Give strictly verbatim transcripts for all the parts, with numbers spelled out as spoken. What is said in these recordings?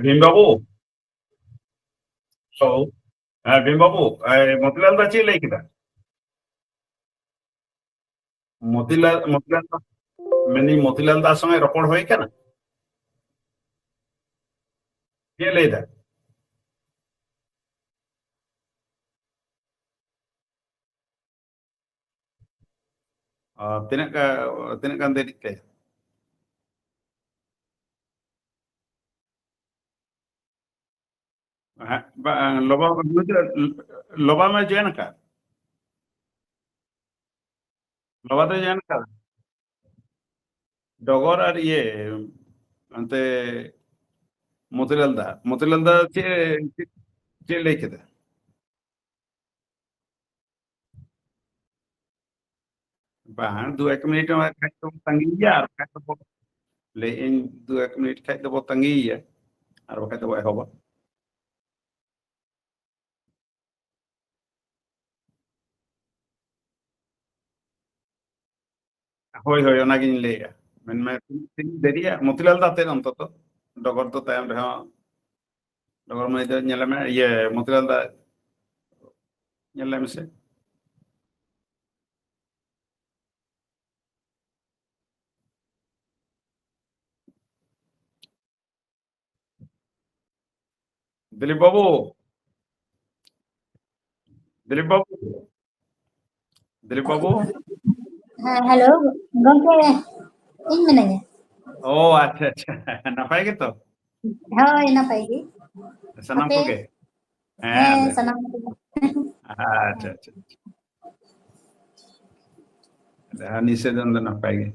ᱵᱷᱤᱢ ᱵᱟᱹᱵᱩ᱾ ᱦᱮᱞᱳ᱾ ᱦᱮᱸ, ᱵᱷᱤᱢ ᱵᱟᱹᱵᱩ, ᱮ, ᱢᱚᱛᱤᱞᱟᱞ ᱫᱟ ᱪᱮᱫ ᱞᱟᱹᱭ ᱠᱮᱫᱟ? ᱢᱚᱛᱤᱞᱟᱞ, ᱢᱚᱛᱤᱞᱟᱞ ᱫᱟ, ᱢᱮᱱᱫᱟᱹᱧ, ᱢᱚᱛᱤᱞᱟᱞ ᱫᱟ ᱥᱚᱸᱜᱮ ᱨᱚᱯᱚᱲ ᱦᱩᱭ ᱠᱟᱱᱟ? ᱪᱮᱫ ᱞᱟᱹᱭ ᱫᱟ? ᱚ, ᱛᱤᱱᱟᱹᱜ ᱜᱟ-, ᱛᱤᱱᱟᱹᱜ ᱜᱟᱱ ᱫᱮᱨᱤᱜ ᱛᱮ? ᱦᱮᱸ, ᱵᱟᱝ, ᱞᱚᱵᱟ, ᱞᱚᱵᱟ ᱢᱟ ᱡᱚᱭᱮᱱ ᱟᱠᱟᱫ᱾ ᱞᱚᱵᱟ ᱫᱚ ᱡᱚᱭᱮᱱ ᱟᱠᱟᱫ᱾ ᱰᱚᱜᱚᱨ ᱟᱨ ᱤᱭᱟᱹ, ᱚᱱᱛᱮ ᱢᱚᱛᱤᱞᱟᱞ ᱫᱟ, ᱢᱚᱛᱤᱞᱟᱞ ᱫᱟ ᱪᱮᱫ, ᱪᱮᱫ, ᱪᱮᱫ ᱞᱟᱹᱭ ᱠᱮᱫᱟ? ᱵᱟᱝ, ᱫᱩ ᱮᱠ ᱢᱤᱱᱤᱴ ᱠᱷᱟᱡ ᱫᱚᱵᱚ ᱛᱟᱺᱜᱤᱭᱮᱭᱟ, ᱟᱨ ᱵᱟᱠᱷᱟᱡ ᱫᱚᱵᱚ, ᱞᱟᱹᱭᱮᱫ ᱟᱹᱧ, ᱫᱩ ᱮᱠ ᱢᱤᱱᱤᱴ ᱠᱷᱟᱡ ᱫᱚᱵᱚ ᱛᱟᱺᱜᱤᱭᱮᱭᱟ, ᱟᱨ ᱵᱟᱠᱷᱟᱡ ᱫᱚᱵᱚ ᱮᱦᱚᱵᱟ᱾ ᱦᱳᱭ, ᱦᱳᱭ, ᱚᱱᱟᱜᱤᱧ ᱞᱟᱹᱭᱮᱜᱼᱟ᱾ ᱢᱮᱱᱢᱮ, ᱛᱤᱱ, ᱛᱤᱱ ᱫᱮᱨᱤᱭᱟ? ᱢᱚᱛᱤᱞᱟᱞ ᱫᱟ ᱛᱮᱫ ᱚᱱᱛᱚᱛᱚ᱾ ᱰᱚᱜᱚᱨ ᱫᱚ ᱛᱟᱭᱚᱢ ᱨᱮᱦᱚᱸ, ᱰᱚᱜᱚᱨ ᱢᱟᱹᱭ ᱫᱚ ᱧᱮᱞᱮ ᱢᱮ, ᱤᱭᱟᱹ, ᱢᱚᱛᱤᱞᱟᱞ ᱫᱟ ᱧᱮᱞ ᱞᱮ ᱢᱮᱥᱮ᱾ ᱫᱤᱞᱤᱯ ᱵᱟᱹᱵᱩ, ᱫᱤᱞᱤᱯ ᱵᱟᱹᱵᱩ, ᱫᱤᱞᱤᱯ ᱵᱟᱹᱵᱩ᱾ ᱦᱮᱸ, ᱦᱮᱞᱳ, ᱜᱚᱢᱠᱮ, ᱤᱧ ᱢᱮᱱᱟᱹᱧᱟ᱾ ᱚ, ᱟᱪᱪᱷᱟ, ᱟᱪᱪᱷᱟ, ᱱᱟᱯᱟᱭ ᱜᱮᱛᱚ? ᱦᱳᱭ, ᱱᱟᱯᱟᱭ ᱜᱮ᱾ ᱥᱟᱱᱟᱢ ᱟᱯᱮ? ᱠᱚᱜᱮ? ᱦᱮᱸ, ᱦᱮᱸ, ᱟᱞᱮ ᱦᱚᱸ᱾ ᱥᱟᱱᱟᱢ ᱠᱚᱜᱮ᱾ ᱟᱪᱪᱷᱟ, ᱟᱪᱪᱷᱟ, ᱟᱪᱪᱷᱟ᱾ ᱟᱞᱮ ᱦᱚᱸ ᱱᱤᱥᱪᱚᱭ ᱫᱚ ᱱᱟᱯᱟᱭ ᱜᱮ᱾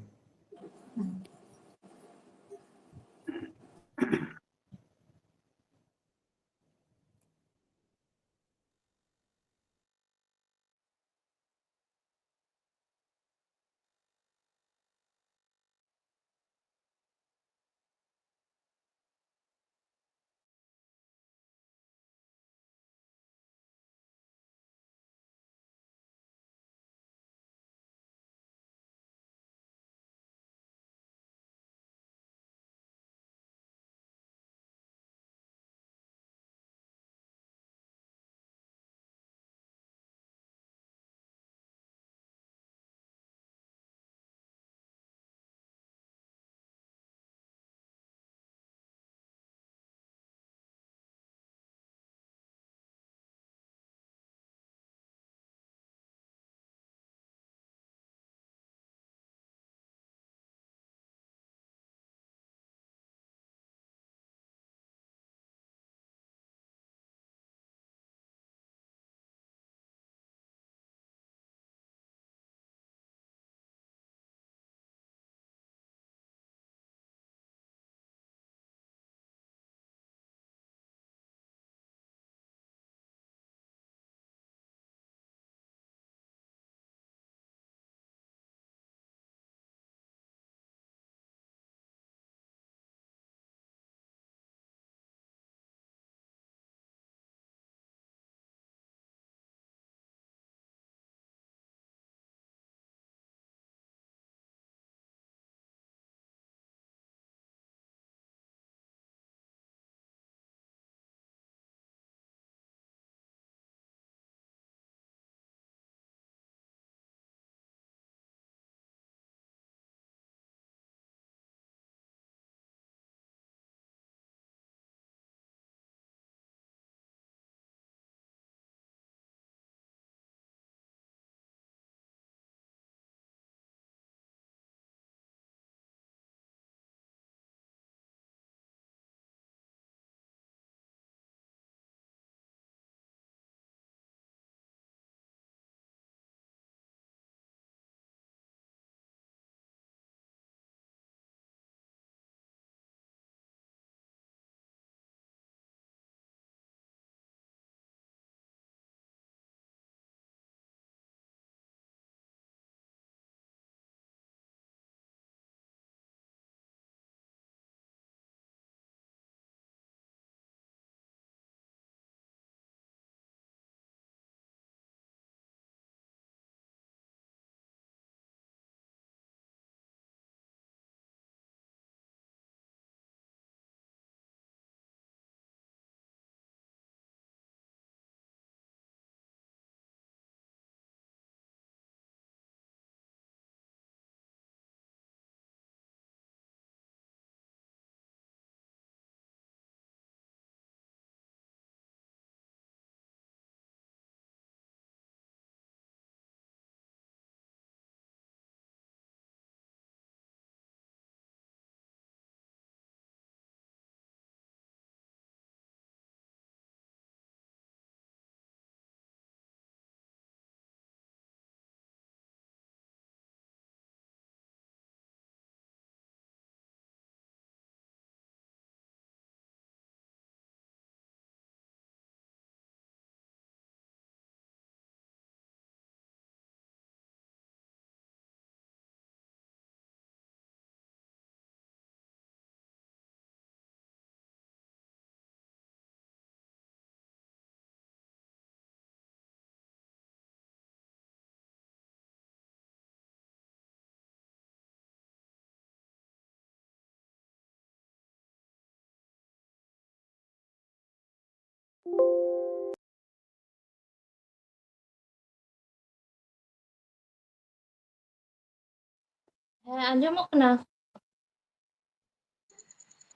ᱦᱮᱸ, ᱟᱸᱡᱚᱢᱚᱜ ᱠᱟᱱᱟ᱾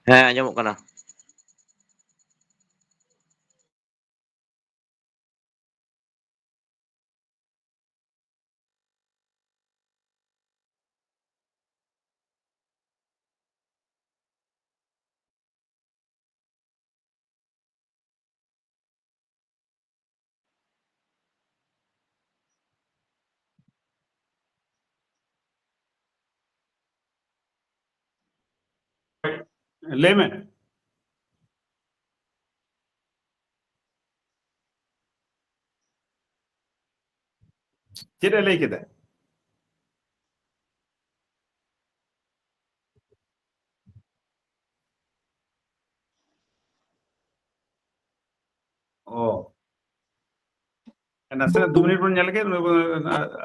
ᱦᱮᱸ, ᱟᱸᱡᱚᱢᱚᱜ ᱠᱟᱱᱟ᱾ ᱞᱟᱹᱭ ᱢᱮ᱾ ᱪᱮᱫ ᱮ ᱞᱟᱹᱭ ᱠᱮᱫᱟ? ᱚ᱾ ᱱᱟᱥᱮᱱᱟᱜ ᱫᱩ ᱢᱤᱱᱤᱴ ᱵᱚᱱ ᱧᱮᱞ ᱞᱮᱜᱮ,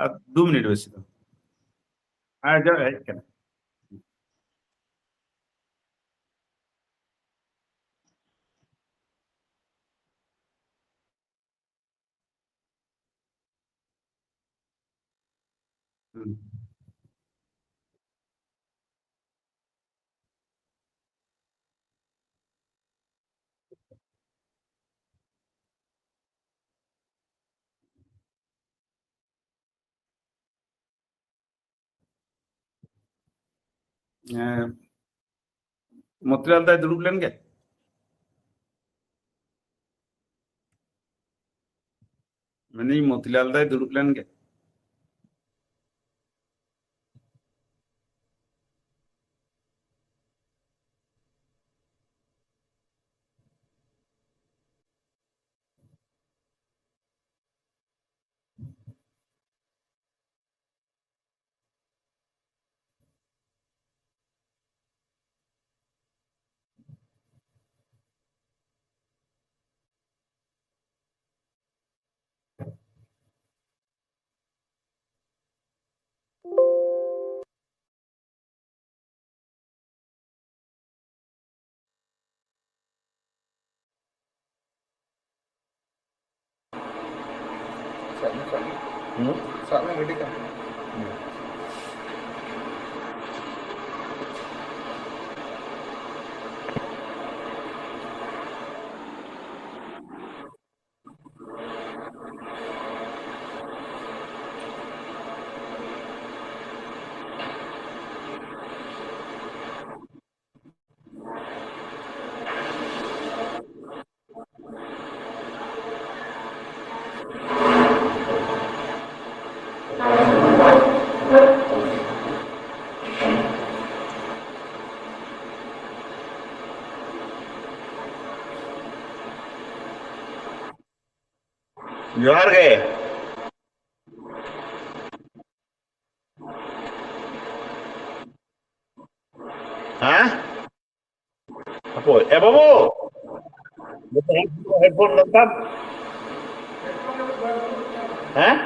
ᱟᱨ ᱫᱩ ᱢᱤᱱᱤᱴ ᱵᱮᱥᱤ ᱫᱚ᱾ ᱦᱮᱸ, ᱡᱚ-, ᱦᱮᱡ ᱠᱟᱱᱟ᱾ ᱦᱩᱸ᱾ ᱮᱸ, ᱢᱚᱛᱤᱞᱟᱞ ᱫᱟᱭ ᱫᱩᱲᱩᱵ ᱞᱮᱱ ᱜᱮ᱾ ᱢᱮᱱᱫᱟᱹᱧ, ᱢᱚᱛᱤᱞᱟᱞ ᱫᱟᱭ ᱫᱩᱲᱩᱵ ᱞᱮᱱ ᱜᱮ᱾ ᱥᱟᱵ ᱢᱮ, ᱥᱟᱵ ᱢᱮ᱾ ᱦᱩᱸ? ᱥᱟᱵ ᱢᱮ, ᱜᱟᱹᱰᱤ ᱠᱟᱱ ᱛᱟᱢᱟ᱾ ᱦᱩᱸ᱾ ᱡᱚᱦᱟᱨ ᱜᱮ᱾ ᱦᱮᱸ? ᱦᱟᱯᱳᱭ, ᱮ ᱵᱟᱹᱵᱩ, headphone ᱫᱚᱨᱠᱟᱨ᱾ ᱦᱮᱸ?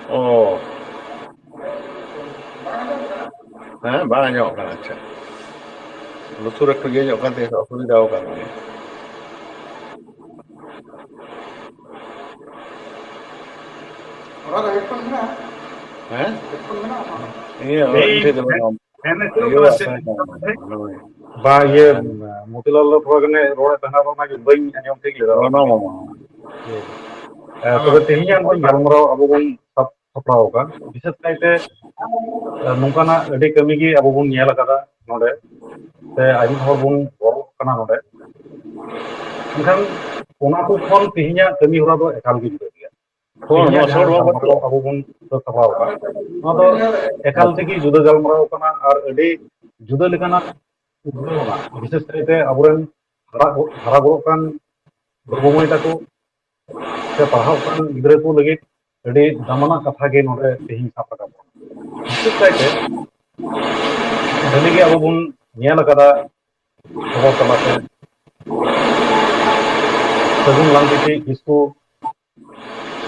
ᱚ᱾ ᱦᱮᱸ, ᱵᱟᱝ ᱟᱸᱡᱚᱢᱚᱜ ᱠᱟᱱᱟ, ᱟᱪᱪᱷᱟ᱾ ᱞᱩᱛᱩᱨ ᱮᱠᱴᱩ ᱤᱭᱟᱹ ᱧᱚᱜ ᱠᱟᱱ ᱛᱤᱧᱟᱹ, ᱚᱥᱩᱵᱤᱫᱷᱟ ᱟᱠᱟᱱ ᱜᱮᱭᱟ᱾ ᱚᱲᱟᱜ ᱨᱮ headphone ᱢᱮᱱᱟᱜᱼᱟ? ᱦᱮᱸ? Headphone ᱢᱮᱱᱟᱜᱼᱟ ᱟᱢᱟᱜ? ᱤᱧᱟᱹᱜ ᱚᱲᱟᱜ ᱤᱧ ᱴᱷᱮᱡ ᱫᱚ ᱵᱟᱹᱱᱩᱜᱼᱟ᱾ ᱯᱷᱮᱱ ᱟᱹᱪᱩᱨᱚᱜ ᱤᱭᱟᱹ ᱠᱟᱱᱟ ᱚᱲᱟᱜ ᱥᱮ? ᱛᱟᱦᱮᱸ ᱠᱟᱱᱟ᱾ ᱵᱟ, ᱤᱭᱟᱹ, ᱢᱚᱛᱤᱞᱟᱞ ᱫᱚ ᱛᱷᱚᱲᱟ ᱜᱟᱱᱮ ᱨᱚᱲᱮᱫ ᱛᱟᱦᱮᱱᱟ, ᱚᱱᱟᱜᱮ ᱵᱟᱹᱧ ᱟᱸᱡᱚᱢ ᱴᱷᱤᱠ ᱞᱮᱫᱟ᱾ ᱚ, ᱱᱚᱣᱟ ᱢᱟ᱾ ᱦᱮᱸ, ᱛᱚᱵᱮ ᱛᱮᱦᱮᱧᱟᱜ ᱱᱚᱜᱼᱚᱭ ᱜᱟᱞᱢᱟᱨᱟᱣ ᱟᱵᱚ ᱵᱚᱱ ᱥᱟᱵ ᱥᱟᱯᱲᱟᱣ ᱟᱠᱟᱫ, ᱵᱤᱥᱮᱥ ᱠᱟᱭᱛᱮ, ᱱᱚᱝᱠᱟᱱᱟᱜ ᱟᱹᱰᱤ ᱠᱟᱹᱢᱤ ᱜᱮ ᱟᱵᱚ ᱵᱚᱱ ᱧᱮᱞ ᱟᱠᱟᱫᱟ ᱱᱚᱰᱮ, ᱥᱮ ᱟᱭᱢᱟ ᱦᱚᱲ ᱵᱚᱱ ᱜᱚᱲᱚᱜ ᱠᱟᱱᱟ ᱱᱚᱰᱮ᱾ ᱢᱮᱱᱠᱷᱟᱱ ᱚᱱᱟ ᱠᱚ ᱠᱷᱚᱱ ᱛᱮᱦᱮᱧᱟᱜ ᱠᱟᱹᱢᱤ ᱦᱚᱨᱟ ᱫᱚ ᱮᱠᱟᱞ ᱜᱮ ᱡᱩᱫᱟᱹ ᱜᱮᱭᱟ᱾ ᱛᱮᱦᱮᱧᱟᱜ ᱡᱟᱦᱟᱸ ᱜᱟᱞᱢᱟᱨᱟᱣ ᱟᱵᱚ ᱵᱚᱱ ᱥᱟᱯᱲᱟᱣ ᱟᱠᱟᱫᱟ, ᱱᱚᱣᱟ ᱫᱚ ᱮᱠᱟᱞ ᱛᱮᱜᱮ ᱡᱩᱫᱟᱹ ᱜᱟᱞᱢᱟᱨᱟᱣ ᱠᱟᱱᱟ ᱟᱨ ᱟᱹᱰᱤ ᱡᱩᱫᱟᱹ ᱞᱮᱠᱟᱱᱟᱜ ᱩᱫᱽᱜᱟᱹᱣ ᱟᱱᱟᱜ, ᱵᱤᱥᱮᱥ ᱠᱟᱭᱛᱮ ᱟᱵᱚᱨᱮᱱ ᱦᱟᱨᱟ, ᱦᱟᱨᱟ ᱵᱩᱨᱩᱜ ᱠᱟᱱ ᱵᱟᱹᱵᱩ ᱢᱟᱹᱭ ᱛᱟᱠᱚ ᱥᱮ ᱯᱟᱲᱦᱟᱜ ᱠᱟᱱ ᱜᱤᱫᱽᱨᱟᱹ ᱠᱚ ᱞᱟᱹᱜᱤᱫ ᱟᱹᱰᱤ ᱫᱟᱢᱟᱱᱟᱜ ᱠᱟᱛᱷᱟ ᱜᱮ ᱱᱚᱰᱮ ᱛᱮᱦᱮᱧ ᱥᱟᱵ ᱨᱟᱠᱟᱵ ᱠᱟᱱᱟ᱾ ᱵᱤᱥᱮᱥ ᱠᱟᱭᱛᱮ ᱦᱟᱹᱞᱤ ᱜᱮ ᱟᱵᱚ ᱵᱚᱱ ᱧᱮᱞ ᱟᱠᱟᱫᱟ ᱠᱷᱚᱵᱚᱨ ᱛᱟᱞᱟᱛᱮ ᱥᱟᱹᱜᱩᱱ ᱞᱟᱝᱛᱤᱛᱤ ᱠᱤᱥᱠᱩ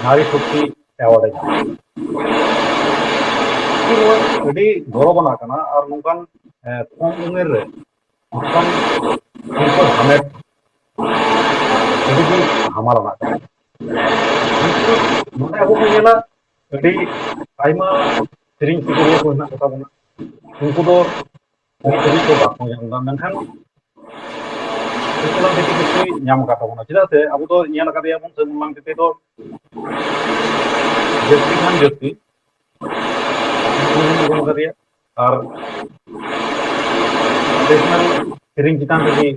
ᱱᱟᱨᱤ ᱥᱚᱠᱛᱤ ᱮᱣᱟᱨᱰ ᱮ ᱧᱟᱢ ᱠᱮᱫᱟ᱾ ᱱᱚᱣᱟ ᱟᱹᱰᱤ ᱜᱚᱨᱚᱵᱽ ᱟᱱᱟᱜ ᱠᱟᱱᱟ᱾ ᱟᱨ ᱱᱚᱝᱠᱟᱱ, ᱮ, ᱠᱚᱢ ᱩᱢᱮᱨ ᱨᱮ ᱱᱚᱝᱠᱟᱱ ᱥᱤᱨᱯᱟᱹ ᱦᱟᱢᱮᱴ ᱟᱹᱰᱤ ᱜᱮ ᱦᱟᱢᱟᱞ ᱟᱱᱟᱜ ᱠᱟᱱᱟ᱾ ᱱᱚᱰᱮ ᱟᱵᱚ ᱵᱚᱱ ᱧᱮᱞᱟ, ᱟᱹᱰᱤ ᱟᱭᱢᱟ ᱥᱮᱨᱮᱧ ᱥᱤᱠᱟᱹᱨᱤᱭᱟᱹ ᱠᱚ ᱦᱮᱱᱟᱜ ᱠᱚᱛᱟ ᱵᱚᱱᱟ, ᱩᱱᱠᱩ ᱫᱚ ᱱᱤᱛ ᱫᱷᱟᱹᱵᱤᱡ ᱠᱚ ᱵᱟᱠᱚ ᱧᱟᱢ ᱮᱫᱟ᱾ ᱢᱮᱱᱠᱷᱟᱱ ᱥᱟᱹᱜᱩᱱ ᱞᱟᱝᱛᱤᱛᱤ ᱠᱤᱥᱠᱩᱭ ᱧᱟᱢ ᱟᱠᱟᱫ ᱛᱟᱵᱚᱱᱟ᱾ ᱪᱮᱫᱟᱜ ᱥᱮ ᱟᱵᱚ ᱫᱚ ᱧᱮᱞ ᱟᱠᱟᱫᱮᱭᱟ ᱵᱚᱱ, ᱥᱟᱹᱜᱩᱱ ᱞᱟᱝᱛᱤᱛᱤ ᱫᱚ ᱡᱟᱹᱥᱛᱤ ᱠᱷᱟᱱ ᱡᱟᱹᱥᱛᱤ ᱩᱱᱠᱩ ᱵᱚᱱ ᱩᱨᱩᱢ ᱟᱠᱟᱫᱮᱭᱟ᱾ ᱟᱨ traditional ᱥᱮᱨᱮᱧ ᱪᱮᱛᱟᱱ ᱨᱮᱜᱮ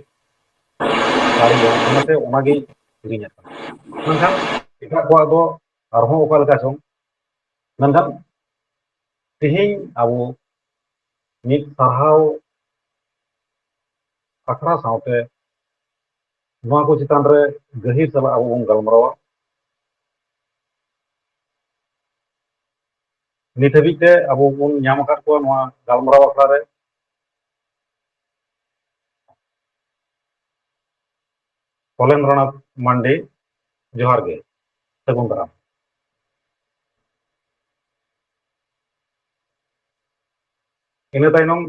ᱫᱟᱲᱮᱭᱟᱜᱼᱟ, ᱚᱱᱟᱛᱮ ᱚᱱᱟᱜᱮ ᱥᱮᱨᱮᱧ ᱟᱠᱟᱱᱟ᱾ ᱢᱮᱱᱠᱷᱟᱱ ᱮᱴᱟᱜ ᱠᱚᱣᱟᱜ ᱫᱚ ᱟᱨᱦᱚᱸ ᱚᱠᱟ ᱞᱮᱠᱟ ᱪᱚᱝ, ᱢᱮᱱᱠᱷᱟᱱ ᱛᱮᱦᱮᱧ ᱟᱵᱚ ᱢᱤᱫ ᱥᱟᱨᱦᱟᱣ ᱟᱠᱷᱲᱟ ᱥᱟᱶᱛᱮ ᱱᱚᱣᱟ ᱠᱚ ᱪᱮᱛᱟᱱ ᱨᱮ ᱜᱟᱹᱦᱤᱨ ᱥᱟᱞᱟᱜ ᱟᱵᱚ ᱵᱚᱱ ᱜᱟᱞᱢᱟᱨᱟᱣᱟ᱾ ᱱᱤᱛ ᱦᱟᱹᱵᱤᱡ ᱛᱮ ᱟᱵᱚ ᱵᱚᱱ ᱧᱟᱢ ᱟᱠᱟᱫ ᱠᱚᱣᱟ ᱱᱚᱣᱟ ᱜᱟᱞᱢᱟᱨᱟᱣ ᱟᱠᱷᱲᱟ ᱨᱮ ᱠᱚᱞᱮᱱᱫᱨᱚᱱᱟᱛᱷ ᱢᱟᱱᱰᱤ, ᱡᱚᱦᱟᱨ ᱜᱮ, ᱥᱟᱹᱜᱩᱱ ᱫᱟᱨᱟᱢ᱾ ᱤᱱᱟᱹ ᱛᱟᱭᱱᱚᱢ,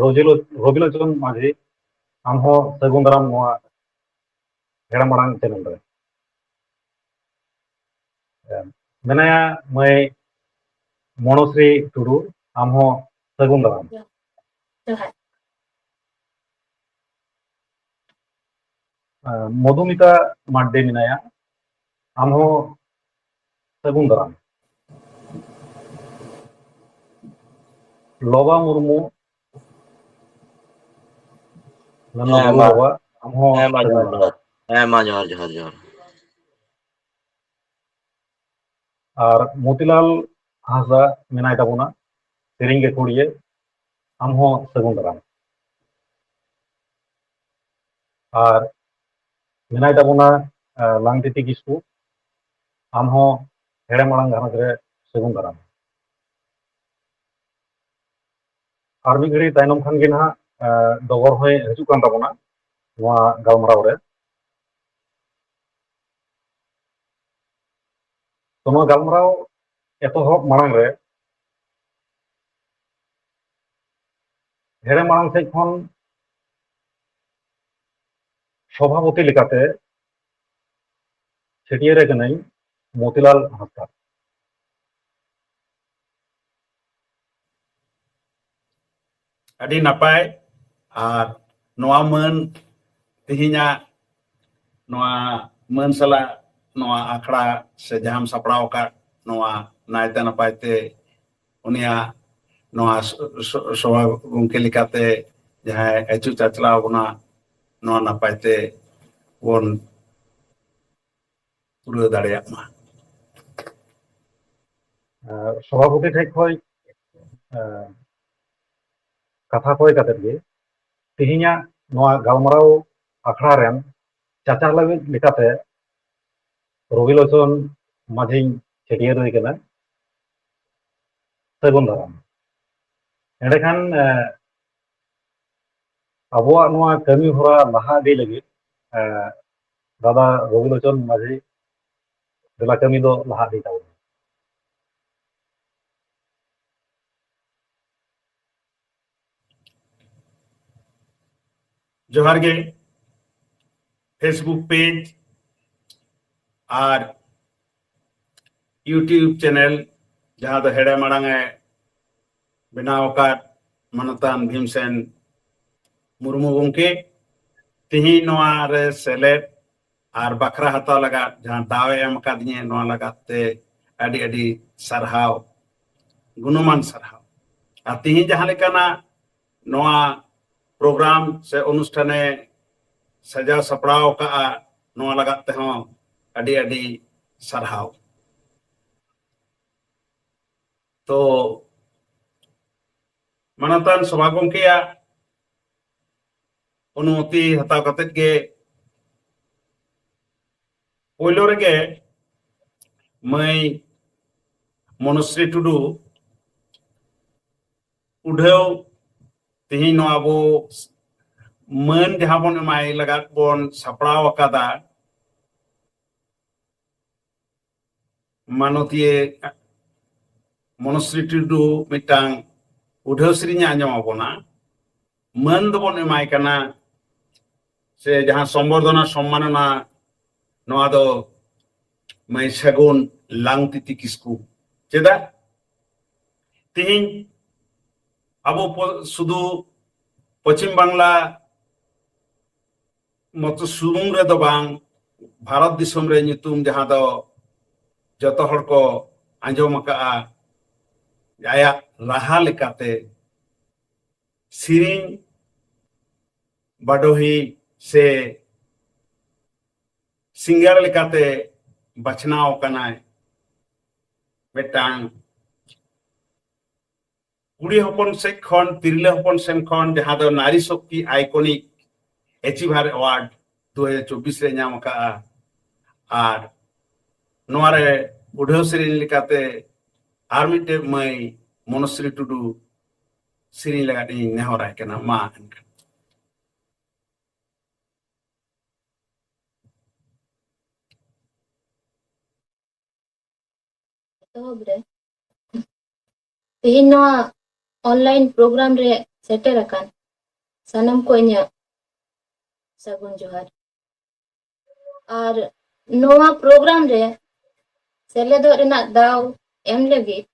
ᱨᱚᱵᱤᱞᱳ-, ᱨᱚᱵᱤᱞᱳᱪᱚᱱ ᱢᱟᱹᱡᱷᱤ, ᱟᱢ ᱦᱚᱸ ᱥᱟᱹᱜᱩᱱ ᱫᱟᱨᱟᱢ ᱱᱚᱣᱟ ᱦᱮᱲᱮᱢ ᱟᱲᱟᱝ ᱪᱮᱱᱮᱞ ᱨᱮ᱾ ᱢᱮᱱᱟᱭᱟ ᱢᱟᱹᱭ ᱢᱚᱱᱳᱥᱨᱤ ᱴᱩᱰᱩ, ᱟᱢ ᱦᱚᱸ ᱥᱟᱹᱜᱩᱱ ᱫᱟᱨᱟᱢ᱾ ᱡᱚᱦᱟᱨ᱾ ᱢᱚᱫᱷᱩᱢᱤᱛᱟ ᱢᱟᱨᱰᱤ ᱢᱮᱱᱟᱭᱟ, ᱟᱢ ᱦᱚᱸ ᱥᱟᱹᱜᱩᱱ ᱫᱟᱨᱟᱢ᱾ ᱞᱚᱵᱟ ᱢᱩᱨᱢᱩ, ᱢᱮᱱᱟᱢ ᱦᱮᱸ, ᱢᱟ᱾ ᱵᱟᱵᱟ, ᱟᱢ ᱦᱚᱸ ᱦᱮᱸ, ᱢᱟ, ᱥᱟᱹᱜᱩᱱ ᱡᱚᱦᱟᱨ, ᱫᱟᱨᱟᱢ᱾ ᱡᱚᱦᱟᱨ᱾ ᱦᱮᱸ, ᱢᱟ, ᱡᱚᱦᱟᱨ, ᱡᱚᱦᱟᱨ, ᱡᱚᱦᱟᱨ᱾ ᱟᱨ ᱢᱚᱛᱤᱞᱟᱞ ᱦᱟᱸᱥᱫᱟ ᱢᱮᱱᱟᱭ ᱛᱟᱵᱚᱱᱟ, ᱥᱮᱨᱮᱧ ᱜᱟᱹᱠᱷᱩᱲᱤᱭᱟᱹ, ᱟᱢ ᱦᱚᱸ ᱥᱟᱹᱜᱩᱱ ᱫᱟᱨᱟᱢ᱾ ᱟᱨ ᱢᱮᱱᱟᱭ ᱛᱟᱵᱚᱱᱟ, ᱟᱸ, ᱞᱟᱝᱛᱤᱛᱤ ᱠᱤᱥᱠᱩ, ᱟᱢ ᱦᱚᱸ ᱦᱮᱲᱮᱢ ᱟᱲᱟᱝ ᱜᱷᱟᱨᱚᱸᱡᱽ ᱨᱮ ᱥᱟᱹᱜᱩᱱ ᱫᱟᱨᱟᱢ᱾ ᱟᱨ ᱢᱤᱫ ᱜᱷᱟᱹᱲᱤ ᱛᱟᱭᱱᱚᱢ ᱠᱷᱟᱱ ᱜᱮ ᱱᱟᱦᱟᱜ, ᱟᱸ, ᱰᱚᱜᱚᱨ ᱦᱚᱸᱭ ᱦᱤᱡᱩᱜ ᱠᱟᱱ ᱛᱟᱵᱚᱱᱟ ᱱᱚᱣᱟ ᱜᱟᱞᱢᱟᱨᱟᱣ ᱨᱮ᱾ ᱛᱚ, ᱱᱚᱣᱟ ᱜᱟᱞᱢᱟᱨᱟᱣ ᱮᱛᱚᱦᱚᱵ ᱢᱟᱲᱟᱝ ᱨᱮ ᱦᱮᱲᱮᱢ ᱟᱲᱟᱝ ᱥᱮᱫ ᱠᱷᱚᱱ ᱥᱚᱵᱷᱟᱯᱚᱛᱤ ᱞᱮᱠᱟᱛᱮ ᱪᱷᱟᱹᱴᱭᱟᱹᱨᱮ ᱠᱟᱹᱱᱟᱹᱧ ᱢᱚᱛᱤᱞᱟᱞ ᱦᱟᱸᱥᱫᱟ᱾ ᱟᱹᱰᱤ ᱱᱟᱯᱟᱭ᱾ ᱟᱨ ᱱᱚᱣᱟ ᱢᱟᱹᱱ, ᱛᱮᱦᱮᱧᱟᱜ ᱱᱚᱣᱟ ᱢᱟᱹᱱ ᱥᱟᱞᱟᱜ ᱱᱚᱣᱟ ᱟᱠᱷᱲᱟ ᱥᱮ ᱡᱟᱦᱟᱸᱢ ᱥᱟᱯᱲᱟᱣ ᱟᱠᱟᱫ, ᱱᱚᱣᱟ ᱱᱟᱭᱛᱮ ᱱᱟᱯᱟᱭ ᱛᱮ ᱩᱱᱤᱭᱟᱜ ᱱᱚᱣᱟ ᱥᱚ-, ᱥᱚ-, ᱥᱚᱵᱷᱟ ᱜᱚᱢᱠᱮ ᱞᱮᱠᱟᱛᱮ ᱡᱟᱦᱟᱸᱭ ᱟᱹᱪᱩ ᱪᱟᱪᱞᱟᱣ ᱵᱚᱱᱟ, ᱱᱚᱣᱟ ᱱᱟᱯᱟᱭ ᱛᱮ ᱵᱚᱱ ᱯᱩᱨᱟᱹᱣ ᱫᱟᱲᱮᱭᱟᱜ ᱢᱟ᱾ ᱟᱨ ᱥᱚᱵᱷᱟᱯᱚᱛᱤ ᱴᱷᱮᱡ ᱠᱷᱚᱡ, ᱟᱨ ᱠᱟᱛᱷᱟ ᱠᱚᱭ ᱠᱟᱛᱮᱫ ᱜᱮ ᱛᱮᱦᱮᱧᱟᱜ ᱱᱚᱣᱟ ᱜᱟᱞᱢᱟᱨᱟᱣ ᱟᱠᱷᱲᱟ ᱨᱮᱱ ᱪᱟᱪᱟᱞᱟᱣᱤᱡ ᱞᱮᱠᱟᱛᱮ ᱨᱚᱵᱤᱞᱳᱪᱚᱱ ᱢᱟᱹᱡᱷᱤᱧ ᱪᱷᱟᱹᱴᱭᱟᱹᱨᱮ ᱠᱟᱱᱟ᱾ ᱥᱟᱹᱜᱩᱱ ᱫᱟᱨᱟᱢ᱾ ᱮᱸᱰᱮᱠᱷᱟᱱ, ᱮ, ᱟᱵᱚᱣᱟᱜ ᱱᱚᱣᱟ ᱠᱟᱹᱢᱤ ᱦᱚᱨᱟ ᱞᱟᱦᱟ ᱤᱫᱤ ᱞᱟᱹᱜᱤᱫ, ᱮ, ᱫᱟᱫᱟ ᱨᱚᱵᱤᱞᱳᱪᱚᱱ ᱢᱟᱹᱡᱷᱤ, ᱫᱮᱞᱟ ᱠᱟᱹᱢᱤ ᱫᱚ ᱞᱟᱦᱟ ᱤᱫᱤ ᱛᱟᱵᱚᱱ᱾ ᱡᱚᱦᱟᱨ ᱜᱮ᱾ Facebook page ᱟᱨ YouTube channel, ᱡᱟᱦᱟᱸ ᱫᱚ ᱦᱮᱲᱮ ᱢᱟᱲᱟᱝ ᱮ ᱵᱮᱱᱟᱣ ᱟᱠᱟᱫ ᱢᱟᱱᱚᱛᱟᱱ ᱵᱷᱤᱢᱥᱮᱱ ᱢᱩᱨᱢᱩ ᱜᱚᱢᱠᱮ, ᱛᱤᱦᱤᱧ ᱱᱚᱣᱟ ᱨᱮ ᱥᱮᱞᱮᱫ ᱟᱨ ᱵᱟᱠᱷᱨᱟ ᱦᱟᱛᱟᱣ ᱞᱟᱜᱟᱫ ᱡᱟᱦᱟᱸ ᱫᱟᱣ ᱮ ᱮᱢ ᱟᱠᱟᱫᱤᱧᱟᱹ, ᱱᱚᱣᱟ ᱞᱟᱜᱟᱫ ᱛᱮ ᱟᱹᱰᱤ ᱟᱹᱰᱤ ᱥᱟᱨᱦᱟᱣ, ᱜᱩᱱᱚᱢᱟᱱ ᱥᱟᱨᱦᱟᱣ᱾ ᱟᱨ ᱛᱤᱦᱤᱧ ᱡᱟᱦᱟᱸ ᱞᱮᱠᱟᱱᱟᱜ ᱱᱚᱣᱟ program ᱥᱮ ᱚᱱᱩᱥᱴᱷᱟᱱᱮ ᱥᱟᱡᱟᱣ ᱥᱟᱯᱲᱟᱣ ᱟᱠᱟᱫᱼᱟ, ᱱᱚᱣᱟ ᱞᱟᱜᱟᱫ ᱛᱮᱦᱚᱸ ᱟᱹᱰᱤ ᱟᱹᱰᱤ ᱥᱟᱨᱦᱟᱣ᱾ ᱛᱚ ᱢᱟᱱᱚᱛᱟᱱ ᱥᱚᱵᱷᱟ ᱜᱚᱢᱠᱮᱭᱟᱜ ᱚᱱᱩᱢᱚᱛᱤ ᱦᱟᱛᱟᱣ ᱠᱟᱛᱮᱫ ᱜᱮ ᱯᱳᱭᱞᱳ ᱨᱮᱜᱮ ᱢᱟᱹᱭ ᱢᱚᱱᱩᱥᱨᱤ ᱴᱩᱰᱩ ᱩᱰᱷᱟᱹᱣ ᱛᱮᱦᱮᱧ ᱱᱚᱣᱟ ᱟᱵᱚ ᱢᱟᱹᱱ ᱡᱟᱦᱟᱸ ᱵᱚᱱ ᱮᱢᱟᱭ ᱞᱟᱜᱟᱫ ᱵᱚᱱ ᱥᱟᱯᱲᱟᱣ ᱟᱠᱟᱫᱟ, ᱢᱟᱱᱚᱛᱤᱭᱟᱹ ᱢᱚᱱᱚᱥᱨᱤ ᱴᱩᱰᱩ ᱢᱤᱫᱴᱟᱝ ᱩᱰᱷᱟᱹᱣ ᱥᱮᱨᱮᱧ ᱮ ᱟᱸᱡᱚᱢ ᱟᱵᱚᱱᱟ᱾ ᱢᱟᱹᱱ ᱫᱚᱵᱚᱱ ᱮᱢᱟᱭ ᱠᱟᱱᱟ, ᱥᱮ ᱡᱟᱦᱟᱸ ᱥᱚᱢᱵᱚᱨᱫᱷᱚᱱᱟ ᱥᱚᱢᱢᱟᱱᱚᱱᱟ, ᱱᱚᱣᱟ ᱫᱚ ᱢᱟᱹᱭ ᱥᱟᱹᱜᱩᱱ ᱞᱟᱝᱛᱤᱛᱤ ᱠᱤᱥᱠᱩ᱾ ᱪᱮᱫᱟᱜ ᱛᱮᱦᱮᱧ ᱟᱵᱚ ᱯᱚ-, ᱥᱩᱫᱷᱩ ᱯᱚᱪᱷᱤᱢ ᱵᱟᱝᱞᱟ ᱢᱚᱛᱚ ᱥᱩᱢᱩᱝ ᱨᱮᱫᱚ ᱵᱟᱝ, ᱵᱷᱟᱨᱚᱛ ᱫᱤᱥᱚᱢ ᱨᱮ ᱧᱩᱛᱩᱢ ᱡᱟᱦᱟᱸ ᱫᱚ ᱡᱚᱛᱚ ᱦᱚᱲ ᱠᱚ ᱟᱸᱡᱚᱢ ᱟᱠᱟᱫᱼᱟ, ᱟᱭᱟᱜ ᱨᱟᱦᱟ ᱞᱮᱠᱟᱛᱮ ᱥᱮᱨᱮᱧ ᱵᱟᱰᱚᱦᱤ ᱥᱮ ᱥᱤᱝᱜᱟᱨ ᱞᱮᱠᱟᱛᱮ ᱵᱟᱪᱷᱱᱟᱣ ᱟᱠᱟᱱᱟᱭ᱾ ᱢᱤᱫᱴᱟᱝ ᱠᱩᱲᱤ ᱦᱚᱯᱚᱱ ᱥᱮᱫ ᱠᱷᱚᱱ, ᱛᱤᱨᱞᱟᱹ ᱦᱚᱯᱚᱱ ᱥᱮᱫ ᱠᱷᱚᱱ, ᱡᱟᱦᱟᱸ ᱫᱚ ᱱᱟᱨᱤ ᱥᱚᱠᱛᱤ iconic ᱮᱪᱤᱵᱷᱟᱨ ᱮᱣᱟᱨᱰ ᱫᱩ ᱦᱟᱡᱟᱨ ᱪᱚᱵᱵᱤᱥ ᱨᱮ ᱧᱟᱢ ᱟᱠᱟᱫᱼᱟ᱾ ᱟᱨ ᱱᱚᱣᱟ ᱨᱮ ᱩᱰᱷᱟᱹᱣ ᱥᱮᱨᱮᱧ ᱞᱮᱠᱟᱛᱮ ᱟᱨ ᱢᱤᱫᱴᱮᱱ ᱢᱟᱹᱭ ᱢᱚᱱᱚᱥᱨᱤ ᱴᱩᱰᱩ ᱥᱮᱨᱮᱧ ᱞᱟᱹᱜᱤᱫ ᱤᱧ ᱱᱮᱦᱚᱨᱟᱭ ᱠᱟᱱᱟ᱾ ᱢᱟ ᱮᱱᱠᱷᱟᱱ᱾ ᱮᱛᱚᱦᱚᱵ ᱨᱮ, ᱛᱮᱦᱮᱧ ᱱᱚᱣᱟ online program ᱨᱮ ᱥᱮᱴᱮᱨ ᱟᱠᱟᱱ ᱥᱟᱱᱟᱢ ᱠᱚ ᱤᱧᱟᱹᱜ ᱥᱟᱹᱜᱩᱱ ᱡᱚᱦᱟᱨ᱾ ᱟᱨ ᱱᱚᱣᱟ program ᱨᱮ ᱥᱮᱞᱮᱫᱚᱜ ᱨᱮᱱᱟᱜ ᱫᱟᱣ ᱮᱢ ᱞᱟᱹᱜᱤᱫ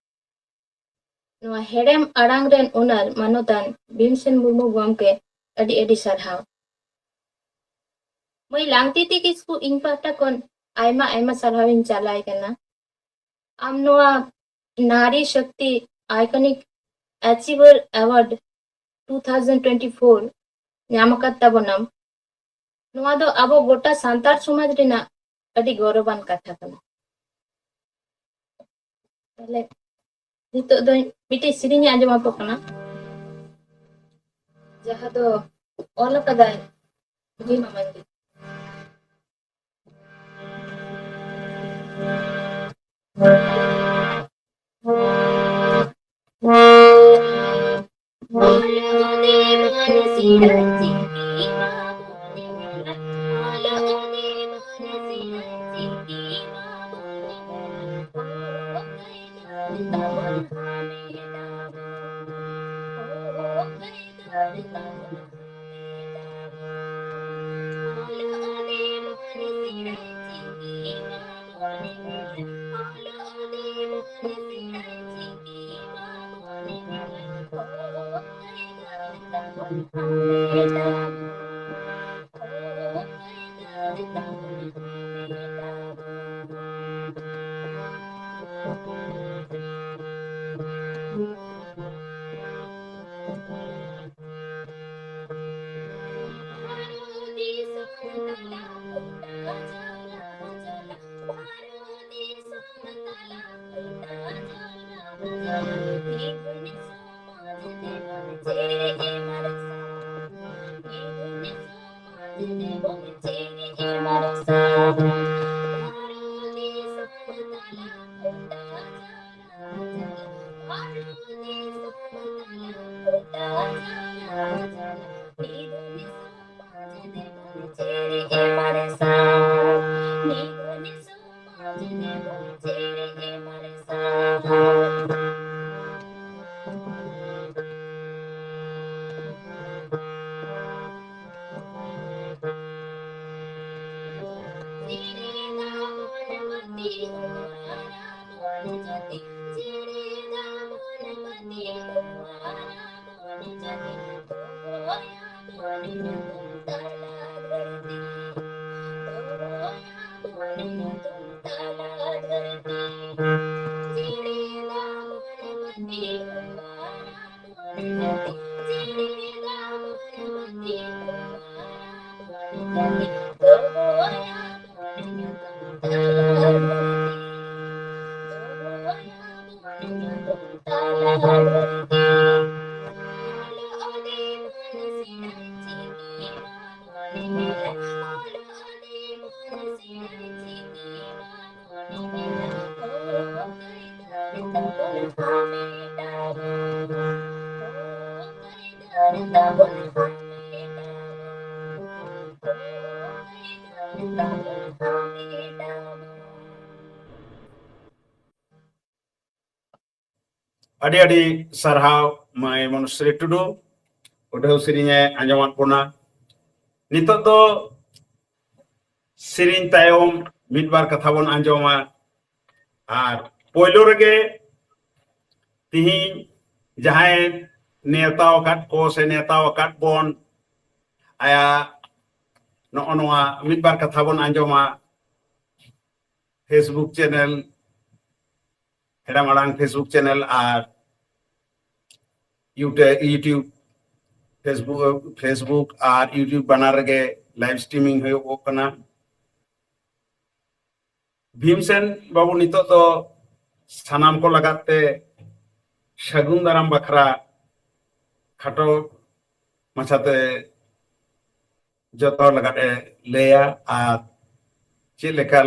ᱱᱚᱣᱟ ᱦᱮᱲᱮᱢ ᱟᱲᱟᱝ ᱨᱮᱱ owner ᱢᱟᱱᱚᱛᱟᱱ ᱵᱷᱤᱢᱥᱮᱱ ᱢᱩᱨᱢᱩ ᱜᱚᱢᱠᱮ ᱟᱹᱰᱤ ᱟᱹᱰᱤ ᱥᱟᱨᱦᱟᱣ᱾ ᱢᱟᱹᱭ ᱞᱟᱝᱛᱤᱛᱤ ᱠᱤᱥᱠᱩ, ᱤᱧ ᱯᱟᱦᱴᱟ ᱠᱷᱚᱱ ᱟᱭᱢᱟ ᱟᱭᱢᱟ ᱥᱟᱨᱦᱟᱣ ᱤᱧ ᱪᱟᱞᱟᱭ ᱠᱟᱱᱟ᱾ ᱟᱢ ᱱᱚᱣᱟ ᱱᱟᱨᱤ ᱥᱚᱠᱛᱤ Iconic Achiever Award two thousand twenty-four ᱧᱟᱢ ᱟᱠᱟᱫ ᱛᱟᱵᱚᱱᱟᱢ᱾ ᱱᱚᱣᱟ ᱫᱚ ᱟᱵᱚ ᱜᱚᱴᱟ ᱥᱟᱱᱛᱟᱲ ᱥᱚᱢᱟᱡᱽ ᱨᱮᱱᱟᱜ ᱟᱹᱰᱤ ᱜᱚᱨᱚᱵᱟᱱ ᱠᱟᱛᱷᱟ ᱠᱟᱱᱟ᱾ ᱛᱟᱦᱞᱮ ᱱᱤᱛᱚᱜ ᱫᱚ ᱢᱤᱫᱴᱤᱡ ᱥᱮᱨᱮᱧ ᱤᱧ ᱟᱸᱡᱚᱢ ᱟᱯᱮ ᱠᱟᱱᱟ, ᱡᱟᱦᱟᱸ ᱫᱚ ᱚᱞ ᱟᱠᱟᱫᱟᱭ ᱵᱷᱤᱢ ᱟᱢᱟᱱᱡᱤᱛ᱾ ᱟᱹᱰᱤ ᱟᱹᱰᱤ ᱥᱟᱨᱦᱟᱣ ᱢᱟᱹᱭ ᱢᱚᱱᱩᱥᱨᱤ ᱴᱩᱰᱩ, ᱩᱰᱷᱟᱹᱣ ᱥᱮᱨᱮᱧ ᱮ ᱟᱸᱡᱚᱢᱟᱫ ᱵᱚᱱᱟ᱾ ᱱᱤᱛᱚᱜ ᱫᱚ ᱥᱮᱨᱮᱧ ᱛᱟᱭᱚᱢ ᱢᱤᱫ ᱵᱟᱨ ᱠᱟᱛᱷᱟ ᱵᱚᱱ ᱟᱸᱡᱚᱢᱟ᱾ ᱟᱨ ᱯᱳᱭᱞᱳ ᱨᱮᱜᱮ ᱛᱤᱦᱤᱧ ᱡᱟᱦᱟᱸᱭ ᱱᱮᱣᱛᱟ ᱟᱠᱟᱫ ᱠᱚ ᱥᱮ ᱱᱮᱣᱛᱟ ᱟᱠᱟᱫ ᱵᱚᱱ, ᱟᱭᱟᱜ ᱱᱚᱜᱼᱚ ᱱᱚᱣᱟ ᱢᱤᱫ ᱵᱟᱨ ᱠᱟᱛᱷᱟ ᱵᱚᱱ ᱟᱸᱡᱚᱢᱟ᱾ Facebook ᱪᱮᱱᱮᱞ, ᱦᱮᱲᱟᱢ ᱟᱲᱟᱝ Facebook ᱪᱮᱱᱮᱞ ᱟᱨ YouTube, Facebook, Facebook ᱟᱨ YouTube ᱵᱟᱱᱟᱨ ᱨᱮᱜᱮ ᱞᱟᱭᱤᱵᱷ ᱥᱴᱨᱤᱢᱤᱝ ᱦᱩᱭᱩᱜᱚᱜ ᱠᱟᱱᱟ᱾ ᱵᱷᱤᱢᱥᱮᱱ ᱵᱟᱹᱵᱩ, ᱱᱤᱛᱚᱜ ᱫᱚ ᱥᱟᱱᱟᱢ ᱠᱚ ᱞᱟᱜᱟᱫ ᱛᱮ ᱥᱟᱹᱜᱩᱱ ᱫᱟᱨᱟᱢ ᱵᱟᱠᱷᱨᱟ ᱠᱷᱟᱴᱚ ᱢᱟᱪᱷᱟᱛᱮ ᱡᱚᱛᱚ ᱦᱚᱲ ᱞᱟᱜᱟᱫ ᱮ ᱞᱟᱹᱭᱟ ᱟᱨ ᱪᱮᱫ ᱞᱮᱠᱟ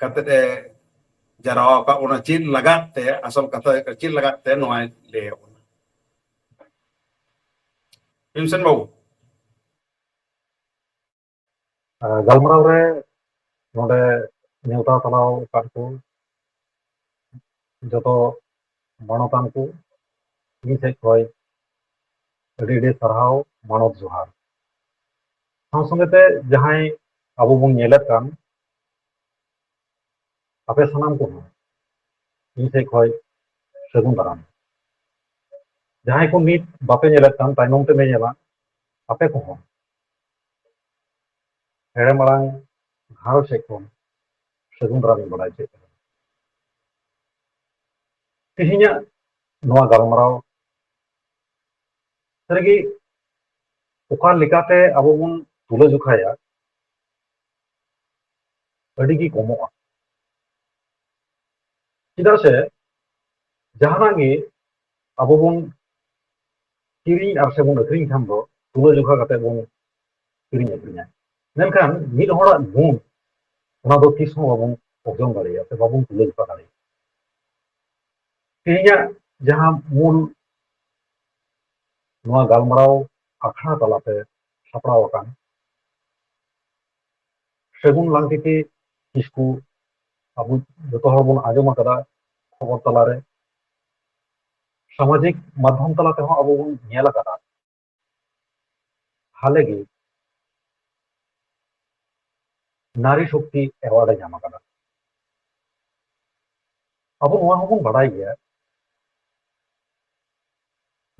ᱠᱟᱛᱮ ᱮ ᱡᱟᱨᱣᱟ ᱟᱠᱟᱫ ᱵᱚᱱᱟ, ᱪᱮᱫ ᱞᱟᱜᱟᱫ ᱛᱮ, ᱟᱥᱚᱞ ᱠᱟᱛᱷᱟ ᱦᱩᱭᱩᱜ ᱠᱟᱱᱟ ᱪᱮᱫ ᱞᱟᱜᱟᱫ ᱛᱮ ᱱᱚᱣᱟᱭ ᱞᱟᱹᱭ ᱟᱵᱚᱱᱟ᱾ ᱵᱷᱤᱢᱥᱮᱱ ᱵᱟᱹᱵᱩ᱾ ᱟᱨ ᱜᱟᱞᱢᱟᱨᱟᱣ ᱨᱮ ᱱᱚᱰᱮ ᱱᱮᱣᱛᱟ ᱛᱟᱞᱟᱣ ᱟᱠᱟᱫ ᱠᱚ ᱡᱚᱛᱚ ᱢᱟᱱᱚᱛᱟᱱ ᱠᱚ, ᱤᱧ ᱥᱮᱫ ᱠᱷᱚᱱ ᱟᱹᱰᱤ ᱟᱹᱰᱤ ᱥᱟᱨᱦᱟᱣ, ᱢᱟᱱᱚᱛ ᱡᱚᱦᱟᱨ᱾ ᱥᱟᱶ ᱥᱚᱸᱜᱮ ᱛᱮ ᱡᱟᱦᱟᱸᱭ ᱟᱵᱚ ᱵᱚᱱ ᱧᱮᱞᱮᱫ ᱠᱟᱱ, ᱟᱯᱮ ᱥᱟᱱᱟᱢ ᱠᱚᱦᱚᱸ ᱤᱧ ᱥᱮᱫ ᱠᱷᱚᱱ ᱥᱟᱹᱜᱩᱱ ᱫᱟᱨᱟᱢ᱾ ᱡᱟᱦᱟᱸᱭ ᱠᱚ ᱱᱤᱛ ᱵᱟᱯᱮ ᱧᱮᱞᱮᱫ ᱠᱟᱱ, ᱛᱟᱭᱱᱚᱢ ᱛᱮᱯᱮ ᱧᱮᱞᱟ, ᱟᱯᱮ ᱠᱚᱦᱚᱸ ᱦᱮᱲᱮᱢ ᱟᱲᱟᱝ ᱜᱷᱟᱨᱚᱸᱡᱽ ᱥᱮᱫ ᱠᱷᱚᱱ ᱥᱟᱹᱜᱩᱱ ᱫᱟᱨᱟᱢ ᱤᱧ ᱵᱟᱲᱟᱭ ᱦᱚᱪᱚᱭᱮᱫ ᱠᱟᱱᱟ᱾ ᱛᱮᱦᱮᱧᱟᱜ ᱱᱚᱣᱟ ᱜᱟᱞᱢᱟᱨᱟᱣ ᱥᱟᱹᱨᱤᱜᱮ ᱚᱠᱟ ᱞᱮᱠᱟᱛᱮ ᱟᱵᱚ ᱵᱚᱱ ᱛᱩᱞᱟᱹ ᱡᱚᱠᱷᱟᱭᱟ, ᱟᱹᱰᱤ ᱜᱮ ᱠᱚᱢᱚᱜᱼᱟ᱾ ᱪᱮᱫᱟᱜ ᱥᱮ ᱡᱟᱦᱟᱱᱟᱜ ᱜᱮ ᱟᱵᱚ ᱵᱚᱱ ᱠᱤᱨᱤᱧ ᱟᱨ ᱥᱮ ᱵᱚᱱ ᱟᱹᱠᱷᱨᱤᱧ ᱠᱷᱟᱱ ᱫᱚ ᱛᱩᱞᱟᱹ ᱡᱚᱠᱷᱟ ᱠᱟᱛᱮ ᱵᱚᱱ ᱠᱤᱨᱤᱧ ᱟᱹᱠᱷᱨᱤᱧᱟ᱾ ᱢᱮᱱᱠᱷᱟᱱ ᱢᱤᱫ ᱦᱚᱲᱟᱜ ᱜᱩᱱ, ᱚᱱᱟ ᱫᱚ ᱛᱤᱥ ᱦᱚᱸ ᱵᱟᱵᱚᱱ ᱚᱨᱡᱚᱱ ᱫᱟᱲᱮᱭᱟᱜᱼᱟ ᱥᱮ ᱵᱟᱵᱚᱱ ᱛᱩᱞᱟᱹ ᱡᱚᱠᱷᱟ ᱫᱟᱲᱮᱭᱟᱜᱼᱟ᱾ ᱛᱮᱦᱮᱧᱟᱜ ᱡᱟᱦᱟᱸ ᱢᱩᱞ ᱱᱚᱣᱟ ᱜᱟᱞᱢᱟᱨᱟᱣ ᱟᱠᱷᱲᱟ ᱛᱟᱞᱟᱛᱮ ᱥᱟᱯᱲᱟᱣ ᱟᱠᱟᱱ ᱥᱟᱹᱜᱩᱱ ᱞᱟᱝᱛᱤᱛᱤ ᱠᱤᱥᱠᱩ, ᱟᱵᱚ ᱡᱚᱛᱚ ᱦᱚᱲ ᱵᱚᱱ ᱟᱸᱡᱚᱢ ᱟᱠᱟᱫᱟ ᱠᱷᱚᱵᱚᱨ ᱛᱟᱞᱟᱨᱮ, ᱥᱟᱢᱟᱡᱤᱠ ᱢᱟᱫᱽᱫᱷᱚᱢ ᱛᱟᱞᱟ ᱛᱮᱦᱚᱸ ᱟᱵᱚ ᱵᱚᱱ ᱧᱮᱞ ᱟᱠᱟᱫᱟ᱾ ᱦᱟᱞᱮ ᱜᱮ ᱱᱟᱨᱤ ᱥᱚᱠᱛᱤ ᱮᱣᱟᱨᱰ ᱮ ᱧᱟᱢ ᱟᱠᱟᱫᱟ᱾ ᱟᱵᱚ ᱱᱚᱣᱟ ᱦᱚᱸᱵᱚᱱ ᱵᱟᱲᱟᱭ ᱜᱮᱭᱟ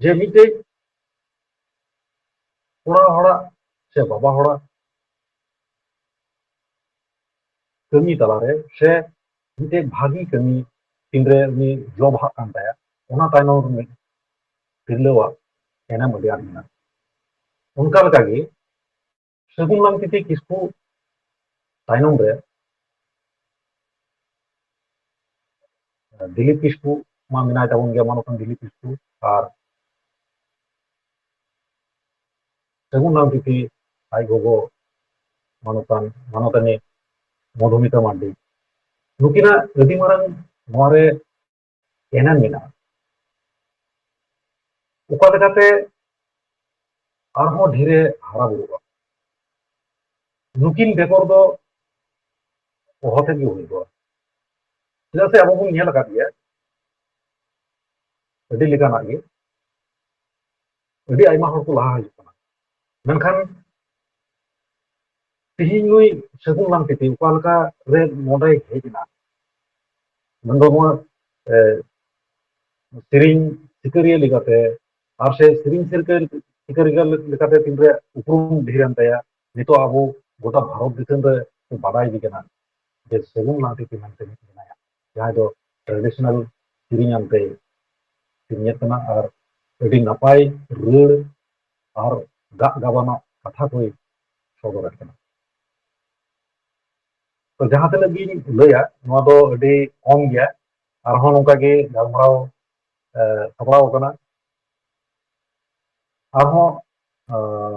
ᱡᱮ ᱢᱤᱫᱴᱮᱡ ᱠᱚᱲᱟ ᱦᱚᱲᱟᱜ ᱥᱮ ᱵᱟᱵᱟ ᱦᱚᱲᱟᱜ ᱠᱟᱹᱢᱤ ᱛᱟᱞᱟᱨᱮ ᱥᱮ ᱢᱤᱫᱴᱮᱡ ᱵᱷᱟᱹᱜᱤ ᱠᱟᱹᱢᱤ ᱛᱤᱱᱨᱮ ᱩᱱᱤ ᱡᱚᱵᱟᱜ ᱠᱟᱱ ᱛᱟᱭᱟ, ᱚᱱᱟ ᱛᱟᱭᱱᱚᱢ ᱨᱮ ᱢᱤᱫ ᱛᱤᱨᱞᱟᱹᱣᱟᱜ ᱮᱱᱮᱢ ᱟᱹᱰᱤ ᱟᱸᱴ ᱢᱮᱱᱟᱜᱼᱟ᱾ ᱚᱱᱠᱟ ᱞᱮᱠᱟᱜᱮ ᱥᱟᱹᱜᱩᱱ ᱞᱟᱝᱛᱤᱛᱤ ᱠᱤᱥᱠᱩ ᱛᱟᱭᱱᱚᱢ ᱨᱮ ᱫᱤᱞᱤᱯ ᱠᱤᱥᱠᱩ ᱢᱟ ᱢᱮᱱᱟᱭ ᱛᱟᱵᱚᱱ ᱜᱮᱭᱟ, ᱢᱟᱱᱚᱛᱟᱱ ᱫᱤᱞᱤᱯ ᱠᱤᱥᱠᱩ, ᱟᱨ ᱥᱟᱹᱜᱩᱱ ᱞᱟᱝᱛᱤᱛᱤ ᱟᱡ ᱜᱚᱜᱚ ᱢᱟᱱᱚᱛᱟᱱ ᱢᱟᱱᱚᱛᱟᱱᱤ ᱢᱚᱫᱷᱩᱢᱤᱛᱟ ᱢᱟᱱᱰᱤ, ᱱᱩᱠᱤᱱᱟᱜ ᱟᱹᱰᱤ ᱢᱟᱨᱟᱝ ᱱᱚᱣᱟ ᱨᱮ ᱮᱱᱮᱢ ᱢᱮᱱᱟᱜᱼᱟ᱾ ᱚᱠᱟ ᱞᱮᱠᱟᱛᱮ ᱟᱨᱦᱚᱸ ᱰᱷᱮᱨᱮ ᱦᱟᱨᱟ ᱵᱩᱨᱩᱜᱼᱟ, ᱱᱩᱠᱤᱱ ᱵᱮᱜᱚᱨ ᱫᱚ ᱚᱦᱚᱛᱮ ᱜᱮ ᱦᱩᱭ ᱠᱚᱜᱼᱟ᱾ ᱪᱮᱫᱟᱜ ᱥᱮ ᱟᱵᱚ ᱵᱚᱱ ᱧᱮᱞ ᱟᱠᱟᱫ ᱜᱮᱭᱟ ᱟᱹᱰᱤ ᱞᱮᱠᱟᱱᱟᱜ ᱜᱮ, ᱟᱹᱰᱤ ᱟᱭᱢᱟ ᱦᱚᱲ ᱠᱚ ᱞᱟᱦᱟ ᱦᱤᱡᱩᱜ ᱠᱟᱱᱟ, ᱢᱮᱱᱠᱷᱟᱱ ᱛᱮᱦᱮᱧ ᱱᱩᱭ ᱥᱟᱹᱜᱩᱱ ᱞᱟᱝᱛᱤᱛᱤ ᱚᱠᱟ ᱞᱮᱠᱟ ᱨᱮ ᱱᱚᱰᱮᱭ ᱦᱮᱡ ᱮᱱᱟ? ᱢᱮᱱᱫᱚ ᱱᱚᱣᱟ ᱥᱮᱨᱮᱧ ᱥᱤᱠᱟᱹᱨᱤᱭᱟᱹ ᱞᱮᱠᱟᱛᱮ ᱟᱨ ᱥᱮ ᱥᱮᱨᱮᱧ ᱥᱤᱠᱟᱹᱨᱤᱭᱟᱹ ᱞᱮᱠᱟᱛᱮ ᱛᱤᱱᱨᱮ ᱩᱯᱨᱩᱢ ᱰᱷᱮᱨᱮᱱ ᱛᱟᱭᱟ, ᱱᱤᱛᱚᱜ ᱟᱵᱚ ᱜᱚᱴᱟ ᱵᱷᱟᱨᱚᱛ ᱫᱤᱥᱚᱢ ᱨᱮ ᱵᱟᱰᱟᱭ ᱤᱫᱤ ᱠᱟᱱᱟ ᱡᱮ ᱥᱟᱹᱜᱩᱱ ᱞᱟᱝᱛᱤᱛᱤ ᱢᱮᱱᱛᱮ ᱢᱮᱱᱟᱭᱟ, ᱡᱟᱦᱟᱸᱭ ᱫᱚ ᱴᱨᱟᱰᱤᱥᱚᱱᱟᱞ ᱥᱮᱨᱮᱧ ᱟᱱᱛᱮ ᱥᱮᱨᱮᱧᱮᱫ ᱠᱟᱱᱟ ᱟᱨ ᱟᱹᱰᱤ ᱱᱟᱯᱟᱭ ᱨᱟᱹᱲ ᱟᱨ ᱜᱟᱜ ᱜᱟᱵᱟᱱᱟᱜ ᱠᱟᱛᱷᱟ ᱠᱚᱭ ᱥᱚᱫᱚᱨᱮᱫ ᱠᱟᱱᱟ᱾ ᱛᱚ ᱡᱟᱦᱟᱸ ᱛᱤᱱᱟᱹᱜ ᱜᱤᱧ ᱞᱟᱹᱭᱟ, ᱱᱚᱣᱟ ᱫᱚ ᱟᱹᱰᱤ ᱠᱚᱢ ᱜᱮᱭᱟ᱾ ᱟᱨᱦᱚᱸ ᱱᱚᱝᱠᱟ ᱜᱮ ᱜᱟᱞᱢᱟᱨᱟᱣ ᱥᱟᱯᱲᱟᱣ ᱟᱠᱟᱱᱟ᱾ ᱟᱨᱦᱚᱸ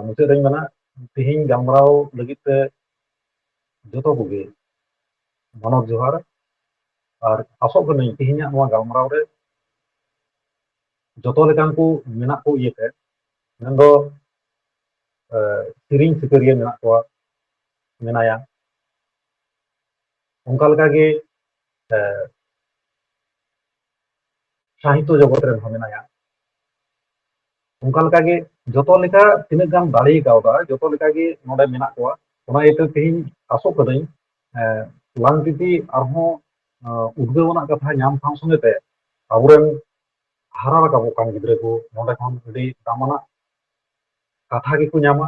ᱢᱩᱪᱟᱹᱫ ᱨᱮᱧ ᱢᱮᱱᱟ, ᱛᱮᱦᱮᱧ ᱜᱟᱞᱢᱟᱨᱟᱣ ᱞᱟᱹᱜᱤᱫ ᱛᱮ ᱡᱚᱛᱚ ᱠᱚᱜᱮ ᱢᱟᱱᱚᱛ ᱡᱚᱦᱟᱨ᱾ ᱟᱨ ᱟᱥᱚᱜ ᱠᱟᱹᱱᱟᱹᱧ ᱛᱮᱦᱮᱧᱟᱜ ᱱᱚᱣᱟ ᱜᱟᱞᱢᱟᱨᱟᱣ ᱨᱮ ᱡᱚᱛᱚ ᱞᱮᱠᱟᱱ ᱠᱚ ᱢᱮᱱᱟᱜ ᱠᱚ ᱤᱭᱟᱹᱛᱮ, ᱢᱮᱱᱫᱚ ᱥᱮᱨᱮᱧ ᱥᱤᱠᱟᱹᱨᱤᱭᱟᱹ ᱢᱮᱱᱟᱜ ᱠᱚᱣᱟ, ᱢᱮᱱᱟᱭᱟ, ᱚᱱᱠᱟ ᱞᱮᱠᱟᱜᱮ ᱥᱟᱦᱤᱛᱛᱚ ᱡᱚᱜᱚᱛ ᱨᱮᱱ ᱦᱚᱸ ᱢᱮᱱᱟᱭᱟ᱾ ᱚᱱᱠᱟ ᱞᱮᱠᱟᱜᱮ ᱡᱚᱛᱚ ᱞᱮᱠᱟ ᱛᱤᱱᱟᱹᱜ ᱜᱟᱱ ᱫᱟᱲᱮ ᱠᱟᱣᱫᱟ, ᱡᱚᱛᱚ ᱞᱮᱠᱟᱜᱮ ᱱᱚᱰᱮ ᱢᱮᱱᱟᱜ ᱠᱚᱣᱟ᱾ ᱚᱱᱟ ᱤᱭᱟᱹᱛᱮ ᱛᱮᱦᱮᱧ ᱟᱥᱚᱜ ᱠᱟᱹᱱᱟᱹᱧ ᱞᱟᱝᱛᱤᱛᱤ ᱟᱨᱦᱚᱸ ᱩᱫᱽᱜᱟᱹᱣ ᱟᱱᱟᱜ ᱠᱟᱛᱷᱟ ᱧᱟᱢ ᱥᱟᱶ ᱥᱚᱸᱜᱮ ᱛᱮ ᱟᱵᱚᱨᱮᱱ ᱦᱟᱨᱟ ᱨᱟᱠᱟᱵᱚᱜ ᱠᱟᱱ ᱜᱤᱫᱽᱨᱟᱹ ᱠᱚ ᱱᱚᱰᱮ ᱠᱷᱚᱱ ᱟᱹᱰᱤ ᱫᱟᱢᱟᱱᱟᱜ ᱠᱟᱛᱷᱟ ᱜᱮᱠᱚ ᱧᱟᱢᱟ᱾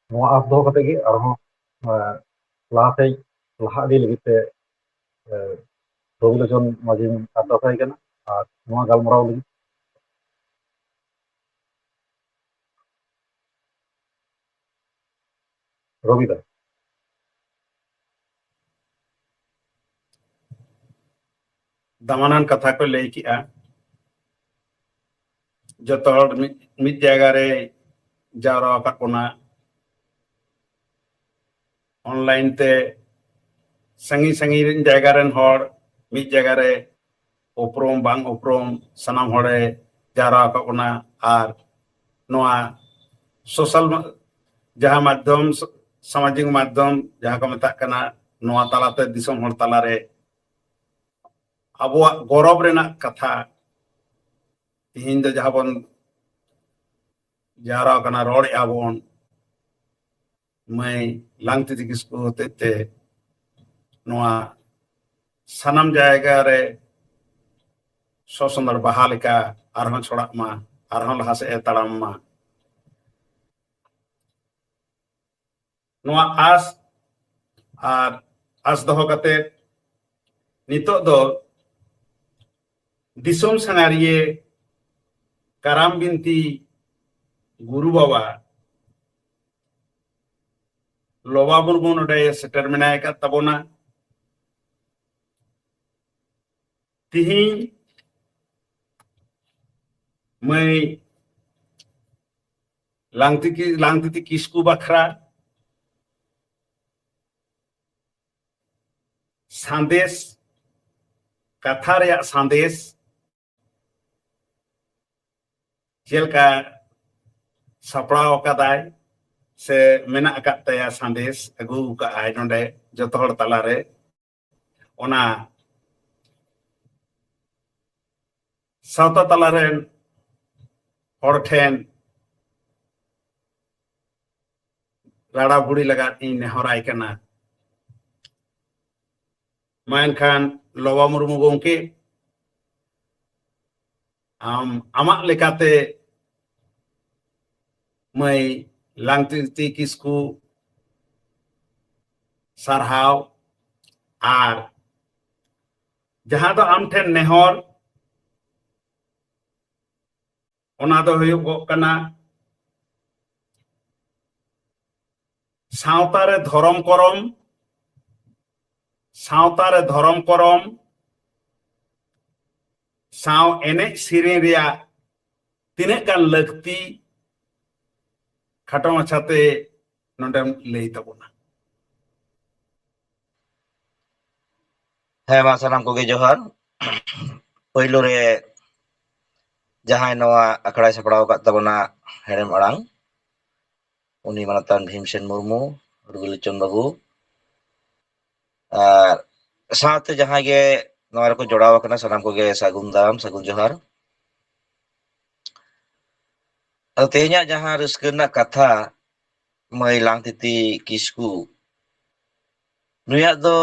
ᱱᱚᱣᱟ ᱟᱸᱥ ᱫᱚᱦᱚ ᱠᱟᱛᱮ ᱜᱮ ᱟᱨᱦᱚᱸ ᱞᱟᱦᱟ ᱥᱮᱫ ᱞᱟᱦᱟ ᱤᱫᱤ ᱞᱟᱹᱜᱤᱫ ᱛᱮ ᱨᱚᱵᱤᱞᱳᱪᱚᱱ ᱢᱟᱹᱡᱷᱤᱧ ᱟᱨᱫᱟᱥ ᱟᱭ ᱠᱟᱱᱟ ᱟᱨ ᱱᱚᱣᱟ ᱜᱟᱞᱢᱟᱨᱟᱣ ᱞᱟᱹᱜᱤᱫ᱾ ᱨᱚᱵᱤ ᱫᱟ᱾ ᱫᱟᱢᱟᱱᱟᱱ ᱠᱟᱛᱷᱟ ᱠᱚ ᱞᱟᱹᱭ ᱠᱮᱜᱼᱟ᱾ ᱡᱚᱛᱚ ᱦᱚᱲ ᱢᱤᱫ, ᱢᱤᱫ ᱡᱟᱭᱜᱟ ᱨᱮ ᱡᱟᱣᱨᱟ ᱟᱠᱟᱫ ᱵᱚᱱᱟ᱾ ᱚᱱᱞᱟᱭᱤᱱ ᱛᱮ ᱥᱟᱺᱜᱤᱧ ᱥᱟᱺᱜᱤᱧ ᱨᱮᱱ ᱡᱟᱭᱜᱟ ᱨᱮᱱ ᱦᱚᱲ ᱢᱤᱫ ᱡᱟᱭᱜᱟ ᱨᱮ, ᱩᱯᱨᱩᱢ ᱵᱟᱝ ᱩᱯᱨᱩᱢ, ᱥᱟᱱᱟᱢ ᱦᱚᱲᱮ ᱡᱟᱣᱨᱟ ᱟᱠᱟᱫ ᱵᱚᱱᱟ᱾ ᱟᱨ ᱱᱚᱣᱟ ᱥᱳᱥᱟᱞ ᱢᱟ-, ᱡᱟᱦᱟᱸ ᱢᱟᱫᱽᱫᱷᱚᱢ, ᱥᱟᱢᱟᱡᱤᱠ ᱢᱟᱫᱽᱫᱷᱚᱢ ᱡᱟᱦᱟᱸ ᱠᱚ ᱢᱮᱛᱟᱜ ᱠᱟᱱᱟ, ᱱᱚᱣᱟ ᱛᱟᱞᱟᱛᱮ ᱫᱤᱥᱚᱢ ᱦᱚᱲ ᱛᱟᱞᱟᱨᱮ ᱟᱵᱚᱣᱟᱜ ᱜᱚᱨᱚᱵᱽ ᱨᱮᱱᱟᱜ ᱠᱟᱛᱷᱟ ᱛᱤᱦᱤᱧ ᱫᱚ ᱡᱟᱦᱟᱸ ᱵᱚᱱ ᱡᱟᱣᱨᱟ ᱟᱠᱟᱱᱟ, ᱨᱚᱲᱮᱫᱼᱟ ᱵᱚᱱ, ᱢᱟᱹᱭ ᱞᱟᱝᱛᱤᱛᱤ ᱠᱤᱥᱠᱩ ᱦᱚᱛᱮᱡ ᱛᱮ ᱱᱚᱣᱟ ᱥᱟᱱᱟᱢ ᱡᱟᱭᱜᱟ ᱨᱮ ᱥᱚᱥᱚᱸᱫᱚᱲ ᱵᱟᱦᱟ ᱞᱮᱠᱟ ᱟᱨᱦᱚᱸ ᱪᱷᱚᱲᱟᱜ ᱢᱟ, ᱟᱨᱦᱚᱸ ᱞᱟᱦᱟ ᱥᱮᱫ ᱮ ᱛᱟᱲᱟᱢ ᱢᱟ᱾ ᱱᱚᱣᱟ ᱟᱥ ᱟᱨ ᱟᱥ ᱫᱚᱦᱚ ᱠᱟᱛᱮ ᱱᱤᱛᱚᱜ ᱫᱚ ᱫᱤᱥᱚᱢ ᱥᱟᱸᱜᱷᱟᱨᱤᱭᱟᱹ ᱠᱟᱨᱟᱢ ᱵᱤᱱᱛᱤ ᱜᱩᱨᱩ ᱵᱟᱵᱟ ᱞᱚᱵᱟ ᱢᱩᱨᱢᱩ ᱱᱚᱰᱮ ᱥᱮᱴᱮᱨ ᱢᱮᱱᱟᱭ ᱟᱠᱟᱫ ᱛᱟᱵᱚᱱᱟ᱾ ᱛᱤᱦᱤᱧ ᱢᱟᱹᱭ ᱞᱟᱝᱛᱤᱛᱤ, ᱞᱟᱝᱛᱤᱛᱤ ᱠᱤᱥᱠᱩ ᱵᱟᱠᱷᱨᱟ ᱥᱟᱸᱫᱮᱥ, ᱠᱟᱛᱷᱟ ᱨᱮᱭᱟᱜ ᱥᱟᱸᱫᱮᱥ ᱪᱮᱫ ᱞᱮᱠᱟ ᱥᱟᱯᱲᱟᱣ ᱟᱠᱟᱫᱟᱭ ᱥᱮ ᱢᱮᱱᱟᱜ ᱟᱠᱟᱫ ᱛᱟᱭᱟ, ᱥᱟᱸᱫᱮᱥ ᱟᱹᱜᱩ ᱟᱠᱟᱫᱟᱭ ᱱᱚᱰᱮ ᱡᱚᱛᱚ ᱦᱚᱲ ᱛᱟᱞᱟᱨᱮ, ᱚᱱᱟ ᱥᱟᱶᱛᱟ ᱛᱟᱞᱟ ᱨᱮᱱ ᱦᱚᱲ ᱴᱷᱮᱱ ᱨᱟᱲᱟ ᱵᱷᱩᱲᱤ ᱞᱟᱜᱟᱫ ᱤᱧ ᱱᱮᱦᱚᱨᱟᱭ ᱠᱟᱱᱟ᱾ ᱢᱟ ᱮᱱᱠᱷᱟᱱ ᱞᱚᱵᱟ ᱢᱩᱨᱢᱩ ᱜᱚᱢᱠᱮ, ᱟᱢ ᱟᱢᱟᱜ ᱞᱮᱠᱟᱛᱮ ᱢᱟᱹᱭ ᱞᱟᱝᱛᱤᱛᱤ ᱠᱤᱥᱠᱩ ᱥᱟᱨᱦᱟᱣ, ᱟᱨ ᱡᱟᱦᱟᱸ ᱫᱚ ᱟᱢ ᱴᱷᱮᱱ ᱱᱮᱦᱚᱨ, ᱚᱱᱟ ᱫᱚ ᱦᱩᱭᱩᱜᱚᱜ ᱠᱟᱱᱟ ᱥᱟᱶᱛᱟ ᱨᱮ ᱫᱷᱚᱨᱚᱢ ᱠᱚᱨᱚᱢ, ᱥᱟᱶᱛᱟ ᱨᱮ ᱫᱷᱚᱨᱚᱢ ᱠᱚᱨᱚᱢ ᱥᱟᱶ ᱮᱱᱮᱡ ᱥᱮᱨᱮᱧ ᱨᱮᱭᱟᱜ ᱛᱤᱱᱟᱹᱜ ᱜᱟᱱ ᱞᱟᱹᱠᱛᱤ, ᱠᱷᱟᱴᱚ ᱢᱟᱪᱷᱟᱛᱮ ᱱᱚᱰᱮᱢ ᱞᱟᱹᱭ ᱛᱟᱵᱚᱱᱟ᱾ ᱦᱮᱸ, ᱢᱟ ᱥᱟᱱᱟᱢ ᱠᱚᱜᱮ ᱡᱚᱦᱟᱨ᱾ ᱯᱳᱭᱞᱳ ᱨᱮ ᱡᱟᱦᱟᱸᱭ ᱱᱚᱣᱟ ᱟᱠᱷᱲᱟᱭ ᱥᱟᱯᱲᱟᱣ ᱟᱠᱟᱫ ᱛᱟᱵᱚᱱᱟ ᱦᱮᱲᱮᱢ ᱟᱲᱟᱝ, ᱩᱱᱤ ᱢᱟᱱᱚᱛᱟᱱ ᱵᱷᱤᱢᱥᱮᱱ ᱢᱩᱨᱢᱩ, ᱨᱚᱵᱤᱞᱳᱪᱚᱱ ᱵᱟᱹᱵᱩ, ᱟᱨ ᱥᱟᱶᱛᱮ ᱡᱟᱦᱟᱸᱭ ᱜᱮ ᱱᱚᱣᱟ ᱨᱮᱠᱚ ᱡᱚᱲᱟᱣ ᱟᱠᱟᱱᱟ, ᱥᱟᱱᱟᱢ ᱠᱚᱜᱮ ᱥᱟᱹᱜᱩᱱ ᱫᱟᱨᱟᱢ, ᱥᱟᱹᱜᱩᱱ ᱡᱚᱦᱟᱨ᱾ ᱟᱫᱚ ᱛᱮᱦᱮᱧᱟᱜ ᱡᱟᱦᱟᱸ ᱨᱟᱹᱥᱠᱟᱹ ᱨᱮᱱᱟᱜ ᱠᱟᱛᱷᱟ, ᱢᱟᱹᱭ ᱞᱟᱝᱛᱤᱛᱤ ᱠᱤᱥᱠᱩ, ᱱᱩᱭᱟᱜ ᱫᱚ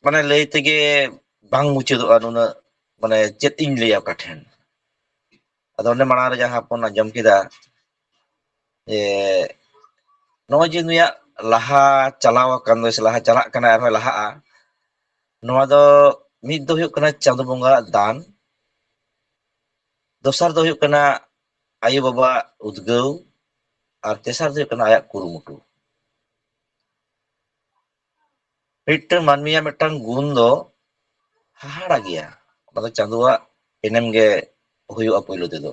ᱢᱟᱱᱮ ᱞᱟᱹᱭ ᱛᱮᱜᱮ ᱵᱟᱝ ᱢᱩᱪᱟᱹᱫᱚᱜᱼᱟ, ᱱᱩᱱᱟᱹᱜ ᱢᱟᱱᱮ ᱪᱮᱫ ᱤᱧ ᱞᱟᱹᱭᱟ ᱚᱠᱟ ᱴᱷᱮᱱ᱾ ᱟᱫᱚ ᱚᱸᱰᱮ ᱢᱟᱲᱟᱝ ᱨᱮ ᱡᱟᱦᱟᱸ ᱵᱚᱱ ᱟᱸᱡᱚᱢ ᱠᱮᱫᱟ, ᱡᱮ ᱱᱚᱜᱼᱚᱭ ᱡᱮ ᱱᱩᱭᱟᱜ ᱞᱟᱦᱟ ᱪᱟᱞᱟᱣ ᱟᱠᱟᱱ ᱫᱚ ᱥᱮ ᱞᱟᱦᱟ ᱪᱟᱞᱟᱜ ᱠᱟᱱᱟ, ᱟᱨᱦᱚᱸᱭ ᱞᱟᱦᱟᱜᱼᱟ, ᱱᱚᱣᱟ ᱫᱚ ᱢᱤᱫ ᱫᱚ ᱦᱩᱭᱩᱜ ᱠᱟᱱᱟ ᱪᱟᱸᱫᱳ ᱵᱚᱸᱜᱟᱣᱟᱜ ᱫᱟᱱ, ᱫᱚᱥᱟᱨ ᱫᱚ ᱦᱩᱭᱩᱜ ᱠᱟᱱᱟ ᱟᱭᱳ ᱵᱟᱵᱟᱣᱟᱜ ᱩᱫᱽᱜᱟᱹᱣ, ᱟᱨ ᱛᱮᱥᱟᱨ ᱫᱚ ᱦᱩᱭᱩᱜ ᱠᱟᱱᱟ ᱟᱭᱟᱜ ᱠᱩᱨᱩᱢᱩᱴᱩ᱾ ᱢᱤᱫᱴᱟᱝ ᱢᱟᱹᱱᱢᱤᱭᱟᱜ ᱢᱤᱫᱴᱟᱝ ᱜᱩᱱ ᱫᱚ ᱦᱟᱦᱟᱲᱟ ᱜᱮᱭᱟ᱾ ᱚᱱᱟ ᱫᱚ ᱪᱟᱸᱫᱳᱣᱟᱜ ᱮᱱᱮᱢ ᱜᱮ ᱦᱩᱭᱩᱜᱼᱟ ᱯᱳᱭᱞᱳ ᱛᱮᱫᱚ᱾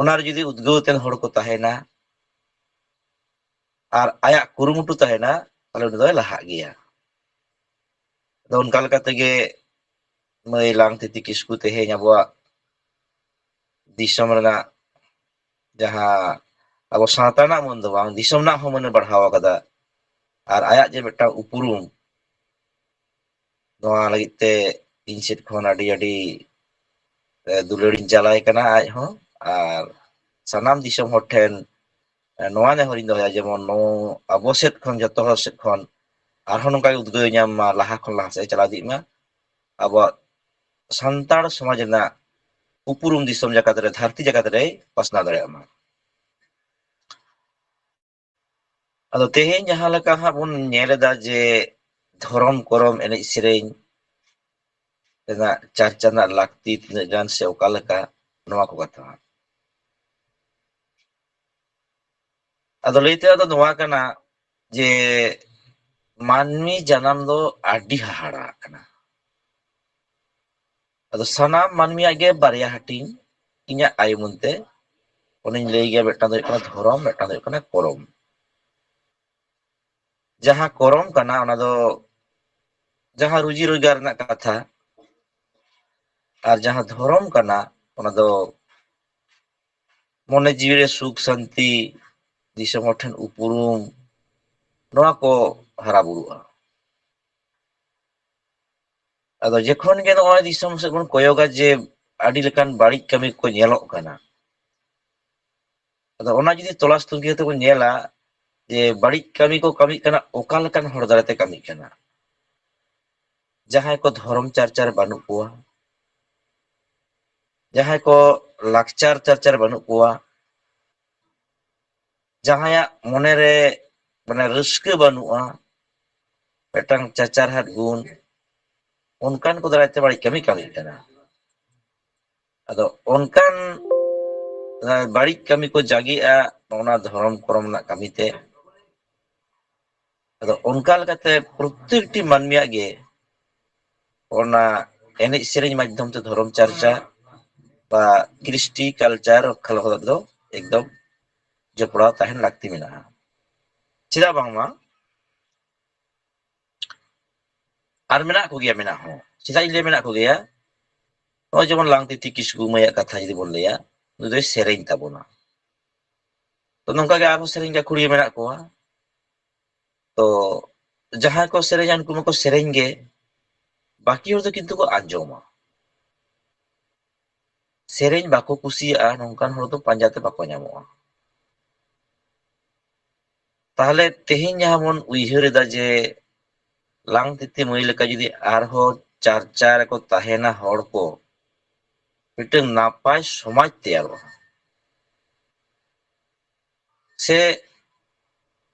ᱚᱱᱟ ᱨᱮ ᱡᱩᱫᱤ ᱩᱫᱽᱜᱟᱹᱣ ᱛᱮᱱ ᱦᱚᱲ ᱠᱚ ᱛᱟᱦᱮᱱᱟ ᱟᱨ ᱟᱭᱟᱜ ᱠᱩᱨᱩᱢᱩᱴᱩ ᱛᱟᱦᱮᱱᱟ, ᱛᱟᱦᱞᱮ ᱩᱱᱤ ᱫᱚᱭ ᱞᱟᱦᱟᱜ ᱜᱮᱭᱟ᱾ ᱟᱫᱚ ᱚᱱᱠᱟ ᱞᱮᱠᱟ ᱛᱮᱜᱮ ᱢᱟᱹᱭ ᱞᱟᱝᱛᱤᱛᱤ ᱠᱤᱥᱠᱩ ᱛᱮᱦᱮᱧ ᱟᱵᱚᱣᱟᱜ ᱫᱤᱥᱚᱢ ᱨᱮᱱᱟᱜ ᱡᱟᱦᱟᱸ ᱟᱵᱚ ᱥᱟᱶᱛᱟ ᱨᱮᱱᱟᱜ ᱢᱟᱹᱱ ᱫᱚ ᱵᱟᱝ, ᱫᱤᱥᱚᱢ ᱨᱮᱱᱟᱜ ᱦᱚᱸ ᱢᱟᱹᱱᱮ ᱵᱟᱲᱦᱟᱣ ᱟᱠᱟᱫᱟ᱾ ᱟᱨ ᱟᱭᱟᱜ ᱡᱮ ᱢᱤᱫᱴᱟᱝ ᱩᱯᱨᱩᱢ, ᱱᱚᱣᱟ ᱞᱟᱹᱜᱤᱫ ᱛᱮ ᱤᱧ ᱥᱮᱫ ᱠᱷᱚᱱ ᱟᱹᱰᱤ ᱟᱹᱰᱤ, ᱮ, ᱫᱩᱞᱟᱹᱲᱤᱧ ᱪᱟᱞᱟᱭ ᱠᱟᱱᱟ ᱟᱡ ᱦᱚᱸ᱾ ᱟᱨ ᱥᱟᱱᱟᱢ ᱫᱤᱥᱚᱢ ᱦᱚᱲ ᱴᱷᱮᱱ, ᱮ, ᱱᱚᱣᱟ ᱱᱮᱦᱚᱨᱤᱧ ᱫᱚᱦᱚᱭᱟ, ᱡᱮᱢᱚᱱ ᱱᱚᱣᱟ ᱟᱵᱚ ᱥᱮᱫ ᱠᱷᱚᱱ, ᱡᱚᱛᱚ ᱦᱚᱲ ᱥᱮᱫ ᱠᱷᱚᱱ ᱟᱨᱦᱚᱸ ᱱᱚᱝᱠᱟ ᱜᱮ ᱩᱫᱽᱜᱟᱹᱣ ᱧᱟᱢ ᱢᱟ, ᱞᱟᱦᱟ ᱠᱷᱚᱱ ᱞᱟᱦᱟ ᱥᱮᱫ ᱮ ᱪᱟᱞᱟᱣ ᱤᱫᱤᱜ ᱢᱟ, ᱟᱵᱚᱣᱟᱜ ᱥᱟᱱᱛᱟᱲ ᱥᱚᱢᱟᱡᱽ ᱨᱮᱱᱟᱜ ᱩᱯᱨᱩᱢ ᱫᱤᱥᱚᱢ ᱡᱟᱠᱟᱛ ᱨᱮ, ᱫᱷᱟᱹᱨᱛᱤ ᱡᱟᱠᱟᱛ ᱨᱮᱭ ᱯᱟᱥᱱᱟᱣ ᱫᱟᱲᱮᱭᱟᱜ ᱢᱟ᱾ ᱟᱫᱚ ᱛᱮᱦᱮᱧ ᱡᱟᱦᱟᱸ ᱞᱮᱠᱟ ᱦᱟᱸᱜ ᱵᱚᱱ ᱧᱮᱞ ᱮᱫᱟ ᱡᱮ ᱫᱷᱚᱨᱚᱢ ᱠᱚᱨᱚᱢ, ᱮᱱᱮᱡ ᱥᱮᱨᱮᱧ ᱨᱮᱱᱟᱜ ᱪᱟᱨᱪᱟ ᱨᱮᱱᱟᱜ ᱞᱟᱹᱠᱛᱤ ᱛᱤᱱᱟᱹᱜ ᱜᱟᱱ ᱥᱮ ᱚᱠᱟ ᱞᱮᱠᱟ, ᱱᱚᱣᱟ ᱠᱚ ᱠᱟᱛᱷᱟ ᱦᱟᱸᱜ᱾ ᱟᱫᱚ ᱞᱟᱹᱭ ᱛᱮᱱᱟᱜ ᱫᱚ ᱱᱚᱣᱟ ᱠᱟᱱᱟ ᱡᱮ ᱢᱟᱹᱱᱢᱤ ᱡᱟᱱᱟᱢ ᱫᱚ ᱟᱹᱰᱤ ᱦᱟᱦᱟᱲᱟᱜ ᱠᱟᱱᱟ᱾ ᱟᱫᱚ ᱥᱟᱱᱟᱢ ᱢᱟᱹᱱᱢᱤᱭᱟᱜ ᱜᱮ ᱵᱟᱨᱭᱟ ᱦᱟᱹᱴᱤᱧ ᱤᱧᱟᱹᱜ ᱟᱭ ᱩᱢᱟᱹᱱ ᱛᱮ᱾ ᱚᱱᱮᱧ ᱞᱟᱹᱭ ᱜᱮᱭᱟ, ᱢᱤᱫᱴᱟᱝ ᱫᱚ ᱦᱩᱭᱩᱜ ᱠᱟᱱᱟ ᱫᱷᱚᱨᱚᱢ, ᱢᱤᱫᱴᱟᱝ ᱫᱚ ᱦᱩᱭᱩᱜ ᱠᱟᱱᱟ ᱠᱚᱨᱚᱢ᱾ ᱡᱟᱦᱟᱸ ᱠᱚᱨᱚᱢ ᱠᱟᱱᱟ, ᱚᱱᱟ ᱫᱚ ᱡᱟᱦᱟᱸ ᱨᱩᱡᱤ ᱨᱳᱡᱽᱜᱟᱨ ᱨᱮᱱᱟᱜ ᱠᱟᱛᱷᱟ ᱟᱨ ᱡᱟᱦᱟᱸ ᱫᱷᱚᱨᱚᱢ ᱠᱟᱱᱟ, ᱚᱱᱟ ᱫᱚ ᱢᱚᱱᱮ ᱡᱤᱣᱤ ᱨᱮ ᱥᱩᱠ ᱥᱟᱱᱛᱤ, ᱫᱤᱥᱚᱢ ᱦᱚᱲ ᱴᱷᱮᱱ ᱩᱯᱨᱩᱢ, ᱱᱚᱣᱟ ᱠᱚ ᱦᱟᱨᱟ ᱵᱩᱨᱩᱜᱼᱟ᱾ ᱟᱫᱚ ᱡᱚᱠᱷᱚᱱ ᱜᱮ ᱱᱚᱜᱼᱚᱭ ᱫᱤᱥᱚᱢ ᱥᱮᱫ ᱵᱚᱱ ᱠᱚᱭᱚᱜᱟ ᱡᱮ ᱟᱹᱰᱤ ᱞᱮᱠᱟᱱ ᱵᱟᱹᱲᱤᱡ ᱠᱟᱹᱢᱤ ᱠᱚ ᱧᱮᱞᱚᱜ ᱠᱟᱱᱟ, ᱟᱫᱚ ᱚᱱᱟ ᱡᱩᱫᱤ ᱛᱚᱞᱟᱥ ᱛᱩᱱᱠᱷᱤ ᱠᱟᱛᱮ ᱵᱚᱱ ᱧᱮᱞᱟ ᱡᱮ ᱵᱟᱹᱲᱤᱡ ᱠᱟᱹᱢᱤ ᱠᱚ ᱠᱟᱹᱢᱤᱜ ᱠᱟᱱᱟ, ᱚᱠᱟ ᱞᱮᱠᱟᱱ ᱦᱚᱲ ᱫᱟᱨᱟᱭ ᱛᱮ ᱠᱟᱹᱢᱤᱜ ᱠᱟᱱᱟ? ᱡᱟᱦᱟᱸᱭ ᱠᱚ ᱫᱷᱚᱨᱚᱢ ᱪᱟᱨᱪᱟ ᱨᱮ ᱵᱟᱹᱱᱩᱜ ᱠᱚᱣᱟ, ᱡᱟᱦᱟᱸᱭ ᱠᱚ ᱞᱟᱠᱪᱟᱨ ᱪᱟᱨᱪᱟ ᱨᱮ ᱵᱟᱹᱱᱩᱜ ᱠᱚᱣᱟ, ᱡᱟᱦᱟᱸᱭᱟᱜ ᱢᱚᱱᱮᱨᱮ ᱢᱟᱱᱮ ᱨᱟᱹᱥᱠᱟᱹ ᱵᱟᱹᱱᱩᱜᱼᱟ, ᱢᱤᱫᱴᱟᱝ ᱪᱟᱪᱟᱨᱦᱟᱫ ᱜᱩᱱ, ᱚᱱᱠᱟᱱ ᱠᱚ ᱫᱟᱨᱟᱭ ᱛᱮ ᱵᱟᱹᱲᱤᱡ ᱠᱟᱹᱢᱤ ᱠᱟᱹᱢᱤᱜ ᱠᱟᱱᱟ᱾ ᱟᱫᱚ ᱚᱱᱠᱟᱱ, ᱟᱸ, ᱵᱟᱹᱲᱤᱡ ᱠᱟᱹᱢᱤ ᱠᱚ ᱡᱟᱜᱮᱜᱼᱟ ᱚᱱᱟ ᱫᱷᱚᱨᱚᱢ ᱠᱚᱨᱚᱢ ᱨᱮᱱᱟᱜ ᱠᱟᱹᱢᱤᱛᱮ᱾ ᱟᱫᱚ ᱚᱱᱠᱟ ᱞᱮᱠᱟᱛᱮ ᱯᱨᱚᱛᱛᱮᱠᱴᱤ ᱢᱟᱹᱱᱢᱤᱭᱟᱜ ᱜᱮ ᱚᱱᱟ ᱮᱱᱮᱡ ᱥᱮᱨᱮᱧ ᱢᱟᱫᱽᱫᱷᱚᱢ ᱛᱮ ᱫᱷᱚᱨᱚᱢ ᱪᱟᱨᱪᱟ ᱵᱟ ᱠᱨᱤᱥᱴᱤ ᱠᱟᱞᱪᱟᱨ ᱨᱚᱠᱠᱷᱟ ᱞᱟᱹᱜᱤᱫ ᱫᱚ ᱮᱠᱫᱚᱢ ᱡᱚᱯᱲᱟᱣ ᱛᱟᱦᱮᱱ ᱞᱟᱹᱠᱛᱤ ᱢᱮᱱᱟᱜᱼᱟ᱾ ᱪᱮᱫᱟᱜ ᱵᱟᱝᱢᱟ ᱟᱨ ᱢᱮᱱᱟᱜ ᱠᱚᱜᱮᱭᱟ, ᱢᱮᱱᱟᱜ ᱦᱚᱸ᱾ ᱪᱮᱫᱟᱜ ᱤᱧ ᱞᱟᱹᱭᱟ ᱢᱮᱱᱟᱜ ᱠᱚᱜᱮᱭᱟ? ᱱᱚᱜᱼᱚᱭ ᱡᱮᱢᱚᱱ ᱞᱟᱝᱛᱤᱛᱤ ᱠᱤᱥᱠᱩ ᱢᱟᱹᱭᱟᱜ ᱠᱟᱛᱷᱟ ᱡᱩᱫᱤ ᱵᱚᱱ ᱞᱟᱹᱭᱟ, ᱩᱱᱤ ᱫᱚᱭ ᱥᱮᱨᱮᱧ ᱛᱟᱵᱚᱱᱟ᱾ ᱛᱚ ᱱᱚᱝᱠᱟ ᱜᱮ ᱟᱨᱦᱚᱸ ᱥᱮᱨᱮᱧ ᱜᱟᱹᱠᱷᱩᱲᱤᱭᱟᱹ ᱢᱮᱱᱟᱜ ᱠᱚᱣᱟ᱾ ᱛᱚ ᱡᱟᱦᱟᱸᱭ ᱠᱚ ᱥᱮᱨᱮᱧᱟ ᱩᱱᱠᱩ ᱢᱟᱠᱚ ᱥᱮᱨᱮᱧ ᱜᱮ, ᱵᱟᱹᱠᱤ ᱦᱚᱲ ᱫᱚ ᱠᱤᱱᱛᱩ ᱠᱚ ᱟᱸᱡᱚᱢᱟ᱾ ᱥᱮᱨᱮᱧ ᱵᱟᱠᱚ ᱠᱩᱥᱤᱭᱟᱜᱼᱟ ᱱᱚᱝᱠᱟᱱ ᱦᱚᱲ ᱫᱚ ᱯᱟᱸᱡᱟ ᱛᱮ ᱵᱟᱠᱚ ᱧᱟᱢᱚᱜᱼᱟ᱾ ᱛᱟᱦᱚᱞᱮ ᱛᱮᱦᱮᱧ ᱡᱟᱦᱟᱸ ᱵᱚᱱ ᱩᱭᱦᱟᱹᱨ ᱮᱫᱟ ᱡᱮ ᱞᱟᱝᱛᱤᱛᱤ ᱢᱟᱹᱭ ᱞᱮᱠᱟ ᱡᱩᱫᱤ ᱟᱨᱦᱚᱸ ᱪᱟᱨᱪᱟ ᱨᱮᱠᱚ ᱛᱟᱦᱮᱱᱟ ᱦᱚᱲ ᱠᱚ, ᱢᱤᱫᱴᱟᱝ ᱱᱟᱯᱟᱭ ᱥᱚᱢᱟᱡᱽ ᱛᱮᱭᱟᱨᱚᱜᱼᱟ, ᱥᱮ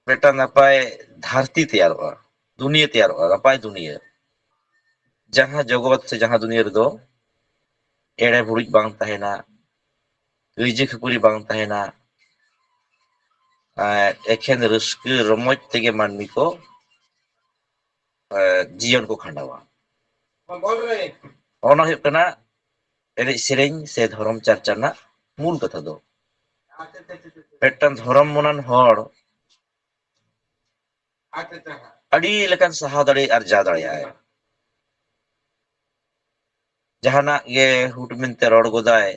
ᱢᱤᱫᱴᱟᱝ ᱱᱟᱯᱟᱭ ᱫᱷᱟᱹᱨᱛᱤ ᱛᱮᱭᱟᱨᱚᱜᱼᱟ, ᱫᱩᱱᱤᱭᱟᱹ ᱛᱮᱭᱟᱨᱚᱜᱼᱟ, ᱱᱟᱯᱟᱭ ᱫᱩᱱᱤᱭᱟᱹ᱾ ᱡᱟᱦᱟᱸ ᱡᱚᱜᱚᱛ ᱥᱮ ᱡᱟᱦᱟᱸ ᱫᱩᱱᱤᱭᱟᱹ ᱨᱮᱫᱚ ᱮᱲᱮ ᱵᱷᱩᱲᱩᱡ ᱵᱟᱝ ᱛᱟᱦᱮᱱᱟ, ᱠᱟᱹᱭᱡᱟᱹ ᱠᱷᱟᱹᱯᱟᱹᱨᱤ ᱵᱟᱝ ᱛᱟᱦᱮᱱᱟ, ᱮᱸ, ᱮᱠᱷᱮᱱ ᱨᱟᱹᱥᱠᱟᱹ ᱨᱚᱢᱚᱡᱽ ᱛᱮᱜᱮ ᱢᱟᱹᱱᱢᱤ ᱠᱚ, ᱮᱸ, ᱡᱤᱭᱚᱱ ᱠᱚ ᱠᱷᱟᱸᱰᱟᱣᱟ᱾ ᱚᱱᱟ ᱦᱩᱭᱩᱜ ᱠᱟᱱᱟ ᱮᱱᱮᱡ ᱥᱮᱨᱮᱧ ᱥᱮ ᱫᱷᱚᱨᱚᱢ ᱪᱟᱨᱪᱟ ᱨᱮᱱᱟᱜ ᱢᱩᱞ ᱠᱟᱛᱷᱟ ᱫᱚ᱾ ᱢᱤᱫᱴᱟᱝ ᱫᱷᱚᱨᱚᱢ ᱢᱚᱱᱟᱱ ᱦᱚᱲ ᱟᱹᱰᱤ ᱞᱮᱠᱟᱱ ᱥᱟᱦᱟ ᱫᱟᱲᱮ ᱟᱨᱡᱟᱣ ᱫᱟᱲᱮᱭᱟᱜᱼᱟᱭ᱾ ᱡᱟᱦᱟᱱᱟᱜ ᱜᱮ ᱦᱩᱴ ᱢᱮᱱᱛᱮ ᱨᱚᱲ ᱜᱚᱫᱟᱭ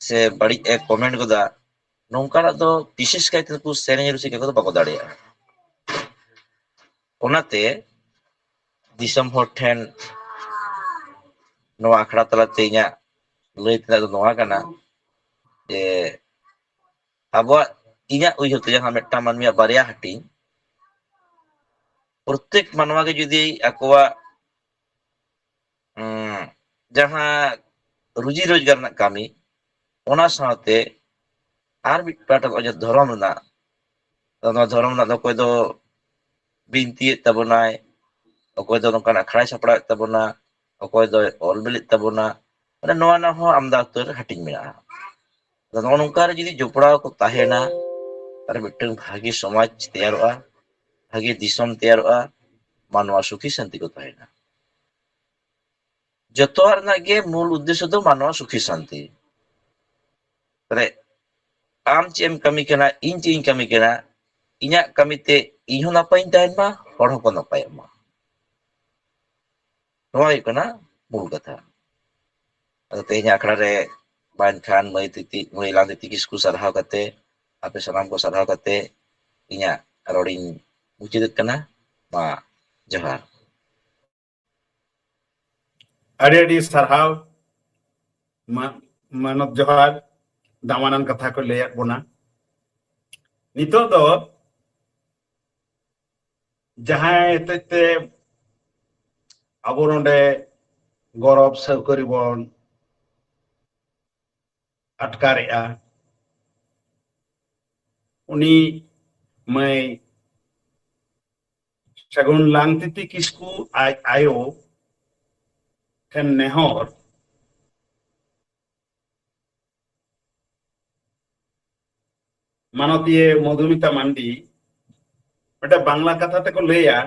ᱥᱮ ᱵᱟᱹᱲᱤᱡ ᱮ ᱠᱚᱢᱮᱱᱴ ᱜᱚᱫᱟ, ᱱᱚᱝᱠᱟᱱᱟᱜ ᱫᱚ ᱵᱤᱥᱮᱥ ᱠᱟᱭᱛᱮ ᱱᱩᱠᱩ ᱥᱮᱨᱮᱧ ᱨᱩᱥᱤᱠᱟ ᱠᱚᱫᱚ ᱵᱟᱠᱚ ᱫᱟᱲᱮᱭᱟᱜᱼᱟ᱾ ᱚᱱᱟᱛᱮ ᱫᱤᱥᱚᱢ ᱦᱚᱲ ᱴᱷᱮᱱ ᱱᱚᱣᱟ ᱟᱠᱷᱲᱟ ᱛᱟᱞᱟᱛᱮ ᱤᱧᱟᱹᱜ ᱞᱟᱹᱭ ᱛᱮᱱᱟᱜ ᱫᱚ ᱱᱚᱣᱟ ᱠᱟᱱᱟ ᱡᱮ ᱟᱵᱚᱣᱟᱜ, ᱤᱧᱟᱹᱜ ᱩᱭᱦᱟᱹᱨ ᱛᱮ ᱡᱟᱦᱟᱸ ᱢᱤᱫᱴᱟᱝ ᱢᱟᱹᱱᱢᱤᱭᱟᱜ ᱵᱟᱨᱭᱟ ᱦᱟᱹᱴᱤᱧ, ᱯᱨᱚᱛᱮᱠ ᱢᱟᱱᱣᱟ ᱜᱮ ᱡᱩᱫᱤ ᱟᱠᱚᱣᱟᱜ, ᱩᱸ, ᱡᱟᱦᱟᱸ ᱨᱩᱡᱤ ᱨᱳᱡᱽᱜᱟᱨ ᱨᱮᱱᱟᱜ ᱠᱟᱹᱢᱤ, ᱚᱱᱟ ᱥᱟᱶᱛᱮ ᱟᱨ ᱢᱤᱫ ᱯᱟᱦᱴᱟ ᱱᱚᱜᱼᱚᱭ ᱡᱮ ᱫᱷᱚᱨᱚᱢ ᱨᱮᱱᱟᱜ, ᱱᱚᱣᱟ ᱫᱷᱚᱨᱚᱢ ᱨᱮᱱᱟᱜ ᱫᱚ ᱚᱠᱚᱭ ᱫᱚ ᱵᱤᱱᱛᱤᱭᱮᱫ ᱛᱟᱵᱚᱱᱟᱭ, ᱚᱠᱚᱭ ᱫᱚ ᱱᱚᱝᱠᱟᱱ ᱟᱠᱷᱲᱟᱭ ᱥᱟᱯᱲᱟᱣᱮᱫ ᱛᱟᱵᱚᱱᱟ, ᱚᱠᱚᱭ ᱫᱚᱭ ᱚᱞ ᱵᱤᱞᱮᱫ ᱛᱟᱵᱚᱱᱟ, ᱢᱟᱱᱮ ᱱᱚᱣᱟ ᱨᱮᱱᱟᱜ ᱦᱚᱸ ᱟᱢᱫᱟ ᱩᱛᱟᱹᱨ ᱦᱟᱹᱴᱤᱧ ᱢᱮᱱᱟᱜᱼᱟ᱾ ᱟᱫᱚ ᱱᱚᱜᱼᱚ ᱱᱚᱝᱠᱟ ᱨᱮ ᱡᱩᱫᱤ ᱡᱚᱯᱲᱟᱣ ᱠᱚ ᱛᱟᱦᱮᱱᱟ, ᱛᱟᱦᱞᱮ ᱢᱤᱫᱴᱟᱝ ᱵᱷᱟᱹᱜᱤ ᱥᱚᱢᱟᱡᱽ ᱛᱮᱭᱟᱨᱚᱜᱼᱟ, ᱵᱷᱟᱹᱜᱤ ᱫᱤᱥᱚᱢ ᱛᱮᱭᱟᱨᱚᱜᱼᱟ, ᱢᱟᱱᱣᱟ ᱥᱩᱠᱷᱤ ᱥᱟᱱᱛᱤ ᱠᱚ ᱛᱟᱦᱮᱱᱟ᱾ ᱡᱚᱛᱚᱣᱟᱜ ᱨᱮᱱᱟᱜ ᱜᱮ ᱢᱩᱞ ᱩᱫᱽᱫᱮᱥᱥᱚ ᱫᱚ ᱢᱟᱱᱣᱟ ᱥᱩᱠᱷᱤ ᱥᱟᱱᱛᱤ᱾ ᱛᱟᱦᱞᱮ ᱟᱢ ᱪᱮᱫ ᱮᱢ ᱠᱟᱹᱢᱤ ᱠᱟᱱᱟ, ᱤᱧ ᱪᱮᱫ ᱤᱧ ᱠᱟᱹᱢᱤ ᱠᱟᱱᱟ, ᱤᱧᱟᱹᱜ ᱠᱟᱹᱢᱤᱛᱮ ᱤᱧ ᱦᱚᱸ ᱱᱟᱯᱟᱭᱤᱧ ᱛᱟᱦᱮᱱ ᱢᱟ, ᱦᱚᱲ ᱦᱚᱸᱠᱚ ᱱᱟᱯᱟᱭᱚᱜ ᱢᱟ᱾ ᱱᱚᱣᱟ ᱦᱩᱭᱩᱜ ᱠᱟᱱᱟ ᱢᱩᱞ ᱠᱟᱛᱷᱟ᱾ ᱟᱫᱚ ᱛᱮᱦᱮᱧ ᱟᱠᱷᱲᱟ ᱨᱮ ᱢᱟ ᱮᱱᱠᱷᱟᱱ ᱢᱟᱹᱭ ᱛᱤᱛᱤ, ᱢᱟᱹᱭ ᱞᱟᱝ ᱛᱤᱛᱤ ᱠᱤᱥᱠᱩ ᱥᱟᱨᱦᱟᱣ ᱠᱟᱛᱮ, ᱟᱯᱮ ᱥᱟᱱᱟᱢ ᱠᱚ ᱥᱟᱨᱦᱟᱣ ᱠᱟᱛᱮ ᱤᱧᱟᱹᱜ ᱨᱚᱲᱤᱧ ᱢᱩᱪᱟᱹᱫᱮᱫ ᱠᱟᱱᱟ᱾ ᱢᱟ ᱡᱚᱦᱟᱨ᱾ ᱟᱹᱰᱤ ᱟᱹᱰᱤ ᱥᱟᱨᱦᱟᱣ, ᱢᱟ-, ᱢᱟᱱᱚᱛ ᱡᱚᱦᱟᱨ, ᱫᱟᱢᱟᱱᱟᱱ ᱠᱟᱛᱷᱟ ᱠᱚ ᱞᱟᱹᱭᱟᱫ ᱵᱚᱱᱟ᱾ ᱱᱤᱛᱚᱜ ᱫᱚ ᱡᱟᱦᱟᱸᱭ ᱦᱚᱛᱮᱡ ᱛᱮ ᱟᱵᱚ ᱱᱚᱰᱮ ᱜᱚᱨᱚᱵᱽ ᱥᱟᱹᱣᱠᱟᱹᱨᱤ ᱵᱚᱱ ᱟᱴᱠᱟᱨᱮᱜᱼᱟ, ᱩᱱᱤ ᱢᱟᱹᱭ ᱥᱟᱹᱜᱩᱱ ᱞᱟᱝᱛᱤᱛᱤ ᱠᱤᱥᱠᱩ ᱟᱡ ᱟᱭᱳ ᱴᱷᱮᱱ ᱱᱮᱦᱚᱨ, ᱢᱟᱱᱚᱛᱤᱭᱟᱹ ᱢᱚᱫᱷᱩᱢᱤᱛᱟ ᱢᱟᱱᱰᱤ, ᱢᱤᱫᱴᱮᱱ ᱵᱟᱝᱞᱟ ᱠᱟᱛᱷᱟ ᱛᱮᱠᱚ ᱞᱟᱹᱭᱟ,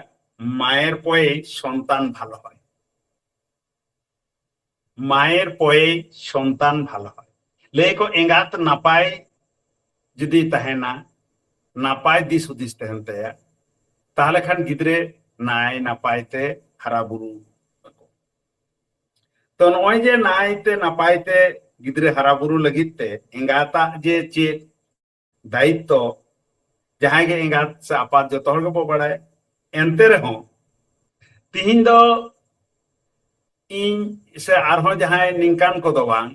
"মায়ের পরেই সন্তান ভালো হয়, মায়ের পরেই সন্তান ভালো হয়।" ᱞᱟᱹᱭ ᱠᱚ, ᱮᱸᱜᱟᱛ ᱱᱟᱯᱟᱭ ᱡᱩᱫᱤ ᱛᱟᱦᱮᱱᱟ, ᱱᱟᱯᱟᱭ ᱫᱤᱥ ᱦᱩᱫᱤᱥ ᱛᱟᱦᱮᱱ ᱛᱟᱭᱟ, ᱛᱟᱦᱞᱮ ᱠᱷᱟᱱ ᱜᱤᱫᱽᱨᱟᱹ ᱱᱟᱭ ᱱᱟᱯᱟᱭ ᱛᱮ ᱦᱟᱨᱟ ᱵᱩᱨᱩ ᱟᱠᱚ᱾ ᱛᱚ, ᱱᱚᱜᱼᱚᱭ ᱡᱮ ᱱᱟᱭᱛᱮ ᱱᱟᱯᱟᱭ ᱛᱮ ᱜᱤᱫᱽᱨᱟᱹ ᱦᱟᱨᱟ ᱵᱩᱨᱩ ᱞᱟᱹᱜᱤᱫ ᱛᱮ ᱮᱸᱜᱟᱛᱟᱜ ᱡᱮ ᱪᱮᱫ ᱫᱟᱭᱤᱛᱛᱚ, ᱡᱟᱦᱟᱸᱭ ᱜᱮ ᱮᱸᱜᱟᱛ ᱥᱮ ᱟᱯᱟᱛ ᱡᱚᱛᱚ ᱦᱚᱲ ᱜᱮᱵᱚ ᱵᱟᱲᱟᱭᱟ᱾ ᱮᱱᱛᱮ ᱨᱮᱦᱚᱸ ᱛᱤᱦᱤᱧ ᱫᱚ ᱤᱧ ᱥᱮ ᱟᱨᱦᱚᱸ ᱡᱟᱦᱟᱸᱭ ᱱᱤᱝᱠᱟᱱ ᱠᱚᱫᱚ ᱵᱟᱝ,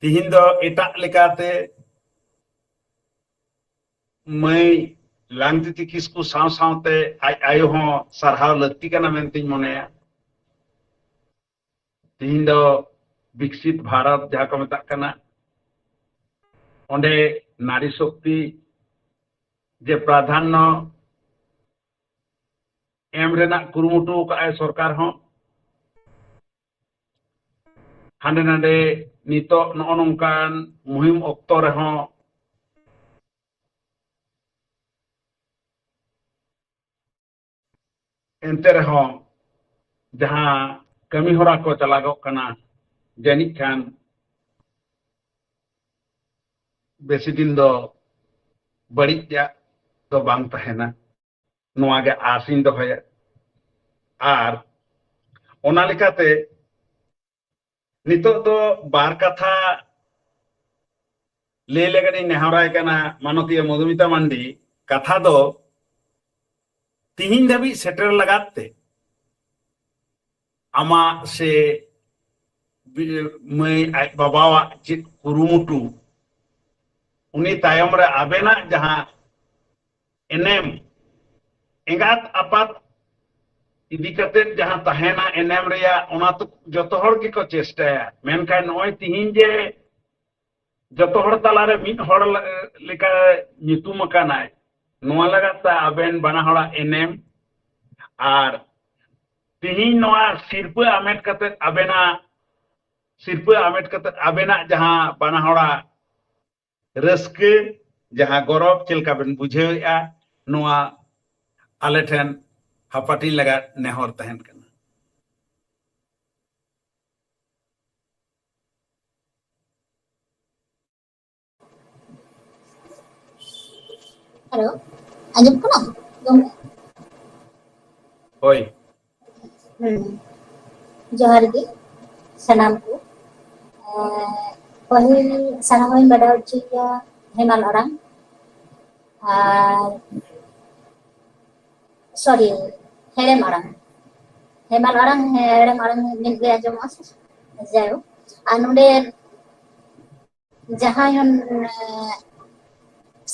ᱛᱤᱦᱤᱧ ᱫᱚ ᱮᱴᱟᱜ ᱞᱮᱠᱟᱛᱮ ᱢᱟᱹᱭ ᱞᱟᱝᱛᱤᱛᱤ ᱠᱤᱥᱠᱩ ᱥᱟᱶ ᱥᱟᱶᱛᱮ ᱟᱡ ᱟᱭᱳ ᱦᱚᱸ ᱥᱟᱨᱦᱟᱣ ᱞᱟᱹᱠᱛᱤ ᱠᱟᱱᱟ ᱢᱮᱱᱛᱮᱧ ᱢᱚᱱᱮᱭᱟ᱾ ᱛᱤᱦᱤᱧ ᱫᱚ ᱵᱤᱠᱥᱤᱛ ᱵᱷᱟᱨᱚᱛ ᱡᱟᱦᱟᱸ ᱠᱚ ᱢᱮᱛᱟᱜ ᱠᱟᱱᱟ, ᱚᱸᱰᱮ ᱱᱟᱨᱤ ᱥᱚᱠᱛᱤ ᱡᱮ ᱯᱨᱟᱫᱷᱟᱱᱱᱚ ᱮᱢ ᱨᱮᱱᱟᱜ ᱠᱩᱨᱩᱢᱩᱴᱩ ᱟᱠᱟᱫ ᱟᱭ ᱥᱚᱨᱠᱟᱨ ᱦᱚᱸ᱾ ᱦᱟᱸᱰᱮ ᱱᱟᱰᱮ ᱱᱤᱛᱚᱜ ᱱᱚᱜᱼᱚ ᱱᱚᱝᱠᱟᱱ ᱢᱩᱦᱤᱢ ᱚᱠᱛᱚ ᱨᱮᱦᱚᱸ, ᱮᱱᱛᱮ ᱨᱮᱦᱚᱸ ᱡᱟᱦᱟᱸ ᱠᱟᱹᱢᱤ ᱦᱚᱨᱟ ᱠᱚ ᱪᱟᱞᱟᱜᱚᱜ ᱠᱟᱱᱟ, ᱡᱟᱹᱱᱤᱡ ᱠᱷᱟᱱ ᱵᱮᱥᱤ ᱫᱤᱱ ᱫᱚ ᱵᱟᱹᱲᱤᱡ ᱨᱮᱭᱟᱜ ᱫᱚ ᱵᱟᱝ ᱛᱟᱦᱮᱱᱟ, ᱱᱚᱣᱟ ᱜᱮ ᱟᱥ ᱤᱧ ᱫᱚᱦᱚᱭᱟ᱾ ᱟᱨ ᱚᱱᱟ ᱞᱮᱠᱟᱛᱮ ᱱᱤᱛᱚᱜ ᱫᱚ ᱵᱟᱨ ᱠᱟᱛᱷᱟ ᱞᱟᱹᱭ ᱞᱟᱹᱜᱤᱫ ᱤᱧ ᱱᱮᱦᱚᱨᱟᱭ ᱠᱟᱱᱟ ᱢᱟᱱᱚᱛᱤᱭᱟᱹ ᱢᱚᱫᱷᱩᱢᱤᱛᱟ ᱢᱟᱱᱰᱤ᱾ ᱠᱟᱛᱷᱟ ᱫᱚ ᱛᱤᱦᱤᱧ ᱫᱷᱟᱹᱵᱤᱡ ᱥᱮᱴᱮᱨ ᱞᱟᱜᱟᱫ ᱛᱮ ᱟᱢᱟᱜ ᱥᱮ ᱵᱤ-, ᱢᱟᱹᱭ ᱟᱡ ᱵᱟᱵᱟᱣᱟᱜ ᱪᱮᱫ ᱠᱩᱨᱩᱢᱩᱴᱩ, ᱩᱱᱤ ᱛᱟᱭᱚᱢ ᱨᱮ ᱟᱵᱮᱱᱟᱜ ᱡᱟᱦᱟᱸ ᱮᱱᱮᱢ, ᱮᱸᱜᱟᱛ ᱟᱯᱟᱛ ᱤᱫᱤ ᱠᱟᱛᱮᱫ ᱡᱟᱦᱟᱸ ᱛᱟᱦᱮᱱᱟ ᱮᱱᱮᱢ ᱨᱮᱭᱟᱜ, ᱚᱱᱟ ᱛᱚ ᱡᱚᱛᱚ ᱦᱚᱲ ᱜᱮᱠᱚ ᱪᱮᱥᱴᱟᱭᱟ᱾ ᱢᱮᱱᱠᱷᱟᱱ ᱱᱚᱜᱼᱚᱭ ᱛᱤᱦᱤᱧ ᱡᱮ ᱡᱚᱛᱚ ᱦᱚᱲ ᱛᱟᱞᱟᱨᱮ ᱢᱤᱫ ᱦᱚᱲ ᱞᱮ-, ᱞᱮᱠᱟ ᱧᱩᱛᱩᱢ ᱟᱠᱟᱱᱟᱭ, ᱱᱚᱣᱟ ᱞᱟᱹᱜᱤᱫ ᱛᱮ ᱟᱵᱮᱱ ᱵᱟᱱᱟ ᱦᱚᱲᱟᱜ ᱮᱱᱮᱢ, ᱟᱨ ᱛᱤᱦᱤᱧ ᱱᱚᱣᱟ ᱥᱤᱨᱯᱟᱹ ᱟᱢᱮᱴ ᱠᱟᱛᱮᱫ ᱟᱵᱮᱱᱟᱜ, ᱥᱤᱨᱯᱟᱹ ᱟᱢᱮᱴ ᱠᱟᱛᱮᱫ ᱟᱵᱮᱱᱟᱜ ᱡᱟᱦᱟᱸ ᱵᱟᱱᱟ ᱦᱚᱲᱟᱜ ᱨᱟᱹᱥᱠᱟᱹ, ᱡᱟᱦᱟᱸ ᱜᱚᱨᱚᱵᱽ, ᱪᱮᱫ ᱞᱮᱠᱟ ᱵᱮᱱ ᱵᱩᱡᱷᱟᱹᱣᱮᱫᱼᱟ, ᱱᱚᱣᱟ ᱟᱞᱮ ᱴᱷᱮᱱ ᱦᱟᱯᱟᱴᱤᱧ ᱞᱟᱜᱟᱫ ᱱᱮᱦᱚᱨ ᱛᱟᱦᱮᱱ ᱠᱟᱱᱟ᱾ ᱦᱮᱞᱳ, ᱟᱸᱡᱚᱢ ᱠᱟᱱᱟ ᱜᱚᱢᱠᱮ? ᱦᱳᱭ᱾ ᱦᱩᱸ᱾ ᱡᱚᱦᱟᱨ ᱜᱮ᱾ ᱥᱟᱱᱟᱢ ᱠᱚ᱾ ᱮᱸ, ᱯᱟᱹᱦᱤᱞ ᱥᱟᱱᱟᱢ ᱦᱚᱧ ᱵᱟᱰᱟᱭ ᱦᱚᱪᱚᱭᱮᱭᱟ ᱦᱮᱢᱟᱞ ᱟᱲᱟᱝ᱾ ᱟᱨ, sorry, ᱦᱮᱲᱮᱢ ᱟᱲᱟᱝ᱾ ᱦᱮᱢᱟᱞ ᱟᱲᱟᱝ, ᱦᱮᱲᱮᱢ ᱟᱲᱟᱝ ᱢᱤᱫ ᱜᱮ ᱟᱸᱡᱚᱢᱚᱜᱼᱟ ᱥᱮ? ᱡᱟᱭᱦᱳᱠ, ᱟᱨ ᱱᱚᱰᱮ ᱡᱟᱦᱟᱸᱭ ᱦᱚᱸ, ᱮᱸ,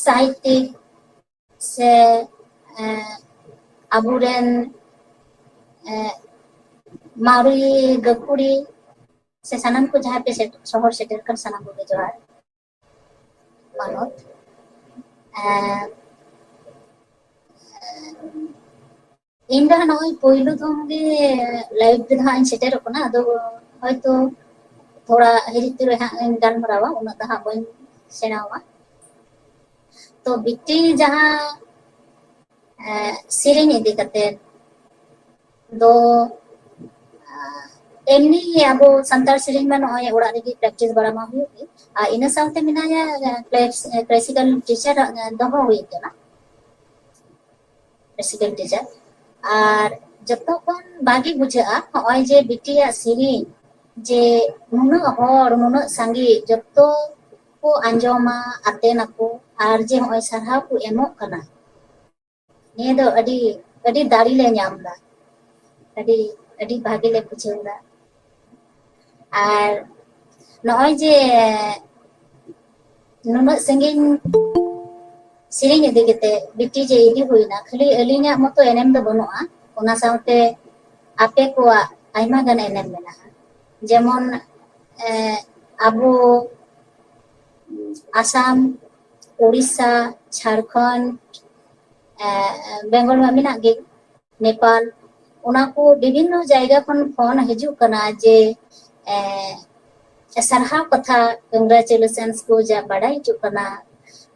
ᱥᱟᱦᱤᱛᱭᱤᱠ ᱥᱮ, ᱮᱸ, ᱟᱵᱚᱨᱮᱱ, ᱮᱸ, ᱢᱟᱨᱩᱭᱤ ᱜᱟᱹᱠᱷᱩᱲᱤ ᱥᱮ ᱥᱟᱱᱟᱢ ᱠᱚ ᱡᱟᱦᱟᱸᱭ ᱯᱮ ᱥᱮᱴ-, ᱥᱚᱦᱚᱨ ᱥᱮᱴᱮᱨ ᱠᱟᱱ, ᱥᱟᱱᱟᱢ ᱠᱚᱜᱮ ᱡᱚᱦᱟᱨ᱾ ᱢᱟᱱᱚᱛ᱾ ᱮᱸ, ᱤᱧ ᱫᱚ ᱦᱟᱸᱜ ᱱᱚᱜᱼᱚᱭ ᱯᱳᱭᱞᱳ ᱫᱷᱚᱢ ᱜᱮ live ᱨᱮ ᱦᱟᱸᱜ ᱤᱧ ᱥᱮᱴᱮᱨᱚᱜ ᱠᱟᱱᱟ, ᱟᱫᱚ ᱦᱚᱭᱛᱳ ᱛᱷᱚᱲᱟ ᱦᱤᱨᱤᱡ ᱛᱩᱨᱩᱡ ᱦᱟᱸᱜ ᱤᱧ ᱜᱟᱞᱢᱟᱨᱟᱣᱟ, ᱩᱱᱟᱹᱜ ᱫᱚ ᱦᱟᱸᱜ ᱵᱟᱹᱧ ᱥᱮᱬᱟᱣᱟ᱾ ᱛᱚ ᱵᱤᱴᱤ ᱡᱟᱦᱟᱸ, ᱮᱸ, ᱥᱮᱨᱮᱧ ᱤᱫᱤ ᱠᱟᱛᱮ ᱫᱚ, ᱮᱸ, ᱮᱢᱱᱤ ᱟᱵᱚ ᱥᱟᱱᱛᱟᱲ ᱥᱮᱨᱮᱧ ᱢᱟ ᱱᱚᱜᱼᱚᱭ ᱚᱲᱟᱜ ᱨᱮᱜᱮ practice ᱵᱟᱲᱟ ᱢᱟ ᱦᱩᱭᱩᱜ ᱜᱮ, ᱟᱨ ᱤᱱᱟᱹ ᱥᱟᱶᱛᱮ ᱢᱮᱱᱟᱭᱟ, ᱮᱸ, class-, classical teacher, ᱮᱸ, ᱫᱚᱦᱚ ᱦᱩᱭ ᱠᱟᱱᱟ᱾ Classical teacher᱾ ᱟᱨ ᱡᱚᱛᱚ ᱠᱷᱚᱱ ᱵᱷᱟᱜᱮ ᱵᱩᱡᱷᱟᱹᱜᱼᱟ ᱱᱚᱜᱼᱚᱭ ᱡᱮ ᱵᱤᱴᱤᱭᱟᱜ ᱥᱮᱨᱮᱧ, ᱡᱮ ᱱᱩᱱᱟᱹᱜ ᱦᱚᱲ, ᱱᱩᱱᱟᱹᱜ ᱥᱟᱸᱜᱮ ᱡᱚᱛᱚ ᱠᱚ ᱟᱸᱡᱚᱢᱟ, ᱟᱛᱮᱱᱟᱠᱚ, ᱟᱨ ᱡᱮ ᱱᱚᱜᱼᱚᱭ ᱥᱟᱨᱦᱟᱣ ᱠᱚ ᱮᱢᱚᱜ ᱠᱟᱱᱟ᱾ ᱱᱤᱭᱟᱹ ᱫᱚ ᱟᱹᱰᱤ, ᱟᱹᱰᱤ ᱫᱟᱲᱮ ᱞᱮ ᱧᱟᱢ ᱮᱫᱟ, ᱟᱹᱰᱤ, ᱟᱹᱰᱤ ᱵᱷᱟᱜᱮ ᱞᱮ ᱵᱩᱡᱷᱟᱹᱣ ᱮᱫᱟ᱾ ᱟᱨ ᱱᱚᱜᱼᱚᱭ ᱡᱮ ᱱᱩᱱᱟᱹᱜ ᱥᱟᱺᱜᱤᱧ ᱥᱮᱨᱮᱧ ᱤᱫᱤ ᱠᱟᱛᱮ ᱵᱤᱴᱤ ᱡᱮ ᱤᱫᱤ ᱦᱩᱭᱱᱟ, ᱠᱷᱟᱹᱞᱤ ᱟᱹᱞᱤᱧᱟᱜ ᱢᱚᱛᱚ ᱮᱱᱮᱢ ᱫᱚ ᱵᱟᱹᱱᱩᱜᱼᱟ, ᱚᱱᱟ ᱥᱟᱶᱛᱮ ᱟᱯᱮ ᱠᱚᱣᱟᱜ ᱟᱭᱢᱟ ᱜᱟᱱ ᱮᱱᱮᱢ ᱢᱮᱱᱟᱜᱼᱟ᱾ ᱡᱮᱢᱚᱱ, ᱮ, ᱟᱵᱚ ᱟᱥᱟᱢ, ᱳᱰᱤᱥᱟ, ᱡᱷᱟᱲᱠᱷᱚᱸᱰ, ᱮ, ᱵᱮᱝᱜᱚᱞ ᱢᱟ ᱢᱮᱱᱟᱜ ᱜᱮ, ᱱᱮᱯᱟᱞ, ᱚᱱᱟ ᱠᱚ ᱵᱤᱵᱷᱤᱱᱱᱚ ᱡᱟᱭᱜᱟ ᱠᱷᱚᱱ ᱯᱷᱳᱱ ᱦᱤᱡᱩᱜ ᱠᱟᱱᱟ ᱡᱮ, ᱮ, ᱥᱟᱨᱦᱟᱣ ᱠᱟᱛᱷᱟ, congratulations ᱠᱚ ᱡᱟ ᱵᱟᱰᱟᱭ ᱦᱚᱪᱚᱜ ᱠᱟᱱᱟ᱾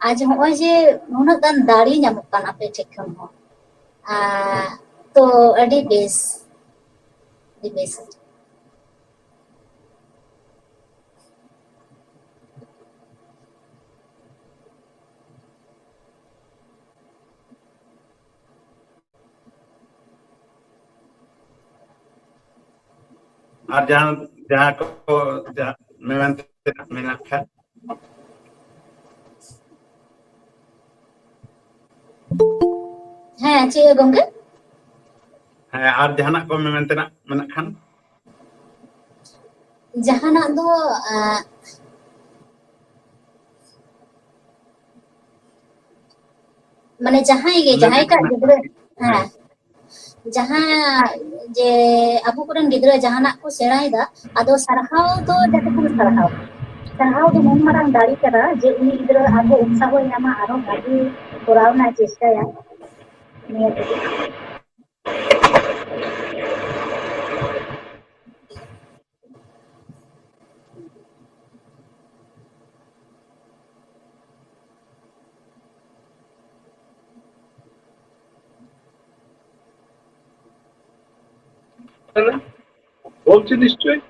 ᱟᱨ ᱡᱮ ᱱᱚᱜᱼᱚᱭ ᱡᱮ ᱱᱩᱱᱟᱹᱜ ᱜᱟᱱ ᱫᱟᱲᱮ ᱧᱟᱢᱚᱜ ᱠᱟᱱᱟ ᱟᱯᱮ ᱴᱷᱮᱱ ᱠᱷᱚᱱ ᱦᱚᱸ, ᱟ, ᱛᱚ ᱟᱹᱰᱤ ᱵᱮᱥ, ᱟᱹᱰᱤ ᱵᱮᱥ᱾ ᱟᱨ ᱡᱟᱦᱟᱸ ᱡᱟᱦᱟᱸ ᱠᱚ, ᱡᱟᱦᱟᱸ ᱢᱮᱢᱮᱱ ᱛᱮᱱᱟᱜ ᱢᱮᱱᱟᱜ ᱠᱷᱟᱱ᱾ ᱦᱮᱸ, ᱪᱮᱫ ᱜᱚᱝᱠᱮ? ᱦᱮᱸ, ᱟᱨ ᱡᱟᱦᱟᱱᱟᱜ ᱠᱚ ᱢᱮᱢᱮᱱ ᱛᱮᱱᱟᱜ ᱢᱮᱱᱟᱜ ᱠᱷᱟᱱ? ᱡᱟᱦᱟᱱᱟᱜ ᱫᱚ, ᱟᱸ, ᱢᱟᱱᱮ ᱡᱟᱦᱟᱸᱭ ᱜᱮ, ᱡᱟᱦᱟᱸᱭ ᱞᱟᱹᱭ ᱠᱟᱜ ᱢᱮ᱾ ᱜᱤᱫᱽᱨᱟᱹ, ᱦᱮᱸ, ᱡᱟᱦᱟᱸ ᱡᱮ ᱟᱵᱚ ᱠᱚᱨᱮᱱ ᱜᱤᱫᱽᱨᱟᱹ ᱡᱟᱦᱟᱱᱟᱜ ᱠᱚ ᱥᱮᱬᱟᱭᱮᱫᱟ, ᱟᱫᱚ ᱥᱟᱨᱦᱟᱣ ᱫᱚ ᱡᱟᱛᱮ ᱵᱚᱱ ᱥᱟᱨᱦᱟᱣ᱾ ᱥᱟᱨᱦᱟᱣ ᱫᱚ ᱱᱩᱱ ᱢᱟᱨᱟᱝ ᱫᱟᱲᱮ ᱠᱟᱱᱟ ᱡᱮ ᱩᱱᱤ ᱜᱤᱫᱽᱨᱟᱹ ᱟᱨᱦᱚᱸ ᱩᱛᱥᱟᱦᱚᱭ ᱧᱟᱢᱟ, ᱟᱨᱦᱚᱸ ᱵᱷᱟᱜᱮ ᱠᱚᱨᱟᱣ ᱨᱮᱱᱟᱜ ᱮ ᱪᱮᱥᱴᱟᱭᱟ᱾ ᱱᱤᱭᱟᱹ ᱠᱚᱜᱮ᱾ তাহলে বলছি নিশ্চয়ই।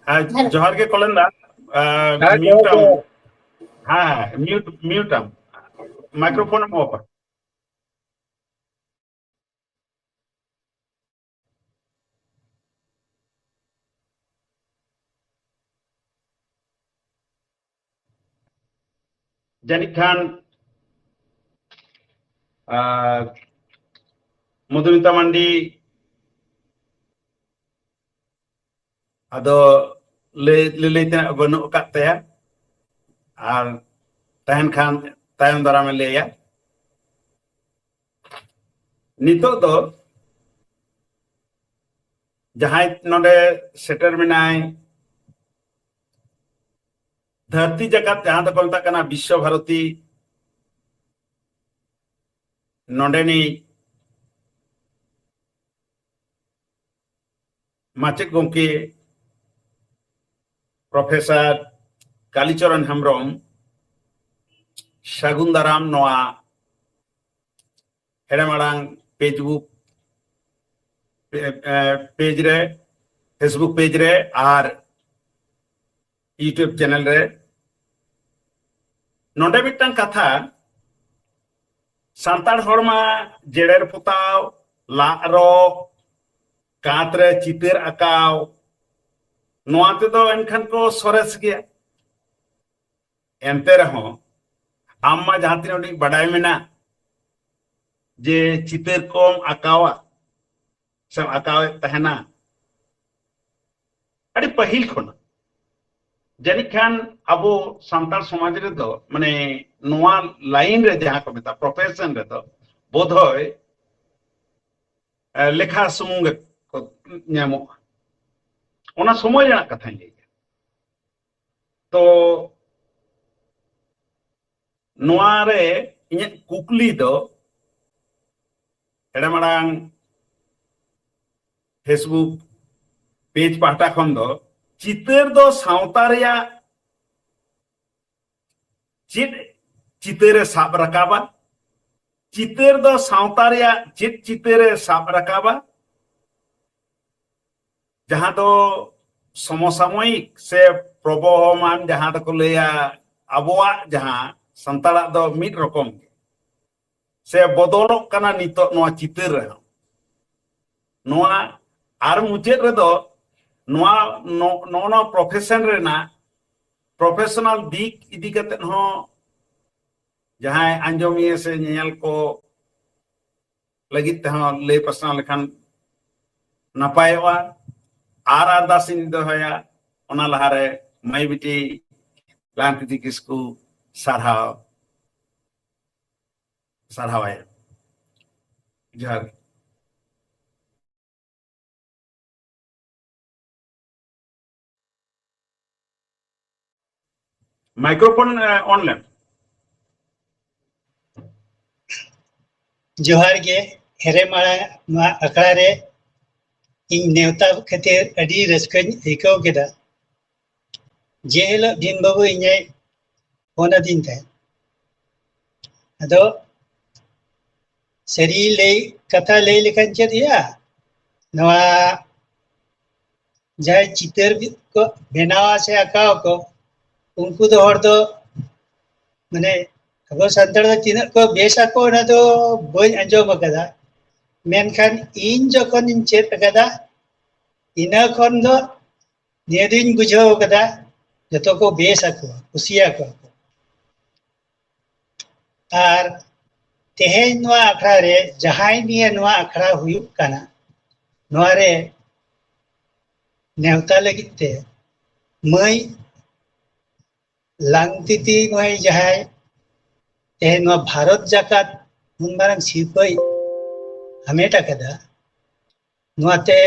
ᱦᱮᱸ, ᱦᱮᱞᱳ᱾ ᱡᱚᱦᱟᱨ ᱜᱮ ᱠᱚᱞᱮᱱ ᱫᱟ᱾ ᱟᱸ, ᱦᱮᱸ, ᱢᱤᱭᱩᱴ ᱡᱚᱦᱟᱨ ᱟᱢ᱾ ᱜᱮ᱾ ᱦᱮᱸ, ᱦᱮᱸ, ᱢᱤᱭᱩᱴ, ᱢᱤᱭᱩᱴ ᱟᱢ᱾ Microphone M of. ᱡᱟᱹᱱᱤᱡ ᱠᱷᱟᱱ, ᱟᱨ, ᱢᱚᱫᱷᱩᱢᱤᱛᱟ ᱢᱟᱱᱰᱤ ᱟᱫᱚ ᱞᱟᱹᱭ, ᱞᱟᱹᱞᱟᱹᱭ ᱛᱮᱱᱟᱜ ᱵᱟᱹᱱᱩᱜ ᱟᱠᱟᱫ ᱛᱟᱭᱟ, ᱟᱨ ᱛᱟᱦᱮᱱ ᱠᱷᱟᱱ ᱛᱟᱭᱚᱢ ᱫᱟᱨᱟᱢᱮ ᱞᱟᱹᱭᱟ᱾ ᱱᱤᱛᱚᱜ ᱫᱚ ᱡᱟᱦᱟᱸᱭ ᱱᱚᱰᱮ ᱥᱮᱴᱮᱨ ᱢᱮᱱᱟᱭ, ᱫᱷᱟᱹᱨᱛᱤ ᱡᱟᱠᱟᱛ ᱡᱟᱦᱟᱸ ᱫᱚᱠᱚ ᱢᱮᱛᱟᱜ ᱠᱟᱱᱟ ᱵᱤᱥᱥᱚ ᱵᱷᱟᱨᱚᱛᱤ, ᱱᱚᱰᱮᱱᱤᱡ ᱢᱟᱪᱮᱫ ᱜᱚᱢᱠᱮ ᱯᱨᱚᱯᱷᱮᱥᱚᱨ ᱠᱟᱞᱤᱪᱚᱨᱚᱱ ᱦᱮᱢᱵᱨᱚᱢ ᱥᱟᱹᱜᱩᱱ ᱫᱟᱨᱟᱢ ᱱᱚᱣᱟ ᱦᱮᱲᱮᱢ ᱟᱲᱟᱝ Facebook ᱯᱮ-, ᱮ, ᱯᱮᱡᱽ ᱨᱮ, Facebook ᱯᱮᱡᱽ ᱨᱮ ᱟᱨ YouTube ᱪᱮᱱᱮᱞ ᱨᱮ ᱱᱚᱰᱮ ᱢᱤᱫᱴᱟᱝ ᱠᱟᱛᱷᱟ, ᱥᱟᱱᱛᱟᱲ ᱦᱚᱲ ᱢᱟ ᱡᱮᱨᱮᱲ ᱯᱚᱛᱟᱣ, ᱞᱟᱜ ᱨᱚᱜ, ᱠᱟᱸᱛ ᱨᱮ ᱪᱤᱛᱟᱹᱨ ᱟᱸᱠᱟᱣ, ᱱᱚᱣᱟ ᱛᱮᱫᱚ ᱮᱱᱠᱷᱟᱱ ᱠᱚ ᱥᱚᱨᱮᱥ ᱜᱮᱭᱟ᱾ ᱮᱱᱛᱮ ᱨᱮᱦᱚᱸ ᱟᱢ ᱢᱟ ᱡᱟᱦᱟᱸ ᱛᱤᱱᱟᱹᱜ ᱩᱰᱤᱡ ᱵᱟᱰᱟᱭ ᱢᱮᱱᱟᱜ ᱡᱮ ᱪᱤᱛᱟᱹᱨ ᱠᱚᱢ ᱟᱸᱠᱟᱣᱟ ᱥᱮᱢ ᱟᱸᱠᱟᱣᱮᱫ ᱛᱟᱦᱮᱱᱟ ᱟᱹᱰᱤ ᱯᱟᱹᱦᱤᱞ ᱠᱷᱚᱱᱟᱜ, ᱡᱟᱹᱱᱤᱡ ᱠᱷᱟᱱ ᱟᱵᱚ ᱥᱟᱱᱛᱟᱲ ᱥᱚᱢᱟᱡᱽ ᱨᱮᱫᱚ, ᱢᱟᱱᱮ, ᱱᱚᱣᱟ line ᱨᱮ ᱡᱟᱦᱟᱸ ᱠᱚ ᱢᱮᱛᱟᱜᱼᱟ profession ᱨᱮᱫᱚ ᱵᱳᱫᱷᱚᱭ, ᱮ, ᱞᱮᱠᱷᱟ ᱥᱩᱢᱩᱝ ᱜᱮᱠᱚ ᱧᱟᱢᱚᱜᱼᱟ᱾ ᱚᱱᱟ ᱥᱚᱢᱚᱭ ᱨᱮᱱᱟᱜ ᱠᱟᱛᱷᱟᱧ ᱞᱟᱹᱭᱮᱫᱼᱟ᱾ ᱛᱚ ᱱᱚᱣᱟ ᱨᱮ ᱤᱧᱟᱹᱜ ᱠᱩᱠᱞᱤ ᱫᱚ, ᱮᱲᱮ ᱢᱟᱲᱟᱝ Facebook page ᱯᱟᱦᱴᱟ ᱠᱷᱚᱱ ᱫᱚ, ᱪᱤᱛᱟᱹᱨ ᱫᱚ ᱥᱟᱶᱛᱟ ᱨᱮᱭᱟᱜ ᱪᱮᱫ ᱪᱤᱛᱟᱹᱨᱮ ᱥᱟᱵ ᱨᱟᱠᱟᱵᱟ? ᱪᱤᱛᱟᱹᱨ ᱫᱚ ᱥᱟᱶᱛᱟ ᱨᱮᱭᱟᱜ ᱪᱮᱫ ᱪᱤᱛᱟᱹᱨᱮ ᱥᱟᱵ ᱨᱟᱠᱟᱵᱟ? ᱡᱟᱦᱟᱸ ᱫᱚ ᱥᱚᱢᱚᱥᱟᱢᱚᱭᱤᱠ ᱥᱮ ᱯᱨᱚᱵᱚᱦᱚᱢᱟᱱ, ᱡᱟᱦᱟᱸ ᱫᱚᱠᱚ ᱞᱟᱹᱭᱟ ᱟᱵᱚᱣᱟᱜ ᱡᱟᱦᱟᱸ ᱥᱟᱱᱛᱟᱲᱟᱜ ᱫᱚ ᱢᱤᱫ ᱨᱚᱠᱚᱢ ᱜᱮ, ᱥᱮ ᱵᱚᱫᱚᱞᱚᱜ ᱠᱟᱱᱟ ᱱᱤᱛᱚᱜ ᱱᱚᱣᱟ ᱪᱤᱛᱟᱹᱨ ᱨᱮᱦᱚᱸ᱾ ᱱᱚᱣᱟ ᱟᱨ ᱢᱩᱪᱟᱹᱫ ᱨᱮᱫᱚ ᱱᱚᱣᱟ ᱱᱚ-, ᱱᱚᱜᱼᱚ ᱱᱚᱣᱟ profession ᱨᱮᱱᱟᱜ professional ᱫᱤᱠ ᱤᱫᱤ ᱠᱟᱛᱮ ᱦᱚᱸ ᱡᱟᱦᱟᱸᱭ ᱟᱸᱡᱚᱢᱤᱭᱟᱹ ᱥᱮ ᱧᱮᱧᱮᱞ ᱠᱚ ᱞᱟᱹᱜᱤᱫ ᱛᱮᱦᱚᱸ ᱞᱟᱹᱭ ᱯᱟᱥᱱᱟᱣ ᱞᱮᱠᱷᱟᱱ ᱱᱟᱯᱟᱭᱚᱜᱼᱟ᱾ ᱟᱨ ᱟᱨᱫᱟᱥ ᱤᱧ ᱫᱚᱦᱚᱭᱟ, ᱚᱱᱟ ᱞᱟᱦᱟᱨᱮ ᱢᱟᱹᱭ ᱵᱤᱴᱤ ᱞᱟᱞᱟᱱᱛᱤ ᱠᱤᱥᱠᱩ ᱥᱟᱨᱦᱟᱣ, ᱥᱟᱨᱦᱟᱣᱟᱭᱟ᱾ ᱡᱚᱦᱟᱨ ᱜᱮ᱾ Microphone, ᱮ, on ᱞᱮᱢ᱾ ᱡᱚᱦᱟᱨ ᱜᱮ, ᱦᱮᱨᱮᱢ ᱟᱲᱟᱝ ᱱᱚᱣᱟ ᱟᱠᱷᱲᱟ ᱨᱮ ᱤᱧ ᱱᱮᱣᱛᱟ ᱠᱷᱟᱹᱛᱤᱨ ᱟᱹᱰᱤ ᱨᱟᱹᱥᱠᱟᱹᱧ ᱟᱹᱭᱠᱟᱹᱣ ᱠᱮᱫᱟ᱾ ᱡᱮ ᱦᱤᱞᱳᱜ ᱵᱷᱤᱢ ᱵᱟᱹᱵᱩ ᱤᱧᱮ ᱯᱷᱳᱱ ᱟᱹᱫᱤᱧ ᱛᱟᱦᱮᱸᱫ, ᱟᱫᱚ ᱥᱟᱹᱨᱤ ᱞᱟᱹᱭ, ᱠᱟᱛᱷᱟ ᱞᱟᱹᱭ ᱞᱮᱠᱷᱟᱱ ᱪᱮᱫ ᱦᱩᱭᱩᱜᱼᱟ, ᱱᱚᱣᱟ ᱡᱟᱦᱟᱸᱭ ᱪᱤᱛᱟᱹᱨ ᱠᱚ ᱵᱮᱱᱟᱣᱟ ᱥᱮ ᱟᱸᱠᱟᱣ ᱟᱠᱚ, ᱩᱱᱠᱩ ᱫᱚ ᱦᱚᱲ ᱫᱚ ᱢᱟᱱᱮ ᱟᱵᱚ ᱥᱟᱱᱛᱟᱲ ᱫᱚ ᱛᱤᱱᱟᱹᱜ ᱠᱚ ᱵᱮᱥ ᱟᱠᱚ ᱚᱱᱟ ᱫᱚ ᱵᱟᱹᱧ ᱟᱸᱡᱚᱢ ᱟᱠᱟᱫᱟ, ᱢᱮᱱᱠᱷᱟᱱ ᱤᱧ ᱡᱚᱠᱷᱚᱱᱤᱧ ᱪᱮᱫ ᱟᱠᱟᱫᱟ ᱤᱱᱟᱹ ᱠᱷᱚᱱ ᱫᱚ ᱱᱤᱭᱟᱹ ᱫᱩᱧ ᱵᱩᱡᱷᱟᱹᱣ ᱟᱠᱟᱫᱟ ᱡᱚᱛᱚ ᱠᱚ ᱵᱮᱥ ᱟᱠᱚ, ᱠᱩᱥᱤᱭᱟᱠᱚ᱾ ᱟᱨ ᱛᱮᱦᱮᱧ ᱱᱚᱣᱟ ᱟᱠᱷᱲᱟ ᱨᱮ ᱡᱟᱦᱟᱸᱭ ᱱᱤᱭᱮ ᱱᱚᱣᱟ ᱟᱠᱷᱲᱟ ᱦᱩᱭᱩᱜ ᱠᱟᱱᱟ, ᱱᱚᱣᱟ ᱨᱮ ᱱᱮᱣᱛᱟ ᱞᱟᱹᱜᱤᱫ ᱛᱮ ᱢᱟᱹᱭ ᱞᱟᱝᱛᱤᱛᱤ ᱢᱟᱹᱭ ᱡᱟᱦᱟᱸᱭ ᱛᱮᱦᱮᱧ ᱱᱚᱣᱟ ᱵᱷᱟᱨᱚᱛ ᱡᱟᱠᱟᱛ ᱱᱩᱱ ᱢᱟᱨᱟᱝ ᱥᱤᱨᱯᱟᱹᱭ ᱦᱟᱢᱮᱴ ᱟᱠᱟᱫᱟ, ᱱᱚᱣᱟᱛᱮ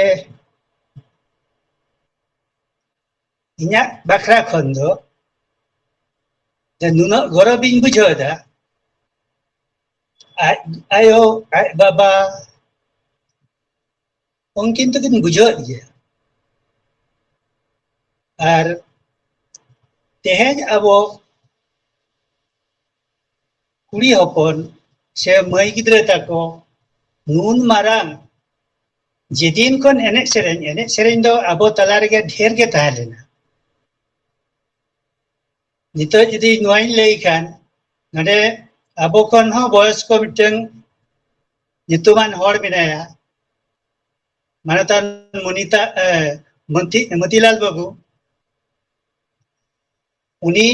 ᱤᱧᱟᱹᱜ ᱵᱟᱠᱷᱨᱟ ᱠᱷᱚᱱ ᱫᱚ ᱡᱮ ᱱᱩᱱᱟᱹᱜ ᱜᱚᱨᱚᱵᱤᱧ ᱵᱩᱡᱷᱟᱹᱣ ᱮᱫᱟ᱾ ᱟᱡ ᱟᱭᱳ, ᱟᱡ ᱵᱟᱵᱟ, ᱩᱱᱠᱤᱱ ᱛᱚᱠᱤᱱ ᱵᱩᱡᱷᱟᱹᱣᱮᱫ ᱜᱮᱭᱟ᱾ ᱟᱨ ᱛᱮᱦᱮᱧ ᱟᱵᱚ ᱠᱩᱲᱤ ᱦᱚᱯᱚᱱ ᱥᱮ ᱢᱟᱹᱭ ᱜᱤᱫᱽᱨᱟᱹ ᱛᱟᱠᱚ ᱱᱩᱱ ᱢᱟᱨᱟᱝ ᱡᱮᱫᱤᱱ ᱠᱷᱚᱱ ᱮᱱᱮᱡ ᱥᱮᱨᱮᱧ, ᱮᱱᱮᱡ ᱥᱮᱨᱮᱧ ᱫᱚ ᱟᱵᱚ ᱛᱟᱞᱟ ᱨᱮᱜᱮ ᱰᱷᱮᱨ ᱜᱮ ᱛᱟᱦᱮᱸ ᱞᱮᱱᱟ᱾ ᱱᱤᱛᱚᱜ ᱡᱩᱫᱤ ᱱᱚᱣᱟᱧ ᱞᱟᱹᱭ ᱠᱷᱟᱱ, ᱱᱚᱰᱮ ᱟᱵᱚ ᱠᱷᱚᱱ ᱦᱚᱸ ᱵᱚᱭᱚᱥ ᱠᱚ ᱢᱤᱫᱴᱟᱝ ᱧᱩᱛᱩᱢᱟᱱ ᱦᱚᱲ ᱢᱮᱱᱟᱭᱟ, ᱢᱟᱱᱚᱛᱟᱱ ᱢᱚᱱᱤᱛᱟ, ᱮ, ᱢᱚᱱᱛᱤ-, ᱢᱚᱛᱤᱞᱟᱞ ᱵᱟᱹᱵᱩ᱾ ᱩᱱᱤ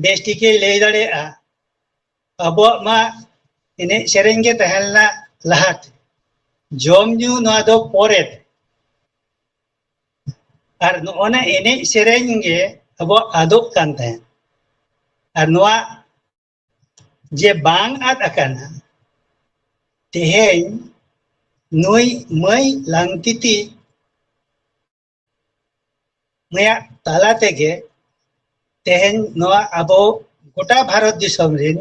ᱵᱮᱥ ᱴᱷᱤᱠᱮ ᱞᱟᱹᱭ ᱫᱟᱲᱮᱭᱟᱜᱼᱟ᱾ ᱟᱵᱚᱣᱟᱜ ᱢᱟ ᱮᱱᱮᱡ ᱥᱮᱨᱮᱧ ᱜᱮ ᱛᱟᱦᱮᱸ ᱞᱮᱱᱟ ᱞᱟᱦᱟᱛᱮ, ᱡᱚᱢ ᱧᱩ ᱱᱚᱣᱟ ᱫᱚ ᱯᱚᱨᱮ ᱛᱮ᱾ ᱟᱨ ᱱᱚᱜᱼᱚ ᱱᱟ ᱮᱱᱮᱡ ᱥᱮᱨᱮᱧ ᱜᱮ ᱟᱵᱚᱣᱟᱜ ᱟᱫᱚᱜ ᱠᱟᱱ ᱛᱟᱦᱮᱸᱫ᱾ ᱟᱨ ᱱᱚᱣᱟ ᱡᱮ ᱵᱟᱝ ᱟᱫ ᱟᱠᱟᱱᱟ, ᱛᱮᱦᱮᱧ ᱱᱩᱭ ᱢᱟᱹᱭ ᱞᱟᱝᱛᱤᱛᱤ ᱱᱩᱭᱟᱜ ᱛᱟᱞᱟ ᱛᱮᱜᱮ ᱛᱮᱦᱮᱧ ᱱᱚᱣᱟ ᱟᱵᱚ ᱜᱚᱴᱟ ᱵᱷᱟᱨᱚᱛ ᱫᱤᱥᱚᱢ ᱨᱮᱱ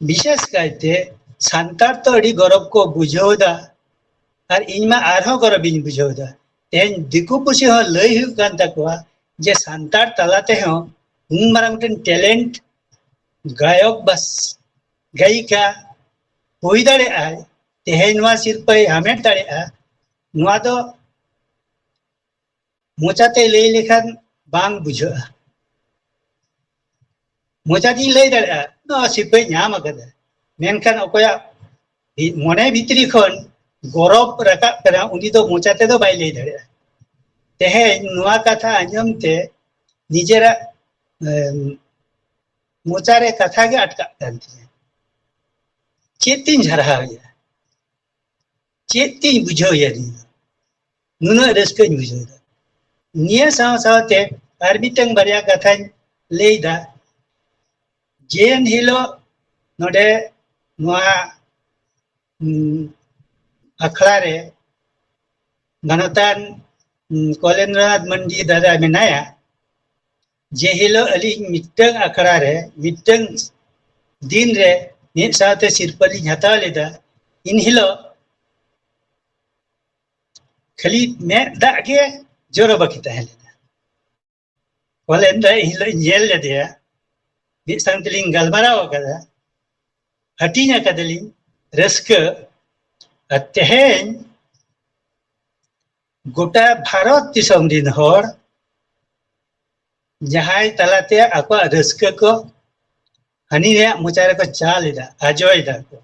ᱵᱤᱥᱮᱥ ᱠᱟᱭᱛᱮ ᱥᱟᱱᱛᱟᱲ ᱛᱚ ᱟᱹᱰᱤ ᱜᱚᱨᱚᱵ ᱠᱚ ᱵᱩᱡᱷᱟᱹᱣ ᱮᱫᱟ, ᱟᱨ ᱤᱧ ᱢᱟ ᱟᱨᱦᱚᱸ ᱜᱚᱨᱚᱵ ᱤᱧ ᱵᱩᱡᱷᱟᱹᱣ ᱮᱫᱟ᱾ ᱛᱮᱦᱮᱧ ᱫᱤᱠᱩ ᱯᱩᱥᱤ ᱦᱚᱸ ᱞᱟᱹᱭ ᱦᱩᱭᱩᱜ ᱠᱟᱱ ᱛᱟᱠᱚᱣᱟ ᱡᱮ ᱥᱟᱱᱛᱟᱲ ᱛᱟᱞᱟ ᱛᱮᱦᱚᱸ ᱩᱱ ᱢᱟᱨᱟᱝ ᱢᱤᱫᱴᱮᱱ ᱴᱮᱞᱮᱱᱴ ᱜᱟᱭᱚᱠ ᱵᱟ ᱜᱟᱭᱤᱠᱟ ᱦᱩᱭ ᱫᱟᱲᱮᱭᱟᱜᱼᱟᱭ, ᱛᱮᱦᱮᱧ ᱱᱚᱣᱟ ᱥᱤᱨᱯᱟᱹᱭ ᱦᱟᱢᱮᱴ ᱫᱟᱲᱮᱭᱟᱜᱼᱟ, ᱱᱚᱣᱟ ᱫᱚ ᱢᱚᱪᱟᱛᱮ ᱞᱟᱹᱭ ᱞᱮᱠᱷᱟᱱ ᱵᱟᱝ ᱵᱩᱡᱷᱟᱹᱜᱼᱟ᱾ ᱢᱚᱪᱟ ᱛᱤᱧ ᱞᱟᱹᱭ ᱫᱟᱲᱮᱭᱟᱜᱼᱟ, ᱱᱚᱣᱟ ᱥᱤᱨᱯᱟᱹᱭ ᱧᱟᱢ ᱟᱠᱟᱫᱟ, ᱢᱮᱱᱠᱷᱟᱱ ᱚᱠᱚᱭᱟᱜ ᱵᱷᱤ-, ᱢᱚᱱᱮ ᱵᱷᱤᱛᱨᱤ ᱠᱷᱚᱱ ᱜᱚᱨᱚᱵ ᱨᱟᱠᱟᱵ ᱠᱟᱱᱟ, ᱩᱱᱤ ᱫᱚ ᱢᱚᱪᱟ ᱛᱮᱫᱚ ᱵᱟᱭ ᱞᱟᱹᱭ ᱫᱟᱲᱮᱭᱟᱜᱼᱟ᱾ ᱛᱮᱦᱮᱧ ᱱᱚᱣᱟ ᱠᱟᱛᱷᱟ ᱟᱸᱡᱚᱢ ᱛᱮ ᱱᱤᱡᱮᱨᱟᱜ, ᱮᱢ, ᱢᱚᱪᱟ ᱨᱮ ᱠᱟᱛᱷᱟ ᱜᱮ ᱟᱴᱠᱟᱜ ᱠᱟᱱ ᱛᱤᱧᱟ᱾ ᱪᱮᱫ ᱛᱤᱧ ᱡᱷᱟᱨᱦᱟᱣᱮᱭᱟ, ᱪᱮᱫ ᱛᱤᱧ ᱵᱩᱡᱷᱟᱹᱣᱮᱭᱟ ᱱᱤᱭᱟᱹ, ᱱᱩᱱᱟᱹᱜ ᱨᱟᱹᱥᱠᱟᱹᱧ ᱵᱩᱡᱷᱟᱹᱣ ᱮᱫᱟ᱾ ᱱᱤᱭᱟᱹ ᱥᱟᱶ ᱥᱟᱶᱛᱮ ᱟᱨ ᱢᱤᱫᱴᱟᱝ ᱵᱟᱨᱭᱟ ᱠᱟᱛᱷᱟᱧ ᱞᱟᱹᱭ ᱮᱫᱟ᱾ ᱡᱮ ᱦᱤᱞᱳᱜ ᱱᱚᱰᱮ ᱱᱚᱣᱟ, ᱩᱢ, ᱟᱠᱷᱲᱟ ᱨᱮ ᱢᱟᱱᱚᱛᱟᱱ, ᱩᱢ, ᱠᱚᱞᱮᱱᱫᱨᱚᱱᱟᱛᱷ ᱢᱟᱱᱰᱤ ᱫᱟᱫᱟ ᱢᱮᱱᱟᱭᱟ, ᱡᱮ ᱦᱤᱞᱳᱜ ᱟᱹᱞᱤᱧ ᱢᱤᱫᱴᱟᱝ ᱟᱠᱷᱲᱟ ᱨᱮ ᱢᱤᱫᱴᱟᱝ ᱫᱤᱱ ᱨᱮ ᱢᱤᱫ ᱥᱟᱶᱛᱮ ᱥᱤᱨᱯᱟᱹ ᱞᱤᱧ ᱦᱟᱛᱟᱣ ᱞᱮᱫᱟ, ᱤᱱ ᱦᱤᱞᱳᱜ ᱠᱷᱟᱹᱞᱤ ᱢᱮᱫ ᱫᱟᱜ ᱜᱮ ᱡᱚᱨᱚ ᱵᱟᱹᱠᱤ ᱛᱟᱦᱮᱸ ᱞᱮᱱᱟ᱾ ᱠᱚᱞᱮᱱᱫᱨᱚ ᱮᱱ ᱦᱤᱞᱳᱜ ᱤᱧ ᱧᱮᱞ ᱞᱮᱫᱮᱭᱟ, ᱢᱤᱫ ᱥᱟᱶ ᱛᱮᱞᱤᱧ ᱜᱟᱞᱢᱟᱨᱟᱣ ᱟᱠᱟᱫᱟ, ᱦᱟᱹᱴᱤᱧ ᱟᱠᱟᱫᱟᱞᱤᱧ ᱨᱟᱹᱥᱠᱟᱹ᱾ ᱟᱨ ᱛᱮᱦᱮᱧ ᱜᱚᱴᱟ ᱵᱷᱟᱨᱚᱛ ᱫᱤᱥᱚᱢ ᱨᱤᱱ ᱦᱚᱲ ᱡᱟᱦᱟᱸᱭ ᱛᱟᱞᱟᱛᱮ ᱟᱠᱚᱣᱟᱜ ᱨᱟᱹᱥᱠᱟᱹ ᱠᱚ ᱦᱟᱹᱱᱤ ᱨᱮᱭᱟᱜ ᱢᱚᱪᱟ ᱨᱮᱠᱚ ᱪᱟᱞ ᱮᱫᱟ, ᱟᱡᱚᱭ ᱮᱫᱟ ᱠᱚ᱾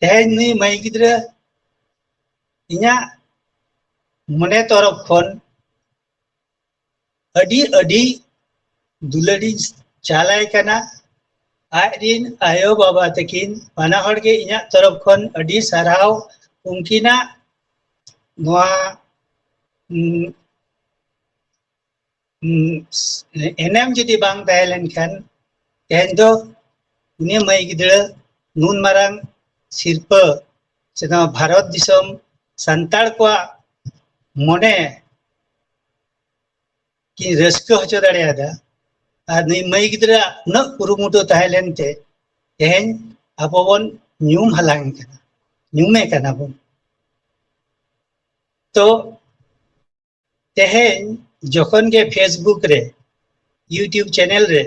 ᱛᱮᱦᱮᱧ ᱱᱩᱭ ᱢᱟᱹᱭ ᱜᱤᱫᱽᱨᱟᱹ ᱤᱧᱟᱹᱜ ᱢᱚᱱᱮ ᱛᱚᱨᱚᱯ ᱠᱷᱚᱱ ᱟᱹᱰᱤ, ᱟᱹᱰᱤ ᱫᱩᱞᱟᱹᱲᱤᱧ ᱪᱟᱞᱟᱭ ᱠᱟᱱᱟ᱾ ᱟᱡ ᱨᱤᱱ ᱟᱭᱳ ᱵᱟᱵᱟ ᱛᱟᱹᱠᱤᱱ ᱵᱟᱱᱟ ᱦᱚᱲ ᱜᱮ ᱤᱧᱟᱹᱜ ᱛᱚᱨᱚᱯ ᱠᱷᱚᱱ ᱟᱹᱰᱤ ᱥᱟᱨᱦᱟᱣ᱾ ᱩᱱᱠᱤᱱᱟᱜ ᱱᱚᱣᱟ, ᱩᱢ, ᱩᱢ, ᱮᱱᱮᱢ ᱡᱩᱫᱤ ᱵᱟᱝ ᱛᱟᱦᱮᱸ ᱞᱮᱱᱠᱷᱟᱱ ᱛᱮᱦᱮᱧ ᱫᱚ ᱩᱱᱤ ᱢᱟᱹᱭ ᱜᱤᱫᱽᱨᱟᱹ ᱱᱩᱱ ᱢᱟᱨᱟᱝ ᱥᱤᱨᱯᱟᱹ ᱥᱮ ᱱᱚᱣᱟ ᱵᱷᱟᱨᱚᱛ ᱫᱤᱥᱚᱢ ᱥᱟᱱᱛᱟᱲ ᱠᱚᱣᱟᱜ ᱢᱚᱱᱮ ᱠᱤᱱ ᱨᱟᱹᱥᱠᱟᱹ ᱦᱚᱪᱚ ᱫᱟᱲᱮᱭᱟᱫᱟ᱾ ᱟᱨ ᱱᱩᱭ ᱢᱟᱹᱭ ᱜᱤᱫᱽᱨᱟᱹ ᱩᱱᱟᱹᱜ ᱠᱩᱨᱩᱢᱩᱴᱩ ᱛᱟᱦᱮᱸ ᱞᱮᱱᱛᱮ ᱛᱮᱦᱮᱧ ᱟᱵᱚ ᱵᱚᱱ ᱧᱩᱢ ᱦᱟᱞᱟᱝ ᱠᱟᱱᱟ, ᱧᱩᱢᱮ ᱠᱟᱱᱟ ᱵᱚᱱ᱾ ᱛᱚ ᱛᱮᱦᱮᱧ ᱡᱚᱠᱷᱚᱱ ᱜᱮ Facebook ᱨᱮ, YouTube channel ᱨᱮ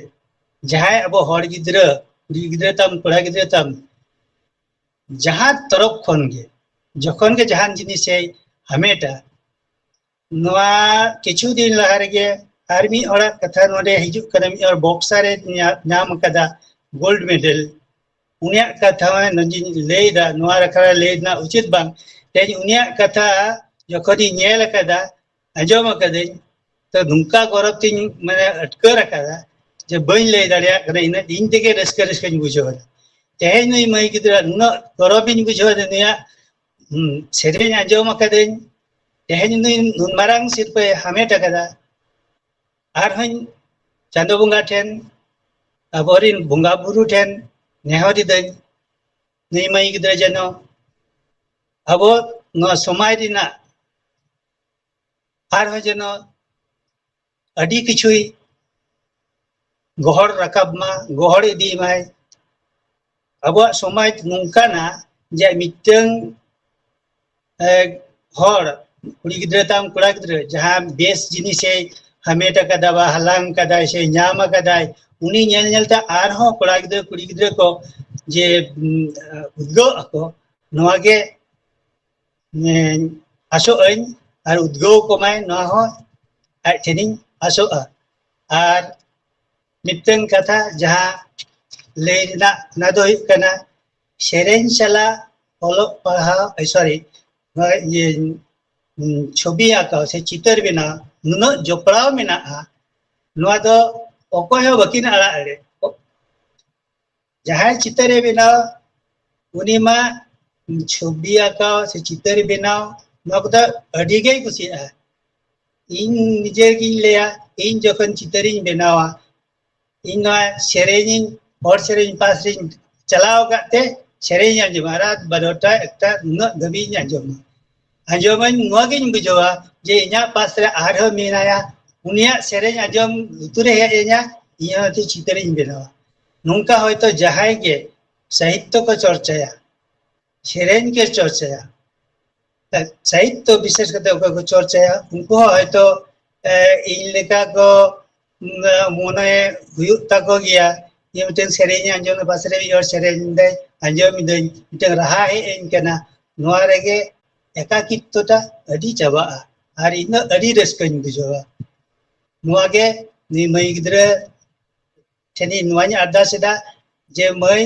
ᱡᱟᱦᱟᱸᱭ ᱟᱵᱚ ᱦᱚᱲ ᱜᱤᱫᱽᱨᱟᱹ, ᱠᱩᱲᱤ ᱜᱤᱫᱽᱨᱟᱹ ᱛᱟᱢ, ᱠᱚᱲᱟ ᱜᱤᱫᱽᱨᱟᱹ ᱛᱟᱢ, ᱡᱟᱦᱟᱸ ᱛᱚᱨᱚᱯ ᱠᱷᱚᱱ ᱜᱮ, ᱡᱚᱠᱷᱚᱱ ᱜᱮ ᱡᱟᱦᱟᱱ ᱡᱤᱱᱤᱥᱮ ᱦᱟᱢᱮᱴᱟ, ᱱᱚᱣᱟ ᱠᱤᱪᱷᱩ ᱫᱤᱱ ᱞᱟᱦᱟ ᱨᱮᱜᱮ ᱟᱨ ᱢᱤᱫ ᱦᱚᱲᱟᱜ ᱠᱟᱛᱷᱟ ᱱᱚᱰᱮ ᱦᱤᱡᱩᱜ ᱠᱟᱱᱟ, ᱢᱤᱫ ᱦᱚᱲ ᱵᱚᱠᱥᱟᱨ ᱮ ᱧᱟ-, ᱧᱟᱢ ᱟᱠᱟᱫᱟ ᱜᱳᱞᱰ ᱢᱮᱰᱮᱞ, ᱩᱱᱤᱭᱟᱜ ᱠᱟᱛᱷᱟ ᱦᱚᱸ ᱱᱚᱰᱮᱧ ᱞᱟᱹᱭ ᱮᱫᱟ, ᱱᱚᱣᱟ ᱟᱠᱷᱲᱟ ᱨᱮ ᱞᱟᱹᱭ ᱨᱮᱱᱟᱜ ᱩᱪᱤᱛ ᱵᱟᱝ᱾ ᱛᱮᱦᱮᱧ ᱩᱱᱤᱭᱟᱜ ᱠᱟᱛᱷᱟ ᱡᱚᱠᱷᱚᱱᱤᱧ ᱧᱮᱞ ᱟᱠᱟᱫᱟ, ᱟᱸᱡᱚᱢ ᱟᱠᱟᱫᱟᱹᱧ, ᱛᱚ ᱱᱚᱝᱠᱟ ᱜᱚᱨᱚᱵ ᱛᱤᱧ ᱢᱟᱱᱮ ᱟᱴᱠᱟᱨ ᱟᱠᱟᱫᱟ ᱡᱮ ᱵᱟᱹᱧ ᱞᱟᱹᱭ ᱫᱟᱲᱮᱭᱟᱜ ᱠᱟᱱᱟ, ᱤᱱᱟᱹ ᱤᱧ ᱛᱮᱜᱮ ᱨᱟᱹᱥᱠᱟᱹ ᱨᱟᱹᱥᱠᱟᱹᱧ ᱵᱩᱡᱷᱟᱹᱣ ᱮᱫᱟ᱾ ᱛᱮᱦᱮᱧ ᱱᱩᱭ ᱢᱟᱹᱭ ᱜᱤᱫᱽᱨᱟᱹ ᱱᱩᱱᱟᱹᱜ ᱜᱚᱨᱚᱵ ᱤᱧ ᱵᱩᱡᱷᱟᱹᱣ ᱮᱫᱟ, ᱱᱩᱭᱟᱜ, ᱦᱩᱸ, ᱥᱮᱨᱮᱧ ᱟᱸᱡᱚᱢ ᱟᱠᱟᱫᱟᱹᱧ, ᱛᱮᱦᱮᱧ ᱱᱩᱭ ᱱᱩᱱ ᱢᱟᱨᱟᱝ ᱥᱤᱨᱯᱟᱹᱭ ᱦᱟᱢᱮᱴ ᱟᱠᱟᱫᱟ᱾ ᱟᱨᱦᱚᱸᱧ ᱪᱟᱸᱫᱚ ᱵᱚᱸᱜᱟ ᱴᱷᱮᱱ, ᱟᱵᱚᱨᱤᱱ ᱵᱚᱸᱜᱟ ᱵᱩᱨᱩ ᱴᱷᱮᱱ ᱱᱮᱦᱚᱨ ᱤᱫᱟᱹᱧ, ᱱᱩᱭ ᱢᱟᱹᱭ ᱜᱤᱫᱽᱨᱟᱹ ᱡᱮᱱᱚ ᱟᱵᱚ ᱱᱚᱣᱟ ᱥᱚᱢᱟᱡᱽ ᱨᱮᱱᱟᱜ ᱟᱨᱦᱚᱸ ᱡᱮᱱᱚ ᱟᱹᱰᱤ ᱠᱤᱪᱷᱩᱭ ᱜᱚᱦᱚᱲ ᱨᱟᱠᱟᱵ ᱢᱟ, ᱜᱚᱦᱚᱲ ᱤᱫᱤ ᱢᱟᱭ᱾ ᱟᱵᱚᱣᱟᱜ ᱥᱚᱢᱟᱡᱽ ᱱᱚᱝᱠᱟᱱᱟ ᱡᱮ ᱢᱤᱫᱴᱟᱝ, ᱮ, ᱦᱚᱲ, ᱠᱩᱲᱤ ᱜᱤᱫᱽᱨᱟᱹ ᱛᱟᱢ ᱠᱚᱲᱟ ᱜᱤᱫᱽᱨᱟᱹ, ᱡᱟᱦᱟᱸ ᱵᱮᱥ ᱡᱤᱱᱤᱥᱮ ᱦᱟᱢᱮᱴ ᱟᱠᱟᱫᱟ ᱵᱟ ᱦᱟᱞᱟᱝ ᱟᱠᱟᱫᱟᱭ ᱥᱮ ᱧᱟᱢ ᱟᱠᱟᱫᱟᱭ, ᱩᱱᱤ ᱧᱮᱞ ᱧᱮᱞᱛᱮ ᱟᱨᱦᱚᱸ ᱠᱚᱲᱟ ᱜᱤᱫᱽᱨᱟᱹ ᱠᱩᱲᱤ ᱜᱤᱫᱽᱨᱟᱹ ᱠᱚ ᱡᱮ, ᱩᱢ, ᱩᱫᱽᱜᱟᱹᱜ ᱟᱠᱚ, ᱱᱚᱣᱟ ᱜᱮ ᱮᱸ, ᱟᱥᱚᱜ ᱟᱹᱧ ᱟᱨ ᱩᱫᱽᱜᱟᱹᱣ ᱠᱚᱢᱟᱭ, ᱱᱚᱣᱟ ᱦᱚᱸ ᱟᱡ ᱴᱷᱮᱱᱤᱧ ᱟᱥᱚᱜᱼᱟ᱾ ᱟᱨ ᱢᱤᱫᱴᱟᱝ ᱠᱟᱛᱷᱟ ᱡᱟᱦᱟᱸ ᱞᱟᱹᱭ ᱨᱮᱱᱟᱜ, ᱚᱱᱟ ᱫᱚ ᱦᱩᱭᱩᱜ ᱠᱟᱱᱟ, ᱥᱮᱨᱮᱧ ᱥᱟᱞᱟᱜ ᱚᱞᱚᱜ ᱯᱟᱲᱦᱟᱣ, ᱮ, ᱥᱚᱨᱤ, ᱱᱚᱣᱟ ᱤᱭᱟᱹ, ᱩᱸ, ᱪᱷᱚᱵᱤ ᱟᱸᱠᱟᱣ ᱥᱮ ᱪᱤᱛᱟᱹᱨ ᱵᱮᱱᱟᱣ ᱱᱩᱱᱟᱹᱜ ᱡᱚᱯᱲᱟᱣ ᱢᱮᱱᱟᱜᱼᱟ, ᱱᱚᱣᱟ ᱫᱚ ᱚᱠᱚᱭ ᱦᱚᱸ ᱵᱟᱹᱠᱤᱱ ᱟᱲᱟᱜ ᱫᱟᱲᱮᱭᱟᱜᱼᱟ᱾ ᱡᱟᱦᱟᱸᱭ ᱪᱤᱛᱟᱹᱨᱮ ᱵᱮᱱᱟᱣ, ᱩᱱᱤ ᱢᱟ ᱪᱷᱚᱵᱤ ᱟᱸᱠᱟᱣ ᱥᱮ ᱪᱤᱛᱟᱹᱨ ᱵᱮᱱᱟᱣ, ᱱᱚᱣᱟ ᱠᱚᱫᱚ ᱟᱹᱰᱤ ᱜᱮᱭ ᱠᱩᱥᱤᱭᱟᱜᱼᱟ᱾ ᱤᱧ ᱱᱤᱡᱮ ᱜᱤᱧ ᱞᱟᱹᱭᱟ, ᱤᱧ ᱡᱚᱠᱷᱚᱱ ᱪᱤᱛᱟᱹᱨᱤᱧ ᱵᱮᱱᱟᱣᱟ, ᱤᱧ ᱱᱚᱣᱟ ᱥᱮᱨᱮᱧᱤᱧ, ᱦᱚᱲ ᱥᱮᱨᱮᱧ ᱯᱟᱥ ᱨᱤᱧ ᱪᱟᱞᱟᱣ ᱟᱠᱟᱫ ᱛᱮ ᱥᱮᱨᱮᱧ ᱟᱸᱡᱚᱢᱟ, ᱨᱟᱛ ᱵᱟᱨᱚᱴᱟ, ᱮᱠᱴᱟ, ᱩᱱᱟᱹᱜ ᱫᱷᱟᱹᱵᱤᱡ ᱤᱧ ᱟᱸᱡᱚᱢᱟ᱾ ᱟᱸᱡᱚᱢᱟᱹᱧ, ᱱᱚᱣᱟ ᱜᱤᱧ ᱵᱩᱡᱷᱟᱹᱣᱟ ᱡᱮ ᱤᱧᱟᱹᱜ ᱯᱟᱥ ᱨᱮ ᱟᱨᱦᱚᱸ ᱢᱮᱱᱟᱭᱟ, ᱩᱱᱤᱭᱟᱜ ᱥᱮᱨᱮᱧ ᱟᱸᱡᱚᱢ ᱞᱩᱛᱩᱨ ᱨᱮ ᱦᱮᱡ ᱟᱹᱧᱟ, ᱤᱧ ᱦᱚᱸ ᱢᱤᱫᱴᱤᱡ ᱪᱤᱛᱟᱹᱨᱤᱧ ᱵᱮᱱᱟᱣᱟ᱾ ᱱᱚᱝᱠᱟ ᱦᱚᱭᱛᱳ ᱡᱟᱦᱟᱸᱭ ᱜᱮ ᱥᱟᱦᱤᱛᱛᱚ ᱠᱚ ᱪᱚᱨᱪᱟᱭᱟ, ᱥᱮᱨᱮᱧ ᱜᱮ ᱪᱚᱨᱪᱟᱭᱟ, ᱥᱟᱦᱤᱛᱛᱚ ᱵᱤᱥᱮᱥ ᱠᱟᱛᱮ ᱚᱠᱚᱭ ᱠᱚ ᱪᱚᱨᱪᱟᱭᱟ, ᱩᱱᱠᱩ ᱦᱚᱸ ᱦᱚᱭᱛᱳ, ᱮ, ᱤᱧ ᱞᱮᱠᱟ ᱠᱚ, ᱩᱢ, ᱢᱚᱱᱮ ᱦᱩᱭᱩᱜ ᱛᱟᱠᱚ ᱜᱮᱭᱟ, ᱡᱮ ᱢᱤᱫᱴᱮᱱ ᱥᱮᱨᱮᱧ ᱟᱸᱡᱚᱢ ᱫᱟ, ᱯᱟᱥᱮ ᱨᱮ ᱢᱤᱫ ᱦᱚᱲ ᱥᱮᱨᱮᱧ ᱫᱟᱭ, ᱟᱸᱡᱚᱢ ᱫᱟᱹᱧ, ᱢᱤᱫᱴᱮᱱ ᱨᱟᱦᱟ ᱦᱮᱡ ᱟᱹᱧ ᱠᱟᱱᱟ, ᱱᱚᱣᱟ ᱨᱮᱜᱮ ᱮᱠᱟᱠᱤᱛᱛᱚ ᱴᱟ ᱟᱹᱰᱤ ᱪᱟᱵᱟᱜᱼᱟ, ᱟᱨ ᱤᱧ ᱫᱚ ᱟᱹᱰᱤ ᱨᱟᱹᱥᱠᱟᱹᱧ ᱵᱩᱡᱷᱟᱹᱣᱟ᱾ ᱱᱚᱣᱟ ᱜᱮ ᱱᱩᱭ ᱢᱟᱹᱭ ᱜᱤᱫᱽᱨᱟᱹ ᱴᱷᱮᱱᱤᱧ ᱱᱚᱣᱟᱧ ᱟᱨᱫᱟᱥ ᱮᱫᱟ ᱡᱮ, ᱢᱟᱹᱭ,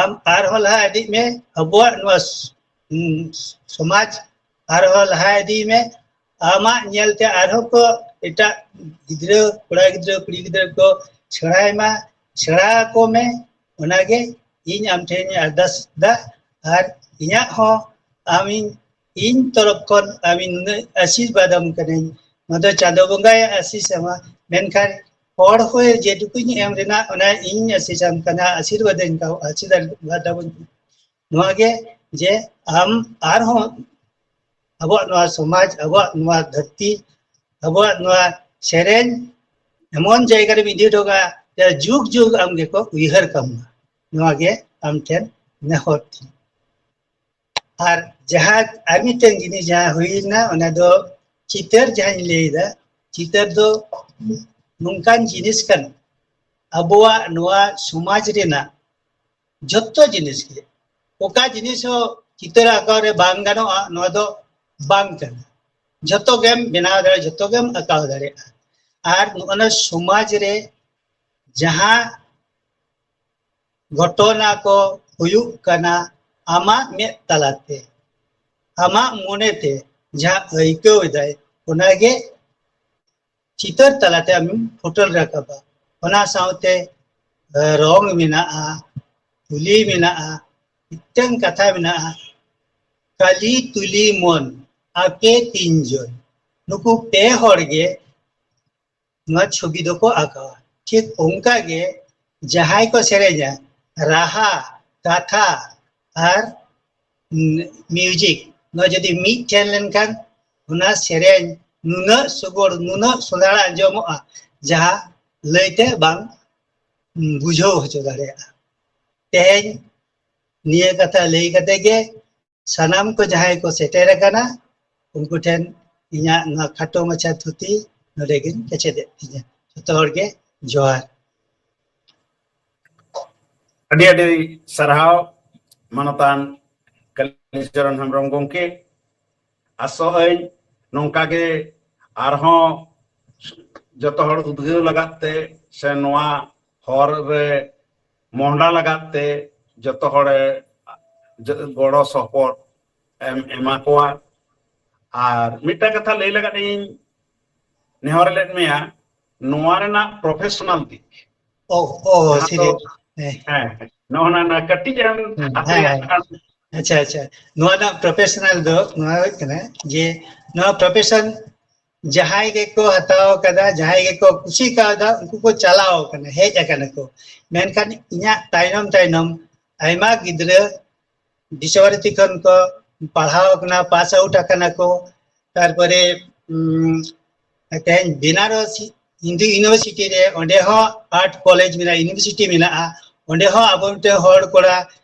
ᱟᱢ ᱟᱨᱦᱚᱸ ᱞᱟᱦᱟ ᱤᱫᱤᱜ ᱢᱮ, ᱟᱵᱚᱣᱟᱜ ᱱᱚᱣᱟ ᱥ-, ᱩᱸ, ᱥᱚᱢᱟᱡᱽ ᱟᱨᱦᱚᱸ ᱞᱟᱦᱟ ᱤᱫᱤᱭ ᱢᱮ᱾ ᱟᱢᱟᱜ ᱧᱮᱞᱛᱮ ᱟᱨᱦᱚᱸ ᱠᱚ ᱮᱴᱟᱜ ᱜᱤᱫᱽᱨᱟᱹ, ᱠᱚᱲᱟ ᱜᱤᱫᱽᱨᱟᱹ, ᱠᱩᱲᱤ ᱜᱤᱫᱽᱨᱟᱹ ᱠᱚ ᱥᱮᱬᱟᱭ ᱢᱟ, ᱥᱮᱬᱟ ᱟᱠᱚ ᱢᱮ᱾ ᱚᱱᱟᱜᱮ ᱤᱧ ᱟᱢ ᱴᱷᱮᱱ ᱤᱧ ᱟᱨᱫᱟᱥ ᱮᱫᱟ᱾ ᱟᱨ ᱤᱧᱟᱹᱜ ᱦᱚᱸ ᱟᱢᱤᱧ, ᱤᱧ ᱛᱚᱨᱚᱯ ᱠᱷᱚᱱ ᱟᱢᱤᱧ ᱱᱩᱱᱟᱹᱜ ᱟᱥᱤᱨᱵᱟᱫ ᱟᱢ ᱠᱟᱹᱱᱟᱹᱧ᱾ ᱱᱚᱣᱟ ᱫᱚ ᱪᱟᱸᱫᱚ ᱵᱚᱸᱜᱟᱭ ᱟᱥᱤᱥ ᱟᱢᱟ, ᱢᱮᱱᱠᱷᱟᱱ ᱦᱚᱲ ᱦᱚᱸ ᱡᱮᱴᱩᱠᱩᱧ ᱮᱢ ᱨᱮᱱᱟᱜ, ᱚᱱᱟ ᱤᱧ ᱟᱥᱤᱥ ᱟᱢ ᱠᱟᱱᱟ, ᱟᱥᱤᱨᱵᱟᱫ ᱟᱹᱧ ᱠᱟᱱᱟ, ᱟᱥᱤᱨᱵᱟᱫ ᱟᱵᱚᱱ᱾ ᱱᱚᱣᱟ ᱜᱮ ᱡᱮ ᱟᱢ ᱟᱨᱦᱚᱸ ᱟᱵᱚᱣᱟᱜ ᱱᱚᱣᱟ ᱥᱚᱢᱟᱡᱽ, ᱟᱵᱚᱣᱟᱜ ᱱᱚᱣᱟ ᱫᱷᱟᱹᱨᱛᱤ, ᱟᱵᱚᱣᱟᱜ ᱱᱚᱣᱟ ᱥᱮᱨᱮᱧ ᱮᱢᱚᱱ ᱡᱟᱭᱜᱟ ᱨᱮᱢ ᱤᱫᱤ ᱦᱚᱴᱚ ᱠᱟᱜᱼᱟ, ᱡᱮ ᱡᱩᱜᱽ ᱡᱩᱜᱽ ᱟᱢ ᱜᱮᱠᱚ ᱩᱭᱦᱟᱹᱨ ᱠᱟᱢᱟ᱾ ᱱᱚᱣᱟ ᱜᱮ ᱟᱢ ᱴᱷᱮᱱ ᱱᱮᱦᱚᱨ ᱛᱤᱧ᱾ ᱟᱨ ᱡᱟᱦᱟᱸ ᱟᱨ ᱢᱤᱫᱴᱮᱱ ᱡᱤᱱᱤᱥ ᱡᱟᱦᱟᱸ ᱦᱩᱭᱱᱟ, ᱚᱱᱟ ᱫᱚ ᱪᱤᱛᱟᱹᱨ ᱡᱟᱦᱟᱸᱧ ᱞᱟᱹᱭᱫᱟ, ᱪᱤᱛᱟᱹᱨ ᱫᱚ ᱱᱚᱝᱠᱟᱱ ᱡᱤᱱᱤᱥ ᱠᱟᱱᱟ, ᱟᱵᱚᱣᱟᱜ ᱱᱚᱣᱟ ᱥᱚᱢᱟᱡᱽ ᱨᱮᱱᱟᱜ ᱡᱚᱛᱚ ᱡᱤᱱᱤᱥ ᱜᱮ, ᱚᱠᱟ ᱡᱤᱱᱤᱥ ᱦᱚᱸ ᱪᱤᱛᱟᱹᱨ ᱟᱸᱠᱟᱣ ᱨᱮ ᱵᱟᱝ ᱜᱟᱱᱚᱜᱼᱟ, ᱱᱚᱣᱟ ᱫᱚ ᱵᱟᱝ ᱠᱟᱱᱟ᱾ ᱡᱚᱛᱚ ᱜᱮᱢ ᱵᱮᱱᱟᱣ ᱫᱟᱲᱮᱭᱟᱜᱼᱟ, ᱡᱚᱛᱚ ᱜᱮᱢ ᱟᱸᱠᱟᱣ ᱫᱟᱲᱮᱭᱟᱜᱼᱟ᱾ ᱟᱨ ᱱᱚᱜᱼᱚ ᱱᱟ ᱥᱚᱢᱟᱡᱽ ᱨᱮ ᱡᱟᱦᱟᱸ ᱜᱷᱚᱴᱚᱱᱟ ᱠᱚ ᱦᱩᱭᱩᱜ ᱠᱟᱱᱟ, ᱟᱢᱟᱜ ᱢᱮᱫ ᱛᱟᱞᱟᱛᱮ, ᱟᱢᱟᱜ ᱢᱚᱱᱮᱛᱮ ᱡᱟᱦᱟᱸ ᱟᱹᱭᱠᱟᱹᱣ ᱮᱫᱟᱭ, ᱚᱱᱟᱜᱮ ᱪᱤᱛᱟᱹᱨ ᱛᱟᱞᱟᱛᱮ ᱟᱢᱮᱢ ᱯᱷᱩᱴᱮᱞ ᱨᱟᱠᱟᱵᱟ᱾ ᱚᱱᱟ ᱥᱟᱶᱛᱮ, ᱮ, ᱨᱚᱝ ᱢᱮᱱᱟᱜᱼᱟ, ᱛᱩᱞᱤ ᱢᱮᱱᱟᱜᱼᱟ, ᱢᱤᱫᱴᱟᱝ ᱠᱟᱛᱷᱟ ᱢᱮᱱᱟᱜᱼᱟ, ᱠᱟᱞᱤ ᱛᱩᱞᱤ ᱢᱚᱱ ᱟᱯᱮ ᱛᱤᱱ ᱡᱚᱱ, ᱱᱩᱠᱩ ᱯᱮ ᱦᱚᱲ ᱜᱮ ᱱᱚᱣᱟ ᱪᱷᱚᱵᱤ ᱫᱚᱠᱚ ᱟᱸᱠᱟᱣᱟ᱾ ᱴᱷᱤᱠ ᱚᱱᱠᱟ ᱜᱮ ᱡᱟᱦᱟᱸᱭ ᱠᱚ ᱥᱮᱨᱮᱧᱟ, ᱨᱟᱦᱟ, ᱠᱟᱛᱷᱟ ᱟᱨ, ᱩᱸ, ᱢᱤᱭᱩᱡᱤᱠ, ᱱᱚᱣᱟ ᱡᱩᱫᱤ ᱢᱤᱫ ᱴᱷᱮᱱ ᱞᱮᱱᱠᱷᱟᱱ, ᱚᱱᱟ ᱥᱮᱨᱮᱧ ᱱᱩᱱᱟᱹᱜ ᱥᱚᱜᱚᱲ, ᱱᱩᱱᱟᱹᱜ ᱥᱚᱸᱫᱷᱟᱲ ᱟᱸᱡᱚᱢᱚᱜᱼᱟ, ᱡᱟᱦᱟᱸ ᱞᱟᱹᱭᱛᱮ ᱵᱟᱝ, ᱩᱸ, ᱵᱩᱡᱷᱟᱹᱣ ᱦᱚᱪᱚ ᱫᱟᱲᱮᱭᱟᱜᱼᱟ᱾ ᱛᱮᱦᱮᱧ ᱱᱤᱭᱟᱹ ᱠᱟᱛᱷᱟ ᱞᱟᱹᱭ ᱠᱟᱛᱮ ᱜᱮ ᱥᱟᱱᱟᱢ ᱠᱚ ᱡᱟᱦᱟᱸᱭ ᱠᱚ ᱥᱮᱴᱮᱨ ᱟᱠᱟᱱᱟ, ᱩᱱᱠᱩ ᱴᱷᱮᱱ ᱤᱧᱟᱹᱜ ᱱᱚᱣᱟ ᱠᱷᱟᱴᱚ ᱢᱟᱪᱷᱟ ᱛᱷᱩᱛᱤ ᱱᱚᱰᱮ ᱜᱤᱧ ᱠᱮᱪᱮᱫᱮᱫ ᱛᱤᱧᱟᱹ᱾ ᱡᱚᱛᱚ ᱦᱚᱲ ᱜᱮ ᱡᱚᱦᱟᱨ᱾ ᱟᱹᱰᱤ ᱟᱹᱰᱤ ᱥᱟᱨᱦᱟᱣ ᱢᱟᱱᱚᱛᱟᱱ ᱠᱟᱞᱤᱪᱚᱨᱚᱱ ᱦᱮᱢᱵᱨᱚᱢ ᱜᱚᱢᱠᱮ᱾ ᱟᱥᱚᱜ ᱟᱹᱧ ᱱᱚᱝᱠᱟ ᱜᱮ ᱟᱨᱦᱚᱸ ᱡᱚᱛᱚ ᱦᱚᱲ ᱩᱫᱽᱜᱟᱹᱣ ᱞᱟᱜᱟᱫ ᱛᱮ ᱥᱮ ᱱᱚᱣᱟ ᱦᱚᱨ ᱨᱮ ᱢᱚᱦᱰᱟ ᱞᱟᱜᱟᱫ ᱛᱮ ᱡᱚᱛᱚ ᱦᱚᱲᱮ ᱡᱚ-, ᱜᱚᱲᱚ ᱥᱚᱯᱚᱦᱚᱫ ᱮᱢ ᱮᱢᱟ ᱠᱚᱣᱟ᱾ ᱟᱨ ᱢᱤᱫᱴᱟᱝ ᱠᱟᱛᱷᱟ ᱞᱟᱹᱭ ᱞᱟᱜᱟᱫ ᱤᱧ ᱱᱮᱦᱚᱨ ᱞᱮᱫ ᱢᱮᱭᱟ, ᱱᱚᱣᱟ ᱨᱮᱱᱟᱜ ᱯᱨᱚᱯᱷᱮᱥᱚᱱᱟᱞ ᱫᱤᱠ, ᱚ ᱚ ᱡᱟᱦᱟᱸ ᱥᱤᱨᱤ ᱫᱚ, ᱦᱮᱸ ᱦᱮᱸ, ᱱᱚᱜᱼᱚ ᱱᱟ ᱱᱟ ᱠᱟᱹᱴᱤᱡ ᱮᱢ ᱦᱮᱸ, ᱟᱹᱛᱨᱤᱧ ᱦᱮᱸ᱾ ᱠᱷᱟᱱ᱾ ᱟᱪᱪᱷᱟ ᱟᱪᱪᱷᱟ, ᱱᱚᱣᱟ ᱨᱮᱱᱟᱜ ᱯᱨᱚᱯᱷᱮᱥᱚᱱᱟᱞ ᱫᱚ ᱱᱚᱣᱟ ᱦᱩᱭᱩᱜ ᱠᱟᱱᱟ ᱡᱮ ᱱᱚᱣᱟ ᱯᱨᱚᱯᱷᱮᱥᱚᱱ ᱡᱟᱦᱟᱸᱭ ᱜᱮᱠᱚ ᱦᱟᱛᱟᱣ ᱟᱠᱟᱫᱟ, ᱡᱟᱦᱟᱸᱭ ᱜᱮᱠᱚ ᱠᱩᱥᱤ ᱠᱟᱣᱫᱟ, ᱩᱱᱠᱩ ᱠᱚ ᱪᱟᱞᱟᱣ ᱟᱠᱟᱱᱟ, ᱦᱮᱡ ᱟᱠᱟᱱᱟ ᱠᱚ᱾ ᱢᱮᱱᱠᱷᱟᱱ ᱤᱧᱟᱹᱜ ᱛᱟᱭᱱᱚᱢ ᱛᱟᱭᱱᱚᱢ ᱟᱭᱢᱟ ᱜᱤᱫᱽᱨᱟᱹ ᱵᱤᱥᱥᱚᱵᱷᱟᱨᱚᱛᱤ ᱠᱷᱚᱱ ᱠᱚ ᱯᱟᱲᱦᱟᱣ ᱟᱠᱟᱱᱟ, ᱯᱟᱥ ᱟᱣᱩᱴ ᱟᱠᱟᱱᱟ ᱠᱚ᱾ ᱛᱟᱨᱯᱚᱨᱮ ᱩᱢ, ᱛᱮᱦᱮᱧ ᱵᱮᱱᱟᱨᱚᱥ ᱦᱤᱱᱫᱩ ᱤᱭᱩᱱᱤᱵᱷᱟᱨᱥᱤᱴᱤ ᱨᱮ, ᱚᱸᱰᱮ ᱦᱚᱸ ᱟᱨᱴ ᱠᱚᱞᱮᱡᱽ ᱢᱮᱱᱟᱜᱼᱟ, ᱤᱭᱩᱱᱤᱵᱷᱟᱨᱥᱤᱴᱤ ᱢᱮᱱᱟᱜᱼᱟ, ᱚᱸᱰᱮ ᱦᱚᱸ ᱟᱵᱚ ᱢᱤᱫᱴᱮᱱ ᱦᱚᱲ ᱠᱚᱲᱟ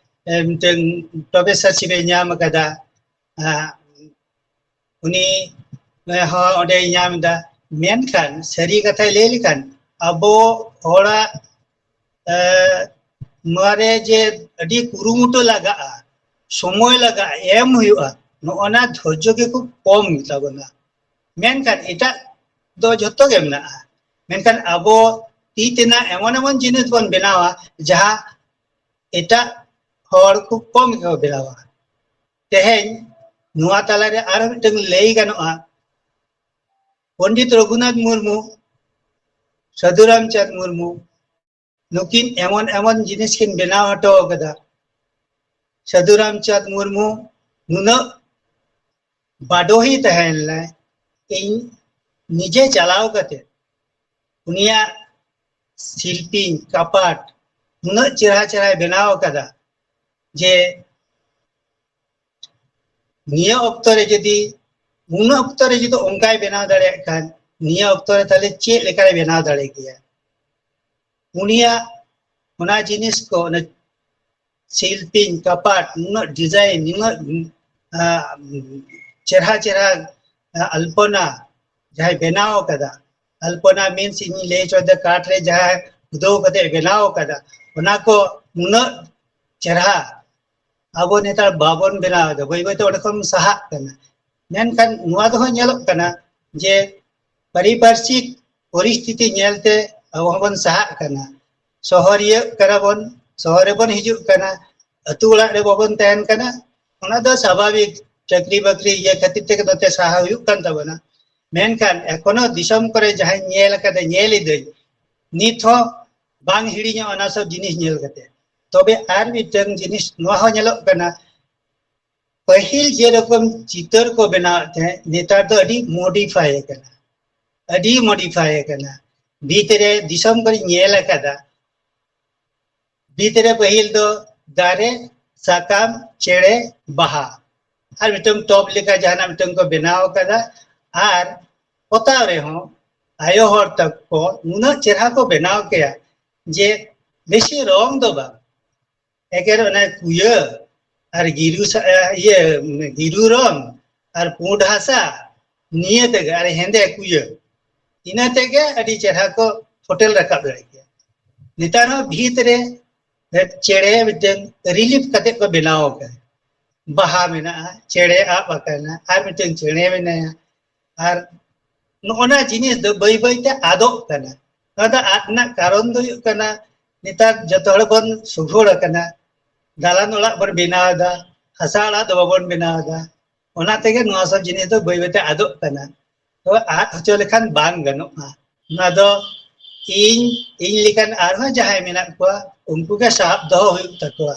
ᱮ, ᱢᱤᱫᱴᱮᱱ ᱯᱨᱚᱯᱷᱮᱥᱚᱨᱥᱤᱯ ᱮ ᱧᱟᱢ ᱟᱠᱟᱫᱟ᱾ ᱟ, ᱩᱱᱤ ᱦᱚᱸ ᱚᱸᱰᱮᱭ ᱧᱟᱢ ᱮᱫᱟ᱾ ᱢᱮᱱᱠᱷᱟᱱ ᱥᱟᱹᱨᱤ ᱠᱟᱛᱷᱟᱭ ᱞᱟᱹᱭ ᱞᱮᱠᱷᱟᱱ ᱟᱵᱚ ᱦᱚᱲᱟᱜ ᱮ, ᱱᱚᱣᱟ ᱨᱮ ᱡᱮ ᱟᱹᱰᱤ ᱠᱩᱨᱩᱢᱩᱴᱩ ᱞᱟᱜᱟᱜᱼᱟ, ᱥᱚᱢᱚᱭ ᱞᱟᱜᱟᱜᱼᱟ, ᱮᱢ ᱦᱩᱭᱩᱜᱼᱟ, ᱱᱚᱜᱼᱚ ᱱᱟ ᱫᱷᱳᱨᱡᱚ ᱜᱮ ᱠᱷᱩᱵ ᱠᱚᱢ ᱜᱮᱛᱟ ᱵᱚᱱᱟ᱾ ᱢᱮᱱᱠᱷᱟᱱ ᱮᱴᱟᱜ ᱫᱚ ᱡᱷᱚᱛᱚ ᱜᱮ ᱢᱮᱱᱟᱜᱼᱟ᱾ ᱢᱮᱱᱠᱷᱟᱱ ᱟᱵᱚ ᱛᱤ ᱛᱮᱱᱟᱜ ᱮᱢᱚᱱ ᱮᱢᱚᱱ ᱡᱤᱱᱤᱥ ᱵᱚᱱ ᱵᱮᱱᱟᱣᱟ ᱡᱟᱦᱟᱸ ᱮᱴᱟᱜ ᱦᱚᱲ ᱠᱷᱩᱵ ᱠᱚᱢ ᱜᱮᱠᱚ ᱵᱮᱱᱟᱣᱟ᱾ ᱛᱮᱦᱮᱧ ᱱᱚᱣᱟ ᱛᱟᱞᱟᱨᱮ ᱟᱨᱦᱚᱸ ᱢᱤᱫᱴᱟᱝ ᱞᱟᱹᱭ ᱜᱟᱱᱚᱜᱼᱟ, ᱯᱚᱱᱰᱤᱛ ᱨᱚᱜᱷᱩᱱᱟᱛᱷ ᱢᱩᱨᱢᱩ, ᱥᱟᱹᱫᱷᱩ ᱨᱟᱢᱪᱟᱸᱫᱽ ᱢᱩᱨᱢᱩ, ᱱᱩᱠᱤᱱ ᱮᱢᱚᱱ ᱮᱢᱚᱱ ᱡᱤᱱᱤᱥ ᱠᱤᱱ ᱵᱮᱱᱟᱣ ᱦᱚᱴᱚ ᱟᱠᱟᱫᱟ᱾ ᱥᱟᱹᱫᱷᱩ ᱨᱟᱢᱪᱟᱸᱫᱽ ᱢᱩᱨᱢᱩ ᱱᱩᱱᱟᱹᱜ ᱵᱟᱰᱚᱦᱤ ᱛᱟᱦᱮᱸ ᱞᱮᱱᱟᱭ, ᱤᱧ ᱱᱤᱡᱮ ᱪᱟᱞᱟᱣ ᱠᱟᱛᱮ ᱩᱱᱤᱭᱟᱜ ᱥᱤᱞᱯᱤᱧ ᱠᱟᱯᱟᱴ ᱱᱩᱱᱟᱹᱜ ᱪᱮᱦᱨᱟ ᱪᱮᱦᱨᱟᱭ ᱵᱮᱱᱟᱣ ᱟᱠᱟᱫᱟ ᱡᱮ ᱱᱤᱭᱟᱹ ᱚᱠᱛᱚ ᱨᱮ ᱡᱩᱫᱤ, ᱩᱱ ᱚᱠᱛᱚ ᱨᱮ ᱡᱩᱫᱤ ᱚᱱᱠᱟᱭ ᱵᱮᱱᱟᱣ ᱫᱟᱲᱮᱭᱟᱜ ᱠᱷᱟᱱ, ᱱᱤᱭᱟᱹ ᱚᱠᱛᱚ ᱨᱮ ᱛᱟᱦᱞᱮ ᱪᱮᱫ ᱞᱮᱠᱟᱭ ᱵᱮᱱᱟᱣ ᱫᱟᱲᱮ ᱠᱮᱭᱟ? ᱩᱱᱤᱭᱟᱜ ᱚᱱᱟ ᱡᱤᱱᱤᱥ ᱠᱚ, ᱚᱱᱟ ᱥᱤᱞᱯᱤᱧ, ᱠᱟᱯᱟᱴ, ᱱᱩᱱᱟᱹᱜ ᱰᱤᱡᱟᱭᱤᱱ, ᱱᱩᱱᱟᱹᱜ, ᱟ, ᱪᱮᱨᱦᱟ ᱪᱮᱨᱦᱟ, ᱟ, ᱟᱞᱯᱚᱱᱟ ᱡᱟᱦᱟᱸᱭ ᱵᱮᱱᱟᱣ ᱟᱠᱟᱫᱟ, ᱟᱞᱯᱚᱱᱟ means ᱤᱧ ᱞᱟᱹᱭ ᱦᱚᱪᱚᱭᱮᱫᱟ ᱠᱟᱴ ᱨᱮ ᱡᱟᱦᱟᱸ ᱠᱷᱩᱫᱟᱹᱣ ᱠᱟᱛᱮ ᱵᱮᱱᱟᱣ ᱟᱠᱟᱫᱟ, ᱚᱱᱟ ᱠᱚ ᱱᱩᱱᱟᱹᱜ ᱪᱮᱨᱦᱟ ᱟᱵᱚ ᱱᱮᱛᱟᱨ ᱵᱟᱵᱚᱱ ᱵᱮᱱᱟᱣ ᱮᱫᱟ, ᱵᱟᱹᱭ ᱵᱟᱹᱭᱛᱮ ᱚᱸᱰᱮ ᱠᱷᱚᱱ ᱥᱟᱦᱟᱜ ᱠᱟᱱᱟ᱾ ᱢᱮᱱᱠᱷᱟᱱ ᱱᱚᱣᱟ ᱫᱚ ᱦᱚᱸ ᱧᱮᱞᱚᱜ ᱠᱟᱱᱟ ᱡᱮ ᱯᱟᱨᱤᱯᱟᱨᱥᱤᱠ ᱯᱚᱨᱤᱥᱛᱷᱤᱛᱤ ᱧᱮᱞᱛᱮ ᱟᱵᱚ ᱦᱚᱸᱵᱚᱱ ᱥᱟᱦᱟᱜ ᱠᱟᱱᱟ᱾ ᱥᱚᱦᱚᱨᱤᱭᱟᱹᱜ ᱠᱟᱱᱟ ᱵᱚᱱ, ᱥᱚᱦᱚᱨ ᱨᱮᱵᱚᱱ ᱦᱤᱡᱩᱜ ᱠᱟᱱᱟ, ᱟᱹᱛᱩ ᱚᱲᱟᱜ ᱨᱮ ᱵᱟᱵᱚᱱ ᱛᱟᱦᱮᱱ ᱠᱟᱱᱟ᱾ ᱚᱱᱟ ᱫᱚ ᱥᱟᱵᱷᱟᱵᱤᱠ, ᱪᱟᱹᱠᱨᱤ ᱵᱟᱹᱠᱨᱤ ᱤᱭᱟᱹ ᱠᱷᱟᱹᱛᱤᱨ ᱛᱮᱜᱮ ᱱᱚᱛᱮ ᱥᱟᱦᱟ ᱦᱩᱭᱩᱜ ᱠᱟᱱ ᱛᱟᱵᱚᱱᱟ᱾ ᱢᱮᱱᱠᱷᱟᱱ ᱮᱠᱷᱚᱱᱳ ᱫᱤᱥᱚᱢ ᱠᱚᱨᱮ ᱡᱟᱦᱟᱸᱧ ᱧᱮᱞ ᱟᱠᱟᱫᱟ, ᱧᱮᱞ ᱤᱫᱟᱹᱧ, ᱱᱤᱛ ᱦᱚᱸ ᱵᱟᱝ ᱦᱤᱲᱤᱧᱚᱜᱼᱟ ᱚᱱᱟ ᱥᱚᱵ ᱡᱤᱱᱤᱥ ᱧᱮᱞ ᱠᱟᱛᱮ᱾ ᱛᱚᱵᱮ ᱟᱨ ᱢᱤᱫᱴᱟᱝ ᱡᱤᱱᱤᱥ ᱱᱚᱣᱟ ᱦᱚᱸ ᱧᱮᱞᱚᱜ ᱠᱟᱱᱟ, ᱯᱟᱹᱦᱤᱞ ᱡᱮᱨᱚᱠᱚᱢ ᱪᱤᱛᱟᱹᱨ ᱠᱚ ᱵᱮᱱᱟᱣᱮᱫ ᱛᱟᱦᱮᱸᱫ, ᱱᱮᱛᱟᱨ ᱫᱚ ᱟᱹᱰᱤ modify ᱟᱠᱟᱱᱟ, ᱟᱹᱰᱤ modify ᱟᱠᱟᱱᱟ᱾ ᱵᱷᱤᱛ ᱨᱮ ᱫᱤᱥᱚᱢ ᱠᱚᱨᱮᱧ ᱧᱮᱞ ᱟᱠᱟᱫᱟ, ᱵᱷᱤᱛ ᱨᱮ ᱯᱟᱹᱦᱤᱞ ᱫᱚ ᱫᱟᱨᱮ, ᱥᱟᱠᱟᱢ, ᱪᱮᱬᱮ, ᱵᱟᱦᱟ, ᱟᱨ ᱢᱤᱫᱴᱟᱝ ᱴᱚᱯ ᱞᱮᱠᱟ ᱡᱟᱦᱟᱱᱟᱜ ᱢᱤᱫᱴᱟᱝ ᱠᱚ ᱵᱮᱱᱟᱣ ᱟᱠᱟᱫᱟ᱾ ᱟᱨ ᱯᱚᱛᱟᱣ ᱨᱮᱦᱚᱸ ᱟᱭᱳ ᱦᱚᱲ ᱛᱟᱠᱚ ᱱᱩᱱᱟᱹᱜ ᱪᱮᱨᱦᱟ ᱠᱚ ᱵᱮᱱᱟᱣ ᱠᱮᱭᱟ ᱡᱮ ᱵᱮᱥᱤ ᱨᱚᱝ ᱫᱚ ᱵᱟᱝ, ᱮᱠᱮᱱ ᱚᱱᱮ ᱠᱩᱭᱟᱹ ᱟᱨ ᱜᱤᱨᱩ ᱥᱟ-, ᱤᱭᱟᱹ, ᱜᱤᱨᱩ ᱨᱚᱝ ᱟᱨ ᱯᱩᱸᱰ ᱦᱟᱥᱟ, ᱱᱤᱭᱟᱹ ᱛᱮᱜᱮ, ᱟᱨ ᱦᱮᱸᱫᱮ ᱠᱩᱭᱟᱹ, ᱤᱱᱟᱹ ᱛᱮᱜᱮ ᱟᱹᱰᱤ ᱪᱮᱨᱦᱟ ᱠᱚ ᱯᱷᱳᱴᱮᱞ ᱨᱟᱠᱟᱵ ᱫᱟᱲᱮ ᱠᱮᱭᱟ᱾ ᱱᱮᱛᱟᱨ ᱦᱚᱸ ᱵᱷᱤᱛ ᱨᱮ ᱪᱮᱬᱮ ᱢᱤᱫᱴᱟᱝ ᱨᱤᱞᱤᱯ ᱠᱟᱛᱮ ᱠᱚ ᱵᱮᱱᱟᱣ ᱟᱠᱟᱫᱟ᱾ ᱵᱟᱦᱟ ᱢᱮᱱᱟᱜᱼᱟ, ᱪᱮᱬᱮ ᱟᱵ ᱟᱠᱟᱱᱟ, ᱟᱨ ᱢᱤᱫᱴᱟᱝ ᱪᱮᱬᱮ ᱢᱮᱱᱟᱭᱟ᱾ ᱟᱨ ᱱᱚᱜᱼᱚᱱᱟ ᱡᱤᱱᱤᱥ ᱫᱚ ᱵᱟᱹᱭ ᱵᱟᱹᱭ ᱛᱮ ᱟᱫᱚᱜ ᱠᱟᱱᱟ᱾ ᱱᱚᱣᱟ ᱫᱚ ᱟᱫ ᱨᱮᱱᱟᱜ ᱠᱟᱨᱚᱱ ᱫᱚ ᱦᱩᱭᱩᱜ ᱠᱟᱱᱟ, ᱱᱮᱛᱟᱨ ᱡᱚᱛᱚ ᱦᱚᱲ ᱵᱚᱱ ᱥᱩᱜᱷᱚᱲ ᱟᱠᱟᱱᱟ, ᱫᱟᱞᱟᱱ ᱚᱲᱟᱜ ᱵᱚᱱ ᱵᱮᱱᱟᱣ ᱮᱫᱟ, ᱦᱟᱥᱟ ᱚᱲᱟᱜ ᱫᱚ ᱵᱟᱵᱚᱱ ᱵᱮᱱᱟᱣ ᱮᱫᱟ᱾ ᱚᱱᱟ ᱛᱮᱜᱮ ᱱᱚᱣᱟ ᱥᱚᱵ ᱡᱤᱱᱤᱥ ᱫᱚ ᱵᱟᱹᱭ ᱵᱟᱹᱭ ᱛᱮ ᱟᱫᱚᱜ ᱠᱟᱱᱟ᱾ ᱛᱚ ᱟᱫ ᱦᱚᱪᱚ ᱞᱮᱠᱷᱟᱱ ᱵᱟᱝ ᱜᱟᱱᱚᱜᱼᱟ᱾ ᱱᱚᱣᱟ ᱫᱚ ᱤᱧ, ᱤᱧ ᱞᱮᱠᱟᱱ ᱟᱨᱦᱚᱸ ᱡᱟᱦᱟᱸᱭ ᱢᱮᱱᱟᱜ ᱠᱚᱣᱟ, ᱩᱱᱠᱩ ᱜᱮ ᱥᱟᱦᱟᱵ ᱫᱚᱦᱚ ᱦᱩᱭᱩᱜ ᱛᱟᱠᱚᱣᱟ᱾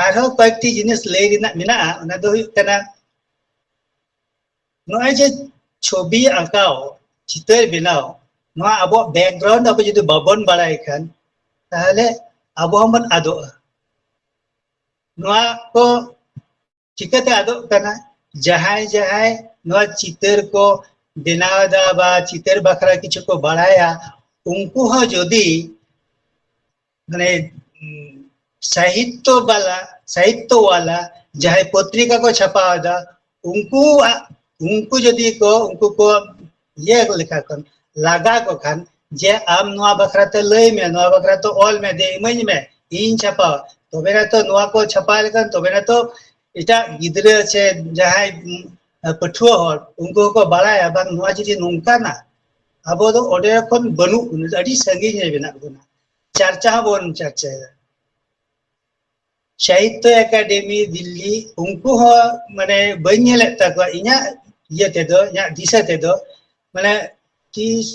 ᱟᱨᱦᱚᱸ ᱠᱚᱭᱮᱠᱴᱤ ᱡᱤᱱᱤᱥ ᱞᱟᱹᱭ ᱨᱮᱱᱟᱜ ᱢᱮᱱᱟᱜᱼᱟ, ᱚᱱᱟ ᱫᱚ ᱦᱩᱭᱩᱜ ᱠᱟᱱᱟ, ᱱᱚᱜᱼᱚᱭ ᱡᱮ ᱪᱷᱚᱵᱤ ᱟᱸᱠᱟᱣ, ᱪᱤᱛᱟᱹᱨ ᱵᱮᱱᱟᱣ, ᱱᱚᱣᱟ ᱟᱵᱚᱣᱟᱜ background ᱟᱵᱚ ᱡᱩᱫᱤ ᱵᱟᱵᱚᱱ ᱵᱟᱲᱟᱭ ᱠᱷᱟᱱ, ᱛᱟᱦᱚᱞᱮ ᱟᱵᱚ ᱦᱚᱸᱵᱚᱱ ᱟᱫᱚᱜᱼᱟ᱾ ᱱᱚᱣᱟ ᱠᱚ ᱪᱤᱠᱟᱹᱛᱮ ᱟᱫᱚᱜ ᱠᱟᱱᱟ? ᱡᱟᱦᱟᱸᱭ ᱡᱟᱦᱟᱸᱭ ᱱᱚᱣᱟ ᱪᱤᱛᱟᱹᱨ ᱠᱚ ᱵᱮᱱᱟᱣ ᱮᱫᱟ ᱵᱟ ᱪᱤᱛᱟᱹᱨ ᱵᱟᱠᱷᱨᱟ ᱠᱤᱪᱷᱩ ᱠᱚ ᱵᱟᱲᱟᱭᱟ, ᱩᱱᱠᱩ ᱦᱚᱸ ᱡᱩᱫᱤ ᱢᱟᱱᱮ, ᱩᱢ, ᱥᱟᱦᱤᱛᱛᱚ ᱵᱟᱞᱟ, ᱥᱟᱦᱤᱛᱛᱚ ᱣᱟᱞᱟ ᱡᱟᱦᱟᱸᱭ ᱯᱚᱛᱨᱤᱠᱟ ᱠᱚ ᱪᱷᱟᱯᱟᱣ ᱮᱫᱟ, ᱩᱱᱠᱩᱣᱟᱜ, ᱩᱱᱠᱩ ᱡᱩᱫᱤ ᱠᱚ, ᱩᱱᱠᱩ ᱠᱚ ᱤᱭᱟᱹ ᱞᱮᱠᱟ ᱠᱚ ᱞᱟᱜᱟ ᱠᱚ ᱠᱷᱟᱱ, ᱡᱮ ᱟᱢ ᱱᱚᱣᱟ ᱵᱟᱠᱷᱨᱟ ᱛᱮ ᱞᱟᱹᱭ ᱢᱮ, ᱱᱚᱣᱟ ᱵᱟᱠᱷᱨᱟ ᱛᱮ ᱚᱞ ᱢᱮ, ᱫᱮ ᱤᱢᱟᱹᱧ ᱢᱮ, ᱤᱧ ᱪᱷᱟᱯᱟᱣᱟ, ᱛᱚᱵᱮ ᱱᱟ ᱛᱚ ᱱᱚᱣᱟ ᱠᱚ ᱪᱷᱟᱯᱟᱣ ᱞᱮᱠᱷᱟᱱ, ᱛᱚᱵᱮ ᱱᱟ ᱛᱚ ᱮᱴᱟᱜ ᱜᱤᱫᱽᱨᱟᱹ ᱥᱮ ᱡᱟᱦᱟᱸᱭ, ᱩᱢ, ᱯᱟᱹᱴᱷᱩᱣᱟᱹ ᱦᱚᱲ, ᱩᱱᱠᱩ ᱦᱚᱸᱠᱚ ᱵᱟᱲᱟᱭᱟ, ᱵᱟᱝ, ᱱᱚᱣᱟ ᱡᱩᱫᱤ ᱱᱚᱝᱠᱟᱱᱟ, ᱟᱵᱚ ᱫᱚ ᱚᱸᱰᱮ ᱠᱷᱚᱱ ᱵᱟᱹᱱᱩᱜ ᱵᱚᱱᱟ, ᱟᱹᱰᱤ ᱥᱟᱺᱜᱤᱧ ᱨᱮ ᱢᱮᱱᱟᱜ ᱵᱚᱱᱟ, ᱪᱟᱨᱪᱟ ᱦᱚᱸ ᱵᱚᱱ ᱪᱟᱨᱪᱟᱭᱟ᱾ ᱥᱟᱦᱤᱛᱛᱚ ᱮᱠᱟᱰᱮᱢᱤ ᱫᱤᱞᱞᱤ, ᱩᱱᱠᱩ ᱦᱚᱸ ᱢᱟᱱᱮ ᱵᱟᱹᱧ ᱧᱮᱞᱮᱫ ᱛᱟᱠᱚᱣᱟ ᱤᱧᱟᱹᱜ ᱤᱭᱟᱹ ᱛᱮᱫᱚ, ᱤᱧᱟᱹᱜ ᱫᱤᱥᱟᱹ ᱛᱮᱫᱚ, ᱢᱟᱱᱮ ᱛᱤᱥ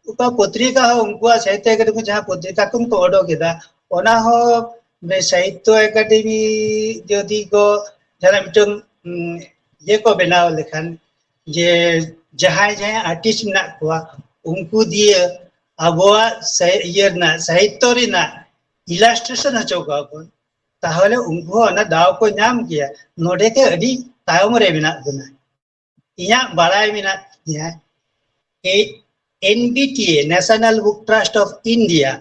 ᱚᱠᱟ ᱯᱚᱛᱨᱤᱠᱟ ᱦᱚᱸ ᱩᱱᱠᱩᱣᱟᱜ ᱥᱟᱦᱤᱛᱛᱚ ᱮᱠᱟᱰᱮᱢᱤ ᱡᱟᱦᱟᱸ ᱯᱚᱛᱨᱤᱠᱟ ᱠᱷᱚᱱ ᱠᱚ ᱚᱰᱚᱠ ᱮᱫᱟ, ᱚᱱᱟ ᱦᱚᱸ ᱢᱟᱱᱮ ᱥᱟᱦᱤᱛᱛᱚ ᱮᱠᱟᱰᱮᱢᱤ ᱡᱩᱫᱤ ᱠᱚ ᱡᱟᱦᱟᱱᱟᱜ ᱢᱤᱫᱴᱟᱝ ᱩᱸ, ᱤᱭᱟᱹ ᱠᱚ ᱵᱮᱱᱟᱣ ᱞᱮᱠᱷᱟᱱ, ᱡᱮ ᱡᱟᱦᱟᱸᱭ ᱡᱟᱦᱟᱸᱭ ᱟᱨᱴᱤᱥᱴ ᱢᱮᱱᱟᱜ ᱠᱚᱣᱟ, ᱩᱱᱠᱩ ᱫᱤᱭᱮ ᱟᱵᱚᱣᱟᱜ ᱥᱟᱦᱤ- ᱤᱭᱟᱹ ᱨᱮᱱᱟᱜ, ᱥᱟᱦᱤᱛᱛᱚ ᱨᱮᱱᱟᱜ ᱤᱞᱟᱥᱴᱨᱮᱥᱚᱱ ᱦᱚᱪᱚ ᱠᱚᱣᱟ ᱵᱚᱱ, ᱛᱟᱦᱚᱞᱮ ᱩᱱᱠᱩ ᱦᱚᱸ ᱚᱱᱟ ᱫᱟᱣ ᱠᱚ ᱧᱟᱢ ᱜᱮᱭᱟ᱾ ᱱᱚᱰᱮ ᱜᱮ ᱟᱹᱰᱤ ᱛᱟᱭᱚᱢ ᱨᱮ ᱢᱮᱱᱟᱜ ᱵᱚᱱᱟ᱾ ᱤᱧᱟᱹᱜ ᱵᱟᱲᱟᱭ ᱢᱮᱱᱟᱜ ᱛᱤᱧᱟᱹ, ᱮᱱ B T A, National Book Trust of India,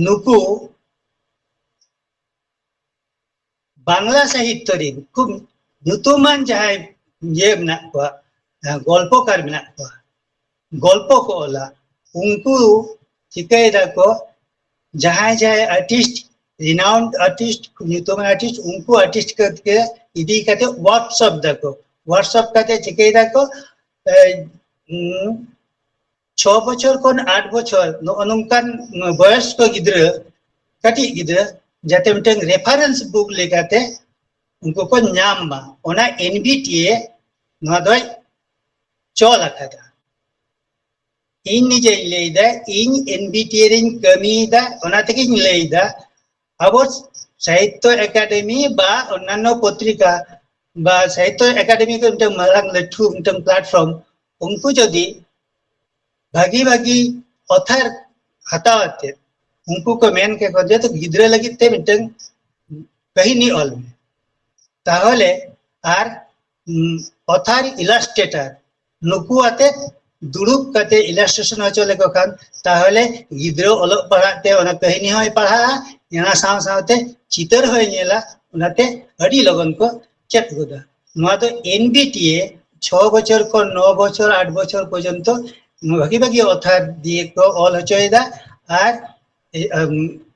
ᱱᱩᱠᱩ ᱵᱟᱝᱞᱟ ᱥᱟᱦᱤᱛᱛᱚ ᱨᱮᱱ ᱠᱷᱩᱵ ᱧᱩᱛᱩᱢᱟᱱ ᱡᱟᱦᱟᱸᱭ ᱤᱭᱟᱹ ᱢᱮᱱᱟᱜ ᱠᱚᱣᱟ, ᱜᱚᱞᱯᱚᱠᱟᱨ ᱢᱮᱱᱟᱜ ᱠᱚᱣᱟ, ᱜᱚᱞᱯᱚ ᱠᱚ ᱚᱞᱟ, ᱩᱱᱠᱩ ᱪᱤᱠᱟᱹᱭ ᱫᱟᱠᱚ, ᱡᱟᱦᱟᱸᱭ ᱡᱟᱦᱟᱸᱭ ᱟᱨᱴᱤᱥᱴ, ᱨᱤᱱᱟᱣᱩᱱᱰ ᱟᱨᱴᱤᱥᱴ, ᱧᱩᱛᱩᱢᱟᱱ ᱟᱨᱴᱤᱥᱴ, ᱩᱱᱠᱩ ᱟᱨᱴᱤᱥᱴ ᱠᱚ ᱤᱫᱤ ᱠᱟᱛᱮ ᱣᱟᱨᱠᱥᱚᱯ ᱫᱟᱠᱚ᱾ ᱣᱟᱨᱠᱥᱚᱯ ᱠᱟᱛᱮ ᱪᱤᱠᱟᱹᱭ ᱫᱟᱠᱚ, ᱮ, ᱩᱸ, ᱪᱷᱚ ᱵᱚᱪᱷᱚᱨ ᱠᱷᱚᱱ ᱟᱴ ᱵᱚᱪᱷᱚᱨ ᱱᱚᱜᱼᱚ ᱱᱚᱝᱠᱟᱱ ᱵᱚᱭᱚᱥ ᱠᱚ ᱜᱤᱫᱽᱨᱟᱹ, ᱠᱟᱹᱴᱤᱡ ᱜᱤᱫᱽᱨᱟᱹ, ᱡᱟᱛᱮ ᱢᱤᱫᱴᱟᱝ ᱨᱮᱯᱷᱟᱨᱮᱱᱥ ᱵᱩᱠ ᱞᱮᱠᱟᱛᱮ ᱩᱱᱠᱩ ᱠᱚ ᱧᱟᱢ ᱢᱟ, ᱚᱱᱟ ᱮᱱ ᱵᱤ ᱴᱤ ᱮ ᱱᱚᱣᱟ ᱫᱚᱭ ᱪᱚᱞ ᱟᱠᱟᱫᱟ᱾ ᱤᱧ ᱱᱤᱡᱮᱧ ᱞᱟᱹᱭᱫᱟ, ᱤᱧ ᱮᱱ ᱵᱤ ᱴᱤ ᱮ ᱨᱤᱧ ᱠᱟᱹᱢᱤᱭᱮᱫᱟ, ᱚᱱᱟ ᱛᱮᱜᱤᱧ ᱞᱟᱹᱭᱫᱟ, ᱟᱵᱚ ᱥᱟᱦᱤᱛᱛᱚ ᱮᱠᱟᱰᱮᱢᱤ ᱵᱟ ᱚᱱᱱᱟᱱᱱᱚ ᱯᱚᱛᱨᱤᱠᱟ ᱵᱟ ᱥᱟᱦᱤᱛᱛᱚ ᱮᱠᱟᱰᱮᱢᱤ ᱠᱚ ᱢᱤᱫᱴᱟᱝ ᱢᱟᱨᱟᱝ ᱞᱟᱹᱴᱷᱩ ᱢᱤᱫᱴᱟᱝ ᱯᱞᱟᱴᱯᱷᱚᱨᱢ, ᱩᱱᱠᱩ ᱡᱩᱫᱤ ᱵᱷᱟᱹᱜᱤ ᱵᱷᱟᱹᱜᱤ ᱚᱛᱷᱟᱨ ᱦᱟᱛᱟᱣ ᱟᱛᱮ ᱩᱱᱠᱩ ᱠᱚ ᱢᱮᱱ ᱠᱮᱠᱚ ᱡᱮ, "ᱛᱚ ᱜᱤᱫᱽᱨᱟᱹ ᱞᱟᱹᱜᱤᱫ ᱛᱮ ᱢᱤᱫᱴᱟᱝ ᱠᱟᱹᱦᱤᱱᱤ ᱚᱞ ᱢᱮ", ᱛᱟᱦᱚᱞᱮ ᱟᱨ ᱚᱛᱷᱟᱨ ᱤᱞᱟᱥᱴᱨᱮᱴᱟᱨ ᱱᱩᱠᱩ ᱟᱛᱮ ᱫᱩᱲᱩᱵ ᱠᱟᱛᱮ ᱤᱞᱟᱥᱴᱨᱮᱥᱚᱱ ᱦᱚᱪᱚ ᱞᱮᱠᱚ ᱠᱷᱟᱱ, ᱛᱟᱦᱚᱞᱮ ᱜᱤᱫᱽᱨᱟᱹ ᱚᱞᱚᱜ ᱯᱟᱲᱦᱟᱜ ᱛᱮ ᱚᱱᱟ ᱠᱟᱹᱦᱱᱤ ᱦᱚᱸᱭ ᱯᱟᱲᱦᱟᱜᱼᱟ, ᱚᱱᱟ ᱥᱟᱶ ᱥᱟᱶᱛᱮ ᱪᱤᱛᱟᱹᱨ ᱦᱚᱸᱭ ᱧᱮᱞᱟ, ᱚᱱᱟᱛᱮ ᱟᱹᱰᱤ ᱞᱚᱜᱚᱱ ᱠᱚ ᱪᱮᱫ ᱜᱚᱫᱟ᱾ ᱱᱚᱣᱟ ᱫᱚ ᱮᱱ ᱵᱤ ᱴᱤ ᱮ ᱪᱷᱚ ᱵᱚᱪᱷᱚᱨ ᱠᱷᱚᱱ ᱱᱚ ᱵᱚᱪᱷᱚᱨ, ᱟᱴ ᱵᱚᱪᱷᱚᱨ ᱯᱚᱨᱡᱚᱱᱛᱚ ᱵᱷᱟᱹᱜᱤ ᱵᱷᱟᱹᱜᱤ ᱚᱛᱷᱟᱨ ᱫᱤᱭᱮ ᱠᱚ ᱚᱞ ᱦᱚᱪᱚᱭᱮᱫᱟ᱾ ᱟᱨ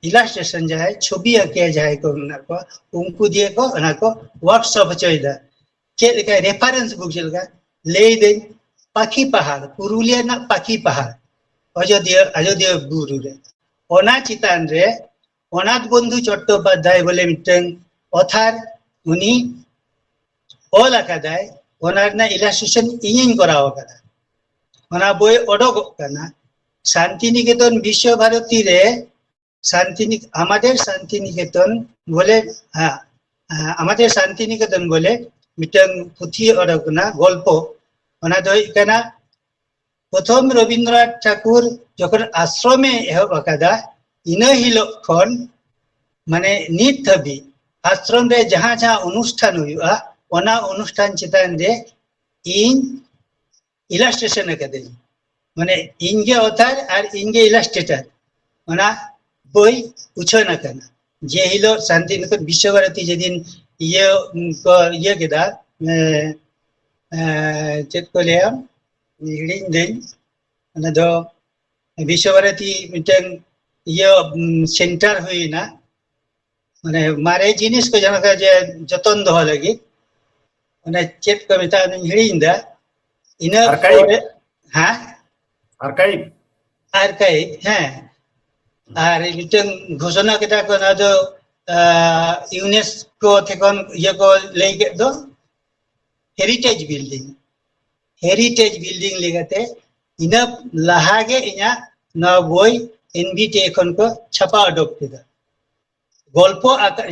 ᱤᱞᱟᱥᱴᱨᱮᱥᱚᱱ ᱡᱟᱦᱟᱸᱭ ᱪᱷᱚᱵᱤ ᱟᱸᱠᱮ ᱡᱟᱦᱟᱸᱭ ᱠᱚ ᱢᱮᱱᱟᱜ ᱠᱚᱣᱟ, ᱩᱱᱠᱩ ᱫᱤᱭᱮ ᱠᱚ ᱚᱱᱟ ᱠᱚ ᱣᱟᱨᱠᱥᱚᱯ ᱦᱚᱪᱚᱭᱮᱫᱟ᱾ ᱪᱮᱫ ᱞᱮᱠᱟ ᱨᱮᱯᱷᱟᱨᱮᱱᱥ ᱵᱩᱠ ᱪᱮᱫ ᱞᱮᱠᱟ ᱞᱟᱹᱭ ᱫᱟᱹᱧ, ᱯᱟᱠᱷᱤ ᱯᱟᱦᱟᱲ, ᱯᱩᱨᱩᱞᱤᱭᱟᱹ ᱨᱮᱱᱟᱜ ᱯᱟᱠᱷᱤ ᱯᱟᱦᱟᱲ, ᱚᱡᱳᱫᱷᱭᱟ, ᱟᱡᱳᱫᱷᱭᱟ ᱵᱩᱨᱩ ᱨᱮ, ᱚᱱᱟ ᱪᱮᱛᱟᱱ ᱨᱮ ᱚᱱᱟᱛᱷ ᱵᱚᱱᱫᱷᱩ ᱪᱚᱴᱴᱳᱯᱟᱫᱽᱫᱷᱟᱭ ᱵᱚᱞᱮ ᱢᱤᱫᱴᱟᱝ author, ᱩᱱᱤ ᱚᱞ ᱟᱠᱟᱫᱟᱭ, ᱚᱱᱟ ᱨᱮᱱᱟᱜ illustration ᱤᱧᱤᱧ ᱠᱚᱨᱟᱣ ᱟᱠᱟᱫᱟ᱾ ᱚᱱᱟ ᱵᱳᱭ ᱚᱰᱚᱠᱚᱜ ᱠᱟᱱᱟ᱾ ᱥᱟᱱᱛᱤᱱᱤᱠᱮᱛᱚᱱ ᱵᱤᱥᱥᱚ ᱵᱷᱟᱨᱚᱛᱤ ᱨᱮ ᱥᱟᱱᱛᱤᱱᱤᱠ-, আমাদের শান্তিনিকেতন ᱵᱚᱞᱮ, ᱦᱮᱸ, ᱦᱮᱸ, আমাদের শান্তিনিকেতন ᱵᱚᱞᱮ ᱢᱤᱫᱴᱟᱝ ᱯᱩᱛᱷᱤ ᱚᱰᱚᱠ ᱮᱱᱟ, ᱜᱚᱞᱯᱚ᱾ ᱚᱱᱟ ᱫᱚ ᱦᱩᱭᱩᱜ ᱠᱟᱱᱟ, ᱯᱨᱚᱛᱷᱚᱢ ᱨᱚᱵᱤᱱᱫᱨᱚᱱᱟᱛᱷ ᱴᱷᱟᱠᱩᱨ ᱡᱚᱠᱷᱚᱱ ᱟᱥᱨᱚᱢᱮ ᱮᱦᱚᱵ ᱟᱠᱟᱫᱟ, ᱤᱱᱟᱹ ᱦᱤᱞᱳᱜ ᱠᱷᱚᱱ ᱢᱟᱱᱮ ᱱᱤᱛ ᱫᱷᱟᱹᱵᱤᱡ ᱟᱥᱨᱚᱢ ᱨᱮ ᱡᱟᱦᱟᱸ ᱡᱟᱦᱟᱸ ᱚᱱᱩᱥᱴᱷᱟᱱ ᱦᱩᱭᱩᱜᱼᱟ, ᱚᱱᱟ ᱚᱱᱩᱥᱴᱷᱟᱱ ᱪᱮᱛᱟᱱ ᱨᱮ ᱤᱧ illustration ᱟᱠᱟᱫᱟᱹᱧ᱾ ᱢᱟᱱᱮ ᱤᱧ ᱜᱮ author ᱟᱨ ᱤᱧ ᱜᱮ illustrator᱾ ᱚᱱᱟ ᱵᱳᱭ ᱩᱪᱷᱟᱹᱱ ᱟᱠᱟᱱᱟ᱾ ᱡᱮ ᱦᱤᱞᱳᱜ ᱥᱟᱱᱛᱤᱱᱤᱠᱮᱛᱚᱱ ᱵᱤᱥᱥᱚ ᱵᱷᱟᱨᱚᱛᱤ ᱡᱮᱫᱤᱱ ᱤᱭᱟᱹ ᱠᱚ ᱤᱭᱟᱹ ᱠᱮᱫᱟ, ᱮ, ᱮ, ᱪᱮᱫ ᱠᱚ ᱞᱟᱹᱭᱟ, ᱦᱤᱲᱤᱧ ᱫᱟᱹᱧ᱾ ᱚᱱᱟ ᱫᱚ ᱵᱤᱥᱥᱚ ᱵᱷᱟᱨᱚᱛᱤ ᱢᱤᱫᱴᱟᱝ ᱤᱭᱟᱹ, ᱩᱢ, center ᱦᱩᱭᱱᱟ, ᱢᱟᱱᱮ ᱢᱟᱨᱮ ᱡᱤᱱᱤᱥ ᱠᱚ ᱡᱟᱦᱟᱸ ᱞᱮᱠᱟ ᱡᱮ ᱡᱚᱛᱚᱱ ᱫᱚᱦᱚ ᱞᱟᱹᱜᱤᱫ, ᱚᱱᱮ ᱪᱮᱫ ᱠᱚ ᱢᱮᱛᱟᱜᱼᱟ, ᱚᱱᱟᱧ ᱦᱤᱲᱤᱧ ᱮᱫᱟ᱾ ᱤᱱᱟᱹ Archive᱾ ᱯᱚᱨᱮ, ᱦᱮᱸ, Archive᱾ Archive, ᱦᱮᱸ᱾ ᱟᱨ ᱢᱤᱫᱴᱟᱝ ᱜᱷᱳᱥᱚᱱᱟ ᱠᱮᱫᱟ ᱠᱚ, ᱚᱱᱟ ᱫᱚ, ᱟ, UNESCO ᱴᱷᱮᱱ ᱠᱷᱚᱱ ᱤᱭᱟᱹ ᱠᱚ ᱞᱟᱹᱭ ᱠᱮᱫ ᱫᱚ, heritage building, heritage building ᱞᱮᱠᱟᱛᱮ ᱤᱱᱟᱹ ᱞᱟᱦᱟ ᱜᱮ ᱤᱧᱟᱹᱜ ᱱᱚᱣᱟ ᱵᱳᱭ NBTA ᱠᱷᱚᱱ ᱠᱚ ᱪᱷᱟᱯᱟ ᱩᱰᱩᱠ ᱠᱮᱫᱟ᱾ ᱜᱚᱞᱯᱚ ᱟᱠᱟᱨ,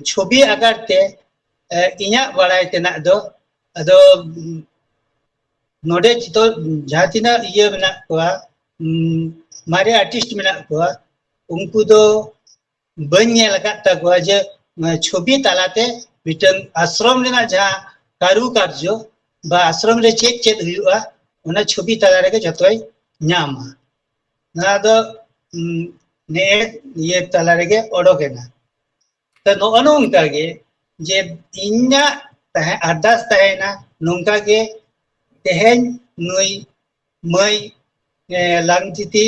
ᱪᱷᱚᱵᱤ ᱟᱠᱟᱨ ᱛᱮ, ᱮ, ᱤᱧᱟᱹᱜ ᱵᱟᱲᱟᱭ ᱛᱮᱱᱟᱜ ᱫᱚ, ᱟᱫᱚ, ᱩᱢ, ᱱᱚᱰᱮ ᱡᱚᱛᱚ ᱡᱟᱦᱟᱸ ᱛᱤᱱᱟᱹᱜ ᱤᱭᱟᱹ ᱢᱮᱱᱟᱜ ᱠᱚᱣᱟ, ᱩᱢ, ᱢᱟᱨᱮ artist ᱢᱮᱱᱟᱜ ᱠᱚᱣᱟ, ᱩᱱᱠᱩ ᱫᱚ ᱵᱟᱹᱧ ᱧᱮᱞ ᱟᱠᱟᱫ ᱛᱟᱠᱚᱣᱟ ᱡᱮ, ᱮ, ᱪᱷᱚᱵᱤ ᱛᱟᱞᱟᱛᱮ ᱢᱤᱫᱴᱟᱝ ᱟᱥᱨᱚᱢ ᱨᱮᱱᱟᱜ ᱡᱟᱦᱟᱸ ᱠᱟᱨᱩ ᱠᱟᱨᱡᱚ ᱵᱟ ᱟᱥᱨᱚᱢ ᱨᱮ ᱪᱮᱫ ᱪᱮᱫ ᱦᱩᱭᱩᱜᱼᱟ, ᱚᱱᱟ ᱪᱷᱚᱵᱤ ᱛᱟᱞᱟ ᱨᱮᱜᱮ ᱡᱚᱛᱚᱭ ᱧᱟᱢᱟ᱾ ᱱᱚᱣᱟ ᱫᱚ, ᱩᱢ, ᱱᱮᱜᱼᱮ ᱤᱭᱟᱹ ᱛᱟᱞᱟ ᱨᱮᱜᱮ ᱚᱰᱚᱠ ᱮᱱᱟ᱾ ᱛᱚ ᱱᱚᱜᱼᱚ ᱱᱚᱝᱠᱟ ᱜᱮ ᱡᱮ ᱤᱧᱟᱹᱜ ᱛᱟᱦᱮᱸ, ᱟᱨᱫᱟᱥ ᱛᱟᱦᱮᱸᱭᱮᱱᱟ ᱱᱚᱝᱠᱟ ᱜᱮ ᱛᱮᱦᱮᱧ ᱱᱩᱭ ᱢᱟᱹᱭ, ᱮ, ᱞᱟᱝᱛᱤᱛᱤ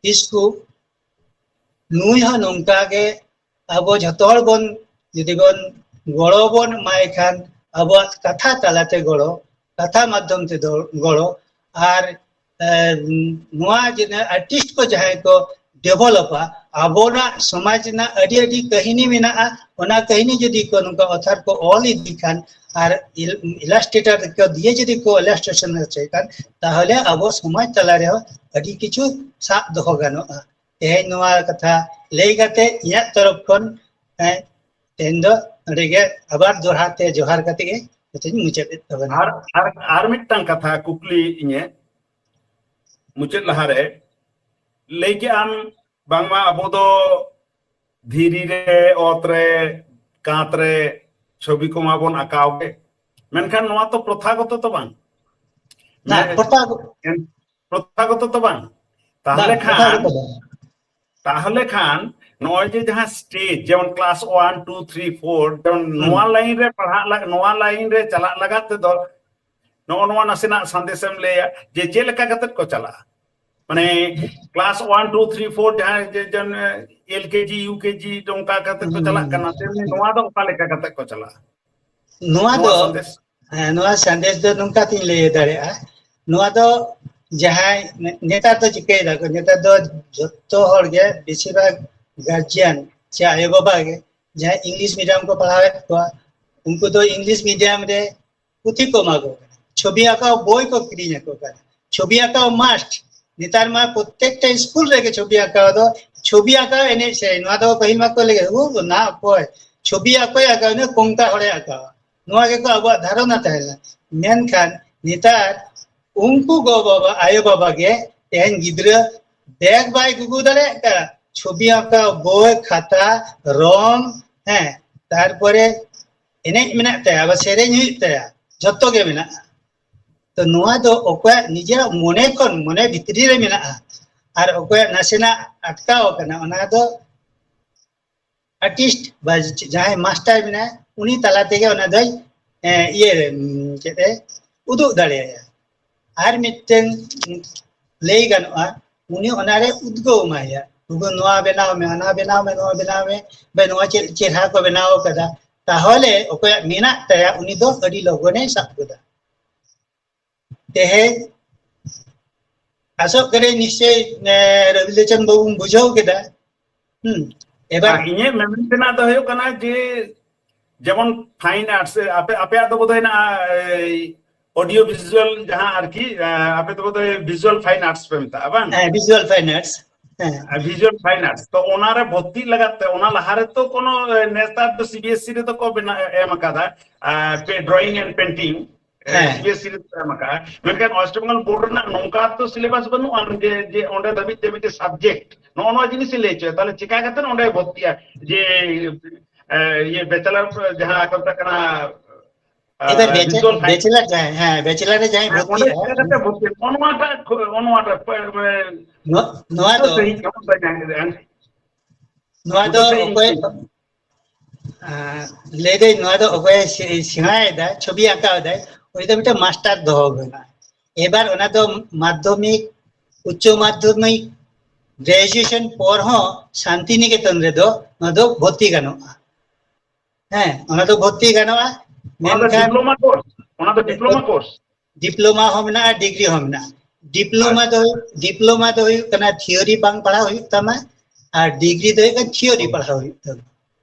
ᱠᱤᱥᱠᱩ, ᱱᱩᱭ ᱦᱚᱸ ᱱᱚᱝᱠᱟ ᱜᱮ ᱟᱵᱚ ᱡᱷᱚᱛᱚ ᱦᱚᱲ ᱵᱚᱱ, ᱡᱩᱫᱤ ᱵᱚᱱ ᱜᱚᱲᱚ ᱵᱚᱱ ᱮᱢᱟᱭ ᱠᱷᱟᱱ, ᱟᱵᱚᱣᱟᱜ ᱠᱟᱛᱷᱟ ᱛᱟᱞᱟᱛᱮ ᱜᱚᱲᱚ, ᱠᱟᱛᱷᱟ ᱢᱟᱫᱽᱫᱷᱚᱢ ᱛᱮ ᱫᱚ ᱜᱚᱲᱚ, ᱟᱨ ᱮ, ᱱᱚᱣᱟ ᱡᱮ ᱟᱨᱴᱤᱥᱴ ᱠᱚ ᱡᱟᱦᱟᱸᱭ ᱠᱚ ᱰᱮᱵᱷᱮᱞᱚᱯᱟ, ᱟᱵᱚᱱᱟᱜ ᱥᱚᱢᱟᱡᱽ ᱨᱮᱱᱟᱜ ᱟᱹᱰᱤ ᱟᱹᱰᱤ ᱠᱟᱹᱦᱱᱤ ᱢᱮᱱᱟᱜᱼᱟ᱾ ᱚᱱᱟ ᱠᱟᱹᱦᱱᱤ ᱡᱩᱫᱤ ᱠᱚ ᱱᱚᱝᱠᱟ ᱚᱛᱷᱟᱨ ᱠᱚ ᱚᱞ ᱤᱫᱤ ᱠᱷᱟᱱ ᱟᱨ ᱤᱞᱟᱥᱴᱨᱮᱴᱟᱨ ᱠᱚ ᱫᱤᱭᱮ ᱡᱩᱫᱤ ᱠᱚ ᱤᱞᱟᱥᱴᱨᱮᱥᱚᱱ ᱦᱚᱪᱚᱭ ᱠᱷᱟᱱ, ᱛᱟᱦᱚᱞᱮ ᱟᱵᱚ ᱥᱚᱢᱟᱡᱽ ᱛᱟᱞᱟ ᱨᱮᱦᱚᱸ ᱟᱹᱰᱤ ᱠᱤᱪᱷᱩ ᱥᱟᱵ ᱫᱚᱦᱚ ᱜᱟᱱᱚᱜᱼᱟ᱾ ᱛᱮᱦᱮᱧ ᱱᱚᱣᱟ ᱠᱟᱛᱷᱟ ᱞᱟᱹᱭ ᱠᱟᱛᱮ ᱤᱧᱟᱹᱜ ᱛᱚᱨᱚᱯ ᱠᱷᱚᱱ, ᱮ, ᱛᱮᱦᱮᱧ ᱫᱚ ᱱᱚᱰᱮ ᱜᱮ ᱟᱵᱟᱨ ᱫᱚᱦᱲᱟ ᱛᱮ ᱡᱚᱦᱟᱨ ᱠᱟᱛᱮ ᱜᱮ ᱠᱟᱛᱷᱟᱧ ᱢᱩᱪᱟᱹᱫ ᱮᱫ ᱛᱟᱵᱚᱱᱟ᱾ ᱟᱨ, ᱟᱨ, ᱟᱨ ᱢᱤᱫᱴᱟᱝ ᱠᱟᱛᱷᱟ ᱠᱩᱠᱞᱤ ᱤᱧᱟᱹᱜ ᱢᱩᱪᱟᱹᱫ ᱞᱟᱦᱟᱨᱮ, ᱞᱟᱹᱭ ᱠᱮᱜ ᱟᱢ ᱵᱟᱝᱢᱟ ᱟᱵᱚ ᱫᱚ ᱫᱷᱤᱨᱤ ᱨᱮ, ᱚᱛ ᱨᱮ, ᱠᱟᱸᱛ ᱨᱮ ᱪᱷᱚᱵᱤ ᱠᱚᱢᱟ ᱵᱚᱱ ᱟᱸᱠᱟᱣ ᱜᱮ, ᱢᱮᱱᱠᱷᱟᱱ ᱱᱚᱣᱟ ᱛᱚ ᱯᱨᱚᱛᱷᱟᱜᱚᱛᱚ ᱛᱚ ᱵᱟᱝ᱾ ᱱᱟ, ᱢᱮ-, ᱯᱨᱚᱛᱷᱟ-, ᱮᱱ-, ᱯᱨᱚᱛᱷᱟᱜᱚᱛᱚ ᱛᱚ ᱵᱟᱝ᱾ ᱛᱟᱦᱞᱮ ᱵᱟᱝ, ᱠᱷᱟᱱ ᱯᱨᱚᱛᱷᱟᱜᱚᱛᱚ ᱵᱟᱝ᱾ ᱛᱟᱦᱞᱮ ᱠᱷᱟᱱ ᱱᱚᱜᱼᱚᱭ ᱡᱮ ᱡᱟᱦᱟᱸ ᱥᱴᱮᱡᱽ, ᱡᱮᱢᱚᱱ class one, two, three, four, ᱡᱮᱢᱚᱱ ᱦᱩᱸ᱾ ᱱᱚᱣᱟ ᱞᱟᱭᱤᱱ ᱨᱮ ᱯᱟᱲᱦᱟᱜ ᱞᱟᱜ-, ᱱᱚᱣᱟ ᱞᱟᱭᱤᱱ ᱨᱮ ᱪᱟᱞᱟᱜ ᱞᱟᱜᱟᱫ ᱛᱮᱫᱚ ᱱᱚᱜᱼᱚ ᱱᱚᱣᱟ ᱱᱟᱥᱮᱱᱟᱜ ᱥᱟᱸᱫᱮᱥᱮᱢ ᱞᱟᱹᱭᱟ ᱡᱮ ᱪᱮᱫ ᱞᱮᱠᱟ ᱠᱟᱛᱮᱫ ᱠᱚ ᱪᱟᱞᱟᱜᱼᱟ? ᱢᱟᱱᱮ class one, two, three, four ᱡᱟᱦᱟᱸᱭ ᱡᱮ, ᱡᱮ, ᱮᱞ ᱠᱮ ᱡᱤ, ᱤᱭᱩ ᱠᱮ ᱡᱤ ᱱᱚᱝᱠᱟ ᱠᱟᱛᱮᱫ ᱠᱚ ᱦᱩᱸ, ᱪᱟᱞᱟᱜ ᱦᱩᱸ, ᱠᱟᱱᱟ, ᱦᱩᱸ᱾ ᱛᱮᱢᱱᱤ ᱱᱚᱣᱟ ᱫᱚ ᱚᱠᱟ ᱞᱮᱠᱟ ᱠᱟᱛᱮᱫ ᱠᱚ ᱪᱟᱞᱟᱜᱼᱟ? ᱱᱚᱣᱟ ᱱᱚᱣᱟ ᱫᱚ, ᱥᱟᱸᱫᱮᱥ? ᱦᱮᱸ, ᱱᱚᱣᱟ ᱥᱟᱸᱫᱮᱥ ᱫᱚ ᱱᱚᱝᱠᱟ ᱛᱤᱧ ᱞᱟᱹᱭ ᱫᱟᱲᱮᱭᱟᱜᱼᱟ᱾ ᱱᱚᱣᱟ ᱫᱚ ᱡᱟᱦᱟᱸᱭ ᱱᱮ-, ᱱᱮᱛᱟᱨ ᱫᱚ ᱪᱤᱠᱟᱹᱭ ᱫᱟᱠᱚ, ᱱᱮᱛᱟᱨ ᱫᱚ ᱡᱚᱛᱚ ᱦᱚᱲ ᱜᱮ, ᱵᱮᱥᱤᱨ ᱵᱷᱟᱜᱽ ᱜᱟᱨᱡᱤᱭᱟᱱ ᱥᱮ ᱟᱭᱳ ᱵᱟᱵᱟ ᱜᱮ ᱡᱟᱦᱟᱸᱭ ᱤᱝᱞᱤᱥ ᱢᱤᱰᱤᱭᱟᱢ ᱠᱚ ᱯᱟᱲᱦᱟᱣᱮᱫ ᱠᱚᱣᱟ, ᱩᱱᱠᱩ ᱫᱚ ᱤᱝᱞᱤᱥ ᱢᱤᱰᱤᱭᱟᱢ ᱨᱮ ᱯᱩᱛᱷᱤ ᱠᱚ ᱮᱢᱟ ᱠᱚ ᱠᱟᱱᱟ, ᱪᱷᱚᱵᱤ ᱟᱸᱠᱟᱣ ᱵᱳᱭ ᱠᱚ ᱠᱤᱨᱤᱧ ᱟᱠᱚ ᱠᱟᱱᱟ, ᱪᱷᱚᱵᱤ ᱟᱸᱠᱟᱣ ᱢᱟᱥᱴ᱾ ᱱᱮᱛᱟᱨ ᱢᱟ ᱯᱨᱚᱛᱮᱠᱴᱟ ᱥᱠᱩᱞ ᱨᱮᱜᱮ ᱪᱷᱚᱵᱤ ᱟᱸᱠᱟᱣ ᱫᱚ, ᱪᱷᱚᱵᱤ ᱟᱸᱠᱟᱣ, ᱮᱱᱮᱡ ᱥᱮᱨᱮᱧ, ᱱᱚᱣᱟ ᱫᱚ ᱯᱟᱹᱦᱤᱞ ᱢᱟᱠᱚ ᱞᱟᱹᱭᱟ, "ᱳ, ᱚᱱᱟ ᱚᱠᱚᱭ ᱪᱷᱚᱵᱤ ᱟᱸᱠᱟᱣ, ᱩᱱᱤ ᱠᱚᱝᱠᱟ ᱦᱚᱲᱮ ᱟᱸᱠᱟᱣᱟ?" ᱱᱚᱣᱟ ᱜᱮᱠᱚ ᱟᱵᱚᱣᱟᱜ ᱫᱷᱟᱨᱚᱱᱟ ᱛᱟᱦᱮᱸ ᱞᱮᱱᱟ᱾ ᱢᱮᱱᱠᱷᱟᱱ ᱱᱮᱛᱟᱨ ᱩᱱᱠᱩ ᱜᱚ ᱵᱟᱵᱟ, ᱟᱭᱳ ᱵᱟᱵᱟ ᱜᱮ ᱛᱮᱦᱮᱧ ᱜᱤᱫᱽᱨᱟᱹ ᱵᱮᱜᱽ ᱵᱟᱭ ᱜᱩᱜᱩ ᱫᱟᱲᱮᱭᱟᱜ ᱠᱟᱱᱟ, ᱪᱷᱚᱵᱤ ᱟᱸᱠᱟᱣ ᱵᱳᱭ, ᱠᱷᱟᱛᱟ, ᱨᱚᱝ, ᱦᱮᱸ, ᱛᱟᱨᱯᱚᱨᱮ ᱮᱱᱮᱡ ᱢᱮᱱᱟᱜ ᱛᱟᱭᱟ, ᱟᱵᱟᱨ ᱥᱮᱨᱮᱧ ᱦᱩᱭᱩᱜ ᱛᱟᱭᱟ, ᱡᱷᱚᱛᱚ ᱜᱮ ᱢᱮᱱᱟᱜᱼᱟ᱾ ᱛᱚ ᱱᱚᱣᱟ ᱫᱚ ᱚᱠᱚᱭᱟᱜ ᱱᱤᱡᱮᱨᱟᱜ ᱢᱚᱱᱮ ᱠᱷᱚᱱ, ᱢᱚᱱᱮ ᱵᱷᱤᱛᱨᱤ ᱨᱮ ᱢᱮᱱᱟᱜᱼᱟ, ᱟᱨ ᱚᱠᱚᱭᱟᱜ ᱱᱟᱥᱮᱱᱟᱜ ᱟᱴᱠᱟᱣ ᱟᱠᱟᱱᱟ, ᱚᱱᱟ ᱫᱚ ᱟᱨᱴᱤᱥᱴ ᱵᱟ ᱡᱟᱦᱟᱸᱭ ᱢᱟᱥᱴᱟᱨ ᱢᱮᱱᱟᱭᱟ, ᱩᱱᱤ ᱛᱟᱞᱟ ᱛᱮᱜᱮ ᱚᱱᱟ ᱫᱚᱭ, ᱮ, ᱤᱭᱟᱹ, ᱩᱢ, ᱪᱮᱫ ᱮ ᱩᱫᱩᱜ ᱫᱟᱲᱮᱭᱟᱭᱟ᱾ ᱟᱨ ᱢᱤᱫᱴᱮᱱ ᱞᱟᱹᱭ ᱜᱟᱱᱚᱜᱼᱟ, ᱩᱱᱤ ᱚᱱᱟᱨᱮ ᱩᱫᱽᱜᱟᱹᱣ ᱮᱢᱟᱭᱟ, "ᱜᱚᱜᱚ, ᱱᱚᱣᱟ ᱵᱮᱱᱟᱣ ᱢᱮ, ᱦᱟᱱᱟ ᱵᱮᱱᱟᱣ ᱢᱮ, ᱱᱚᱣᱟ ᱵᱮᱱᱟᱣ ᱢᱮ, ᱵᱮ, ᱱᱚᱣᱟ ᱪᱮᱫ ᱪᱮᱦᱨᱟ ᱠᱚ ᱵᱮᱱᱟᱣ ᱟᱠᱟᱫᱟ", ᱛᱟᱦᱚᱞᱮ ᱚᱠᱚᱭᱟᱜ ᱢᱮᱱᱟᱜ ᱛᱟᱭᱟ ᱩᱱᱤ ᱫᱚ ᱟᱹᱰᱤ ᱞᱚᱜᱚᱱᱮ ᱥᱟᱵ ᱜᱚᱫᱟ᱾ ᱛᱮᱦᱮᱧ ᱟᱥᱚᱜ ᱠᱟᱹᱱᱟᱹᱧ ᱱᱤᱥᱪᱚᱭ, ᱮ, ᱨᱚᱵᱤᱞᱳᱪᱚᱱ ᱵᱟᱹᱵᱩᱢ ᱵᱩᱡᱷᱟᱹᱣ ᱠᱮᱫᱟ᱾ ᱦᱩᱸ, ᱮᱵᱟᱨ ᱟᱨ ᱤᱧᱟᱹᱜ ᱢᱮᱢᱮᱱ ᱛᱮᱱᱟᱜ ᱫᱚ ᱦᱩᱭᱩᱜ ᱠᱟᱱᱟ ᱡᱮ ᱡᱮᱢᱚᱱ fine arts, ᱟᱯᱮ, ᱟᱯᱮᱭᱟᱜ ᱫᱚ ᱵᱳᱫᱷᱚᱭ ᱦᱮᱱᱟᱜᱼᱟ, ᱮᱭ, audio visual ᱡᱟᱦᱟᱸ ᱟᱨᱠᱤ, ᱮ, ᱟᱯᱮ ᱫᱚ ᱵᱳᱫᱷᱚᱭ visual fine arts ᱯᱮ ᱢᱮᱛᱟᱜᱼᱟ, ᱵᱟᱝ? ᱦᱮᱸ, visual fine arts᱾ ᱦᱮᱸ᱾ ᱟᱨ visual fine arts᱾ ᱛᱚ ᱚᱱᱟᱨᱮ ᱵᱷᱚᱨᱛᱤᱜ ᱞᱟᱜᱟᱫ ᱛᱮ, ᱚᱱᱟ ᱞᱟᱦᱟ ᱨᱮᱛᱚ ᱠᱚᱱᱚ, ᱮ, ᱱᱮᱛᱟᱨ ᱫᱚ CBSE ᱨᱮᱫᱚ ᱠᱚ ᱵᱮᱱᱟ-, ᱮᱢ ᱟᱠᱟᱫᱟ, ᱟᱨ ᱯᱮ drawing and painting, ᱮ, ᱦᱮᱸ᱾ CBSE ᱨᱮᱫᱚ ᱮᱢ ᱟᱠᱟᱫᱟ᱾ ᱢᱮᱱᱠᱷᱟᱱ West Bengal board ᱨᱮᱱᱟᱜ ᱱᱚᱝᱠᱟ ᱛᱚ syllabus ᱵᱟᱹᱱᱩᱜᱼᱟ ᱡᱮ, ᱡᱮ ᱚᱸᱰᱮ ᱫᱷᱟᱹᱵᱤᱡ ᱛᱮ ᱢᱤᱫᱴᱮᱱ subject, ᱱᱚᱜᱼᱚ ᱱᱚᱣᱟ ᱡᱤᱱᱤᱥ ᱮ ᱞᱟᱹᱭ ᱦᱚᱪᱚᱭᱟ᱾ ᱛᱟᱦᱞᱮ ᱪᱮᱠᱟ ᱠᱟᱛᱮ ᱚᱸᱰᱮ ᱵᱷᱚᱨᱛᱤᱜᱼᱟ? ᱡᱮ, ᱮ, ᱤᱭᱟᱹ bachelor ᱡᱟᱦᱟᱸ ᱠᱚ ᱢᱮᱛᱟᱜ ᱠᱟᱱᱟ, ᱮᱵᱟᱨ ᱵᱮᱪᱮ-, visual science᱾ Bachelor ᱡᱟᱦᱟᱸᱭ, ᱦᱮᱸ, bachelor ᱨᱮ ᱡᱟᱦᱟᱸᱭ ᱦᱮᱸ, ᱚᱸᱰᱮ ᱵᱷᱚᱨᱛᱤᱜᱼᱟ, ᱪᱮᱫ ᱞᱮᱠᱟᱛᱮ ᱵᱷᱚᱨᱛᱤ? ᱱᱚᱜᱼᱚ ᱱᱚᱣᱟᱴᱟᱜ ᱠᱷᱚ-, ᱱᱚᱜᱼᱚ ᱱᱚᱣᱟᱴᱟᱜ ᱯᱮ-, ᱢᱟᱱᱮ ᱱᱚ-, ᱱᱚᱣᱟ ᱫᱚ ᱥᱟᱹᱦᱤ ᱠᱟᱛᱷᱟ ᱡᱟᱦᱟᱸ ᱜᱮ ᱱᱚᱣᱟ ᱫᱚ ᱥᱟᱹᱦᱤ ᱚᱠᱚᱭ, ᱟᱸ, ᱞᱟᱹᱭ ᱫᱟᱹᱧ, ᱱᱚᱣᱟ ᱫᱚ ᱚᱠᱚᱭ ᱥᱮ-, ᱥᱮᱬᱟᱭᱮᱫᱟ, ᱪᱷᱚᱵᱤ ᱟᱸᱠᱟᱣ ᱮᱫᱟᱭ, ᱩᱱᱤ ᱫᱚ ᱢᱤᱫᱴᱮᱱ ᱢᱟᱥᱴᱟᱨ ᱫᱚᱦᱚ ᱠᱟᱱᱟ᱾ ᱮᱵᱟᱨ ᱚᱱᱟ ᱫᱚ ᱢᱟᱫᱽᱫᱷᱚᱢᱤᱠ, ᱩᱪᱪᱚ ᱢᱟᱫᱽᱫᱷᱚᱢᱤᱠ, graduation ᱯᱚᱨ ᱦᱚᱸ ᱥᱟᱱᱛᱤᱱᱤᱠᱮᱛᱚᱱ ᱨᱮᱫᱚ ᱱᱚᱣᱟ ᱫᱚ ᱵᱷᱚᱨᱛᱤ ᱜᱟᱱᱚᱜᱼᱟ᱾ ᱦᱮᱸ, ᱚᱱᱟ ᱫᱚ ᱵᱷᱚᱨᱛᱤ ᱜᱟᱱᱚᱜᱼᱟ᱾ ᱚᱱᱟ ᱫᱚ ᱢᱮᱱᱠᱷᱟᱱ diploma course? ᱚᱱᱟ ᱫᱚ diploma course? Diploma ᱦᱚᱸ ᱢᱮᱱᱟᱜᱼᱟ, degree ᱦᱚᱸ ᱢᱮᱱᱟᱜᱼᱟ᱾ Diploma ᱟᱪᱪᱷᱟ᱾ ᱫᱚ, diploma ᱫᱚ ᱦᱩᱭᱩᱜ ᱠᱟᱱᱟ theory ᱵᱟᱝ ᱯᱟᱲᱦᱟᱣ ᱦᱩᱭᱩᱜ ᱛᱟᱢᱟ, ᱟᱨ degree ᱫᱚ ᱦᱩᱭᱩᱜ ᱠᱟᱱᱟ theory ᱯᱟᱲᱦᱟᱣ ᱦᱩᱭᱩᱜ ᱛᱟᱢᱟ᱾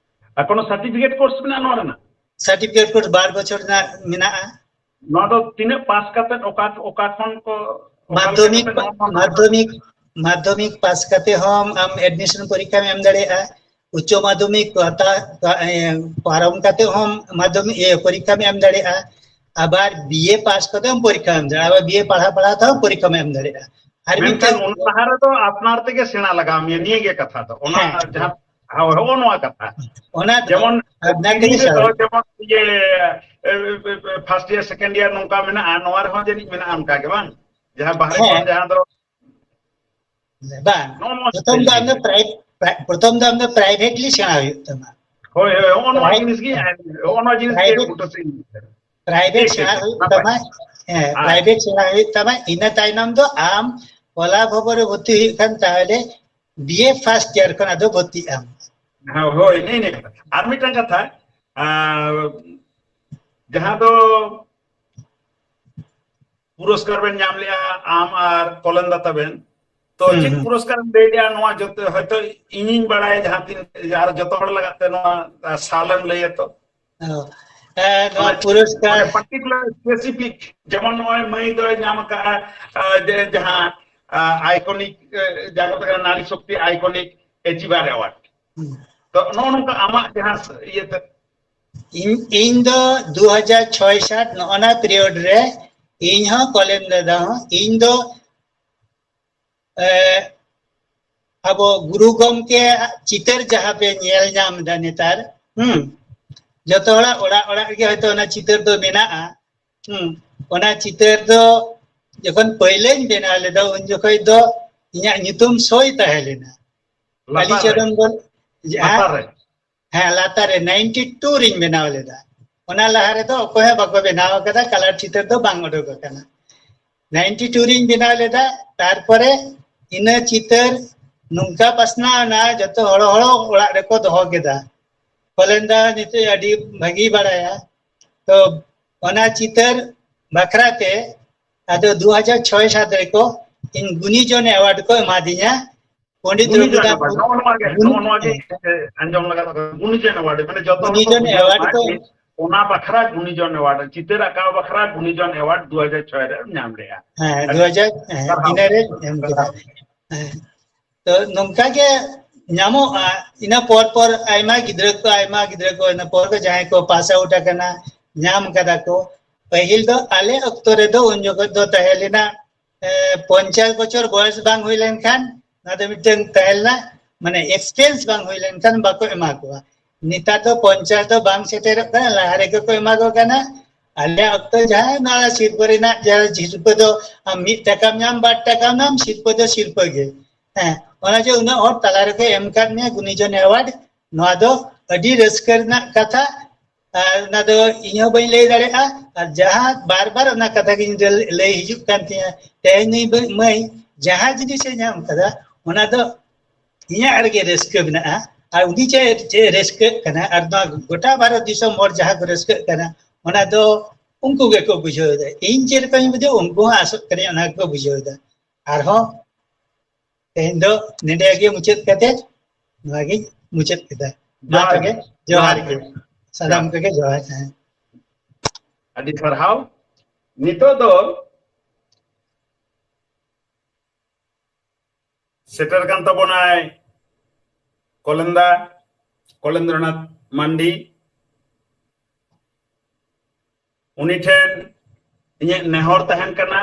ᱟᱨ ᱠᱳᱱᱳ certificate course ᱢᱮᱱᱟᱜᱼᱟ ᱱᱚᱣᱟ ᱨᱮᱱᱟᱜ? Certificate course ᱵᱟᱨ ᱵᱚᱪᱷᱚᱨ ᱨᱮᱱᱟᱜ ᱢᱮᱱᱟᱜᱼᱟ᱾ ᱱᱚᱣᱟ ᱫᱚ ᱛᱤᱱᱟᱹᱜ ᱯᱟᱥ ᱠᱟᱛᱮ ᱚᱠᱟ, ᱚᱠᱟ ᱠᱷᱚᱱ ᱠᱚ, ᱚᱠᱟ ᱞᱮᱠᱟ ᱢᱟᱫᱽᱫᱷᱚᱢᱤᱠ, ᱠᱟᱛᱮ ᱱᱚᱣᱟ ᱢᱟᱫᱽᱫᱷᱚᱢᱤᱠ, ᱢᱟᱫᱽᱫᱷᱚᱢᱤᱠ ᱯᱟᱥ ᱠᱟᱛᱮ ᱦᱚᱸ ᱟᱢ admission ᱯᱚᱨᱤᱠᱠᱷᱟᱢ ᱮᱢ ᱫᱟᱲᱮᱭᱟᱜᱼᱟ, ᱩᱪᱪᱚ ᱢᱟᱫᱽᱫᱷᱚᱢᱤᱠ ᱯᱟᱛᱟ-, ᱯᱟ-, ᱮ, ᱯᱟᱨᱚᱢ ᱠᱟᱛᱮ ᱦᱚᱸ ᱢᱟᱫᱽᱫᱷᱚᱢᱤᱠ, ᱤᱭᱟᱹ, ᱯᱚᱨᱤᱠᱠᱷᱟᱢ ᱮᱢ ᱫᱟᱲᱮᱭᱟᱜᱼᱟ, ᱟᱵᱟᱨ BA ᱯᱟᱥ ᱠᱟᱛᱮ ᱦᱚᱸ ᱯᱚᱨᱤᱠᱠᱷᱟᱢ ᱮᱢ ᱫᱟᱲᱮᱭᱟᱜᱼᱟ, ᱟᱵᱟᱨ BA ᱯᱟᱲᱦᱟᱣ ᱯᱟᱲᱦᱟᱣ ᱛᱮᱦᱚᱸ ᱯᱚᱨᱤᱠᱠᱷᱟᱢ ᱮᱢ ᱫᱟᱲᱮᱭᱟᱜᱼᱟ᱾ ᱟᱨ ᱢᱮᱱᱠᱷᱟᱱ ᱢᱤᱫᱴᱮᱱ ᱚᱱᱟ ᱞᱟᱦᱟ ᱨᱮᱫᱚ ᱟᱯᱱᱟᱨ ᱛᱮᱜᱮ ᱥᱮᱬᱟ ᱞᱟᱜᱟᱣ ᱢᱮᱭᱟ, ᱱᱤᱭᱟᱹ ᱜᱮ ᱠᱟᱛᱷᱟ ᱫᱚ᱾ ᱚᱱᱟ ᱦᱮᱸ᱾ ᱡᱟᱦᱟᱸ, ᱦᱳᱭ, ᱦᱚᱸᱜᱼᱚ ᱱᱚᱣᱟ ᱠᱟᱛᱷᱟ᱾ ᱚᱱᱟ ᱫᱚ ᱡᱮᱢᱚᱱ ᱟᱯᱱᱟᱨ ᱛᱮᱜᱮ ᱤᱧ ᱥᱮᱬᱟ ᱫᱚ ᱡᱮᱢᱚᱱ ᱤᱭᱟᱹ, ᱮ, ᱮ, ᱮ, first year, second year ᱱᱚᱝᱠᱟ ᱢᱮᱱᱟᱜᱼᱟ, ᱱᱚᱣᱟ ᱨᱮᱦᱚᱸ ᱡᱟᱹᱱᱤᱡ ᱢᱮᱱᱟᱜᱼᱟ ᱚᱱᱠᱟ ᱜᱮ, ᱵᱟᱝ? ᱡᱟᱦᱟᱸ ᱵᱟᱦᱨᱮ ᱦᱮᱸ᱾ ᱠᱷᱚᱱ ᱡᱟᱦᱟᱸ ᱫᱚ ᱵᱟᱝ, ᱱᱚᱜᱼᱚ ᱱᱚᱣᱟ ᱯᱨᱚᱛᱷᱚᱢ ᱫᱚ ᱟᱢ ᱫᱚ ᱯᱨᱟᱭ-, ᱯᱨᱟᱭ-, ᱯᱨᱚᱛᱷᱚᱢ ᱫᱚ ᱟᱢ ᱫᱚ privately ᱥᱮᱬᱟ ᱦᱩᱭᱩᱜ ᱛᱟᱢᱟ᱾ ᱦᱳᱭ, ᱦᱳᱭ, ᱦᱚᱸᱜᱼᱚ ᱱᱚᱣᱟ ᱯᱨᱟᱭ-, ᱡᱤᱱᱤᱥ ᱜᱮ, ᱦᱚᱸᱜᱼᱚ ᱱᱚᱣᱟ ᱡᱤᱱᱤᱥ ᱜᱮ private, ᱜᱚᱴᱟ ᱥᱮᱫ ᱤᱧ ᱴᱷᱤᱠ, private ᱴᱷᱤᱠ, ᱥᱮᱬᱟ ᱴᱷᱤᱠ, ᱦᱩᱭᱩᱜ ᱱᱟᱯᱟᱭ᱾ ᱛᱟᱢᱟ᱾ ᱦᱮᱸ, ᱟᱨ private ᱥᱮᱬᱟ ᱦᱩᱭᱩᱜ ᱛᱟᱢᱟ, ᱤᱱᱟᱹ ᱛᱟᱭᱱᱚᱢ ᱫᱚ ᱟᱢ ᱠᱚᱞᱟ ᱵᱷᱚᱵᱚᱱ ᱨᱮ ᱵᱷᱚᱨᱛᱤ ᱦᱩᱭᱩᱜ ᱠᱷᱟᱱ ᱛᱟᱦᱚᱞᱮ BA first year ᱠᱷᱚᱱ ᱟᱫᱚ ᱵᱷᱚᱨᱛᱤᱜ ᱟᱢ᱾ ᱦᱮᱸ, ᱦᱳᱭ, ᱱᱮᱜᱼᱮ ᱱᱤᱭᱟᱹ ᱠᱟᱛᱷᱟ᱾ ᱟᱨ ᱢᱤᱫᱴᱟᱝ ᱠᱟᱛᱷᱟ, ᱟᱨ ᱡᱟᱦᱟᱸ ᱫᱚ ᱯᱩᱨᱚᱥᱠᱟᱨ ᱵᱮᱱ ᱧᱟᱢ ᱞᱮᱜᱼᱟ, ᱟᱢ ᱟᱨ ᱠᱚᱞᱮᱱᱫᱟ ᱛᱟᱵᱮᱱ᱾ ᱛᱚ ᱦᱩᱸ, ᱪᱮᱫ ᱦᱩᱸ᱾ ᱯᱩᱨᱚᱥᱠᱟᱨ ᱮᱢ ᱞᱟᱹᱭ ᱞᱮᱜᱼᱟ? ᱱᱚᱣᱟ ᱡᱚᱛᱚ ᱦᱚᱭᱛᱚ ᱤᱧᱤᱧ ᱵᱟᱲᱟᱭᱟ, ᱡᱟᱦᱟᱸ ᱛᱤᱱ, ᱟᱨ ᱡᱚᱛᱚ ᱦᱚᱲ ᱞᱟᱜᱟᱛ ᱛᱮ ᱱᱚᱣᱟ, ᱟ, ᱥᱟᱞ ᱮᱢ ᱞᱟᱹᱭᱟ ᱛᱚ? ᱚ, ᱮ, ᱱᱚᱣᱟ ᱚᱱᱟ ᱯᱩᱨᱚᱥᱠᱟᱨ ᱢᱟᱱᱮ particular specific, ᱡᱮᱢᱚᱱ ᱱᱚᱜᱼᱚᱭ ᱢᱟᱹᱭ ᱫᱚᱭ ᱧᱟᱢ ᱟᱠᱟᱫᱼᱟ, ᱟ, ᱡᱮ ᱡᱟᱦᱟᱸ, ᱟ, iconic, ᱮ, ᱡᱟᱦᱟᱸ ᱠᱚ ᱢᱮᱛᱟᱜ ᱠᱟᱱᱟ ᱱᱟᱨᱤ ᱥᱚᱠᱛᱤ iconic achiever award᱾ ᱦᱩᱸ᱾ ᱛᱚ ᱱᱚᱜᱼᱚ ᱱᱚᱝᱠᱟ ᱟᱢᱟᱜ ᱡᱟᱦᱟᱸ ᱤᱭᱟᱹᱛᱮ ᱤᱧ, ᱤᱧ ᱫᱚ ᱫᱩ ᱦᱟᱡᱟᱨ ᱪᱷᱚᱭ ᱥᱟᱛ ᱱᱚᱜᱼᱚ ᱱᱟ period ᱨᱮ ᱤᱧ ᱦᱚᱸ ᱠᱚᱞᱮᱱ ᱫᱟᱫᱟ ᱦᱚᱸ, ᱤᱧ ᱫᱚ, ᱮ, ᱟᱵᱚ ᱜᱩᱨᱩ ᱜᱚᱢᱠᱮ ᱪᱤᱛᱟᱹᱨ ᱡᱟᱦᱟᱸ ᱯᱮ ᱧᱮᱞ ᱧᱟᱢ ᱮᱫᱟ ᱱᱮᱛᱟᱨ, ᱦᱩᱸ, ᱡᱚᱛᱚ ᱦᱚᱲᱟᱜ ᱚᱲᱟᱜ ᱚᱲᱟᱜ ᱨᱮᱜᱮ ᱦᱚᱭᱛᱚ ᱚᱱᱟ ᱪᱤᱛᱟᱹᱨ ᱫᱚ ᱢᱮᱱᱟᱜᱼᱟ᱾ ᱦᱩᱸ, ᱚᱱᱟ ᱪᱤᱛᱟᱹᱨ ᱫᱚ ᱡᱚᱠᱷᱚᱱ ᱯᱟᱹᱭᱞᱟᱹᱧ ᱵᱮᱱᱟᱣ ᱞᱮᱫᱟ, ᱩᱱ ᱡᱚᱠᱷᱚᱡ ᱫᱚ ᱤᱧᱟᱹᱜ ᱧᱩᱛᱩᱢ ᱥᱳᱭ ᱛᱟᱦᱮᱸ ᱞᱮᱱᱟ᱾ ᱞᱟᱛᱟᱨ ᱨᱮ? ᱠᱟᱞᱤᱪᱚᱨᱚᱱ ᱵᱚᱞ-, ᱡᱟᱦᱟᱸ ᱞᱟᱛᱟᱨ ᱨᱮ? ᱦᱮᱸ, ᱞᱟᱛᱟᱨ ᱨᱮ ninety two ᱨᱤᱧ ᱵᱮᱱᱟᱣ ᱞᱮᱫᱟ᱾ ᱚᱱᱟ ᱞᱟᱦᱟ ᱨᱮᱫᱚ ᱚᱠᱚᱭ ᱦᱚᱸ ᱵᱟᱠᱚ ᱵᱮᱱᱟᱣ ᱟᱠᱟᱫᱟ, colour ᱪᱤᱛᱟᱹᱨ ᱫᱚ ᱵᱟᱝ ᱩᱰᱩᱠ ᱟᱠᱟᱱᱟ᱾ ninety two ᱨᱤᱧ ᱵᱮᱱᱟᱣ ᱞᱮᱫᱟ, ᱛᱟᱨᱯᱚᱨᱮ ᱤᱱᱟᱹ ᱪᱤᱛᱟᱹᱨ ᱱᱚᱝᱠᱟ ᱯᱟᱥᱱᱟᱣ ᱮᱱᱟ, ᱡᱚᱛᱚ ᱦᱚᱲ, ᱦᱚᱲ ᱚᱲᱟᱜ ᱨᱮᱠᱚ ᱫᱚᱦᱚ ᱠᱮᱫᱟ᱾ ᱠᱚᱞᱮᱱ ᱫᱟ ᱱᱤᱛᱚᱜ ᱟᱹᱰᱤ ᱵᱷᱟᱹᱜᱤ ᱵᱟᱲᱟᱭᱟ᱾ ᱛᱚ ᱚᱱᱟ ᱪᱤᱛᱟᱹᱨ ᱵᱟᱠᱷᱨᱟ ᱛᱮ ᱟᱫᱚ ᱫᱩ ᱦᱟᱡᱟᱨ ᱪᱷᱚᱭ ᱥᱟᱛ ᱨᱮᱠᱚ ᱤᱧ ᱜᱩᱱᱤᱡᱚᱱ award ᱠᱚ ᱮᱢᱟᱫᱤᱧᱟ᱾ ᱯᱚᱱᱰᱤᱛ ᱜᱩᱱᱤᱡᱚᱱ ᱨᱚᱜᱷᱩᱱᱟᱛᱷ award, ᱱᱚᱜᱼᱚ ᱱᱚᱣᱟ ᱜᱮ, ᱜᱩᱱᱤ-, ᱱᱚᱜᱼᱚ ᱱᱚᱣᱟ ᱜᱮ, ᱦᱮᱸ᱾ ᱮ, ᱟᱸᱡᱚᱢ ᱞᱟᱜᱟ ᱫᱚ, ᱜᱩᱱᱤᱡᱚᱱ award, ᱢᱟᱱᱮ ᱡᱚᱛᱚ ᱦᱚᱲ ᱠᱚ ᱜᱩᱱᱤᱡᱚᱱ ᱵᱩᱡᱷᱟᱹᱣ award ᱢᱟ ᱠᱚ ᱡᱮ ᱚᱱᱟ ᱵᱟᱠᱷᱨᱟ ᱜᱩᱱᱤᱡᱚᱱ award, ᱪᱤᱛᱟᱹᱨ ᱟᱸᱠᱟᱣ ᱵᱟᱠᱷᱨᱟ ᱜᱩᱱᱤᱡᱚᱱ award ᱫᱩ ᱦᱟᱡᱟᱨ ᱪᱷᱚᱭ ᱨᱮ ᱧᱟᱢ ᱞᱮᱜᱼᱟ᱾ ᱦᱮᱸ, ᱟᱹᱰᱤ ᱫᱩ ᱦᱟᱡᱟᱨ, ᱦᱮᱸ, ᱥᱟᱨᱦᱟᱣ᱾ ᱤᱱᱟᱹ ᱨᱮ ᱮᱢ ᱠᱮᱫᱟ᱾ ᱥᱟᱨᱦᱟᱣ᱾ ᱦᱮᱸ᱾ ᱛᱚ ᱱᱚᱝᱠᱟ ᱜᱮ ᱧᱟᱢᱚᱜᱼᱟ᱾ ᱤᱱᱟᱹ ᱯᱚᱨ ᱯᱚᱨ ᱟᱭᱢᱟ ᱜᱤᱫᱽᱨᱟᱹ ᱠᱚ, ᱟᱭᱢᱟ ᱜᱤᱫᱽᱨᱟᱹ ᱠᱚ ᱤᱱᱟᱹ ᱯᱚᱨ ᱠᱚ ᱡᱟᱦᱟᱸᱭ ᱠᱚ pass out ᱟᱠᱟᱱᱟ, ᱧᱟᱢ ᱠᱟᱫᱟ ᱠᱚ᱾ ᱯᱟᱹᱦᱤᱞ ᱫᱚ ᱟᱞᱮ ᱚᱠᱛᱚ ᱨᱮᱫᱚ ᱩᱱ ᱡᱚᱠᱷᱚᱱ ᱫᱚ ᱛᱟᱦᱮᱸ ᱞᱮᱱᱟ, ᱮ, ᱯᱚᱧᱪᱟᱥ ᱵᱚᱪᱷᱚᱨ ᱵᱚᱭᱮᱥ ᱵᱟᱝ ᱦᱩᱭ ᱞᱮᱱᱠᱷᱟᱱ ᱱᱚᱣᱟ ᱫᱚ ᱢᱤᱫᱴᱟᱝ ᱛᱟᱦᱮᱸ ᱞᱮᱱᱟ, ᱢᱟᱱᱮ experience ᱵᱟᱝ ᱦᱩᱭ ᱞᱮᱱᱠᱷᱟᱱ ᱵᱟᱠᱚ ᱮᱢᱟ ᱠᱚᱣᱟ᱾ ᱱᱮᱛᱟᱨ ᱫᱚ ᱯᱚᱧᱪᱟᱥ ᱫᱚ ᱵᱟᱝ ᱥᱮᱴᱮᱨᱚᱜ ᱠᱟᱱᱟ, ᱞᱟᱦᱟ ᱨᱮᱜᱮ ᱠᱚ ᱮᱢᱟ ᱠᱚ ᱠᱟᱱᱟ᱾ ᱟᱞᱮ ᱚᱠᱛᱚ ᱡᱟᱦᱟᱸ ᱱᱚᱣᱟ ᱥᱤᱨᱯᱟᱹ ᱨᱮᱱᱟᱜ ᱡᱟᱦᱟᱸ ᱥᱤᱨᱯᱟᱹ ᱫᱚ ᱟᱢ ᱢᱤᱫ ᱴᱟᱠᱟᱢ ᱧᱟᱢ, ᱵᱟᱨ ᱴᱟᱠᱟᱢ ᱧᱟᱢ, ᱥᱤᱨᱯᱟᱹ ᱫᱚ ᱥᱤᱨᱯᱟᱹ ᱜᱮ᱾ ᱦᱮᱸ, ᱚᱱᱟ ᱡᱮ ᱩᱱᱟᱹᱜ ᱦᱚᱲ ᱛᱟᱞᱟ ᱨᱮᱠᱚ ᱮᱢ ᱠᱟᱫ ᱢᱮᱭᱟ ᱜᱩᱱᱤᱡᱚᱱ award, ᱱᱚᱣᱟ ᱫᱚ ᱟᱹᱰᱤ ᱨᱟᱹᱥᱠᱟᱹ ᱨᱮᱱᱟᱜ ᱠᱟᱛᱷᱟ᱾ ᱟᱨ ᱚᱱᱟ ᱫᱚ ᱤᱧ ᱦᱚᱸ ᱵᱟᱹᱧ ᱞᱟᱹᱭ ᱫᱟᱲᱮᱭᱟᱜᱼᱟ᱾ ᱟᱨ ᱡᱟᱦᱟᱸ ᱵᱟᱨ ᱵᱟᱨ ᱚᱱᱟ ᱠᱟᱛᱷᱟ ᱜᱤᱧ ᱞᱟᱹᱭ, ᱞᱟᱹᱭ ᱦᱤᱡᱩᱜ ᱠᱟᱱ ᱛᱤᱧᱟᱹ, ᱛᱮᱦᱮᱧ ᱱᱩᱭ ᱵᱟᱹ-, ᱢᱟᱹᱭ ᱡᱟᱦᱟᱸ ᱡᱤᱱᱤᱥᱮ ᱧᱟᱢ ᱠᱟᱫᱟ, ᱚᱱᱟ ᱫᱚ ᱤᱧᱟᱹᱜ ᱨᱮᱜᱮ ᱨᱟᱹᱥᱠᱟᱹ ᱢᱮᱱᱟᱜᱼᱟ᱾ ᱟᱨ ᱩᱱᱤ ᱪᱮᱫ, ᱪᱮᱫ ᱮ ᱨᱟᱹᱥᱠᱟᱹᱜ ᱠᱟᱱᱟ, ᱟᱨ ᱱᱚᱣᱟ ᱜᱚᱴᱟ ᱵᱷᱟᱨᱚᱛ ᱫᱤᱥᱚᱢ ᱦᱚᱲ ᱡᱟᱦᱟᱸ ᱠᱚ ᱨᱟᱹᱥᱠᱟᱹᱜ ᱠᱟᱱᱟ, ᱚᱱᱟ ᱫᱚ ᱩᱱᱠᱩ ᱜᱮᱠᱚ ᱵᱩᱡᱷᱟᱹᱣ ᱮᱫᱟ᱾ ᱤᱧ ᱪᱮᱫ ᱞᱮᱠᱟᱧ ᱵᱩᱡᱷᱟᱹᱣ, ᱩᱱᱠᱩ ᱦᱚᱸ ᱟᱥᱚᱜ ᱠᱟᱹᱱᱟᱹᱧ ᱚᱱᱟ ᱜᱮᱠᱚ ᱵᱩᱡᱷᱟᱹᱣ ᱮᱫᱟ᱾ ᱟᱨᱦᱚᱸ ᱛᱮᱦᱮᱧ ᱫᱚ ᱱᱚᱰᱮ ᱜᱮ ᱢᱩᱪᱟᱹᱫ ᱠᱟᱛᱮ ᱱᱚᱣᱟ ᱜᱤᱧ ᱢᱩᱪᱟᱹᱫ ᱠᱮᱫᱟ᱾ ᱢᱟ ᱡᱚᱦᱟᱨ ᱛᱚᱵᱮ, ᱜᱮ᱾ ᱡᱚᱦᱟᱨ ᱡᱚᱦᱟᱨ ᱜᱮ᱾ ᱜᱮ᱾ ᱥᱟᱱᱟᱢ ᱡᱚᱦᱟᱨ᱾ ᱠᱚᱜᱮ ᱡᱚᱦᱟᱨ᱾ ᱦᱮᱸ᱾ ᱟᱹᱰᱤ ᱥᱟᱨᱦᱟᱣ᱾ ᱱᱤᱛᱚᱜ ᱫᱚ ᱥᱮᱴᱮᱨ ᱠᱟᱱ ᱛᱟᱵᱚᱱᱟᱭ ᱠᱚᱞᱮᱱᱫᱟ, ᱠᱚᱞᱮᱱᱫᱨᱚᱱᱟᱛᱷ ᱢᱟᱱᱰᱤ᱾ ᱩᱱᱤ ᱴᱷᱮᱱ ᱤᱧᱟᱹᱜ ᱱᱮᱦᱚᱨ ᱛᱟᱦᱮᱱ ᱠᱟᱱᱟ,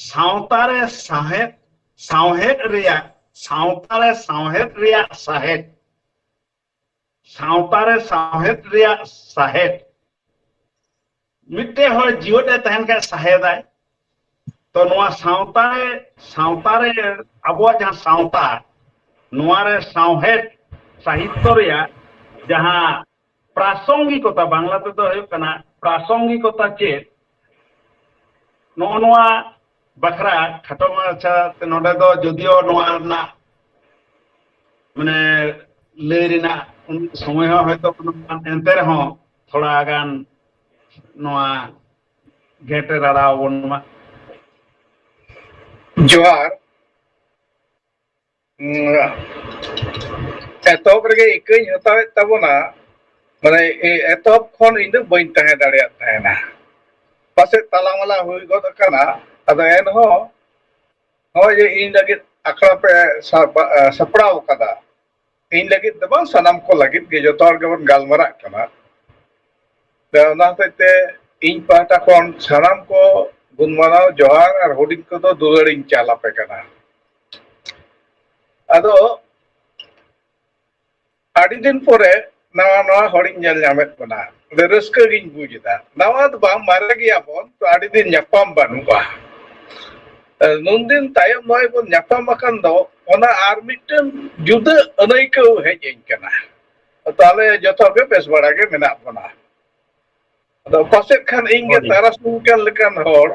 ᱥᱟᱶᱛᱟ ᱨᱮ ᱥᱟᱶᱦᱮᱫ, ᱥᱟᱶᱦᱮᱫ ᱨᱮᱭᱟᱜ, ᱥᱟᱶᱛᱟ ᱨᱮ ᱥᱟᱶᱦᱮᱫ ᱨᱮᱭᱟᱜ ᱥᱟᱦᱮᱫ, ᱥᱟᱶᱛᱟ ᱨᱮ ᱥᱟᱶᱦᱮᱫ ᱨᱮᱭᱟᱜ ᱥᱟᱦᱮᱫ᱾ ᱢᱤᱫᱴᱮᱱ ᱦᱚᱲ ᱡᱤᱣᱮᱫ ᱮ ᱛᱟᱦᱮᱱ ᱠᱷᱟᱱ ᱥᱟᱦᱮᱫᱟᱭ᱾ ᱛᱚ ᱱᱚᱣᱟ ᱥᱟᱶᱛᱟ ᱨᱮ, ᱥᱟᱶᱛᱟ ᱨᱮ ᱟᱵᱚᱣᱟᱜ ᱡᱟᱦᱟᱸ ᱥᱟᱶᱛᱟ, ᱱᱚᱣᱟ ᱨᱮ ᱥᱟᱶᱦᱮᱫ ᱥᱟᱦᱤᱛᱛᱚ ᱨᱮᱭᱟᱜ ᱡᱟᱦᱟᱸ ᱯᱨᱟᱥᱚᱝᱜᱤᱠᱚᱛᱟ, ᱵᱟᱝᱞᱟ ᱛᱮᱫᱚ ᱦᱩᱭᱩᱜ ᱠᱟᱱᱟ ᱯᱨᱟᱥᱚᱝᱜᱤᱠᱚᱛᱟ ᱪᱮᱫ, ᱱᱚᱜᱼᱚ ᱱᱚᱣᱟ ᱵᱟᱠᱷᱨᱟ ᱠᱷᱟᱴᱚ ᱢᱟᱪᱷᱟ ᱛᱮ ᱱᱚᱰᱮ ᱫᱚ ᱡᱚᱫᱤᱭᱳ ᱱᱚᱣᱟ ᱨᱮᱱᱟᱜ ᱢᱟᱱᱮ ᱞᱟᱹᱭ ᱨᱮᱱᱟᱜ ᱩᱱᱟᱹᱜ ᱥᱚᱢᱚᱭ ᱦᱚᱸ ᱦᱚᱭᱛᱚ ᱵᱟᱹᱱᱩᱜᱼᱟ, ᱮᱱᱛᱮ ᱨᱮᱦᱚᱸ ᱛᱷᱚᱲᱟ ᱜᱟᱱ ᱱᱚᱣᱟ ᱜᱷᱮᱸᱴ ᱮ ᱨᱟᱲᱟ ᱟᱵᱚᱱ ᱢᱟ᱾ ᱡᱚᱦᱟᱨ᱾ ᱩᱸ, ᱮᱛᱚᱦᱚᱵ ᱨᱮᱜᱮ ᱤᱠᱟᱹᱧ ᱦᱟᱛᱟᱣᱮᱫ ᱛᱟᱵᱚᱱᱟ, ᱢᱟᱱᱮ, ᱮ-, ᱮᱛᱚᱦᱚᱵ ᱠᱷᱚᱱ ᱤᱧ ᱫᱚ ᱵᱟᱹᱧ ᱛᱟᱦᱮᱸ ᱫᱟᱲᱮᱭᱟᱜ ᱛᱟᱦᱮᱱᱟ᱾ ᱯᱟᱥᱮᱡ ᱛᱟᱞᱟ ᱢᱟᱞᱟ ᱦᱩᱭ ᱜᱚᱫ ᱟᱠᱟᱱᱟ, ᱟᱫᱚ ᱮᱱᱦᱚᱸ ᱱᱚᱜᱼᱚᱭ ᱡᱮ ᱤᱧ ᱞᱟᱹᱜᱤᱫ ᱟᱠᱷᱲᱟ ᱯᱮ ᱥᱟᱯ-, ᱟ, ᱥᱟᱯᱲᱟᱣ ᱟᱠᱟᱫᱟ, ᱤᱧ ᱞᱟᱹᱜᱤᱫ ᱫᱚ ᱵᱟᱝ, ᱥᱟᱱᱟᱢ ᱠᱚ ᱞᱟᱹᱜᱤᱫ ᱜᱮ, ᱡᱚᱛᱚ ᱦᱚᱲ ᱜᱮᱵᱚᱱ ᱜᱟᱞᱢᱟᱨᱟᱜ ᱠᱟᱱᱟ᱾ ᱟᱫᱚ ᱚᱱᱟ ᱦᱚᱛᱮᱡ ᱛᱮ ᱤᱧ ᱯᱟᱦᱴᱟ ᱠᱷᱚᱱ ᱥᱟᱱᱟᱢ ᱠᱚ ᱜᱩᱱ ᱢᱟᱱᱟᱣ ᱡᱚᱦᱟᱨ ᱟᱨ ᱦᱩᱰᱤᱧ ᱠᱚᱫᱚ ᱫᱩᱞᱟᱹᱲ ᱤᱧ ᱪᱟᱞ ᱟᱯᱮ ᱠᱟᱱᱟ᱾ ᱟᱫᱚ ᱟᱹᱰᱤ ᱫᱤᱱ ᱯᱚᱨᱮ ᱱᱟᱣᱟ ᱱᱟᱣᱟ ᱦᱚᱲᱤᱧ ᱧᱮᱞ ᱧᱟᱢᱮᱫ ᱵᱚᱱᱟ᱾ ᱟᱹᱰᱤ ᱨᱟᱹᱥᱠᱟᱹ ᱜᱤᱧ ᱵᱩᱡ ᱮᱫᱟ᱾ ᱱᱟᱣᱟ ᱫᱚ ᱵᱟᱝ, ᱢᱟᱨᱮ ᱜᱮᱭᱟ ᱵᱚᱱ, ᱛᱚ ᱟᱹᱰᱤ ᱫᱤᱱ ᱧᱟᱯᱟᱢ ᱵᱟᱹᱱᱩᱜᱼᱟ᱾ ᱱᱩᱱ ᱫᱤᱱ ᱛᱟᱭᱚᱢ ᱱᱚᱜᱼᱚᱭ ᱵᱚᱱ ᱧᱟᱯᱟᱢ ᱟᱠᱟᱱ ᱫᱚ, ᱚᱱᱟ ᱟᱨ ᱢᱤᱫᱴᱟᱝ ᱡᱩᱫᱟᱹ ᱟᱹᱱᱟᱹᱭᱠᱟᱹᱣ ᱦᱮᱡ ᱟᱹᱧ ᱠᱟᱱᱟ᱾ ᱛᱟᱦᱞᱮ ᱡᱚᱛᱚ ᱜᱮ ᱵᱮᱥ ᱵᱟᱲᱟ ᱜᱮ ᱢᱮᱱᱟᱜ ᱵᱚᱱᱟ᱾ ᱟᱫᱚ ᱯᱟᱥᱮᱡ ᱠᱷᱟᱱ ᱤᱧ ᱜᱮ ᱦᱳᱭ᱾ ᱛᱟᱨᱟᱥᱤᱧ ᱠᱟᱱ ᱞᱮᱠᱟᱱ ᱦᱚᱲ᱾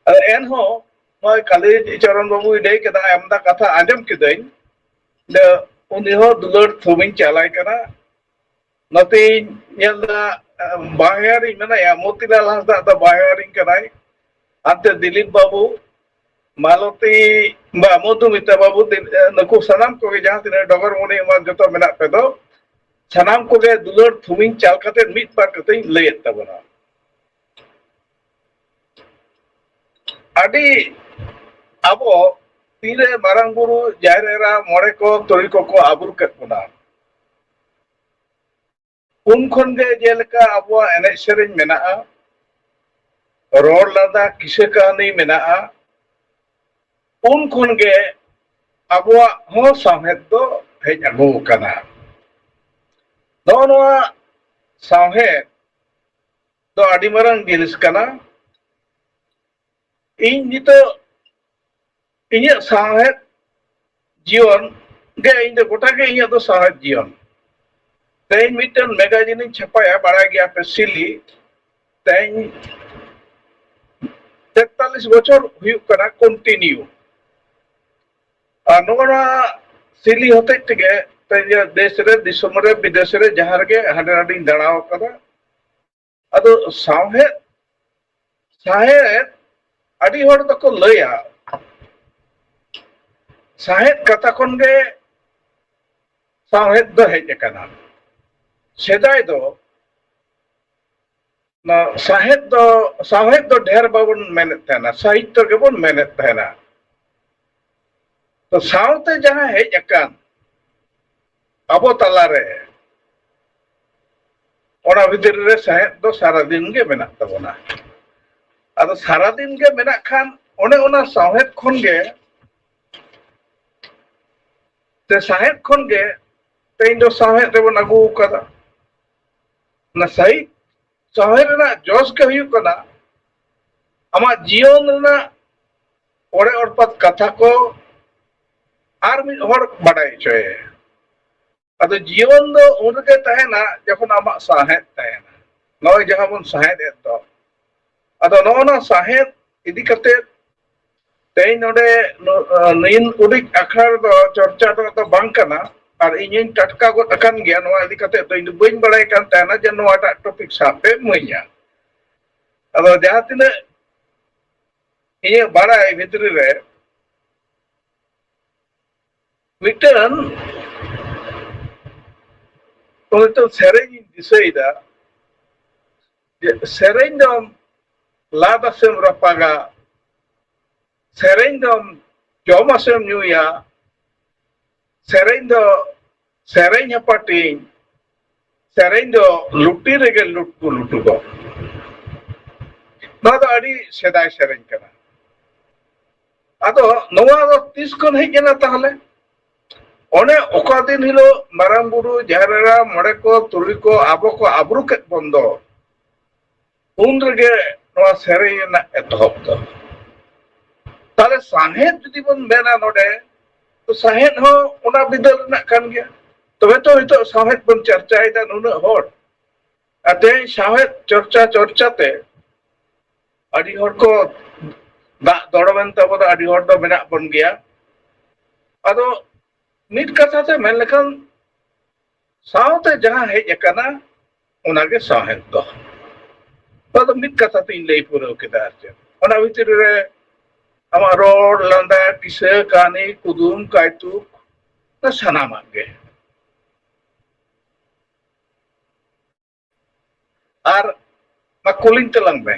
ᱟᱫᱚ ᱮᱱᱦᱚᱸ ᱱᱚᱜᱼᱚᱭ ᱠᱟᱞᱤ ᱪᱚᱨᱚᱱ ᱵᱟᱹᱵᱩᱭ ᱞᱟᱹᱭ ᱠᱮᱫᱟ, ᱟᱢᱫᱟ ᱠᱟᱛᱷᱟ ᱟᱸᱡᱚᱢ ᱠᱤᱫᱟᱹᱧ᱾ ᱟᱫᱚ ᱩᱱᱤ ᱦᱚᱸ ᱫᱩᱞᱟᱹᱲ ᱛᱷᱩᱢᱤᱧ ᱪᱟᱞᱟᱭ ᱠᱟᱱᱟ᱾ ᱱᱚᱛᱮᱧ ᱧᱮᱞ ᱮᱫᱟ, ᱵᱟᱦᱧᱟᱨᱤᱧ ᱢᱮᱱᱟᱭᱟ, ᱢᱚᱛᱤᱞᱟᱞ ᱦᱟᱸᱥᱫᱟ ᱫᱚ ᱵᱟᱦᱧᱟᱨᱤᱧ ᱠᱟᱱᱟᱭ, ᱦᱟᱱᱛᱮ ᱫᱤᱞᱤᱯ ᱵᱟᱹᱵᱩ, ᱢᱟᱞᱚᱛᱤ ᱵᱟ ᱢᱚᱫᱷᱩᱢᱤᱛᱟ ᱵᱟᱹᱵᱩ, ᱫᱤᱞ-, ᱱᱩᱠᱩ ᱥᱟᱱᱟᱢ ᱠᱚᱜᱮ ᱡᱟᱦᱟᱸ ᱛᱤᱱᱟᱹᱜ ᱰᱚᱜᱚᱨ ᱢᱩᱱᱤ ᱮᱢᱟᱱ ᱡᱚᱛᱚ ᱢᱮᱱᱟᱜ ᱯᱮ ᱫᱚ, ᱥᱟᱱᱟᱢ ᱠᱚᱜᱮ ᱫᱩᱞᱟᱹᱲ ᱛᱷᱩᱢᱤᱧ ᱪᱟᱞ ᱠᱟᱛᱮ ᱢᱤᱫ ᱵᱟᱨ ᱠᱟᱛᱮᱧ ᱞᱟᱹᱭᱮᱫ ᱛᱟᱵᱚᱱᱟ᱾ ᱟᱹᱰᱤ ᱟᱵᱚ ᱛᱤᱨᱮ ᱢᱟᱨᱟᱝ ᱵᱩᱨᱩ, ᱡᱟᱦᱮᱨ ᱮᱨᱟ, ᱢᱚᱬᱮ ᱠᱚ, ᱛᱩᱨᱩᱭ ᱠᱚᱠᱚ ᱟᱹᱵᱩᱨ ᱠᱮᱫ ᱵᱚᱱᱟ, ᱩᱱ ᱠᱷᱚᱱ ᱜᱮ ᱡᱮᱞᱮᱠᱟ ᱟᱵᱚᱣᱟᱜ ᱮᱱᱮᱡ ᱥᱮᱨᱮᱧ ᱢᱮᱱᱟᱜᱼᱟ, ᱨᱚᱲ ᱞᱟᱸᱫᱟ, ᱠᱤᱥᱟᱹ ᱠᱟᱹᱦᱱᱤ ᱢᱮᱱᱟᱜᱼᱟ, ᱩᱱ ᱠᱷᱚᱱ ᱜᱮ ᱟᱵᱚᱣᱟᱜ ᱦᱚᱸ ᱥᱟᱶᱦᱮᱫ ᱫᱚ ᱦᱮᱡ ᱟᱹᱜᱩ ᱟᱠᱟᱱᱟ᱾ ᱱᱚᱜᱼᱚ ᱱᱚᱣᱟ ᱥᱟᱶᱦᱮᱫ ᱫᱚ ᱟᱹᱰᱤ ᱢᱟᱨᱟᱝ ᱡᱤᱱᱤᱥ ᱠᱟᱱᱟ᱾ ᱤᱧ ᱱᱤᱛᱚᱜ ᱤᱧᱟᱹᱜ ᱥᱟᱶᱦᱮᱫ ᱡᱤᱭᱚᱱ ᱜᱮ, ᱤᱧ ᱫᱚ ᱜᱚᱴᱟ ᱜᱮ ᱤᱧᱟᱹᱜ ᱫᱚ ᱥᱟᱶᱦᱮᱫ ᱡᱤᱭᱚᱱ᱾ ᱛᱮᱦᱮᱧ ᱢᱤᱫᱴᱮᱱ ᱢᱮᱜᱟᱡᱤᱱ ᱤᱧ ᱪᱷᱟᱯᱟᱭᱟ, ᱵᱟᱲᱟᱭ ᱜᱮᱭᱟ ᱯᱮ, ᱥᱤᱞᱤ᱾ ᱛᱮᱦᱮᱧ ᱛᱮᱛᱟᱞᱤᱥ ᱵᱚᱪᱷᱚᱨ ᱦᱩᱭᱩᱜ ᱠᱟᱱᱟ continue᱾ ᱟᱨ ᱱᱚᱜᱼᱚ ᱱᱚᱣᱟ ᱥᱤᱞᱤ ᱦᱚᱛᱮᱡ ᱛᱮᱜᱮ ᱛᱮᱦᱮᱧ ᱫᱮᱥ ᱨᱮ, ᱫᱤᱥᱚᱢ ᱨᱮ, ᱵᱤᱫᱮᱥ ᱨᱮ, ᱡᱟᱦᱟᱸ ᱨᱮᱜᱮ ᱦᱟᱸᱰᱮ ᱱᱟᱰᱮᱧ ᱫᱟᱬᱟ ᱟᱠᱟᱫᱟ᱾ ᱟᱫᱚ ᱥᱟᱶᱦᱮᱫ, ᱥᱟᱶᱦᱮᱫ ᱟᱹᱰᱤ ᱦᱚᱲ ᱫᱚᱠᱚ ᱞᱟᱹᱭᱟ, ᱥᱟᱶᱦᱮᱫ ᱠᱟᱛᱷᱟ ᱠᱷᱚᱱ ᱜᱮ ᱥᱟᱶᱦᱮᱫ ᱫᱚ ᱦᱮᱡ ᱟᱠᱟᱱᱟ᱾ ᱥᱮᱫᱟᱭ ᱫᱚ ᱱᱚᱣᱟ ᱥᱟᱶᱦᱮᱫ ᱫᱚ, ᱥᱟᱶᱦᱮᱫ ᱫᱚ ᱰᱷᱮᱨ ᱵᱟᱵᱚᱱ ᱢᱮᱱᱮᱫ ᱛᱟᱦᱮᱱᱟ, ᱥᱟᱦᱤᱛᱛᱚ ᱜᱮᱵᱚᱱ ᱢᱮᱱᱮᱫ ᱛᱟᱦᱮᱱᱟ᱾ ᱛᱚ, ᱥᱟᱶᱛᱮ ᱡᱟᱦᱟᱸ ᱦᱮᱡ ᱟᱠᱟᱱ ᱟᱵᱚ ᱛᱟᱞᱟᱨᱮ, ᱚᱱᱟ ᱵᱷᱤᱛᱨᱤ ᱨᱮ ᱥᱟᱶᱦᱮᱫ ᱫᱚ ᱥᱟᱨᱟᱫᱤᱱ ᱜᱮ ᱢᱮᱱᱟᱜ ᱛᱟᱵᱚᱱᱟ᱾ ᱟᱫᱚ ᱥᱟᱨᱟᱫᱤᱱ ᱜᱮ ᱢᱮᱱᱟᱜ ᱠᱷᱟᱱ, ᱚᱱᱮ ᱚᱱᱟ ᱥᱟᱶᱦᱮᱫ ᱠᱷᱚᱱ ᱜᱮ, ᱥᱮ ᱥᱟᱶᱦᱮᱫ ᱠᱷᱚᱱ ᱜᱮ ᱛᱮᱦᱮᱧ ᱫᱚ ᱥᱟᱶᱦᱮᱫ ᱨᱮᱵᱚᱱ ᱟᱹᱜᱩ ᱟᱠᱟᱫᱟ᱾ ᱚᱱᱟ ᱥᱟᱹᱦᱤ ᱥᱟᱶᱦᱮᱫ ᱨᱮᱱᱟᱜ ᱡᱚᱥ ᱜᱮ ᱦᱩᱭᱩᱜ ᱠᱟᱱᱟ ᱟᱢᱟᱜ ᱡᱤᱭᱚᱱ ᱨᱮᱱᱟᱜ ᱚᱲᱮ ᱚᱲᱯᱟᱛ ᱠᱟᱛᱷᱟ ᱠᱚ ᱟᱨ ᱢᱤᱫ ᱦᱚᱲ ᱵᱟᱰᱟᱭ ᱦᱚᱪᱚᱭᱮ᱾ ᱟᱫᱚ ᱡᱤᱭᱚᱱ ᱫᱚ ᱩᱱ ᱨᱮᱜᱮ ᱛᱟᱦᱮᱱᱟ ᱡᱚᱠᱷᱚᱱ ᱟᱢᱟᱜ ᱥᱟᱶᱦᱮᱫ ᱛᱟᱦᱮᱱᱟ᱾ ᱱᱚᱜᱼᱚᱭ ᱡᱟᱦᱟᱸ ᱵᱚᱱ ᱥᱟᱶᱦᱮᱫ ᱮᱫ ᱫᱚ, ᱟᱫᱚ ᱱᱚᱜᱼᱚ ᱱᱚᱣᱟ ᱥᱟᱶᱦᱮᱫ ᱤᱫᱤ ᱠᱟᱛᱮ ᱛᱮᱦᱮᱧ ᱱᱚᱰᱮ ᱱᱩ-, ᱱᱤᱱ ᱩᱰᱤᱡ ᱟᱠᱷᱲᱟ ᱨᱮᱫᱚ ᱪᱚᱨᱪᱟ ᱫᱚ, ᱫᱚ ᱵᱟᱝ ᱠᱟᱱᱟ᱾ ᱟᱨ ᱤᱧᱤᱧ ᱴᱟᱴᱠᱟ ᱜᱚᱫ ᱟᱠᱟᱱ ᱜᱮᱭᱟ ᱱᱚᱣᱟ ᱤᱫᱤ ᱠᱟᱛᱮ ᱫᱚ᱾ ᱤᱧ ᱫᱚ ᱵᱟᱹᱧ ᱵᱟᱲᱟᱭ ᱠᱟᱱ ᱛᱟᱦᱮᱱᱟ ᱡᱮ ᱱᱚᱣᱟᱴᱟᱜ ᱴᱚᱯᱤᱠ ᱥᱟᱵ ᱯᱮ ᱤᱢᱟᱹᱧᱟ᱾ ᱟᱫᱚ ᱡᱟᱦᱟᱸ ᱛᱤᱱᱟᱹᱜ ᱤᱧᱟᱹᱜ ᱵᱟᱲᱟᱭ ᱵᱷᱤᱛᱨᱤ ᱨᱮ ᱢᱤᱫᱴᱟᱝ ᱢᱤᱫᱴᱟᱝ ᱥᱮᱨᱮᱧ ᱤᱧ ᱫᱤᱥᱟᱹᱭᱮᱫᱟ ᱡᱮ ᱥᱮᱨᱮᱧ ᱫᱚᱢ ᱞᱟᱫᱟ ᱥᱮᱢ ᱨᱟᱯᱟᱜᱟ, ᱥᱮᱨᱮᱧ ᱫᱚᱢ ᱡᱚᱢᱟ ᱥᱮᱢ ᱧᱩᱭᱟ, ᱥᱮᱨᱮᱧ ᱫᱚ ᱥᱮᱨᱮᱧ ᱦᱟᱯᱟᱴᱤᱧ, ᱥᱮᱨᱮᱧ ᱫᱚ ᱞᱩᱴᱤ ᱨᱮᱜᱮ ᱞᱩᱴᱠᱩ ᱞᱩᱴᱩᱜᱚᱜ᱾ ᱱᱚᱣᱟ ᱫᱚ ᱟᱹᱰᱤ ᱥᱮᱫᱟᱭ ᱥᱮᱨᱮᱧ ᱠᱟᱱᱟ᱾ ᱟᱫᱚ ᱱᱚᱣᱟ ᱫᱚ ᱛᱤᱥ ᱠᱷᱚᱱ ᱦᱮᱡ ᱮᱱᱟ ᱛᱟᱦᱚᱞᱮ? ᱚᱱᱮ ᱚᱠᱟ ᱫᱤᱱ ᱦᱤᱞᱳᱜ ᱢᱟᱨᱟᱝ ᱵᱩᱨᱩ, ᱡᱟᱦᱮᱨ ᱮᱨᱟ, ᱢᱚᱬᱮ ᱠᱚ, ᱛᱩᱨᱩᱭ ᱠᱚ, ᱟᱵᱚ ᱠᱚ ᱟᱵᱨᱩ ᱠᱮᱫ ᱵᱚᱱ ᱫᱚ, ᱩᱱ ᱨᱮᱜᱮ ᱱᱚᱣᱟ ᱥᱮᱨᱮᱧ ᱨᱮᱱᱟᱜ ᱮᱛᱚᱦᱚᱵ ᱫᱚ᱾ ᱛᱟᱦᱞᱮ ᱥᱟᱶᱦᱮᱫ ᱡᱩᱫᱤ ᱵᱚᱱ ᱢᱮᱱᱟ ᱱᱚᱰᱮ, ᱛᱚ ᱥᱟᱶᱦᱮᱫ ᱦᱚᱸ ᱚᱱᱟ ᱵᱤᱫᱟᱹᱞ ᱨᱮᱱᱟᱜ ᱠᱟᱱ ᱜᱮᱭᱟ᱾ ᱛᱚᱵᱮ ᱛᱚ ᱱᱤᱛᱚᱜ ᱥᱟᱶᱦᱮᱫ ᱵᱚᱱ ᱪᱟᱨᱪᱟᱭᱮᱫᱟ ᱱᱩᱱᱟᱹᱜ ᱦᱚᱲ᱾ ᱟᱨ ᱛᱮᱦᱮᱧ ᱥᱟᱶᱦᱮᱫ ᱪᱚᱨᱪᱟ ᱪᱚᱨᱪᱟ ᱛᱮ ᱟᱹᱰᱤ ᱦᱚᱲ ᱠᱚ ᱫᱟᱜ ᱫᱚᱲᱚᱢᱮᱱ ᱛᱟᱵᱚᱱᱟ, ᱟᱹᱰᱤ ᱦᱚᱲ ᱫᱚ ᱢᱮᱱᱟᱜ ᱵᱚᱱ ᱜᱮᱭᱟ᱾ ᱟᱫᱚ ᱢᱤᱫ ᱠᱟᱛᱷᱟ ᱛᱮ ᱢᱮᱱ ᱞᱮᱠᱷᱟᱱ ᱥᱟᱶᱛᱮ ᱡᱟᱦᱟᱸ ᱦᱮᱡ ᱟᱠᱟᱱᱟ ᱚᱱᱟᱜᱮ ᱥᱟᱶᱦᱮᱫ ᱫᱚ᱾ ᱱᱚᱣᱟ ᱫᱚ ᱢᱤᱫ ᱠᱟᱛᱷᱟ ᱛᱤᱧ ᱞᱟᱹᱭ ᱯᱩᱨᱟᱹᱣ ᱠᱮᱫᱟ᱾ ᱟᱨ ᱪᱮᱫ ᱚᱱᱟ ᱵᱷᱤᱛᱨᱤ ᱨᱮ ᱟᱢᱟᱜ ᱨᱚᱲ, ᱞᱟᱸᱫᱟ, ᱠᱤᱥᱟᱹ, ᱠᱟᱹᱦᱱᱤ, ᱠᱩᱫᱩᱢ, ᱠᱟᱭᱛᱩᱠ, ᱱᱚᱣᱟ ᱥᱟᱱᱟᱢᱟᱜ ᱜᱮ᱾ ᱟᱨ ᱢᱟ ᱠᱩᱞᱤᱧ ᱛᱟᱞᱟᱝ ᱢᱮ᱾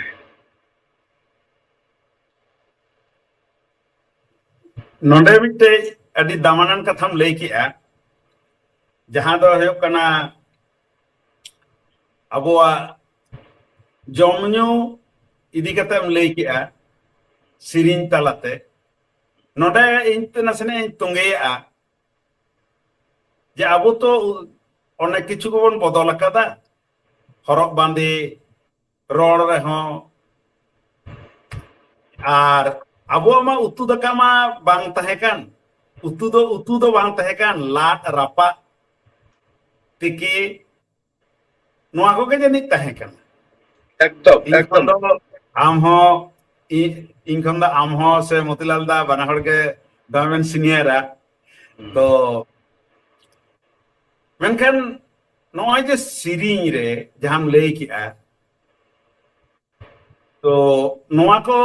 ᱱᱚᱰᱮ ᱢᱤᱫᱴᱮᱡ ᱟᱹᱰᱤ ᱫᱟᱢᱟᱱᱟᱱ ᱠᱟᱛᱷᱟᱢ ᱞᱟᱹᱭ ᱠᱮᱜᱼᱟ, ᱡᱟᱦᱟᱸ ᱫᱚ ᱦᱩᱭᱩᱜ ᱠᱟᱱᱟ ᱟᱵᱚᱣᱟᱜ ᱡᱚᱢ ᱧᱩ ᱤᱫᱤ ᱠᱟᱛᱮ ᱮᱢ ᱞᱟᱹᱭ ᱠᱮᱜᱼᱟ ᱥᱮᱨᱮᱧ ᱛᱟᱞᱟᱛᱮ᱾ ᱱᱚᱰᱮ ᱤᱧ ᱛᱮ ᱱᱟᱥᱮᱱᱟᱜ ᱤᱧ ᱛᱚᱸᱜᱮᱭᱟᱜᱼᱟ, ᱡᱮ ᱟᱵᱚ ᱛᱚ ᱚᱱᱮᱠ ᱠᱤᱪᱷᱩ ᱜᱮᱵᱚᱱ ᱵᱚᱫᱚᱞ ᱟᱠᱟᱫᱟ, ᱦᱚᱨᱚᱜ ᱵᱟᱸᱫᱮ, ᱨᱚᱲ ᱨᱮᱦᱚᱸ᱾ ᱟᱨ ᱟᱵᱚᱣᱟᱜ ᱢᱟ ᱩᱛᱩ ᱫᱟᱠᱟ ᱢᱟ ᱵᱟᱝ ᱛᱟᱦᱮᱸ ᱠᱟᱱ, ᱩᱛᱩ ᱫᱚ ᱩᱛᱩ ᱫᱚ ᱵᱟᱝ ᱛᱟᱦᱮᱸ ᱠᱟᱱ, ᱞᱟᱫ ᱨᱟᱯᱟᱜ ᱛᱤᱠᱤ ᱱᱚᱣᱟ ᱠᱚᱜᱮ ᱡᱟᱹᱱᱤᱡ ᱛᱟᱦᱮᱸ ᱠᱟᱱᱟ᱾ ᱮᱠᱫᱚᱢ ᱤᱧ ᱠᱷᱚᱱ ᱮᱠᱫᱚᱢ᱾ ᱫᱚ ᱟᱢ ᱦᱚᱸ ᱤᱧ ᱤᱧ ᱠᱷᱚᱱ ᱫᱚ ᱟᱢ ᱦᱚᱸ ᱥᱮ ᱢᱚᱛᱤᱞᱟᱞ ᱫᱟ ᱵᱟᱱᱟ ᱦᱚᱲ ᱜᱮ ᱫᱚᱢᱮ ᱵᱮᱱ ᱥᱤᱱᱤᱭᱟᱨᱟ᱾ ᱛᱚ ᱢᱮᱱᱠᱷᱟᱱ ᱱᱚᱜᱼᱚᱭ ᱡᱮ ᱥᱮᱨᱮᱧ ᱨᱮ ᱡᱟᱦᱟᱸᱢ ᱞᱟᱹᱭ ᱠᱮᱜᱼᱟ, ᱛᱚ ᱱᱚᱣᱟ ᱠᱚ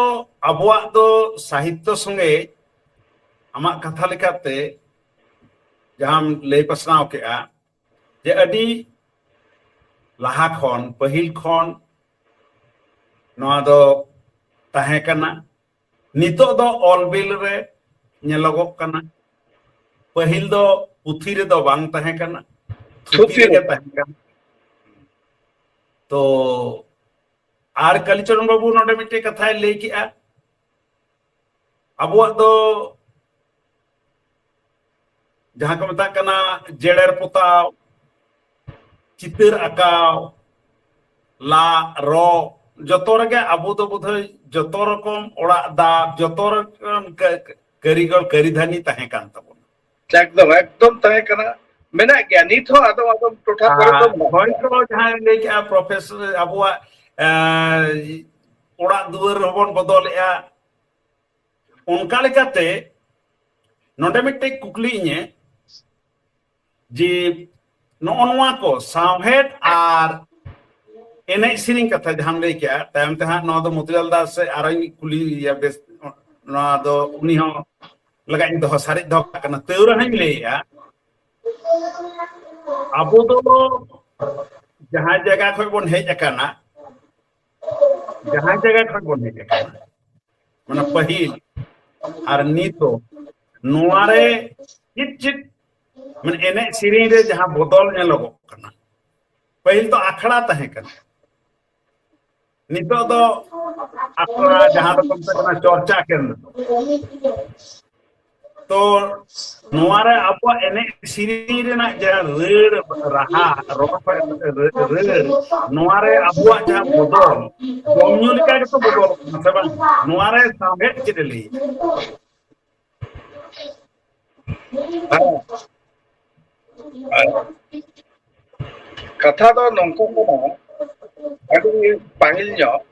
ᱟᱵᱚᱣᱟᱜ ᱫᱚ ᱥᱟᱦᱤᱛᱛᱚ ᱥᱚᱸᱜᱮ ᱟᱢᱟᱜ ᱠᱟᱛᱷᱟ ᱞᱮᱠᱟᱛᱮ ᱡᱟᱦᱟᱸᱢ ᱞᱟᱹᱭ ᱯᱟᱥᱱᱟᱣ ᱠᱮᱜᱼᱟ, ᱡᱮ ᱟᱹᱰᱤ ᱞᱟᱦᱟ ᱠᱷᱚᱱ, ᱯᱟᱹᱦᱤᱞ ᱠᱷᱚᱱ ᱱᱚᱣᱟ ᱫᱚ ᱛᱟᱦᱮᱸ ᱠᱟᱱᱟ᱾ ᱱᱤᱛᱚᱜ ᱫᱚ ᱚᱞ ᱵᱤᱞ ᱨᱮ ᱧᱮᱞᱚᱜᱚᱜ ᱠᱟᱱᱟ᱾ ᱯᱟᱹᱦᱤᱞ ᱫᱚ ᱯᱩᱛᱷᱤ ᱨᱮᱫᱚ ᱵᱟᱝ ᱛᱟᱦᱮᱸ ᱠᱟᱱᱟ, ᱛᱷᱩᱛᱤ ᱛᱷᱩᱛᱤ ᱨᱮᱜᱮ ᱨᱮ᱾ ᱛᱟᱦᱮᱸ ᱠᱟᱱᱟ᱾ ᱛᱚ ᱟᱨ ᱠᱟᱞᱤᱪᱚᱨᱚᱱ ᱵᱟᱹᱵᱩ ᱱᱚᱰᱮ ᱢᱤᱫᱴᱮᱱ ᱠᱟᱛᱷᱟᱭ ᱞᱟᱹᱭ ᱠᱮᱜᱼᱟ, ᱟᱵᱚᱣᱟᱜ ᱫᱚ ᱡᱟᱦᱟᱸ ᱠᱚ ᱢᱮᱛᱟᱜ ᱠᱟᱱᱟ ᱡᱮᱲᱮᱨ ᱯᱚᱛᱟᱣ, ᱪᱤᱛᱟᱹᱨ ᱟᱸᱠᱟᱣ, ᱞᱟᱜ, ᱨᱚᱜ, ᱡᱚᱛᱚ ᱨᱮᱜᱮ ᱟᱵᱚ ᱫᱚ ᱵᱳᱫᱷᱚᱭ ᱡᱚᱛᱚ ᱨᱚᱠᱚᱢ ᱚᱲᱟᱜ ᱫᱟᱵ, ᱡᱚᱛᱚ ᱨᱚᱠᱚᱢ ᱠᱟ-, ᱠᱟᱹᱨᱤᱜᱚᱞ ᱠᱟᱹᱨᱤᱫᱷᱟᱹᱱᱤ ᱛᱟᱦᱮᱸ ᱠᱟᱱ ᱛᱟᱵᱚᱱᱟ᱾ ᱮᱠᱫᱚᱢ, ᱮᱠᱫᱚᱢ ᱛᱟᱦᱮᱸ ᱠᱟᱱᱟ, ᱢᱮᱱᱟᱜ ᱜᱮᱭᱟ ᱱᱤᱛ ᱦᱚᱸ ᱟᱫᱚᱢ ᱟᱫᱚᱢ ᱴᱚᱴᱷᱟ ᱠᱚᱨᱮ ᱫᱚ ᱟᱨ ᱢᱮᱱᱟᱜ ᱜᱮᱭᱟ᱾ ᱦᱚᱭᱛᱚ ᱡᱟᱦᱟᱸᱭ ᱞᱟᱹᱭ ᱠᱮᱜᱼᱟ ᱯᱨᱚᱯᱷᱮᱥᱚᱨ, ᱟᱵᱚᱣᱟᱜ, ᱮᱸ, ᱚᱲᱟᱜ ᱫᱩᱣᱟᱹᱨ ᱦᱚᱸᱵᱚᱱ ᱵᱚᱫᱚᱞᱮᱜᱼᱟ᱾ ᱚᱱᱠᱟ ᱞᱮᱠᱟᱛᱮ ᱱᱚᱰᱮ ᱢᱤᱫᱴᱮᱡ ᱠᱩᱠᱞᱤ ᱤᱧᱮ, ᱡᱮ ᱱᱚᱜᱼᱚ ᱱᱚᱣᱟ ᱠᱚ ᱥᱟᱶᱦᱮᱫ ᱟᱨ ᱮᱱᱮᱡ ᱥᱮᱨᱮᱧ ᱠᱟᱛᱷᱟ ᱡᱟᱦᱟᱸᱢ ᱞᱟᱹᱭ ᱠᱮᱜᱼᱟ, ᱛᱟᱭᱚᱢ ᱛᱮ ᱦᱟᱸᱜ ᱱᱚᱣᱟ ᱫᱚ ᱢᱚᱛᱤᱞᱟᱞ ᱫᱟᱥ ᱥᱮ ᱟᱨᱚᱧ ᱠᱩᱞᱤᱭᱮᱭᱟ ᱵᱮᱥ, ᱱᱚᱣᱟ ᱫᱚ ᱩᱱᱤ ᱦᱚᱸ ᱞᱟᱜᱟᱜ ᱤᱧ ᱫᱚᱦᱚ, ᱥᱟᱨᱮᱡ ᱫᱚᱦᱚ ᱠᱟᱜ ᱠᱟᱱᱟ᱾ ᱛᱟᱹᱣ ᱨᱮᱦᱚᱸᱧ ᱞᱟᱹᱭᱮᱜᱼᱟ, ᱟᱵᱚ ᱫᱚ ᱡᱟᱦᱟᱸ ᱡᱟᱭᱜᱟ ᱠᱷᱚᱱ ᱵᱚᱱ ᱦᱮᱡ ᱟᱠᱟᱱᱟ, ᱡᱟᱦᱟᱸ ᱡᱟᱭᱜᱟ ᱠᱷᱚᱱ ᱵᱚᱱ ᱦᱮᱡ ᱟᱠᱟᱱᱟ, ᱢᱟᱱᱮ ᱯᱟᱹᱦᱤᱞ ᱟᱨ ᱱᱤᱛᱚᱜ, ᱱᱚᱣᱟ ᱨᱮ ᱪᱮᱫ ᱪᱮᱫ, ᱢᱟᱱᱮ ᱮᱱᱮᱡ ᱥᱮᱨᱮᱧ ᱨᱮ ᱡᱟᱦᱟᱸ ᱵᱚᱫᱚᱞ ᱧᱮᱞᱚᱜᱚᱜ ᱠᱟᱱᱟ? ᱯᱟᱹᱦᱤᱞ ᱫᱚ ᱟᱠᱷᱲᱟ ᱛᱟᱦᱮᱸ ᱠᱟᱱᱟ, ᱱᱤᱛᱚᱜ ᱫᱚ ᱟᱠᱷᱲᱟ, ᱡᱟᱦᱟᱸ ᱫᱚᱠᱚ ᱢᱮᱛᱟᱜ ᱠᱟᱱᱟ ᱪᱚᱨᱪᱟ ᱠᱮᱱᱫᱨᱚ᱾ ᱛᱚ ᱱᱚᱣᱟ ᱨᱮ ᱟᱵᱚᱣᱟᱜ ᱮᱱᱮᱡ ᱥᱮᱨᱮᱧ ᱨᱮᱱᱟᱜ ᱡᱟᱦᱟᱸ ᱨᱟᱹᱲ, ᱨᱟᱦᱟ, ᱨᱚᱲ ᱠᱚ, ᱨᱟᱹᱲ, ᱱᱚᱣᱟ ᱨᱮ ᱟᱵᱚᱣᱟᱜ ᱡᱟᱦᱟᱸ ᱵᱚᱫᱚᱞ, ᱡᱚᱢ ᱧᱩ ᱞᱮᱠᱟ ᱜᱮᱛᱚ ᱵᱚᱫᱚᱞᱚᱜ ᱠᱟᱱᱟ ᱥᱮ ᱵᱟᱝ? ᱱᱚᱣᱟ ᱨᱮ ᱥᱟᱶᱦᱮᱫ ᱪᱮᱫ ᱮ ᱞᱟᱹᱭᱟ? ᱦᱮᱸ᱾ ᱟᱨ ᱠᱟᱛᱷᱟ ᱫᱚ ᱱᱚᱝᱠᱟ ᱠᱟᱱᱟ, ᱟᱹᱰᱤ ᱯᱟᱹᱦᱤᱞ ᱧᱚᱜ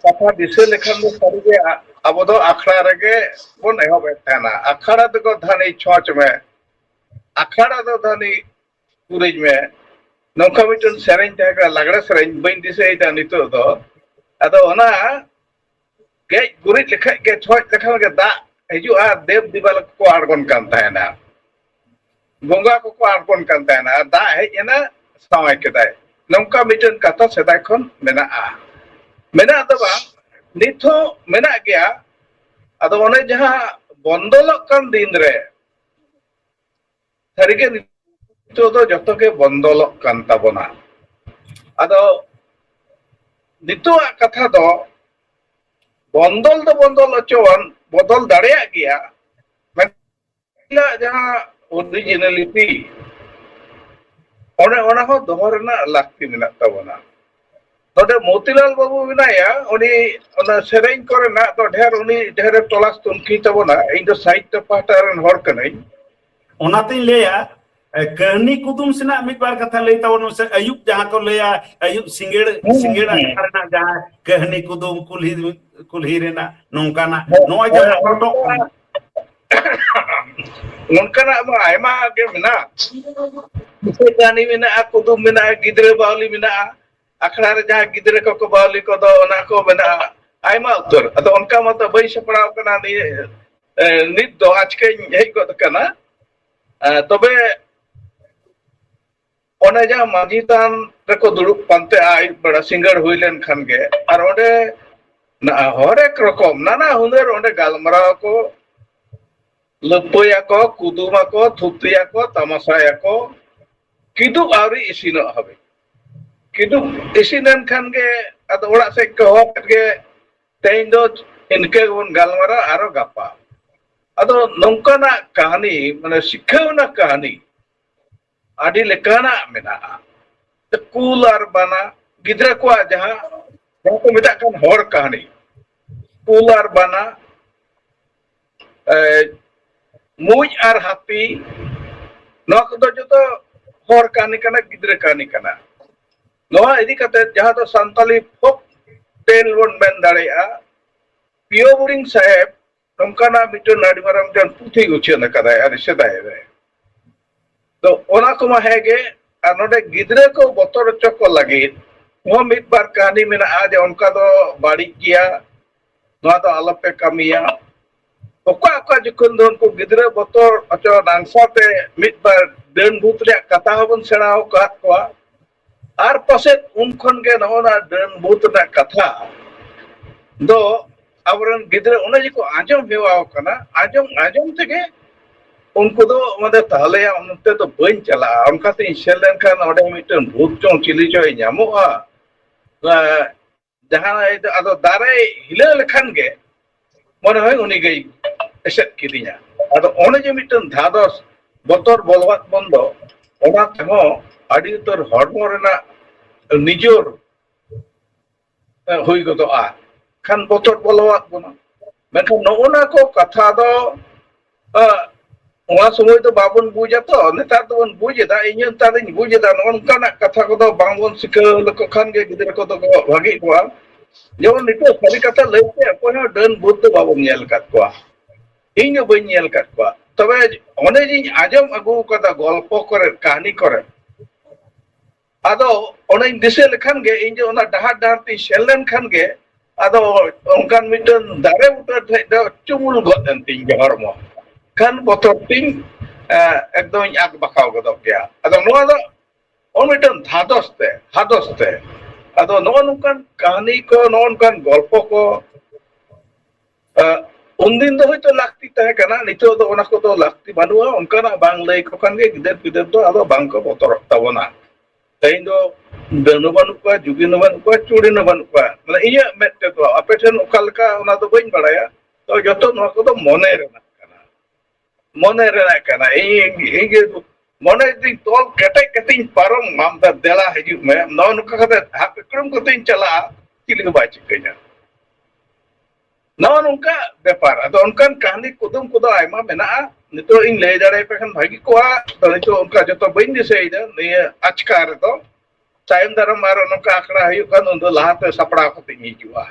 ᱠᱟᱛᱷᱟ ᱫᱤᱥᱟᱹ ᱞᱮᱠᱷᱟᱱ ᱫᱚ ᱥᱟᱹᱨᱤᱜᱮ ᱟ-, ᱟᱵᱚ ᱫᱚ ᱟᱠᱷᱲᱟ ᱨᱮᱜᱮ ᱵᱚᱱ ᱮᱦᱚᱵᱮᱫ ᱛᱟᱦᱮᱱᱟ᱾ ᱟᱠᱷᱲᱟ ᱫᱚᱠᱚ ᱫᱷᱟᱹᱱᱤ ᱪᱷᱚᱸᱪ ᱢᱮ, ᱟᱠᱷᱲᱟ ᱫᱚ ᱫᱷᱟᱹᱱᱤ ᱜᱩᱨᱤᱡ ᱢᱮ, ᱱᱚᱝᱠᱟ ᱢᱤᱫᱴᱮᱱ ᱥᱮᱨᱮᱧ ᱛᱟᱦᱮᱸ ᱠᱟᱱᱟ, ᱞᱟᱜᱽᱲᱮ ᱥᱮᱨᱮᱧ, ᱵᱟᱹᱧ ᱫᱤᱥᱟᱹᱭᱮᱫᱟ ᱱᱤᱛᱚᱜ ᱫᱚ᱾ ᱟᱫᱚ ᱚᱱᱟ ᱜᱮᱡ ᱜᱩᱨᱤᱡ ᱞᱮᱠᱷᱟᱡ ᱜᱮ, ᱪᱷᱚᱡ ᱞᱮᱠᱷᱟᱱ ᱜᱮ ᱫᱟᱜ ᱦᱤᱡᱩᱜᱼᱟ, ᱫᱮᱵ ᱫᱮᱵᱟᱞ ᱠᱚᱠᱚ ᱟᱬᱜᱚᱱ ᱠᱟᱱ ᱛᱟᱦᱮᱱᱟ, ᱵᱚᱸᱜᱟ ᱠᱚᱠᱚ ᱟᱬᱜᱚᱱ ᱠᱟᱱ ᱛᱟᱦᱮᱱᱟ, ᱟᱨ ᱫᱟᱜ ᱦᱮᱡ ᱮᱱᱟ, ᱥᱟᱶᱟᱭ ᱠᱮᱫᱟᱭ᱾ ᱱᱚᱝᱠᱟ ᱢᱤᱫᱴᱮᱱ ᱠᱟᱛᱷᱟ ᱥᱮᱫᱟᱭ ᱠᱷᱚᱱ ᱢᱮᱱᱟᱜᱼᱟ, ᱢᱮᱱᱟᱜ ᱫᱚ ᱵᱟᱝ, ᱱᱤᱛ ᱦᱚᱸ ᱢᱮᱱᱟᱜ ᱜᱮᱭᱟ᱾ ᱟᱫᱚ ᱚᱱᱮ ᱡᱟᱦᱟᱸ ᱵᱚᱱᱫᱚᱞᱚᱜ ᱠᱟᱱ ᱫᱤᱱ ᱨᱮ, ᱥᱟᱹᱨᱤᱜᱮ ᱱᱤᱛᱚᱜ ᱫᱚ ᱡᱚᱛᱚ ᱜᱮ ᱵᱚᱱᱫᱚᱞᱚᱜ ᱠᱟᱱ ᱛᱟᱵᱚᱱᱟ᱾ ᱟᱫᱚ ᱱᱤᱛᱚᱜᱟᱜ ᱠᱟᱛᱷᱟ ᱫᱚ, ᱵᱚᱱᱫᱚᱞ ᱫᱚ ᱵᱚᱱᱫᱚᱞ ᱦᱚᱪᱚᱣᱟᱱ, ᱵᱚᱫᱚᱞ ᱫᱟᱲᱮᱭᱟᱜ ᱜᱮᱭᱟ, ᱢᱮᱱᱠᱷᱟᱱ ᱡᱟᱦᱟᱸ ᱚᱨᱤᱡᱤᱱᱟᱞᱤᱴᱤ, ᱚᱱᱮ ᱚᱱᱟ ᱦᱚᱸ ᱫᱚᱦᱚ ᱨᱮᱱᱟᱜ ᱞᱟᱹᱠᱛᱤ ᱢᱮᱱᱟᱜ ᱛᱟᱵᱚᱱᱟ᱾ ᱱᱚᱰᱮ ᱢᱚᱛᱤᱞᱟᱞ ᱵᱟᱹᱵᱩ ᱢᱮᱱᱟᱭᱟ, ᱩᱱᱤ ᱚᱱᱟ ᱥᱮᱨᱮᱧ ᱠᱚᱨᱮᱱᱟᱜ ᱫᱚ ᱰᱷᱮᱨ ᱩᱱᱤ ᱰᱷᱮᱨᱮ ᱛᱚᱞᱟᱥ ᱛᱩᱱᱠᱷᱤ ᱛᱟᱵᱚᱱᱟ᱾ ᱤᱧ ᱫᱚ ᱥᱟᱦᱤᱛᱭᱚ ᱯᱟᱦᱴᱟ ᱨᱮᱱ ᱦᱚᱲ ᱠᱟᱹᱱᱟᱹᱧ᱾ ᱚᱱᱟᱛᱤᱧ ᱞᱟᱹᱭᱟ, ᱮ, ᱠᱟᱹᱦᱱᱤ ᱠᱩᱫᱩᱢ ᱥᱮᱱᱟᱜ ᱢᱤᱫ ᱵᱟᱨ ᱠᱟᱛᱷᱟ ᱞᱟᱹᱭ ᱛᱟᱵᱚᱱ ᱢᱮᱥᱮ᱾ ᱟᱹᱭᱩᱵ ᱡᱟᱦᱟᱸ ᱠᱚ ᱞᱟᱹᱭᱟ, ᱟᱹᱭᱩᱵ ᱥᱤᱸᱜᱟᱹᱲ, ᱦᱮᱸ, ᱥᱤᱸᱜᱟᱹᱲ ᱦᱮᱸ᱾ ᱟᱠᱷᱲᱟ ᱨᱮᱱᱟᱜ ᱡᱟᱦᱟᱸ ᱠᱟᱹᱦᱱᱤ ᱠᱩᱫᱩᱢ ᱠᱩᱞᱦᱤ, ᱠᱩᱞᱦᱤ ᱨᱮᱱᱟᱜ ᱱᱚᱝᱠᱟᱱᱟᱜ, ᱦᱮᱸ, ᱱᱚᱜᱼᱚᱭ ᱡᱟᱦᱟᱸ ᱦᱮᱸ, ᱟᱠᱚᱴᱚᱜ ᱠᱟᱱᱟ᱾ ᱚᱱᱠᱟᱱᱟᱜ ᱢᱟ ᱟᱭᱢᱟ ᱜᱮ ᱢᱮᱱᱟᱜᱼᱟ᱾ ᱵᱤᱥᱟᱹᱭ ᱠᱟᱹᱦᱱᱤ ᱢᱮᱱᱟᱜᱼᱟ, ᱠᱩᱫᱩᱢ ᱢᱮᱱᱟᱜᱼᱟ, ᱜᱤᱫᱽᱨᱟᱹ ᱵᱟᱣᱞᱤ ᱢᱮᱱᱟᱜᱼᱟ, ᱟᱠᱷᱲᱟ ᱨᱮ ᱡᱟᱦᱟᱸ ᱜᱤᱫᱽᱨᱟᱹ ᱠᱚᱠᱚ ᱵᱟᱣᱞᱤ ᱠᱚᱫᱚ, ᱚᱱᱟ ᱠᱚ ᱢᱮᱱᱟᱜᱼᱟ ᱟᱭᱢᱟ ᱩᱛᱟᱹᱨ᱾ ᱟᱫᱚ ᱚᱱᱠᱟ ᱢᱟᱛᱚ ᱵᱟᱹᱧ ᱥᱟᱯᱲᱟᱣ ᱠᱟᱱᱟ ᱱᱤᱭᱟᱹ, ᱮ, ᱱᱤᱛ ᱫᱚ ᱟᱪᱠᱟᱧ ᱦᱮᱡ ᱜᱚᱫ ᱟᱠᱟᱱᱟ᱾ ᱮ, ᱛᱚᱵᱮ ᱚᱱᱮ ᱡᱟᱦᱟᱸ ᱢᱟᱹᱡᱷᱤ ᱛᱷᱟᱱ ᱨᱮᱠᱚ ᱫᱩᱲᱩᱵ ᱯᱟᱱᱛᱮᱜᱼᱟ ᱟᱹᱭᱩᱵ ᱵᱮᱲᱟ, ᱥᱤᱸᱜᱟᱹᱲ ᱦᱩᱭ ᱞᱮᱱᱠᱷᱟᱱ ᱜᱮ, ᱟᱨ ᱚᱸᱰᱮ ᱱᱟ-, ᱦᱚᱨᱮᱠ ᱨᱚᱠᱚᱢ ᱱᱟᱱᱟ ᱦᱩᱱᱟᱹᱨ ᱚᱸᱰᱮ ᱜᱟᱞᱢᱟᱨᱟᱣ ᱟᱠᱚ, ᱞᱟᱹᱯᱟᱹᱭᱟᱠᱚ, ᱠᱩᱫᱩᱢᱟᱠᱚ, ᱛᱷᱩᱛᱤᱭᱟᱠᱚ, ᱛᱟᱢᱟᱥᱟᱭᱟᱠᱚ, ᱠᱤᱫᱩᱵ ᱟᱹᱣᱨᱤ ᱤᱥᱤᱱᱚᱜ ᱦᱟᱹᱵᱤᱡ᱾ ᱠᱤᱫᱩᱵ ᱤᱥᱤᱱ ᱮᱱ ᱠᱷᱟᱱ ᱜᱮ ᱟᱫᱚ ᱚᱲᱟᱜ ᱥᱮᱫ ᱠᱚ ᱦᱚᱦᱚ ᱠᱮᱫ ᱜᱮ, "ᱛᱮᱦᱮᱧ ᱫᱚ ᱤᱱᱠᱟᱹ ᱜᱮᱵᱚᱱ ᱜᱟᱞᱢᱟᱨᱟᱣᱟ, ᱟᱨᱚ ᱜᱟᱯᱟ." ᱟᱫᱚ ᱱᱚᱝᱠᱟᱱᱟᱜ ᱠᱟᱹᱦᱱᱤ, ᱢᱟᱱᱮ ᱥᱤᱠᱷᱟᱹᱣᱱᱟ ᱠᱟᱹᱦᱱᱤ, ᱟᱹᱰᱤ ᱞᱮᱠᱟᱱᱟᱜ ᱢᱮᱱᱟᱜᱼᱟ᱾ ᱠᱩᱞ ᱟᱨ ᱵᱟᱱᱟ, ᱜᱤᱫᱽᱨᱟᱹ ᱠᱚᱣᱟᱜ ᱡᱟᱦᱟᱸ, ᱡᱟᱦᱟᱸ ᱠᱚ ᱢᱮᱛᱟᱜ ᱠᱟᱱ ᱦᱚᱲ ᱠᱟᱹᱦᱱᱤ, ᱠᱩᱞ ᱟᱨ ᱵᱟᱱᱟ, ᱮ, ᱢᱩᱡ ᱟᱨ ᱦᱟᱹᱛᱤ, ᱱᱚᱣᱟ ᱠᱚᱫᱚ ᱡᱚᱛᱚ ᱦᱚᱲ ᱠᱟᱹᱦᱱᱤ ᱠᱟᱱᱟ, ᱜᱤᱫᱽᱨᱟᱹ ᱠᱟᱹᱦᱱᱤ ᱠᱟᱱᱟ᱾ ᱱᱚᱣᱟ ᱤᱫᱤ ᱠᱟᱛᱮ ᱡᱟᱦᱟᱸ ᱫᱚ ᱥᱟᱱᱛᱟᱞᱤ ᱯᱷᱳᱠ ᱴᱮᱞ ᱵᱚᱱ ᱢᱮᱱ ᱫᱟᱲᱮᱭᱟᱜᱼᱟ, ᱯᱤᱭᱳ ᱵᱳᱨᱤᱝ ᱥᱟᱦᱮᱵᱽ ᱱᱚᱝᱠᱟᱱᱟᱜ ᱢᱤᱫᱴᱮᱱ ᱟᱹᱰᱤ ᱢᱟᱨᱟᱝ ᱢᱤᱫᱴᱮᱱ ᱯᱩᱛᱷᱤ ᱩᱪᱷᱟᱹᱱ ᱟᱠᱟᱫᱟᱭ ᱟᱹᱰᱤ ᱥᱮᱫᱟᱭ ᱨᱮ᱾ ᱛᱚ ᱚᱱᱟ ᱠᱚᱢᱟ ᱦᱮᱸᱜᱮ, ᱟᱨ ᱱᱚᱰᱮ ᱜᱤᱫᱽᱨᱟᱹ ᱠᱚ ᱵᱚᱛᱚᱨ ᱦᱚᱪᱚ ᱠᱚ ᱞᱟᱹᱜᱤᱫ ᱦᱚᱸ ᱢᱤᱫ ᱵᱟᱨ ᱠᱟᱹᱦᱱᱤ ᱢᱮᱱᱟᱜᱼᱟ ᱡᱮ ᱚᱱᱠᱟ ᱫᱚ ᱵᱟᱹᱲᱤᱡ ᱜᱮᱭᱟ, ᱱᱚᱣᱟ ᱫᱚ ᱟᱞᱚᱯᱮ ᱠᱟᱹᱢᱤᱭᱟ᱾ ᱚᱠᱟ ᱚᱠᱟ ᱡᱚᱠᱷᱚᱱ ᱫᱚ ᱩᱱᱠᱩ ᱜᱤᱫᱽᱨᱟᱹ ᱵᱚᱛᱚᱨ ᱦᱚᱪᱚ ᱱᱟᱝᱥᱟ ᱛᱮ ᱢᱤᱫ ᱵᱟᱨ ᱰᱟᱹᱱ ᱵᱷᱩᱛ ᱨᱮᱭᱟᱜ ᱠᱟᱛᱷᱟ ᱦᱚᱸᱵᱚᱱ ᱥᱮᱬᱟ ᱟᱠᱟᱫ ᱠᱚᱣᱟ᱾ ᱟᱨ ᱯᱟᱥᱮᱡ ᱩᱱ ᱠᱷᱚᱱ ᱜᱮ ᱱᱚᱜᱼᱚ ᱱᱟ ᱰᱟᱹᱱ ᱵᱷᱩᱛ ᱨᱮᱱᱟᱜ ᱠᱟᱛᱷᱟ ᱫᱚ ᱟᱵᱚᱨᱮᱱ ᱜᱤᱫᱽᱨᱟᱹ ᱚᱱᱮ ᱡᱮᱠᱚ ᱟᱸᱡᱚᱢ ᱦᱮᱣᱟ ᱟᱠᱟᱱᱟ, ᱟᱸᱡᱚᱢ ᱟᱸᱡᱚᱢ ᱛᱮᱜᱮ ᱩᱱᱠᱩ ᱫᱚ ᱚᱱᱟ ᱫᱚ ᱛᱟᱦᱞᱮᱭᱟ ᱚᱱᱛᱮ ᱫᱚ ᱵᱟᱹᱧ ᱪᱟᱞᱟᱜᱼᱟ, ᱚᱱᱠᱟᱛᱮᱧ ᱥᱮᱱ ᱞᱮᱱᱠᱷᱟᱱ ᱚᱸᱰᱮ ᱢᱤᱫᱴᱮᱱ ᱵᱷᱩᱛ ᱪᱚᱝ ᱪᱤᱞᱤ ᱪᱚᱭ ᱧᱟᱢᱚᱜᱼᱟ᱾ ᱮᱸ, ᱡᱟᱦᱟᱸᱭ ᱫᱚ ᱟᱫᱚ ᱫᱟᱨᱮ ᱦᱤᱞᱟᱹᱣ ᱞᱮᱠᱷᱟᱱ ᱜᱮ ᱢᱚᱱᱮ ᱦᱚᱭ ᱩᱱᱤ ᱜᱮᱭ ᱮᱥᱮᱫ ᱠᱤᱫᱤᱧᱟ᱾ ᱟᱫᱚ ᱚᱱᱮ ᱡᱮ ᱢᱤᱫᱴᱮᱱ ᱫᱷᱟᱫᱚᱥ ᱵᱚᱛᱚᱨ ᱵᱚᱞᱚᱣᱟᱫ ᱵᱚᱱ ᱫᱚ, ᱚᱱᱟ ᱛᱮᱦᱚᱸ ᱟᱹᱰᱤ ᱩᱛᱟᱹᱨ ᱦᱚᱲᱢᱚ ᱨᱮᱱᱟᱜ ᱱᱤᱡᱚᱨ ᱦᱩᱭ ᱜᱚᱫᱚᱜᱼᱟ, ᱠᱷᱟᱱ ᱵᱚᱛᱚᱨ ᱵᱚᱞᱚᱣᱟᱫ ᱵᱚᱱᱟ᱾ ᱢᱮᱱᱠᱷᱟᱱ ᱱᱚᱜᱼᱚ ᱱᱟ ᱠᱚ ᱠᱟᱛᱷᱟ ᱫᱚ, ᱟ, ᱱᱚᱣᱟ ᱥᱚᱢᱚᱭ ᱫᱚ ᱵᱟᱵᱚᱱ ᱵᱩᱡᱟ ᱛᱚ, ᱱᱮᱛᱟᱨ ᱫᱚᱵᱚᱱ ᱵᱩᱡ ᱮᱫᱟ, ᱤᱧ ᱦᱚᱸ ᱱᱮᱛᱟᱨ ᱫᱚᱧ ᱵᱩᱡ ᱮᱫᱟ, ᱱᱚᱜᱼᱚ ᱱᱚᱝᱠᱟᱱᱟᱜ ᱠᱟᱛᱷᱟ ᱠᱚᱫᱚ ᱵᱟᱝᱵᱚᱱ ᱥᱤᱠᱷᱟᱹᱣ ᱞᱮᱠᱚ ᱠᱷᱟᱱ ᱜᱮ ᱜᱤᱫᱽᱨᱟᱹ ᱠᱚᱫᱚ ᱠᱚ ᱵᱷᱟᱹᱜᱤ ᱠᱚᱜᱼᱟ᱾ ᱡᱮᱢᱚᱱ ᱱᱤᱛᱚᱜ ᱥᱟᱹᱨᱤ ᱠᱟᱛᱷᱟ ᱞᱟᱹᱭᱛᱮ ᱚᱠᱚᱭ ᱦᱚᱸ ᱰᱟᱹᱱ ᱵᱷᱩᱛ ᱫᱚ ᱵᱟᱵᱚᱱ ᱧᱮᱞ ᱟᱠᱟᱫ ᱠᱚᱣᱟ, ᱤᱧ ᱦᱚᱸ ᱵᱟᱹᱧ ᱧᱮᱞ ᱟᱠᱟᱫ ᱠᱚᱣᱟ᱾ ᱛᱚᱵᱮ ᱚᱱᱮ ᱡᱤᱧ ᱟᱸᱡᱚᱢ ᱟᱹᱜᱩ ᱟᱠᱟᱫᱟ ᱜᱚᱞᱯᱚ ᱠᱚᱨᱮ, ᱠᱟᱹᱦᱱᱤ ᱠᱚᱨᱮ, ᱟᱫᱚ ᱚᱱᱟᱧ ᱫᱤᱥᱟᱹ ᱞᱮᱠᱷᱟᱱ ᱜᱮ ᱤᱧ ᱫᱚ ᱚᱱᱟ ᱰᱟᱦᱟᱨ ᱰᱟᱦᱟᱨ ᱛᱤᱧ ᱥᱮᱱ ᱞᱮᱱᱠᱷᱟᱱ ᱜᱮ ᱟᱫᱚ ᱚᱱᱠᱟᱱ ᱢᱤᱫᱴᱟᱝ ᱫᱟᱨᱮ ᱵᱩᱴᱟᱹ ᱴᱷᱮᱡ ᱫᱚ ᱪᱩᱢᱩᱞ ᱜᱚᱫ ᱮᱱ ᱛᱤᱧ ᱜᱮ ᱦᱚᱲᱢᱚ᱾ ᱠᱷᱟᱱ ᱵᱚᱛᱚᱨ ᱛᱤᱧ, ᱮ, ᱮᱠᱫᱚᱢ ᱤᱧ ᱟᱠ ᱵᱟᱠᱟᱣ ᱜᱚᱫᱚᱜ ᱜᱮᱭᱟ᱾ ᱟᱫᱚ ᱱᱚᱣᱟ ᱫᱚ ᱚᱱ ᱢᱤᱫᱴᱟᱝ ᱫᱷᱟᱫᱚᱥ ᱛᱮ, ᱦᱟᱫᱚᱥ ᱛᱮ᱾ ᱟᱫᱚ ᱱᱚᱜᱼᱚ ᱱᱚᱝᱠᱟᱱ ᱠᱟᱹᱦᱱᱤ ᱠᱚ, ᱱᱚᱜᱼᱚ ᱱᱚᱝᱠᱟᱱ ᱜᱚᱞᱯᱚ ᱠᱚ, ᱮ, ᱩᱱᱫᱤᱱ ᱫᱚ ᱦᱚᱭᱛᱳ ᱞᱟᱹᱠᱛᱤ ᱛᱟᱦᱮᱸ ᱠᱟᱱᱟ, ᱱᱤᱛᱚᱜ ᱫᱚ ᱚᱱᱟ ᱠᱚᱫᱚ ᱞᱟᱹᱠᱛᱤ ᱵᱟᱹᱱᱩᱜᱼᱟ᱾ ᱚᱱᱠᱟᱱᱟᱜ ᱵᱟᱝ ᱞᱟᱹᱭ ᱠᱚ ᱠᱷᱟᱱ ᱜᱮ ᱜᱤᱫᱟᱹᱨ ᱯᱤᱫᱟᱹᱨ ᱫᱚ ᱟᱫᱚ ᱵᱟᱝ ᱠᱚ ᱵᱚᱛᱚᱨᱚᱜ ᱛᱟᱵᱚᱱᱟ᱾ ᱛᱮᱦᱮᱧ ᱫᱚ ᱰᱟᱹᱱ ᱦᱚᱸ ᱵᱟᱹᱱᱩᱜ ᱠᱚᱣᱟ, ᱡᱩᱜᱤᱱ ᱦᱚᱸ ᱵᱟᱹᱱᱩᱜ ᱠᱚᱣᱟ, ᱪᱩᱲᱤᱱ ᱦᱚᱸ ᱵᱟᱹᱱᱩᱜ ᱠᱚᱣᱟ᱾ ᱢᱟᱱᱮ ᱤᱧᱟᱹᱜ ᱢᱮᱫ ᱛᱮᱫᱚ, ᱟᱯᱮ ᱴᱷᱮᱱ ᱚᱠᱟ ᱞᱮᱠᱟ ᱚᱱᱟ ᱫᱚ ᱵᱟᱹᱧ ᱵᱟᱲᱟᱭᱟ᱾ ᱛᱚ ᱡᱚᱛᱚ ᱱᱚᱣᱟ ᱠᱚᱫᱚ ᱢᱚᱱᱮ ᱨᱮᱱᱟᱜ ᱠᱟᱱᱟ, ᱢᱚᱱᱮ ᱨᱮᱱᱟᱜ ᱠᱟᱱᱟ᱾ ᱤᱧ, ᱤᱧ ᱜᱮ ᱢᱚᱱᱮ ᱡᱩᱫᱤᱧ ᱛᱚᱞ ᱠᱮᱴᱮᱡ ᱠᱟᱛᱮᱧ ᱯᱟᱨᱚᱢ ᱟᱢ ᱫᱟ, ᱫᱮᱞᱟ ᱦᱤᱡᱩᱜ ᱢᱮ, ᱱᱚᱜᱼᱚ ᱱᱚᱝᱠᱟ ᱠᱟᱛᱮ ᱦᱟᱯ ᱤᱠᱲᱩᱢ ᱠᱟᱛᱮᱧ ᱪᱟᱞᱟᱜᱼᱟ, ᱪᱤᱞᱤ ᱦᱚᱸ ᱵᱟᱭ ᱪᱤᱠᱟᱹᱧᱟ᱾ ᱱᱚᱜᱼᱚ ᱱᱚᱝᱠᱟ ᱵᱮᱯᱟᱨ᱾ ᱟᱫᱚ ᱚᱱᱠᱟᱱ ᱠᱟᱹᱦᱱᱤ ᱠᱩᱫᱩᱢ ᱠᱚᱫᱚ ᱟᱭᱢᱟ ᱢᱮᱱᱟᱜᱼᱟ, ᱱᱤᱛᱚᱜ ᱤᱧ ᱞᱟᱹᱭ ᱫᱟᱲᱮᱭᱟᱯᱮ ᱠᱷᱟᱱ ᱵᱷᱟᱹᱜᱤ ᱠᱚᱜᱼᱟ᱾ ᱟᱫᱚ ᱱᱤᱛᱚᱜ ᱚᱱᱠᱟ ᱡᱚᱛᱚ ᱵᱟᱹᱧ ᱫᱤᱥᱟᱹᱭᱮᱫᱟ ᱱᱤᱭᱟᱹ ᱟᱪᱠᱟ ᱨᱮᱫᱚ᱾ ᱛᱟᱭᱚᱢ ᱫᱟᱨᱟᱢ ᱟᱨ ᱱᱚᱝᱠᱟ ᱟᱠᱷᱲᱟ ᱦᱩᱭᱩᱜ ᱠᱷᱟᱱ ᱩᱱᱫᱚ ᱞᱟᱦᱟᱛᱮ ᱥᱟᱯᱲᱟᱣ ᱠᱟᱛᱮᱧ ᱦᱤᱡᱩᱜᱼᱟ᱾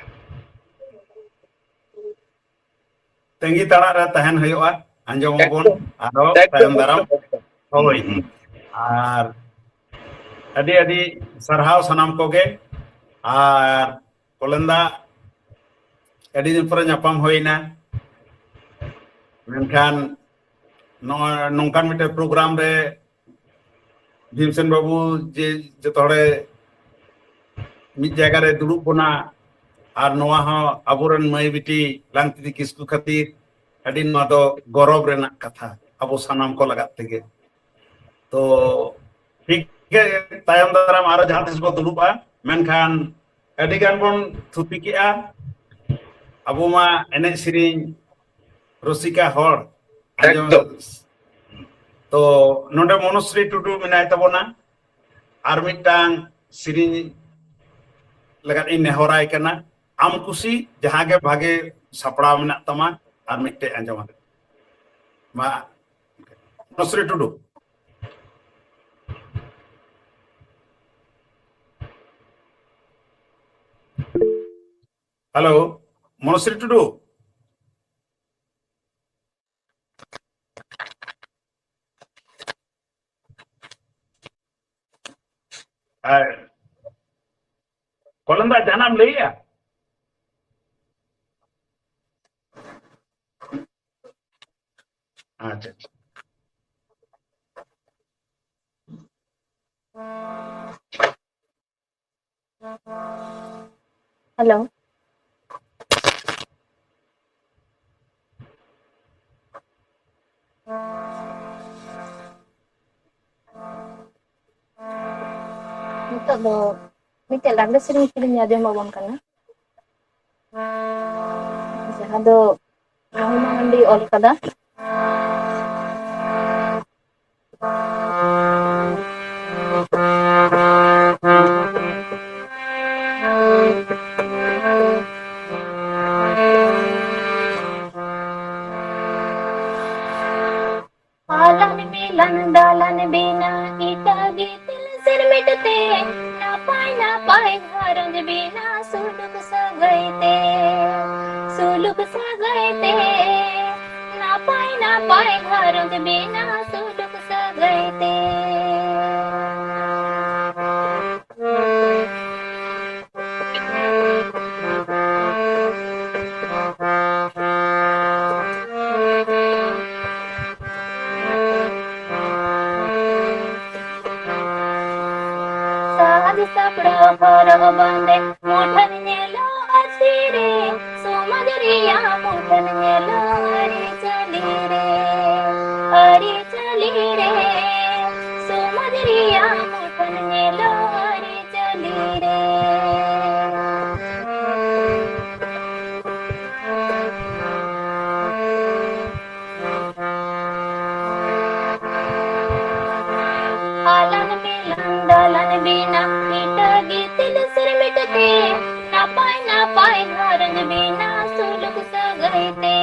ᱛᱟᱺᱜᱤ ᱛᱟᱲᱟᱜ ᱨᱮ ᱛᱟᱦᱮᱱ ᱦᱩᱭᱩᱜᱼᱟ, ᱟᱸᱡᱚᱢ ᱟᱵᱚᱱ ᱟᱨᱚ ᱛᱟᱭᱚᱢ ᱫᱟᱨᱟᱢ᱾ ᱦᱳᱭ᱾ ᱦᱩᱸ᱾ ᱟᱨ ᱟᱹᱰᱤ ᱟᱹᱰᱤ ᱥᱟᱨᱦᱟᱣ ᱥᱟᱱᱟᱢ ᱠᱚᱜᱮ᱾ ᱟᱨ ᱠᱚᱞᱮᱱᱫᱟ, ᱟᱹᱰᱤ ᱫᱤᱱ ᱯᱚᱨᱮ ᱧᱟᱯᱟᱢ ᱦᱩᱭᱱᱟ, ᱢᱮᱱᱠᱷᱟᱱ ᱱᱚᱜᱼᱚᱭ ᱱᱚᱝᱠᱟᱱ ᱢᱤᱫᱴᱮᱱ ᱯᱨᱳᱜᱨᱟᱢ ᱨᱮ ᱵᱷᱤᱢᱥᱮᱱ ᱵᱟᱹᱵᱩ ᱡᱮ ᱡᱚᱛᱚ ᱦᱚᱲᱮ ᱢᱤᱫ ᱡᱟᱭᱜᱟ ᱨᱮ ᱫᱩᱲᱩᱵ ᱵᱚᱱᱟ, ᱟᱨ ᱱᱚᱣᱟ ᱦᱚᱸ ᱟᱵᱚᱨᱮᱱ ᱢᱟᱹᱭ ᱵᱤᱴᱤ ᱞᱟᱝᱛᱤᱛᱤ ᱠᱤᱥᱠᱩ ᱠᱷᱟᱹᱛᱤᱨ ᱟᱹᱰᱤ ᱱᱚᱣᱟ ᱫᱚ ᱜᱚᱨᱚᱵᱽ ᱨᱮᱱᱟᱜ ᱠᱟᱛᱷᱟ ᱟᱵᱚ ᱥᱟᱱᱟᱢ ᱠᱚ ᱞᱟᱜᱟᱫ ᱛᱮᱜᱮ᱾ ᱛᱚ ᱴᱷᱤᱠ ᱜᱮ, ᱛᱟᱭᱚᱢ ᱫᱟᱨᱟᱢ ᱟᱨᱚ ᱡᱟᱦᱟᱸ ᱛᱤᱥ ᱵᱚ ᱫᱩᱲᱩᱵᱼᱟ, ᱢᱮᱱᱠᱷᱟᱱ ᱟᱹᱰᱤ ᱜᱟᱱ ᱵᱚᱱ ᱛᱷᱩᱛᱤ ᱠᱮᱜᱼᱟ᱾ ᱟᱵᱚ ᱢᱟ ᱮᱱᱮᱡ ᱥᱮᱨᱮᱧ ᱨᱩᱥᱤᱠᱟ ᱦᱚᱲ᱾ ᱟᱸᱡᱚᱢ ᱮᱠᱫᱚᱢ᱾ ᱛᱚ ᱱᱚᱰᱮ ᱢᱚᱱᱳᱥᱨᱤ ᱴᱩᱰᱩ ᱢᱮᱱᱟᱭ ᱛᱟᱵᱚᱱᱟ, ᱟᱨ ᱢᱤᱫᱴᱟᱝ ᱥᱮᱨᱮᱧ ᱞᱟᱹᱜᱤᱫ ᱤᱧ ᱱᱮᱦᱚᱨᱟᱭ ᱠᱟᱱᱟ᱾ ᱟᱢ ᱠᱩᱥᱤ ᱡᱟᱦᱟᱸ ᱜᱮ ᱵᱷᱟᱜᱮ ᱥᱟᱯᱲᱟᱣ ᱢᱮᱱᱟᱜ ᱛᱟᱢᱟ, ᱟᱨ ᱢᱤᱫᱴᱮᱡ ᱟᱸᱡᱚᱢ ᱟᱞᱮ ᱢᱟ, ᱢᱚᱱᱳᱥᱨᱤ ᱴᱩᱰᱩ᱾ ᱦᱮᱞᱳ, ᱢᱚᱱᱳᱥᱨᱤ ᱴᱩᱰᱩ᱾ ᱟᱨ ᱠᱚᱞᱚᱢ ᱫᱟ, ᱡᱟᱦᱟᱱᱟᱜ ᱮᱢ ᱞᱟᱹᱭᱮᱜᱼᱟ? ᱟᱪᱪᱷᱟ, ᱟᱪᱪᱷᱟ᱾ ᱦᱮᱞᱳ᱾ ᱱᱤᱛᱚᱜ ᱫᱚ ᱢᱤᱫᱴᱮᱡ ᱞᱟᱜᱽᱲᱮ ᱥᱮᱨᱮᱧ ᱠᱚᱞᱤᱧ ᱟᱸᱡᱚᱢ ᱟᱵᱚᱱ ᱠᱟᱱᱟ, ᱡᱟᱦᱟᱸ ᱫᱚ ᱢᱚᱦᱤᱢᱟ ᱢᱟᱱᱰᱤ ᱚᱞ ᱠᱟᱫᱟ᱾ ᱟᱞᱟᱝ ᱢᱤᱞᱟᱱ ᱫᱟᱞᱟᱱ ᱵᱮᱱᱟ ᱤᱴᱟ ᱜᱤᱛᱤᱞ ᱥᱮᱨᱢᱮᱴ ᱛᱮ, ᱱᱟᱯᱟᱭ ᱱᱟᱯᱟᱭ ᱜᱷᱟᱨᱚᱸᱡᱽ ᱵᱮᱱᱟ ᱥᱩᱞᱩᱠ ᱥᱟᱹᱜᱟᱹᱭ ᱛᱮ, ᱥᱩᱞᱩᱠ ᱥᱟᱹᱜᱟᱹᱭ ᱛᱮ, ᱱᱟᱯᱟᱭ ᱱᱟᱯᱟᱭ ᱜᱷᱟᱨᱚᱸᱡᱽ ᱵᱮᱱᱟ ᱥᱩᱞᱩᱠ ᱥᱟᱹᱜᱟᱹᱭ ᱦᱚᱨᱚᱜ ᱵᱟᱸᱫᱮ ᱢᱩᱴᱷᱟᱹᱱ ᱧᱮᱞᱚᱜᱼᱟ ᱛᱤᱨᱮ, ᱥᱚᱢᱟᱡᱽ ᱨᱮᱭᱟᱜ ᱢᱩᱴᱷᱟᱹᱱ ᱧᱮᱞᱚᱜᱼᱟ ᱟᱹᱨᱤᱪᱟᱹᱞᱤ ᱨᱮ, ᱟᱹᱨᱤᱪᱟᱹᱞᱤ ᱨᱮ, ᱥᱚᱢᱟᱡᱽ ᱨᱮᱭᱟᱜ ᱢᱩᱴᱷᱟᱹᱱ ᱧᱮᱞᱚᱜᱼᱟ ᱟᱹᱨᱤᱪᱟᱹᱞᱤ ᱨᱮ᱾ ᱟᱞᱟᱝ ᱢᱤᱞᱟᱝ ᱫᱟᱞᱟᱱ ᱵᱮᱱᱟᱣ, ᱤᱴᱟᱹ ᱜᱤᱛᱤᱞ ᱥᱤᱨᱢᱤᱴ ᱛᱮ, ᱱᱟᱯᱟᱭ ᱱᱟᱯᱟᱭ ᱜᱷᱟᱨᱚᱸᱡᱽ ᱵᱮᱱᱟᱣ, ᱥᱩᱞᱩᱠ ᱥᱟᱹᱜᱟᱹᱭ ᱛᱮ,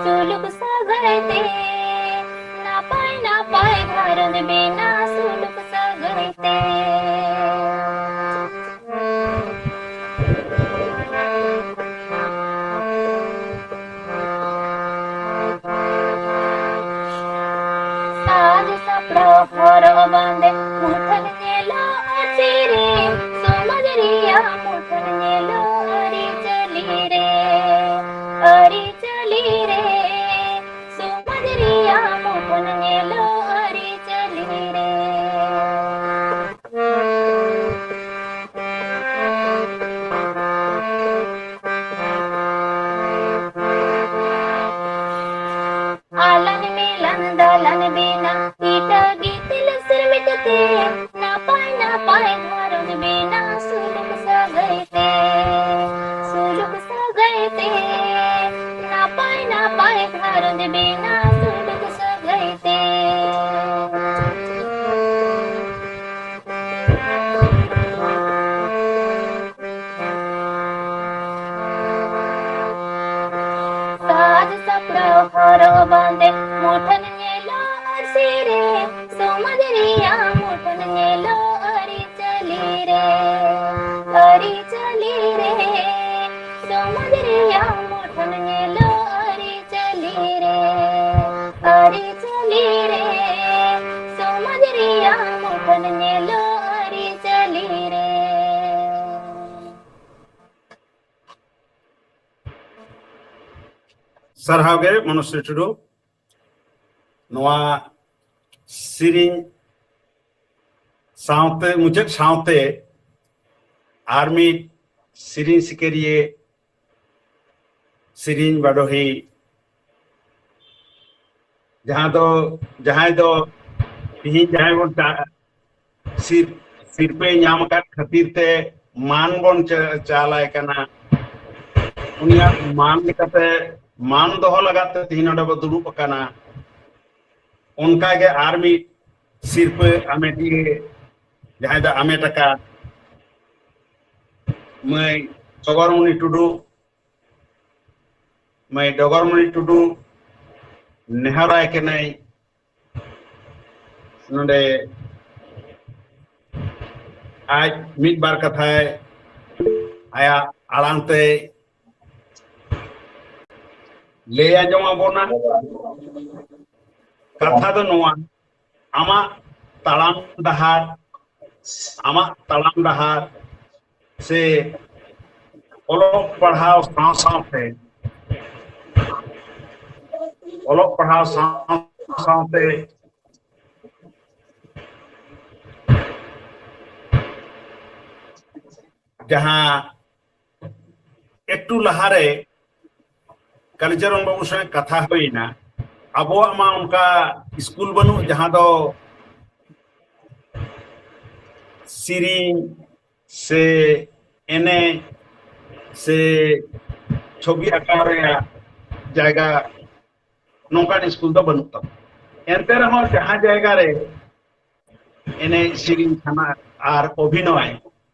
ᱥᱩᱞᱩᱠ ᱥᱟᱹᱜᱟᱹᱭ ᱛᱮ, ᱱᱟᱯᱟᱭ ᱱᱟᱯᱟᱭ ᱜᱷᱟᱨᱚᱸᱡᱽ ᱵᱮᱱᱟᱣ, ᱥᱩᱞᱩᱠ ᱥᱟᱹᱜᱟᱹᱭ ᱛᱮ᱾ ᱥᱟᱡᱽ ᱥᱟᱯᱲᱟᱣ ᱦᱚᱨᱚᱜ ᱵᱟᱸᱫᱮ ᱢᱩᱴᱷᱟᱹᱱ ᱧᱮᱞᱚᱜᱼᱟ ᱛᱤᱨᱮ, ᱥᱚᱢᱟᱡᱽ ᱨᱮᱭᱟᱜ ᱢᱩᱴᱷᱟᱹᱱ ᱧᱮᱞᱚᱜᱼᱟ ᱟᱹᱨᱤᱪᱟᱹᱞᱤ ᱨᱮ, ᱟᱹᱨᱤᱪᱟᱹᱞᱤ ᱨᱮ, ᱥᱚᱢᱟᱡᱽ ᱨᱮᱭᱟᱜ ᱢᱩᱴᱷᱟᱹᱱ ᱧᱮᱞᱚᱜᱼᱟ ᱟᱹᱨᱤᱪᱟᱹᱞᱤ ᱨᱮ᱾ ᱟᱞᱟᱝ ᱢᱤᱞᱟᱝ ᱫᱟᱞᱟᱱ ᱵᱮᱱᱟᱣ, ᱤᱴᱟᱹ ᱜᱤᱛᱤᱞ ᱥᱤᱨᱢᱤᱴ ᱛᱮ, ᱱᱟᱯᱟᱭ ᱱᱟᱯᱟᱭ ᱜᱷᱟᱨᱚᱸᱡᱽ ᱵᱮᱱᱟᱣ, ᱥᱩᱞᱩᱠ ᱥᱟᱹᱜᱟᱹᱭ ᱛᱮ, ᱥᱩᱞᱩᱠ ᱥᱟᱹᱜᱟᱹᱭ ᱛᱮ, ᱱᱟᱯᱟᱭ ᱱᱟᱯᱟᱭ ᱜᱷᱟᱨᱚᱸᱡᱽ ᱵᱮᱱᱟᱣ, ᱥᱩᱞᱩᱠ ᱥᱟᱹᱜᱟᱹᱭ ᱛᱮ᱾ ᱥᱟᱡᱽ ᱥᱟᱯᱲᱟᱣ ᱦᱚᱨᱚᱜ ᱵᱟᱸᱫᱮ ᱢᱩᱴᱷᱟᱹᱱ ᱧᱮᱞᱚᱜ ᱟᱹᱨᱥᱤ ᱨᱮ, ᱥᱚᱢᱟᱡᱽ ᱨᱮᱭᱟᱜ ᱢᱩᱴᱷᱟᱹᱱ ᱧᱮᱞᱚᱜ ᱟᱹᱨᱤᱪᱟᱹᱞᱤ ᱨᱮ, ᱟᱹᱨᱤᱪᱟᱹᱞᱤ ᱨᱮ, ᱥᱚᱢᱟᱡᱽ ᱨᱮᱭᱟᱜ ᱢᱩᱴᱷᱟᱹᱱ ᱧᱮᱞᱚᱜ ᱟᱹᱨᱤᱪᱟᱹᱞᱤ ᱨᱮ, ᱟᱹᱨᱤᱪᱟᱹᱞᱤ ᱨᱮ, ᱥᱚᱢᱟᱡᱽ ᱨᱮᱭᱟᱜ ᱢᱩᱴᱷᱟᱹᱱ ᱧᱮᱞᱚᱜ ᱟᱹᱨᱤᱪᱟᱹᱞᱤ ᱨᱮ᱾ ᱥᱟᱨᱦᱟᱣ ᱜᱮ ᱢᱚᱱᱩᱥᱨᱤ ᱴᱩᱰᱩ᱾ ᱱᱚᱣᱟ ᱥᱮᱨᱮᱧ ᱥᱟᱶᱛᱮ, ᱢᱩᱪᱟᱹᱫ ᱥᱟᱶᱛᱮ ᱟᱨ ᱢᱤᱫ ᱥᱮᱨᱮᱧ ᱥᱤᱠᱟᱹᱨᱤᱭᱟᱹ, ᱥᱮᱨᱮᱧ ᱵᱟᱰᱚᱦᱤ, ᱡᱟᱦᱟᱸ ᱫᱚ, ᱡᱟᱦᱟᱸᱭ ᱫᱚ ᱛᱤᱦᱤᱧ ᱡᱟᱦᱟᱸᱭ ᱵᱚᱱ ᱪᱟ-, ᱥᱤᱨ-, ᱥᱤᱨᱯᱟᱹᱭ ᱧᱟᱢ ᱟᱠᱟᱫ ᱠᱷᱟᱹᱛᱤᱨ ᱛᱮ ᱢᱟᱱ ᱵᱚᱱ ᱪᱟ-, ᱪᱟᱞᱟᱭ ᱠᱟᱱᱟ᱾ ᱩᱱᱤᱭᱟᱜ ᱢᱟᱱ ᱞᱮᱠᱟᱛᱮ, ᱢᱟᱱ ᱫᱚᱦᱚ ᱞᱟᱜᱟᱫ ᱛᱮ ᱛᱤᱦᱤᱧ ᱱᱚᱰᱮ ᱵᱚ ᱫᱩᱲᱩᱵ ᱟᱠᱟᱱᱟ᱾ ᱚᱱᱠᱟᱜᱮ ᱟᱨ ᱢᱤᱫ ᱥᱤᱨᱯᱟᱹ ᱟᱢᱮᱴᱤᱭᱟᱹ, ᱡᱟᱦᱟᱸᱭ ᱫᱚ ᱟᱢᱮᱴ ᱟᱠᱟᱫ ᱢᱟᱹᱭ ᱰᱚᱜᱚᱨᱢᱩᱱᱤ ᱴᱩᱰᱩ, ᱢᱟᱹᱭ ᱰᱚᱜᱚᱨᱢᱩᱱᱤ ᱴᱩᱰᱩ ᱱᱮᱦᱚᱨᱟᱭ ᱠᱟᱹᱱᱟᱹᱧ, ᱱᱚᱰᱮ ᱟᱡ ᱢᱤᱫ ᱵᱟᱨ ᱠᱟᱛᱷᱟᱭ ᱟᱭᱟᱜ ᱟᱲᱟᱝ ᱛᱮ ᱞᱟᱹᱭ ᱟᱸᱡᱚᱢ ᱟᱵᱚᱱᱟ᱾ ᱠᱟᱛᱷᱟ ᱫᱚ ᱱᱚᱣᱟ, ᱟᱢᱟᱜ ᱛᱟᱲᱟᱢ ᱰᱟᱦᱟᱨ, ᱟᱢᱟᱜ ᱛᱟᱲᱟᱢ ᱰᱟᱦᱟᱨ ᱥᱮ ᱚᱞᱚᱜ ᱯᱟᱲᱦᱟᱣ ᱥᱟᱶ ᱥᱟᱶᱛᱮ, ᱚᱞᱚᱜ ᱯᱟᱲᱦᱟᱣ ᱥᱟᱶ ᱥᱟᱶᱛᱮ ᱡᱟᱦᱟᱸ ᱮᱠᱴᱩ ᱞᱟᱦᱟᱨᱮ ᱠᱟᱞᱤᱪᱚᱨᱚᱱ ᱵᱟᱹᱵᱩ ᱥᱚᱸᱜᱮ ᱠᱟᱛᱷᱟ ᱦᱩᱭᱱᱟ, ᱟᱵᱚᱣᱟᱜ ᱢᱟ ᱚᱱᱠᱟ ᱥᱠᱩᱞ ᱵᱟᱹᱱᱩᱜ ᱡᱟᱦᱟᱸ ᱫᱚ ᱥᱮᱨᱮᱧ ᱥᱮ ᱮᱱᱮᱡ ᱥᱮ ᱪᱷᱚᱵᱤ ᱟᱸᱠᱟᱣ ᱨᱮᱭᱟᱜ ᱡᱟᱭᱜᱟ, ᱱᱚᱝᱠᱟᱱ ᱥᱠᱩᱞ ᱫᱚ ᱵᱟᱹᱱᱩᱜ ᱛᱟᱵᱚᱱᱟ᱾ ᱮᱱᱛᱮ ᱨᱮᱦᱚᱸ ᱡᱟᱦᱟᱸ ᱡᱟᱭᱜᱟ ᱨᱮ ᱮᱱᱮᱡ, ᱥᱮᱨᱮᱧ, ᱠᱷᱟᱱᱟ ᱟᱨ ᱚᱵᱷᱤᱱᱚᱭ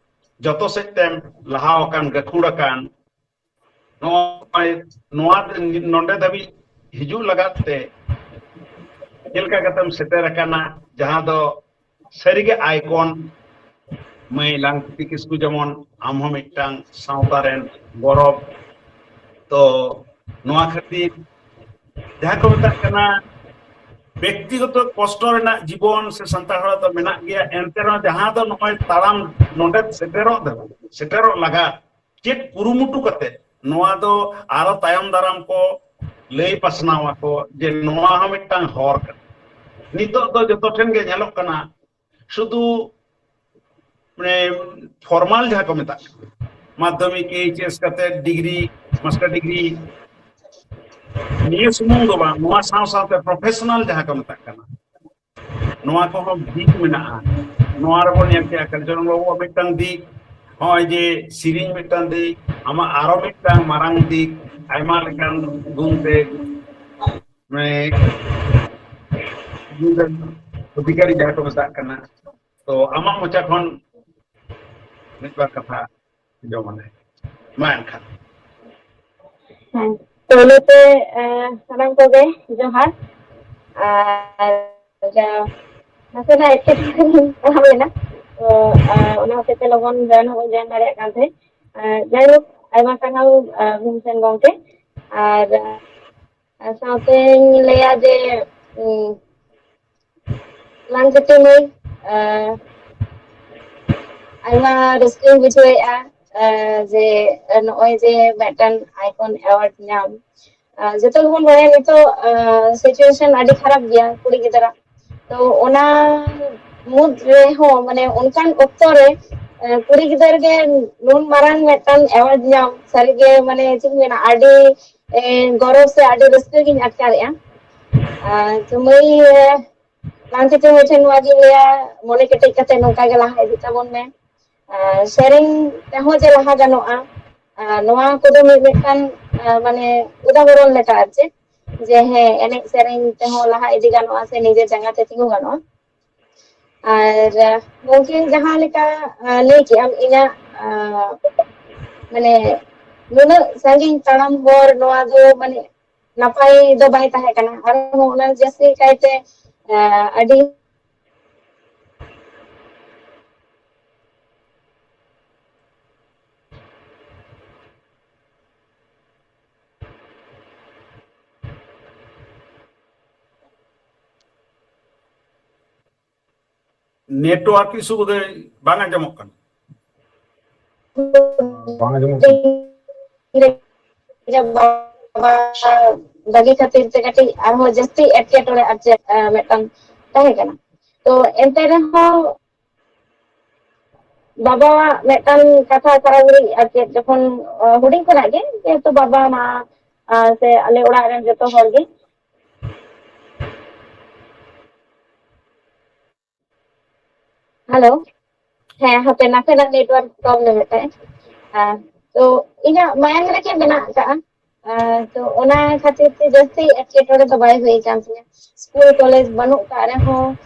ᱡᱚᱛᱚ ᱥᱮᱫ ᱛᱮᱢ ᱞᱟᱦᱟ ᱟᱠᱟᱱ, ᱜᱟᱹᱠᱷᱩᱲ ᱟᱠᱟᱱ, ᱱᱚᱜᱼᱚᱭ ᱱᱚᱣᱟ ᱱᱚᱰᱮ ᱫᱷᱟᱹᱵᱤᱡ ᱦᱤᱡᱩᱜ ᱞᱟᱜᱟᱫ ᱛᱮ ᱪᱮᱫ ᱞᱮᱠᱟ ᱠᱟᱛᱮᱢ ᱥᱮᱴᱮᱨ ᱟᱠᱟᱱᱟ, ᱡᱟᱦᱟᱸ ᱫᱚ ᱥᱟᱹᱨᱤᱜᱮ ᱟᱭᱠᱚᱱ᱾ ᱢᱟᱹᱭ ᱞᱟᱝᱛᱤᱛᱤ ᱠᱤᱥᱠᱩ ᱡᱮᱢᱚᱱ ᱟᱢ ᱦᱚᱸ ᱢᱤᱫᱴᱟᱝ ᱥᱟᱶᱛᱟ ᱨᱮᱱ ᱜᱚᱨᱚᱵ᱾ ᱛᱚ ᱱᱚᱣᱟ ᱠᱷᱟᱹᱛᱤᱨ ᱡᱟᱦᱟᱸ ᱠᱚ ᱢᱮᱛᱟᱜ ᱠᱟᱱᱟ ᱵᱮᱠᱛᱤᱜᱚᱛᱚ ᱠᱚᱥᱴᱚ ᱨᱮᱱᱟᱜ ᱡᱤᱵᱚᱱ ᱥᱮ ᱥᱟᱱᱛᱟᱲ ᱦᱚᱲᱟᱜ ᱫᱚ ᱢᱮᱱᱟᱜ ᱜᱮᱭᱟ, ᱮᱱᱛᱮ ᱨᱮᱦᱚᱸ ᱡᱟᱦᱟᱸ ᱫᱚ ᱱᱚᱜᱼᱚᱭ ᱛᱟᱲᱟᱢ ᱱᱚᱰᱮ ᱥᱮᱴᱮᱨᱚᱜ ᱫᱚ, ᱥᱮᱴᱮᱨᱚᱜ ᱞᱟᱜᱟᱫ ᱪᱮᱫ ᱠᱩᱨᱩᱢᱩᱴᱩ ᱠᱟᱛᱮ ᱱᱚᱣᱟ ᱫᱚ ᱟᱨᱚ ᱛᱟᱭᱚᱢ ᱫᱟᱨᱟᱢ ᱠᱚ ᱞᱟᱹᱭ ᱯᱟᱥᱱᱟᱣ ᱟᱠᱚ ᱡᱮ ᱱᱚᱣᱟ ᱦᱚᱸ ᱢᱤᱫᱴᱟᱝ ᱦᱚᱨ ᱠᱟᱱᱟ᱾ ᱱᱤᱛᱚᱜ ᱫᱚ ᱡᱚᱛᱚ ᱴᱷᱮᱱ ᱜᱮ ᱧᱮᱞᱚᱜ ᱠᱟᱱᱟ, ᱥᱩᱫᱷᱩ ᱢᱟᱱᱮ ᱯᱷᱚᱨᱢᱟᱞ ᱡᱟᱦᱟᱸ ᱠᱚ ᱢᱮᱛᱟᱜ ᱠᱟᱱᱟ, ᱢᱟᱫᱽᱫᱷᱚᱢᱤᱠ, ᱮᱭᱤᱪ ᱮᱥ ᱠᱟᱛᱮ ᱰᱤᱜᱽᱨᱤ, ᱢᱟᱥᱴᱟᱨ ᱰᱤᱜᱽᱨᱤ, ᱱᱤᱭᱟᱹ ᱥᱩᱢᱩᱝ ᱫᱚ ᱵᱟᱝ, ᱱᱚᱣᱟ ᱥᱟᱶ ᱥᱟᱶᱛᱮ ᱯᱨᱚᱯᱷᱮᱥᱚᱱᱟᱞ ᱡᱟᱦᱟᱸ ᱠᱚ ᱢᱮᱛᱟᱜ ᱠᱟᱱᱟ, ᱱᱚᱣᱟ ᱠᱚᱦᱚᱸ ᱫᱤᱠ ᱢᱮᱱᱟᱜᱼᱟ᱾ ᱱᱚᱣᱟ ᱨᱮᱵᱚᱱ ᱧᱮᱞ ᱠᱮᱜᱼᱟ ᱠᱟᱧᱪᱚᱱ ᱵᱟᱵᱩᱣᱟᱜ ᱢᱤᱫᱴᱟᱝ ᱫᱤᱠ, ᱱᱚᱜᱼᱚᱭ ᱡᱮ ᱥᱮᱨᱮᱧ ᱢᱤᱫᱴᱟᱝ ᱫᱤᱠ, ᱟᱢᱟᱜ ᱟᱨᱚ ᱢᱤᱫᱴᱟᱝ ᱢᱟᱨᱟᱝ ᱫᱤᱠ, ᱟᱭᱢᱟ ᱞᱮᱠᱟᱱ ᱜᱩᱱ ᱛᱮ, ᱢᱟᱱᱮ, ᱚᱫᱷᱤᱠᱟᱨᱤ ᱡᱟᱦᱟᱸ ᱠᱚ ᱢᱮᱛᱟᱜ ᱠᱟᱱᱟ᱾ ᱛᱚ ᱟᱢᱟᱜ ᱢᱚᱪᱟ ᱠᱷᱚᱱ ᱢᱤᱫ ᱵᱟᱨ ᱠᱟᱛᱷᱟ ᱟᱸᱡᱚᱢ ᱟᱞᱮ ᱢᱟ ᱮᱱᱠᱷᱟᱱ᱾ ᱦᱮᱸ, ᱯᱳᱭᱞᱳ ᱛᱮ, ᱮᱸ, ᱥᱟᱱᱟᱢ ᱠᱚᱜᱮ ᱡᱚᱦᱟᱨ᱾ ᱟᱨ ᱡᱟ ᱱᱟᱥᱮᱱᱟᱜ ᱮᱴᱠᱮᱴᱚᱬᱮ ᱨᱤᱧ ᱯᱟᱲᱟᱣ ᱞᱮᱱᱟ, ᱛᱚ, ᱮᱸ, ᱚᱱᱟ ᱦᱚᱛᱮᱡ ᱛᱮ ᱞᱚᱜᱚᱱ join ᱦᱚᱸ ᱵᱟᱹᱧ join ᱫᱟᱲᱮᱭᱟᱜ ᱠᱟᱱ ᱛᱟᱦᱮᱸᱫ᱾ ᱮᱸ, ᱡᱟᱭᱦᱳᱠ, ᱟᱭᱢᱟ ᱥᱟᱨᱦᱟᱣ, ᱮᱸ, ᱵᱷᱤᱢᱥᱮᱱ ᱜᱚᱢᱠᱮ᱾ ᱟᱨ, ᱟᱨ ᱥᱟᱶᱛᱮᱧ ᱞᱟᱹᱭᱟ ᱡᱮ, ᱩᱸ, ᱞᱟᱝᱛᱤᱛᱤ ᱢᱟᱹᱭ, ᱮᱸ, ᱟᱭᱢᱟ ᱨᱟᱹᱥᱠᱟᱹᱧ ᱵᱩᱡᱷᱟᱹᱣᱮᱫᱼᱟ, ᱮᱸ, ᱡᱮ ᱱᱚᱜᱼᱚᱭ ᱡᱮ ᱢᱤᱫᱴᱟᱝ ᱟᱭᱠᱚᱱ ᱮᱣᱟᱨᱰ ᱧᱟᱢ, ᱮᱸ, ᱡᱚᱛᱚ ᱜᱮᱵᱚᱱ ᱵᱟᱲᱟᱭᱟ ᱱᱤᱛᱚᱜ, ᱮᱸ, situation ᱟᱹᱰᱤ ᱠᱷᱟᱨᱟᱯ ᱜᱮᱭᱟ ᱠᱩᱲᱤ ᱜᱤᱫᱽᱨᱟᱹ᱾ ᱛᱚ ᱚᱱᱟ ᱢᱩᱫᱽ ᱨᱮᱦᱚᱸ, ᱢᱟᱱᱮ, ᱚᱱᱠᱟᱱ ᱚᱠᱛᱚ ᱨᱮ, ᱮᱸ, ᱠᱩᱲᱤ ᱜᱤᱫᱽᱨᱟᱹ ᱜᱮ ᱱᱩᱱ ᱢᱟᱨᱟᱝ ᱢᱤᱫᱴᱟᱝ ᱮᱣᱟᱨᱰ ᱧᱟᱢ, ᱥᱟᱹᱨᱤᱜᱮ, ᱢᱟᱱᱮ, ᱪᱮᱫ ᱤᱧ ᱢᱮᱱᱟ, ᱟᱹᱰᱤ, ᱮᱸ, ᱜᱚᱨᱚᱵᱽ ᱥᱮ ᱟᱹᱰᱤ ᱨᱟᱹᱥᱠᱟᱹ ᱜᱤᱧ ᱟᱴᱠᱟᱨᱮᱜᱼᱟ᱾ ᱟᱨ ᱛᱚ ᱢᱟᱹᱭ, ᱮᱸ, ᱞᱟᱝᱛᱤᱛᱤ ᱢᱟᱹᱭ ᱴᱷᱮᱱ ᱱᱚᱣᱟ ᱜᱤᱧ ᱞᱟᱹᱭᱟ, ᱢᱚᱱᱮ ᱠᱮᱴᱮᱡ ᱠᱟᱛᱮ ᱱᱚᱝᱠᱟ ᱜᱮ ᱞᱟᱦᱟ ᱤᱫᱤᱜ ᱛᱟᱵᱚᱱ ᱢᱮ᱾ ᱟᱨ ᱥᱮᱨᱮᱧ ᱛᱮᱦᱚᱸ ᱡᱮ ᱞᱟᱦᱟ ᱜᱟᱱᱚᱜᱼᱟ, ᱟᱨ ᱱᱚᱣᱟ ᱠᱚᱫᱚ ᱢᱤᱫ ᱢᱤᱫᱴᱟᱝ, ᱟᱨ ᱢᱟᱱᱮ, ᱩᱫᱟᱦᱚᱨᱚᱱ ᱞᱮᱠᱟ ᱟᱨ ᱪᱮᱫ, ᱡᱮ ᱦᱮᱸ, ᱮᱱᱮᱡ ᱥᱮᱨᱮᱧ ᱛᱮᱦᱚᱸ ᱞᱟᱦᱟ ᱤᱫᱤ ᱜᱟᱱᱚᱜᱼᱟ ᱥᱮ ᱱᱤᱡᱮ ᱡᱟᱸᱜᱟ ᱛᱮ ᱛᱤᱸᱜᱩ ᱜᱟᱱᱚᱜᱼᱟ᱾ ᱟᱨ, ᱟᱨ ᱜᱚᱢᱠᱮ ᱡᱟᱦᱟᱸ ᱞᱮᱠᱟ, ᱟᱨ ᱞᱟᱹᱭ ᱠᱮᱜ ᱟᱢ, ᱤᱧᱟᱹᱜ, ᱟᱨ ᱢᱟᱱᱮ, ᱱᱩᱱᱟᱹᱜ ᱥᱟᱺᱜᱤᱧ ᱛᱟᱲᱟᱢ ᱦᱚᱨ, ᱱᱚᱣᱟ ᱫᱚ, ᱢᱟᱱᱮ, ᱱᱟᱯᱟᱭ ᱫᱚ ᱵᱟᱭ ᱛᱟᱦᱮᱸ ᱠᱟᱱᱟ᱾ ᱟᱨᱦᱚᱸ ᱚᱱᱟ ᱡᱟᱹᱥᱛᱤ ᱠᱟᱭᱛᱮ, ᱟᱨ ᱟᱹᱰᱤ network issue ᱵᱚᱫᱷᱚᱭ ᱵᱟᱝ ᱟᱸᱡᱚᱢᱚᱜ ᱠᱟᱱᱟ᱾ ᱵᱟᱝ ᱟᱸᱡᱚᱢᱚᱜ ᱠᱟᱱᱟ᱾ ᱵᱟᱹᱜᱤ ᱠᱷᱟᱹᱛᱤᱨ ᱛᱮ ᱠᱟᱹᱴᱤᱡ ᱟᱨᱦᱚᱸ ᱡᱟᱹᱥᱛᱤ ᱮᱴᱠᱮᱴᱚᱬᱮ ᱟᱨ ᱪᱮᱫ, ᱮ, ᱢᱤᱫᱴᱟᱝ ᱛᱟᱦᱮᱸ ᱠᱟᱱᱟ᱾ ᱛᱚ ᱮᱱᱛᱮ ᱨᱮᱦᱚᱸ ᱵᱟᱵᱟᱣᱟᱜ ᱢᱤᱫᱴᱟᱝ ᱠᱟᱛᱷᱟ ᱥᱟᱨᱟ ᱜᱷᱟᱹᱲᱤᱡ ᱟᱨ ᱪᱮᱫ, ᱡᱚᱠᱷᱚᱱ ᱦᱩᱰᱤᱧ ᱠᱷᱚᱱᱟᱜ ᱜᱮ, ᱡᱮᱦᱮᱛᱩ ᱵᱟᱵᱟ ᱢᱟ ᱥᱮ ᱟᱞᱮ ᱚᱲᱟᱜ ᱨᱮᱱ ᱡᱚᱛᱚ ᱦᱚᱲ ᱜᱮ᱾ ᱦᱮᱞᱳ᱾ ᱦᱮᱸ, ᱦᱟᱯᱮ, ᱱᱟᱥᱮᱱᱟᱜ network problem ᱮᱫ ᱛᱟᱦᱮᱸᱫ᱾ ᱛᱚ, ᱤᱧᱟᱹᱜ ᱢᱟᱭᱟᱝ ᱨᱮᱜᱮ ᱢᱮᱱᱟᱜ ᱟᱠᱟᱜᱼᱟ᱾ ᱛᱚ, ᱚᱱᱟ ᱠᱷᱟᱹᱛᱤᱨ ᱛᱮ ᱡᱟᱹᱥᱛᱤ ᱮᱴᱠᱮᱴᱚᱬᱮ ᱫᱚ ᱵᱟᱭ ᱦᱩᱭ ᱟᱠᱟᱱ ᱛᱤᱧᱟᱹ᱾ ᱥᱠᱩᱞ ᱠᱚᱞᱮᱡᱽ ᱵᱟᱹᱱᱩᱜ ᱟᱠᱟᱫ ᱨᱮᱦᱚᱸ,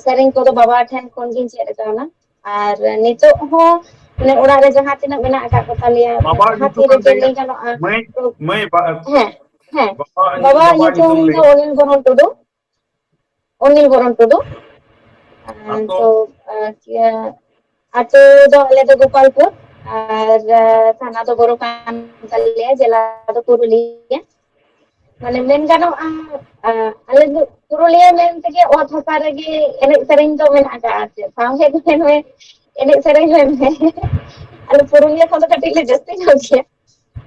ᱥᱮᱨᱮᱧ ᱠᱚᱫᱚ ᱵᱟᱵᱟ ᱴᱷᱮᱱ ᱠᱷᱚᱱ ᱜᱤᱧ ᱪᱮᱫ ᱟᱠᱟᱣᱱᱟ᱾ ᱟᱨ ᱱᱤᱛᱚᱜ ᱦᱚᱸ ᱢᱟᱱᱮ ᱚᱲᱟᱜ ᱨᱮ ᱡᱟᱦᱟᱸ ᱛᱤᱱᱟᱹᱜ ᱢᱮᱱᱟᱜ ᱟᱠᱟᱫ ᱠᱚ ᱛᱟᱞᱮᱭᱟ, ᱵᱟᱵᱟᱣᱟᱜ ᱡᱟᱦᱟᱸ ᱧᱩᱛᱩᱢ ᱛᱤᱨᱮ ᱟᱢ ᱡᱮ ᱞᱟᱹᱭ ᱞᱟᱹᱭ ᱜᱟᱱᱚᱜᱼᱟ᱾ ᱢᱟᱹᱭ, ᱢᱟᱹᱭ ᱵᱟ-, ᱦᱮᱸ, ᱦᱮᱸ᱾ ᱵᱟᱵᱟᱣᱟᱜ ᱵᱟᱵᱟᱣᱟᱜ ᱧᱩᱛᱩᱢ ᱧᱩᱛᱩᱢ ᱫᱚ ᱞᱟᱹᱭ᱾ ᱚᱱᱤᱞ ᱵᱚᱨᱚᱱ ᱴᱩᱰᱩ᱾ ᱚᱱᱤᱞ ᱵᱚᱨᱚᱱ ᱴᱩᱰᱩ᱾ ᱟᱨ ᱟᱛᱳ? ᱛᱚ, ᱟᱨ ᱪᱮᱫ, ᱟᱛᱳ ᱫᱚ ᱟᱞᱮ ᱫᱚ ᱜᱳᱯᱟᱞᱯᱩᱨ, ᱟᱨ, ᱟᱨ ᱛᱷᱟᱱᱟ ᱫᱚ ᱵᱳᱨᱳ ᱠᱟᱱ ᱛᱟᱞᱮᱭᱟ, ᱡᱮᱞᱟ ᱫᱚ ᱯᱩᱨᱩᱞᱤᱭᱟᱹ᱾ ᱢᱟᱱᱮ ᱢᱮᱱ ᱜᱟᱱᱚᱜᱼᱟ, ᱟᱨ ᱟᱞᱮ ᱫᱚ ᱯᱩᱨᱩᱞᱤᱭᱟᱹ ᱢᱮᱱ ᱛᱮᱜᱮ ᱚᱛ ᱦᱟᱥᱟ ᱨᱮᱜᱮ ᱮᱱᱮᱡ ᱥᱮᱨᱮᱧ ᱫᱚ ᱢᱮᱱᱟᱜ ᱟᱠᱟᱫᱼᱟ᱾ ᱟᱨ ᱪᱮᱫ ᱥᱟᱶᱦᱮᱫ ᱢᱮᱱ ᱢᱮ, ᱮᱱᱮᱡ ᱥᱮᱨᱮᱧ ᱢᱮᱱ ᱢᱮ, ᱟᱞᱮ ᱯᱩᱨᱩᱞᱤᱭᱟᱹ ᱠᱷᱚᱱ ᱫᱚ ᱠᱟᱹᱴᱤᱡ ᱞᱮ ᱡᱟᱹᱥᱛᱤ ᱧᱚᱜ ᱜᱮᱭᱟ᱾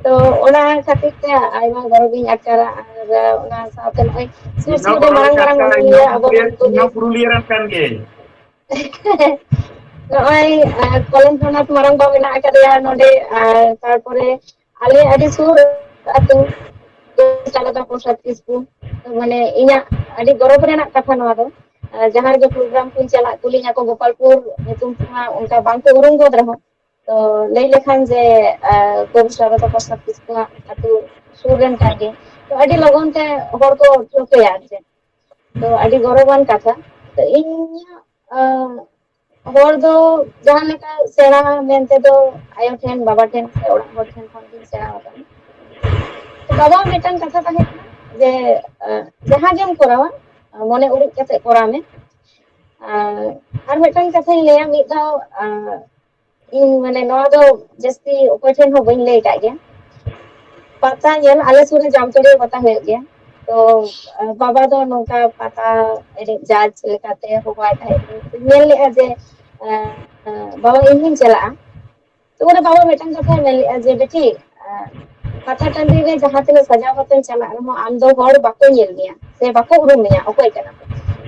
ᱛᱚ, ᱚᱱᱟ ᱠᱷᱟᱹᱛᱤᱨ ᱛᱮ ᱟᱭᱢᱟ ᱜᱚᱨᱚᱵᱤᱧ ᱟᱴᱠᱟᱨᱟ᱾ ᱟᱨ ᱚᱱᱟ ᱥᱟᱶᱛᱮ ᱱᱚᱜᱼᱚᱭ ᱥᱩᱨ ᱤᱧ ᱦᱚᱸ ᱥᱩᱨ ᱨᱮ ᱜᱚᱨᱚᱵᱤᱧ ᱢᱟᱨᱟᱝ ᱢᱟᱨᱟᱝ ᱟᱴᱠᱟᱨᱟ, ᱤᱧ ᱚᱱᱚᱞᱤᱭᱟᱹ ᱦᱚᱸ ᱟᱵᱚ ᱯᱩᱨᱩᱞᱤᱭᱟᱹ, ᱵᱚᱱ ᱤᱧ ᱦᱚᱸ ᱯᱩᱨᱩᱞᱤᱭᱟᱹ ᱨᱮᱱ ᱠᱟᱱ ᱜᱤᱭᱟᱹᱧ᱾ ᱱᱚᱜᱼᱚᱭ, ᱟᱨ, ᱠᱚᱞᱮᱡᱽ ᱨᱮᱱᱟᱜ ᱢᱟᱨᱟᱝ ᱵᱟ ᱢᱮᱱᱟᱜ ᱟᱠᱟᱫᱮᱭᱟ ᱱᱚᱰᱮ, ᱟᱨ ᱛᱟᱨᱯᱚᱨᱮ ᱟᱞᱮ ᱟᱹᱰᱤ ᱥᱩᱨ ᱟᱹᱛᱩ, ᱥᱟᱨᱚᱫᱟ ᱯᱨᱚᱥᱟᱫᱽ ᱠᱤᱥᱠᱩ᱾ ᱢᱟᱱᱮ ᱤᱧᱟᱹᱜ ᱟᱹᱰᱤ ᱜᱚᱨᱚᱵᱽ ᱨᱮᱱᱟᱜ ᱠᱟᱛᱷᱟ ᱱᱚᱣᱟ ᱫᱚ᱾ ᱟᱨ ᱡᱟᱦᱟᱸ ᱨᱮᱜᱮ ᱯᱨᱳᱜᱨᱟᱢ ᱠᱚᱧ ᱪᱟᱞᱟᱜ, ᱠᱩᱞᱤᱧᱟ ᱠᱚ, ᱜᱳᱯᱟᱞᱯᱩᱨ ᱧᱩᱛᱩᱢ ᱛᱮᱢᱟ ᱚᱱᱠᱟ ᱵᱟᱝᱠᱚ ᱩᱨᱩᱢ ᱜᱚᱫ ᱨᱮᱦᱚᱸ, ᱛᱚ ᱞᱟᱹᱭ ᱞᱮᱠᱷᱟᱱ ᱡᱮ, ᱟᱨ, ᱠᱚᱵᱤ ᱥᱟᱨᱚᱫᱟ ᱯᱨᱚᱥᱟᱫᱽ ᱠᱤᱥᱠᱩᱣᱟᱜ ᱟᱹᱛᱩ ᱥᱩᱨ ᱨᱮᱱ ᱠᱟᱱ ᱜᱮ, ᱛᱚ ᱟᱹᱰᱤ ᱞᱚᱜᱚᱱ ᱛᱮ ᱦᱚᱲ ᱠᱚ ᱴᱷᱟᱹᱣᱠᱟᱹᱭᱟ ᱟᱨ ᱪᱮᱫ᱾ ᱛᱚ ᱟᱹᱰᱤ ᱜᱚᱨᱚᱵᱟᱱ ᱠᱟᱛᱷᱟ᱾ ᱛᱚ ᱤᱧᱟᱹᱜ, ᱟᱸ, ᱦᱚᱲ ᱫᱚ ᱡᱟᱦᱟᱸ ᱞᱮᱠᱟ ᱥᱮᱬᱟ ᱢᱮᱱᱛᱮ ᱫᱚ ᱟᱭᱳ ᱴᱷᱮᱱ, ᱵᱟᱵᱟ ᱴᱷᱮᱱ ᱥᱮ ᱚᱲᱟᱜ ᱦᱚᱲ ᱴᱷᱮᱱ ᱠᱷᱚᱱ ᱜᱤᱧ ᱥᱮᱬᱟ ᱟᱠᱟᱫᱟ᱾ ᱛᱚ ᱵᱟᱵᱟ ᱢᱤᱫᱴᱟᱝ ᱠᱟᱛᱷᱟ ᱛᱟᱦᱮᱸ ᱠᱟᱱᱟ ᱡᱮ, ᱟᱸ, ᱡᱟᱦᱟᱸ ᱜᱮᱢ ᱠᱚᱨᱟᱣᱟ, ᱢᱚᱱᱮ ᱩᱨᱤᱡ ᱠᱟᱛᱮ ᱠᱚᱨᱟᱣ ᱢᱮ᱾ ᱟᱨ, ᱟᱨ ᱢᱤᱫᱴᱟᱝ ᱠᱟᱛᱷᱟᱧ ᱞᱟᱹᱭᱟ, ᱢᱤᱫ ᱫᱷᱟᱣ, ᱟᱸ, ᱤᱧ ᱢᱟᱱᱮ ᱱᱚᱣᱟ ᱫᱚ ᱡᱟᱹᱥᱛᱤ ᱚᱠᱚᱭ ᱴᱷᱮᱱ ᱦᱚᱸ ᱵᱟᱹᱧ ᱞᱟᱹᱭ ᱟᱠᱟᱫ ᱜᱮᱭᱟ᱾ ᱯᱟᱛᱟ ᱧᱮᱞ, ᱟᱞᱮ ᱥᱩᱨ ᱨᱮ ᱡᱟᱢᱛᱚᱲᱤᱭᱟᱹ ᱯᱟᱛᱟ ᱦᱩᱭᱩᱜ ᱜᱮᱭᱟ᱾ ᱛᱚ, ᱟᱸ, ᱵᱟᱵᱟ ᱫᱚ ᱱᱚᱝᱠᱟ ᱯᱟᱛᱟ ᱮᱱᱮᱡ judge ᱞᱮᱠᱟᱛᱮ ᱦᱚᱦᱚᱣᱟᱭ ᱛᱟᱦᱮᱸᱫ᱾ ᱧᱮᱞ ᱞᱮᱫᱼᱟ ᱡᱮ, ᱟᱸ, ᱟᱸ, ᱵᱟᱵᱟ, ᱤᱧ ᱦᱚᱸᱧ ᱪᱟᱞᱟᱜᱼᱟ᱾ ᱛᱚ, ᱩᱱᱨᱮ ᱵᱟᱵᱟ ᱢᱤᱫᱴᱟᱝ ᱠᱟᱛᱷᱟᱭ ᱢᱮᱱ ᱞᱮᱫᱼᱟ ᱡᱮ, "ᱵᱤᱴᱤ, ᱟᱸ, ᱯᱟᱛᱟ ᱴᱟᱺᱰᱤ ᱨᱮ ᱡᱟᱦᱟᱸ ᱛᱤᱱᱟᱹᱜ ᱥᱟᱡᱟᱣ ᱠᱟᱛᱮᱢ ᱪᱟᱞᱟᱜ ᱨᱮᱦᱚᱸ, ᱟᱢ ᱫᱚ ᱦᱚᱲ ᱵᱟᱠᱚ ᱧᱮᱞ ᱢᱮᱭᱟ ᱥᱮ ᱵᱟᱠᱚ ᱩᱨᱩᱢ ᱢᱮᱭᱟ ᱚᱠᱚᱭ ᱠᱟᱱᱟᱢ᱾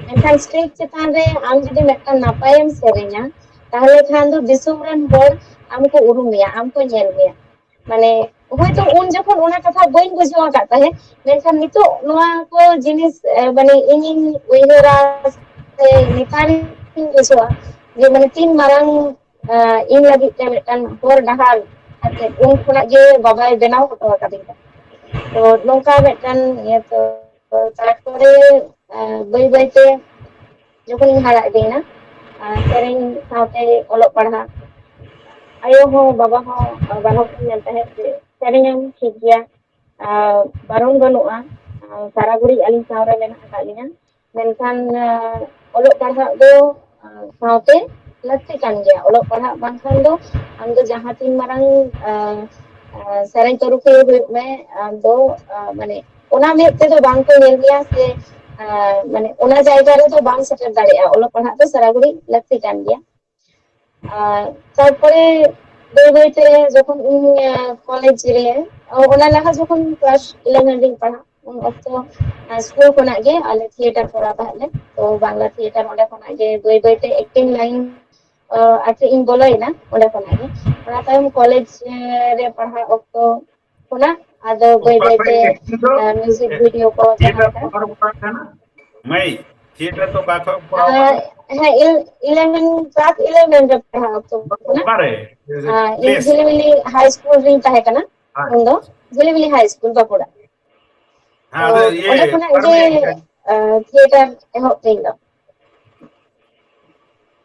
ᱢᱮᱱᱠᱷᱟᱱ stage ᱪᱮᱛᱟᱱ ᱨᱮ ᱟᱢ ᱡᱩᱫᱤ ᱢᱤᱫᱴᱟᱝ ᱱᱟᱯᱟᱭᱮᱢ ᱥᱮᱨᱮᱧᱟ, ᱛᱟᱦᱚᱞᱮ ᱠᱷᱟᱱ ᱫᱚ ᱫᱤᱥᱚᱢ ᱨᱮᱱ ᱦᱚᱲ ᱟᱢ ᱠᱚ ᱩᱨᱩᱢ ᱢᱮᱭᱟ, ᱟᱢ ᱠᱚ ᱧᱮᱞ ᱢᱮᱭᱟ᱾ ᱢᱟᱱᱮ ᱦᱳᱭᱛᱳ ᱩᱱ ᱡᱚᱠᱷᱚᱱ ᱚᱱᱟ ᱠᱟᱛᱷᱟ ᱵᱟᱹᱧ ᱵᱩᱡᱷᱟᱹᱣ ᱟᱠᱟᱫ ᱛᱟᱦᱮᱸᱫ, ᱢᱮᱱᱠᱷᱟᱱ ᱱᱤᱛᱚᱜ ᱱᱚᱣᱟ ᱠᱚ ᱡᱤᱱᱤᱥ ᱢᱟᱱᱮ ᱤᱧᱤᱧ ᱩᱭᱦᱟᱹᱨᱟ ᱥᱮ ᱱᱮᱛᱟᱨᱤᱧ ᱵᱩᱡᱷᱟᱹᱣᱟ ᱡᱮ ᱢᱟᱱᱮ ᱛᱤᱱ ᱢᱟᱨᱟᱝ ᱤᱧ ᱞᱟᱹᱜᱤᱫ ᱛᱮ ᱢᱤᱫᱴᱟᱝ ᱦᱚᱨ ᱰᱟᱦᱟᱨ ᱟᱨ ᱪᱮᱫ ᱩᱱ ᱠᱷᱚᱱᱟᱜ ᱜᱮ ᱵᱟᱵᱟᱭ ᱵᱮᱱᱟᱣ ᱦᱚᱴᱚ ᱟᱠᱟᱫᱤᱧᱟ᱾ ᱛᱚ ᱱᱚᱝᱠᱟ ᱢᱤᱫᱴᱟᱝ ᱤᱭᱟᱹ ᱛᱚ ᱛᱟᱨᱯᱚᱨᱮ ᱵᱟᱹᱭ ᱵᱟᱹᱭᱛᱮ ᱡᱚᱠᱷᱚᱱᱤᱧ ᱦᱟᱨᱟ ᱤᱫᱤᱭᱮᱱᱟ, ᱥᱮᱨᱮᱧ ᱥᱟᱶᱛᱮ ᱚᱞᱚᱜ ᱯᱟᱲᱦᱟᱜ, ᱟᱭᱳ ᱦᱚᱸ ᱵᱟᱵᱟ ᱦᱚᱸ ᱵᱟᱱᱟ ᱦᱚᱲ ᱠᱤᱱ ᱢᱮᱱ ᱛᱟᱦᱮᱸᱫ ᱡᱮ ᱥᱮᱨᱮᱧᱟᱢ ᱴᱷᱤᱠ ᱜᱮᱭᱟ, ᱵᱟᱨᱚᱱ ᱵᱟᱹᱱᱩᱜᱼᱟ, ᱥᱟᱨᱟ ᱜᱷᱩᱲᱤ ᱟᱹᱞᱤᱧ ᱥᱟᱶᱨᱮ ᱢᱮᱱᱟᱜ ᱟᱠᱟᱫ ᱞᱤᱧᱟ᱾ ᱢᱮᱱᱠᱷᱟᱱ ᱚᱞᱚᱜ ᱯᱟᱲᱦᱟᱜ ᱫᱚ ᱥᱟᱶᱛᱮ ᱞᱟᱹᱠᱛᱤ ᱠᱟᱱ ᱜᱮᱭᱟ᱾ ᱚᱞᱚᱜ ᱯᱟᱲᱦᱟᱜ ᱵᱟᱝᱠᱷᱟᱱ ᱫᱚ ᱟᱢ ᱫᱚ ᱡᱟᱦᱟᱸ ᱛᱤᱱ ᱢᱟᱨᱟᱝ ᱥᱮᱨᱮᱧ ᱯᱟᱹᱨᱩᱠᱷᱤᱭᱟᱹ ᱦᱩᱭᱩᱜ ᱢᱮ, ᱟᱢ ᱫᱚ ᱢᱟᱱᱮ ᱚᱱᱟ ᱢᱮᱫ ᱛᱮᱫᱚ ᱵᱟᱝ ᱠᱚ ᱧᱮᱞ ᱢᱮᱭᱟ ᱥᱮ ᱢᱟᱱᱮ ᱚᱱᱟ ᱡᱟᱭᱜᱟ ᱨᱮᱫᱚ ᱵᱟᱢ ᱥᱮᱴᱮᱨ ᱫᱟᱲᱮᱭᱟᱜᱼᱟ᱾ ᱚᱞᱚᱜ ᱯᱟᱲᱦᱟᱜ ᱫᱚ ᱥᱟᱨᱟ ᱜᱷᱩᱲᱤ ᱞᱟᱹᱠᱛᱤ ᱠᱟᱱ ᱜᱮᱭᱟ᱾ ᱟᱨ ᱛᱟᱨᱯᱚᱨᱮ ᱵᱟᱹᱭ ᱵᱟᱹᱭᱛᱮ ᱡᱚᱠᱷᱚᱱ ᱤᱧ ᱠᱚᱞᱮᱡᱽ ᱨᱮ, ᱚᱱᱟ ᱞᱟᱦᱟ ᱡᱚᱠᱷᱚᱱ ᱠᱞᱟᱥ ᱤᱞᱮᱵᱷᱮᱱ ᱨᱤᱧ ᱯᱟᱲᱦᱟᱜ, ᱩᱱ ᱚᱠᱛᱚ ᱥᱠᱩᱞ ᱠᱷᱚᱱᱟᱜ ᱜᱮ ᱟᱞᱮ ᱛᱷᱤᱭᱮᱴᱟᱨ ᱠᱚᱨᱟᱣ ᱛᱟᱦᱮᱸᱫ ᱞᱮ᱾ ᱛᱚ ᱵᱟᱝᱞᱟ ᱛᱷᱤᱭᱮᱴᱟᱨ, ᱚᱸᱰᱮ ᱠᱷᱚᱱᱟᱜ ᱜᱮ ᱵᱟᱹᱭ ᱵᱟᱹᱭᱛᱮ ᱮᱠᱴᱤᱝ ᱞᱟᱭᱤᱱ ᱟᱨ ᱪᱮᱫ ᱤᱧ ᱵᱚᱞᱚᱭᱮᱱᱟ ᱚᱸᱰᱮ ᱠᱷᱚᱱᱟᱜ ᱜᱮ᱾ ᱚᱱᱟ ᱛᱟᱭᱚᱢ ᱠᱚᱞᱮᱡᱽ ᱨᱮ ᱯᱟᱲᱦᱟᱜ ᱚᱠᱛᱚ ᱠᱷᱚᱱᱟᱜ ᱟᱫᱚ ᱵᱟᱹᱭ ᱵᱟᱹᱭᱛᱮ ᱢᱤᱭᱩᱡᱤᱠ ᱵᱷᱤᱰᱤᱭᱳ ᱠᱚ ᱡᱟᱦᱟᱸ ᱞᱮᱠᱟ᱾ ᱢᱟᱹᱭ, ᱛᱷᱤᱭᱮᱴᱟᱨ ᱫᱚ ᱚᱠᱟ ᱠᱷᱚᱱ ᱠᱚᱨᱟᱣ ᱟᱨ ᱦᱮᱸ, ᱤᱞ- ᱤᱞᱮᱵᱷᱮᱱ, ᱠᱞᱟᱥ ᱤᱞᱮᱵᱷᱮᱱ ᱨᱮ ᱯᱟᱲᱦᱟᱜ ᱚᱠᱛᱚ ᱠᱷᱚᱱᱟᱜ᱾ ᱚᱠᱟᱨᱮ? ᱟᱨ ᱤᱧ ᱡᱷᱤᱞᱤᱢᱤᱞᱤ ᱦᱟᱭ ᱥᱠᱩᱞ ᱨᱤᱧ ᱛᱟᱦᱮᱸ ᱠᱟᱱᱟ ᱩᱱᱫᱚ, ᱡᱷᱤᱞᱤᱢᱤᱞᱤ ᱦᱟᱭ ᱥᱠᱩᱞ ᱵᱟᱸᱠᱩᱲᱟ᱾ ᱦᱮᱸ, ᱛᱚ ᱟᱫᱚ ᱤᱭᱟᱹ, ᱚᱸᱰᱮ ᱠᱷᱚᱱᱟᱜ ᱚᱠᱟᱨᱮ ᱜᱮ ᱤᱭᱟᱹ? ᱟᱨ ᱛᱷᱤᱭᱮᱴᱟᱨ ᱮᱦᱚᱵ ᱛᱤᱧ ᱫᱚ᱾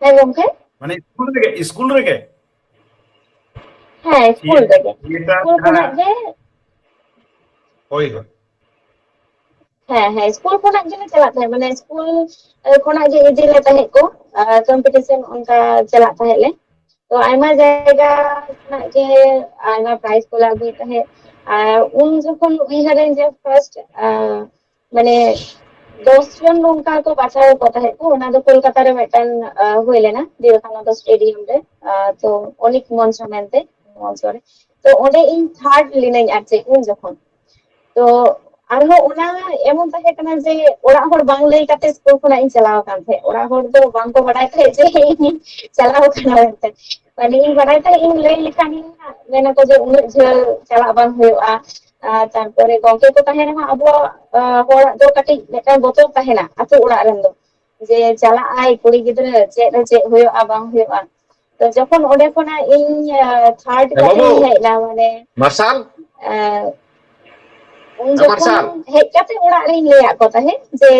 ᱦᱮᱸ ᱜᱚᱝᱠᱮ? ᱢᱟᱱᱮ ᱥᱠᱩᱞ ᱨᱮᱜᱮ, ᱥᱠᱩᱞ ᱨᱮᱜᱮ? ᱦᱮᱸ, ᱥᱠᱩᱞ ᱤᱭᱟᱹ, ᱨᱮᱜᱮ᱾ ᱛᱷᱤᱭᱮᱴᱟᱨ ᱥᱠᱩᱞ ᱡᱟᱦᱟᱸ, ᱠᱷᱚᱱᱟᱜ ᱜᱮ᱾ ᱦᱳᱭ, ᱦᱳᱭ᱾ ᱦᱮᱸ, ᱦᱮᱸ, ᱥᱠᱩᱞ ᱠᱷᱚᱱᱟᱜ ᱜᱮᱞᱮ ᱪᱟᱞᱟᱜ ᱛᱟᱦᱮᱸᱫ, ᱢᱟᱱᱮ ᱥᱠᱩᱞ ᱠᱷᱚᱱᱟᱜ ᱜᱮ ᱤᱫᱤ ᱞᱮ ᱛᱟᱦᱮᱸᱫ ᱠᱚ, ᱟᱨ ᱠᱚᱢᱯᱤᱴᱤᱥᱚᱱ ᱚᱱᱠᱟ ᱪᱟᱞᱟᱜ ᱛᱟᱦᱮᱸᱫ ᱞᱮ᱾ ᱛᱚ ᱟᱭᱢᱟ ᱡᱟᱭᱜᱟ ᱠᱷᱚᱱᱟᱜ ᱜᱮ ᱟᱭᱢᱟ ᱯᱨᱟᱭᱤᱡᱽ ᱠᱚᱞᱮ ᱟᱹᱜᱩᱭᱮᱫ ᱛᱟᱦᱮᱸᱫ᱾ ᱟᱨ ᱩᱱ ᱡᱚᱠᱷᱚᱱ ᱩᱭᱦᱟᱹᱨᱟᱹᱧ ᱡᱮ ᱯᱷᱟᱨᱥᱴ, ᱢᱟᱱᱮ ᱫᱚᱥ ᱡᱚᱱ ᱱᱚᱝᱠᱟ ᱠᱚ ᱵᱟᱪᱷᱟᱣ ᱠᱚ ᱛᱟᱦᱮᱸᱫ ᱠᱚ, ᱚᱱᱟ ᱫᱚ ᱠᱳᱞᱠᱟᱛᱟ ᱨᱮ ᱢᱤᱫᱴᱟᱝ, ᱟᱸ, ᱦᱩᱭ ᱞᱮᱱᱟ, ᱵᱤᱵᱮᱠᱟᱱᱟᱱᱫᱚ ᱥᱴᱮᱰᱤᱭᱟᱢ ᱨᱮ, ᱟᱸ, ᱛᱚ ᱚᱱᱤᱠ ᱢᱚᱧᱪᱚ ᱢᱮᱱᱛᱮ, ᱢᱚᱧᱪᱚ ᱨᱮ᱾ ᱛᱚ ᱚᱸᱰᱮ ᱤᱧ ᱛᱷᱟᱨᱰ ᱞᱤᱱᱟᱹᱧ ᱟᱨ ᱪᱮᱫ ᱩᱱ ᱡᱚᱠᱷᱚᱱ᱾ ᱛᱚ ᱟᱨᱦᱚᱸ ᱚᱱᱟ ᱮᱢᱚᱱ ᱛᱟᱦᱮᱸ ᱠᱟᱱᱟ ᱡᱮ ᱚᱲᱟᱜ ᱦᱚᱲ ᱵᱟᱝ ᱞᱟᱹᱭ ᱠᱟᱛᱮ ᱥᱠᱩᱞ ᱠᱷᱚᱱᱟᱜ ᱤᱧ ᱪᱟᱞᱟᱣ ᱟᱠᱟᱱ ᱛᱟᱦᱮᱸᱫ᱾ ᱚᱲᱟᱜ ᱦᱚᱲ ᱫᱚ ᱵᱟᱝ ᱠᱚ ᱵᱟᱰᱟᱭ ᱛᱟᱦᱮᱸᱫ ᱡᱮ ᱤᱧ ᱪᱟᱞᱟᱣ ᱟᱠᱟᱱᱟ ᱢᱮᱱᱛᱮ᱾ ᱢᱟᱱᱮ ᱤᱧ ᱵᱟᱰᱟᱭ ᱛᱟᱦᱮᱸᱫ ᱤᱧ ᱞᱟᱹᱭ ᱞᱮᱠᱷᱟᱱ ᱢᱮᱱᱟᱠᱚ ᱡᱮ ᱩᱱᱟᱹᱜ ᱡᱷᱟᱹᱞ ᱪᱟᱞᱟᱜ ᱵᱟᱝ ᱦᱩᱭᱩᱜᱼᱟ᱾ ᱟᱨ ᱛᱟᱨᱯᱚᱨᱮ ᱜᱚᱝᱠᱮ ᱠᱚ ᱛᱟᱦᱮᱸ ᱨᱮᱦᱚᱸ ᱟᱵᱚᱣᱟᱜ ᱦᱚᱲᱟᱜ ᱫᱚ ᱠᱟᱹᱴᱤᱡ ᱢᱤᱫᱴᱟᱝ ᱵᱚᱛᱚᱨ ᱛᱟᱦᱮᱱᱟ ᱟᱹᱛᱩ ᱚᱲᱟᱜ ᱨᱮᱱ ᱫᱚ, ᱡᱮ ᱪᱟᱞᱟᱜ ᱟᱭ ᱠᱩᱲᱤ ᱜᱤᱫᱽᱨᱟᱹ, ᱪᱮᱫ ᱨᱮ ᱪᱮᱫ ᱦᱩᱭᱩᱜᱼᱟ ᱵᱟᱝ ᱦᱩᱭᱩᱜᱼᱟ᱾ ᱛᱚ ᱡᱚᱠᱷᱚᱱ ᱚᱸᱰᱮ ᱠᱷᱚᱱᱟᱜ ᱤᱧ ᱛᱷᱟᱨᱰ ᱠᱟᱛᱮᱧ ᱦᱮᱡ ᱮᱱᱟ, ᱢᱟᱱᱮ ᱢᱟᱨᱥᱟᱞ ᱩᱱ ᱡᱚᱠᱷᱚᱱ ᱦᱮᱡ ᱠᱟᱛᱮ ᱚᱲᱟᱜ ᱨᱤᱧ ᱞᱟᱹᱭᱟᱫ ᱠᱚ ᱛᱟᱦᱮᱸᱫ ᱡᱮ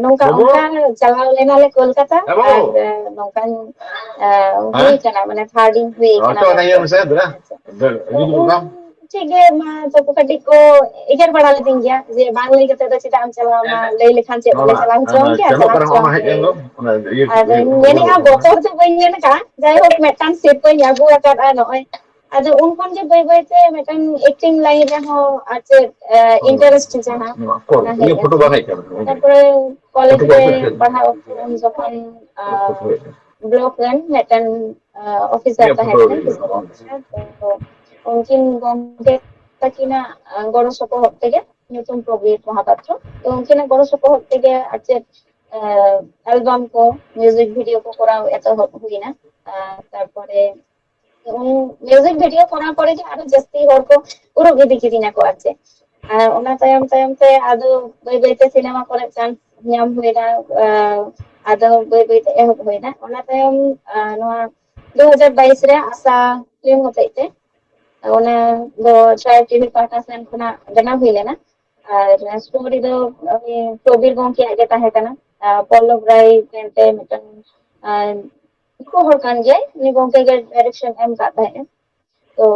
ᱱᱚᱝᱠᱟ ᱚᱱᱠᱟ ᱪᱟᱞᱟᱣ ᱞᱮᱱᱟᱞᱮ ᱠᱳᱞᱠᱟᱛᱟ ᱟᱨ ᱱᱚᱝᱠᱟᱧ ᱦᱩᱭ ᱠᱟᱱᱟ, ᱢᱟᱱᱮ ᱛᱷᱟᱨᱰ ᱤᱧ ᱦᱩᱭ ᱠᱟᱱᱟ᱾ ᱴᱷᱤᱠ ᱜᱮ, ᱢᱟ ᱛᱚᱠᱚ ᱠᱟᱹᱴᱤᱡ ᱠᱚ ᱮᱜᱮᱨ ᱵᱟᱲᱟ ᱞᱤᱫᱤᱧ ᱜᱮᱭᱟ ᱡᱮ ᱵᱟᱝ ᱞᱟᱹᱭ ᱠᱟᱛᱮ ᱫᱚ ᱪᱮᱫᱟᱜ ᱮᱢ ᱪᱟᱞᱟᱣ ᱮᱱᱟ, ᱞᱟᱹᱭ ᱞᱮᱠᱷᱟᱱ ᱪᱮᱫ ᱵᱚᱞᱮ ᱪᱟᱞᱟᱣ ᱦᱚᱪᱚᱣᱟᱢ ᱜᱮᱭᱟ, ᱪᱟᱞᱟᱣ ᱦᱚᱪᱚᱣᱟᱢ ᱜᱮ᱾ ᱟᱫᱚᱧ ᱢᱮᱱᱮᱫᱼᱟ ᱵᱚᱛᱚᱨ ᱫᱚ ᱵᱟᱹᱧ ᱢᱮᱱ ᱟᱠᱟᱫᱼᱟ, ᱡᱟᱭᱦᱳᱠ ᱢᱤᱫᱴᱟᱝ ᱥᱤᱨᱯᱟᱹᱧ ᱟᱹᱜᱩ ᱟᱠᱟᱫᱼᱟ ᱱᱚᱜᱼᱚᱭ᱾ ᱟᱫᱚ ᱩᱱ ᱠᱷᱚᱱ ᱜᱮ ᱵᱟᱹᱭ ᱵᱟᱹᱭ ᱛᱮ ᱢᱤᱫᱴᱟᱝ ᱮᱠᱴᱤᱝ ᱞᱟᱭᱤᱱ ᱨᱮᱦᱚᱸ ᱟᱨ ᱪᱮᱫ ᱤᱱᱴᱟᱨᱮᱥᱴ ᱡᱟᱦᱟᱸ ᱚᱱᱟ ᱦᱮᱡ ᱮᱱ ᱛᱤᱧᱟ᱾ ᱛᱟᱨᱯᱚᱨᱮ ᱠᱚᱞᱮᱡᱽ ᱨᱮ ᱯᱟᱲᱦᱟᱜ ᱚᱠᱛᱚ ᱩᱱ ᱡᱚᱠᱷᱚᱱ ᱵᱞᱚᱠ ᱨᱮᱱ ᱢᱤᱫᱴᱟᱝ ᱚᱯᱷᱤᱥᱟᱨ ᱛᱟᱦᱮᱸ ᱠᱟᱱᱟᱭ, ᱰᱤᱥᱴᱨᱤᱠᱴ ᱚᱯᱷᱤᱥᱟᱨ, ᱛᱚ ᱩᱱᱠᱤᱱ ᱜᱚᱢᱠᱮ ᱛᱟᱹᱠᱤᱱᱟᱜ ᱜᱚᱲᱚ ᱥᱚᱯᱚᱦᱚᱫ ᱛᱮᱜᱮ, ᱧᱩᱛᱩᱢ ᱯᱨᱚᱵᱤᱨ ᱢᱚᱦᱟᱯᱟᱛᱨᱚ, ᱛᱚ ᱩᱱᱠᱤᱱᱟᱜ ᱜᱚᱲᱚ ᱥᱚᱯᱚᱦᱚᱫ ᱛᱮᱜᱮ ᱟᱨ ᱪᱮᱫ ᱮᱞᱵᱟᱢ ᱠᱚ, ᱢᱤᱣᱡᱤᱠ ᱵᱷᱤᱰᱤᱭᱳ ᱠᱚ ᱠᱚᱨᱟᱣ ᱮᱛᱚᱦᱚᱵ ᱦᱩᱭᱱᱟ᱾ ᱟᱨ ᱛᱟᱨᱯᱚᱨᱮ ᱢᱤᱣᱡᱤᱠ ᱵᱷᱤᱰᱤᱭᱳ ᱠᱚᱨᱟᱣ ᱯᱚᱨᱮ ᱜᱮ ᱟᱨᱚ ᱡᱟᱹᱥᱛᱤ ᱦᱚᱲ ᱠᱚ ᱩᱨᱩᱢ ᱤᱫᱤ ᱠᱤᱫᱤᱧᱟ ᱠᱚ ᱟᱨ ᱪᱮᱫ᱾ ᱟᱨ ᱚᱱᱟ ᱛᱟᱭᱚᱢ ᱛᱟᱭᱚᱢ ᱛᱮ ᱟᱫᱚ ᱵᱟᱹᱭ ᱵᱟᱹᱭ ᱛᱮ ᱥᱤᱱᱮᱢᱟ ᱠᱚᱨᱮ ᱪᱟᱱᱥ ᱧᱟᱢ ᱦᱩᱭᱱᱟ᱾ ᱟᱫᱚ ᱵᱟᱹᱭ ᱵᱟᱹᱭ ᱛᱮ ᱮᱦᱚᱵ ᱦᱩᱭᱱᱟ᱾ ᱚᱱᱟ ᱛᱟᱭᱚᱢ ᱱᱚᱣᱟ ᱫᱩ ᱦᱟᱡᱟᱨ ᱵᱟᱭᱤᱥ ᱨᱮ ᱟᱥᱟ ᱯᱷᱤᱞᱢ ᱦᱚᱛᱮᱡ ᱛᱮ, ᱚᱱᱟ ᱫᱚ ᱴᱨᱟᱭᱤᱵᱽ ᱴᱤᱵᱷᱤ ᱯᱟᱦᱴᱟ ᱥᱮᱱ ᱠᱷᱚᱱᱟᱜ ᱵᱮᱱᱟᱣ ᱦᱩᱭ ᱞᱮᱱᱟ᱾ ᱟᱨ ᱥᱴᱳᱨᱤ ᱫᱚ ᱩᱱᱤ ᱯᱨᱚᱵᱤᱨ ᱜᱚᱢᱠᱮᱭᱟᱜ ᱜᱮ ᱛᱟᱦᱮᱸ ᱠᱟᱱᱟ᱾ ᱯᱚᱞᱞᱚᱵ ᱨᱟᱭ ᱢᱮᱱᱛᱮ ᱢᱤᱫᱴᱟᱝ ᱫᱤᱠᱩ ᱦᱚᱲ ᱠᱟᱱ ᱜᱮᱭᱟᱭ, ᱩᱱᱤ ᱜᱚᱢᱠᱮ ᱜᱮ ᱰᱟᱭᱨᱮᱠᱥᱚᱱ ᱮᱢ ᱠᱟᱜ ᱛᱟᱦᱮᱸᱜᱼᱟ᱾ ᱛᱚ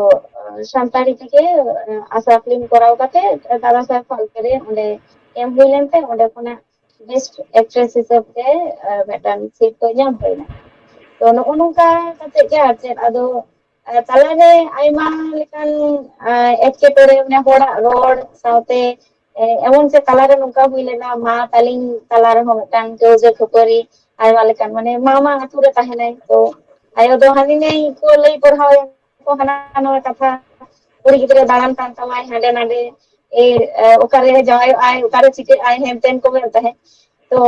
ᱥᱟᱱᱛᱟᱲᱤ ᱛᱮᱜᱮ ᱟᱥᱟ ᱯᱷᱤᱞᱢ ᱠᱚᱨᱟᱣ ᱠᱟᱛᱮ ᱫᱟᱫᱟ ᱥᱟᱦᱮᱵ ᱯᱷᱟᱞᱠᱮ ᱨᱮ ᱚᱸᱰᱮ ᱮᱢ ᱦᱩᱭ ᱞᱮᱱᱛᱮ ᱚᱸᱰᱮ ᱠᱷᱚᱱᱟᱜ ᱵᱮᱥᱴ ᱮᱠᱴᱨᱮᱥ ᱦᱤᱥᱟᱹᱵ ᱛᱮ ᱢᱤᱫᱴᱟᱝ ᱥᱤᱨᱯᱟᱹ ᱧᱟᱢ ᱦᱩᱭᱱᱟ᱾ ᱛᱚ ᱱᱚᱜᱼᱚ ᱱᱚᱝᱠᱟ ᱠᱟᱛᱮ ᱜᱮ ᱟᱨ ᱪᱮᱫ ᱟᱫᱚ ᱛᱟᱞᱟᱨᱮ ᱟᱭᱢᱟ ᱞᱮᱠᱟᱱ ᱮᱴᱠᱮᱴᱚᱬᱮ, ᱢᱟᱱᱮ ᱦᱚᱲᱟᱜ ᱨᱚᱲ ᱥᱟᱶᱛᱮ ᱮᱢᱚᱱ ᱪᱮ ᱛᱟᱞᱟᱨᱮ ᱱᱚᱝᱠᱟ ᱦᱩᱭ ᱞᱮᱱᱟ, ᱢᱟ ᱛᱟᱹᱞᱤᱧ ᱛᱟᱞᱟ ᱨᱮᱦᱚᱸ ᱢᱤᱫᱴᱟᱝ ᱠᱟᱹᱣᱡᱟᱹ ᱠᱷᱟᱹᱯᱟᱹᱨᱤ ᱟᱭᱢᱟ ᱞᱮᱠᱟᱱ, ᱢᱟᱱᱮ ᱢᱟᱢᱟ ᱟᱹᱛᱩ ᱨᱮ ᱛᱟᱦᱮᱱᱟᱭ, ᱛᱚ ᱟᱭᱳ ᱫᱚ ᱦᱟᱹᱱᱤ ᱱᱟᱹᱭ ᱠᱚ ᱞᱟᱹᱭ ᱯᱟᱲᱦᱟᱣ ᱦᱟᱱᱟ ᱱᱚᱣᱟ ᱠᱟᱛᱷᱟ, ᱠᱩᱲᱤ ᱜᱤᱫᱽᱨᱟᱹ ᱫᱟᱬᱟᱱ ᱠᱟᱱ ᱛᱟᱢᱟᱭ ᱦᱟᱸᱰᱮ ᱱᱟᱰᱮ, ᱮ, ᱚᱠᱟᱨᱮ ᱡᱟᱶᱟᱭᱚᱜ ᱟᱭ, ᱚᱠᱟᱨᱮ ᱪᱤᱠᱟᱹᱜ ᱟᱭ, ᱦᱮᱱ ᱛᱮᱱ ᱠᱚ ᱢᱮᱱ ᱛᱟᱦᱮᱸᱫ᱾ ᱛᱚ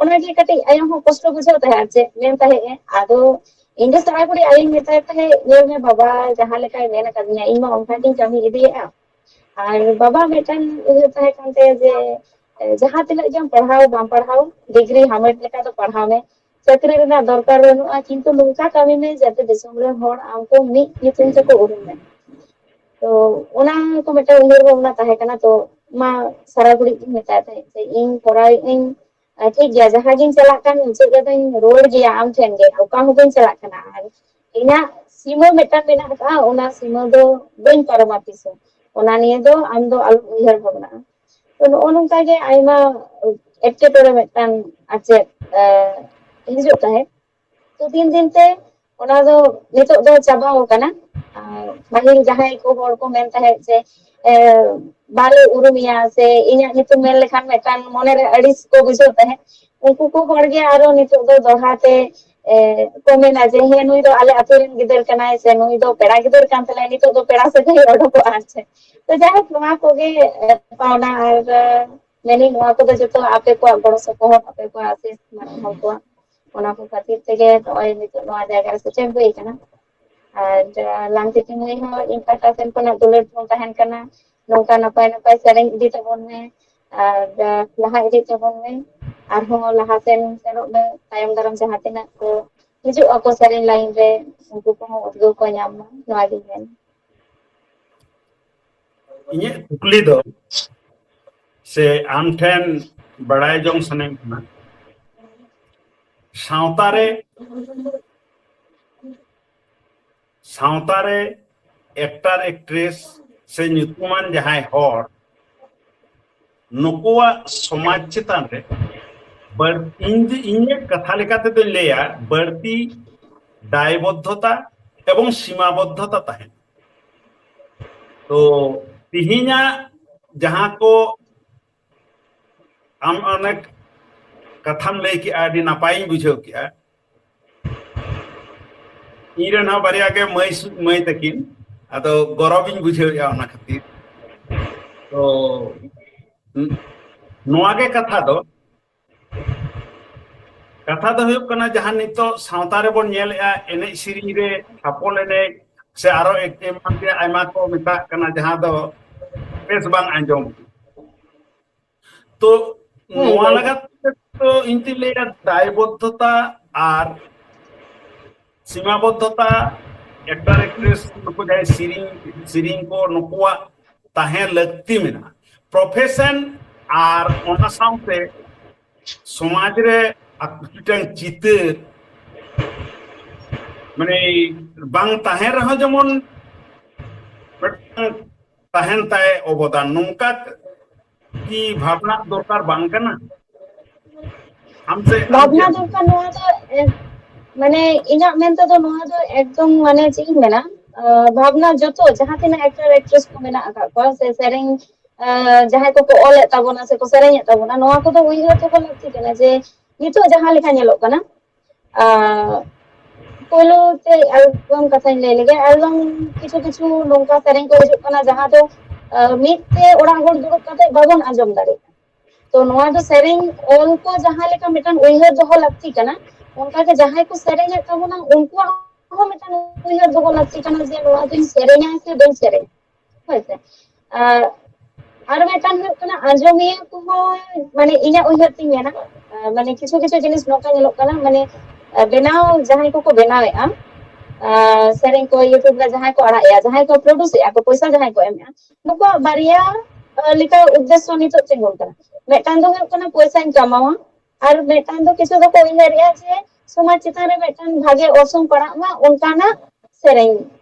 ᱚᱱᱟᱜᱮ ᱠᱟᱹᱴᱤᱡ ᱟᱭᱳ ᱦᱚᱸ ᱠᱚᱥᱴᱚ ᱵᱩᱡᱷᱟᱹᱣ ᱛᱟᱦᱮᱸᱫ, ᱪᱮᱫ ᱢᱮᱱ ᱛᱟᱦᱮᱸᱫ ᱮ᱾ ᱟᱫᱚ ᱤᱧ ᱫᱚ ᱥᱟᱨᱟ ᱜᱷᱟᱹᱲᱤᱡ ᱟᱭᱳᱧ ᱢᱮᱛᱟᱭ ᱛᱟᱦᱮᱸᱫ, "ᱧᱮᱞ ᱢᱮ ᱵᱟᱵᱟ, ᱡᱟᱦᱟᱸ ᱞᱮᱠᱟᱭ ᱢᱮᱱ ᱟᱠᱟᱫᱤᱧᱟ, ᱤᱧ ᱢᱟ ᱚᱱᱠᱟ ᱜᱤᱧ ᱠᱟᱹᱢᱤ ᱤᱫᱤᱭᱮᱫᱼᱟ᱾" ᱟᱨ ᱵᱟᱵᱟ ᱢᱤᱫᱴᱟᱝ ᱩᱭᱦᱟᱹᱨ ᱛᱟᱦᱮᱸ ᱠᱟᱱ ᱛᱟᱭᱟ ᱡᱮ, ᱮ, ᱡᱟᱦᱟᱸ ᱛᱤᱱᱟᱹᱜ ᱜᱮᱢ ᱯᱟᱲᱦᱟᱣ ᱵᱟᱢ ᱯᱟᱲᱦᱟᱣ, ᱰᱤᱜᱽᱨᱤ ᱦᱟᱢᱮᱴ ᱞᱮᱠᱟ ᱫᱚ ᱯᱟᱲᱦᱟᱣ ᱢᱮ, ᱪᱟᱹᱠᱨᱤ ᱨᱮᱱᱟᱜ ᱫᱚᱨᱠᱟᱨ ᱵᱟᱹᱱᱩᱜᱼᱟ, ᱠᱤᱱᱛᱩ ᱱᱚᱝᱠᱟ ᱠᱟᱹᱢᱤ ᱢᱮ ᱡᱟᱛᱮ ᱫᱤᱥᱚᱢ ᱨᱮᱱ ᱦᱚᱲ ᱟᱢ ᱠᱚ ᱢᱤᱫ ᱧᱩᱛᱩᱢ ᱛᱮᱠᱚ ᱩᱨᱩᱢ ᱢᱮ᱾ ᱛᱚ ᱚᱱᱟ ᱠᱚ ᱢᱤᱫᱴᱟᱝ ᱩᱭᱦᱟᱹᱨ ᱵᱷᱟᱵᱽᱱᱟ ᱛᱟᱦᱮᱸ ᱠᱟᱱᱟ᱾ ᱛᱚ ᱢᱟ ᱥᱟᱨᱟ ᱜᱷᱟᱹᱲᱤᱡ ᱜᱤᱧ ᱢᱮᱛᱟᱭ ᱛᱟᱦᱮᱸᱫ ᱡᱮ, "ᱤᱧ ᱠᱚᱨᱟᱣᱮᱫ ᱟᱹᱧ, ᱟᱨ ᱴᱷᱤᱠ ᱜᱮᱭᱟ, ᱡᱟᱦᱟᱸ ᱜᱤᱧ ᱪᱟᱞᱟᱜ ᱠᱟᱱ, ᱢᱩᱪᱟᱹᱫ ᱨᱮᱫᱚᱧ ᱨᱩᱣᱟᱹᱲ ᱜᱮᱭᱟ ᱟᱢ ᱴᱷᱮᱱ ᱜᱮ, ᱚᱠᱟ ᱦᱚᱸ ᱵᱟᱹᱧ ᱪᱟᱞᱟᱜ ᱠᱟᱱᱟ, ᱟᱨ ᱤᱧᱟᱹᱜ ᱥᱤᱢᱟᱹ ᱢᱤᱫᱴᱟᱝ ᱢᱮᱱᱟᱜ ᱟᱠᱟᱫᱼᱟ, ᱚᱱᱟ ᱥᱤᱢᱟᱹ ᱫᱚ ᱵᱟᱹᱧ ᱯᱟᱨᱚᱢᱟ ᱛᱤᱥ ᱦᱚᱸ, ᱚᱱᱟ ᱱᱤᱭᱮ ᱫᱚ ᱟᱢ ᱫᱚ ᱟᱞᱚᱢ ᱩᱭᱦᱟᱹᱨ ᱵᱷᱟᱵᱽᱱᱟᱜᱼᱟ᱾" ᱛᱚ ᱱᱚᱜᱼᱚ ᱱᱚᱝᱠᱟ ᱜᱮ ᱟᱭᱢᱟ ᱮᱴᱠᱮᱴᱚᱬᱮ ᱢᱤᱫᱴᱟᱝ, ᱟᱨ ᱪᱮᱫ, ᱮ, ᱦᱤᱡᱩᱜ ᱛᱟᱦᱮᱸᱫ᱾ ᱛᱚ ᱫᱤᱱ ᱫᱤᱱ ᱛᱮ ᱚᱱᱟ ᱫᱚ ᱱᱤᱛᱚᱜ ᱫᱚ ᱪᱟᱵᱟᱣ ᱟᱠᱟᱱᱟ᱾ ᱟᱨ ᱯᱟᱹᱦᱤᱞ ᱡᱟᱦᱟᱸᱭ ᱠᱚ ᱦᱚᱲ ᱠᱚ ᱢᱮᱱ ᱛᱟᱦᱮᱸᱫ ᱡᱮ, ᱮ, "ᱵᱟᱞᱮ ᱩᱨᱩᱢᱮᱭᱟ" ᱥᱮ ᱤᱧᱟᱹᱜ ᱧᱩᱛᱩᱢ ᱢᱮᱱ ᱞᱮᱠᱷᱟᱱ ᱢᱤᱫᱴᱟᱝ ᱢᱚᱱᱮᱨᱮ ᱟᱹᱲᱤᱥ ᱠᱚ ᱵᱩᱡᱷᱟᱹᱣ ᱛᱟᱦᱮᱸᱫ, ᱩᱱᱠᱩ ᱠᱚ ᱦᱚᱲ ᱜᱮ ᱟᱨᱚ ᱱᱤᱛᱚᱜ ᱫᱚ ᱫᱚᱦᱲᱟ ᱛᱮ, ᱮ, ᱠᱚ ᱢᱮᱱᱟ ᱡᱮ, "ᱦᱮᱸ, ᱱᱩᱭ ᱫᱚ ᱟᱞᱮ ᱟᱹᱛᱩ ᱨᱮᱱ ᱜᱤᱫᱟᱹᱨ ᱠᱟᱱᱟᱭ" ᱥᱮ "ᱱᱩᱭ ᱫᱚ ᱯᱮᱲᱟ ᱜᱤᱫᱟᱹᱨ ᱠᱟᱱ ᱛᱟᱞᱮᱭᱟ", ᱱᱤᱛᱚᱜ ᱫᱚ ᱯᱮᱲᱟ ᱥᱟᱹᱜᱟᱹᱭ ᱚᱰᱚᱠᱚᱜᱼᱟ ᱟᱨ ᱪᱮᱫ᱾ ᱛᱚ ᱡᱟᱭᱦᱳᱠ, ᱱᱚᱣᱟ ᱠᱚᱜᱮ, ᱮ, ᱯᱟᱣᱱᱟ᱾ ᱟᱨ, ᱮ, ᱢᱮᱱᱟᱹᱧ, ᱱᱚᱣᱟ ᱠᱚᱫᱚ ᱡᱚᱛᱚ ᱟᱯᱮ ᱠᱚᱣᱟᱜ ᱜᱚᱲᱚ ᱥᱚᱯᱚᱦᱚᱫ, ᱟᱯᱮ ᱠᱚᱣᱟᱜ ᱟᱥᱤᱥ, ᱢᱟᱨᱟᱝ ᱦᱚᱲ ᱠᱚᱣᱟᱜ, ᱚᱱᱟ ᱠᱚ ᱠᱷᱟᱹᱛᱤᱨ ᱛᱮᱜᱮ ᱱᱚᱜᱼᱚᱭ ᱱᱤᱛᱚᱜ ᱱᱚᱣᱟ ᱡᱟᱭᱜᱟ ᱨᱮ ᱥᱮᱴᱮᱨ ᱦᱩᱭ ᱟᱠᱟᱱᱟ᱾ ᱟᱨ, ᱮ, ᱞᱟᱝᱛᱤᱛᱤ ᱢᱟᱹᱭ ᱦᱚᱸ ᱤᱧ ᱯᱟᱦᱴᱟ ᱥᱮᱱ ᱠᱷᱚᱱᱟᱜ ᱫᱩᱞᱟᱹᱲ ᱦᱚᱸ ᱛᱟᱦᱮᱱ ᱠᱟᱱᱟ, ᱱᱚᱝᱠᱟ ᱱᱟᱯᱟᱭ ᱱᱟᱯᱟᱭ ᱥᱮᱨᱮᱧ ᱤᱫᱤ ᱛᱟᱵᱚᱱ ᱢᱮ ᱟᱨ, ᱮ, ᱞᱟᱦᱟ ᱤᱫᱤ ᱛᱟᱵᱚᱱ ᱢᱮ, ᱟᱨᱦᱚᱸ ᱞᱟᱦᱟ ᱥᱮᱱ ᱥᱮᱱᱚᱜ ᱢᱮ᱾ ᱛᱟᱭᱚᱢ ᱫᱟᱨᱟᱢ ᱡᱟᱦᱟᱸ ᱛᱤᱱᱟᱹᱜ ᱠᱚ ᱦᱤᱡᱩᱜ ᱟᱠᱚ ᱥᱮᱨᱮᱧ ᱞᱟᱭᱤᱱ ᱨᱮ, ᱩᱱᱠᱩ ᱠᱚᱦᱚᱸ ᱩᱫᱽᱜᱟᱹᱣ ᱠᱚ ᱧᱟᱢ ᱢᱟ, ᱱᱚᱣᱟ ᱜᱤᱧ ᱢᱮᱱᱟ᱾ ᱤᱧᱟᱹᱜ ᱠᱩᱠᱞᱤ ᱫᱚ, ᱥᱮ ᱟᱢ ᱴᱷᱮᱱ ᱵᱟᱲᱟᱭ ᱡᱚᱝ ᱥᱟᱱᱟᱧ ᱠᱟᱱᱟ, ᱥᱟᱶᱛᱟ ᱨᱮ, ᱥᱟᱶᱛᱟ ᱨᱮ ᱮᱠᱴᱟᱨ ᱮᱠᱴᱨᱮᱥ ᱥᱮ ᱧᱩᱛᱩᱢᱟᱱ ᱡᱟᱦᱟᱸᱭ ᱦᱚᱲ, ᱱᱩᱠᱩᱣᱟᱜ ᱥᱚᱢᱟᱡᱽ ᱪᱮᱛᱟᱱ ᱨᱮ ᱵᱟᱹᱲ-, ᱤᱧ ᱫᱚ, ᱤᱧᱟᱹᱜ ᱠᱟᱛᱷᱟ ᱞᱮᱠᱟ ᱛᱮᱫᱚᱧ ᱞᱟᱹᱭᱟ, ᱵᱟᱹᱲᱛᱤ ᱫᱟᱭᱵᱚᱫᱽᱫᱷᱚᱛᱟ ᱮᱵᱚᱝ ᱥᱤᱢᱟᱵᱚᱫᱽᱫᱷᱚᱛᱟ ᱛᱟᱦᱮᱱᱟ᱾ ᱛᱚ ᱛᱤᱦᱤᱧᱟᱜ ᱡᱟᱦᱟᱸ ᱠᱚ ᱟᱢ ᱚᱱᱮᱠ ᱠᱟᱛᱷᱟᱢ ᱞᱟᱹᱭ ᱠᱮᱜᱼᱟ, ᱟᱹᱰᱤ ᱱᱟᱯᱟᱭᱤᱧ ᱵᱩᱡᱷᱟᱹᱣ ᱠᱮᱜᱼᱟ᱾ ᱤᱧ ᱨᱮᱱ ᱦᱚᱸ ᱵᱟᱨᱭᱟ ᱜᱮ ᱢᱟᱹᱭ ᱥᱩ-, ᱢᱟᱹᱭ ᱛᱟᱹᱠᱤᱱ, ᱟᱫᱚ ᱜᱚᱨᱚᱵᱤᱧ ᱵᱩᱡᱷᱟᱹᱣᱮᱜᱼᱟ ᱚᱱᱟ ᱠᱷᱟᱹᱛᱤᱨ᱾ ᱛᱚ ᱱᱚᱣᱟ ᱜᱮ ᱠᱟᱛᱷᱟ ᱫᱚ᱾ ᱠᱟᱛᱷᱟ ᱫᱚ ᱦᱩᱭᱩᱜ ᱠᱟᱱᱟ, ᱡᱟᱦᱟᱸ ᱱᱤᱛᱚᱜ ᱥᱟᱶᱛᱟ ᱨᱮᱵᱚᱱ ᱧᱮᱞᱮᱜᱼᱟ, ᱮᱱᱮᱡ ᱥᱮᱨᱮᱧ ᱨᱮ ᱪᱷᱟᱯᱚᱞ ᱮᱱᱮᱡ ᱥᱮ ᱟᱨᱚ ᱮᱢᱟᱱ ᱛᱮ ᱟᱭᱢᱟ ᱠᱚ ᱢᱮᱛᱟᱜ ᱠᱟᱱᱟ, ᱡᱟᱦᱟᱸ ᱫᱚ ᱵᱮᱥ ᱵᱟᱝ ᱟᱸᱡᱚᱢ᱾ ᱛᱚ ᱱᱚᱣᱟ ᱞᱟᱜᱟᱛ ᱛᱮ ᱛᱚ ᱤᱧ ᱛᱤᱧ ᱞᱟᱹᱭᱟ, ᱫᱟᱭᱵᱚᱫᱽᱫᱷᱚᱛᱟ ᱟᱨ ᱥᱤᱢᱟᱵᱚᱫᱽᱫᱷᱚᱛᱟ, ᱮᱠᱴᱟᱨ ᱮᱠᱴᱨᱮᱥ ᱱᱩᱠᱩ ᱡᱟᱦᱟᱸᱭ ᱥᱮᱨᱮᱧ ᱥᱮᱨᱮᱧ ᱠᱚ, ᱱᱩᱠᱩᱣᱟᱜ ᱛᱟᱦᱮᱸ ᱞᱟᱹᱠᱛᱤ ᱢᱮᱱᱟᱜᱼᱟ᱾ ᱯᱨᱚᱯᱷᱮᱥᱚᱱ ᱟᱨ ᱚᱱᱟ ᱥᱟᱶᱛᱮ ᱥᱚᱢᱟᱡᱽ ᱨᱮ ᱟᱠ-, ᱢᱤᱫᱴᱟᱝ ᱪᱤᱛᱟᱹᱨ, ᱢᱟᱱᱮ, ᱵᱟᱝ ᱛᱟᱦᱮᱸ ᱨᱮᱦᱚᱸ ᱡᱮᱢᱚᱱ ᱢᱤᱫᱴᱟᱝ ᱛᱟᱦᱮᱱ ᱛᱟᱭ ᱚᱵᱚᱫᱟᱱ, ᱱᱚᱝᱠᱟ ᱠᱤ ᱵᱷᱟᱵᱽᱱᱟ ᱫᱚᱨᱠᱟᱨ ᱵᱟᱝ ᱠᱟᱱᱟ? ᱟᱢ ᱥᱮ ᱟᱢ ᱵᱷᱟᱵᱽᱱᱟ ᱪᱮᱫ? ᱫᱚᱨᱠᱟᱨ ᱱᱚᱣᱟ ᱫᱚ ᱮ, ᱢᱟᱱᱮ, ᱤᱧᱟᱹᱜ ᱢᱮᱱ ᱛᱮᱫᱚ ᱱᱚᱣᱟ ᱫᱚ ᱮᱠᱫᱚᱢ, ᱢᱟᱱᱮ, ᱪᱮᱫ ᱤᱧ ᱢᱮᱱᱟ, ᱟᱸ, ᱵᱷᱟᱵᱽᱱᱟ ᱡᱚᱛᱚ ᱡᱟᱦᱟᱸ ᱛᱤᱱᱟᱹᱜ ᱮᱠᱴᱟᱨ ᱮᱠᱴᱨᱮᱥ ᱠᱚ ᱢᱮᱱᱟᱜ ᱟᱠᱟᱫ ᱠᱚᱣᱟ ᱥᱮ ᱥᱮᱨᱮᱧ, ᱟᱸ, ᱡᱟᱦᱟᱸᱭ ᱠᱚᱠᱚ ᱚᱞᱮᱫ ᱛᱟᱵᱚᱱᱟ ᱥᱮᱠᱚ ᱥᱮᱨᱮᱧᱮᱫ ᱛᱟᱵᱚᱱᱟ, ᱱᱚᱣᱟ ᱠᱚᱫᱚ ᱩᱭᱦᱟᱹᱨ ᱫᱚᱦᱚ ᱞᱟᱹᱠᱛᱤ ᱠᱟᱱᱟ ᱡᱮ ᱱᱤᱛᱚᱜ ᱡᱟᱦᱟᱸ ᱞᱮᱠᱟ ᱧᱮᱞᱚᱜ ᱠᱟᱱᱟ, ᱟᱸ, ᱯᱳᱭᱞᱳ ᱛᱮ ᱮᱞᱵᱟᱢ ᱠᱟᱛᱷᱟᱧ ᱞᱟᱹᱭ ᱞᱮᱜᱮ᱾ ᱮᱞᱵᱟᱢ ᱠᱤᱪᱷᱩ ᱠᱤᱪᱷᱩ ᱱᱚᱝᱠᱟ ᱥᱮᱨᱮᱧ ᱠᱚ ᱦᱤᱡᱩᱜ ᱠᱟᱱᱟ ᱡᱟᱦᱟᱸ ᱫᱚ, ᱟᱸ, ᱢᱤᱫ ᱛᱮ ᱚᱲᱟᱜ ᱦᱚᱲ ᱫᱩᱲᱩᱵ ᱠᱟᱛᱮ ᱵᱟᱵᱚᱱ ᱟᱸᱡᱚᱢ ᱫᱟᱲᱮᱭᱟᱜᱼᱟ᱾ ᱛᱚ ᱱᱚᱣᱟ ᱫᱚ ᱥᱮᱨᱮᱧ ᱚᱞ ᱠᱚ ᱡᱟᱦᱟᱸ ᱞᱮᱠᱟ ᱢᱤᱫᱴᱟᱝ ᱩᱭᱦᱟᱹᱨ ᱫᱚᱦᱚ ᱞᱟᱹᱠᱛᱤ ᱠᱟᱱᱟ, ᱚᱱᱠᱟᱜᱮ ᱡᱟᱦᱟᱸᱭ ᱠᱚ ᱥᱮᱨᱮᱧᱮᱫ ᱛᱟᱵᱚᱱᱟ ᱩᱱᱠᱩᱣᱟᱜ ᱦᱚᱸ ᱢᱤᱫᱴᱟᱝ ᱩᱭᱦᱟᱹᱨ ᱫᱚᱦᱚ ᱞᱟᱹᱠᱛᱤ ᱠᱟᱱᱟ ᱡᱮ ᱱᱚᱣᱟ ᱫᱚᱧ ᱥᱮᱨᱮᱧᱟ ᱥᱮ ᱵᱟᱹᱧ ᱥᱮᱨᱮᱧᱟ᱾ ᱦᱳᱭᱥᱮ᱾ ᱟᱨ, ᱟᱨ ᱢᱤᱫᱴᱟᱝ ᱦᱩᱭᱩᱜ ᱠᱟᱱᱟ, ᱟᱸᱡᱚᱢᱤᱭᱟᱹ ᱠᱚᱦᱚᱸ, ᱢᱟᱱᱮ, ᱤᱧᱟᱹᱜ ᱩᱭᱦᱟᱹᱨ ᱛᱤᱧ ᱢᱮᱱᱟ, ᱟᱨ, ᱢᱟᱱᱮ, ᱠᱤᱪᱷᱩ ᱠᱤᱪᱷᱩ ᱡᱤᱱᱤᱥ ᱱᱚᱝᱠᱟ ᱧᱮᱞᱚᱜ ᱠᱟᱱᱟ, ᱢᱟᱱᱮ, ᱟᱨ, ᱵᱮᱱᱟᱣ, ᱡᱟᱦᱟᱸᱭ ᱠᱚᱠᱚ ᱵᱮᱱᱟᱣᱮᱫᱼᱟ, ᱟᱨ, ᱥᱮᱨᱮᱧ ᱠᱚ YouTube ᱨᱮ ᱡᱟᱦᱟᱸᱭ ᱠᱚ ᱟᱲᱟᱜ ᱮᱜᱼᱟ, ᱡᱟᱦᱟᱸᱭ ᱠᱚ ᱯᱨᱚᱰᱩᱥ ᱮᱜᱼᱟ ᱠᱚ, ᱯᱚᱭᱥᱟ ᱡᱟᱦᱟᱸᱭ ᱠᱚ ᱮᱢᱮᱜᱼᱟ, ᱱᱩᱠᱩᱣᱟᱜ ᱵᱟᱨᱭᱟ, ᱟᱨ, ᱞᱮᱠᱟ ᱩᱫᱽᱫᱮᱥᱥᱚ ᱱᱤᱛᱚᱜ ᱛᱤᱸᱜᱩᱱ ᱠᱟᱱᱟ᱾ ᱢᱤᱫᱴᱟᱝ ᱫᱚ ᱦᱩᱭᱩᱜ ᱠᱟᱱᱟ ᱯᱚᱭᱥᱟᱧ ᱠᱟᱢᱟᱣᱟ, ᱟᱨ ᱢᱤᱫᱴᱟᱝ ᱫᱚ ᱠᱤᱪᱷᱩ ᱫᱚᱠᱚ ᱩᱭᱦᱟᱹᱨᱮᱜᱼᱟ ᱡᱮ ᱥᱚᱢᱟᱡᱽ ᱪᱮᱛᱟᱱ ᱨᱮ ᱢᱤᱫᱴᱟᱝ ᱵᱷᱟᱜᱮ ᱚᱨᱥᱚᱝ ᱯᱟᱲᱟᱜ ᱢᱟ, ᱚᱱᱠᱟᱱᱟᱜ ᱥᱮᱨᱮᱧ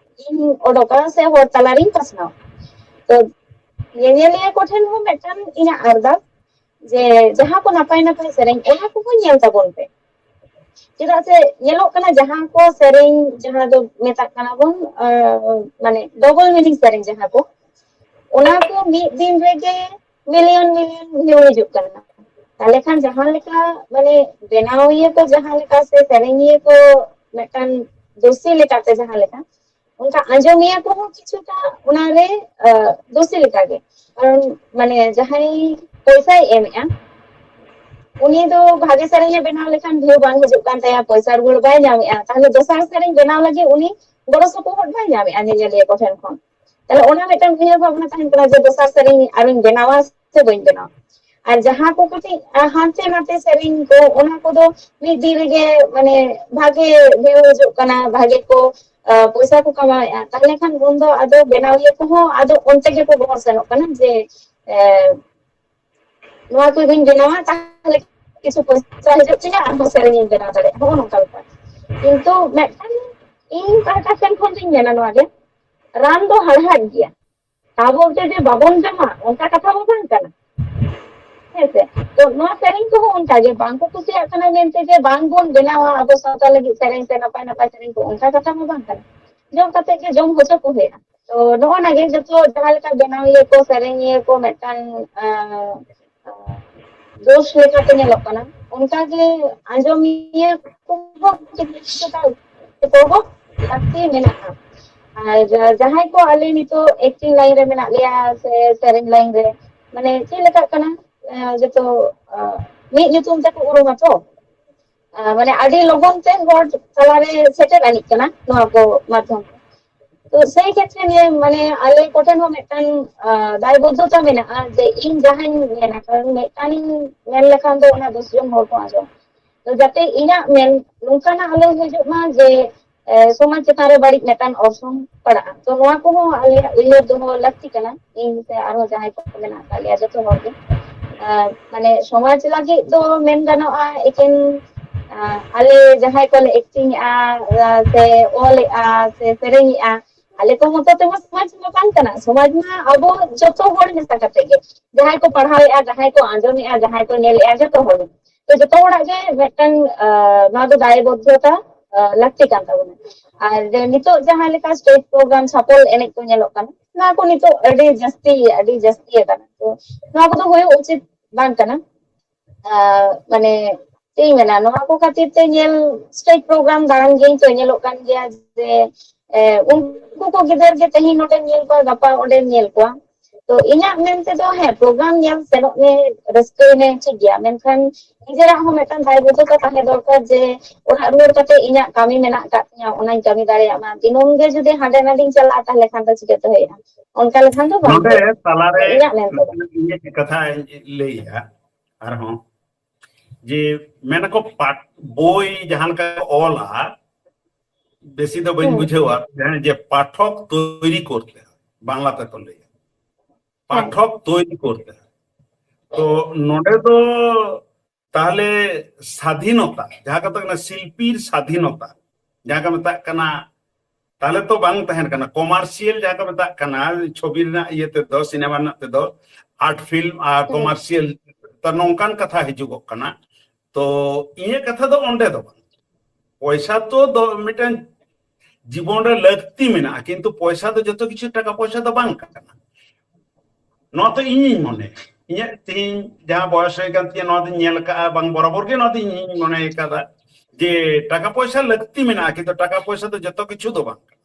ᱤᱧ ᱚᱰᱚᱠᱟ ᱥᱮ ᱦᱚᱲ ᱛᱟᱞᱟᱨᱤᱧ ᱯᱟᱥᱱᱟᱣᱟ᱾ ᱛᱚ ᱧᱮᱧᱮᱞᱤᱭᱟᱹ ᱠᱚᱴᱷᱮᱱ ᱦᱚᱸ ᱢᱤᱫᱴᱟᱝ ᱤᱧᱟᱹᱜ ᱟᱨᱫᱟᱥ ᱡᱮ ᱡᱟᱦᱟᱸ ᱠᱚ ᱱᱟᱯᱟᱭ ᱱᱟᱯᱟᱭ ᱥᱮᱨᱮᱧ, ᱚᱱᱟ ᱠᱚᱦᱚᱸ ᱧᱮᱞ ᱛᱟᱵᱚᱱ ᱯᱮ᱾ ᱪᱮᱫᱟᱜ ᱥᱮ ᱧᱮᱞᱚᱜ ᱠᱟᱱᱟ ᱡᱟᱦᱟᱸ ᱠᱚ ᱥᱮᱨᱮᱧ, ᱡᱟᱦᱟᱸ ᱫᱚ ᱢᱮᱛᱟᱜ ᱠᱟᱱᱟ ᱵᱚᱱ, ᱟᱸ, ᱢᱟᱱᱮ, ᱰᱚᱵᱚᱞ ᱢᱤᱱᱤᱝ ᱥᱮᱨᱮᱧ ᱡᱟᱦᱟᱸ ᱠᱚ, ᱚᱱᱟ ᱠᱚ ᱢᱤᱫ ᱫᱤᱱ ᱨᱮᱜᱮ ᱢᱤᱞᱤᱭᱚᱱ ᱢᱤᱞᱤᱭᱚᱱ ᱵᱷᱤᱭᱩ ᱦᱤᱡᱩᱜ ᱠᱟᱱᱟ᱾ ᱛᱟᱦᱞᱮ ᱠᱷᱟᱱ ᱡᱟᱦᱟᱸ ᱞᱮᱠᱟ, ᱢᱟᱱᱮ, ᱵᱮᱱᱟᱣᱤᱭᱟᱹ ᱠᱚ ᱡᱟᱦᱟᱸ ᱞᱮᱠᱟ ᱥᱮ ᱥᱮᱨᱮᱧᱤᱭᱟᱹ ᱠᱚ ᱢᱤᱫᱴᱟᱝ ᱫᱳᱥᱤ ᱞᱮᱠᱟᱛᱮ ᱡᱟᱦᱟᱸ ᱞᱮᱠᱟ, ᱚᱱᱠᱟ ᱟᱸᱡᱚᱢᱤᱭᱟᱹ ᱠᱚᱦᱚᱸ ᱠᱤᱪᱷᱩᱴᱟ ᱚᱱᱟᱨᱮ ᱫᱳᱥᱤ ᱞᱮᱠᱟᱜᱮ᱾ ᱠᱟᱨᱚᱱ ᱢᱟᱱᱮ ᱡᱟᱦᱟᱸᱭ ᱯᱚᱭᱥᱟᱭ ᱮᱢᱮᱜᱼᱟ, ᱩᱱᱤ ᱫᱚ ᱵᱷᱟᱜᱮ ᱥᱮᱨᱮᱧ ᱮ ᱵᱮᱱᱟᱣ ᱞᱮᱠᱷᱟᱱ ᱵᱷᱤᱭᱩ ᱵᱟᱝ ᱦᱤᱡᱩᱜ ᱠᱟᱱ ᱛᱟᱭᱟ, ᱯᱚᱭᱥᱟ ᱨᱩᱣᱟᱹᱲ ᱵᱟᱭ ᱧᱟᱢᱮᱜᱼᱟ, ᱛᱟᱦᱚᱞᱮ ᱫᱚᱥᱟᱨ ᱥᱮᱨᱮᱧ ᱵᱮᱱᱟᱣ ᱞᱟᱹᱜᱤᱫ ᱩᱱᱤ ᱜᱚᱲᱚ ᱥᱚᱯᱚᱦᱚᱫ ᱵᱟᱭ ᱧᱟᱢᱮᱜᱼᱟ ᱧᱮᱧᱮᱞᱤᱭᱟᱹ ᱠᱚ ᱴᱷᱮᱱ ᱠᱷᱚᱱ᱾ ᱛᱟᱦᱚᱞᱮ ᱚᱱᱟ ᱢᱤᱫᱴᱟᱝ ᱩᱭᱦᱟᱹᱨ ᱵᱷᱟᱵᱽᱱᱟ ᱛᱟᱦᱮᱱ ᱠᱟᱱᱟ ᱡᱮ ᱫᱚᱥᱟᱨ ᱥᱮᱨᱮᱧ ᱟᱨᱚᱧ ᱵᱮᱱᱟᱣᱟ ᱥᱮ ᱵᱟᱹᱧ ᱵᱮᱱᱟᱣᱟ᱾ ᱟᱨ ᱡᱟᱦᱟᱸ ᱠᱚ ᱠᱟᱹᱴᱤᱡ ᱦᱟᱱᱛᱮ ᱱᱟᱛᱮ ᱥᱮᱨᱮᱧ ᱠᱚ, ᱚᱱᱟ ᱠᱚᱫᱚ ᱢᱤᱫ ᱫᱤᱱ ᱨᱮᱜᱮ ᱢᱟᱱᱮ ᱵᱷᱟᱜᱮ ᱵᱷᱤᱭᱩ ᱦᱤᱡᱩᱜ ᱠᱟᱱᱟ, ᱵᱷᱟᱜᱮ ᱠᱚ ᱯᱚᱭᱥᱟ ᱠᱚ ᱠᱟᱢᱟᱣᱮᱫᱼᱟ, ᱛᱟᱦᱚᱞᱮ ᱠᱷᱟᱱ ᱩᱱᱫᱚ ᱟᱫᱚ ᱵᱮᱱᱟᱣᱤᱭᱟᱹ ᱠᱚᱦᱚᱸ ᱟᱫᱚ ᱚᱱᱛᱮ ᱜᱮᱠᱚ ᱵᱚᱦᱚᱨ ᱥᱮᱱᱚᱜ ᱠᱟᱱᱟ ᱡᱮ ᱱᱚᱣᱟ ᱠᱚ ᱤᱧ ᱵᱮᱱᱟᱣᱟ, ᱛᱟᱦᱚᱞᱮ ᱠᱤᱪᱷᱩ ᱯᱚᱭᱥᱟ ᱦᱤᱡᱩᱜ ᱛᱤᱧᱟ, ᱟᱨᱦᱚᱸ ᱥᱮᱨᱮᱧ ᱤᱧ ᱵᱮᱱᱟᱣ ᱫᱟᱲᱮᱭᱟᱜᱼᱟ, ᱱᱚᱜᱼᱚ ᱱᱚᱝᱠᱟ ᱵᱮᱯᱟᱨ᱾ ᱠᱤᱱᱛᱩ ᱢᱤᱫᱴᱟᱝ ᱤᱧ ᱯᱟᱦᱴᱟ ᱥᱮᱱ ᱠᱷᱚᱱ ᱫᱚᱧ ᱢᱮᱱᱟ ᱱᱚᱣᱟ ᱜᱮ, ᱨᱟᱱ ᱫᱚ ᱦᱟᱲᱦᱟᱫ ᱜᱮᱭᱟ᱾ ᱛᱟ ᱵᱚᱞᱛᱮ ᱡᱮ ᱵᱟᱵᱚᱱ ᱡᱚᱢᱟ, ᱚᱱᱠᱟ ᱠᱟᱛᱷᱟ ᱢᱟ ᱵᱟᱝ ᱠᱟᱱᱟ᱾ ᱦᱮᱸᱥᱮ? ᱛᱚ ᱱᱚᱣᱟ ᱥᱮᱨᱮᱧ ᱠᱚᱦᱚᱸ ᱚᱱᱠᱟ ᱜᱮ, ᱵᱟᱝ ᱠᱚ ᱠᱩᱥᱤᱭᱟᱜ ᱠᱟᱱᱟ ᱢᱮᱱᱛᱮ ᱡᱮ ᱵᱟᱝ ᱵᱚᱱ ᱵᱮᱱᱟᱣᱟ ᱟᱵᱚ ᱥᱟᱶᱛᱟ ᱞᱟᱹᱜᱤᱫ ᱥᱮᱨᱮᱧ ᱥᱮ ᱱᱟᱯᱟᱭ ᱱᱟᱯᱟᱭ ᱥᱮᱨᱮᱧ ᱠᱚ, ᱚᱱᱠᱟ ᱠᱟᱛᱷᱟ ᱢᱟ ᱵᱟᱝ ᱠᱟᱱᱟ᱾ ᱡᱚᱢ ᱠᱟᱛᱮ ᱜᱮ ᱡᱚᱢ ᱦᱚᱪᱚ ᱠᱚ ᱦᱩᱭᱩᱜᱼᱟ᱾ ᱛᱚ ᱱᱚᱜᱼᱚ ᱱᱟ ᱜᱮ ᱡᱚᱛᱚ ᱡᱟᱦᱟᱸ ᱞᱮᱠᱟ ᱵᱮᱱᱟᱣᱤᱭᱟᱹ ᱠᱚ, ᱥᱮᱨᱮᱧᱤᱭᱟᱹ ᱠᱚ ᱢᱤᱫᱴᱟᱝ ᱫᱳᱥ ᱞᱮᱠᱟᱛᱮ ᱧᱮᱞᱚᱜ ᱠᱟᱱᱟ, ᱚᱱᱠᱟᱜᱮ ᱟᱸᱡᱚᱢᱤᱭᱟᱹ ᱠᱚᱦᱚᱸ ᱠᱤᱪᱷᱩᱴᱟ ᱮᱛᱚᱦᱚᱵ ᱞᱟᱹᱠᱛᱤ ᱢᱮᱱᱟᱜᱼᱟ᱾ ᱟᱨ ᱡᱟᱦᱟᱸᱭ ᱠᱚ ᱟᱞᱮ ᱱᱤᱛᱚᱜ ᱮᱠᱴᱤᱝ ᱞᱟᱭᱤᱱ ᱨᱮ ᱢᱮᱱᱟᱜ ᱞᱮᱭᱟ ᱥᱮ ᱥᱮᱨᱮᱧ ᱞᱟᱭᱤᱱ ᱨᱮ, ᱢᱟᱱᱮ ᱪᱮᱫ ᱞᱮᱠᱟᱜ ᱠᱟᱱᱟ, ᱡᱚᱛᱚ ᱢᱤᱫ ᱧᱩᱛᱩᱢ ᱛᱮᱠᱚ ᱩᱨᱩᱢᱟ ᱛᱚ᱾ ᱢᱟᱱᱮ ᱟᱹᱰᱤ ᱞᱚᱜᱚᱱ ᱛᱮ ᱦᱚᱲ ᱛᱟᱞᱟᱨᱮ ᱥᱮᱴᱮᱨ ᱟᱹᱱᱤᱡ ᱠᱟᱱᱟ ᱱᱚᱣᱟ ᱠᱚ ᱢᱟᱫᱽᱫᱷᱚᱢ ᱛᱮ᱾ ᱛᱚ ᱥᱮᱭ ᱠᱷᱮᱛᱨᱮ ᱱᱤᱭᱟᱹ ᱢᱟᱱᱮ ᱟᱞᱮ ᱠᱚᱴᱷᱮᱱ ᱦᱚᱸ ᱢᱤᱫᱴᱟᱝ ᱫᱟᱭᱵᱚᱫᱽᱫᱷᱚᱛᱟ ᱢᱮᱱᱟᱜᱼᱟ ᱡᱮ ᱤᱧ ᱡᱟᱦᱟᱸᱧ ᱢᱮᱱᱟ, ᱠᱟᱨᱚᱱ ᱢᱤᱫᱴᱟᱝ ᱤᱧ ᱢᱮᱱ ᱞᱮᱠᱷᱟᱱ ᱫᱚ ᱚᱱᱟ ᱫᱚᱥ ᱡᱚᱱ ᱦᱚᱲ ᱠᱚ ᱟᱸᱡᱚᱢ᱾ ᱛᱚ ᱡᱟᱛᱮ ᱤᱧᱟᱹᱜ ᱢᱮᱱ ᱱᱚᱝᱠᱟᱱᱟᱜ ᱟᱞᱚ ᱦᱤᱡᱩᱜ ᱢᱟ ᱡᱮ ᱥᱚᱢᱟᱡᱽ ᱪᱮᱛᱟᱱ ᱨᱮ ᱵᱟᱹᱲᱤᱡ ᱢᱤᱫᱴᱟᱝ ᱚᱨᱥᱚᱝ ᱯᱟᱲᱟᱜᱼᱟ᱾ ᱛᱚ ᱱᱚᱣᱟ ᱠᱚᱦᱚᱸ ᱟᱞᱮᱭᱟᱜ ᱩᱭᱦᱟᱹᱨ ᱫᱚᱦᱚ ᱞᱟᱹᱠᱛᱤ ᱠᱟᱱᱟ, ᱤᱧ ᱥᱮ ᱟᱨᱦᱚᱸ ᱡᱟᱦᱟᱸᱭ ᱠᱚ ᱢᱮᱱᱟᱜ ᱟᱠᱟᱫ ᱞᱮᱭᱟ ᱡᱚᱛᱚ ᱦᱚᱲ ᱜᱮ᱾ ᱢᱟᱱᱮ ᱥᱚᱢᱟᱡᱽ ᱞᱟᱹᱜᱤᱫ ᱫᱚ ᱢᱮᱱ ᱜᱟᱱᱚᱜᱼᱟ ᱮᱠᱮᱱ ᱟᱞᱮ ᱡᱟᱦᱟᱸᱭ ᱠᱚᱞᱮ ᱮᱠᱴᱤᱝ ᱮᱜᱼᱟ ᱥᱮ ᱚᱞ ᱮᱜᱼᱟ ᱥᱮ ᱥᱮᱨᱮᱧ ᱮᱜᱼᱟ, ᱟᱞᱮ ᱠᱚ ᱢᱚᱛᱚ ᱛᱮᱢᱟ ᱥᱚᱢᱟᱡᱽ ᱢᱟ ᱵᱟᱝ ᱠᱟᱱᱟ᱾ ᱥᱚᱢᱟᱡᱽ ᱢᱟ ᱟᱵᱚ ᱡᱚᱛᱚ ᱦᱚᱲ ᱢᱮᱥᱟ ᱠᱟᱛᱮ ᱜᱮ, ᱡᱟᱦᱟᱸᱭ ᱠᱚ ᱯᱟᱲᱦᱟᱣ ᱮᱜᱼᱟ, ᱡᱟᱦᱟᱸᱭ ᱠᱚ ᱟᱸᱡᱚᱢ ᱮᱜᱼᱟ, ᱡᱟᱦᱟᱸᱭ ᱠᱚ ᱧᱮᱞ ᱮᱜᱼᱟ, ᱡᱚᱛᱚ ᱦᱚᱲ᱾ ᱛᱚ ᱡᱚᱛᱚ ᱦᱚᱲᱟᱜ ᱜᱮ ᱢᱤᱫᱴᱟᱝ ᱱᱚᱣᱟ ᱫᱚ ᱫᱟᱭᱵᱚᱫᱽᱫᱷᱚᱛᱟ ᱞᱟᱹᱠᱛᱤ ᱠᱟᱱ ᱛᱟᱵᱚᱱᱟ᱾ ᱟᱨ ᱱᱤᱛᱚᱜ ᱡᱟᱦᱟᱸ ᱞᱮᱠᱟ ᱥᱴᱮᱡᱽ ᱯᱨᱳᱜᱨᱟᱢ ᱪᱷᱟᱯᱚᱞ ᱮᱱᱮᱡ ᱠᱚ ᱧᱮᱞᱚᱜ ᱠᱟᱱᱟ, ᱱᱚᱣᱟ ᱠᱚ ᱱᱤᱛᱚᱜ ᱟᱹᱰᱤ ᱡᱟᱹᱥᱛᱤ ᱟᱹᱰᱤ ᱡᱟᱹᱥᱛᱤ ᱟᱠᱟᱱᱟ᱾ ᱛᱚ ᱱᱚᱣᱟ ᱠᱚᱫᱚ ᱦᱩᱭᱩᱜ ᱩᱪᱤᱛ ᱵᱟᱝ ᱠᱟᱱᱟ᱾ ᱢᱟᱱᱮ ᱪᱮᱫ ᱤᱧ ᱢᱮᱱᱟ, ᱱᱚᱣᱟ ᱠᱚ ᱠᱷᱟᱹᱛᱤᱨ ᱛᱮ ᱧᱮᱞ, ᱥᱴᱮᱡᱽ ᱯᱨᱳᱜᱨᱟᱢ ᱫᱟᱬᱟᱱ ᱜᱤᱭᱟᱹᱧ ᱛᱚ, ᱧᱮᱞᱚᱜ ᱠᱟᱱ ᱜᱮᱭᱟ ᱡᱮ ᱮ, ᱩᱱᱠᱩ ᱠᱚ ᱜᱤᱫᱟᱹᱨ ᱜᱮ ᱛᱮᱦᱮᱧ ᱱᱚᱰᱮᱢ ᱧᱮᱞ ᱠᱚᱣᱟ, ᱜᱟᱯᱟ ᱚᱸᱰᱮᱢ ᱧᱮᱞ ᱠᱚᱣᱟ᱾ ᱛᱚ ᱤᱧᱟᱹᱜ ᱢᱮᱱ ᱛᱮᱫᱚ, ᱦᱮᱸ, ᱯᱨᱳᱜᱨᱟᱢ ᱧᱮᱞ ᱥᱮᱱᱚᱜ ᱢᱮ, ᱨᱟᱹᱥᱠᱟᱹᱭ ᱢᱮ, ᱴᱷᱤᱠ ᱜᱮᱭᱟ, ᱢᱮᱱᱠᱷᱟᱱ ᱱᱤᱡᱮᱨᱟᱜ ᱦᱚᱸ ᱢᱤᱫᱴᱟᱝ ᱫᱟᱭᱵᱚᱫᱽᱫᱷᱚᱛᱟ ᱛᱟᱦᱮᱸ ᱫᱚᱨᱠᱟᱨ ᱡᱮ ᱚᱲᱟᱜ ᱨᱩᱣᱟᱹᱲ ᱠᱟᱛᱮ ᱤᱧᱟᱹᱜ ᱠᱟᱹᱢᱤ ᱢᱮᱱᱟᱜ ᱟᱠᱟᱫ ᱛᱤᱧᱟᱹ, ᱚᱱᱟᱧ ᱠᱟᱹᱢᱤ ᱫᱟᱲᱮᱭᱟᱜ ᱢᱟ᱾ ᱫᱤᱱᱟᱹᱢ ᱜᱮ ᱡᱩᱫᱤ ᱦᱟᱸᱰᱮ ᱱᱟᱰᱮᱧ ᱪᱟᱞᱟᱜᱼᱟ, ᱛᱟᱦᱞᱮ ᱠᱷᱟᱱ ᱫᱚ ᱪᱤᱠᱟᱹᱛᱮ ᱦᱩᱭᱩᱜᱼᱟ? ᱚᱱᱠᱟ ᱞᱮᱠᱷᱟᱱ ᱫᱚ ᱵᱟᱝ ᱱᱚᱰᱮ ᱦᱩᱭᱩᱜᱼᱟ᱾ ᱛᱟᱞᱟᱨᱮ ᱤᱧᱟᱹᱜ ᱢᱮᱱ ᱛᱮᱫᱚ᱾ ᱤᱧᱟᱹᱜ ᱠᱟᱛᱷᱟ ᱞᱟᱹᱭᱮᱜᱼᱟ ᱟᱨᱦᱚᱸ, ᱡᱮ ᱢᱮᱱᱟᱠᱚ ᱯᱟᱴ-, ᱵᱳᱭ ᱡᱟᱦᱟᱸ ᱞᱮᱠᱟ ᱠᱚ ᱚᱞᱟ, ᱵᱮᱥᱤ ᱫᱚ ᱵᱟᱹᱧ ᱦᱩᱸ᱾ ᱵᱩᱡᱷᱟᱹᱣᱟ, ᱡᱟᱦᱟᱸ ᱡᱮ ᱯᱟᱴᱷᱚᱠ ᱛᱚᱭᱨᱤ ᱠᱚᱨᱛᱮ, ᱵᱟᱝᱞᱟ ᱛᱮᱠᱚ ᱞᱟᱹᱭᱟ, ᱦᱮᱸ᱾ ᱯᱟᱴᱷᱚᱠ ᱛᱚᱭᱨᱤ ᱠᱚᱨᱛᱮ᱾ ᱛᱚ ᱱᱚᱰᱮ ᱫᱚ ᱛᱟᱦᱞᱮ ᱥᱟᱫᱷᱤᱱᱚᱛᱟ, ᱡᱟᱦᱟᱸ ᱠᱟᱛᱷᱟ ᱠᱟᱱᱟ ᱥᱤᱞᱯᱤᱨ ᱥᱟᱫᱷᱤᱱᱚᱛᱟ, ᱡᱟᱦᱟᱸ ᱠᱚ ᱢᱮᱛᱟᱜ ᱠᱟᱱᱟ, ᱛᱟᱦᱞᱮ ᱛᱚ ᱵᱟᱝ ᱛᱟᱦᱮᱱ ᱠᱟᱱᱟ᱾ ᱠᱚᱢᱟᱨᱥᱤᱭᱟᱞ ᱡᱟᱦᱟᱸ ᱠᱚ ᱢᱮᱛᱟᱜ ᱠᱟᱱᱟ, ᱪᱷᱚᱵᱤ ᱨᱮᱱᱟᱜ ᱤᱭᱟᱹ ᱛᱮᱫᱚ, ᱥᱤᱱᱮᱢᱟ ᱨᱮᱱᱟᱜ ᱛᱮᱫᱚ, ᱟᱨᱴ ᱯᱷᱤᱞᱢ ᱟᱨ ᱦᱩᱸ᱾ ᱠᱚᱢᱟᱨᱥᱤᱭᱟᱞ, ᱛᱚ ᱱᱚᱝᱠᱟᱱ ᱠᱟᱛᱷᱟ ᱦᱤᱡᱩᱜᱚᱜ ᱠᱟᱱᱟ᱾ ᱛᱚ ᱤᱧᱟᱹᱜ ᱠᱟᱛᱷᱟ ᱫᱚ ᱚᱸᱰᱮ ᱫᱚ ᱵᱟᱝ, ᱯᱚᱭᱥᱟ ᱛᱚ ᱫᱚ ᱢᱤᱫᱴᱟᱝ ᱡᱤᱵᱚᱱ ᱨᱮ ᱞᱟᱹᱠᱛᱤ ᱢᱮᱱᱟᱜᱼᱟ, ᱠᱤᱱᱛᱩ ᱯᱚᱭᱥᱟ ᱫᱚ ᱡᱚᱛᱚ ᱠᱤᱪᱷᱩ ᱴᱟᱠᱟ ᱯᱚᱭᱥᱟ ᱫᱚ ᱵᱟᱝ ᱠᱟᱱᱟ᱾ ᱱᱚᱣᱟ ᱫᱚ ᱤᱧᱤᱧ ᱢᱚᱱᱮᱭᱟ, ᱤᱧᱟᱹᱜ ᱛᱮᱦᱮᱧ ᱡᱟᱦᱟᱸ ᱵᱚᱭᱚᱥ ᱦᱩᱭ ᱠᱟᱱ ᱛᱤᱧᱟᱹ, ᱱᱚᱣᱟ ᱫᱚᱧ ᱧᱮᱞ ᱟᱠᱟᱫᱼᱟ, ᱵᱟᱝ ᱵᱚᱨᱟᱵᱚᱨ ᱜᱮ ᱱᱚᱣᱟ ᱫᱚ ᱤᱧᱤᱧ ᱢᱚᱱᱮ ᱟᱠᱟᱫᱟ ᱡᱮ ᱴᱟᱠᱟ ᱯᱚᱭᱥᱟ ᱞᱟᱹᱠᱛᱤ ᱢᱮᱱᱟᱜᱼᱟ, ᱠᱤᱱᱛᱩ ᱴᱟᱠᱟ ᱯᱚᱭᱥᱟ ᱫᱚ ᱡᱚᱛᱚ ᱠᱤᱪᱷᱩ ᱫᱚ ᱵᱟᱝ ᱠᱟᱱᱟ᱾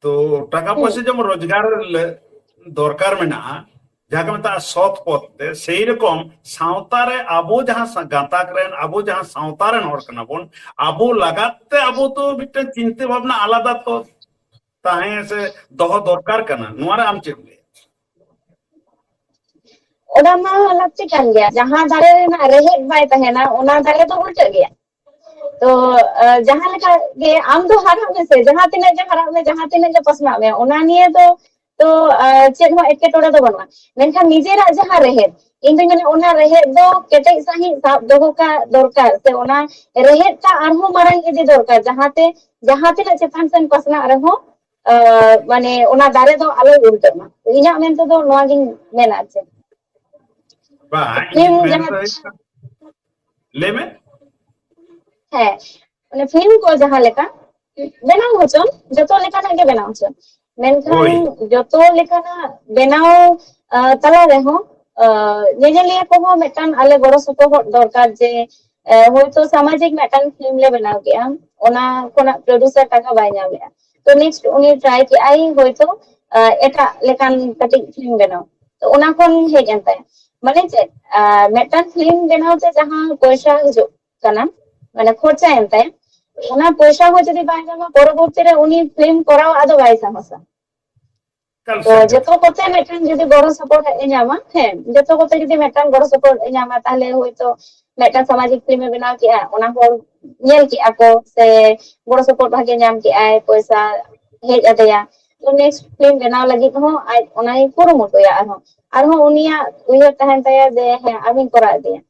ᱛᱚ ᱴᱟᱠᱟ ᱦᱩᱸ᱾ ᱯᱚᱭᱥᱟ ᱡᱮᱢᱚᱱ ᱨᱳᱡᱽᱜᱟᱨ ᱞᱮ-, ᱫᱚᱨᱠᱟᱨ ᱢᱮᱱᱟᱜᱼᱟ, ᱡᱟᱦᱟᱸ ᱠᱚ ᱢᱮᱛᱟᱜᱼᱟ ᱥᱚᱛ ᱯᱚᱛᱷ ᱛᱮ, ᱥᱮᱭ ᱨᱚᱠᱚᱢ ᱥᱟᱶᱛᱟ ᱨᱮ ᱟᱵᱚ ᱡᱟᱦᱟᱸ ᱥᱟ-, ᱜᱟᱛᱟᱠ ᱨᱮᱱ, ᱟᱵᱚ ᱡᱟᱦᱟᱸ ᱥᱟᱶᱛᱟ ᱨᱮᱱ ᱦᱚᱲ ᱠᱟᱱᱟ ᱵᱚᱱ, ᱟᱵᱚ ᱞᱟᱜᱟᱛ ᱛᱮ ᱟᱵᱚ ᱫᱚ ᱢᱤᱫᱴᱟᱝ ᱪᱤᱱᱛᱟᱹ ᱵᱷᱟᱵᱽᱱᱟ ᱟᱞᱟᱫᱟ ᱛᱚ ᱛᱟᱦᱮᱸ ᱥᱮ ᱫᱚᱦᱚ ᱫᱚᱨᱠᱟᱨ ᱠᱟᱱᱟ᱾ ᱱᱚᱣᱟ ᱨᱮ ᱟᱢ ᱪᱮᱫ ᱮᱢ ᱞᱟᱹᱭᱟ? ᱚᱱᱟ ᱢᱟ ᱞᱟᱹᱠᱛᱤ ᱠᱟᱱ ᱜᱮᱭᱟ, ᱡᱟᱦᱟᱸ ᱫᱟᱨᱮ ᱨᱮᱱᱟᱜ ᱨᱮᱦᱮᱫ ᱵᱟᱭ ᱛᱟᱦᱮᱱᱟ, ᱚᱱᱟ ᱫᱟᱨᱮ ᱫᱚ ᱩᱞᱴᱟᱹᱜ ᱜᱮᱭᱟ᱾ ᱛᱚ ᱟ, ᱡᱟᱦᱟᱸ ᱞᱮᱠᱟ ᱜᱮ ᱟᱢ ᱫᱚ ᱦᱟᱨᱟᱜ ᱢᱮᱥᱮ, ᱡᱟᱦᱟᱸ ᱛᱤᱱᱟᱹᱜ ᱜᱮ ᱦᱟᱨᱟᱜ ᱢᱮ, ᱡᱟᱦᱟᱸ ᱛᱤᱱᱟᱹᱜ ᱜᱮ ᱯᱟᱥᱱᱟᱜ ᱢᱮ, ᱚᱱᱟ ᱱᱤᱭᱮ ᱫᱚ ᱛᱚ ᱟ, ᱪᱮᱫ ᱦᱚᱸ ᱮᱴᱠᱮᱴᱚᱬᱮ ᱫᱚ ᱵᱟᱹᱱᱩᱜᱼᱟ᱾ ᱢᱮᱱᱠᱷᱟᱱ ᱱᱤᱡᱮᱨᱟᱜ ᱡᱟᱦᱟᱸ ᱨᱮᱦᱮᱫ, ᱤᱧ ᱫᱚᱧ ᱢᱮᱱᱟ ᱚᱱᱟ ᱨᱮᱦᱮᱫ ᱫᱚ ᱠᱮᱴᱮᱡ ᱥᱟᱺᱦᱤᱡ ᱥᱟᱵ ᱫᱚᱦᱚ ᱠᱟᱜ ᱫᱚᱨᱠᱟᱨ, ᱥᱮ ᱚᱱᱟ ᱨᱮᱦᱮᱫ ᱴᱟᱜ ᱟᱨᱦᱚᱸ ᱢᱟᱨᱟᱝ ᱤᱫᱤ ᱫᱚᱨᱠᱟᱨ, ᱡᱟᱦᱟᱸᱛᱮ ᱡᱟᱦᱟᱸ ᱛᱤᱱᱟᱹᱜ ᱪᱮᱛᱟᱱ ᱥᱮᱱ ᱯᱟᱥᱱᱟᱜ ᱨᱮᱦᱚᱸ ᱟ, ᱢᱟᱱᱮ ᱚᱱᱟ ᱫᱟᱨᱮ ᱫᱚ ᱟᱞᱚ ᱩᱞᱴᱟᱹᱜ ᱢᱟ᱾ ᱤᱧᱟᱹᱜ ᱢᱮᱱ ᱛᱮᱫᱚ ᱱᱚᱣᱟ ᱜᱤᱧ ᱢᱮᱱᱟ ᱟᱨ ᱪᱮᱫ᱾ ᱵᱟᱝ, ᱤᱧ ᱥᱤᱢ ᱢᱮᱱ ᱡᱟᱦᱟᱸ ᱫᱚ ᱦᱩᱭᱩᱜ ᱠᱟᱱᱟ, ᱞᱟᱹᱭ ᱢᱮ᱾ ᱦᱮᱸ, ᱢᱟᱱᱮ ᱯᱷᱤᱞᱢ ᱠᱚ ᱡᱟᱦᱟᱸ ᱞᱮᱠᱟ ᱵᱮᱱᱟᱣ ᱦᱚᱪᱚᱱ, ᱡᱚᱛᱚ ᱞᱮᱠᱟᱱᱟᱜ ᱜᱮ ᱵᱮᱱᱟᱣ ᱦᱚᱪᱚᱱ, ᱢᱮᱱᱠᱷᱟᱱ ᱦᱳᱭ᱾ ᱡᱚᱛᱚ ᱞᱮᱠᱟᱱᱟᱜ ᱵᱮᱱᱟᱣ ᱟ, ᱛᱟᱞᱟ ᱨᱮᱦᱚᱸ ᱟ, ᱧᱮᱧᱮᱞᱤᱭᱟᱹ ᱠᱚᱦᱚᱸ ᱢᱤᱫᱴᱟᱝ ᱟᱞᱮ ᱜᱚᱲᱚ ᱥᱚᱯᱚᱦᱚᱫ ᱫᱚᱨᱠᱟᱨ, ᱡᱮ ᱟ, ᱦᱚᱭᱛᱳ ᱥᱟᱢᱟᱡᱤᱠ ᱢᱤᱫᱴᱟᱝ ᱯᱷᱤᱞᱢ ᱞᱮ ᱵᱮᱱᱟᱣ ᱠᱮᱜᱼᱟ, ᱚᱱᱟ ᱠᱷᱚᱱᱟᱜ ᱯᱨᱚᱰᱩᱥᱟᱨ ᱴᱟᱠᱟ ᱵᱟᱭ ᱧᱟᱢᱮᱜᱼᱟ, ᱛᱚ ᱱᱮᱠᱥᱴ ᱩᱱᱤ ᱴᱨᱟᱭ ᱠᱮᱜᱼᱟᱭ ᱦᱚᱭᱛᱳ ᱮᱴᱟᱜ ᱞᱮᱠᱟᱱ ᱠᱟᱹᱴᱤᱡ ᱯᱷᱤᱞᱢ ᱵᱮᱱᱟᱣ᱾ ᱛᱚ ᱚᱱᱟ ᱠᱷᱚᱱ ᱦᱮᱡ ᱮᱱ ᱛᱟᱭᱟ᱾ ᱢᱟᱱᱮ ᱪᱮᱫ, ᱢᱤᱫᱴᱟᱝ ᱯᱷᱤᱞᱢ ᱵᱮᱱᱟᱣ ᱛᱮ ᱡᱟᱦᱟᱸ ᱯᱚᱭᱥᱟ ᱦᱤᱡᱩᱜ ᱠᱟᱱᱟ, ᱢᱟᱱᱮ ᱠᱷᱚᱨᱪᱟᱭᱮᱱ ᱛᱟᱭᱟ, ᱚᱱᱟ ᱯᱚᱭᱥᱟ ᱦᱚᱸ ᱡᱩᱫᱤ ᱵᱟᱭ ᱧᱟᱢᱟ, ᱯᱚᱨᱚᱵᱚᱨᱛᱤ ᱨᱮ ᱩᱱᱤ ᱯᱷᱤᱞᱢ ᱠᱚᱨᱟᱣ ᱟᱫᱚ ᱵᱟᱭ ᱥᱟᱦᱚᱥᱟ᱾ ᱛᱚ ᱡᱚᱛᱚ ᱠᱚᱛᱮ ᱢᱤᱫᱴᱟᱝ ᱡᱩᱫᱤ ᱜᱚᱲᱚ ᱥᱚᱯᱚᱦᱚᱫ ᱮ ᱧᱟᱢᱟ, ᱦᱮᱸ, ᱡᱚᱛᱚ ᱠᱚᱛᱮ ᱡᱩᱫᱤ ᱢᱤᱫᱴᱟᱝ ᱜᱚᱲᱚ ᱥᱚᱯᱚᱦᱚᱫ ᱮ ᱧᱟᱢᱟ, ᱛᱟᱦᱞᱮ ᱦᱚᱭᱛᱳ ᱢᱤᱫᱴᱟᱝ ᱥᱟᱢᱟᱡᱤᱠ ᱯᱷᱤᱞᱢ ᱮ ᱵᱮᱱᱟᱣ ᱠᱮᱜᱼᱟ, ᱚᱱᱟ ᱦᱚᱲ ᱧᱮᱞ ᱠᱮᱜᱼᱟ ᱠᱚ, ᱥᱮ ᱜᱚᱲᱚ ᱥᱚᱯᱚᱦᱚᱫ ᱵᱷᱟᱜᱮ ᱧᱟᱢ ᱠᱮᱜᱼᱟᱭ, ᱯᱚᱭᱥᱟ ᱦᱮᱡ ᱟᱫᱮᱭᱟ, ᱛᱚ ᱱᱮᱠᱥᱴ ᱯᱷᱤᱞᱢ ᱵᱮᱱᱟᱣ ᱞᱟᱹᱜᱤᱫ ᱦᱚᱸ ᱟᱡ ᱚᱱᱟᱭ ᱠᱩᱨᱩᱢᱩᱴᱩᱭᱟ᱾ ᱟᱨᱦᱚᱸ, ᱟᱨᱦᱚᱸ ᱩᱱᱤᱭᱟᱜ ᱩᱭᱦᱟᱹᱨ ᱛᱟᱦᱮᱱ ᱛᱟᱭᱟ ᱡᱮ ᱦᱮᱸ, ᱟᱨᱦᱚᱸᱧ ᱠᱚᱨᱟᱣ ᱤᱫᱤᱭᱟ᱾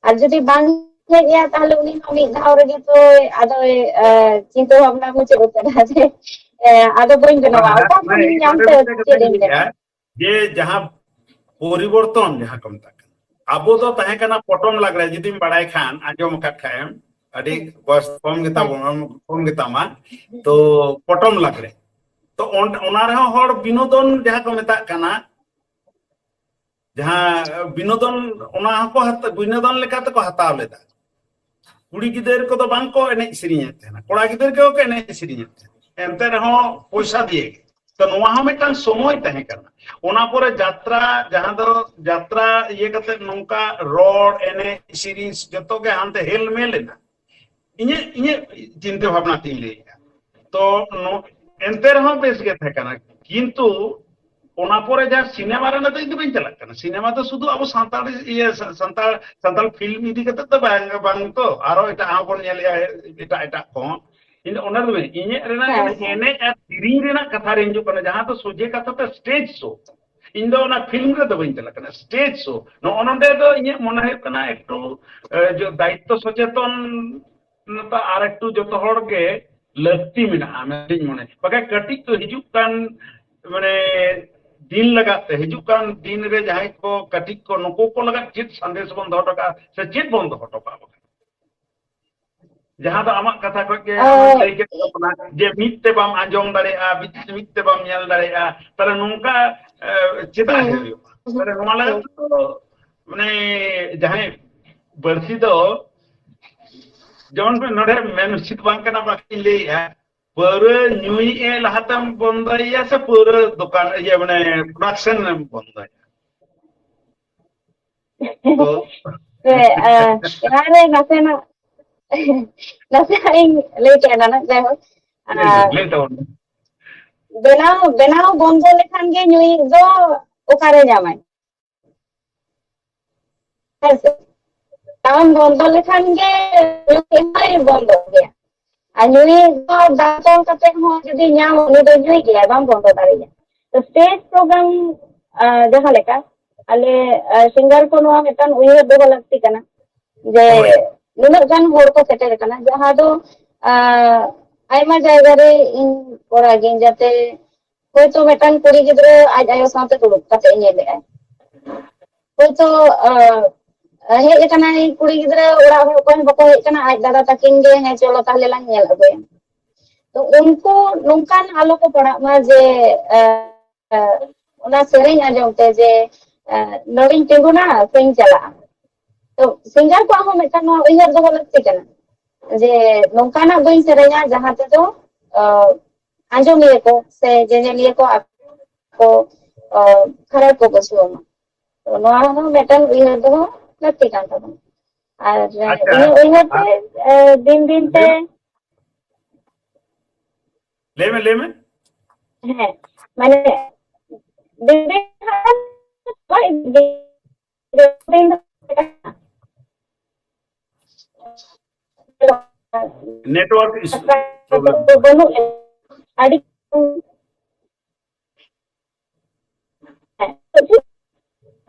ᱟᱨ ᱡᱩᱫᱤ ᱵᱟᱝ ᱦᱮᱡ ᱟᱭᱟ, ᱛᱟᱦᱞᱮ ᱩᱱᱤ ᱦᱚᱸ ᱢᱤᱫ ᱫᱷᱟᱣ ᱨᱮᱜᱮ ᱛᱚ ᱟᱫᱚᱭ ᱪᱤᱱᱛᱟᱹ ᱵᱷᱟᱵᱽᱱᱟ ᱢᱩᱪᱟᱹᱫ ᱩᱛᱟᱹᱨᱟ ᱡᱮ ᱟᱫᱚ ᱵᱟᱹᱧ ᱵᱮᱱᱟᱣᱟ, ᱚᱠᱟ ᱠᱷᱚᱱᱤᱧ ᱧᱟᱢ ᱛᱮ ᱪᱮᱫ ᱤᱧ ᱵᱮᱱᱟᱣᱟ᱾ ᱡᱮ ᱡᱟᱦᱟᱸ ᱯᱚᱨᱤᱵᱚᱨᱛᱚᱱ ᱡᱟᱦᱟᱸ ᱠᱚ ᱢᱮᱛᱟᱜ ᱠᱟᱱᱟ, ᱟᱵᱚ ᱫᱚ ᱛᱟᱦᱮᱸ ᱠᱟᱱᱟ ᱯᱚᱴᱚᱢ ᱞᱟᱜᱽᱲᱮ, ᱡᱩᱫᱤᱢ ᱵᱟᱲᱟᱭ ᱠᱷᱟᱱ, ᱟᱸᱡᱚᱢ ᱟᱠᱟᱫ ᱠᱷᱟᱱ ᱮᱢ, ᱟᱹᱰᱤ ᱵᱚᱭᱚᱥ ᱠᱚᱢ ᱜᱮᱛᱟ ᱵᱚᱱ, ᱠᱚᱢ ᱜᱮᱛᱟᱢᱟ, ᱛᱚ ᱯᱚᱴᱚᱢ ᱞᱟᱜᱽᱲᱮ᱾ ᱛᱚ ᱚᱱ-, ᱚᱱᱟ ᱨᱮᱦᱚᱸ ᱦᱚᱲ ᱵᱤᱱᱳᱫᱚᱱ ᱡᱟᱦᱟᱸ ᱠᱚ ᱢᱮᱛᱟᱜ ᱠᱟᱱᱟ, ᱡᱟᱦᱟᱸ ᱵᱤᱱᱳᱫᱚᱱ, ᱚᱱᱟ ᱦᱚᱸᱠᱚ ᱦᱟᱛ-, ᱵᱤᱱᱳᱫᱚᱱ ᱞᱮᱠᱟ ᱛᱮᱠᱚ ᱦᱟᱛᱟᱣ ᱞᱮᱫᱟ᱾ ᱠᱩᱲᱤ ᱜᱤᱫᱟᱹᱨ ᱠᱚᱫᱚ ᱵᱟᱝ ᱠᱚ ᱮᱱᱮᱡ ᱥᱮᱨᱮᱧᱮᱫ ᱛᱟᱦᱮᱱᱟ, ᱠᱚᱲᱟ ᱜᱤᱫᱟᱹᱨ ᱜᱮᱠᱚ ᱮᱱᱮᱡ ᱥᱮᱨᱮᱧᱮᱫ ᱛᱟᱦᱮᱱᱟ, ᱮᱱᱛᱮ ᱨᱮᱦᱚᱸ ᱯᱚᱭᱥᱟ ᱫᱤᱭᱮ ᱜᱮ᱾ ᱛᱚ ᱱᱚᱣᱟ ᱦᱚᱸ ᱢᱤᱫᱴᱟᱝ ᱥᱚᱢᱚᱭ ᱛᱟᱦᱮᱸ ᱠᱟᱱᱟ᱾ ᱚᱱᱟ ᱯᱚᱨᱮ ᱡᱟᱛᱨᱟ, ᱡᱟᱦᱟᱸ ᱫᱚ ᱡᱟᱛᱨᱟ ᱤᱭᱟᱹ ᱠᱟᱛᱮ ᱱᱚᱝᱠᱟ ᱨᱚᱲ, ᱮᱱᱮᱡ, ᱥᱮᱨᱮᱧ ᱡᱚᱛᱚ ᱜᱮ ᱦᱟᱱᱛᱮ ᱦᱮᱞᱢᱮᱞ ᱮᱱᱟ᱾ ᱤᱧᱟᱹᱜ, ᱤᱧᱟᱹᱜ ᱪᱤᱱᱛᱟᱹ ᱵᱷᱟᱵᱽᱱᱟ ᱛᱤᱧ ᱞᱟᱹᱭᱮᱫᱼᱟ᱾ ᱛᱚ ᱱᱚ-, ᱮᱱᱛᱮ ᱨᱮᱦᱚᱸ ᱵᱮᱥ ᱜᱮ ᱛᱟᱦᱮᱸ ᱠᱟᱱᱟ, ᱠᱤᱱᱛᱩ ᱚᱱᱟ ᱯᱚᱨᱮ ᱡᱟᱦᱟᱸ ᱥᱤᱱᱮᱢᱟ ᱨᱮᱱᱟᱜ ᱫᱚ ᱤᱧ ᱫᱚ ᱵᱟᱹᱧ ᱪᱟᱞᱟᱜ ᱠᱟᱱᱟ᱾ ᱥᱤᱱᱮᱢᱟ ᱫᱚ ᱥᱩᱫᱷᱩ ᱟᱵᱚ ᱥᱟᱱᱛᱟᱲ, ᱤᱭᱟᱹ, ᱥᱟ-, ᱥᱟᱱᱛᱟᱲ, ᱥᱟᱱᱛᱟᱲ ᱯᱷᱤᱞᱢ ᱤᱫᱤ ᱠᱟᱛᱮ ᱫᱚ ᱵᱟᱝ, ᱵᱟᱝ ᱛᱚ, ᱟᱨᱚ ᱮᱴᱟᱜ ᱦᱚᱸ ᱵᱚᱱ ᱧᱮᱞᱮᱜᱼᱟ, ᱮᱴᱟᱜ ᱮᱴᱟᱜ ᱠᱚᱦᱚᱸ᱾ ᱤᱧ ᱫᱚ ᱚᱱᱟ ᱫᱚ ᱵᱟᱝ, ᱤᱧᱟᱹᱜ ᱨᱮᱱᱟᱜ ᱦᱮᱸ, ᱠᱟᱱᱟ ᱦᱮᱸ᱾ ᱮᱱᱮᱡ ᱟᱨ ᱥᱮᱨᱮᱧ ᱨᱮᱱᱟᱜ ᱠᱟᱛᱷᱟ ᱨᱮ ᱦᱤᱡᱩᱜ ᱠᱟᱱᱟ, ᱡᱟᱦᱟᱸ ᱫᱚ ᱥᱚᱡᱷᱮ ᱠᱟᱛᱷᱟ ᱛᱮ ᱥᱴᱮᱡᱽ ᱥᱳ᱾ ᱤᱧ ᱫᱚ ᱚᱱᱟ ᱯᱷᱤᱞᱢ ᱨᱮᱫᱚ ᱵᱟᱹᱧ ᱪᱟᱞᱟᱜ ᱠᱟᱱᱟ, ᱥᱴᱮᱡᱽ ᱥᱳ᱾ ᱱᱚᱜᱼᱚ ᱱᱚᱰᱮ ᱫᱚ ᱤᱧᱟᱹᱜ ᱢᱚᱱᱮ ᱦᱩᱭᱩᱜ ᱠᱟᱱᱟ ᱮᱠᱴᱩ, ᱮ, ᱡᱚ-, ᱫᱟᱭᱤᱛᱛᱚ ᱥᱚᱪᱮᱛᱚᱱ ᱱᱚᱝᱠᱟ ᱟᱨ ᱮᱠᱴᱩ ᱡᱚᱛᱚ ᱦᱚᱲ ᱜᱮ ᱞᱟᱹᱠᱛᱤ ᱢᱮᱱᱟᱜᱼᱟ ᱢᱮᱱᱛᱮᱧ ᱢᱚᱱᱮ᱾ ᱵᱟᱠᱷᱟᱡ ᱠᱟᱹᱴᱤᱡ ᱠᱚ ᱦᱤᱡᱩᱜ ᱠᱟᱱ, ᱢᱟᱱᱮ, ᱫᱤᱱ ᱞᱟᱜᱟᱫ ᱛᱮ, ᱦᱤᱡᱩᱜ ᱠᱟᱱ ᱫᱤᱱ ᱨᱮ ᱡᱟᱦᱟᱸᱭ ᱠᱚ ᱠᱟᱹᱴᱤᱡ ᱠᱚ, ᱱᱩᱠᱩ ᱠᱚ ᱞᱟᱜᱟᱫ ᱪᱮᱫ ᱥᱟᱸᱫᱮᱥ ᱵᱚᱱ ᱫᱚᱦᱚ ᱦᱚᱴᱚ ᱠᱟᱜᱼᱟ ᱥᱮ ᱪᱮᱫ ᱵᱚᱱ ᱫᱚᱦᱚ ᱦᱚᱴᱚ ᱠᱟᱜᱼᱟ? ᱵᱟᱠᱷᱟᱡ ᱡᱟᱦᱟᱸ ᱫᱚ ᱟᱢᱟᱜ ᱠᱟᱛᱷᱟ ᱠᱷᱚᱱ ᱜᱮ ᱟᱢᱮᱢ ᱞᱟᱹᱭ ᱠᱮᱫ ᱛᱟᱵᱚᱱᱟ ᱡᱮ ᱢᱤᱫ ᱛᱮ ᱵᱟᱢ ᱟᱸᱡᱚᱢ ᱫᱟᱲᱮᱭᱟᱜᱼᱟ, ᱢᱤᱫ, ᱢᱤᱫ ᱛᱮ ᱵᱟᱢ ᱧᱮᱞ ᱫᱟᱲᱮᱭᱟᱜᱼᱟ, ᱛᱟᱦᱞᱮ ᱱᱚᱝᱠᱟ, ᱮ, ᱪᱮᱫᱟᱜ ᱦᱮᱸ᱾ ᱦᱩᱭᱩᱜᱼᱟ? ᱛᱟᱦᱞᱮ ᱱᱚᱣᱟ ᱞᱟᱹᱜᱤᱫ ᱦᱮᱸ᱾ ᱛᱮᱫᱚ, ᱢᱟᱱᱮ, ᱡᱟᱦᱟᱸᱭ ᱵᱟᱹᱲᱛᱤ ᱫᱚ, ᱡᱮᱢᱚᱱ ᱱᱚᱰᱮ ᱢᱮᱱ ᱩᱪᱤᱛ ᱵᱟᱝ ᱠᱟᱱᱟ, ᱵᱟᱹᱧ ᱞᱟᱹᱭᱮᱜᱼᱟ, ᱯᱟᱹᱣᱨᱟᱹ ᱧᱩᱭᱮᱫ ᱮ ᱞᱟᱦᱟᱛᱮᱢ ᱵᱚᱱᱫᱚᱭᱮᱭᱟ ᱥᱮ ᱯᱟᱹᱣᱨᱟᱹ ᱫᱚᱠᱟᱱ, ᱤᱭᱟᱹ, ᱢᱟᱱᱮ, ᱯᱨᱚᱰᱟᱠᱥᱚᱱ ᱮᱢ ᱵᱚᱱᱫᱚᱭᱟ? ᱛᱚ, ᱦᱮᱸ, ᱮᱱᱟᱱ ᱨᱮ ᱱᱟᱥᱮᱱᱟᱜ, ᱱᱟᱥᱮᱱᱟᱜ ᱤᱧ ᱞᱟᱹᱭ ᱠᱮᱫᱟ ᱱᱟᱜ, ᱡᱟᱭᱦᱳᱠ, ᱞᱟᱹᱭ ᱢᱮ, ᱞᱟᱹᱭ ᱛᱟᱵᱚᱱ ᱢᱮ᱾ ᱵᱮᱱᱟᱣ, ᱵᱮᱱᱟᱣ ᱵᱚᱱᱫᱚ ᱞᱮᱠᱷᱟᱱ ᱜᱮ ᱧᱩᱭᱤᱡ ᱫᱚ ᱚᱠᱟᱨᱮ ᱧᱟᱢᱟᱭ? ᱦᱮᱸ ᱥᱮ? ᱵᱟᱝ ᱵᱚᱱᱫᱚ ᱞᱮᱠᱷᱟᱱ ᱜᱮ ᱧᱩᱭᱤᱡ ᱦᱚᱸᱭ ᱵᱚᱱᱫᱚᱜ ᱜᱮᱭᱟ᱾ ᱟᱨ ᱧᱩᱭᱤᱡ ᱫᱚ ᱫᱟᱜ ᱛᱚᱞ ᱠᱟᱛᱮ ᱦᱚᱸ ᱡᱩᱫᱤ ᱧᱟᱢ, ᱩᱱᱤ ᱫᱚ ᱧᱩᱭ ᱜᱮᱭᱟ, ᱵᱟᱝ ᱵᱚᱱᱫᱚ ᱫᱟᱲᱮᱭᱟᱜᱼᱟ᱾ ᱛᱚ, ᱥᱴᱮᱡᱽ ᱯᱨᱳᱜᱨᱟᱢ, ᱟᱸ, ᱡᱟᱦᱟᱸ ᱞᱮᱠᱟ, ᱟᱞᱮ, ᱟᱸ, ᱥᱤᱝᱜᱟᱨ ᱠᱚ ᱱᱚᱣᱟ ᱢᱤᱫᱴᱟᱝ ᱩᱭᱦᱟᱹᱨ ᱫᱚᱦᱚ ᱞᱟᱹᱠᱛᱤ ᱠᱟᱱᱟ ᱡᱮ ᱦᱳᱭ᱾ ᱱᱩᱱᱟᱹᱜ ᱜᱟᱱ ᱦᱚᱲ ᱠᱚ ᱥᱮᱴᱮᱨ ᱟᱠᱟᱱᱟ, ᱡᱟᱦᱟᱸ ᱫᱚ, ᱟᱸ, ᱟᱭᱢᱟ ᱡᱟᱭᱜᱟ ᱨᱮ ᱤᱧ ᱠᱚᱨᱟᱣ ᱜᱤᱭᱟᱹᱧ, ᱡᱟᱛᱮ ᱦᱚᱭᱛᱳ ᱢᱤᱫᱴᱟᱝ ᱠᱩᱲᱤ ᱜᱤᱫᱽᱨᱟᱹ ᱟᱡ ᱟᱭᱳ ᱥᱟᱶᱛᱮ ᱫᱩᱲᱩᱵ ᱠᱟᱛᱮ ᱧᱮᱞᱮᱫᱼᱟᱭ᱾ ᱦᱚᱭᱛᱳ, ᱟᱸ, ᱦᱮᱡ ᱟᱠᱟᱱᱟᱭ ᱠᱩᱲᱤ ᱜᱤᱫᱽᱨᱟᱹ, ᱚᱲᱟᱜ ᱦᱚᱲ ᱚᱠᱚᱭ ᱦᱚᱸ ᱵᱟᱠᱚ ᱦᱮᱡ ᱟᱠᱟᱱᱟ, ᱟᱡ ᱫᱟᱫᱟ ᱛᱟᱹᱠᱤᱱ ᱜᱮ, "ᱦᱮᱸ, ᱪᱚᱞᱚ ᱛᱟᱦᱞᱮ ᱞᱟᱝ ᱧᱮᱞ ᱟᱹᱜᱩᱭᱟ᱾" ᱛᱚ ᱩᱱᱠᱩ ᱱᱚᱝᱠᱟᱱ ᱟᱞᱚ ᱠᱚ ᱯᱟᱲᱟᱜ ᱢᱟ ᱡᱮ, ᱟᱸ, ᱚᱱᱟ ᱥᱮᱨᱮᱧ ᱟᱸᱡᱚᱢ ᱛᱮ ᱡᱮ, ᱟᱸ, ᱱᱚᱰᱮᱧ ᱛᱤᱸᱜᱩᱱᱟ ᱥᱮᱧ ᱪᱟᱞᱟᱜᱼᱟ᱾ ᱛᱚ ᱥᱤᱝᱜᱟᱨ ᱠᱚᱣᱟᱜ ᱦᱚᱸ ᱢᱤᱫᱴᱟᱝ ᱱᱚᱣᱟ ᱩᱭᱦᱟᱹᱨ ᱫᱚᱦᱚ ᱞᱟᱹᱠᱛᱤ ᱠᱟᱱᱟ ᱡᱮ ᱱᱚᱝᱠᱟᱱᱟᱜ ᱵᱟᱹᱧ ᱥᱮᱨᱮᱧᱟ ᱡᱟᱦᱟᱸ ᱛᱮᱫᱚ, ᱟᱸ, ᱟᱸᱡᱚᱢᱤᱭᱟᱹ ᱠᱚ ᱥᱮ ᱧᱮᱧᱮᱞᱤᱭᱟᱹ ᱠᱚ ᱟᱠᱚ, ᱟᱸ, ᱠᱷᱟᱨᱟᱯ ᱠᱚ ᱵᱩᱡᱷᱟᱹᱣ ᱢᱟ᱾ ᱛᱚ ᱱᱚᱣᱟ ᱦᱚᱸ ᱢᱤᱫᱴᱟᱝ ᱩᱭᱦᱟᱹᱨ ᱫᱚᱦᱚ ᱞᱟᱹᱠᱛᱤ ᱠᱟᱱ ᱛᱟᱵᱚᱱᱟ᱾ ᱟᱨ ᱟᱪᱪᱷᱟ, ᱤᱧᱟᱹᱜ ᱩᱭᱦᱟᱹᱨ ᱛᱮ, ᱟᱨ ᱟᱸ, ᱫᱤᱱ ᱫᱤᱱ ᱛᱮ ᱞᱟᱹᱭ ᱢᱮ᱾ ᱞᱟᱹᱭ ᱢᱮ, ᱞᱟᱹᱭ ᱢᱮ᱾ ᱦᱮᱸ, ᱢᱟᱱᱮ, ᱫᱤᱱ ᱫᱤᱱ ᱫᱤᱱ ᱫᱤᱱ ᱱᱮᱴᱣᱟᱨᱠ ᱤᱥᱩ, ᱯᱨᱚᱵᱞᱮᱢ᱾ ᱵᱟᱹᱱᱩᱜ, ᱟᱹᱰᱤ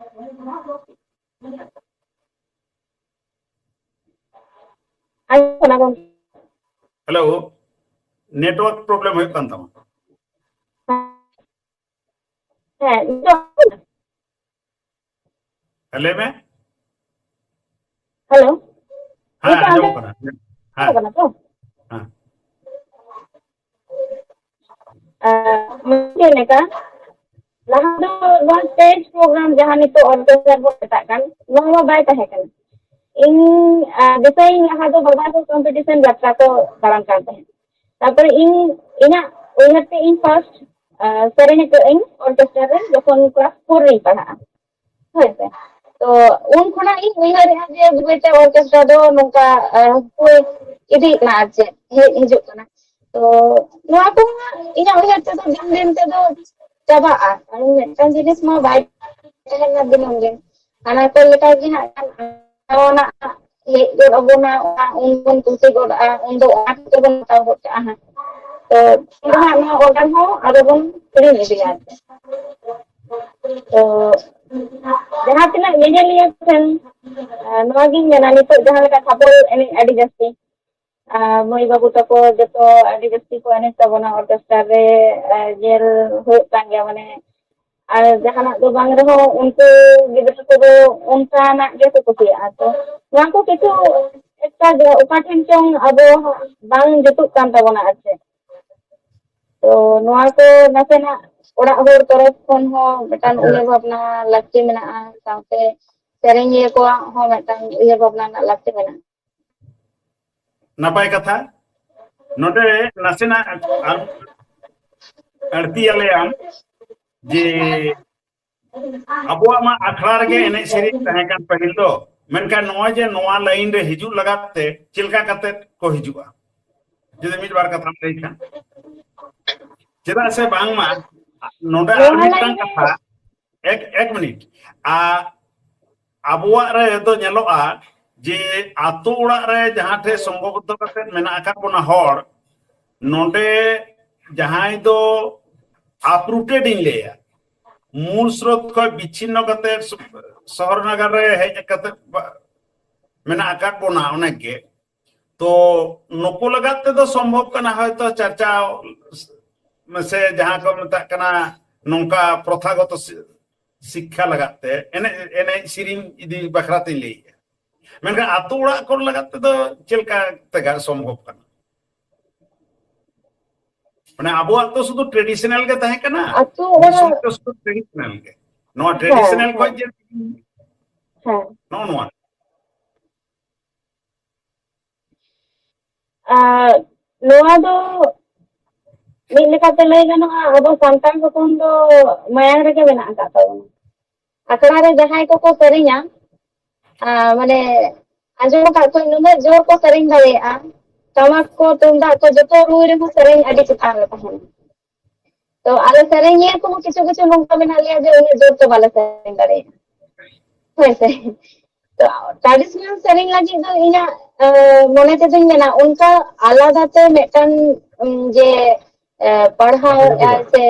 ᱟᱸᱡᱚᱢᱚᱜ ᱠᱟᱱᱟ ᱜᱚᱢᱠᱮ? ᱦᱮᱞᱳ, ᱱᱮᱴᱣᱟᱨᱠ ᱯᱨᱚᱵᱞᱮᱢ ᱦᱩᱭᱩᱜ ᱠᱟᱱ ᱛᱟᱢᱟ᱾ ᱦᱮᱸ, ᱱᱤᱛᱚᱜ ᱟᱸᱡᱚᱢᱚᱜ ᱠᱟᱱᱟ? ᱦᱮᱸ, ᱞᱟᱹᱭ ᱢᱮ᱾ ᱦᱮᱞᱳ, ᱦᱮᱸ, ᱱᱤᱛᱚᱜ ᱟᱸᱡᱚᱢᱚᱜ ᱟᱸᱡᱚᱢᱚᱜ ᱠᱟᱱᱟ᱾ ᱦᱮᱸ, ᱠᱟᱱᱟ ᱛᱚ? ᱦᱮᱸ᱾ ᱟᱨ ᱪᱮᱫ ᱞᱮᱠᱟ, ᱞᱟᱦᱟ ᱫᱚ ᱱᱚᱣᱟ ᱥᱴᱮᱡᱽ ᱯᱨᱳᱜᱨᱟᱢ, ᱡᱟᱦᱟᱸ ᱱᱤᱛᱚᱜ ᱚᱨᱠᱮᱥᱴᱟᱨ ᱵᱚᱱ ᱢᱮᱛᱟᱜ ᱠᱟᱱ, ᱱᱚᱣᱟ ᱢᱟ ᱵᱟᱭ ᱛᱟᱦᱮᱸ ᱠᱟᱱᱟ᱾ ᱤᱧ, ᱟᱨ, ᱫᱤᱥᱟᱹᱭᱟᱹᱧ, ᱞᱟᱦᱟ ᱫᱚ ᱵᱟᱵᱟ ᱠᱚ ᱠᱚᱢᱯᱤᱴᱤᱥᱚᱱ ᱡᱟᱛᱨᱟ ᱠᱚ ᱫᱟᱬᱟᱱ ᱠᱟᱱ ᱛᱟᱦᱮᱸᱫ᱾ ᱛᱟᱨᱯᱚᱨᱮ ᱤᱧ, ᱤᱧᱟᱹᱜ ᱩᱭᱦᱟᱹᱨ ᱛᱮ ᱤᱧ ᱯᱷᱟᱨᱥᱴ ᱥᱮᱨᱮᱧ ᱟᱠᱟᱫ ᱟᱹᱧ ᱚᱨᱠᱮᱥᱴᱨᱟ ᱨᱮ ᱡᱚᱠᱷᱚᱱ ᱠᱞᱟᱥ ᱯᱷᱳᱨ ᱨᱤᱧ ᱯᱟᱲᱦᱟᱜᱼᱟ᱾ ᱦᱳᱭ ᱥᱮ᱾ ᱛᱚ ᱩᱱ ᱠᱷᱚᱱᱟᱜ ᱤᱧ ᱩᱭᱦᱟᱹᱨᱮᱫᱼᱟ ᱡᱮ ᱵᱟᱹᱭ ᱵᱟᱹᱭᱛᱮ ᱚᱨᱠᱮᱥᱴᱨᱟ ᱫᱚ ᱱᱚᱝᱠᱟ, ᱟᱸ, ᱦᱩᱭ ᱤᱫᱤᱜ ᱠᱟᱱᱟ, ᱟᱨ ᱪᱮᱫ ᱦᱮᱡ ᱦᱤᱡᱩᱜ ᱠᱟᱱᱟ᱾ ᱛᱚ ᱱᱚᱣᱟ ᱠᱚ ᱤᱧᱟᱹᱜ ᱩᱭᱦᱟᱹᱨ ᱛᱮᱫᱚ ᱫᱤᱱ ᱫᱤᱱ ᱛᱮᱫᱚ ᱪᱟᱵᱟᱜᱼᱟ, ᱠᱟᱨᱚᱱ ᱢᱤᱫᱴᱟᱝ ᱡᱤᱱᱤᱥ ᱢᱟ ᱵᱟᱭ ᱛᱟᱦᱮᱱᱟ ᱫᱤᱱᱟᱹᱢ ᱫᱤᱱ᱾ ᱦᱟᱱᱟ ᱠᱚ ᱞᱮᱠᱟ ᱜᱮ ᱦᱟᱸᱜ ᱠᱷᱟᱱ ᱱᱟᱣᱟᱱᱟᱜ ᱦᱮᱡ ᱜᱚᱫ ᱟᱵᱚᱱᱟ, ᱚᱱᱟ ᱩᱱ ᱵᱚᱱ ᱠᱩᱥᱤ ᱜᱚᱫᱚᱜᱼᱟ, ᱩᱱ ᱫᱚ ᱚᱱᱟ ᱠᱚᱜᱮ ᱵᱚᱱ ᱦᱟᱛᱟᱣ ᱜᱚᱫ ᱠᱟᱜᱼᱟ ᱦᱟᱸᱜ᱾ ᱛᱚ ᱩᱱ ᱫᱚ ᱦᱟᱸᱜ ᱱᱚᱣᱟ ᱚᱨᱜᱟᱱ ᱦᱚᱸ ᱟᱵᱚ ᱵᱚᱱ ᱦᱤᱲᱤᱧ ᱤᱫᱤᱭᱟ᱾ ᱛᱚ ᱡᱟᱦᱟᱸ ᱛᱤᱱᱟᱹᱜ ᱧᱮᱧᱮᱞᱤᱭᱟᱹ ᱠᱚ ᱴᱷᱮᱱ, ᱟᱸ, ᱱᱚᱣᱟᱜᱤᱧ ᱢᱮᱱᱟ, ᱱᱤᱛᱚᱜ ᱡᱟᱦᱟᱸ ᱞᱮᱠᱟ ᱪᱷᱟᱯᱚᱞ ᱮᱱᱮᱡ ᱟᱹᱰᱤ ᱡᱟᱹᱥᱛᱤ, ᱟᱨ ᱢᱟᱹᱭ ᱵᱟᱹᱵᱩ ᱛᱟᱠᱚ ᱡᱚᱛᱚ ᱟᱹᱰᱤ ᱡᱟᱹᱥᱛᱤ ᱠᱚ ᱮᱱᱮᱡ ᱛᱟᱵᱚᱱᱟ ᱚᱨᱠᱮᱥᱴᱨᱟ ᱨᱮ, ᱟᱨ ᱧᱮᱞ ᱦᱩᱭᱩᱜ ᱠᱟᱱ ᱜᱮᱭᱟ᱾ ᱢᱟᱱᱮ, ᱟᱨ ᱡᱟᱦᱟᱱᱟᱜ ᱫᱚ ᱵᱟᱝ ᱨᱮᱦᱚᱸ ᱩᱱᱠᱩ ᱜᱤᱫᱽᱨᱟᱹ ᱠᱚᱫᱚ ᱚᱱᱠᱟᱱᱟᱜ ᱜᱮᱠᱚ ᱠᱩᱥᱤᱭᱟᱜᱼᱟ᱾ ᱛᱚ ᱱᱚᱣᱟ ᱠᱚ ᱠᱤᱪᱷᱩ ᱮᱠᱴᱟ ᱜᱮ ᱚᱠᱟ ᱴᱷᱮᱱ ᱪᱚᱝ ᱟᱵᱚ ᱵᱟᱝ ᱡᱩᱛᱩᱜ ᱠᱟᱱ ᱛᱟᱵᱚᱱᱟ ᱟᱨ ᱪᱮᱫ᱾ ᱛᱚ ᱱᱚᱣᱟ ᱠᱚ ᱱᱟᱥᱮᱱᱟᱜ ᱚᱲᱟᱜ ᱦᱚᱲ ᱛᱚᱨᱚᱯ ᱠᱷᱚᱱ ᱦᱚᱸ ᱢᱤᱫᱴᱟᱝ ᱟᱪᱪᱷᱟ᱾ ᱩᱭᱦᱟᱹᱨ ᱵᱷᱟᱵᱽᱱᱟ ᱞᱟᱹᱠᱛᱤ ᱢᱮᱱᱟᱜᱼᱟ, ᱥᱟᱶᱛᱮ ᱥᱮᱨᱮᱧᱤᱭᱟᱹ ᱠᱚᱣᱟᱜ ᱦᱚᱸ ᱢᱤᱫᱴᱟᱝ ᱩᱭᱦᱟᱹᱨ ᱵᱷᱟᱵᱽᱱᱟ ᱨᱮᱱᱟᱜ ᱞᱟᱹᱠᱛᱤ ᱢᱮᱱᱟᱜᱼᱟ᱾ ᱱᱟᱯᱟᱭ ᱠᱟᱛᱷᱟ᱾ ᱱᱚᱰᱮ ᱱᱟᱥᱮᱱᱟᱜ ᱟᱨ ᱟᱹᱲᱛᱤᱭᱟᱞᱮᱭᱟᱢ ᱡᱮ ᱟᱵᱚᱣᱟᱜ ᱢᱟ ᱟᱠᱷᱲᱟ ᱨᱮᱜᱮ ᱮᱱᱮᱡ ᱥᱮᱨᱮᱧ ᱛᱟᱦᱮᱸ ᱠᱟᱱ ᱯᱟᱹᱦᱤᱞ ᱫᱚ, ᱢᱮᱱᱠᱷᱟᱱ ᱱᱚᱜᱼᱚᱭ ᱡᱮ ᱱᱚᱣᱟ ᱞᱟᱭᱤᱱ ᱨᱮ ᱦᱤᱡᱩᱜ ᱞᱟᱜᱟᱫ ᱛᱮ ᱪᱮᱫ ᱞᱮᱠᱟ ᱠᱟᱛᱮ ᱠᱚ ᱦᱤᱡᱩᱜᱼᱟ, ᱡᱩᱫᱤ ᱢᱤᱫ ᱵᱟᱨ ᱠᱟᱛᱷᱟᱢ ᱞᱟᱹᱭ ᱠᱷᱟᱱ? ᱪᱮᱫᱟᱜ ᱥᱮ ᱵᱟᱝᱢᱟ ᱱᱚᱰᱮ ᱟᱨ ᱱᱚᱣᱟ ᱢᱤᱫᱴᱟᱝ ᱞᱟᱭᱤᱱ ᱨᱮ ᱠᱟᱛᱷᱟ, ᱮᱠ ᱮᱠ ᱢᱤᱱᱤᱴ, ᱟ, ᱟᱵᱚᱣᱟᱜ ᱨᱮ ᱫᱚ ᱧᱮᱞᱚᱜᱼᱟ ᱡᱮ ᱟᱛᱳ ᱚᱲᱟᱜ ᱨᱮ ᱡᱟᱦᱟᱸ ᱴᱷᱮᱱ ᱥᱚᱝᱜᱷᱚᱵᱚᱫᱽᱫᱷᱚ ᱠᱟᱛᱮ ᱢᱮᱱᱟᱜ ᱟᱠᱟᱫ ᱵᱚᱱᱟ ᱦᱚᱲ, ᱱᱚᱰᱮ ᱡᱟᱦᱟᱸᱭ ᱫᱚ ᱟᱯᱨᱩᱴᱮᱰ ᱤᱧ ᱞᱟᱹᱭᱟ, ᱢᱩᱞ ᱥᱨᱳᱛ ᱠᱷᱚᱱ ᱵᱤᱪᱷᱤᱱᱱᱚ ᱠᱟᱛᱮ ᱥᱚᱦᱚᱨ ᱱᱟᱜᱟᱨ ᱨᱮ ᱦᱮᱡ ᱠᱟᱛᱮ ᱢᱮᱱᱟᱜ ᱟᱠᱟᱫ ᱵᱚᱱᱟ ᱚᱱᱮᱠ ᱜᱮ᱾ ᱛᱚ ᱱᱩᱠᱩ ᱞᱟᱜᱟᱫ ᱛᱮᱫᱚ ᱥᱚᱢᱵᱷᱚᱵ ᱠᱟᱱᱟ ᱦᱚᱭᱛᱚ ᱪᱟᱨᱪᱟᱣ, ᱥᱮ ᱡᱟᱦᱟᱸ ᱠᱚ ᱢᱮᱛᱟᱜ ᱠᱟᱱᱟ ᱱᱚᱝᱠᱟ ᱯᱨᱚᱛᱷᱟᱜᱚᱛᱚ ᱥᱤ-, ᱥᱤᱠᱠᱷᱟ ᱞᱟᱜᱟᱫ ᱛᱮ ᱮᱱᱮᱡ, ᱮᱱᱮᱡ ᱥᱮᱨᱮᱧ ᱤᱫᱤ ᱵᱟᱠᱷᱨᱟ ᱛᱤᱧ ᱞᱟᱹᱭᱮᱜᱼᱟ᱾ ᱢᱮᱱᱠᱷᱟᱱ ᱟᱛᱳ ᱚᱲᱟᱜ ᱠᱚ ᱞᱟᱜᱟᱫ ᱛᱮᱫᱚ ᱪᱮᱫ ᱞᱮᱠᱟ ᱛᱮᱜᱟ ᱥᱚᱢᱵᱷᱚᱵ ᱠᱟᱱᱟ? ᱢᱟᱱᱮ ᱟᱵᱚᱣᱟᱜ ᱛᱚ ᱥᱩᱫᱷᱩ ᱴᱨᱮᱰᱤᱥᱚᱱᱟᱞ ᱜᱮ ᱛᱟᱦᱮᱸ ᱠᱟᱱᱟ, ᱟᱛᱳ ᱢᱤᱫ ᱚᱲᱟᱜ ᱥᱚᱢᱚᱭ ᱫᱚ ᱥᱩᱫᱷᱩ ᱴᱨᱮᱰᱤᱥᱚᱱᱟᱞ ᱜᱮ᱾ ᱱᱚᱣᱟ ᱦᱮᱸ, ᱴᱨᱮᱰᱤᱥᱚᱱᱟᱞ ᱠᱷᱚᱱ ᱦᱮᱸ, ᱡᱮ ᱦᱮᱸ᱾ ᱱᱚᱜᱼᱚ ᱱᱚᱣᱟ ᱟᱨ ᱱᱚᱣᱟ ᱫᱚ ᱢᱤᱫ ᱞᱮᱠᱟᱛᱮ ᱞᱟᱹᱭ ᱜᱟᱱᱚᱜᱼᱟ, ᱟᱵᱚ ᱥᱟᱱᱛᱟᱲ ᱦᱚᱯᱚᱱ ᱫᱚ ᱢᱟᱭᱟᱝ ᱨᱮᱜᱮ ᱢᱮᱱᱟᱜ ᱟᱠᱟᱫ ᱛᱟᱵᱚᱱᱟ᱾ ᱟᱠᱷᱲᱟ ᱨᱮ ᱡᱟᱦᱟᱸᱭ ᱠᱚᱠᱚ ᱥᱮᱨᱮᱧᱟ, ᱟᱨ ᱢᱟᱱᱮ ᱟᱸᱡᱚᱢ ᱟᱠᱟᱫ ᱠᱚᱣᱟᱧ, ᱱᱩᱱᱟᱹᱜ ᱡᱳᱨ ᱠᱚ ᱥᱮᱨᱮᱧ ᱫᱟᱲᱮᱭᱟᱜᱼᱟ, ᱴᱟᱢᱟᱠ ᱠᱚ ᱛᱩᱢᱫᱟᱜ ᱠᱚ ᱡᱚᱛᱚ ᱨᱩᱭ ᱨᱮᱦᱚᱸ ᱥᱮᱨᱮᱧ ᱟᱹᱰᱤ ᱪᱮᱛᱟᱱ ᱨᱮ ᱛᱟᱦᱮᱱᱟ᱾ ᱛᱚ ᱟᱞᱮ ᱥᱮᱨᱮᱧᱤᱭᱟᱹ ᱠᱚᱦᱚᱸ ᱠᱤᱪᱷᱩ ᱠᱤᱪᱷᱩ ᱱᱚᱝᱠᱟ ᱢᱮᱱᱟᱜ ᱞᱮᱭᱟ ᱡᱮ ᱩᱱᱟᱹᱜ ᱡᱳᱨ ᱫᱚ ᱵᱟᱞᱮ ᱥᱮᱨᱮᱧ ᱫᱟᱲᱮᱭᱟᱜᱼᱟ᱾ ᱦᱳᱭ ᱥᱮ᱾ ᱛᱚ traditional ᱥᱮᱨᱮᱧ ᱞᱟᱹᱜᱤᱫ ᱫᱚ ᱤᱧᱟᱹᱜ ᱢᱚᱱᱮ ᱛᱮᱫᱚᱧ ᱢᱮᱱᱟ, ᱚᱱᱠᱟ ᱟᱞᱟᱫᱟ ᱛᱮ ᱢᱤᱫᱴᱟᱝ ᱡᱮ ᱯᱟᱲᱦᱟᱣ ᱮᱫᱟᱭ ᱥᱮ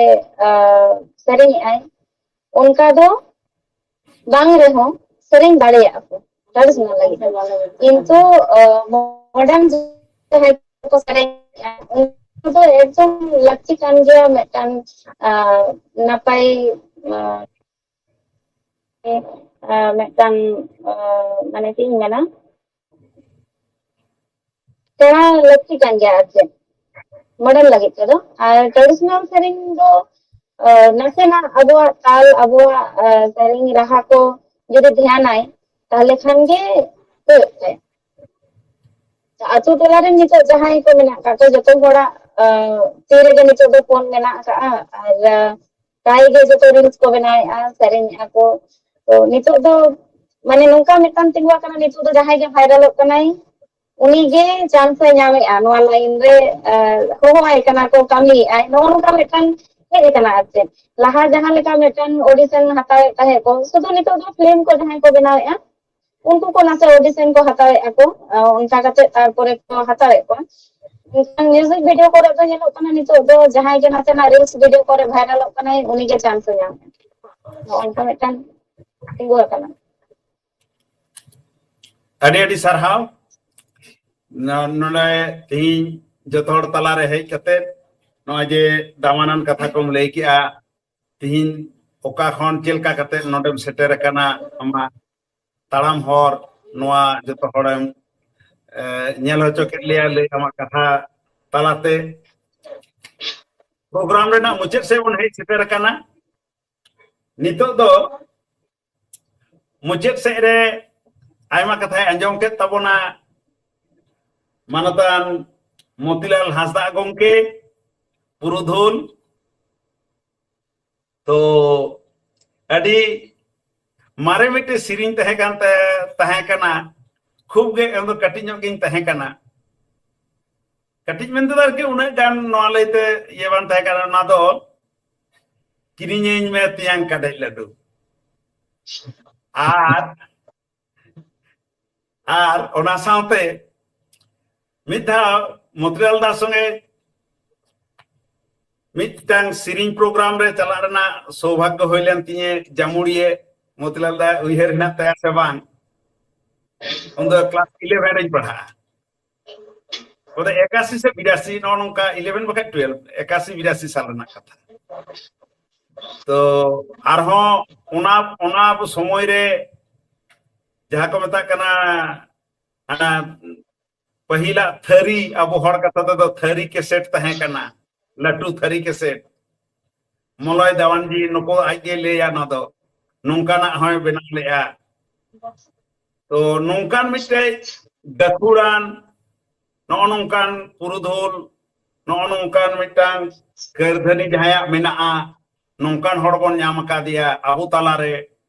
ᱥᱮᱨᱮᱧ ᱮᱫᱟᱭ, ᱚᱱᱠᱟ ᱫᱚ ᱵᱟᱝ ᱨᱮᱦᱚᱸ ᱥᱮᱨᱮᱧ ᱫᱟᱲᱮᱭᱟᱜᱼᱟ ᱠᱚ traditional ᱞᱟᱹᱜᱤᱫ ᱫᱚ᱾ ᱠᱤᱱᱛᱩ modern ᱡᱟᱦᱟᱸᱭ ᱠᱚ ᱥᱮᱨᱮᱧᱮᱫᱼᱟ, ᱩᱱᱠᱩ ᱫᱚ ᱮᱠᱫᱚᱢ ᱞᱟᱹᱠᱛᱤ ᱠᱟᱱ ᱜᱮᱭᱟ ᱢᱤᱫᱴᱟᱝ ᱱᱟᱯᱟᱭ ᱢᱤᱫᱴᱟᱝ ᱢᱟᱱᱮ ᱪᱮᱫ ᱤᱧ ᱢᱮᱱᱟ, ᱥᱮᱬᱟ ᱞᱟᱹᱠᱛᱤ ᱠᱟᱱ ᱜᱮᱭᱟ ᱟᱨ ᱪᱮᱫ modern ᱞᱟᱹᱜᱤᱫ ᱛᱮᱫᱚ᱾ ᱟᱨ traditional ᱥᱮᱨᱮᱧ ᱫᱚ ᱱᱟᱥᱮᱱᱟᱜ ᱟᱵᱚᱣᱟᱜ ᱛᱟᱞ, ᱟᱵᱚᱣᱟᱜ ᱥᱮᱨᱮᱧ ᱨᱟᱦᱟ ᱠᱚ ᱡᱩᱫᱤ ᱫᱷᱮᱭᱟᱱᱟᱭ, ᱛᱟᱦᱞᱮ ᱠᱷᱟᱱ ᱜᱮ ᱦᱩᱭᱩᱜ ᱛᱟᱭᱟ᱾ ᱟᱛᱳ ᱴᱚᱞᱟ ᱨᱮᱱ ᱱᱤᱛᱚᱜ ᱡᱟᱦᱟᱸᱭ ᱠᱚ ᱢᱮᱱᱟᱜ ᱟᱠᱟᱫ ᱠᱚᱣᱟ, ᱡᱚᱛᱚ ᱦᱚᱲᱟᱜ ᱛᱤ ᱨᱮᱜᱮ ᱱᱤᱛᱚᱜ ᱫᱚ ᱯᱷᱳᱱ ᱢᱮᱱᱟᱜ ᱟᱠᱟᱫᱼᱟ, ᱟᱨ ᱯᱨᱟᱭ ᱜᱮ ᱡᱚᱛᱚ reels ᱠᱚ ᱵᱮᱱᱟᱣᱮᱫᱼᱟ, ᱥᱮᱨᱮᱧᱮᱫᱼᱟ ᱠᱚ᱾ ᱛᱚ ᱱᱤᱛᱚᱜ ᱫᱚ ᱢᱟᱱᱮ ᱱᱚᱝᱠᱟ ᱢᱤᱫᱴᱟᱝ ᱛᱤᱸᱜᱩ ᱟᱠᱟᱱᱟ, ᱱᱤᱛᱚᱜ ᱫᱚ ᱡᱟᱦᱟᱸᱭ ᱜᱮ ᱵᱷᱟᱭᱨᱟᱞᱚᱜ ᱠᱟᱱᱟᱭ, ᱩᱱᱤ ᱜᱮ ᱪᱟᱱᱥ ᱮ ᱧᱟᱢᱮᱫᱼᱟ ᱱᱚᱣᱟ ᱞᱟᱭᱤᱱ ᱨᱮ᱾ ᱦᱚᱦᱚᱣᱟᱭ ᱠᱟᱱᱟ ᱠᱚ, ᱠᱟᱹᱢᱤᱭᱮᱫᱼᱟᱭ, ᱱᱚᱜᱼᱚ ᱱᱚᱝᱠᱟ ᱢᱤᱫᱴᱟᱝ ᱦᱮᱡ ᱟᱠᱟᱱᱟ ᱟᱨ ᱪᱮᱫ᱾ ᱞᱟᱦᱟ ᱡᱟᱦᱟᱸ ᱞᱮᱠᱟ ᱢᱤᱫᱴᱟᱝ ᱚᱰᱤᱥᱚᱱ ᱦᱟᱛᱟᱣᱮᱫ ᱛᱟᱦᱮᱸᱫ ᱠᱚ, ᱥᱩᱫᱷᱩ ᱱᱤᱛᱚᱜ ᱫᱚ ᱯᱷᱤᱞᱢ ᱠᱚ ᱡᱟᱦᱟᱸᱭ ᱠᱚ ᱵᱮᱱᱟᱣᱮᱫᱼᱟ, ᱩᱱᱠᱩ ᱠᱚ ᱱᱟᱥᱮ ᱚᱰᱤᱥᱚᱱ ᱠᱚ ᱦᱟᱛᱟᱣᱮᱫᱼᱟ ᱠᱚ᱾ ᱚᱱᱠᱟ ᱠᱟᱛᱮ ᱛᱟᱨᱯᱚᱨᱮ ᱠᱚ ᱦᱟᱛᱟᱣᱮᱫ ᱠᱚᱣᱟ᱾ ᱢᱮᱱᱠᱷᱟᱱ ᱢᱤᱭᱩᱡᱤᱠ ᱵᱷᱤᱰᱤᱭᱳ ᱠᱚᱨᱮ ᱫᱚ ᱧᱮᱞᱚᱜ ᱠᱟᱱᱟ, ᱱᱤᱛᱚᱜ ᱫᱚ ᱡᱟᱦᱟᱸᱭ ᱜᱮ ᱱᱟᱥᱮᱱᱟᱜ ᱨᱤᱞᱥ ᱵᱷᱤᱰᱤᱭᱳ ᱠᱚᱨᱮ ᱵᱷᱟᱭᱨᱟᱞᱚᱜ ᱠᱟᱱᱟᱭ, ᱩᱱᱤ ᱜᱮ ᱪᱟᱱᱥ ᱮ ᱧᱟᱢᱟ᱾ ᱱᱚᱜᱼᱚ ᱱᱚᱝᱠᱟ ᱢᱤᱫᱴᱟᱝ ᱛᱤᱸᱜᱩ ᱟᱠᱟᱱᱟ᱾ ᱟᱹᱰᱤ ᱟᱹᱰᱤ ᱥᱟᱨᱦᱟᱣ᱾ ᱱᱚᱰᱮ ᱛᱮᱦᱮᱧ ᱡᱚᱛᱚ ᱦᱚᱲ ᱛᱟᱞᱟᱨᱮ ᱦᱮᱡ ᱠᱟᱛᱮ ᱱᱚᱜᱼᱚᱭ ᱡᱮ ᱫᱟᱢᱟᱱᱟᱱ ᱠᱟᱛᱷᱟ ᱠᱚᱢ ᱞᱟᱹᱭ ᱠᱮᱜᱼᱟ, ᱛᱮᱦᱮᱧ ᱚᱠᱟ ᱠᱷᱚᱱ ᱪᱮᱫ ᱞᱮᱠᱟ ᱠᱟᱛᱮ ᱱᱚᱰᱮᱢ ᱥᱮᱴᱮᱨ ᱟᱠᱟᱱᱟ, ᱟᱢᱟᱜ ᱛᱟᱲᱟᱢ ᱦᱚᱨ, ᱱᱚᱣᱟ ᱡᱚᱛᱚ ᱦᱚᱲᱮᱢ ᱧᱮᱞ ᱦᱚᱪᱚ ᱠᱮᱫ ᱞᱮᱭᱟ ᱞᱟᱹᱭ ᱟᱢᱟᱜ ᱠᱟᱛᱷᱟ ᱛᱟᱞᱟᱛᱮ᱾ ᱯᱨᱳᱜᱨᱟᱢ ᱨᱮᱱᱟᱜ ᱢᱩᱪᱟᱹᱫ ᱥᱮᱫ ᱵᱚᱱ ᱦᱮᱡ ᱥᱮᱴᱮᱨ ᱟᱠᱟᱱᱟ᱾ ᱱᱤᱛᱚᱜ ᱫᱚ ᱢᱩᱪᱟᱹᱫ ᱥᱮᱫ ᱨᱮ ᱟᱭᱢᱟ ᱠᱟᱛᱷᱟᱭ ᱟᱸᱡᱚᱢ ᱠᱮᱫ ᱛᱟᱵᱚᱱᱟ ᱢᱟᱱᱚᱛᱟᱱ ᱢᱚᱛᱤᱞᱟᱞ ᱦᱟᱸᱥᱫᱟ ᱜᱚᱢᱠᱮ, ᱯᱩᱨᱩᱫᱷᱩᱞ᱾ ᱛᱚ ᱟᱹᱰᱤ ᱢᱟᱨᱮ ᱢᱤᱫᱴᱮᱡ ᱥᱮᱨᱮᱧ ᱛᱟᱦᱮᱸ ᱠᱟᱱ ᱛᱟᱭᱟ, ᱛᱟᱦᱮᱸ ᱠᱟᱱᱟ᱾ ᱠᱷᱩᱵ ᱜᱮ ᱤᱧ ᱫᱚ ᱠᱟᱹᱴᱤᱡ ᱧᱚᱜ ᱜᱤᱧ ᱛᱟᱦᱮᱸ ᱠᱟᱱᱟ᱾ ᱠᱟᱹᱴᱤᱡ ᱢᱮᱱᱛᱮ ᱫᱚ ᱟᱨᱠᱤ ᱩᱱᱟᱹᱜ ᱜᱟᱱ ᱱᱚᱣᱟ ᱞᱟᱹᱭᱛᱮ ᱤᱭᱟᱹ ᱵᱟᱝ ᱛᱟᱦᱮᱸ ᱠᱟᱱᱟ᱾ ᱚᱱᱟ ᱫᱚ ᱠᱤᱨᱤᱧᱟᱹᱧ ᱢᱮ ᱛᱮᱭᱟᱝ ᱠᱟᱰᱮᱡ ᱞᱟᱹᱰᱩ᱾ ᱟᱨ ᱟᱨ ᱚᱱᱟ ᱥᱟᱶᱛᱮ ᱢᱤᱫ ᱫᱷᱟᱣ ᱢᱚᱛᱤᱞᱟᱞ ᱫᱟ ᱥᱚᱸᱜᱮ ᱢᱤᱫᱴᱟᱝ ᱥᱮᱨᱮᱧ ᱯᱨᱳᱜᱨᱟᱢ ᱨᱮ ᱪᱟᱞᱟᱜ ᱨᱮᱱᱟᱜ ᱥᱳᱵᱷᱟᱜᱽᱜᱚ ᱦᱩᱭ ᱞᱮᱱ ᱛᱤᱧᱟᱹ᱾ ᱡᱟᱢᱩᱲᱤᱭᱟᱹ, ᱢᱚᱛᱤᱞᱟᱞ ᱫᱟ ᱩᱭᱦᱟᱹᱨ ᱦᱮᱱᱟᱜ ᱛᱟᱭᱟ ᱥᱮ ᱵᱟᱝ? ᱩᱱᱫᱚ ᱠᱞᱟᱥ ᱤᱞᱮᱵᱷᱮᱱ ᱨᱤᱧ ᱯᱟᱲᱦᱟᱜᱼᱟ᱾ ᱚᱸᱰᱮ ᱮᱠᱟᱥᱤ ᱥᱮ ᱵᱤᱨᱟᱥᱤ, ᱱᱚᱜᱼᱚ ᱱᱚᱝᱠᱟ ᱤᱞᱮᱵᱷᱮᱱ ᱵᱟᱠᱷᱟᱡ ᱴᱩᱭᱮᱞᱵᱷ, ᱮᱠᱟᱥᱤ ᱵᱤᱨᱟᱥᱤ ᱥᱟᱞ ᱨᱮᱱᱟᱜ ᱠᱟᱛᱷᱟ᱾ ᱛᱚ ᱟᱨᱦᱚᱸ ᱚᱱᱟ ᱚᱱᱟ ᱥᱚᱢᱚᱭ ᱨᱮ ᱡᱟᱦᱟᱸ ᱠᱚ ᱢᱮᱛᱟᱜ ᱠᱟᱱᱟ, ᱦᱟᱱᱟ ᱯᱟᱹᱦᱤᱞᱟᱜ ᱛᱷᱟᱹᱨᱤ, ᱟᱵᱚ ᱦᱚᱲ ᱠᱟᱛᱷᱟ ᱛᱮᱫᱚ ᱛᱷᱟᱹᱨᱤ ᱠᱮᱥᱮᱴ ᱛᱟᱦᱮᱸ ᱠᱟᱱᱟ, ᱞᱟᱹᱴᱩ ᱛᱷᱟᱹᱨᱤ ᱠᱮᱥᱮᱴ᱾ ᱢᱚᱞᱚᱭ ᱫᱟᱣᱟᱱᱡᱤ ᱱᱩᱠᱩ ᱟᱡ ᱜᱮ ᱞᱟᱹᱭᱟ, ᱱᱚᱣᱟ ᱫᱚ ᱱᱚᱝᱠᱟᱱᱟᱜ ᱦᱚᱸᱭ ᱵᱮᱱᱟᱣ ᱞᱮᱜᱼᱟ᱾ ᱛᱚ ᱱᱚᱝᱠᱟᱱ ᱢᱤᱫᱴᱮᱡ ᱜᱟᱹᱠᱷᱩᱲᱟᱱ, ᱱᱚᱜᱼᱚ ᱱᱚᱝᱠᱟᱱ ᱯᱩᱨᱩᱫᱷᱩᱞ, ᱱᱚᱜᱼᱚ ᱱᱚᱝᱠᱟᱱ ᱢᱤᱫᱴᱟᱝ ᱠᱟᱹᱨᱫᱷᱟᱹᱱᱤ ᱡᱟᱦᱟᱸᱭᱟᱜ ᱢᱮᱱᱟᱜᱼᱟ, ᱱᱚᱝᱠᱟᱱ ᱦᱚᱲ ᱵᱚᱱ ᱧᱟᱢ ᱟᱠᱟᱫᱮᱭᱟ ᱟᱵᱚ ᱛᱟᱞᱟᱨᱮ᱾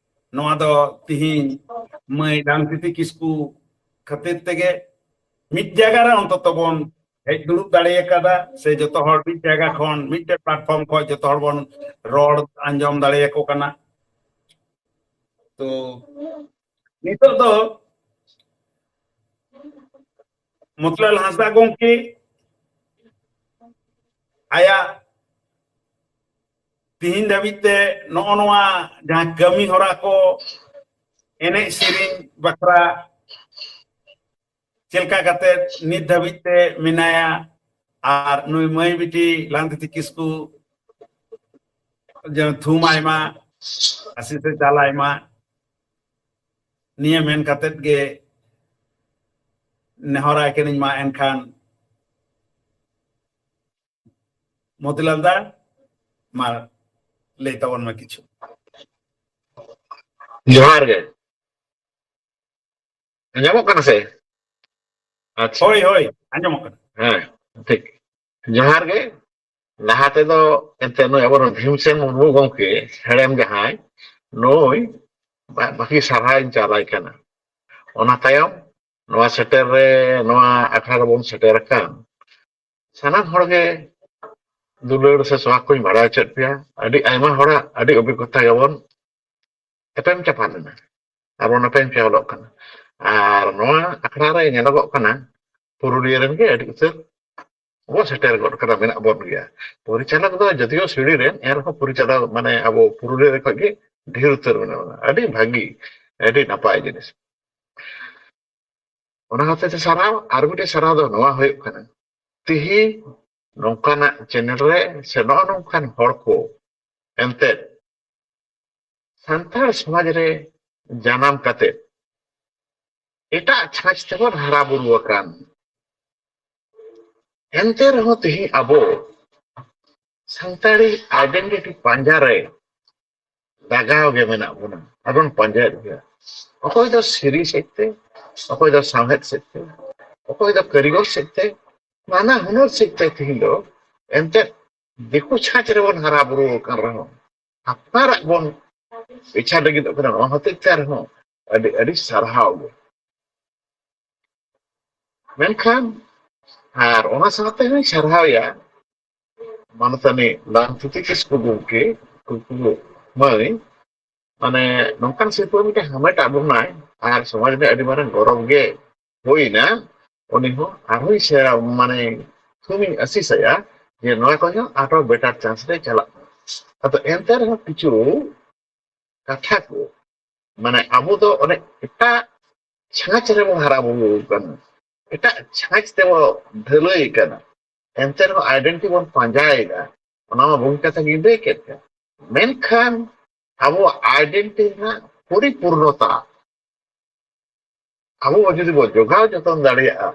ᱱᱚᱣᱟ ᱫᱚ ᱛᱤᱦᱤᱧ ᱢᱟᱹᱭ ᱰᱟᱝᱛᱤᱛᱤ ᱠᱤᱥᱠᱩ ᱠᱷᱟᱹᱛᱤᱨ ᱛᱮᱜᱮ ᱢᱤᱫ ᱡᱟᱭᱜᱟ ᱨᱮ ᱚᱱᱛᱚᱛᱚ ᱵᱚᱱ ᱦᱮᱡ ᱫᱩᱲᱩᱵ ᱫᱟᱲᱮ ᱟᱠᱟᱫᱟ, ᱥᱮ ᱡᱚᱛᱚ ᱦᱚᱲ ᱢᱤᱫ ᱡᱟᱭᱜᱟ ᱠᱷᱚᱱ, ᱢᱤᱫᱴᱮᱡ ᱯᱞᱟᱴᱯᱷᱚᱨᱢ ᱠᱷᱚᱱ ᱡᱚᱛᱚ ᱦᱚᱲ ᱵᱚᱱ ᱨᱚᱲ ᱟᱸᱡᱚᱢ ᱫᱟᱲᱮᱭᱟᱠᱚ ᱠᱟᱱᱟ᱾ ᱛᱚ ᱱᱤᱛᱚᱜ ᱫᱚ ᱢᱚᱛᱤᱞᱟᱞ ᱦᱟᱸᱥᱫᱟ ᱜᱚᱢᱠᱮ ᱟᱭᱟᱜ ᱛᱤᱦᱤᱧ ᱫᱷᱟᱹᱵᱤᱡ ᱛᱮ ᱱᱚᱜᱼᱚ ᱱᱚᱣᱟ ᱡᱟᱦᱟᱸ ᱠᱟᱹᱢᱤ ᱦᱚᱨᱟ ᱠᱚ, ᱮᱱᱮᱡ ᱥᱮᱨᱮᱧ ᱵᱟᱠᱷᱨᱟ ᱪᱮᱫ ᱞᱮᱠᱟ ᱠᱟᱛᱮ ᱱᱤᱛ ᱫᱷᱟᱹᱵᱤᱡ ᱛᱮ ᱢᱮᱱᱟᱭᱟ, ᱟᱨ ᱱᱩᱭ ᱢᱟᱹᱭ ᱵᱤᱴᱤ ᱞᱟᱝᱛᱤᱛᱤ ᱠᱤᱥᱠᱩ ᱡᱮ ᱛᱷᱩᱢ ᱟᱭ ᱢᱟ, ᱟᱥᱤᱥ ᱮ ᱪᱟᱞ ᱟᱭ ᱢᱟ, ᱱᱤᱭᱟᱹ ᱢᱮᱱ ᱠᱟᱛᱮᱫ ᱜᱮ ᱱᱮᱦᱚᱨᱟᱭ ᱠᱟᱹᱱᱟᱹᱧ ᱢᱟ᱾ ᱮᱱᱠᱷᱟᱱ ᱢᱚᱛᱤᱞᱟᱞ ᱫᱟ, ᱢᱟ ᱞᱟᱹᱭ ᱛᱟᱵᱚᱱ ᱢᱮ ᱠᱤᱪᱷᱩ᱾ ᱡᱚᱦᱟᱨ ᱜᱮ᱾ ᱟᱸᱡᱚᱢᱚᱜ ᱠᱟᱱᱟ ᱥᱮ? ᱟᱪᱪᱷᱟ᱾ ᱦᱳᱭ, ᱦᱳᱭ, ᱟᱸᱡᱚᱢᱚᱜ ᱠᱟᱱᱟ᱾ ᱦᱮᱸ᱾ ᱴᱷᱤᱠ᱾ ᱡᱚᱦᱟᱨ ᱜᱮ᱾ ᱞᱟᱦᱟ ᱛᱮᱫᱚ ᱮᱱᱛᱮ ᱱᱩᱭ ᱟᱵᱚᱨᱮᱱ ᱵᱷᱤᱢᱥᱮᱱ ᱢᱩᱨᱢᱩ ᱜᱚᱢᱠᱮ ᱦᱮᱲᱮᱢ ᱡᱟᱦᱟᱸᱭ, ᱱᱩᱭ ᱵᱟ-, ᱵᱟᱹᱠᱤ ᱥᱟᱨᱦᱟᱣᱤᱧ ᱪᱟᱞᱟᱭ ᱠᱟᱱᱟ᱾ ᱚᱱᱟ ᱛᱟᱭᱚᱢ ᱱᱚᱣᱟ ᱥᱮᱴᱮᱨ ᱨᱮ, ᱱᱚᱣᱟ ᱟᱠᱷᱲᱟ ᱨᱮᱵᱚᱱ ᱥᱮᱴᱮᱨ ᱟᱠᱟᱱ ᱥᱟᱱᱟᱢ ᱦᱚᱲ ᱜᱮ ᱫᱩᱞᱟᱹᱲ ᱥᱮ ᱥᱚᱦᱟᱜ ᱠᱚᱧ ᱵᱟᱲᱟᱭ ᱦᱚᱪᱚᱭᱮᱫ ᱯᱮᱭᱟ᱾ ᱟᱹᱰᱤ ᱟᱭᱢᱟ ᱦᱚᱲᱟᱜ ᱟᱹᱰᱤ ᱚᱵᱷᱤᱜᱽᱜᱚᱛᱟ ᱜᱮᱵᱚᱱ ᱮᱯᱮᱢ ᱪᱟᱯᱟᱞ ᱮᱱᱟ ᱟᱨ ᱵᱚᱱ ᱮᱯᱮᱢ ᱪᱟᱯᱟᱞᱚᱜ ᱠᱟᱱᱟ᱾ ᱟᱨ ᱱᱚᱣᱟ ᱟᱠᱷᱲᱟ ᱨᱮ ᱧᱮᱞᱚᱜᱚᱜ ᱠᱟᱱᱟ, ᱯᱩᱨᱩᱞᱤᱭᱟᱹ ᱨᱮᱱ ᱜᱮ ᱟᱹᱰᱤ ᱩᱛᱟᱹᱨ ᱵᱚ ᱥᱮᱴᱮᱨ ᱜᱚᱫ ᱠᱟᱱᱟ, ᱢᱮᱱᱟᱜ ᱵᱚᱱ ᱜᱮᱭᱟ᱾ ᱯᱚᱨᱤᱪᱟᱞᱚᱠ ᱫᱚ ᱡᱚᱫᱤᱭᱳ ᱥᱤᱲᱤ ᱨᱮᱱ, ᱮᱱ ᱨᱮᱦᱚᱸ ᱯᱚᱨᱤᱪᱟᱞᱚᱠ ᱢᱟᱱᱮ ᱟᱵᱚ ᱯᱩᱨᱩᱞᱤᱭᱟᱹ ᱨᱮ ᱠᱷᱚᱡ ᱜᱮ ᱰᱷᱮᱨ ᱩᱛᱟᱹᱨ ᱢᱮᱱᱟᱜ ᱵᱚᱱᱟ᱾ ᱟᱹᱰᱤ ᱵᱷᱟᱹᱜᱤ, ᱟᱹᱰᱤ ᱱᱟᱯᱟᱭ ᱡᱤᱱᱤᱥ᱾ ᱚᱱᱟ ᱦᱚᱛᱮ ᱛᱮ ᱥᱟᱨᱦᱟᱣ᱾ ᱟᱨ ᱢᱤᱫᱴᱮᱡ ᱥᱟᱨᱦᱟᱣ ᱫᱚ ᱱᱚᱣᱟ ᱦᱩᱭᱩᱜ ᱠᱟᱱᱟ, ᱛᱤᱦᱤᱧ ᱱᱚᱝᱠᱟᱱᱟᱜ ᱪᱮᱱᱮᱞ ᱨᱮ ᱥᱮ ᱱᱚᱜᱼᱚ ᱱᱚᱝᱠᱟᱱ ᱦᱚᱲ ᱠᱚ ᱮᱱᱛᱮᱫ ᱥᱟᱱᱛᱟᱲ ᱥᱚᱢᱟᱡᱽ ᱨᱮ ᱡᱟᱱᱟᱢ ᱠᱟᱛᱮ ᱮᱴᱟᱜ ᱪᱷᱟᱸᱪ ᱛᱮᱵᱚᱱ ᱦᱟᱨᱟ ᱵᱩᱨᱩ ᱟᱠᱟᱱ, ᱮᱱᱛᱮ ᱨᱮᱦᱚᱸ ᱛᱮᱦᱮᱧ ᱟᱵᱚ ᱥᱟᱱᱛᱟᱲᱤ ᱟᱭᱰᱮᱱᱴᱤᱴᱤ ᱯᱟᱸᱡᱟ ᱨᱮ ᱞᱟᱜᱟᱣ ᱜᱮ ᱢᱮᱱᱟᱜ ᱵᱚᱱᱟ᱾ ᱟᱨᱵᱚᱱ ᱯᱟᱸᱡᱟᱭᱮᱫ ᱜᱮᱭᱟ᱾ ᱚᱠᱚᱭ ᱫᱚ ᱥᱮᱨᱮᱧ ᱥᱮᱫ ᱛᱮ, ᱚᱠᱚᱭ ᱫᱚ ᱥᱟᱶᱦᱮᱫ ᱥᱮᱫ ᱛᱮ, ᱚᱠᱚᱭ ᱫᱚ ᱠᱟᱹᱨᱤᱜᱚᱞ ᱥᱮᱫ ᱛᱮ, ᱱᱟᱱᱟ ᱦᱩᱱᱟᱹᱨ ᱥᱮᱫ ᱛᱮ ᱛᱮᱦᱮᱧ ᱫᱚ ᱮᱱᱛᱮᱫ ᱫᱤᱠᱩ ᱪᱷᱟᱸᱪ ᱨᱮᱵᱚᱱ ᱦᱟᱨᱟ ᱵᱩᱨᱩ ᱟᱠᱟᱱ ᱨᱮᱦᱚᱸ, ᱟᱯᱱᱟᱨᱟᱜ ᱵᱚᱱ ᱵᱮᱪᱷᱟ ᱞᱟᱹᱜᱤᱫᱚᱜ ᱠᱟᱱᱟ᱾ ᱱᱚᱣᱟ ᱦᱚᱛᱮᱡ ᱛᱮ ᱟᱨᱦᱚᱸ ᱟᱹᱰᱤ, ᱟᱹᱰᱤ ᱥᱟᱨᱦᱟᱣ ᱜᱮ᱾ ᱢᱮᱱᱠᱷᱟᱱ ᱟᱨ ᱚᱱᱟ ᱥᱟᱶᱛᱮ ᱦᱚᱸᱧ ᱥᱟᱨᱦᱟᱣᱮᱭᱟ ᱢᱟᱱᱚᱛᱟᱱᱤ ᱞᱟᱝᱛᱤᱛᱤ ᱠᱤᱥᱠᱩ ᱜᱚᱢᱠᱮ, ᱠᱩᱠᱩ ᱢᱟᱹᱭ, ᱢᱟᱱᱮ ᱱᱚᱝᱠᱟᱱ ᱥᱤᱨᱯᱟᱹ ᱢᱤᱫᱴᱮᱱ ᱦᱟᱢᱮᱴ ᱟᱫ ᱵᱚᱱᱟᱭ ᱟᱨ ᱥᱚᱢᱟᱡᱽ ᱨᱮ ᱟᱹᱰᱤ ᱢᱟᱨᱟᱝ ᱜᱚᱨᱚᱵᱽ ᱜᱮ ᱦᱩᱭᱱᱟ᱾ ᱩᱱᱤ ᱦᱚᱸ ᱟᱨᱦᱚᱸᱭ ᱥᱮ-, ᱢᱟᱱᱮ ᱛᱷᱩᱢᱤᱧ ᱟᱹᱥᱤᱥ ᱟᱭᱟ ᱡᱮ ᱱᱚᱣᱟ ᱠᱷᱚᱱ ᱦᱚᱸ ᱟᱨᱦᱚᱸ better chance ᱨᱮ ᱪᱟᱞᱟᱜ ᱢᱟ᱾ ᱟᱫᱚ ᱮᱱᱛᱮ ᱨᱮᱦᱚᱸ ᱠᱤᱪᱷᱩ ᱠᱟᱛᱷᱟ ᱠᱚ, ᱢᱟᱱᱮ ᱟᱵᱚ ᱫᱚ ᱚᱱᱮ ᱮᱴᱟᱜ ᱪᱷᱟᱸᱪ ᱨᱮᱵᱚ ᱦᱟᱨᱟ ᱵᱩᱨᱩ ᱟᱠᱟᱱᱟ, ᱮᱴᱟᱜ ᱪᱷᱟᱸᱪ ᱛᱮᱵᱚ ᱰᱷᱟᱹᱞᱟᱹᱭ ᱟᱠᱟᱱᱟ, ᱮᱱᱛᱮ ᱨᱮᱦᱚᱸ identity ᱵᱚᱱ ᱯᱟᱸᱡᱟᱭᱮᱫᱟ᱾ ᱚᱱᱟ ᱢᱟ ᱵᱩᱜᱤ ᱠᱟᱛᱷᱟ ᱜᱤᱧ ᱞᱟᱹᱭ ᱠᱮᱫ ᱜᱮ᱾ ᱢᱮᱱᱠᱷᱟᱱ ᱟᱵᱚᱣᱟᱜ identity ᱨᱮᱱᱟᱜ ᱯᱚᱨᱤᱯᱩᱨᱱᱚᱛᱟ ᱟᱵᱚ ᱡᱩᱫᱤ ᱵᱚ ᱡᱚᱜᱟᱣ ᱡᱚᱛᱚᱱ ᱫᱟᱲᱮᱭᱟᱜᱼᱟ,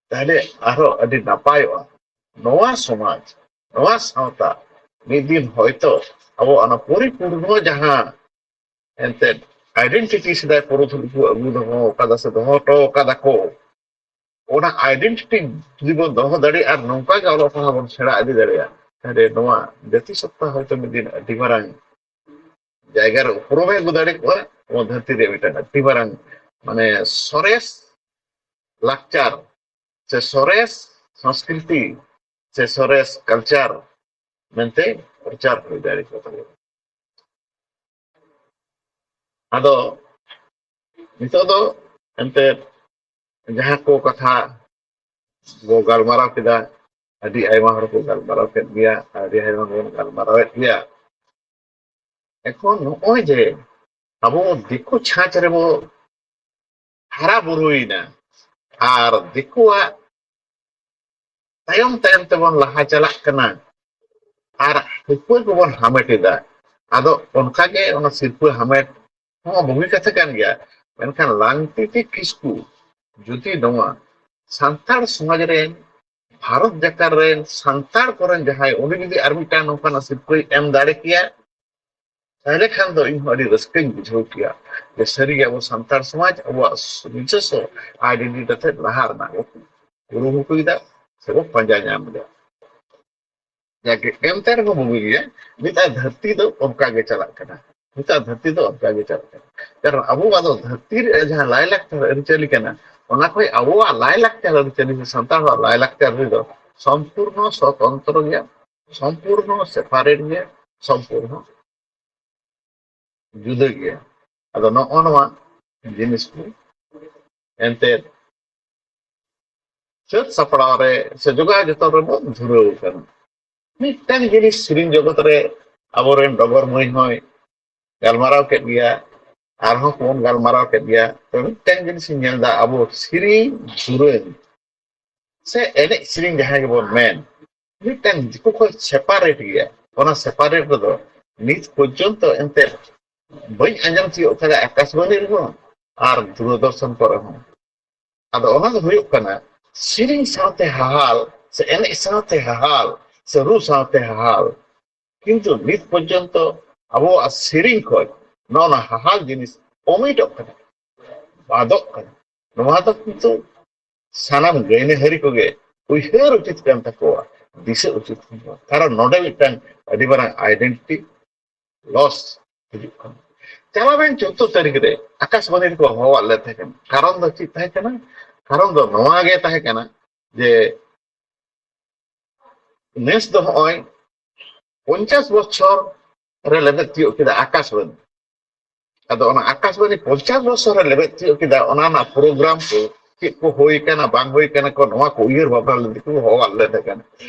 ᱛᱟᱦᱞᱮ ᱟᱨᱦᱚᱸ ᱟᱹᱰᱤ ᱱᱟᱯᱟᱭᱚᱜᱼᱟ᱾ ᱱᱚᱣᱟ ᱥᱚᱢᱟᱡᱽ, ᱱᱚᱣᱟ ᱥᱟᱶᱛᱟ ᱢᱤᱫ ᱫᱤᱱ ᱦᱚᱭᱛᱚ ᱟᱵᱚ ᱚᱱᱟ ᱯᱚᱨᱤᱯᱩᱨᱱᱚ ᱡᱟᱦᱟᱸ ᱮᱱᱛᱮᱫ identity ᱥᱮᱫᱟᱭ ᱯᱩᱨᱩᱫᱷᱩᱞ ᱠᱚ ᱟᱹᱜᱩ ᱫᱚᱦᱚ ᱟᱠᱟᱫᱟ ᱥᱮ ᱫᱚᱦᱚ ᱦᱚᱴᱚ ᱟᱠᱟᱫᱟ ᱠᱚ, ᱚᱱᱟ ᱟᱭᱰᱮᱱᱴᱤᱴᱤ ᱡᱩᱫᱤ ᱵᱚᱱ ᱫᱚᱦᱚ ᱫᱟᱲᱮᱭᱟᱜᱼᱟ ᱟᱨ ᱱᱚᱝᱠᱟ ᱜᱮ ᱚᱞᱚᱜ ᱯᱟᱲᱦᱟᱣ ᱵᱚᱱ ᱥᱮᱬᱟ ᱤᱫᱤ ᱫᱟᱲᱮᱭᱟᱜᱼᱟ, ᱛᱟᱦᱞᱮ ᱱᱚᱣᱟ ᱡᱟᱹᱛᱤ ᱥᱚᱛᱛᱟ ᱦᱚᱭᱛᱳ ᱢᱤᱫ ᱫᱤᱱ ᱟᱹᱰᱤ ᱢᱟᱨᱟᱝ ᱡᱟᱭᱜᱟ ᱨᱮ ᱩᱯᱨᱩᱢᱮ ᱟᱹᱜᱩ ᱫᱟᱲᱮ ᱠᱚᱜᱼᱟ᱾ ᱱᱚᱣᱟ ᱫᱷᱟᱹᱨᱛᱤ ᱨᱮ ᱢᱤᱫᱴᱟᱝ ᱟᱹᱰᱤ ᱢᱟᱨᱟᱝ, ᱢᱟᱱᱮ, ᱥᱚᱨᱮᱥ ᱞᱟᱠᱪᱟᱨ ᱥᱮ ᱥᱚᱨᱮᱥ ᱥᱚᱝᱥᱠᱨᱤᱛᱤ ᱥᱮ ᱥᱚᱨᱮᱥ ᱠᱟᱞᱪᱟᱨ ᱢᱮᱱᱛᱮ ᱯᱨᱚᱪᱟᱨ ᱦᱩᱭ ᱫᱟᱲᱮ ᱠᱚᱜ ᱛᱟᱵᱚᱱᱟ᱾ ᱟᱫᱚ ᱱᱤᱛᱚᱜ ᱫᱚ ᱮᱱᱛᱮ ᱡᱟᱦᱟᱸ ᱠᱚ ᱠᱟᱛᱷᱟ ᱵᱚ ᱜᱟᱞᱢᱟᱨᱟᱣ ᱠᱮᱫᱟ, ᱟᱹᱰᱤ ᱟᱭᱢᱟ ᱦᱚᱲ ᱠᱚ ᱜᱟᱞᱢᱟᱨᱟᱣ ᱠᱮᱫ ᱜᱮᱭᱟ, ᱟᱹᱰᱤ ᱟᱭᱢᱟ ᱵᱚᱱ ᱜᱟᱞᱢᱟᱨᱟᱣᱮᱫ ᱜᱮᱭᱟ᱾ ᱮᱠᱷᱚᱱ ᱱᱚᱜᱼᱚᱭ ᱡᱮ ᱟᱵᱚ ᱫᱤᱠᱩ ᱪᱷᱟᱸᱪ ᱨᱮᱵᱚ ᱦᱟᱨᱟ ᱵᱩᱨᱩᱭᱮᱱᱟ ᱟᱨ ᱫᱤᱠᱩᱣᱟᱜ ᱛᱟᱭᱚᱢ ᱛᱟᱭᱚᱢ ᱛᱮᱵᱚᱱ ᱞᱟᱦᱟ ᱪᱟᱞᱟᱜ ᱠᱟᱱᱟ ᱟᱨ ᱥᱤᱨᱯᱟᱹ ᱠᱚᱵᱚᱱ ᱦᱟᱢᱮᱴ ᱮᱫᱟ᱾ ᱟᱫᱚ ᱚᱱᱠᱟᱜᱮ ᱚᱱᱟ ᱥᱤᱨᱯᱟᱹ ᱦᱟᱢᱮᱴ ᱦᱚᱸ ᱵᱩᱜᱤ ᱠᱟᱛᱷᱟ ᱠᱟᱱ ᱜᱮᱭᱟ, ᱢᱮᱱᱠᱷᱟᱱ ᱞᱟᱝᱛᱤᱛᱤ ᱠᱤᱥᱠᱩ ᱡᱩᱫᱤ ᱱᱚᱣᱟ ᱥᱟᱱᱛᱟᱲ ᱥᱚᱢᱟᱡᱽ ᱨᱮᱱ, ᱵᱷᱟᱨᱚᱛ ᱡᱟᱠᱟᱛ ᱨᱮᱱ ᱥᱟᱱᱛᱟᱲ ᱠᱚᱨᱮᱱ ᱡᱟᱦᱟᱸᱭ, ᱩᱱᱤ ᱡᱩᱫᱤ ᱟᱨ ᱢᱤᱫᱴᱟᱝ ᱱᱚᱝᱠᱟᱱᱟᱜ ᱥᱤᱨᱯᱟᱹᱭ ᱮᱢ ᱫᱟᱲᱮ ᱠᱮᱭᱟ, ᱛᱟᱦᱞᱮ ᱠᱷᱟᱱ ᱫᱚ ᱤᱧ ᱦᱚᱸ ᱟᱹᱰᱤ ᱨᱟᱹᱥᱠᱟᱹᱧ ᱵᱩᱡᱷᱟᱹᱣ ᱠᱮᱭᱟ ᱡᱮ ᱥᱟᱹᱨᱤᱜᱮ ᱟᱵᱚ ᱥᱟᱱᱛᱟᱲ ᱥᱚᱢᱟᱡᱽ ᱟᱵᱚᱣᱟᱜ ᱱᱤᱡᱚᱥᱥᱚ ᱟᱭᱰᱮᱱᱴᱤᱴᱤ ᱠᱟᱛᱮ ᱞᱟᱦᱟ ᱨᱮᱱᱟᱜ ᱵᱚ ᱠᱩᱨᱩᱢᱩᱴᱩᱭᱮᱫᱟ ᱥᱮᱵᱚ ᱯᱟᱸᱡᱟ ᱧᱟᱢ ᱮᱫᱟ᱾ ᱡᱟᱜᱮ ᱮᱱᱛᱮ ᱨᱮᱦᱚᱸ ᱵᱩᱜᱤ ᱜᱮᱭᱟ, ᱱᱤᱛᱟᱜ ᱫᱷᱟᱹᱨᱛᱤ ᱫᱚ ᱚᱱᱠᱟ ᱜᱮ ᱪᱟᱞᱟᱜ ᱠᱟᱱᱟ᱾ ᱱᱤᱛᱟᱜ ᱫᱷᱟᱹᱨᱛᱤ ᱫᱚ ᱚᱱᱠᱟ ᱜᱮ ᱪᱟᱞᱟᱜ ᱠᱟᱱᱟ᱾ ᱠᱟᱨᱚᱱ ᱟᱵᱚᱣᱟᱜ ᱫᱚ ᱫᱷᱟᱹᱨᱛᱤ ᱨᱮ ᱡᱟᱦᱟᱸ ᱞᱟᱭᱼᱞᱟᱠᱪᱟᱨ ᱟᱹᱨᱤᱪᱟᱹᱞᱤ ᱠᱟᱱᱟ, ᱚᱱᱟ ᱠᱷᱚᱱ ᱟᱵᱚᱣᱟᱜ ᱞᱟᱭᱼᱞᱟᱠᱪᱟᱨ ᱟᱹᱨᱤᱪᱟᱹᱞᱤ ᱥᱮ ᱥᱟᱱᱛᱟᱲ ᱦᱚᱲᱟᱜ ᱞᱟᱭᱼᱞᱟᱠᱪᱟᱨ ᱟᱹᱨᱤ ᱫᱚ ᱥᱚᱢᱯᱩᱨᱱᱚ ᱥᱚᱛᱚᱱᱛᱨᱚ ᱜᱮᱭᱟ, ᱥᱚᱢᱯᱩᱨᱱᱚ ᱥᱮᱯᱟᱨᱮᱴ ᱜᱮᱭᱟ, ᱥᱚᱢᱯᱩᱨᱱᱚ ᱡᱩᱫᱟᱹ ᱜᱮᱭᱟ᱾ ᱟᱫᱚ ᱱᱚᱜᱼᱚ ᱱᱚᱣᱟ ᱡᱤᱱᱤᱥ ᱠᱚ ᱮᱱᱛᱮᱫ ᱥᱟᱹᱛ ᱥᱟᱯᱲᱟᱣ ᱨᱮ ᱥᱮ ᱡᱚᱜᱟᱣ ᱡᱚᱛᱚᱱ ᱨᱮᱵᱚᱱ ᱫᱷᱩᱨᱟᱹᱣ ᱟᱠᱟᱱᱟ᱾ ᱢᱤᱫᱴᱟᱝ ᱡᱤᱱᱤᱥ ᱥᱮᱨᱮᱧ ᱡᱚᱜᱚᱛ ᱨᱮ ᱟᱵᱚᱨᱮᱱ ᱰᱚᱜᱚᱨ ᱢᱟᱹᱭ ᱦᱚᱸᱭ ᱜᱟᱞᱢᱟᱨᱟᱣ ᱠᱮᱫ ᱜᱮᱭᱟ, ᱟᱨᱦᱚᱸ ᱠᱚᱵᱚᱱ ᱜᱟᱞᱢᱟᱨᱟᱣ ᱠᱮᱫ ᱜᱮᱭᱟ᱾ ᱛᱚ, ᱢᱤᱫᱴᱟᱝ ᱡᱤᱱᱤᱥ ᱤᱧ ᱧᱮᱞ ᱮᱫᱟ, ᱟᱵᱚ ᱥᱮᱨᱮᱧ ᱫᱩᱨᱟᱹᱝ ᱥᱮ ᱮᱱᱮᱡ ᱥᱮᱨᱮᱧ ᱡᱟᱦᱟᱸ ᱜᱮᱵᱚᱱ ᱢᱮᱱ, ᱢᱤᱫᱴᱟᱝ ᱫᱤᱠᱩ ᱠᱷᱚᱱ ᱥᱮᱯᱟᱨᱮᱴ ᱜᱮᱭᱟ᱾ ᱚᱱᱟ ᱥᱮᱯᱟᱨᱮᱴ ᱨᱮᱫᱚ ᱱᱤᱛ ᱯᱚᱨᱡᱚᱱᱛᱚ ᱮᱱᱛᱮᱫ ᱵᱟᱹᱧ ᱟᱸᱡᱚᱢ ᱛᱤᱭᱳᱜ ᱠᱟᱫᱟ ᱟᱠᱟᱥᱵᱟᱬᱤ ᱨᱮᱦᱚᱸ ᱟᱨ ᱫᱩᱨᱚᱫᱚᱨᱥᱚᱱ ᱠᱚᱨᱮ ᱦᱚᱸ᱾ ᱟᱫᱚ ᱚᱱᱟ ᱫᱚ ᱦᱩᱭᱩᱜ ᱠᱟᱱᱟ ᱥᱮᱨᱮᱧ ᱥᱟᱶᱛᱮ ᱦᱟᱦᱟᱞ ᱥᱮ ᱮᱱᱮᱡ ᱥᱟᱶᱛᱮ ᱦᱟᱦᱟᱞ ᱥᱮ ᱨᱩ ᱥᱟᱶᱛᱮ ᱦᱟᱦᱟᱞ᱾ ᱠᱤᱱᱛᱩ ᱱᱤᱛ ᱯᱚᱨᱡᱚᱱᱛᱚ ᱟᱵᱚᱣᱟᱜ ᱥᱮᱨᱮᱧ ᱠᱷᱚᱱ ᱱᱚᱜᱼᱚ ᱱᱟ ᱦᱟᱦᱟᱞ ᱡᱤᱱᱤᱥ ᱚᱢᱤᱴᱚᱜ ᱠᱟᱱᱟ, ᱵᱟᱫᱚᱜ ᱠᱟᱱᱟ᱾ ᱱᱚᱣᱟ ᱫᱚ ᱠᱤᱱᱛᱩ ᱥᱟᱱᱟᱢ ᱜᱟᱹᱭᱱᱟᱹᱦᱟᱹᱨᱤ ᱠᱚᱜᱮ ᱩᱭᱦᱟᱹᱨ ᱩᱪᱤᱛ ᱠᱟᱱ ᱛᱟᱠᱚᱣᱟ, ᱫᱤᱥᱟᱹ ᱩᱪᱤᱛ ᱠᱟᱱ ᱛᱟᱠᱚᱣᱟ᱾ ᱠᱟᱨᱚᱱ ᱱᱚᱰᱮ ᱢᱤᱫᱴᱟᱝ ᱟᱹᱰᱤ ᱢᱟᱨᱟᱝ ᱟᱭᱰᱮᱱᱴᱤᱴᱤ ᱞᱚᱥ ᱦᱤᱡᱩᱜ ᱠᱟᱱᱟ᱾ ᱪᱟᱞᱟᱣᱮᱱ ᱪᱳᱫᱫᱳ ᱛᱟᱹᱨᱤᱠᱷ ᱨᱮ ᱟᱠᱟᱥᱵᱟᱱᱤ ᱨᱮᱠᱚ ᱦᱚᱦᱚᱣᱟᱫ ᱞᱮ ᱛᱟᱦᱮᱸ ᱠᱟᱱᱟ᱾ ᱠᱟᱨᱚᱱ ᱫᱚ ᱪᱮᱫ ᱛᱟᱦᱮᱸ ᱠᱟᱱᱟ? ᱠᱟᱨᱚᱱ ᱫᱚ ᱱᱚᱣᱟ ᱜᱮ ᱛᱟᱦᱮᱸ ᱠᱟᱱᱟ ᱡᱮ ᱱᱮᱥ ᱫᱚ ᱦᱚᱸᱜᱼᱚᱭ ᱯᱚᱧᱪᱟᱥ ᱵᱚᱪᱷᱚᱨ ᱨᱮ ᱞᱮᱵᱮᱫ ᱛᱤᱭᱳᱜ ᱠᱮᱫᱟ ᱟᱠᱟᱥᱵᱟᱱᱤ᱾ ᱟᱫᱚ ᱚᱱᱟ ᱟᱠᱟᱥᱵᱟᱱᱤ ᱯᱚᱧᱪᱟᱥ ᱵᱚᱪᱷᱚᱨ ᱨᱮ ᱞᱮᱵᱮᱫ ᱛᱤᱭᱳᱜ ᱠᱮᱫᱟ, ᱚᱱᱟ ᱨᱮᱱᱟᱜ ᱯᱨᱳᱜᱨᱟᱢ ᱠᱚ ᱪᱮᱫ ᱠᱚ ᱦᱩᱭ ᱠᱟᱱᱟ, ᱵᱟᱝ ᱦᱩᱭ ᱠᱟᱱᱟ ᱠᱚ, ᱱᱚᱣᱟ ᱠᱚ ᱩᱭᱦᱟᱹᱨ ᱵᱷᱟᱵᱽᱱᱟ ᱞᱟᱹᱜᱤᱫ ᱠᱚ ᱦᱚᱦᱚᱣᱟᱫ ᱞᱮ ᱛᱟᱦᱮᱸ ᱠᱟᱱᱟ᱾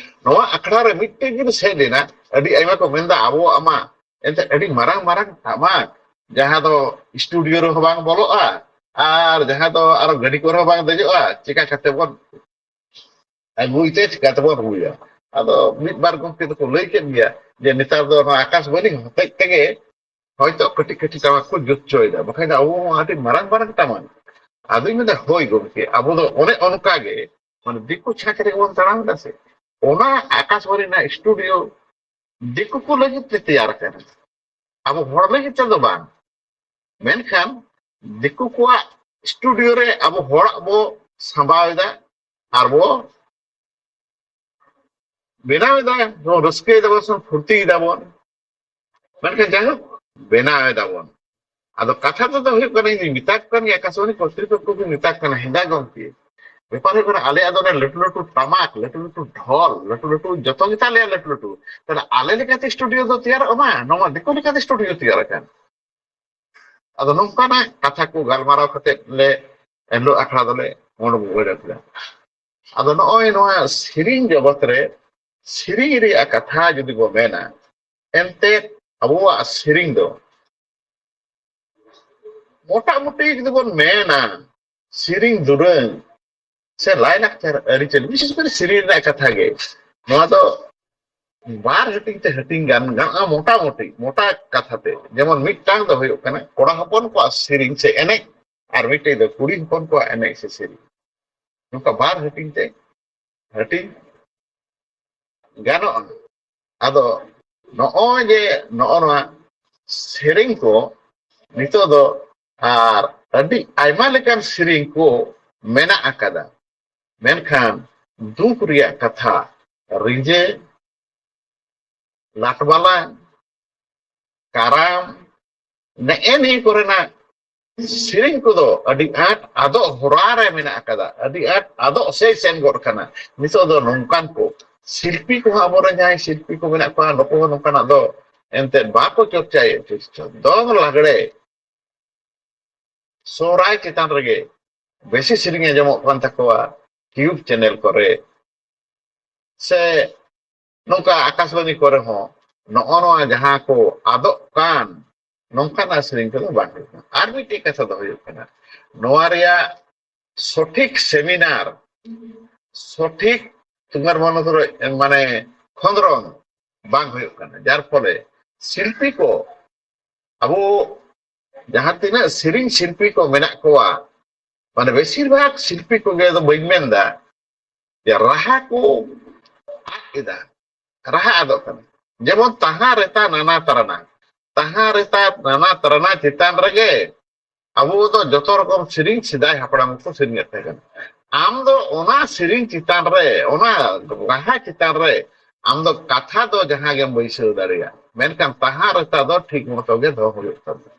ᱱᱚᱣᱟ ᱟᱠᱷᱲᱟ ᱨᱮ ᱢᱤᱫᱴᱮᱡ ᱡᱤᱱᱤᱥ ᱦᱮᱡ ᱞᱮᱱᱟ, ᱟᱹᱰᱤ ᱟᱭᱢᱟ ᱠᱚ ᱢᱮᱱᱫᱟ, ᱟᱵᱚᱣᱟᱜ ᱢᱟ ᱮᱱᱛᱮ ᱟᱹᱰᱤ ᱢᱟᱨᱟᱝ ᱢᱟᱨᱟᱝ ᱴᱟᱢᱟᱠ, ᱡᱟᱦᱟᱸ ᱫᱚ ᱥᱴᱩᱰᱤᱭᱳ ᱨᱮᱦᱚᱸ ᱵᱟᱝ ᱵᱚᱞᱚᱜᱼᱟ, ᱟᱨ ᱡᱟᱦᱟᱸ ᱫᱚ ᱟᱨᱚ ᱜᱟᱹᱰᱤ ᱠᱚᱨᱮ ᱦᱚᱸ ᱵᱟᱝ ᱫᱮᱡᱚᱜᱼᱟ, ᱪᱮᱠᱟ ᱠᱟᱛᱮ ᱵᱚᱱ ᱟᱹᱜᱩᱭ ᱛᱮ ᱪᱤᱠᱟᱹ ᱛᱮᱵᱚᱱ ᱨᱩᱭᱟ? ᱟᱫᱚ ᱢᱤᱫ ᱵᱟᱨ ᱜᱚᱢᱠᱮ ᱫᱚᱠᱚ ᱞᱟᱹᱭ ᱠᱮᱫ ᱜᱮᱭᱟ ᱡᱮ ᱱᱮᱛᱟᱨ ᱫᱚ ᱱᱚᱣᱟ ᱟᱠᱟᱥᱵᱟᱱᱤ ᱦᱚᱛᱮᱡ ᱛᱮᱜᱮ ᱦᱚᱭᱛᱳ ᱠᱟᱹᱴᱤᱡ ᱠᱟᱹᱴᱤᱡ ᱴᱟᱢᱟᱠ ᱠᱚ ᱡᱩᱛ ᱦᱚᱪᱚᱭᱮᱫᱟ, ᱵᱟᱠᱷᱟᱱ ᱫᱚ ᱟᱵᱚ ᱢᱟ ᱟᱹᱰᱤ ᱢᱟᱨᱟᱝ ᱢᱟᱨᱟᱝ ᱴᱟᱢᱟᱠ᱾ ᱟᱫᱚᱧ ᱢᱮᱱᱫᱟ, ᱦᱳᱭ ᱜᱚᱢᱠᱮ, ᱟᱵᱚ ᱫᱚ ᱚᱱᱮ ᱚᱱᱠᱟ ᱜᱮ, ᱢᱟᱱᱮ ᱫᱤᱠᱩ ᱪᱷᱟᱸᱪ ᱨᱮᱜᱮ ᱵᱚᱱ ᱛᱟᱲᱟᱢ ᱮᱫᱟ ᱥᱮ᱾ ᱚᱱᱟ ᱟᱠᱟᱥᱵᱟᱱᱤ ᱨᱮᱱᱟᱜ ᱥᱴᱩᱰᱤᱭᱳ ᱫᱤᱠᱩ ᱠᱚ ᱞᱟᱹᱜᱤᱫ ᱛᱮ ᱛᱮᱭᱟᱨ ᱟᱠᱟᱱᱟ, ᱟᱵᱚ ᱦᱚᱲ ᱞᱟᱹᱜᱤᱫ ᱛᱮᱫᱚ ᱵᱟᱝ᱾ ᱢᱮᱱᱠᱷᱟᱱ ᱫᱤᱠᱩ ᱠᱚᱣᱟᱜ ᱥᱴᱩᱰᱤᱭᱳ ᱨᱮ ᱟᱵᱚ ᱦᱚᱲᱟᱜ ᱵᱚ ᱥᱟᱸᱵᱟᱣ ᱮᱫᱟ ᱟᱨ ᱵᱚ ᱵᱮᱱᱟᱣ ᱮᱫᱟ, ᱵᱚᱱ ᱨᱟᱹᱥᱠᱟᱹᱭ ᱫᱟᱵᱚᱱ ᱥᱮ ᱯᱷᱩᱨᱛᱤᱭ ᱫᱟᱵᱚᱱ᱾ ᱢᱮᱱᱠᱷᱟᱱ ᱡᱟᱭᱦᱳᱠ, ᱵᱮᱱᱟᱣ ᱮᱫᱟ ᱵᱚᱱ᱾ ᱟᱫᱚ ᱠᱟᱛᱷᱟ ᱛᱮᱫᱚ ᱦᱩᱭᱩᱜ ᱠᱟᱱᱟ, ᱤᱧ ᱢᱮᱛᱟ ᱠᱚ ᱠᱟᱱ ᱜᱮᱭᱟ, ᱟᱠᱟᱥᱵᱟᱱᱤ ᱠᱚᱨᱛᱨᱤᱯᱚᱠᱠᱷᱚ ᱠᱚ ᱢᱮᱛᱟ ᱠᱚ ᱠᱟᱱᱟ, ᱦᱮᱸᱫᱟ ᱜᱚᱢᱠᱮ, ᱵᱮᱯᱟᱨ ᱦᱩᱭᱩᱜ ᱠᱟᱱᱟ, ᱟᱞᱮᱭᱟᱜ ᱫᱚ ᱚᱱᱮ ᱞᱟᱹᱴᱩ ᱞᱟᱹᱴᱩ ᱴᱟᱢᱟᱠ, ᱞᱟᱹᱴᱩ ᱞᱟᱹᱴᱩ ᱰᱷᱚᱞ, ᱞᱟᱹᱴᱩ ᱞᱟᱹᱴᱩ ᱡᱚᱛᱚ ᱜᱮᱛᱟ ᱞᱮᱭᱟ ᱞᱟᱹᱴᱩ ᱞᱟᱹᱴᱩ᱾ ᱛᱟᱦᱞᱮ ᱟᱞᱮ ᱞᱮᱠᱟᱛᱮ ᱥᱴᱩᱰᱤᱭᱳ ᱫᱚ ᱛᱮᱭᱟᱨᱚᱜ ᱢᱟ, ᱱᱚᱣᱟ ᱫᱤᱠᱩ ᱞᱮᱠᱟᱛᱮ ᱥᱴᱩᱰᱤᱭᱳ ᱛᱮᱭᱟᱨ ᱟᱠᱟᱱ᱾ ᱟᱫᱚ ᱱᱚᱝᱠᱟᱱᱟᱜ ᱠᱟᱛᱷᱟ ᱠᱚ ᱜᱟᱞᱢᱟᱨᱟᱣ ᱠᱟᱛᱮ ᱞᱮ ᱮᱱᱦᱤᱞᱳᱜ ᱟᱠᱷᱲᱟ ᱫᱚᱞᱮ ᱢᱩᱪᱟᱹᱫ ᱠᱮᱫᱟ᱾ ᱟᱫᱚ ᱱᱚᱜᱼᱚᱭ ᱱᱚᱣᱟ ᱥᱮᱨᱮᱧ ᱡᱚᱜᱚᱛ ᱨᱮ ᱥᱮᱨᱮᱧ ᱨᱮᱭᱟᱜ ᱠᱟᱛᱷᱟ ᱡᱩᱫᱤ ᱵᱚ ᱢᱮᱱᱟ, ᱮᱱᱛᱮᱫ ᱟᱵᱚᱣᱟᱜ ᱥᱮᱨᱮᱧ ᱫᱚ ᱢᱚᱴᱟᱢᱩᱴᱤ ᱡᱩᱫᱤ ᱵᱚᱱ ᱢᱮᱱᱟ, ᱥᱮᱨᱮᱧ ᱫᱩᱨᱟᱹᱝ ᱥᱮ ᱞᱟᱭᱼᱞᱟᱠᱪᱟᱨ ᱟᱹᱨᱤᱪᱟᱹᱞᱤ, ᱵᱤᱥᱮᱥ ᱠᱚᱨᱮ ᱥᱮᱨᱮᱧ ᱨᱮᱱᱟᱜ ᱠᱟᱛᱷᱟ ᱜᱮ, ᱱᱚᱣᱟ ᱫᱚ ᱵᱟᱨ ᱦᱟᱹᱴᱤᱧ ᱛᱮ ᱦᱟᱹᱴᱤᱧ ᱜᱟᱱ ᱜᱟᱱᱚᱜᱼᱟ, ᱢᱚᱴᱟᱢᱩᱴᱤ, ᱢᱚᱴᱟ ᱠᱟᱛᱷᱟ ᱛᱮ᱾ ᱡᱮᱢᱚᱱ ᱢᱤᱫᱴᱟᱝ ᱫᱚ ᱦᱩᱭᱩᱜ ᱠᱟᱱᱟ ᱠᱚᱲᱟ ᱦᱚᱯᱚᱱ ᱠᱚᱣᱟᱜ ᱥᱮᱨᱮᱧ ᱥᱮ ᱮᱱᱮᱡ, ᱟᱨ ᱢᱤᱫᱴᱮᱡ ᱫᱚ ᱠᱩᱲᱤ ᱦᱚᱯᱚᱱ ᱠᱚᱣᱟᱜ ᱮᱱᱮᱡ ᱥᱮ ᱥᱮᱨᱮᱧ᱾ ᱱᱚᱝᱠᱟ ᱵᱟᱨ ᱦᱟᱹᱴᱤᱧ ᱛᱮ ᱦᱟᱹᱴᱤᱧ ᱜᱟᱱᱚᱜᱼᱟ᱾ ᱟᱫᱚ ᱱᱚᱜᱼᱚᱭ ᱡᱮ ᱱᱚᱜᱼᱚ ᱱᱚᱣᱟ ᱥᱮᱨᱮᱧ ᱠᱚ ᱱᱤᱛᱚᱜ ᱫᱚ ᱟᱨ ᱟᱹᱰᱤ ᱟᱭᱢᱟ ᱞᱮᱠᱟᱱ ᱥᱮᱨᱮᱧ ᱠᱚ ᱢᱮᱱᱟᱜ ᱟᱠᱟᱫᱟ᱾ ᱢᱮᱱᱠᱷᱟᱱ ᱫᱩᱠ ᱨᱮᱭᱟᱜ ᱠᱟᱛᱷᱟ, ᱨᱤᱸᱡᱟᱹ, ᱞᱟᱴᱵᱟᱞᱟ, ᱠᱟᱨᱟᱢ, ᱱᱮᱜᱼᱮ ᱱᱤᱭᱟᱹ ᱠᱚᱨᱮᱱᱟᱜ ᱥᱮᱨᱮᱧ ᱠᱚᱫᱚ ᱟᱹᱰᱤ ᱟᱸᱴ ᱟᱫᱚᱜ ᱦᱚᱨᱟ ᱨᱮ ᱢᱮᱱᱟᱜ ᱟᱠᱟᱫᱟ, ᱟᱹᱰᱤ ᱟᱸᱴ ᱟᱫᱚᱜ ᱥᱮᱫ ᱥᱮᱱ ᱜᱚᱫ ᱠᱟᱱᱟ᱾ ᱱᱤᱛᱚᱜ ᱫᱚ ᱱᱚᱝᱠᱟᱱ ᱠᱚ ᱥᱤᱞᱯᱤ ᱠᱚᱦᱚᱸ, ᱟᱵᱚᱨᱮᱱ ᱡᱟᱦᱟᱸᱭ ᱥᱤᱞᱯᱤ ᱠᱚ ᱢᱮᱱᱟᱜ ᱠᱚᱣᱟ, ᱱᱩᱠᱩ ᱦᱚᱸ ᱱᱚᱝᱠᱟᱱᱟᱜ ᱫᱚ ᱮᱱᱛᱮᱫ ᱵᱟᱠᱚ ᱪᱚᱨᱪᱟᱭᱮᱫ᱾ ᱫᱚᱝ ᱞᱟᱜᱽᱲᱮ ᱥᱚᱦᱨᱟᱭ ᱪᱮᱛᱟᱱ ᱨᱮᱜᱮ ᱵᱮᱥᱤ ᱥᱮᱨᱮᱧ ᱟᱸᱡᱚᱢᱚᱜ ᱠᱟᱱ ᱛᱟᱠᱚᱣᱟ, ᱴᱤᱭᱩᱵᱽ ᱪᱮᱱᱮᱞ ᱠᱚᱨᱮ ᱥᱮ ᱱᱚᱝᱠᱟ ᱟᱠᱟᱥᱵᱟᱱᱤ ᱠᱚᱨᱮ ᱦᱚᱸ ᱱᱚᱜᱼᱚ ᱱᱚᱣᱟ ᱡᱟᱦᱟᱸ ᱠᱚ ᱟᱫᱚᱜ ᱠᱟᱱ, ᱱᱚᱝᱠᱟᱱᱟᱜ ᱥᱮᱨᱮᱧ ᱠᱚᱫᱚ ᱵᱟᱝ ᱦᱩᱭᱩᱜ ᱠᱟᱱᱟ᱾ ᱟᱨ ᱢᱤᱫᱴᱮᱡ ᱠᱟᱛᱷᱟ ᱫᱚ ᱦᱩᱭᱩᱜ ᱠᱟᱱᱟ, ᱱᱚᱣᱟ ᱨᱮᱭᱟᱜ ᱥᱚᱴᱷᱤᱠ ᱥᱮᱢᱤᱱᱟᱨ, ᱥᱚᱴᱷᱤᱠ ᱛᱩᱢᱟᱨ ᱢᱚᱱᱚᱛ ᱨᱮ, ᱢᱟᱱᱮ, ᱠᱷᱚᱸᱫᱽᱨᱚᱸᱫᱽ ᱵᱟᱝ ᱦᱩᱭᱩᱜ ᱠᱟᱱᱟ, ᱡᱟᱨ ᱯᱷᱚᱞᱮ ᱥᱤᱞᱯᱤ ᱠᱚ, ᱟᱵᱚ ᱡᱟᱦᱟᱸ ᱛᱤᱱᱟᱹᱜ ᱥᱮᱨᱮᱧ ᱥᱤᱞᱯᱤ ᱠᱚ ᱢᱮᱱᱟᱜ ᱠᱚᱣᱟ, ᱢᱟᱱᱮ, ᱵᱮᱥᱤᱨ ᱵᱷᱟᱜᱽ ᱥᱤᱞᱯᱤ ᱠᱚᱜᱮ ᱫᱚ ᱵᱟᱹᱧ ᱢᱮᱱᱫᱟ, ᱡᱮ ᱨᱟᱦᱟ ᱠᱚ ᱟᱫ ᱮᱫᱟ, ᱨᱟᱦᱟ ᱟᱫᱚᱜ ᱠᱟᱱᱟ᱾ ᱡᱮᱢᱚᱱ ᱛᱟᱦᱟ ᱨᱮᱛᱟ ᱱᱟᱱᱟ ᱛᱟᱨᱟᱱᱟ, ᱛᱟᱦᱟ ᱨᱮᱛᱟ ᱱᱟᱱᱟ ᱛᱟᱨᱟᱱᱟ ᱪᱮᱛᱟᱱ ᱨᱮᱜᱮ ᱟᱵᱚ ᱫᱚ ᱡᱚᱛᱚ ᱨᱚᱠᱚᱢ ᱥᱮᱨᱮᱧ ᱥᱮᱫᱟᱭ ᱦᱟᱯᱲᱟᱢ ᱠᱚ ᱥᱮᱨᱮᱧᱮᱫ ᱛᱟᱦᱮᱸ ᱠᱟᱱᱟ᱾ ᱟᱢ ᱫᱚ ᱚᱱᱟ ᱥᱮᱨᱮᱧ ᱪᱮᱛᱟᱱ ᱨᱮ, ᱚᱱᱟ ᱨᱟᱦᱟ ᱪᱮᱛᱟᱱ ᱨᱮ ᱟᱢ ᱫᱚ ᱠᱟᱛᱷᱟ ᱫᱚ ᱡᱟᱦᱟᱸ ᱜᱮᱢ ᱵᱟᱹᱭᱥᱟᱹᱣ ᱫᱟᱲᱮᱭᱟᱜᱼᱟ, ᱢᱮᱱᱠᱷᱟᱱ ᱛᱟᱦᱟ ᱨᱮᱛᱟ ᱫᱚ ᱴᱷᱤᱠ ᱢᱚᱛᱚ ᱜᱮ ᱫᱚᱦᱚ ᱦᱩᱭᱩᱜ ᱛᱟᱢᱟ᱾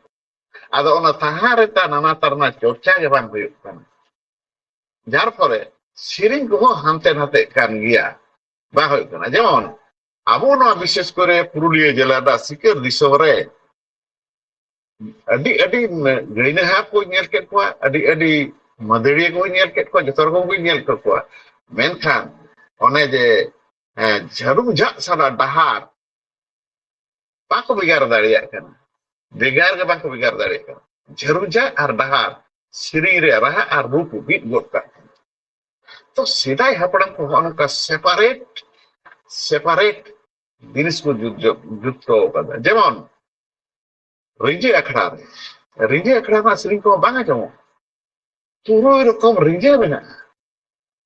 ᱟᱫᱚ ᱚᱱᱟ ᱛᱟᱦᱟ ᱨᱮᱛᱟ ᱱᱟᱱᱟ ᱛᱟᱨᱱᱟ ᱪᱚᱨᱪᱟ ᱜᱮ ᱵᱟᱝ ᱦᱩᱭᱩᱜ ᱠᱟᱱᱟ, ᱡᱟᱨ ᱯᱷᱚᱞᱮ ᱥᱮᱨᱮᱧ ᱠᱚᱦᱚᱸ ᱦᱟᱱᱛᱮ ᱱᱟᱛᱮᱜ ᱠᱟᱱ ᱜᱮᱭᱟ, ᱵᱟᱝ ᱦᱩᱭᱩᱜ ᱠᱟᱱᱟ᱾ ᱡᱮᱢᱚᱱ ᱟᱵᱚ ᱱᱚᱣᱟ, ᱵᱤᱥᱮᱥ ᱠᱚᱨᱮ ᱯᱩᱨᱩᱞᱤᱭᱟᱹ ᱡᱮᱞᱟ ᱨᱮᱱᱟᱜ ᱥᱤᱠᱟᱹᱨ ᱫᱤᱥᱚᱢ ᱨᱮ ᱟᱹᱰᱤ ᱟᱹᱰᱤ ᱜᱟᱹᱭᱱᱟᱹᱦᱟᱨ ᱠᱚ ᱧᱮᱞ ᱠᱮᱫ ᱠᱚᱣᱟ, ᱟᱹᱰᱤ ᱟᱹᱰᱤ ᱢᱟᱹᱫᱟᱹᱲᱤᱭᱟᱹ ᱠᱚ ᱧᱮᱞ ᱠᱮᱫ ᱠᱚᱣᱟ, ᱡᱚᱛᱚ ᱨᱚᱠᱚᱢ ᱠᱚ ᱧᱮᱞ ᱠᱮᱫ ᱠᱚᱣᱟ᱾ ᱢᱮᱱᱠᱷᱟᱱ ᱚᱱᱮ ᱡᱮ, ᱮᱸ, ᱡᱷᱟᱹᱲᱩᱢ ᱡᱷᱟᱜ ᱥᱟᱞᱟ ᱰᱟᱦᱟᱨ ᱵᱟᱠᱚ ᱵᱷᱮᱜᱟᱨ ᱫᱟᱲᱮᱭᱟᱜ ᱠᱟᱱᱟ, ᱵᱷᱮᱜᱟᱨ ᱜᱮ ᱵᱟᱠᱚ ᱵᱷᱮᱜᱟᱨ ᱫᱟᱲᱮᱭᱟᱜ ᱠᱟᱱᱟ᱾ ᱡᱷᱟᱹᱲᱩᱢ ᱡᱷᱟᱜ ᱟᱨ ᱰᱟᱦᱟᱨ, ᱥᱮᱨᱮᱧ ᱨᱮᱭᱟᱜ ᱨᱟᱦᱟ ᱟᱨ ᱨᱩ ᱠᱚ ᱢᱤᱫ ᱜᱚᱫ ᱠᱟᱜ ᱠᱟᱱᱟ᱾ ᱛᱚ ᱥᱮᱫᱟᱭ ᱦᱟᱯᱲᱟᱢ ᱠᱚ ᱦᱚᱸᱜᱼᱚ ᱱᱚᱝᱠᱟ ᱥᱮᱯᱟᱨᱮᱴ, ᱥᱮᱯᱟᱨᱮᱴ ᱡᱤᱱᱤᱥ ᱠᱚ ᱡᱩᱛ ᱡᱚ-, ᱡᱩᱛ ᱦᱚᱴᱚ ᱠᱟᱫᱟ᱾ ᱡᱮᱢᱚᱱ ᱨᱤᱸᱡᱟᱹ ᱟᱠᱷᱲᱟ ᱨᱮ, ᱨᱤᱸᱡᱟᱹ ᱟᱠᱷᱲᱟ ᱨᱮᱱᱟᱜ ᱥᱮᱨᱮᱧ ᱠᱚᱦᱚᱸ ᱵᱟᱝ ᱟᱸᱡᱚᱢᱚᱜ᱾ ᱛᱩᱨᱩᱭ ᱨᱚᱠᱚᱢ ᱨᱤᱸᱡᱟᱹ ᱢᱮᱱᱟᱜᱼᱟ,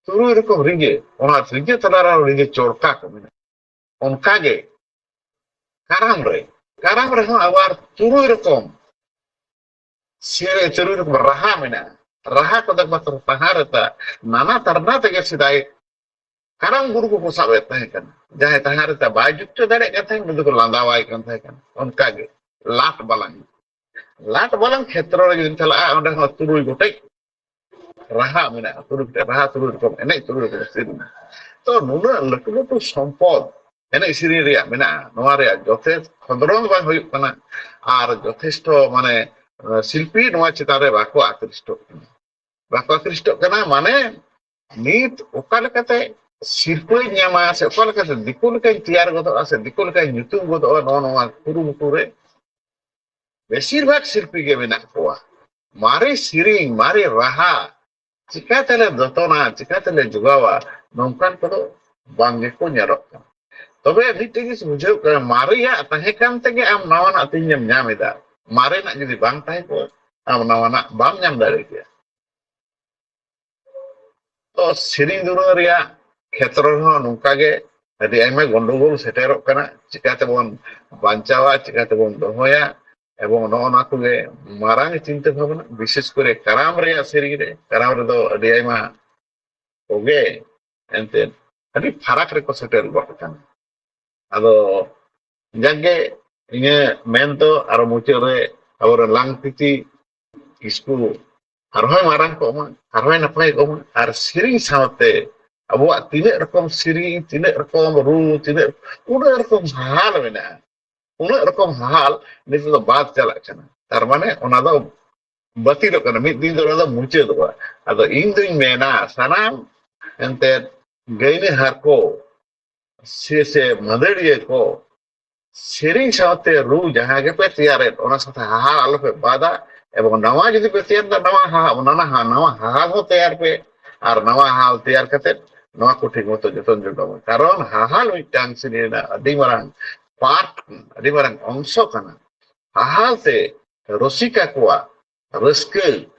ᱛᱩᱨᱩᱭ ᱨᱚᱠᱚᱢ ᱨᱤᱸᱡᱟᱹ, ᱚᱱᱟ ᱨᱤᱸᱡᱟᱹ ᱛᱟᱞᱟ ᱨᱮ ᱨᱤᱸᱡᱟᱹ ᱪᱚᱲᱠᱟ ᱠᱚ ᱢᱮᱱᱟᱜᱼᱟ᱾ ᱚᱱᱠᱟᱜᱮ ᱠᱟᱨᱟᱢ ᱨᱮ, ᱠᱟᱨᱟᱢ ᱨᱮᱦᱚᱸ ᱟᱵᱟᱨ ᱛᱩᱨᱩᱭ ᱨᱚᱠᱚᱢ ᱥᱮ ᱛᱩᱨᱩᱭ ᱨᱚᱠᱚᱢ ᱨᱟᱦᱟ ᱢᱮᱱᱟᱜᱼᱟ᱾ ᱨᱟᱦᱟ ᱠᱚᱫᱚ ᱮᱠᱢᱟᱛᱨᱚ ᱛᱟᱦᱟᱸ ᱨᱮᱛᱟ ᱱᱟᱱᱟ ᱛᱟᱨᱱᱟ ᱛᱮᱜᱮ ᱥᱮᱫᱟᱭ ᱠᱟᱨᱟᱢ ᱜᱩᱨᱩ ᱠᱚᱠᱚ ᱥᱟᱵ ᱮᱫ ᱛᱟᱦᱮᱸ ᱠᱟᱱᱟ᱾ ᱡᱟᱦᱟᱸᱭ ᱛᱟᱦᱟᱸ ᱨᱮᱛᱟ ᱵᱟᱭ ᱡᱩᱛ ᱦᱚᱪᱚ ᱫᱟᱲᱮᱭᱟᱜ ᱠᱟᱱ ᱛᱟᱦᱮᱸᱫ, ᱩᱱᱤ ᱫᱚᱠᱚ ᱞᱟᱸᱫᱟᱣᱟᱭ ᱠᱟᱱ ᱛᱟᱦᱮᱸ ᱠᱟᱱᱟ᱾ ᱚᱱᱠᱟᱜᱮ ᱞᱟᱴ ᱵᱟᱞᱟᱝ, ᱞᱟᱴ ᱵᱟᱞᱟᱝ ᱠᱷᱮᱛᱨᱚ ᱨᱮ ᱡᱩᱫᱤᱢ ᱪᱟᱞᱟᱜᱼᱟ, ᱚᱸᱰᱮ ᱦᱚᱸ ᱛᱩᱨᱩᱭ ᱜᱚᱴᱮᱡ ᱨᱟᱦᱟ ᱢᱮᱱᱟᱜᱼᱟ, ᱛᱩᱨᱩᱭ ᱜᱚᱴᱮᱡ ᱨᱟᱦᱟ, ᱛᱩᱨᱩᱭ ᱨᱚᱠᱚᱢ ᱮᱱᱮᱡ, ᱛᱩᱨᱩᱭ ᱨᱚᱠᱚᱢ ᱥᱮᱨᱮᱧ᱾ ᱛᱚ ᱱᱩᱱᱟᱹᱜ ᱞᱟᱹᱴᱩ ᱞᱟᱹᱴᱩ ᱥᱚᱢᱯᱚᱫ ᱮᱱᱮᱡ ᱥᱮᱨᱮᱧ ᱨᱮᱭᱟᱜ ᱢᱮᱱᱟᱜᱼᱟ, ᱱᱚᱣᱟ ᱨᱮᱭᱟᱜ ᱡᱚᱛᱷᱮᱥ ᱠᱷᱚᱸᱫᱽᱨᱚᱸᱫ ᱵᱟᱝ ᱦᱩᱭᱩᱜ ᱠᱟᱱᱟ᱾ ᱟᱨ ᱡᱚᱛᱷᱮᱥᱴᱚ ᱢᱟᱱᱮ ᱥᱤᱞᱯᱤ ᱱᱚᱣᱟ ᱪᱮᱛᱟᱱ ᱨᱮ ᱵᱟᱠᱚ ᱟᱠᱨᱤᱥᱴᱚᱜ ᱠᱟᱱᱟ, ᱵᱟᱠᱚ ᱟᱠᱨᱤᱥᱴᱚᱜ ᱠᱟᱱᱟ᱾ ᱢᱟᱱᱮ ᱱᱤᱛ ᱚᱠᱟ ᱞᱮᱠᱟᱛᱮ ᱥᱤᱨᱯᱟᱹᱧ ᱧᱟᱢᱟ, ᱥᱮ ᱚᱠᱟ ᱞᱮᱠᱟᱛᱮ ᱫᱤᱠᱩ ᱞᱮᱠᱟᱧ ᱛᱮᱭᱟᱨ ᱜᱚᱫᱚᱜᱼᱟ, ᱥᱮ ᱫᱤᱠᱩ ᱞᱮᱠᱟᱧ ᱧᱩᱛᱩᱢ ᱜᱚᱫᱚᱜᱼᱟ, ᱱᱚᱜᱼᱚ ᱱᱚᱣᱟ ᱠᱩᱨᱩᱢᱩᱴᱩ ᱨᱮ ᱵᱮᱥᱤᱨ ᱵᱷᱟᱜᱽ ᱥᱤᱞᱯᱤ ᱜᱮ ᱢᱮᱱᱟᱜ ᱠᱚᱣᱟ᱾ ᱢᱟᱨᱮ ᱥᱮᱨᱮᱧ, ᱢᱟᱨᱮ ᱨᱟᱦᱟ ᱪᱤᱠᱟᱹ ᱛᱮᱞᱮ ᱡᱚᱛᱚᱱᱟ, ᱪᱤᱠᱟᱹ ᱛᱮᱞᱮ ᱡᱚᱜᱟᱣᱟ, ᱱᱚᱝᱠᱟᱱ ᱠᱚᱫᱚ ᱵᱟᱝ ᱜᱮᱠᱚ ᱧᱮᱞᱚᱜ ᱠᱟᱱᱟ᱾ ᱛᱚᱵᱮ ᱢᱤᱫᱴᱮᱱ ᱡᱤᱱᱤᱥ ᱵᱩᱡᱷᱟᱹᱣ ᱠᱟᱱᱟ, ᱢᱟᱨᱮᱭᱟᱜ ᱛᱟᱦᱮᱸ ᱠᱟᱱ ᱛᱮᱜᱮ ᱟᱢ ᱱᱟᱣᱟᱱᱟᱜ ᱛᱮᱦᱮᱧ ᱮᱢ ᱧᱟᱢ ᱮᱫᱟ᱾ ᱢᱟᱨᱮᱱᱟᱜ ᱡᱩᱫᱤ ᱵᱟᱝ ᱛᱟᱦᱮᱸ ᱠᱚᱜᱼᱟ, ᱟᱢ ᱱᱟᱣᱟᱱᱟᱜ ᱵᱟᱢ ᱧᱟᱢ ᱫᱟᱲᱮ ᱠᱮᱭᱟ᱾ ᱛᱚ ᱥᱮᱨᱮᱧ ᱫᱩᱨᱟᱹᱝ ᱨᱮᱭᱟᱜ ᱠᱷᱮᱛᱨᱚ ᱨᱮᱦᱚᱸ ᱱᱚᱝᱠᱟ ᱜᱮ ᱟᱹᱰᱤ ᱟᱭᱢᱟ ᱜᱚᱱᱰᱚᱜᱳᱞ ᱥᱮᱴᱮᱨᱚᱜ ᱠᱟᱱᱟ᱾ ᱪᱤᱠᱟᱹ ᱛᱮᱵᱚᱱ ᱵᱟᱧᱪᱟᱣᱟ, ᱪᱤᱠᱟᱹ ᱛᱮᱵᱚᱱ ᱫᱚᱦᱚᱭᱟ, ᱮᱵᱚᱝ ᱱᱚᱜᱼᱚ ᱱᱚᱣᱟ ᱠᱚᱜᱮ ᱢᱟᱨᱟᱝ ᱪᱤᱱᱛᱟᱹ ᱵᱷᱟᱵᱽᱱᱟ, ᱵᱤᱥᱮᱥ ᱠᱚᱨᱮ ᱠᱟᱨᱟᱢ ᱨᱮᱭᱟᱜ ᱥᱮᱨᱮᱧ ᱨᱮ, ᱠᱟᱨᱟᱢ ᱨᱮᱫᱚ ᱟᱹᱰᱤ ᱟᱭᱢᱟ ᱠᱚᱜᱮ ᱮᱱᱛᱮᱫ ᱟᱹᱰᱤ ᱯᱷᱟᱨᱟᱠ ᱨᱮᱠᱚ ᱥᱮᱴᱮᱨ ᱜᱚᱫ ᱟᱠᱟᱱᱟ᱾ ᱟᱫᱚ ᱡᱟᱠᱜᱮ ᱤᱧᱟᱹᱜ ᱢᱮᱱ ᱫᱚ ᱟᱨᱚ ᱢᱩᱪᱟᱹᱫ ᱨᱮ ᱟᱵᱚᱨᱮᱱ ᱞᱟᱝᱛᱤᱛᱤ ᱠᱤᱥᱠᱩ ᱟᱨᱦᱚᱸᱭ ᱢᱟᱨᱟᱝ ᱠᱚᱜ ᱢᱟ, ᱟᱨᱦᱚᱸᱭ ᱱᱟᱯᱟᱭ ᱠᱚᱜ ᱢᱟ, ᱟᱨ ᱥᱮᱨᱮᱧ ᱥᱟᱶᱛᱮ ᱟᱵᱚᱣᱟᱜ ᱛᱤᱱᱟᱹᱜ ᱨᱚᱠᱚᱢ ᱥᱮᱨᱮᱧ, ᱛᱤᱱᱟᱹᱜ ᱨᱚᱠᱚᱢ ᱨᱩ, ᱛᱤᱱᱟᱹᱜ, ᱩᱱᱟᱹᱜ ᱨᱚᱠᱚᱢ ᱦᱟᱦᱟᱞ ᱢᱮᱱᱟᱜᱼᱟ, ᱩᱱᱟᱹᱜ ᱨᱚᱠᱚᱢ ᱦᱟᱦᱟᱞ ᱱᱤᱛᱚᱜ ᱫᱚ ᱵᱟᱫ ᱪᱟᱞᱟᱜ ᱠᱟᱱᱟ᱾ ᱛᱟᱨ ᱢᱟᱱᱮ ᱚᱱᱟ ᱫᱚ ᱵᱟᱹᱛᱤᱞᱚᱜ ᱠᱟᱱᱟ, ᱢᱤᱫ ᱫᱤᱱ ᱫᱚ ᱚᱱᱟ ᱫᱚ ᱢᱩᱪᱟᱹᱫᱚᱜᱼᱟ᱾ ᱟᱫᱚ ᱤᱧ ᱫᱩᱧ ᱢᱮᱱᱟ, ᱥᱟᱱᱟᱢ ᱮᱱᱛᱮᱫ ᱜᱟᱹᱭᱱᱟᱹᱦᱟᱨ ᱠᱚ, ᱥᱮ, ᱥᱮ ᱢᱟᱹᱫᱟᱹᱲᱤᱭᱟᱹ ᱠᱚ, ᱥᱮᱨᱮᱧ ᱥᱟᱶᱛᱮ ᱨᱩ ᱡᱟᱦᱟᱸ ᱜᱮᱯᱮ ᱛᱮᱭᱟᱨᱮᱫ, ᱚᱱᱟ ᱥᱟᱶᱛᱮ ᱦᱟᱦᱟᱞ ᱟᱞᱚᱯᱮ ᱵᱟᱫᱟ᱾ ᱮᱵᱚᱝ ᱱᱟᱣᱟ ᱡᱩᱫᱤ ᱯᱮ ᱛᱮᱭᱟᱨ ᱮᱫᱟ, ᱱᱟᱣᱟ ᱦᱟᱦᱟᱞ, ᱱᱟᱣᱟ ᱦᱟ-, ᱱᱟᱣᱟ ᱦᱟᱦᱟᱞ ᱦᱚᱸ ᱛᱮᱭᱟᱨ ᱯᱮ, ᱟᱨ ᱱᱟᱣᱟ ᱦᱟᱦᱟᱞ ᱛᱮᱭᱟᱨ ᱠᱟᱛᱮ ᱱᱚᱣᱟ ᱠᱚ ᱴᱷᱤᱠ ᱢᱚᱛᱚ ᱡᱚᱛᱚᱱ ᱡᱚᱜᱟᱣ ᱢᱮ᱾ ᱠᱟᱨᱚᱱ ᱦᱟᱦᱟᱞ ᱢᱤᱫᱴᱟᱝ ᱥᱮᱨᱮᱧ ᱨᱮᱱᱟᱜ ᱟᱹᱰᱤ ᱢᱟᱨᱟᱝ ᱯᱟᱨᱴ, ᱟᱹᱰᱤ ᱢᱟᱨᱟᱝ ᱚᱝᱥᱚ ᱠᱟᱱᱟ᱾ ᱦᱟᱦᱟᱞ ᱛᱮ ᱨᱩᱥᱤᱠᱟ ᱠᱚᱣᱟᱜ ᱨᱟᱹᱥᱠᱟᱹ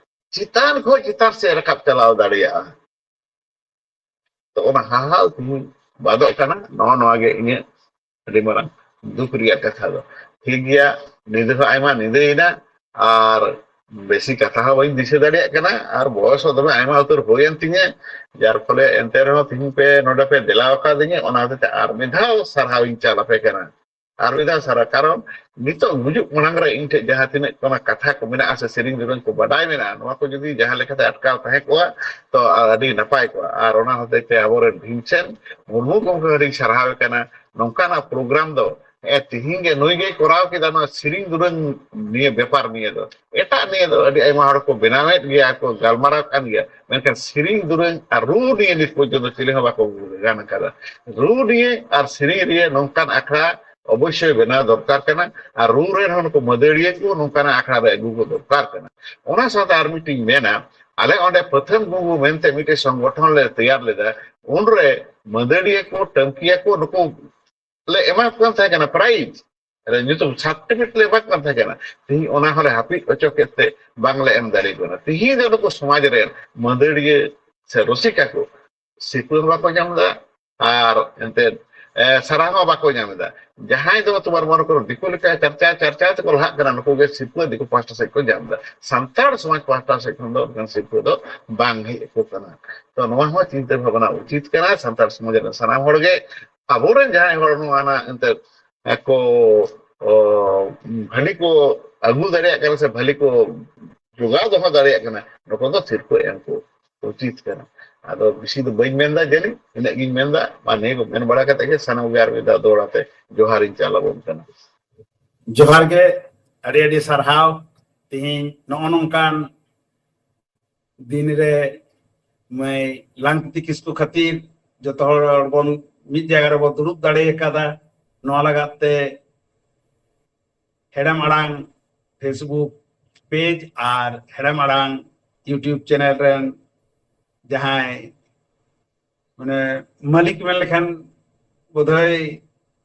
ᱪᱮᱛᱟᱱ ᱠᱷᱚᱱ ᱪᱮᱛᱟᱱ ᱥᱮᱫ ᱨᱟᱠᱟᱵ ᱪᱟᱞᱟᱣ ᱫᱟᱲᱮᱭᱟᱜᱼᱟ᱾ ᱛᱚ ᱚᱱᱟ ᱦᱟᱦᱟᱞ ᱛᱮᱦᱮᱧ ᱵᱟᱫᱚᱜ ᱠᱟᱱᱟ, ᱱᱚᱜᱼᱚ ᱱᱚᱣᱟ ᱜᱮ ᱤᱧᱟᱹᱜ ᱟᱹᱰᱤ ᱢᱟᱨᱟᱝ ᱫᱩᱠ ᱨᱮᱭᱟᱜ ᱠᱟᱛᱷᱟ ᱫᱚ᱾ ᱴᱷᱤᱠ ᱜᱮᱭᱟ, ᱧᱤᱫᱟᱹ ᱦᱚᱸ ᱟᱭᱢᱟ ᱧᱤᱫᱟᱹᱭᱮᱱᱟ, ᱟᱨ ᱵᱮᱥᱤ ᱠᱟᱛᱷᱟ ᱦᱚᱸ ᱵᱟᱹᱧ ᱫᱤᱥᱟᱹ ᱫᱟᱲᱮᱭᱟᱜ ᱠᱟᱱᱟ, ᱟᱨ ᱵᱚᱭᱚᱥ ᱦᱚᱸ ᱫᱚᱢᱮ ᱟᱭᱢᱟ ᱩᱛᱟᱹᱨ ᱦᱩᱭᱮᱱ ᱛᱤᱧᱟᱹ, ᱡᱟᱨ ᱯᱷᱚᱞᱮ ᱮᱱᱛᱮ ᱨᱮᱦᱚᱸ ᱛᱤᱦᱤᱧ ᱯᱮ ᱱᱚᱰᱮ ᱯᱮ ᱫᱮᱞᱟ ᱟᱠᱟᱫᱤᱧᱟᱹ, ᱚᱱᱟ ᱦᱚᱛᱮᱡ ᱛᱮ ᱟᱨ ᱢᱤᱫ ᱫᱷᱟᱣ ᱥᱟᱨᱦᱟᱣ ᱤᱧ ᱪᱟᱞ ᱟᱯᱮ ᱠᱟᱱᱟ᱾ ᱟᱨ ᱢᱤᱫ ᱫᱷᱟᱣ ᱥᱟᱨᱦᱟᱣ, ᱠᱟᱨᱚᱱ ᱱᱤᱛᱚᱜ ᱜᱩᱡᱩᱜ ᱢᱟᱲᱟᱝ ᱨᱮ ᱤᱧ ᱴᱷᱮᱱ ᱡᱟᱦᱟᱸ ᱛᱤᱱᱟᱹᱜ ᱚᱱᱟ ᱠᱟᱛᱷᱟ ᱠᱚ ᱢᱮᱱᱟᱜᱼᱟ ᱥᱮ ᱥᱮᱨᱮᱧ ᱫᱩᱨᱟᱹᱝ ᱠᱚ ᱵᱟᱰᱟᱭ ᱢᱮᱱᱟᱜᱼᱟ, ᱱᱚᱣᱟ ᱠᱚ ᱡᱩᱫᱤ ᱡᱟᱦᱟᱸ ᱞᱮᱠᱟᱛᱮ ᱟᱴᱠᱟᱣ ᱛᱟᱦᱮᱸ ᱠᱚᱜᱼᱟ, ᱛᱚ ᱟᱹᱰᱤ ᱱᱟᱯᱟᱭ ᱠᱚᱜᱼᱟ᱾ ᱟᱨ ᱚᱱᱟ ᱦᱚᱛᱮᱡ ᱛᱮ ᱟᱵᱚᱨᱮᱱ ᱵᱷᱤᱢᱥᱮᱱ ᱢᱩᱨᱢᱩ ᱜᱚᱢᱠᱮ ᱦᱚᱸ ᱟᱹᱰᱤᱧ ᱥᱟᱨᱦᱟᱣᱮ ᱠᱟᱱᱟ᱾ ᱱᱚᱝᱠᱟᱱᱟᱜ ᱯᱨᱳᱜᱨᱟᱢ ᱫᱚ ᱦᱮᱸ, ᱛᱤᱦᱤᱧ ᱜᱮ ᱱᱩᱭ ᱜᱮᱭ ᱠᱚᱨᱟᱣ ᱠᱮᱫᱟ ᱱᱚᱣᱟ ᱥᱮᱨᱮᱧ ᱫᱩᱨᱟᱹᱝ ᱱᱤᱭᱟᱹ ᱵᱮᱯᱟᱨ ᱱᱤᱭᱟᱹ ᱫᱚ᱾ ᱮᱴᱟᱜ ᱱᱤᱭᱟᱹ ᱫᱚ ᱟᱹᱰᱤ ᱟᱭᱢᱟ ᱦᱚᱲ ᱠᱚ ᱵᱮᱱᱟᱣᱮᱫ ᱜᱮᱭᱟ, ᱠᱚ ᱜᱟᱞᱢᱟᱨᱟᱣ ᱠᱟᱱ ᱜᱮᱭᱟ, ᱢᱮᱱᱠᱷᱟᱱ ᱥᱮᱨᱮᱧ ᱫᱩᱨᱟᱹᱝ ᱟᱨ ᱨᱩ ᱱᱤᱭᱟᱹ ᱱᱤᱛ ᱯᱚᱨᱡᱚᱱᱛᱚ ᱪᱤᱞᱤ ᱦᱚᱸ ᱵᱟᱠᱚ ᱜᱟᱱ ᱟᱠᱟᱫᱟ᱾ ᱨᱩ ᱱᱤᱭᱟᱹ ᱟᱨ ᱥᱮᱨᱮᱧ ᱨᱮᱭᱟᱜ ᱱᱚᱝᱠᱟᱱ ᱟᱠᱷᱲᱟ ᱚᱵᱚᱥᱥᱳᱭ ᱵᱮᱱᱟᱣ ᱫᱚᱨᱠᱟᱨ ᱠᱟᱱᱟ, ᱟᱨ ᱨᱩ ᱨᱮᱱ ᱦᱚᱸ ᱱᱩᱠᱩ ᱢᱟᱹᱫᱟᱹᱲᱤᱭᱟᱹ ᱠᱚ ᱱᱚᱝᱠᱟᱱᱟᱜ ᱟᱠᱷᱲᱟ ᱨᱮ ᱟᱹᱜᱩ ᱠᱚ ᱫᱚᱨᱠᱟᱨ ᱠᱟᱱᱟ᱾ ᱚᱱᱟ ᱥᱟᱶᱛᱮ ᱟᱨ ᱢᱤᱫᱴᱤᱧ ᱢᱮᱱᱟ, ᱟᱞᱮ ᱚᱸᱰᱮ ᱯᱟᱹᱛᱷᱟᱹᱢ ᱜᱩᱝᱜᱩ ᱢᱮᱱᱛᱮ ᱢᱤᱫᱴᱮᱡ ᱥᱚᱝᱜᱚᱴᱷᱚᱱ ᱞᱮ ᱛᱮᱭᱟᱨ ᱞᱮᱫᱟ, ᱩᱱᱨᱮ ᱢᱟᱹᱫᱟᱹᱲᱤᱭᱟᱹ ᱠᱚ, ᱴᱟᱹᱢᱠᱤᱭᱟᱹ ᱠᱚ, ᱱᱩᱠᱩ ᱞᱮ ᱮᱢᱟ ᱠᱚ ᱠᱟᱱ ᱛᱟᱦᱮᱸ ᱠᱟᱱᱟ, ᱯᱨᱟᱭᱤᱡᱽ ᱨᱮ ᱧᱩᱛᱩᱢ ᱥᱟᱨᱴᱤᱯᱷᱤᱠᱮᱴ ᱞᱮ ᱮᱢᱟ ᱠᱚ ᱠᱟᱱ ᱛᱟᱦᱮᱸ ᱠᱟᱱᱟ᱾ ᱛᱮᱦᱮᱧ ᱚᱱᱟ ᱦᱚᱸᱞᱮ ᱦᱟᱹᱯᱤᱫ ᱦᱚᱪᱚ ᱠᱮᱫ ᱛᱮ ᱵᱟᱝᱞᱮ ᱮᱢ ᱫᱟᱲᱮ ᱠᱚ ᱠᱟᱱᱟ᱾ ᱛᱮᱦᱮᱧ ᱫᱚ ᱱᱩᱠᱩ ᱥᱚᱢᱟᱡᱽ ᱨᱮᱱ ᱢᱟᱹᱫᱟᱹᱲᱤᱭᱟᱹ ᱥᱮ ᱨᱩᱥᱤᱠᱟ ᱠᱚ ᱥᱤᱨᱯᱟᱹ ᱦᱚᱸ ᱵᱟᱠᱚ ᱧᱟᱢ ᱮᱫᱟ, ᱟᱨ ᱮᱱᱛᱮᱫ, ᱮ, ᱥᱟᱨᱦᱟᱣ ᱦᱚᱸ ᱵᱟᱠᱚ ᱧᱟᱢ ᱮᱫᱟ᱾ ᱡᱟᱦᱟᱸᱭ ᱫᱚ ᱛᱳᱢᱟᱨ ᱢᱚᱱᱮ ᱠᱚᱨᱚ ᱫᱤᱠᱩ ᱞᱮᱠᱟ ᱪᱟᱨᱪᱟ ᱪᱟᱨᱪᱟ ᱛᱮᱠᱚ ᱞᱟᱦᱟᱜ ᱠᱟᱱᱟ, ᱱᱩᱠᱩ ᱜᱮ ᱥᱤᱨᱯᱟᱹ ᱫᱤᱠᱩ ᱯᱟᱦᱴᱟ ᱥᱮᱫ ᱠᱚ ᱧᱟᱢ ᱮᱫᱟ᱾ ᱥᱟᱱᱛᱟᱲ ᱥᱚᱢᱟᱡᱽ ᱯᱟᱦᱴᱟ ᱥᱮᱫ ᱠᱷᱚᱱ ᱫᱚ ᱚᱱᱠᱟᱱ ᱥᱤᱨᱯᱟᱹ ᱫᱚ ᱵᱟᱝ ᱦᱮᱡ ᱟᱠᱚ ᱠᱟᱱᱟ᱾ ᱛᱚ ᱱᱚᱣᱟ ᱦᱚᱸ ᱪᱤᱱᱛᱟᱹ ᱵᱷᱟᱵᱽᱱᱟ ᱩᱪᱤᱛ ᱠᱟᱱᱟ᱾ ᱥᱟᱱᱛᱟᱲ ᱥᱚᱢᱟᱡᱽ ᱨᱮᱱ ᱥᱟᱱᱟᱢ ᱦᱚᱲ ᱜᱮ, ᱟᱵᱚᱨᱮᱱ ᱡᱟᱦᱟᱸᱭ ᱦᱚᱲ ᱱᱚᱣᱟ ᱱᱟᱜ ᱮᱱᱛᱮᱫ ᱠᱚ, ᱚ, ᱵᱷᱟᱹᱞᱤ ᱠᱚ ᱟᱹᱜᱩ ᱫᱟᱲᱮᱭᱟᱜ ᱠᱟᱱᱟ ᱥᱮ ᱵᱷᱟᱹᱞᱤ ᱠᱚ ᱡᱚᱜᱟᱣ ᱫᱚᱦᱚ ᱫᱟᱲᱮᱭᱟᱜ ᱠᱟᱱᱟ, ᱱᱩᱠᱩ ᱫᱚ ᱥᱤᱨᱯᱟᱹ ᱮᱢ ᱠᱚ ᱩᱪᱤᱛ ᱠᱟᱱᱟ᱾ ᱟᱫᱚ ᱵᱮᱥᱤ ᱫᱚ ᱵᱟᱹᱧ ᱢᱮᱱᱫᱟ, ᱡᱟᱹᱱᱤᱡ ᱤᱱᱟᱹᱜ ᱜᱤᱧ ᱢᱮᱱᱫᱟ᱾ ᱢᱟ ᱱᱤᱭᱟᱹ ᱠᱚ ᱢᱮᱱ ᱵᱟᱲᱟ ᱠᱟᱛᱮ ᱜᱮ ᱥᱟᱱᱟᱢ ᱜᱮ ᱟᱨ ᱢᱤᱫ ᱫᱷᱟᱣ ᱫᱚᱦᱲᱟ ᱛᱮ ᱡᱚᱦᱟᱨᱤᱧ ᱪᱟᱞ ᱟᱵᱚᱱ ᱠᱟᱱᱟ᱾ ᱡᱚᱦᱟᱨ ᱜᱮ, ᱟᱹᱰᱤ ᱟᱹᱰᱤ ᱥᱟᱨᱦᱟᱣ᱾ ᱛᱮᱦᱮᱧ ᱱᱚᱜᱼᱚ ᱱᱚᱝᱠᱟᱱ ᱫᱤᱱ ᱨᱮ ᱢᱟᱹᱭ ᱞᱟᱝᱛᱤᱛᱤ ᱠᱤᱥᱠᱩ ᱠᱷᱟᱹᱛᱤᱨ ᱡᱚᱛᱚ ᱦᱚᱲ ᱵᱚᱱ ᱢᱤᱫ ᱡᱟᱭᱜᱟ ᱨᱮᱵᱚᱱ ᱫᱩᱲᱩᱵ ᱫᱟᱲᱮ ᱟᱠᱟᱫᱟ᱾ ᱱᱚᱣᱟ ᱞᱟᱜᱟᱫ ᱛᱮ ᱦᱮᱲᱮᱢ ᱟᱲᱟᱝ Facebook ᱯᱮᱡᱽ ᱟᱨ ᱦᱮᱲᱮᱢ ᱟᱲᱟᱝ YouTube ᱪᱮᱱᱮᱞ ᱨᱮᱱ ᱡᱟᱦᱟᱸᱭ, ᱢᱟᱱᱮ, ᱢᱟᱹᱞᱤᱠ ᱢᱮᱱ ᱞᱮᱠᱷᱟᱱ ᱵᱳᱫᱷᱚᱭ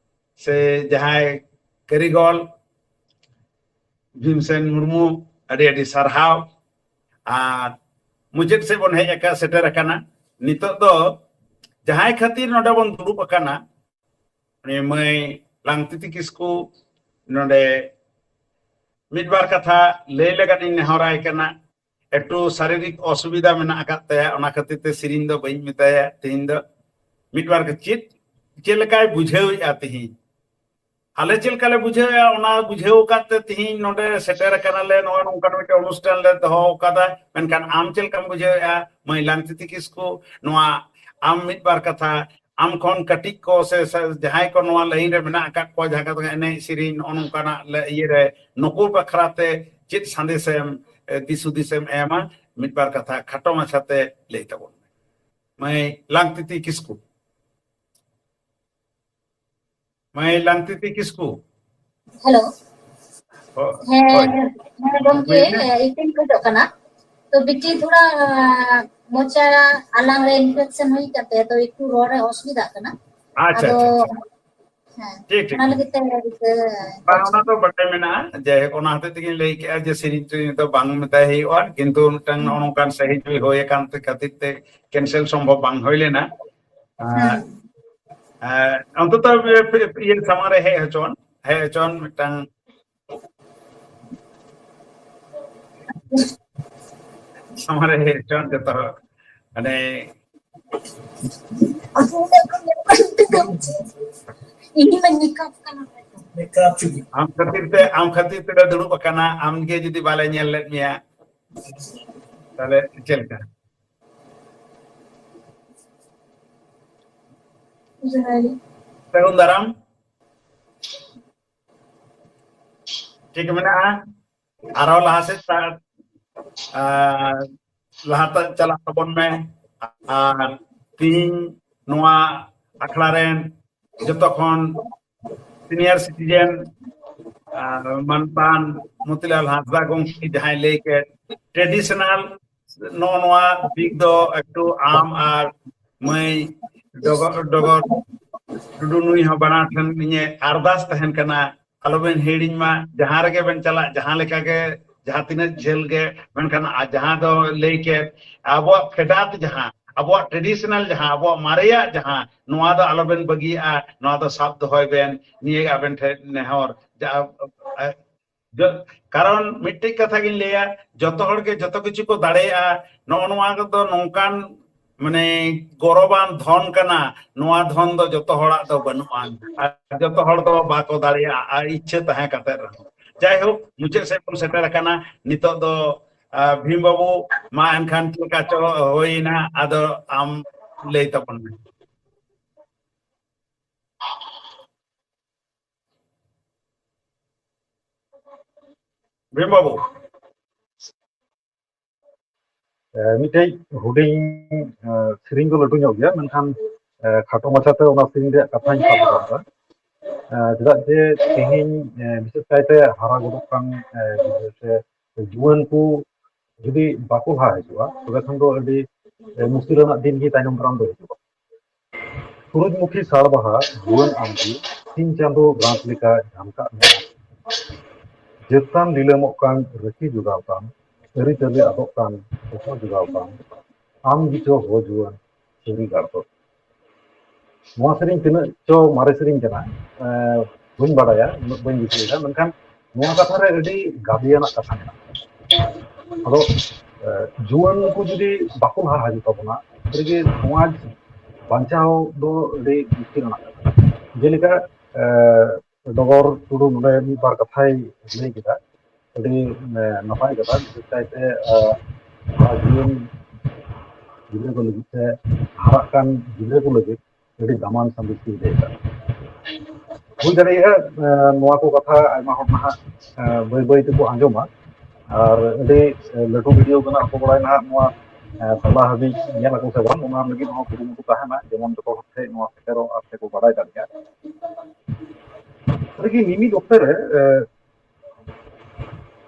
ᱥᱮ ᱡᱟᱦᱟᱸᱭ ᱠᱟᱹᱨᱤᱜᱚᱞ ᱵᱷᱤᱢᱥᱮᱱ ᱢᱩᱨᱢᱩ, ᱟᱹᱰᱤ ᱟᱹᱰᱤ ᱥᱟᱨᱦᱟᱣ᱾ ᱟᱨ ᱢᱩᱪᱟᱹᱫ ᱥᱮᱫ ᱵᱚᱱ ᱦᱮᱡ ᱟᱠᱟ-, ᱥᱮᱴᱮᱨ ᱟᱠᱟᱱᱟ᱾ ᱱᱤᱛᱚᱜ ᱫᱚ ᱡᱟᱦᱟᱸᱭ ᱠᱷᱟᱹᱛᱤᱨ ᱱᱚᱰᱮ ᱵᱚᱱ ᱫᱩᱲᱩᱵ ᱟᱠᱟᱱᱟ, ᱩᱱᱤ ᱢᱟᱹᱭ ᱞᱟᱝᱛᱤᱛᱤ ᱠᱤᱥᱠᱩ ᱱᱚᱰᱮ ᱢᱤᱫ ᱵᱟᱨ ᱠᱟᱛᱷᱟ ᱞᱟᱹᱭ ᱞᱟᱹᱜᱤᱫ ᱤᱧ ᱱᱮᱦᱚᱨᱟᱭ ᱠᱟᱱᱟ᱾ ᱮᱠᱴᱩ ᱥᱟᱨᱤᱨᱤᱠ ᱚᱥᱩᱵᱤᱫᱷᱟ ᱢᱮᱱᱟᱜ ᱟᱠᱟᱫ ᱛᱟᱭᱟ, ᱚᱱᱟ ᱠᱷᱟᱹᱛᱤᱨ ᱛᱮ ᱥᱮᱨᱮᱧ ᱫᱚ ᱵᱟᱹᱧ ᱢᱮᱛᱟᱭᱟ ᱛᱮᱦᱮᱧ ᱫᱚ᱾ ᱢᱤᱫ ᱵᱟᱨ ᱠᱟᱛᱷᱟ ᱪᱮᱫ, ᱪᱮᱫ ᱞᱮᱠᱟᱭ ᱵᱩᱡᱷᱟᱹᱣᱮᱫᱼᱟ ᱛᱮᱦᱮᱧ? ᱟᱞᱮ ᱪᱮᱫ ᱞᱮᱠᱟ ᱞᱮ ᱵᱩᱡᱷᱟᱹᱣᱮᱫᱼᱟ, ᱚᱱᱟ ᱵᱩᱡᱷᱟᱹᱣ ᱠᱟᱛᱮ ᱛᱮᱦᱮᱧ ᱱᱚᱰᱮ ᱥᱮᱴᱮᱨ ᱟᱠᱟᱱᱟᱞᱮ, ᱱᱚᱜᱼᱚᱭ ᱱᱚᱝᱠᱟᱱ ᱢᱤᱫᱴᱮᱱ ᱚᱱᱩᱥᱴᱷᱟᱱ ᱞᱮ ᱫᱚᱦᱚ ᱟᱠᱟᱫᱟ᱾ ᱢᱮᱱᱠᱷᱟᱱ ᱟᱢ ᱪᱮᱫ ᱞᱮᱠᱟᱢ ᱵᱩᱡᱷᱟᱹᱣᱮᱫᱼᱟ ᱢᱟᱹᱭ ᱞᱟᱝᱛᱤᱛᱤ ᱠᱤᱥᱠᱩ? ᱱᱚᱣᱟ ᱟᱢ ᱢᱤᱫ ᱵᱟᱨ ᱠᱟᱛᱷᱟ, ᱟᱢ ᱠᱷᱚᱱ ᱠᱟᱹᱴᱤᱡ ᱠᱚ ᱥᱮ, ᱥᱮ ᱡᱟᱦᱟᱸᱭ ᱠᱚ ᱱᱚᱣᱟ ᱞᱟᱭᱤᱱ ᱨᱮ ᱢᱮᱱᱟᱜ ᱟᱠᱟᱫ ᱠᱚᱣᱟ, ᱡᱟᱦᱟᱸ ᱠᱟᱛᱷᱟ ᱮᱱᱮᱡ ᱥᱮᱨᱮᱧ ᱱᱚᱜᱼᱚ ᱱᱚᱝᱠᱟᱱᱟᱜ ᱞᱮ ᱤᱭᱟᱹ ᱨᱮ, ᱱᱩᱠᱩ ᱵᱟᱠᱷᱨᱟ ᱛᱮ ᱪᱮᱫ ᱥᱟᱸᱫᱮᱥᱮᱢ, ᱮ, ᱫᱤᱥ ᱦᱩᱫᱤᱥᱮᱢ ᱮᱢᱟ? ᱢᱤᱫ ᱵᱟᱨ ᱠᱟᱛᱷᱟ ᱠᱷᱟᱴᱚ ᱢᱟᱪᱷᱟᱛᱮ ᱞᱟᱹᱭ ᱛᱟᱵᱚᱱ ᱢᱮ ᱢᱟᱹᱭ ᱞᱟᱝᱛᱤᱛᱤ ᱠᱤᱥᱠᱩ᱾ ᱢᱟᱹᱭ ᱞᱟᱝᱛᱤᱛᱤ ᱠᱤᱥᱠᱩ᱾ ᱦᱮᱞᱳ᱾ ᱦᱳ-, ᱦᱮᱸ, ᱦᱳᱭ᱾ ᱦᱮᱸ ᱜᱚᱢᱠᱮ, ᱦᱩᱭ ᱮᱱᱟ? ᱤᱯᱤᱞ ᱠᱷᱚᱡᱚᱜ ᱠᱟᱱᱟ᱾ ᱛᱚ ᱵᱤᱴᱤ ᱛᱷᱚᱲᱟ ᱢᱚᱪᱟ ᱟᱞᱟᱝ ᱨᱮ ᱤᱱᱯᱷᱮᱠᱥᱚᱱ ᱦᱩᱭ ᱠᱟᱛᱮ ᱛᱚ ᱮᱠᱴᱩ ᱨᱚᱲ ᱨᱮ ᱚᱥᱩᱵᱤᱫᱷᱟᱜ ᱠᱟᱱᱟ᱾ ᱟᱪᱪᱷᱟ, ᱟᱫᱚ ᱟᱪᱪᱷᱟ, ᱟᱪᱪᱷᱟ᱾ ᱦᱮᱸ, ᱴᱷᱤᱠ, ᱴᱷᱤᱠ, ᱚᱱᱟ ᱴᱷᱤᱠ᱾ ᱞᱟᱹᱜᱤᱫ ᱛᱮ ᱨᱤᱠᱟᱹ ᱵᱟᱝ, ᱚᱱᱟ ᱫᱚ ᱵᱟᱰᱟᱭ ᱢᱮᱱᱟᱜᱼᱟ᱾ ᱡᱟᱭᱦᱳᱠ, ᱚᱱᱟ ᱦᱚᱛᱮᱡ ᱛᱮᱜᱤᱧ ᱞᱟᱹᱭ ᱠᱮᱜᱼᱟ ᱡᱮ ᱥᱮᱨᱮᱧ ᱛᱮᱨᱮᱧ ᱫᱚ ᱵᱟᱝ ᱢᱮᱛᱟᱭ ᱦᱩᱭᱩᱜᱼᱟ, ᱠᱤᱱᱛᱩ ᱢᱤᱫᱴᱟᱝ ᱱᱚᱜᱼᱚ ᱱᱚᱝᱠᱟᱱ ᱥᱟᱹᱦᱤᱡᱩᱦᱤ ᱦᱩᱭ ᱟᱠᱟᱱ ᱠᱷᱟᱹᱛᱤᱨ ᱛᱮ ᱠᱮᱱᱥᱮᱞ ᱥᱚᱢᱵᱷᱚᱵ ᱵᱟᱝ ᱦᱩᱭ ᱞᱮᱱᱟ᱾ ᱟᱨ, ᱦᱮᱸ᱾ ᱟᱨ, ᱚᱱᱛᱚᱛᱚ ᱤᱭᱟᱹ ᱥᱟᱢᱟᱝ ᱨᱮ ᱦᱮᱡ ᱦᱚᱪᱚᱣᱟᱱ, ᱦᱮᱡ ᱦᱚᱪᱚᱣᱟᱱ ᱢᱤᱫᱴᱟᱝ ᱥᱟᱢᱟᱝ ᱨᱮ ᱦᱮᱡ ᱦᱚᱪᱚᱣᱟᱱ ᱡᱚᱛᱚ ᱦᱚᱲ᱾ ᱢᱟᱱᱮ, ᱤᱧ ᱢᱟ ᱢᱮᱠᱟᱯ ᱠᱟᱱᱟ᱾ ᱟᱢ ᱠᱷᱟᱹᱛᱤᱨ ᱛᱮ, ᱟᱢ ᱠᱷᱟᱹᱛᱤᱨ ᱛᱮᱞᱮ ᱫᱩᱲᱩᱵ ᱟᱠᱟᱱᱟ, ᱟᱢ ᱜᱮ ᱡᱩᱫᱤ ᱵᱟᱞᱮ ᱧᱮᱞ ᱞᱮᱫ ᱢᱮᱭᱟ, ᱛᱟᱦᱞᱮ ᱪᱮᱫ ᱞᱮᱠᱟ? ᱡᱚᱦᱟᱨ ᱜᱮ᱾ ᱥᱟᱹᱜᱩᱱ ᱫᱟᱨᱟᱢ᱾ ᱴᱷᱤᱠ ᱢᱮᱱᱟᱜᱼᱟ, ᱟᱨᱦᱚᱸ ᱞᱟᱦᱟ ᱥᱮᱫ ᱛᱟ-, ᱟᱨ, ᱞᱟᱦᱟ ᱛᱮ ᱪᱟᱞᱟᱜ ᱛᱟᱵᱚᱱ ᱢᱮ᱾ ᱟᱨ ᱛᱤᱦᱤᱧ ᱱᱚᱣᱟ ᱟᱠᱷᱲᱟ ᱨᱮᱱ ᱡᱚᱛᱚ ᱠᱷᱚᱱ ᱥᱤᱱᱤᱭᱟᱨ ᱥᱤᱴᱤᱡᱮᱱ, ᱟᱨ ᱢᱟᱱᱛᱟᱱ ᱢᱚᱛᱤᱞᱟᱞ ᱦᱟᱸᱥᱫᱟ ᱜᱚᱢᱠᱮ ᱡᱟᱦᱟᱸᱭ ᱞᱟᱹᱭ ᱠᱮᱫ, ᱴᱨᱮᱰᱤᱥᱚᱱᱟᱞ ᱱᱚᱜᱼᱚ ᱱᱚᱣᱟ ᱫᱤᱠ ᱫᱚ ᱮᱠᱴᱩ ᱟᱢ ᱟᱨ ᱢᱟᱹᱭ ᱰᱚᱜᱚᱨ, ᱰᱚᱜᱚᱨ ᱴᱩᱰᱩ ᱱᱩᱭ ᱦᱚᱸ ᱵᱟᱱᱟᱨ ᱴᱷᱮᱱ ᱤᱧᱟᱹᱜ ᱟᱨᱫᱟᱥ ᱛᱟᱦᱮᱱ ᱠᱟᱱᱟ, ᱟᱞᱚᱵᱮᱱ ᱦᱤᱲᱤᱧ ᱢᱟ, ᱡᱟᱦᱟᱸ ᱨᱮᱜᱮ ᱵᱮᱱ ᱪᱟᱞᱟᱜ, ᱡᱟᱦᱟᱸ ᱞᱮᱠᱟ ᱜᱮ, ᱡᱟᱦᱟᱸ ᱛᱤᱱᱟᱹᱜ ᱡᱷᱟᱹᱞ ᱜᱮ, ᱢᱮᱱᱠᱷᱟᱱ ᱟ-, ᱡᱟᱦᱟᱸ ᱫᱚ ᱞᱟᱹᱭ ᱠᱮᱫ, ᱟᱵᱚᱣᱟᱜ ᱯᱷᱮᱰᱟᱛ ᱡᱟᱦᱟᱸ, ᱟᱵᱚᱣᱟᱜ ᱴᱨᱮᱰᱤᱥᱚᱱᱟᱞ ᱡᱟᱦᱟᱸ, ᱟᱵᱚᱣᱟᱜ ᱢᱟᱨᱮᱭᱟᱜ ᱡᱟᱦᱟᱸ, ᱱᱚᱣᱟ ᱫᱚ ᱟᱞᱚᱵᱮᱱ ᱵᱟᱹᱜᱤᱭᱟᱜᱼᱟ, ᱱᱚᱣᱟ ᱫᱚ ᱥᱟᱵ ᱫᱚᱦᱚᱭ ᱵᱮᱱ, ᱱᱤᱭᱟᱹ ᱜᱮ ᱟᱵᱮᱱ ᱴᱷᱮᱱ ᱱᱮᱦᱚᱨ᱾ ᱡᱟ-, ᱟ-, ᱡᱚ-, ᱠᱟᱨᱚᱱ ᱢᱤᱫᱴᱮᱡ ᱠᱟᱛᱷᱟ ᱜᱤᱧ ᱞᱟᱹᱭᱟ, ᱡᱚᱛᱚ ᱦᱚᱲ ᱜᱮ ᱡᱚᱛᱚ ᱠᱤᱪᱷᱩ ᱠᱚ ᱫᱟᱲᱮᱭᱟᱜᱼᱟ᱾ ᱱᱚᱜᱼᱚ ᱱᱚᱣᱟ ᱫᱚ ᱱᱚᱝᱠᱟᱱ, ᱢᱟᱱᱮ, ᱜᱚᱨᱚᱵᱟᱱ ᱫᱷᱚᱱ ᱠᱟᱱᱟ᱾ ᱱᱚᱣᱟ ᱫᱷᱚᱱ ᱫᱚ ᱡᱚᱛᱚ ᱦᱚᱲᱟᱜ ᱫᱚ ᱵᱟᱹᱱᱩᱜᱼᱟ, ᱟᱨ ᱡᱚᱛᱚ ᱦᱚᱲ ᱫᱚ ᱵᱟᱠᱚ ᱫᱟᱲᱮᱭᱟᱜᱼᱟ, ᱟᱨ ᱤᱪᱪᱷᱟᱹ ᱛᱟᱦᱮᱸ ᱠᱟᱛᱮ ᱨᱮᱦᱚᱸ᱾ ᱡᱟᱭᱦᱳᱠ, ᱢᱩᱪᱟᱹᱫ ᱥᱮᱫ ᱵᱚᱱ ᱥᱮᱴᱮᱨ ᱟᱠᱟᱱᱟ᱾ ᱱᱤᱛᱚᱜ ᱫᱚ, ᱟᱨ, ᱵᱷᱤᱢ ᱵᱟᱹᱵᱩ, ᱢᱟ ᱮᱱᱠᱷᱟᱱ ᱪᱮᱫ ᱞᱮᱠᱟ ᱪᱚ ᱦᱩᱭᱱᱟ, ᱟᱫᱚ ᱟᱢ ᱞᱟᱹᱭ ᱛᱟᱵᱚᱱ ᱢᱮ᱾ ᱵᱷᱤᱢ ᱵᱟᱹᱵᱩ᱾ ᱮ, ᱢᱤᱫᱴᱮᱡ ᱦᱩᱰᱤᱧ, ᱮ, ᱥᱮᱨᱮᱧ ᱫᱚ ᱞᱟᱹᱴᱩ ᱧᱚᱜ ᱜᱮᱭᱟ, ᱢᱮᱱᱠᱷᱟᱱ, ᱮ, ᱠᱷᱟᱴᱚ ᱢᱟᱪᱷᱟᱛᱮ ᱚᱱᱟ ᱥᱮᱨᱮᱧ ᱨᱮᱭᱟᱜ ᱠᱟᱛᱷᱟᱧ ᱥᱟᱵ ᱨᱟᱠᱟᱵ ᱮᱫᱟ᱾ ᱮ, ᱪᱮᱫᱟᱜ ᱡᱮ ᱛᱮᱦᱮᱧ, ᱮ, ᱵᱤᱥᱮᱥ ᱠᱟᱭᱛᱮ ᱦᱟᱨᱟ ᱜᱚᱫᱚᱜ ᱠᱟᱱ, ᱮ, ᱜᱤᱫᱽᱨᱟᱹ ᱥᱮ ᱡᱩᱣᱟᱹᱱ ᱠᱚ ᱡᱩᱫᱤ ᱵᱟᱠᱚ ᱞᱟᱦᱟ ᱦᱤᱡᱩᱜᱼᱟ, ᱛᱚᱵᱮ ᱠᱷᱟᱱ ᱫᱚ ᱟᱹᱰᱤ, ᱮ, ᱢᱩᱥᱠᱤᱞ ᱨᱮᱱᱟᱜ ᱫᱤᱱ ᱜᱮ ᱛᱟᱭᱱᱚᱢ ᱫᱟᱨᱟᱢ ᱫᱚ ᱦᱤᱡᱩᱜᱼᱟ᱾ ᱥᱩᱨᱩᱡᱽᱢᱩᱠᱷᱤ ᱥᱟᱲ ᱵᱟᱦᱟ ᱡᱩᱣᱟᱹᱱ ᱟᱢᱜᱮ, ᱥᱤᱧ ᱪᱟᱸᱫᱚ ᱨᱟᱛ ᱞᱮᱠᱟ ᱡᱷᱟᱞᱠᱟᱜ ᱢᱮ᱾ ᱡᱟᱹᱛ ᱛᱟᱢ ᱞᱤᱞᱟᱹᱢᱚᱜ ᱠᱟᱱ ᱨᱟᱹᱠᱷᱤ ᱡᱚᱜᱟᱣ ᱛᱟᱢ, ᱟᱹᱨᱤᱪᱟᱹᱞᱤ ᱟᱫᱚᱜ ᱠᱟᱱ ᱫᱚᱦᱚ ᱡᱚᱜᱟᱣ ᱛᱟᱢ, ᱟᱢ ᱜᱮᱪᱚ ᱦᱚ ᱡᱩᱣᱟᱹᱱ ᱥᱟᱹᱨᱤ ᱜᱟᱲ ᱫᱚ᱾ ᱱᱚᱣᱟ ᱥᱮᱨᱮᱧ ᱛᱤᱱᱟᱹᱜ ᱪᱚ ᱢᱟᱨᱮ ᱥᱮᱨᱮᱧ ᱠᱟᱱᱟ, ᱮᱸ, ᱵᱟᱹᱧ ᱵᱟᱰᱟᱭᱟ, ᱩᱱᱟᱹᱜ ᱵᱟᱹᱧ ᱫᱤᱥᱟᱹᱭᱮᱫᱟ, ᱢᱮᱱᱠᱷᱟᱱ ᱱᱚᱣᱟ ᱠᱟᱛᱷᱟ ᱨᱮ ᱟᱹᱰᱤ ᱜᱟᱵᱮᱭᱟᱱᱟᱜ ᱠᱟᱛᱷᱟ ᱢᱮᱱᱟᱜᱼᱟ᱾ ᱟᱫᱚ, ᱮᱸ, ᱡᱩᱣᱟᱹᱱ ᱠᱚ ᱡᱩᱫᱤ ᱵᱟᱠᱚ ᱞᱟᱦᱟ ᱦᱤᱡᱩᱜ ᱛᱟᱵᱚᱱᱟ, ᱥᱟᱹᱨᱤᱜᱮ ᱥᱚᱢᱟᱡᱽ ᱵᱟᱧᱪᱟᱣ ᱫᱚ ᱟᱹᱰᱤ ᱢᱩᱥᱠᱤᱞ ᱨᱮᱱᱟᱜ ᱠᱟᱛᱷᱟ᱾ ᱡᱮᱞᱮᱠᱟ, ᱮᱸ, ᱰᱚᱜᱚᱨ ᱴᱩᱰᱩ ᱱᱚᱰᱮ ᱢᱤᱫ ᱵᱟᱨ ᱠᱟᱛᱷᱟᱭ ᱞᱟᱹᱭ ᱠᱮᱫᱟ, ᱟᱹᱰᱤ, ᱮᱸ, ᱱᱟᱯᱟᱭ ᱠᱟᱛᱷᱟ, ᱵᱤᱥᱮᱥ ᱠᱟᱭᱛᱮ, ᱮᱸ, ᱱᱚᱣᱟ ᱡᱩᱣᱟᱹᱱ ᱜᱤᱫᱽᱨᱟᱹ ᱠᱚ ᱞᱟᱹᱜᱤᱫ ᱥᱮ ᱦᱟᱨᱟᱜ ᱠᱟᱱ ᱜᱤᱫᱽᱨᱟᱹ ᱠᱚ ᱞᱟᱹᱜᱤᱫ ᱟᱹᱰᱤ ᱫᱟᱢᱟᱱ ᱥᱟᱸᱫᱮᱥ ᱠᱤᱱ ᱞᱟᱹᱭ ᱟᱠᱟᱫ᱾ ᱦᱩᱭ ᱫᱟᱲᱮᱭᱟᱜᱼᱟ, ᱮᱸ, ᱱᱚᱣᱟ ᱠᱚ ᱠᱟᱛᱷᱟ ᱟᱭᱢᱟ ᱦᱚᱲ ᱱᱟᱦᱟᱜ, ᱮᱸ, ᱵᱟᱹᱭ ᱵᱟᱹᱭ ᱛᱮᱠᱚ ᱟᱸᱡᱚᱢᱟ, ᱟᱨ ᱟᱹᱰᱤ, ᱮᱸ, ᱞᱟᱹᱴᱩ ᱵᱷᱤᱰᱤᱭᱳ ᱠᱟᱱᱟ, ᱚᱠᱚᱭ ᱵᱟᱲᱟᱭ ᱱᱟᱦᱟᱜ ᱱᱚᱣᱟ, ᱮᱸ, ᱛᱟᱞᱟ ᱦᱟᱹᱵᱤᱡ ᱧᱮᱞ ᱟᱠᱚ ᱥᱮ ᱵᱟᱝ, ᱚᱱᱟ ᱞᱟᱹᱜᱤᱫ ᱦᱚᱸ ᱠᱩᱨᱩᱢᱩᱴᱩ ᱛᱟᱦᱮᱱᱟ, ᱡᱮᱢᱚᱱ ᱡᱚᱛᱚ ᱦᱚᱲ ᱴᱷᱮᱱ ᱱᱚᱣᱟ ᱥᱮᱴᱮᱨᱚᱜ ᱟᱨ ᱥᱮᱠᱚ ᱵᱟᱲᱟᱭ ᱫᱟᱲᱮᱭᱟᱜᱼᱟ᱾ ᱥᱟᱹᱨᱤᱜᱮ ᱢᱤᱢᱤᱫ ᱚᱠᱛᱮ ᱨᱮ, ᱮᱸ,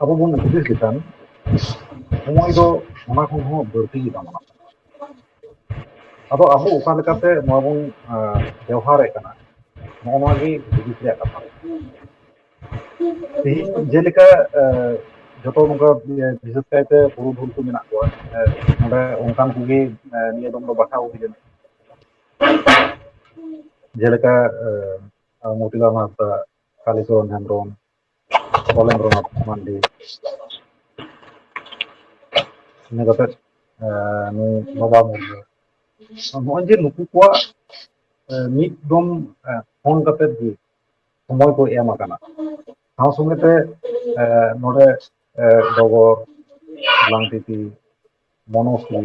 ᱟᱵᱚ ᱵᱚᱱ ᱦᱩᱫᱤᱥ ᱞᱮᱠᱷᱟᱱ ᱥᱚᱢᱚᱭ ᱫᱚ ᱚᱱᱟ ᱠᱷᱚᱱ ᱦᱚᱸ ᱵᱟᱹᱲᱛᱤ ᱜᱮ ᱫᱟᱢᱟᱱᱟ᱾ ᱟᱫᱚ ᱟᱵᱚ ᱚᱠᱟ ᱞᱮᱠᱟᱛᱮ ᱱᱚᱣᱟ ᱵᱚᱱ, ᱟᱸ, ᱵᱮᱣᱦᱟᱨᱮᱫ ᱠᱟᱱᱟ, ᱱᱚᱜᱼᱚ ᱱᱚᱣᱟ ᱜᱮ ᱦᱩᱫᱤᱥ ᱨᱮᱭᱟᱜ ᱠᱟᱛᱷᱟ ᱫᱚ᱾ ᱛᱮᱦᱮᱧ ᱡᱮᱞᱮᱠᱟ, ᱟᱸ, ᱡᱚᱛᱚ ᱱᱚᱝᱠᱟ, ᱤᱭᱟᱹ, ᱵᱤᱥᱮᱥ ᱠᱟᱭᱛᱮ ᱯᱩᱨᱩᱫᱷᱩᱞ ᱠᱚ ᱢᱮᱱᱟᱜ ᱠᱚᱣᱟ, ᱟᱸ, ᱱᱚᱰᱮ ᱚᱱᱠᱟᱱ ᱠᱚᱜᱮ, ᱟᱸ, ᱱᱤᱭᱟᱹ ᱫᱚᱢ ᱫᱚ ᱵᱟᱪᱷᱟᱣ ᱦᱩᱭ ᱞᱮᱱᱟ᱾ ᱡᱮᱞᱮᱠᱟ, ᱟᱸ, ᱢᱚᱛᱤᱞᱟᱞ ᱦᱟᱸᱥᱫᱟ, ᱠᱟᱞᱤᱪᱚᱨᱚᱱ ᱦᱮᱢᱵᱨᱚᱢ, ᱠᱚᱞᱮᱱᱫᱨᱚᱱᱟᱛᱷ ᱢᱟᱱᱰᱤ, ᱤᱱᱟᱹ ᱠᱟᱛᱮ ᱱᱩᱭ ᱵᱟᱵᱟ ᱢᱩᱨᱢᱩ, ᱱᱚᱜᱼᱚᱭ ᱡᱮ ᱱᱩᱠᱩ ᱠᱚᱣᱟᱜ ᱢᱤᱫ ᱫᱚᱢ ᱯᱷᱳᱱ ᱠᱟᱛᱮ ᱜᱮ ᱥᱚᱢᱚᱭ ᱠᱚ ᱮᱢ ᱟᱠᱟᱱᱟ᱾ ᱥᱟᱶ ᱥᱚᱸᱜᱮ ᱛᱮ ᱱᱚᱰᱮ ᱰᱚᱜᱚᱨ, ᱞᱟᱝᱛᱤᱛᱤ, ᱢᱚᱱᱳᱥᱨᱤ,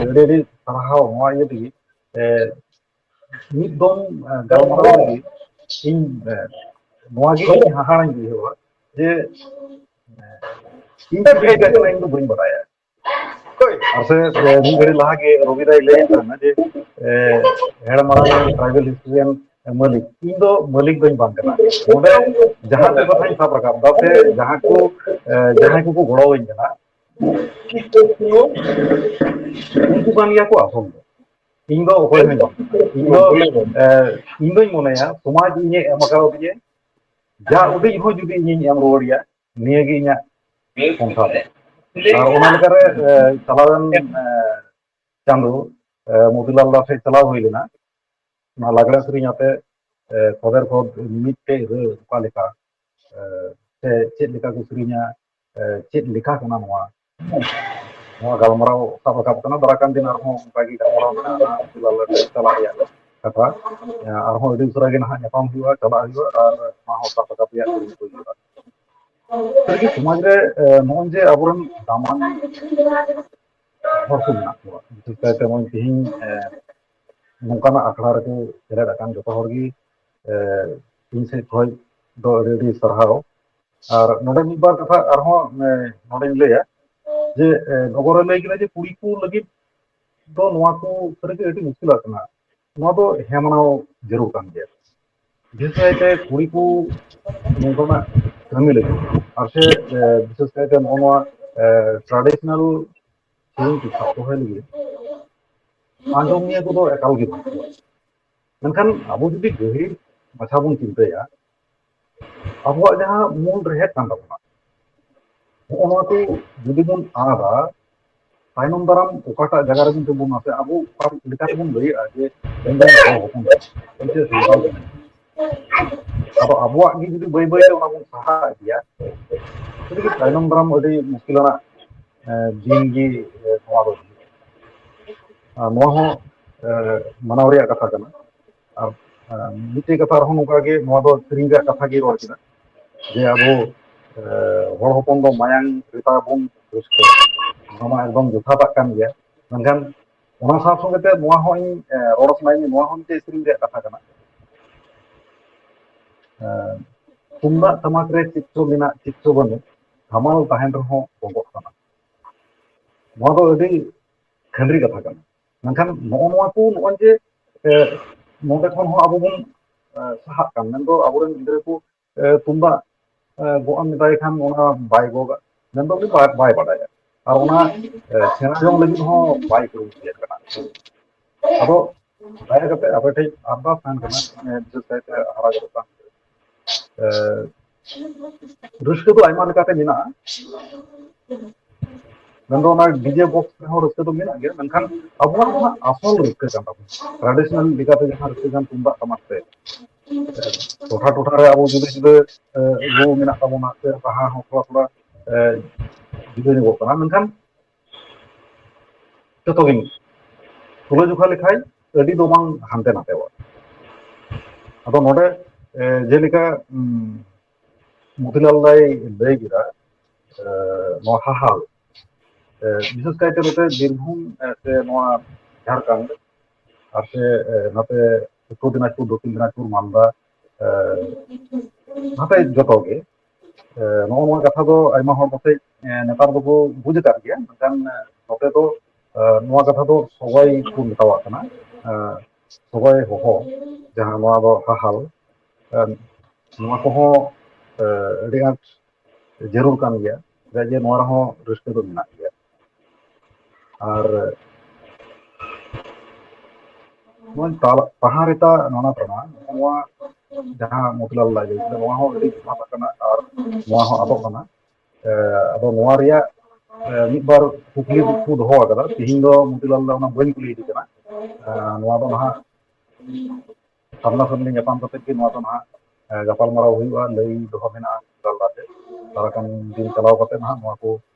ᱟᱹᱰᱤ ᱟᱹᱰᱤ ᱥᱟᱨᱦᱟᱣ ᱱᱚᱣᱟ ᱤᱭᱟᱹ ᱛᱮᱜᱮ᱾ ᱢᱤᱫ ᱫᱚᱢ ᱜᱟᱞᱢᱟᱨᱟᱣ ᱞᱟᱹᱜᱤᱫ ᱤᱧ ᱱᱚᱣᱟ ᱜᱮ ᱤᱧ ᱦᱟᱦᱟᱲᱟᱧ ᱵᱩᱡᱷᱟᱹᱣᱟ ᱡᱮ ᱤᱧ ᱫᱚ ᱪᱮᱫ ᱤᱧ ᱠᱟᱱᱟ ᱤᱧ ᱫᱚ ᱵᱟᱹᱧ ᱵᱟᱲᱟᱭᱟ᱾ ᱟᱨ ᱥᱮ ᱢᱤᱫ ᱜᱷᱟᱹᱲᱤ ᱞᱟᱦᱟ ᱜᱮ ᱨᱚᱵᱤ ᱫᱟᱭ ᱞᱟᱹᱭᱮᱫ ᱛᱟᱦᱮᱱᱟ ᱡᱮ ᱦᱮᱲ ᱢᱟᱨᱟᱝ ᱴᱨᱟᱭᱵᱮᱞ ᱦᱤᱥᱴᱳᱨᱤᱭᱟᱱ ᱢᱟᱹᱞᱤᱠ, ᱤᱧ ᱫᱚ ᱢᱟᱹᱞᱤᱠ ᱫᱚᱧ ᱵᱟᱝ ᱠᱟᱱᱟ᱾ ᱱᱚᱰᱮ ᱡᱟᱦᱟᱸ ᱠᱚ ᱠᱟᱛᱷᱟᱧ ᱥᱟᱵ ᱨᱟᱠᱟᱵ ᱫᱟ ᱥᱮ ᱡᱟᱦᱟᱸ ᱠᱚ ᱡᱟᱦᱟᱸᱭ ᱠᱚᱠᱚ ᱜᱚᱲᱚᱣᱟᱹᱧ ᱠᱟᱱᱟ, ᱩᱱᱠᱩ ᱠᱟᱱ ᱜᱮᱭᱟ ᱠᱚ ᱟᱥᱚᱞ ᱫᱚ᱾ ᱤᱧ ᱫᱚ ᱚᱠᱚᱭ ᱦᱚᱸ ᱵᱟᱝ, ᱤᱧ ᱫᱚ ᱤᱧ ᱫᱚᱧ ᱢᱚᱱᱮᱭᱟ ᱥᱚᱢᱟᱡᱽ ᱤᱧᱮ ᱮᱢ ᱟᱠᱟᱣᱫᱤᱧᱟ, ᱡᱟ ᱩᱰᱤᱡ ᱦᱚᱸ ᱡᱩᱫᱤ ᱤᱧᱤᱧ ᱮᱢ ᱨᱩᱣᱟᱹᱲᱮᱭᱟ, ᱱᱤᱭᱟᱹ ᱜᱮ ᱤᱧᱟᱹᱜ ᱥᱚᱝᱥᱟᱨ ᱫᱚ᱾ ᱟᱨ ᱚᱱᱟ ᱞᱮᱠᱟᱨᱮ ᱪᱟᱞᱟᱣᱮᱱ ᱪᱟᱸᱫᱳ ᱢᱚᱛᱤᱞᱟᱞ ᱫᱟ ᱴᱷᱮᱡ ᱪᱟᱞᱟᱣ ᱦᱩᱭ ᱞᱮᱱᱟ᱾ ᱚᱱᱟ ᱞᱟᱜᱽᱲᱮ ᱥᱮᱨᱮᱧ ᱟᱛᱮ ᱠᱷᱚᱫᱮᱨ ᱠᱷᱚᱫ ᱢᱤᱫᱴᱮᱡ ᱨᱟᱹᱲ ᱚᱠᱟ ᱞᱮᱠᱟ ᱥᱮ ᱪᱮᱫ ᱞᱮᱠᱟ ᱠᱚ ᱥᱮᱨᱮᱧᱟ, ᱪᱮᱫ ᱞᱮᱠᱟ ᱠᱟᱱᱟ ᱱᱚᱣᱟ, ᱱᱚᱣᱟ ᱜᱟᱞᱢᱟᱨᱟᱣ ᱥᱟᱵ ᱨᱟᱠᱟᱵ ᱠᱟᱱᱟ᱾ ᱫᱟᱨᱟᱭ ᱠᱟᱱ ᱫᱤᱱ ᱟᱨᱦᱚᱸ ᱚᱱᱠᱟ ᱜᱮ ᱜᱟᱞᱢᱟᱨᱟᱣ ᱢᱮᱱᱟᱜᱼᱟ ᱢᱚᱛᱤᱞᱟᱞ ᱴᱷᱮᱡ ᱪᱟᱞᱟᱜ ᱨᱮᱭᱟᱜ ᱠᱟᱛᱷᱟ᱾ ᱟᱨᱦᱚᱸ ᱟᱹᱰᱤ ᱩᱥᱟᱹᱨᱟ ᱜᱮ ᱱᱟᱦᱟᱜ ᱧᱟᱯᱟᱢ ᱦᱩᱭᱩᱜᱼᱟ, ᱪᱟᱞᱟᱜ ᱦᱩᱭᱩᱜᱼᱟ ᱟᱨ ᱱᱚᱣᱟ ᱦᱚᱸ ᱥᱟᱵ ᱨᱟᱠᱟᱵ ᱨᱮᱭᱟᱜ ᱠᱩᱨᱩᱢᱩᱴᱩ ᱦᱩᱭᱩᱜᱼᱟ᱾ ᱥᱟᱹᱨᱤᱜᱮ ᱥᱚᱢᱟᱡᱽ ᱨᱮ ᱱᱚᱜᱼᱚᱭ ᱡᱮ ᱟᱵᱚᱨᱮᱱ ᱫᱟᱢᱟᱱ ᱦᱚᱲ ᱠᱚ ᱢᱮᱱᱟᱜ ᱠᱚᱣᱟ, ᱵᱤᱥᱮᱥ ᱠᱟᱭᱛᱮ ᱱᱚᱜᱼᱚᱭ ᱛᱮᱦᱮᱧ ᱱᱚᱝᱠᱟᱱᱟᱜ ᱟᱠᱷᱲᱟ ᱨᱮᱠᱚ ᱥᱮᱞᱮᱫ ᱟᱠᱟᱱ ᱡᱚᱛᱚ ᱦᱚᱲ ᱜᱮ ᱤᱧ ᱥᱮᱫ ᱠᱷᱚᱱ ᱫᱚ ᱟᱹᱰᱤ ᱟᱹᱰᱤ ᱥᱟᱨᱦᱟᱣ᱾ ᱟᱨ ᱱᱚᱰᱮ ᱢᱤᱫ ᱵᱟᱨ ᱠᱟᱛᱷᱟ ᱟᱨᱦᱚᱸ ᱱᱚᱰᱮᱧ ᱞᱟᱹᱭᱟ ᱡᱮ ᱰᱚᱜᱚᱨᱮ ᱞᱟᱹᱭ ᱠᱮᱫᱟ ᱡᱮ ᱠᱩᱲᱤ ᱠᱚ ᱞᱟᱹᱜᱤᱫ ᱫᱚ ᱱᱚᱣᱟ ᱠᱚ ᱥᱟᱹᱨᱤᱜᱮ ᱟᱹᱰᱤ ᱢᱩᱥᱠᱤᱞᱟᱜ ᱠᱟᱱᱟ᱾ ᱱᱚᱣᱟ ᱫᱚ ᱦᱮᱸ ᱢᱟᱱᱟᱣ ᱡᱟᱹᱨᱩᱲ ᱠᱟᱱ ᱜᱮᱭᱟ᱾ ᱵᱤᱥᱮᱥ ᱠᱟᱭᱛᱮ ᱠᱩᱲᱤ ᱠᱚ ᱱᱚᱝᱠᱟᱱᱟᱜ ᱠᱟᱹᱢᱤ ᱞᱟᱹᱜᱤᱫ ᱟᱨ ᱥᱮ ᱵᱤᱥᱮᱥ ᱠᱟᱭᱛᱮ ᱱᱚᱜᱼᱚ ᱱᱚᱣᱟ ᱴᱨᱟᱰᱤᱥᱚᱱᱟᱞ ᱥᱮᱨᱮᱧ ᱠᱚ ᱥᱟᱵ ᱫᱚᱦᱚᱭ ᱞᱟᱹᱜᱤᱫ ᱟᱸᱡᱚᱢᱤᱭᱟᱹ ᱠᱚᱫᱚ ᱮᱠᱟᱞ ᱜᱮ ᱵᱟᱹᱱᱩᱜ ᱠᱚᱣᱟ᱾ ᱢᱮᱱᱠᱷᱟᱱ ᱟᱵᱚ ᱡᱩᱫᱤ ᱜᱟᱹᱦᱤᱨ ᱢᱟᱪᱷᱟ ᱵᱚᱱ ᱪᱤᱱᱛᱟᱹᱭᱟ, ᱟᱵᱚᱣᱟᱜ ᱡᱟᱦᱟᱸ ᱢᱩᱞ ᱨᱮᱦᱮᱫ ᱠᱟᱱ ᱛᱟᱵᱚᱱᱟ, ᱱᱚᱜᱼᱚ ᱱᱚᱣᱟ ᱠᱚ ᱡᱩᱫᱤ ᱵᱚᱱ ᱟᱫᱟ, ᱛᱟᱭᱱᱚᱢ ᱫᱟᱨᱟᱢ ᱚᱠᱟᱴᱟᱜ ᱡᱟᱭᱜᱟ ᱨᱮᱵᱚᱱ ᱛᱤᱸᱜᱩᱱᱟ ᱥᱮ ᱟᱵᱚ ᱚᱠᱟ ᱞᱮᱠᱟ ᱛᱮᱵᱚᱱ ᱞᱟᱹᱭᱟᱹᱜᱼᱟ ᱡᱮ ᱤᱧ ᱫᱚ ᱦᱚᱲ ᱦᱚᱯᱚᱱ ᱠᱟᱱᱟ, ᱤᱧ ᱫᱚ ᱥᱟᱱᱛᱟᱲ ᱠᱟᱱᱟ, ᱟᱫᱚ ᱟᱵᱚᱣᱟᱜ ᱜᱮ ᱡᱩᱫᱤ ᱵᱟᱹᱭ ᱵᱟᱹᱭ ᱛᱮ ᱚᱱᱟ ᱵᱚᱱ ᱥᱟᱦᱟ ᱤᱫᱤᱭᱟ, ᱥᱟᱹᱨᱤᱜᱮ ᱛᱟᱭᱱᱚᱢ ᱫᱟᱨᱟᱢ ᱟᱹᱰᱤ ᱢᱩᱥᱠᱤᱞ ᱟᱱᱟᱜ, ᱮ, ᱫᱤᱱ ᱜᱮ, ᱮ, ᱱᱚᱣᱟ ᱫᱚ ᱦᱩᱭᱩᱜᱼᱟ᱾ ᱟᱨ ᱱᱚᱣᱟ ᱦᱚᱸ, ᱮ, ᱢᱟᱱᱟᱣ ᱨᱮᱭᱟᱜ ᱠᱟᱛᱷᱟ ᱠᱟᱱᱟ᱾ ᱟᱨ, ᱮ, ᱢᱤᱫᱴᱮᱡ ᱠᱟᱛᱷᱟ ᱟᱨᱦᱚᱸ ᱱᱚᱝᱠᱟ ᱜᱮ, ᱱᱚᱣᱟ ᱫᱚ ᱥᱮᱨᱮᱧ ᱨᱮᱭᱟᱜ ᱠᱟᱛᱷᱟ ᱜᱮ ᱨᱚᱲ ᱠᱮᱫᱟ, ᱡᱮ ᱟᱵᱚ, ᱮ, ᱦᱚᱲ ᱦᱚᱯᱚᱱ ᱫᱚ ᱢᱟᱭᱟᱝ ᱨᱮᱛᱟ ᱵᱚᱱ ᱨᱟᱹᱥᱠᱟᱹ, ᱱᱚᱣᱟ ᱢᱟ ᱮᱠᱫᱚᱢ ᱡᱚᱛᱷᱟᱛᱟᱜ ᱠᱟᱱ ᱜᱮᱭᱟ᱾ ᱢᱮᱱᱠᱷᱟᱱ ᱚᱱᱟ ᱥᱟᱶ ᱥᱚᱸᱜᱮ ᱛᱮ ᱱᱚᱣᱟ ᱦᱚᱸ ᱤᱧ, ᱮ, ᱨᱚᱲ ᱥᱟᱱᱟᱭᱤᱧ, ᱱᱚᱣᱟ ᱦᱚᱸ ᱢᱤᱫᱴᱮᱡ ᱥᱮᱨᱮᱧ ᱨᱮᱭᱟᱜ ᱠᱟᱛᱷᱟ ᱠᱟᱱᱟ᱾ ᱮ, ᱛᱩᱢᱫᱟᱜ ᱴᱟᱢᱟᱠ ᱨᱮ ᱪᱮᱫ ᱪᱚ ᱢᱮᱱᱟᱜ, ᱪᱮᱫ ᱪᱚ ᱵᱟᱹᱱᱩᱜ, ᱥᱟᱢᱟᱞ ᱛᱟᱦᱮᱱ ᱨᱮᱦᱚᱸ ᱵᱚᱸᱜᱚᱜ ᱠᱟᱱᱟ᱾ ᱱᱚᱣᱟ ᱫᱚ ᱟᱹᱰᱤ ᱠᱷᱟᱹᱱᱰᱨᱤ ᱠᱟᱛᱷᱟ ᱠᱟᱱᱟ᱾ ᱢᱮᱱᱠᱷᱟᱱ ᱱᱚᱜᱼᱚ ᱱᱚᱣᱟ ᱠᱚ, ᱱᱚᱜᱼᱚᱭ ᱡᱮ, ᱮ, ᱱᱚᱰᱮ ᱠᱷᱚᱱ ᱦᱚᱸ ᱟᱵᱚ ᱵᱚᱱ, ᱮ, ᱥᱟᱦᱟᱜ ᱠᱟᱱ, ᱢᱮᱱᱫᱚ ᱟᱵᱚᱨᱮᱱ ᱜᱤᱫᱽᱨᱟᱹ ᱠᱚ, ᱮ, ᱛᱩᱢᱫᱟᱜ, ᱮ, ᱜᱚᱜ ᱮᱢ ᱢᱮᱛᱟᱭ ᱠᱷᱟᱱ ᱚᱱᱟ ᱵᱟᱭ ᱜᱚᱜᱟ, ᱢᱮᱱᱫᱚ ᱩᱱᱤ ᱵᱟᱭ, ᱵᱟᱭ ᱵᱟᱰᱟᱭᱟ᱾ ᱟᱨ ᱚᱱᱟ, ᱮ, ᱥᱮᱬᱟ ᱡᱚᱝ ᱞᱟᱹᱜᱤᱫ ᱦᱚᱸ ᱵᱟᱭ ᱠᱩᱨᱩᱢᱩᱴᱩᱭᱮᱫ ᱠᱟᱱᱟ᱾ ᱟᱫᱚ ᱫᱟᱭᱟ ᱠᱟᱛᱮ ᱟᱯᱮ ᱴᱷᱮᱱ ᱟᱨᱫᱟᱥ ᱛᱟᱦᱮᱱ ᱠᱟᱱᱟ, ᱮ, ᱵᱤᱥᱮᱥ ᱠᱟᱭᱛᱮ ᱦᱟᱨᱟ ᱜᱚᱫᱚᱜ ᱠᱟᱱ, ᱮ, ᱨᱟᱹᱥᱠᱟᱹ ᱫᱚ ᱟᱭᱢᱟ ᱞᱮᱠᱟᱛᱮ ᱢᱮᱱᱟᱜᱼᱟ᱾ ᱢᱮᱱᱫᱚ ᱚᱱᱟ ᱰᱤᱡᱮ ᱵᱚᱠᱥ ᱨᱮᱦᱚᱸ ᱨᱟᱹᱥᱠᱟᱹ ᱫᱚ ᱢᱮᱱᱟᱜ ᱜᱮᱭᱟ, ᱢᱮᱱᱠᱷᱟᱱ ᱟᱵᱚᱣᱟᱜ ᱡᱟᱦᱟᱸ ᱟᱥᱚᱞ ᱨᱟᱹᱥᱠᱟᱹ ᱠᱟᱱ ᱛᱟᱵᱚᱱᱟ, ᱴᱨᱟᱰᱤᱥᱚᱱᱟᱞ ᱞᱮᱠᱟᱛᱮ ᱡᱟᱦᱟᱸ ᱨᱟᱹᱥᱠᱟᱹ ᱠᱟᱱ ᱛᱩᱢᱫᱟᱜ ᱴᱟᱢᱟᱠ ᱛᱮ, ᱴᱚᱴᱷᱟ ᱴᱚᱴᱷᱟ ᱨᱮ ᱟᱵᱚ ᱡᱩᱫᱟᱹ ᱡᱩᱫᱟᱹ, ᱮ, ᱨᱩ ᱢᱮᱱᱟᱜ ᱛᱟᱵᱚᱱᱟ, ᱥᱮ ᱨᱟᱦᱟ ᱦᱚᱸ ᱛᱷᱚᱲᱟ ᱛᱷᱚᱲᱟ, ᱮ, ᱡᱩᱫᱟᱹ ᱧᱚᱜᱚᱜ ᱠᱟᱱᱟ, ᱢᱮᱱᱠᱷᱟᱱ ᱡᱚᱛᱚ ᱜᱮ ᱢᱤᱫ᱾ ᱛᱩᱞᱟᱹ ᱡᱚᱠᱷᱟ ᱞᱮᱠᱷᱟᱡ ᱟᱹᱰᱤ ᱫᱚ ᱵᱟᱝ ᱦᱟᱱᱛᱮ ᱱᱟᱛᱮᱣᱟ᱾ ᱟᱫᱚ ᱱᱚᱰᱮ, ᱮ, ᱡᱮᱞᱮᱠᱟ, ᱩᱢ, ᱢᱚᱛᱤᱞᱟᱞ ᱫᱟᱭ ᱞᱟᱹᱭ ᱠᱮᱫᱟ, ᱮ, ᱱᱚᱣᱟ ᱦᱟᱦᱟᱞ, ᱮ, ᱵᱤᱥᱮᱥ ᱠᱟᱭᱛᱮ ᱱᱚᱛᱮ ᱵᱤᱨᱵᱷᱩᱢ, ᱮ, ᱥᱮ ᱱᱚᱣᱟ ᱡᱷᱟᱲᱠᱷᱚᱸᱰ, ᱟᱨ ᱥᱮ, ᱮ, ᱱᱚᱛᱮ ᱩᱛᱛᱚᱨ ᱫᱤᱱᱟᱡᱽᱯᱩᱨ, ᱫᱚᱠᱠᱷᱤᱱ ᱫᱤᱱᱟᱡᱽᱯᱩᱨ, ᱢᱟᱞᱫᱟ, ᱮ, ᱱᱚᱛᱮ ᱡᱚᱛᱚ ᱜᱮ, ᱮ, ᱱᱚᱜᱼᱚ ᱱᱚᱣᱟ ᱠᱟᱛᱷᱟ ᱫᱚ ᱟᱭᱢᱟ ᱦᱚᱲ ᱯᱟᱥᱮᱡ, ᱮ, ᱱᱮᱛᱟᱨ ᱫᱚᱠᱚ ᱵᱩᱡᱽ ᱟᱠᱟᱫ ᱜᱮᱭᱟ, ᱢᱮᱱᱠᱷᱟᱱ, ᱮ, ᱱᱚᱛᱮ ᱫᱚ, ᱮ, ᱱᱚᱣᱟ ᱠᱟᱛᱷᱟ ᱫᱚ ᱥᱚᱜᱚᱭ ᱠᱚ ᱢᱮᱛᱟᱣᱟᱜ ᱠᱟᱱᱟ᱾ ᱮ, ᱥᱚᱜᱚᱭ ᱦᱚᱦᱚ, ᱡᱟᱦᱟᱸ ᱱᱚᱣᱟ ᱫᱚ ᱦᱟᱦᱟᱞ, ᱮ, ᱱᱚᱣᱟ ᱠᱚᱦᱚᱸ, ᱮ, ᱟᱹᱰᱤ ᱟᱸᱴ ᱡᱟᱹᱨᱩᱲ ᱠᱟᱱ ᱜᱮᱭᱟ, ᱪᱮᱫᱟᱜ ᱡᱮ ᱱᱚᱣᱟ ᱨᱮᱦᱚᱸ ᱨᱟᱹᱥᱠᱟᱹ ᱫᱚ ᱢᱮᱱᱟᱜ ᱜᱮᱭᱟ᱾ ᱟᱨ ᱱᱚᱣᱟ ᱛᱟᱞ-, ᱛᱟᱦᱟᱸ ᱨᱮᱛᱟ ᱱᱟᱱᱟ ᱯᱨᱟᱱᱟ, ᱱᱚᱣᱟ ᱡᱟᱦᱟᱸ ᱢᱚᱛᱤᱞᱟᱞ ᱞᱟᱭ ᱞᱟᱹᱭ ᱠᱮᱫᱟ, ᱱᱚᱣᱟ ᱦᱚᱸ ᱟᱹᱰᱤ ᱡᱚᱛᱷᱟᱛ ᱠᱟᱱᱟ ᱟᱨ ᱱᱚᱣᱟ ᱦᱚᱸ ᱟᱫᱚᱜ ᱠᱟᱱᱟ᱾ ᱮ, ᱟᱫᱚ ᱱᱚᱣᱟ ᱨᱮᱭᱟᱜ, ᱮ, ᱢᱤᱫ ᱵᱟᱨ ᱠᱩᱠᱞᱤ ᱠᱚ ᱫᱚᱦᱚ ᱟᱠᱟᱫᱟ᱾ ᱛᱤᱦᱤᱧ ᱫᱚ ᱢᱚᱛᱤᱞᱟᱞ ᱫᱚ ᱚᱱᱟ ᱵᱟᱹᱧ ᱠᱩᱞᱤᱭᱮᱫᱮ ᱠᱟᱱᱟ᱾ ᱮ, ᱱᱚᱣᱟ ᱫᱚ ᱱᱟᱦᱟᱜ ᱥᱟᱢᱱᱟ ᱥᱟᱢᱱᱤ ᱧᱟᱯᱟᱢ ᱠᱟᱛᱮ ᱜᱮ ᱱᱚᱣᱟ ᱫᱚ ᱱᱟᱦᱟᱜ, ᱮ, ᱜᱟᱯᱟᱞᱢᱟᱨᱟᱣ ᱦᱩᱭᱩᱜᱼᱟ, ᱞᱟᱹᱭ ᱫᱚᱦᱚ ᱢᱮᱱᱟᱜᱼᱟ ᱜᱟᱞᱢᱟᱨᱟᱣ ᱛᱮ᱾ ᱫᱟᱨᱟᱭ ᱠᱟᱱ ᱫᱤᱱ ᱪᱟᱞᱟᱣ ᱠᱟᱛᱮ ᱱᱟᱦᱟᱜ ᱱᱚᱣᱟ ᱠᱚ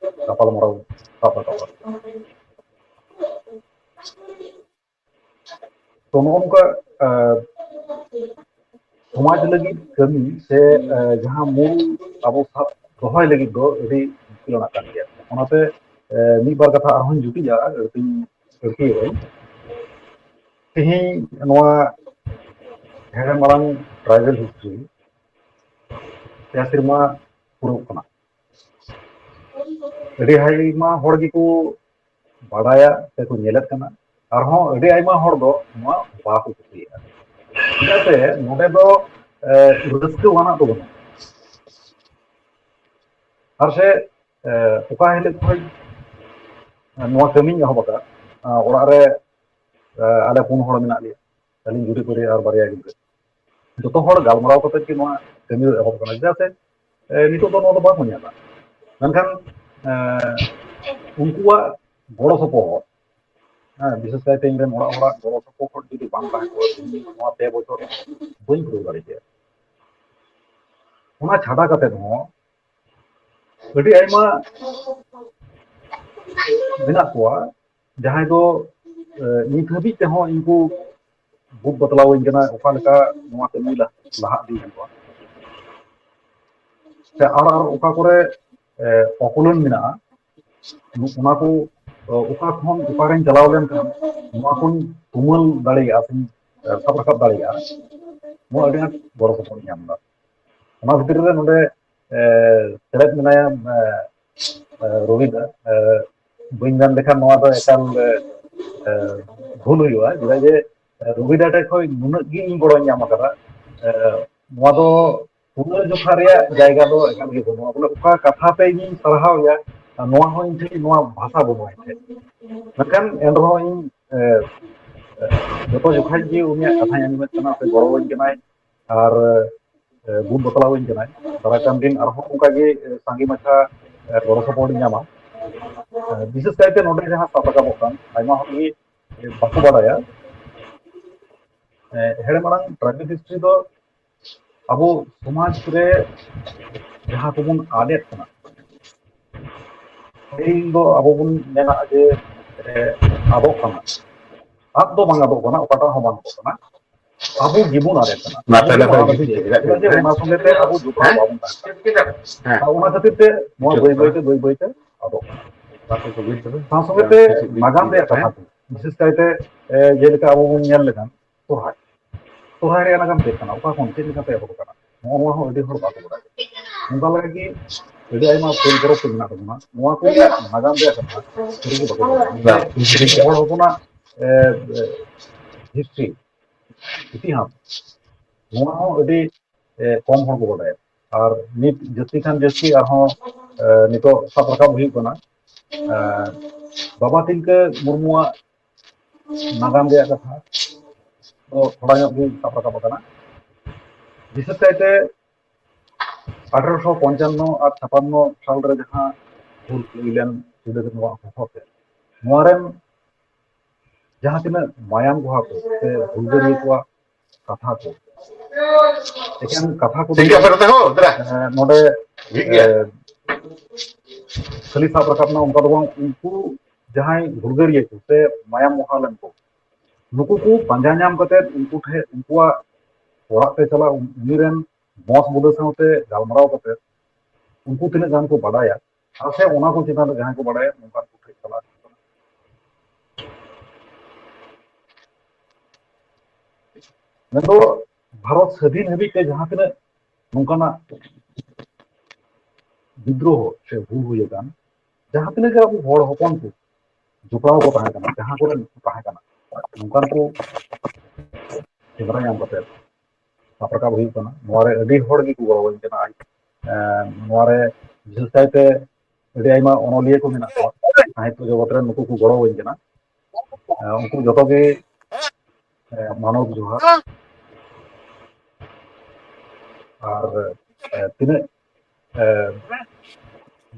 ᱜᱟᱯᱟᱞᱢᱟᱨᱟᱣ ᱥᱟᱵ ᱨᱟᱠᱟᱵᱼᱟ᱾ ᱛᱚ, ᱱᱚᱜᱼᱚ ᱱᱚᱝᱠᱟ, ᱮ, ᱥᱚᱢᱟᱡᱽ ᱞᱟᱹᱜᱤᱫ ᱠᱟᱹᱢᱤ ᱥᱮ, ᱮ, ᱡᱟᱦᱟᱸ ᱢᱩᱞ ᱟᱵᱚ ᱥᱟᱵ ᱫᱚᱦᱚᱭ ᱞᱟᱹᱜᱤᱫ ᱫᱚ ᱟᱹᱰᱤ ᱢᱩᱥᱠᱤᱞ ᱟᱱᱟᱜ ᱠᱟᱱ ᱜᱮᱭᱟ᱾ ᱚᱱᱟᱛᱮ, ᱮ, ᱢᱤᱫ ᱵᱟᱨ ᱠᱟᱛᱷᱟ ᱟᱨᱦᱚᱸᱧ ᱡᱩᱴᱤᱡᱟ, ᱟᱹᱲᱛᱤᱧ ᱟᱹᱲᱛᱤᱭᱟᱹᱧ᱾ ᱛᱮᱦᱮᱧ ᱱᱚᱣᱟ ᱦᱮᱲᱮᱢ ᱟᱲᱟᱝ ᱴᱨᱟᱭᱵᱮᱞ ᱦᱤᱥᱴᱨᱤ ᱯᱮ ᱥᱮᱨᱢᱟ ᱯᱩᱨᱟᱹᱜ ᱠᱟᱱᱟ᱾ ᱟᱹᱰᱤ ᱟᱭᱢᱟ ᱦᱚᱲ ᱜᱮᱠᱚ ᱵᱟᱰᱟᱭᱟ ᱥᱮᱠᱚ ᱧᱮᱞᱮᱫ ᱠᱟᱱᱟ, ᱟᱨᱦᱚᱸ ᱟᱹᱰᱤ ᱟᱭᱢᱟ ᱦᱚᱲ ᱫᱚ ᱱᱚᱣᱟ ᱵᱟᱠᱚ ᱠᱩᱥᱤᱭᱟᱜᱼᱟ᱾ ᱪᱮᱫᱟᱜ ᱥᱮ ᱱᱚᱰᱮ ᱫᱚ, ᱮ, ᱨᱟᱹᱥᱠᱟᱹ ᱟᱱᱟᱜ ᱫᱚ ᱵᱟᱹᱱᱩᱜᱼᱟ᱾ ᱟᱨ ᱥᱮ, ᱮ, ᱚᱠᱟ ᱦᱤᱞᱳᱜ ᱠᱷᱚᱱ ᱱᱚᱣᱟ ᱠᱟᱹᱢᱤᱧ ᱮᱦᱚᱵ ᱟᱠᱟᱫ, ᱮ, ᱚᱲᱟᱜ ᱨᱮ, ᱮ, ᱟᱞᱮ ᱯᱩᱱ ᱦᱚᱲ ᱢᱮᱱᱟᱜ ᱞᱮᱭᱟ, ᱟᱹᱞᱤᱧ ᱡᱩᱨᱤ ᱯᱟᱹᱨᱤ ᱟᱨ ᱵᱟᱨᱭᱟ ᱜᱤᱫᱽᱨᱟᱹ, ᱡᱚᱛᱚ ᱦᱚᱲ ᱜᱟᱞᱢᱟᱨᱟᱣ ᱠᱟᱛᱮ ᱜᱮ ᱱᱚᱣᱟ ᱠᱟᱹᱢᱤ ᱫᱚ ᱮᱦᱚᱵ ᱟᱠᱟᱱᱟ᱾ ᱪᱮᱫᱟᱜ ᱥᱮ, ᱮ, ᱱᱤᱛᱚᱜ ᱫᱚ ᱱᱚᱣᱟ ᱫᱚ ᱵᱟᱠᱚ ᱧᱮᱞᱟ, ᱢᱮᱱᱠᱷᱟᱱ, ᱮ, ᱩᱱᱠᱩᱣᱟᱜ ᱜᱚᱲᱚ ᱥᱚᱯᱚᱦᱚᱫ, ᱦᱮᱸ, ᱵᱤᱥᱮᱥ ᱠᱟᱭᱛᱮ ᱤᱧ ᱨᱮᱱ ᱚᱲᱟᱜ ᱦᱚᱲᱟᱜ ᱜᱚᱲᱚ ᱥᱚᱯᱚᱦᱚᱫ ᱡᱩᱫᱤ ᱵᱟᱝ ᱛᱟᱦᱮᱸ ᱠᱚᱜᱼᱟ, ᱤᱧ ᱱᱚᱣᱟ ᱯᱮ ᱵᱚᱪᱷᱚᱨ ᱵᱟᱹᱧ ᱯᱩᱨᱟᱹᱣ ᱫᱟᱲᱮ ᱠᱮᱭᱟ᱾ ᱚᱱᱟ ᱪᱷᱟᱰᱟ ᱠᱟᱛᱮ ᱦᱚᱸ ᱟᱹᱰᱤ ᱟᱭᱢᱟ ᱢᱮᱱᱟᱜ ᱠᱚᱣᱟ, ᱡᱟᱦᱟᱸᱭ ᱫᱚ, ᱮ, ᱱᱤᱛ ᱦᱟᱹᱵᱤᱡ ᱛᱮᱦᱚᱸ ᱤᱧ ᱠᱚ ᱵᱩᱫ ᱵᱟᱛᱞᱟᱣᱟᱹᱧ ᱠᱟᱱᱟ, ᱚᱠᱟ ᱞᱮᱠᱟ ᱱᱚᱣᱟ ᱠᱟᱹᱢᱤ ᱞᱟ-, ᱞᱟᱦᱟ ᱤᱫᱤ ᱦᱩᱭᱩᱜᱼᱟ᱾ ᱥᱮ ᱟᱨ, ᱟᱨ ᱚᱠᱟ ᱠᱚᱨᱮ, ᱮ, ᱚᱠᱩᱞᱟᱹᱱ ᱢᱮᱱᱟᱜᱼᱟ, ᱚᱱᱟ ᱠᱚ, ᱮ, ᱚᱠᱟ ᱠᱷᱚᱱ ᱚᱠᱟᱨᱮᱧ ᱪᱟᱞᱟᱣ ᱞᱮᱱᱠᱷᱟᱱ ᱱᱚᱣᱟ ᱠᱚᱧ ᱛᱩᱢᱟᱹᱞ ᱫᱟᱲᱮᱭᱟᱜᱼᱟ ᱥᱮᱧ, ᱮ, ᱥᱟᱵ ᱨᱟᱠᱟᱵ ᱫᱟᱲᱮᱭᱟᱜᱼᱟ, ᱱᱚᱣᱟ ᱟᱹᱰᱤ ᱟᱸᱴ ᱜᱚᱲᱚ ᱥᱚᱯᱚᱦᱚᱫ ᱤᱧ ᱧᱟᱢ ᱮᱫᱟ᱾ ᱚᱱᱟ ᱵᱷᱤᱛᱨᱤ ᱨᱮ ᱱᱚᱰᱮ, ᱮ, ᱥᱮᱞᱮᱫ ᱢᱮᱱᱟᱭᱟ, ᱮ, ᱮ, ᱨᱚᱵᱤ ᱫᱟ᱾ ᱮ, ᱵᱟᱹᱧ ᱢᱮᱱ ᱞᱮᱠᱷᱟᱱ ᱱᱚᱣᱟ ᱫᱚ ᱮᱠᱟᱞ, ᱮ, ᱮ, ᱵᱷᱩᱞ ᱦᱩᱭᱩᱜᱼᱟ, ᱪᱮᱫᱟᱜ ᱡᱮ, ᱮ, ᱨᱚᱵᱤ ᱫᱟ ᱴᱷᱮᱱ ᱠᱷᱚᱱ ᱱᱩᱱᱟᱹᱜ ᱜᱮ ᱤᱧ ᱜᱚᱲᱚᱧ ᱧᱟᱢ ᱟᱠᱟᱫᱟ᱾ ᱮ, ᱱᱚᱣᱟ ᱫᱚ ᱛᱩᱞᱟᱹ ᱡᱚᱠᱷᱟ ᱨᱮᱭᱟᱜ ᱡᱟᱭᱜᱟ ᱫᱚ ᱮᱠᱟᱞ ᱜᱮ ᱵᱟᱹᱱᱩᱜᱼᱟ᱾ ᱵᱚᱞᱮ, ᱚᱠᱟ ᱠᱟᱛᱷᱟ ᱛᱮ ᱤᱧᱤᱧ ᱥᱟᱨᱦᱟᱣ ᱮᱭᱟ, ᱟᱨ ᱱᱚᱣᱟ ᱦᱚᱸ ᱤᱧ ᱴᱷᱮᱱ ᱱᱚᱣᱟ ᱵᱷᱟᱥᱟ ᱵᱟᱹᱱᱩᱜᱼᱟ ᱤᱧ ᱴᱷᱮᱱ᱾ ᱢᱮᱱᱠᱷᱟᱱ ᱮᱱ ᱨᱮᱦᱚᱸ ᱤᱧ, ᱮ, ᱮ, ᱡᱚᱛᱚ ᱡᱚᱠᱷᱟᱡ ᱜᱮ ᱩᱱᱤᱭᱟᱜ ᱠᱟᱛᱷᱟᱧ ᱟᱸᱡᱚᱢᱮᱫ ᱠᱟᱱᱟ ᱥᱮ ᱜᱚᱲᱚᱣᱟᱹᱧ ᱠᱟᱱᱟᱭ, ᱟᱨ, ᱮ, ᱵᱩᱫ ᱵᱟᱛᱞᱟᱣᱟᱹᱧ ᱠᱟᱱᱟᱭ᱾ ᱫᱟᱨᱟᱭ ᱠᱟᱱ ᱫᱤᱱ ᱟᱨᱦᱚᱸ ᱚᱱᱠᱟ ᱜᱮ, ᱮ, ᱥᱟᱸᱜᱮ ᱢᱟᱪᱷᱟ, ᱮ, ᱜᱚᱲᱚ ᱥᱚᱯᱚᱦᱚᱫ ᱤᱧ ᱧᱟᱢᱟ᱾ ᱮ, ᱵᱤᱥᱮᱥ ᱠᱟᱭᱛᱮ ᱱᱚᱰᱮ ᱡᱟᱦᱟᱸ ᱥᱟᱵ ᱨᱟᱠᱟᱵᱚᱜ ᱠᱟᱱ, ᱟᱭᱢᱟ ᱦᱚᱲ ᱜᱮ, ᱮ, ᱵᱟᱠᱚ ᱵᱟᱲᱟᱭᱟ᱾ ᱦᱮᱲᱮ ᱢᱟᱲᱟᱝ ᱴᱨᱟᱭᱵᱮᱞ ᱦᱤᱥᱴᱨᱤ ᱫᱚ ᱟᱵᱚ ᱥᱚᱢᱟᱡᱽ ᱨᱮ ᱡᱟᱦᱟᱸ ᱠᱚᱵᱚᱱ ᱟᱫᱮᱫ ᱠᱟᱱᱟ, ᱯᱟᱹᱦᱤᱞ ᱫᱚ ᱟᱵᱚ ᱵᱚᱱ ᱢᱮᱱᱟ ᱡᱮ ᱟᱫᱚᱜ ᱠᱟᱱᱟ᱾ ᱟᱫ ᱫᱚ ᱵᱟᱝ ᱟᱫᱚᱜ ᱠᱟᱱᱟ, ᱚᱠᱟᱴᱟᱜ ᱦᱚᱸ ᱵᱟᱝ ᱟᱫᱚᱜ ᱠᱟᱱᱟ, ᱟᱵᱚ ᱜᱮᱵᱚᱱ ᱟᱫᱮᱫ ᱠᱟᱱᱟ᱾ ᱚᱱᱟ ᱛᱟᱦᱞᱮ ᱟᱵᱚ ᱜᱮᱵᱚᱱ ᱟᱫ ᱤᱫᱤᱭᱮᱫ ᱠᱟᱱᱟ᱾ ᱪᱮᱫᱟᱜ ᱡᱮ ᱚᱱᱟ ᱥᱚᱸᱜᱮ ᱛᱮ ᱟᱵᱚ ᱡᱚᱯᱲᱟᱣ ᱵᱟᱵᱚᱱ ᱛᱟᱦᱮᱸ ᱠᱟᱱᱟ᱾ ᱦᱮᱸ᱾ ᱟᱨ ᱚᱱᱟ ᱠᱷᱟᱹᱛᱤᱨ ᱛᱮ ᱱᱚᱣᱟ ᱵᱟᱹᱭ ᱵᱟᱹᱭ ᱛᱮ, ᱵᱟᱹᱭ ᱵᱟᱹᱭ ᱛᱮ ᱟᱫᱚᱜ ᱠᱟᱱᱟ᱾ ᱥᱟᱶ ᱥᱚᱸᱜᱮ ᱛᱮ ᱱᱟᱜᱟᱢ ᱨᱮᱭᱟᱜ ᱠᱟᱛᱷᱟ ᱠᱚ, ᱵᱤᱥᱮᱥ ᱠᱟᱭᱛᱮ, ᱮ, ᱡᱮᱞᱮᱠᱟ ᱟᱵᱚ ᱵᱚᱱ ᱧᱮᱞ ᱞᱮᱠᱷᱟᱱ ᱥᱚᱨᱦᱟᱭ, ᱥᱚᱨᱦᱟᱭ ᱨᱮᱭᱟᱜ ᱱᱟᱜᱟᱢ ᱪᱮᱫ ᱠᱟᱱᱟ, ᱚᱠᱟ ᱠᱷᱚᱱ ᱪᱮᱫ ᱞᱮᱠᱟᱛᱮ ᱮᱦᱚᱵ ᱟᱠᱟᱱᱟ, ᱱᱚᱜᱼᱚ ᱱᱚᱣᱟ ᱦᱚᱸ ᱟᱹᱰᱤ ᱦᱚᱲ ᱵᱟᱠᱚ ᱵᱟᱲᱟᱭᱟ᱾ ᱚᱱᱠᱟ ᱞᱮᱠᱟ ᱜᱮ ᱟᱹᱰᱤ ᱟᱭᱢᱟ ᱯᱟᱹᱞ ᱯᱚᱨᱚᱵᱽ ᱠᱚ ᱢᱮᱱᱟᱜ ᱛᱟᱵᱚᱱᱟ, ᱱᱚᱣᱟ ᱠᱚ ᱨᱮᱭᱟᱜ ᱱᱟᱜᱟᱢ ᱨᱮᱭᱟᱜ ᱠᱟᱛᱷᱟ ᱥᱟᱹᱨᱤ ᱜᱮ ᱵᱟᱠᱚ ᱵᱟᱲᱟᱭᱟ᱾ ᱦᱚᱲ ᱦᱚᱯᱚᱱᱟᱜ, ᱮ, ᱮ, ᱦᱤᱥᱴᱨᱤ, ᱤᱛᱤᱦᱟᱥ, ᱱᱚᱣᱟ ᱦᱚᱸ ᱟᱹᱰᱤ, ᱮ, ᱠᱚᱢ ᱦᱚᱲ ᱠᱚ ᱵᱟᱰᱟᱭᱟ᱾ ᱟᱨ ᱱᱤᱛ ᱡᱟᱹᱥᱛᱤ ᱠᱷᱟᱱ ᱡᱟᱹᱥᱛᱤ ᱟᱨᱦᱚᱸ, ᱮ, ᱱᱤᱛᱚᱜ ᱥᱟᱵ ᱨᱟᱠᱟᱵ ᱦᱩᱭᱩᱜ ᱠᱟᱱᱟ, ᱮ, ᱵᱟᱵᱟ ᱛᱤᱞᱠᱟᱹ ᱢᱩᱨᱢᱩᱣᱟᱜ ᱱᱟᱜᱟᱢ ᱨᱮᱭᱟᱜ ᱠᱟᱛᱷᱟ ᱫᱚ ᱛᱷᱚᱲᱟ ᱧᱚᱜ ᱜᱮ ᱥᱟᱵ ᱨᱟᱠᱟᱵ ᱟᱠᱟᱱᱟ᱾ ᱵᱤᱥᱮᱥ ᱠᱟᱭᱛᱮ ᱟᱴᱷᱨᱚᱥᱚ ᱯᱚᱧᱪᱟᱱᱱᱚ ᱟᱨ ᱪᱷᱟᱯᱟᱱᱱᱚ ᱥᱟᱞ ᱨᱮ ᱡᱟᱦᱟᱸ ᱦᱩᱞ ᱦᱩᱭ ᱞᱮᱱ ᱥᱤᱫᱩ ᱠᱟᱹᱱᱦᱩᱣᱟᱜ ᱦᱚᱦᱚ ᱛᱮ, ᱱᱚᱣᱟ ᱨᱮᱱ ᱡᱟᱦᱟᱸ ᱛᱤᱱᱟᱹᱜ ᱢᱟᱭᱟᱢ ᱵᱚᱦᱟ ᱠᱚ ᱥᱮ ᱦᱩᱞᱜᱟᱹᱨᱤᱭᱟᱹ ᱠᱚᱣᱟᱜ ᱠᱟᱛᱷᱟ ᱠᱚ, ᱮᱠᱮᱱ ᱠᱟᱛᱷᱟ ᱠᱚ ᱴᱷᱤᱠ ᱜᱮᱭᱟ, ᱯᱮ ᱠᱟᱛᱷᱟ ᱦᱚᱸ, ᱫᱮᱞᱟ᱾ ᱮ, ᱱᱚᱰᱮ, ᱴᱷᱤᱠ ᱜᱮᱭᱟ᱾ ᱮ, ᱠᱷᱟᱹᱞᱤ ᱥᱟᱵ ᱨᱟᱠᱟᱵ ᱮᱱᱟ ᱚᱱᱠᱟ ᱫᱚ ᱵᱟᱝ, ᱩᱱᱠᱩ ᱡᱟᱦᱟᱸᱭ ᱦᱩᱞᱜᱟᱹᱨᱤᱭᱟᱹ ᱠᱚ ᱥᱮ ᱢᱟᱭᱟᱢ ᱵᱚᱦᱟ ᱞᱮᱱ ᱠᱚ, ᱱᱩᱠᱩ ᱠᱚ ᱯᱟᱸᱡᱟ ᱧᱟᱢ ᱠᱟᱛᱮ ᱩᱱᱠᱩ ᱴᱷᱮᱱ, ᱩᱱᱠᱩᱣᱟᱜ ᱚᱲᱟᱜ ᱛᱮ ᱪᱟᱞᱟᱜ, ᱩᱱ-, ᱩᱱᱤ ᱨᱮᱱ ᱵᱚᱸᱥ ᱵᱩᱫᱟᱹ ᱥᱟᱶᱛᱮ ᱜᱟᱞᱢᱟᱨᱟᱣ ᱠᱟᱛᱮ ᱩᱱᱠᱩ ᱛᱤᱱᱟᱹᱜ ᱜᱟᱱ ᱠᱚ ᱵᱟᱰᱟᱭᱟ, ᱟᱨ ᱥᱮ ᱚᱱᱟ ᱠᱚ ᱪᱮᱛᱟᱱ ᱨᱮ ᱡᱟᱦᱟᱸᱭ ᱠᱚ ᱵᱟᱰᱟᱭᱟ, ᱱᱚᱝᱠᱟᱱ ᱠᱚ ᱴᱷᱮᱱ ᱪᱟᱞᱟᱜ ᱦᱩᱭᱩᱜ ᱠᱟᱱᱟ᱾ ᱢᱮᱱᱫᱚ ᱵᱷᱟᱨᱚᱛ ᱥᱟᱹᱫᱷᱤᱱ ᱦᱟᱹᱵᱤᱡ ᱛᱮ ᱡᱟᱦᱟᱸ ᱛᱤᱱᱟᱹᱜ ᱱᱚᱝᱠᱟᱱᱟᱜ ᱵᱤᱫᱽᱨᱳᱦᱚ ᱥᱮ ᱦᱩᱞ ᱦᱩᱭ ᱟᱠᱟᱱ, ᱡᱟᱦᱟᱸ ᱛᱤᱱᱟᱹᱜ ᱜᱮ ᱟᱵᱚ ᱦᱚᱲ ᱦᱚᱯᱚᱱ ᱠᱚ ᱡᱚᱯᱲᱟᱣ ᱠᱚ ᱛᱟᱦᱮᱸ ᱠᱟᱱᱟ, ᱡᱟᱦᱟᱸ ᱠᱚᱨᱮ ᱱᱩᱠᱩ ᱛᱟᱦᱮᱸ ᱠᱟᱱᱟ, ᱱᱚᱝᱠᱟᱱ ᱠᱚ ᱥᱮᱸᱫᱽᱨᱟ ᱧᱟᱢ ᱠᱟᱛᱮ ᱥᱟᱵ ᱨᱟᱠᱟᱵ ᱦᱩᱭᱩᱜ ᱠᱟᱱᱟ᱾ ᱱᱚᱣᱟ ᱨᱮ ᱟᱹᱰᱤ ᱦᱚᱲ ᱜᱮᱠᱚ ᱜᱚᱲᱚᱣᱟᱹᱧ ᱠᱟᱱᱟ᱾ ᱮᱸ, ᱱᱚᱣᱟ ᱨᱮ ᱵᱤᱥᱮᱥ ᱠᱟᱭᱛᱮ ᱟᱹᱰᱤ ᱟᱭᱢᱟ ᱚᱱᱚᱞᱤᱭᱟᱹ ᱠᱚ ᱢᱮᱱᱟᱜ ᱠᱚᱣᱟ, ᱥᱟᱦᱤᱛᱛᱚ ᱡᱚᱜᱚᱛ ᱨᱮ ᱱᱩᱠᱩ ᱠᱚ ᱜᱚᱲᱚᱣᱟᱹᱧ ᱠᱟᱱᱟ᱾ ᱮᱸ, ᱩᱱᱠᱩ ᱡᱚᱛᱚ ᱜᱮ, ᱮᱸ, ᱢᱟᱱᱚᱛ ᱡᱚᱦᱟᱨ᱾ ᱟᱨ, ᱮᱸ, ᱛᱤᱱᱟᱹᱜ, ᱮᱸ,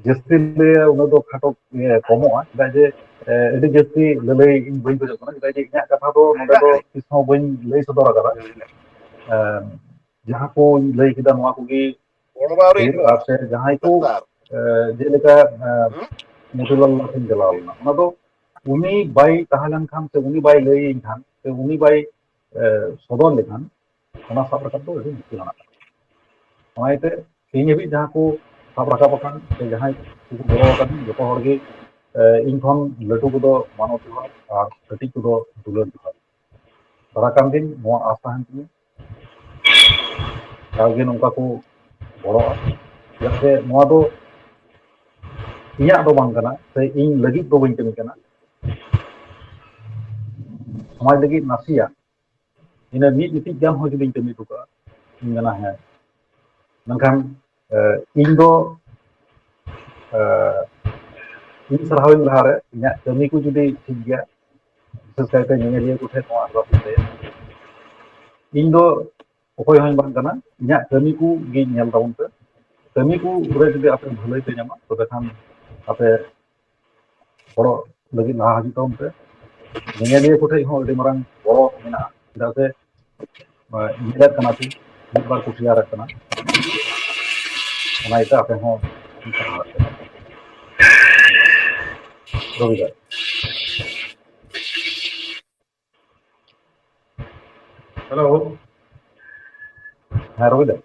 ᱡᱟᱹᱥᱛᱤ ᱞᱟᱹᱭᱟ ᱩᱱᱟᱹᱜ ᱫᱚ ᱠᱷᱟᱴᱚ ᱤᱭᱟᱹ ᱠᱚᱢᱚᱜᱼᱟ, ᱪᱮᱫᱟᱜ ᱡᱮ ᱮ, ᱟᱹᱰᱤ ᱡᱟᱹᱥᱛᱤ ᱞᱟᱹᱞᱟᱹᱭ ᱤᱧ ᱵᱟᱹᱧ ᱠᱷᱚᱡᱚᱜ ᱠᱟᱱᱟ, ᱪᱮᱫᱟᱜ ᱡᱮ ᱤᱧᱟᱹᱜ ᱠᱟᱛᱷᱟ ᱫᱚ ᱱᱚᱰᱮ ᱫᱚ ᱛᱤᱥ ᱦᱚᱸ ᱵᱟᱹᱧ ᱞᱟᱹᱭ ᱥᱚᱫᱚᱨ ᱟᱠᱟᱫᱟ᱾ ᱮ, ᱡᱟᱦᱟᱸ ᱠᱚᱧ ᱞᱟᱹᱭ ᱠᱮᱫᱟ ᱱᱚᱣᱟ ᱠᱚᱜᱮ ᱴᱷᱤᱠ, ᱟᱨ ᱥᱮ ᱡᱟᱦᱟᱸᱭ ᱠᱚ ᱮ, ᱡᱮᱞᱮᱠᱟ ᱮ, ᱢᱚᱛᱤᱞᱟᱞ ᱴᱷᱮᱱ ᱪᱟᱞᱟᱣ ᱞᱮᱱᱟ, ᱚᱱᱟ ᱫᱚ ᱩᱱᱤ ᱵᱟᱭ ᱛᱟᱦᱮᱸ ᱞᱮᱱᱠᱷᱟᱱ ᱥᱮ ᱩᱱᱤ ᱵᱟᱭ ᱞᱟᱹᱭᱟᱹᱧ ᱠᱷᱟᱱ ᱥᱮ ᱩᱱᱤ ᱵᱟᱭ ᱮ, ᱥᱚᱫᱚᱨ ᱞᱮᱠᱷᱟᱱ ᱚᱱᱟ ᱥᱟᱵ ᱨᱟᱠᱟᱵ ᱫᱚ ᱟᱹᱰᱤ ᱢᱩᱥᱠᱤᱞ ᱟᱱᱟᱜ ᱠᱟᱱᱟ᱾ ᱚᱱᱟ ᱤᱭᱟᱹᱛᱮ ᱛᱮᱦᱮᱧ ᱦᱟᱹᱵᱤᱡ ᱡᱟᱦᱟᱸ ᱠᱚ ᱥᱟᱵ ᱨᱟᱠᱟᱵ ᱟᱠᱟᱱ ᱥᱮ ᱡᱟᱦᱟᱸᱭ ᱠᱚ ᱜᱚᱲᱚ ᱟᱠᱟᱫᱤᱧ, ᱡᱚᱛᱚ ᱦᱚᱲ ᱜᱮ, ᱮ, ᱤᱧ ᱠᱷᱚᱱ ᱞᱟᱹᱴᱩ ᱠᱚᱫᱚ ᱢᱟᱱᱚᱛ ᱡᱚᱦᱟᱨ ᱟᱨ ᱠᱟᱹᱴᱤᱡ ᱠᱚᱫᱚ ᱫᱩᱞᱟᱹᱲ ᱡᱚᱦᱟᱨ᱾ ᱫᱟᱨᱟ ᱠᱟᱱ ᱫᱤᱱ ᱱᱚᱣᱟ ᱟᱥ ᱛᱟᱦᱮᱱ ᱛᱤᱧᱟᱹ, ᱡᱟᱣᱜᱮ ᱱᱚᱝᱠᱟ ᱠᱚ ᱜᱚᱲᱚᱜᱼᱟ, ᱪᱮᱫᱟᱜ ᱥᱮ ᱱᱚᱣᱟ ᱫᱚ ᱤᱧᱟᱹᱜ ᱫᱚ ᱵᱟᱝ ᱠᱟᱱᱟ ᱥᱮ ᱤᱧ ᱞᱟᱹᱜᱤᱫ ᱫᱚ ᱵᱟᱹᱧ ᱠᱟᱹᱢᱤ ᱠᱟᱱᱟ, ᱥᱚᱢᱟᱡᱽ ᱞᱟᱹᱜᱤᱫ ᱱᱟᱥᱮᱭᱟᱜ ᱤᱱᱟᱹ ᱢᱤᱫ ᱤᱛᱤᱡ ᱜᱟᱱ ᱦᱚᱸ ᱡᱩᱫᱤᱧ ᱠᱟᱹᱢᱤ ᱦᱚᱴᱚ ᱠᱟᱜᱼᱟ, ᱤᱧ ᱢᱮᱱᱟ ᱦᱮᱸ᱾ ᱢᱮᱱᱠᱷᱟᱱ ᱮ, ᱤᱧ ᱫᱚ ᱮ, ᱤᱧ ᱥᱟᱨᱦᱟᱣᱤᱧ ᱞᱟᱦᱟᱨᱮ ᱤᱧᱟᱹᱜ ᱠᱟᱹᱢᱤ ᱠᱚ ᱡᱩᱫᱤ ᱴᱷᱤᱠ ᱜᱮᱭᱟ, ᱵᱤᱥᱮᱥ ᱠᱟᱭᱛᱮ ᱧᱮᱧᱮᱞᱤᱭᱟᱹ ᱠᱚᱴᱷᱮᱱ ᱱᱚᱣᱟ ᱟᱨᱫᱟᱥ ᱤᱧ ᱞᱟᱹᱭᱟ, ᱤᱧ ᱫᱚ ᱚᱠᱚᱭ ᱦᱚᱸᱧ ᱵᱟᱝ ᱠᱟᱱᱟ, ᱤᱧᱟᱹᱜ ᱠᱟᱹᱢᱤ ᱠᱚ ᱜᱮ ᱧᱮᱞ ᱛᱟᱵᱚᱱ ᱯᱮ᱾ ᱠᱟᱹᱢᱤ ᱠᱚ ᱨᱮ ᱡᱩᱫᱤ ᱟᱯᱮ ᱵᱷᱟᱹᱞᱟᱹᱭ ᱯᱮ ᱧᱟᱢᱟ, ᱛᱚᱵᱮ ᱠᱷᱟᱱ ᱟᱯᱮ ᱦᱚᱲ ᱞᱟᱹᱜᱤᱫ ᱞᱟᱦᱟ ᱦᱤᱡᱩᱜ ᱛᱟᱵᱚᱱ ᱯᱮ᱾ ᱧᱮᱧᱮᱞᱤᱭᱟᱹ ᱠᱚᱴᱷᱮᱱ ᱦᱚᱸ ᱟᱹᱰᱤ ᱢᱟᱨᱟᱝ ᱜᱚᱲᱚ ᱢᱮᱱᱟᱜᱼᱟ, ᱪᱮᱫᱟᱜ ᱥᱮ ᱧᱮᱞᱮᱫ ᱠᱟᱱᱟ ᱯᱮ, ᱢᱤᱫ ᱵᱟᱨ ᱠᱚ ᱥᱮᱭᱟᱨᱮᱫ ᱠᱟᱱᱟ, ᱚᱱᱟ ᱤᱭᱟᱹᱛᱮ ᱟᱯᱮ ᱦᱚᱸ ᱨᱚᱵᱤ ᱫᱟ᱾ ᱦᱮᱞᱳ᱾ ᱦᱮᱸ, ᱨᱚᱵᱤ ᱫᱟ᱾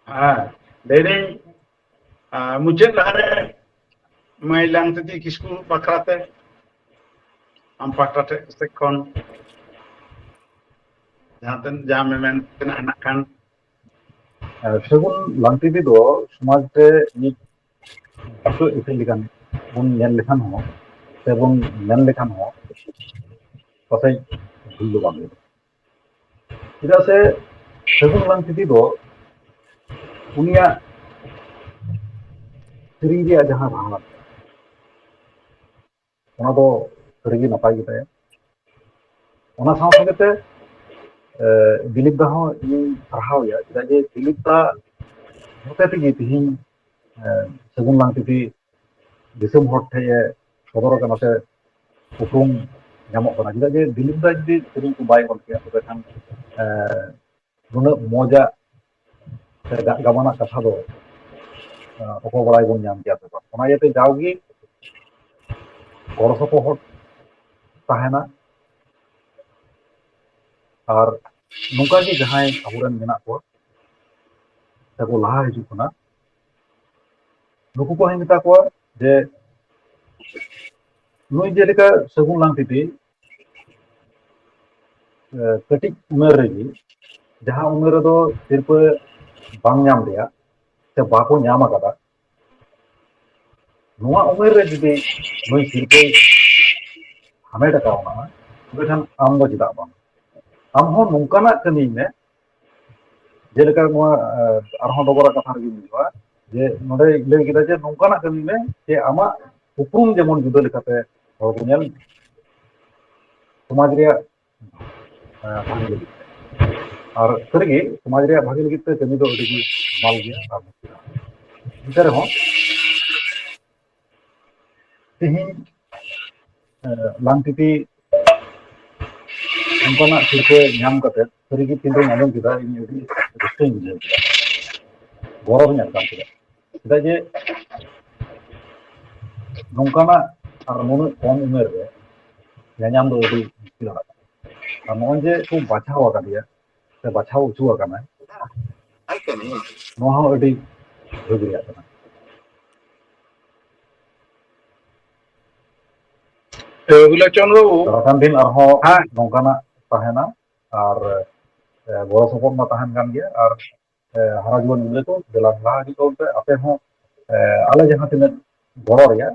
ᱦᱮᱸ, ᱞᱟᱹᱭᱫᱟᱹᱧ, ᱟᱨ ᱢᱩᱪᱟᱹᱫ ᱞᱟᱦᱟᱨᱮ ᱢᱟᱹᱭ ᱞᱟᱝᱛᱤᱛᱤ ᱠᱤᱥᱠᱩ ᱵᱟᱠᱷᱨᱟᱛᱮ ᱟᱢ ᱯᱟᱦᱴᱟ ᱴᱷᱮᱡ ᱥᱮᱫ ᱠᱷᱚᱱ ᱡᱟᱦᱟᱸ ᱛᱤᱱᱟᱹᱜ ᱡᱟ ᱢᱮᱢᱮᱱ ᱛᱮᱱᱟᱜ ᱦᱮᱱᱟᱜ ᱠᱷᱟᱱ᱾ ᱟᱨ ᱥᱟᱹᱜᱩᱱ ᱞᱟᱝᱛᱤᱛᱤ ᱫᱚ ᱥᱚᱢᱟᱡᱽ ᱨᱮ ᱢᱤᱫ ᱵᱤᱥᱟᱹ ᱤᱯᱤᱞ ᱞᱮᱠᱟᱱ ᱵᱚᱱ ᱧᱮᱞ ᱞᱮᱠᱷᱟᱱ ᱦᱚᱸ ᱥᱮ ᱵᱚᱱ ᱢᱮᱱ ᱞᱮᱠᱷᱟᱱ ᱦᱚᱸ ᱯᱟᱥᱮᱡ ᱵᱷᱩᱞ ᱫᱚ ᱵᱟᱝ ᱦᱩᱭᱩᱜᱼᱟ᱾ ᱪᱮᱫᱟᱜ ᱥᱮ ᱥᱟᱹᱜᱩᱱ ᱞᱟᱝᱛᱤᱛᱤ ᱫᱚ ᱩᱱᱤᱭᱟᱜ ᱥᱮᱨᱮᱧ ᱨᱮᱭᱟᱜ ᱡᱟᱦᱟᱸ ᱨᱟᱦᱟ, ᱚᱱᱟ ᱫᱚ ᱥᱟᱹᱨᱤᱜᱮ ᱱᱟᱯᱟᱭ ᱜᱮᱛᱟᱭᱟ᱾ ᱚᱱᱟ ᱥᱟᱶ ᱥᱚᱸᱜᱮ ᱛᱮ, ᱮ, ᱫᱤᱞᱤᱯ ᱫᱟ ᱦᱚᱸ ᱤᱧᱤᱧ ᱥᱟᱨᱦᱟᱣ ᱮᱭᱟ, ᱪᱮᱫᱟᱜ ᱡᱮ ᱫᱤᱞᱤᱯ ᱫᱟ ᱦᱚᱛᱮ ᱛᱮᱜᱮ ᱛᱮᱦᱮᱧ ᱥᱟᱹᱜᱩᱱ ᱞᱟᱝᱛᱤᱛᱤ ᱫᱤᱥᱚᱢ ᱦᱚᱲ ᱴᱷᱮᱱ ᱮ ᱥᱚᱫᱚᱨ ᱟᱠᱟᱱᱟ ᱥᱮ ᱩᱯᱨᱩᱢ ᱧᱟᱢᱚᱜ ᱠᱟᱱᱟ᱾ ᱪᱮᱫᱟᱜ ᱡᱮ ᱫᱤᱞᱤᱯ ᱫᱟ ᱡᱩᱫᱤ ᱥᱮᱨᱮᱧ ᱠᱚ ᱵᱟᱭ ᱚᱞ ᱠᱮᱭᱟ, ᱛᱚᱵᱮ ᱠᱷᱟᱱ ᱱᱩᱱᱟᱹᱜ ᱢᱚᱡᱟᱜ ᱥᱮ ᱜᱟᱜ ᱜᱟᱵᱟᱱᱟᱜ ᱠᱟᱛᱷᱟ ᱫᱚ ᱚᱠᱚᱭ ᱵᱟᱲᱟᱭ ᱵᱚᱱ ᱧᱟᱢ ᱠᱮᱭᱟ ᱥᱮ ᱵᱟᱝ᱾ ᱚᱱᱟ ᱤᱭᱟᱹᱛᱮ ᱡᱟᱣᱜᱮ ᱜᱚᱲᱚ ᱥᱚᱯᱚᱦᱚᱫ ᱛᱟᱦᱮᱱᱟ᱾ ᱟᱨ ᱱᱚᱝᱠᱟ ᱜᱮ ᱡᱟᱦᱟᱸᱭ ᱟᱵᱚᱨᱮᱱ ᱢᱮᱱᱟᱜ ᱠᱚᱣᱟ ᱥᱮᱠᱚ ᱞᱟᱦᱟ ᱦᱤᱡᱩᱜ ᱠᱟᱱᱟ, ᱱᱩᱠᱩ ᱠᱚᱦᱚᱸᱧ ᱢᱮᱛᱟ ᱠᱚᱣᱟ ᱡᱮ ᱱᱩᱭ ᱡᱮᱞᱮᱠᱟ ᱥᱟᱹᱜᱩᱱ ᱞᱟᱝᱛᱤᱛᱤ ᱠᱟᱹᱴᱤᱡ ᱩᱢᱮᱨ ᱨᱮᱜᱮ, ᱡᱟᱦᱟᱸ ᱩᱢᱮᱨ ᱨᱮᱫᱚ ᱥᱤᱨᱯᱟᱹ ᱵᱟᱝ ᱧᱟᱢ ᱨᱮᱭᱟᱜ ᱥᱮ ᱵᱟᱠᱚ ᱧᱟᱢ ᱟᱠᱟᱫᱟ, ᱱᱚᱣᱟ ᱩᱢᱮᱨ ᱨᱮ ᱡᱩᱫᱤ ᱱᱩᱭ ᱥᱤᱨᱯᱟᱹᱭ ᱦᱟᱢᱮᱴ ᱟᱠᱟᱣᱱᱟ, ᱛᱚᱵᱮ ᱠᱷᱟᱱ ᱟᱢ ᱫᱚ ᱪᱮᱫᱟᱜ ᱵᱟᱝ? ᱟᱢ ᱦᱚᱸ ᱱᱚᱝᱠᱟᱱᱟᱜ ᱠᱟᱹᱢᱤᱭ ᱢᱮ, ᱡᱮᱞᱮᱠᱟ ᱱᱚᱣᱟ ᱟᱨᱦᱚᱸ ᱰᱚᱜᱚᱨᱟᱜ ᱠᱟᱛᱷᱟ ᱨᱮᱜᱮᱧ ᱦᱤᱡᱩᱜᱼᱟ, ᱡᱮ ᱱᱚᱰᱮ ᱞᱟᱹᱭ ᱠᱮᱫᱟ ᱡᱮ ᱱᱚᱝᱠᱟᱱᱟᱜ ᱠᱟᱹᱢᱤ ᱢᱮ ᱡᱮ ᱟᱢᱟᱜ ᱩᱯᱨᱩᱢ ᱡᱮᱢᱚᱱ ᱡᱩᱫᱟᱹ ᱞᱮᱠᱟᱛᱮ ᱦᱚᱲ ᱠᱚ ᱧᱮᱞ, ᱥᱚᱢᱟᱡᱽ ᱨᱮᱭᱟᱜ ᱵᱷᱟᱜᱮ ᱞᱟᱹᱜᱤᱫ ᱛᱮ᱾ ᱟᱨ ᱥᱟᱹᱨᱤᱜᱮ ᱥᱚᱢᱟᱡᱽ ᱨᱮᱭᱟᱜ ᱵᱷᱟᱜᱮ ᱞᱟᱹᱜᱤᱫ ᱛᱮ ᱠᱟᱹᱢᱤ ᱫᱚ ᱟᱹᱰᱤ ᱜᱮ ᱦᱟᱢᱟᱞ ᱜᱮᱭᱟ᱾ ᱟᱨ ᱮᱱᱛᱮ ᱨᱮᱦᱚᱸ ᱛᱮᱦᱮᱧ ᱞᱟᱝᱛᱤᱛᱤ ᱚᱱᱠᱟᱱᱟᱜ ᱥᱤᱨᱯᱟᱹ ᱧᱟᱢ ᱠᱟᱛᱮ ᱥᱟᱹᱨᱤᱜᱮ ᱛᱤᱱ ᱨᱮᱧ ᱟᱸᱡᱚᱢ ᱠᱮᱫᱟ, ᱤᱧ ᱟᱹᱰᱤ ᱨᱟᱹᱥᱠᱟᱹᱧ ᱵᱩᱡᱷᱟᱹᱣ ᱠᱮᱫᱟ, ᱜᱚᱨᱚᱵᱽ ᱤᱧ ᱟᱴᱠᱟᱨ ᱠᱮᱫᱟ᱾ ᱪᱮᱫᱟᱜ ᱡᱮ ᱱᱚᱝᱠᱟᱱᱟᱜ ᱟᱨ ᱱᱩᱱᱟᱹᱜ ᱠᱚᱢ ᱩᱢᱮᱨ ᱨᱮ ᱧᱟᱧᱟᱢ ᱫᱚ ᱟᱹᱰᱤ ᱢᱩᱥᱠᱤᱞ ᱟᱱᱟᱜ ᱠᱟᱱᱟ᱾ ᱟᱨ ᱱᱚᱜᱼᱚᱭ ᱡᱮ ᱠᱚ ᱵᱟᱪᱷᱟᱣ ᱟᱠᱟᱫᱮᱭᱟ ᱥᱮ ᱵᱟᱪᱷᱟᱣ ᱦᱚᱪᱚ ᱟᱠᱟᱱᱟᱭ, ᱱᱚᱣᱟ ᱦᱚᱸ ᱟᱹᱰᱤ ᱵᱷᱟᱹᱜᱤ ᱨᱮᱭᱟᱜ ᱠᱟᱱᱟ᱾ ᱨᱚᱵᱤᱞᱳᱪᱚᱱ ᱵᱟᱹᱵᱩ, ᱫᱟᱨᱟᱭ ᱠᱟᱱ ᱫᱤᱱ ᱟᱨᱦᱚᱸ ᱦᱮᱸ᱾ ᱱᱚᱝᱠᱟᱱᱟᱜ ᱛᱟᱦᱮᱱᱟ ᱟᱨ ᱜᱚᱲᱚ ᱥᱚᱯᱚᱦᱚᱫ ᱢᱟ ᱛᱟᱦᱮᱱ ᱠᱟᱱ ᱜᱮᱭᱟ᱾ ᱟᱨ ᱦᱟᱨᱟ ᱡᱩᱣᱟᱹᱱ ᱜᱤᱫᱽᱨᱟᱹ ᱠᱚ ᱫᱮᱞᱟ ᱞᱟᱦᱟ ᱦᱤᱡᱩᱜ ᱛᱟᱵᱚᱱ ᱯᱮ, ᱟᱯᱮ ᱦᱚᱸ ᱟᱞᱮ ᱡᱟᱦᱟᱸ ᱛᱤᱱᱟᱹᱜ ᱜᱚᱲᱚ ᱨᱮᱭᱟᱜ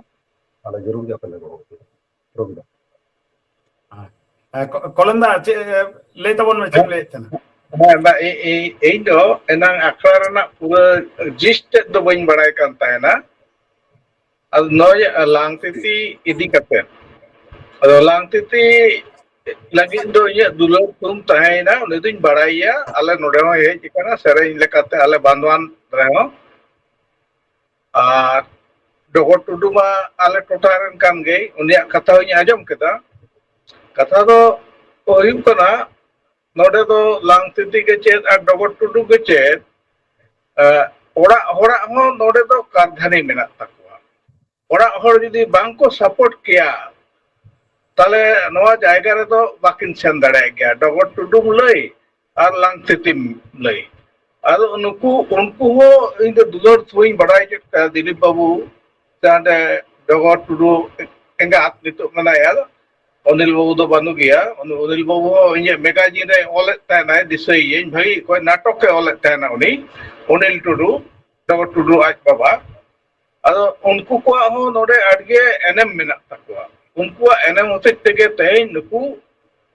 ᱟᱞᱮ ᱡᱟᱹᱨᱩᱲ ᱜᱮ ᱟᱯᱮ ᱞᱮ ᱜᱚᱲᱚ ᱟᱯᱮᱭᱟ᱾ ᱨᱚᱵᱤ ᱫᱟ᱾ ᱦᱮᱸ, ᱠᱚ-, ᱠᱚᱞᱮᱱ ᱫᱟ, ᱪᱮᱫ, ᱞᱟᱹᱭ ᱛᱟᱵᱚᱱ ᱢᱮ, ᱪᱮᱫ ᱮᱢ ᱞᱟᱹᱭᱮᱫ ᱛᱟᱦᱮᱱᱟ? ᱦᱮᱸ, ᱵᱟ, ᱤ-, ᱤ-, ᱤᱧ ᱫᱚ ᱮᱱᱟᱝ ᱟᱠᱷᱲᱟ ᱨᱮᱱᱟᱜ ᱯᱩᱨᱟᱹ gist ᱛᱮᱫ ᱫᱚ ᱵᱟᱹᱧ ᱵᱟᱲᱟᱭ ᱠᱟᱱ ᱛᱟᱦᱮᱱᱟ᱾ ᱟᱫᱚ ᱱᱚᱜᱼᱚᱭ ᱞᱟᱝᱛᱤᱛᱤ ᱤᱫᱤ ᱠᱟᱛᱮ, ᱟᱫᱚ ᱞᱟᱝᱛᱤᱛᱤ ᱞᱟᱹᱜᱤᱫ ᱫᱚ ᱤᱧᱟᱹᱜ ᱫᱩᱞᱟᱹᱲ ᱛᱷᱩᱢ ᱛᱟᱦᱮᱸᱭᱮᱱᱟ, ᱩᱱᱤ ᱫᱩᱧ ᱵᱟᱲᱟᱭᱮᱭᱟ, ᱟᱞᱮ ᱱᱚᱰᱮ ᱦᱚᱸ ᱦᱮᱡ ᱟᱠᱟᱱᱟ ᱥᱮᱨᱮᱧ ᱞᱮᱠᱟᱛᱮ ᱟᱞᱮ ᱵᱟᱸᱫᱣᱟᱱ ᱨᱮᱦᱚᱸ᱾ ᱟᱨ ᱰᱚᱜᱚᱨ ᱴᱩᱰᱩ ᱢᱟ ᱟᱞᱮ ᱴᱚᱴᱷᱟ ᱨᱮᱱ ᱠᱟᱱ ᱜᱮᱭ, ᱩᱱᱤᱭᱟᱜ ᱠᱟᱛᱷᱟ ᱦᱚᱸᱧ ᱟᱸᱡᱚᱢ ᱠᱮᱫᱟ᱾ ᱠᱟᱛᱷᱟ ᱫᱚ ᱦᱩᱭᱩᱜ ᱠᱟᱱᱟ, ᱱᱚᱰᱮ ᱫᱚ ᱞᱟᱝᱛᱤᱛᱤ ᱜᱮ ᱪᱮᱫ ᱟᱨ ᱰᱚᱜᱚᱨ ᱴᱩᱰᱩ ᱜᱮ ᱪᱮᱫ, ᱮ, ᱚᱲᱟᱜ ᱦᱚᱲᱟᱜ ᱦᱚᱸ ᱱᱚᱰᱮ ᱫᱚ ᱠᱟᱨᱫᱷᱟᱹᱱᱤ ᱢᱮᱱᱟᱜ ᱛᱟᱠᱚᱣᱟ᱾ ᱚᱲᱟᱜ ᱦᱚᱲ ᱡᱩᱫᱤ ᱵᱟᱝ ᱠᱚ support ᱠᱮᱭᱟ, ᱛᱟᱦᱞᱮ ᱱᱚᱣᱟ ᱡᱟᱭᱜᱟ ᱨᱮᱫᱚ ᱵᱟᱹᱠᱤᱱ ᱥᱮᱱ ᱫᱟᱲᱮᱭᱟᱜ ᱜᱮᱭᱟ, ᱰᱚᱜᱚᱨ ᱴᱩᱰᱩᱢ ᱞᱟᱹᱭ ᱟᱨ ᱞᱟᱝᱛᱤᱛᱤᱢ ᱞᱟᱹᱭ᱾ ᱟᱫᱚ ᱱᱩᱠᱩ, ᱩᱱᱠᱩ ᱦᱚᱸ ᱤᱧ ᱫᱚ ᱫᱩᱞᱟᱹᱲ ᱛᱷᱩᱧ ᱵᱟᱰᱟᱭ ᱦᱚᱪᱚ ᱠᱮᱫᱟ, ᱫᱤᱞᱤᱯ ᱵᱟᱹᱵᱩ ᱥᱮ ᱦᱟᱸᱰᱮ ᱰᱚᱜᱚᱨ ᱴᱩᱰᱩ ᱮᱸᱜᱟᱛ ᱱᱤᱛᱚᱜ ᱢᱮᱱᱟᱭᱟ, ᱚᱱᱤᱞ ᱵᱟᱹᱵᱩ ᱫᱚ ᱵᱟᱹᱱᱩᱜ ᱜᱮᱭᱟ᱾ ᱩᱱᱤ ᱚᱱᱤᱞ ᱵᱟᱹᱵᱩ ᱦᱚᱸ ᱤᱧᱟᱹᱜ magazine ᱨᱮ ᱚᱞᱮᱫ ᱛᱟᱦᱮᱱᱟᱭ, ᱫᱤᱥᱟᱹᱭᱮᱭᱟᱹᱧ ᱵᱷᱟᱹᱜᱤ ᱚᱠᱚᱭ ᱱᱟᱴᱚᱠᱮ ᱚᱞᱮᱫ ᱛᱟᱦᱮᱱᱟ ᱩᱱᱤ, ᱚᱱᱤᱞ ᱴᱩᱰᱩ, ᱰᱚᱜᱚᱨ ᱴᱩᱰᱩ ᱟᱡ ᱵᱟᱵᱟ᱾ ᱟᱫᱚ ᱩᱱᱠᱩ ᱠᱚᱣᱟᱜ ᱦᱚᱸ ᱱᱚᱰᱮ ᱟᱹᱰᱤᱜᱮ ᱮᱱᱮᱢ ᱢᱮᱱᱟᱜ ᱛᱟᱠᱚᱣᱟ᱾ ᱩᱱᱠᱩᱣᱟᱜ ᱮᱱᱮᱢ ᱦᱚᱛᱮᱡ ᱛᱮᱜᱮ ᱛᱮᱦᱮᱧ ᱱᱩᱠᱩ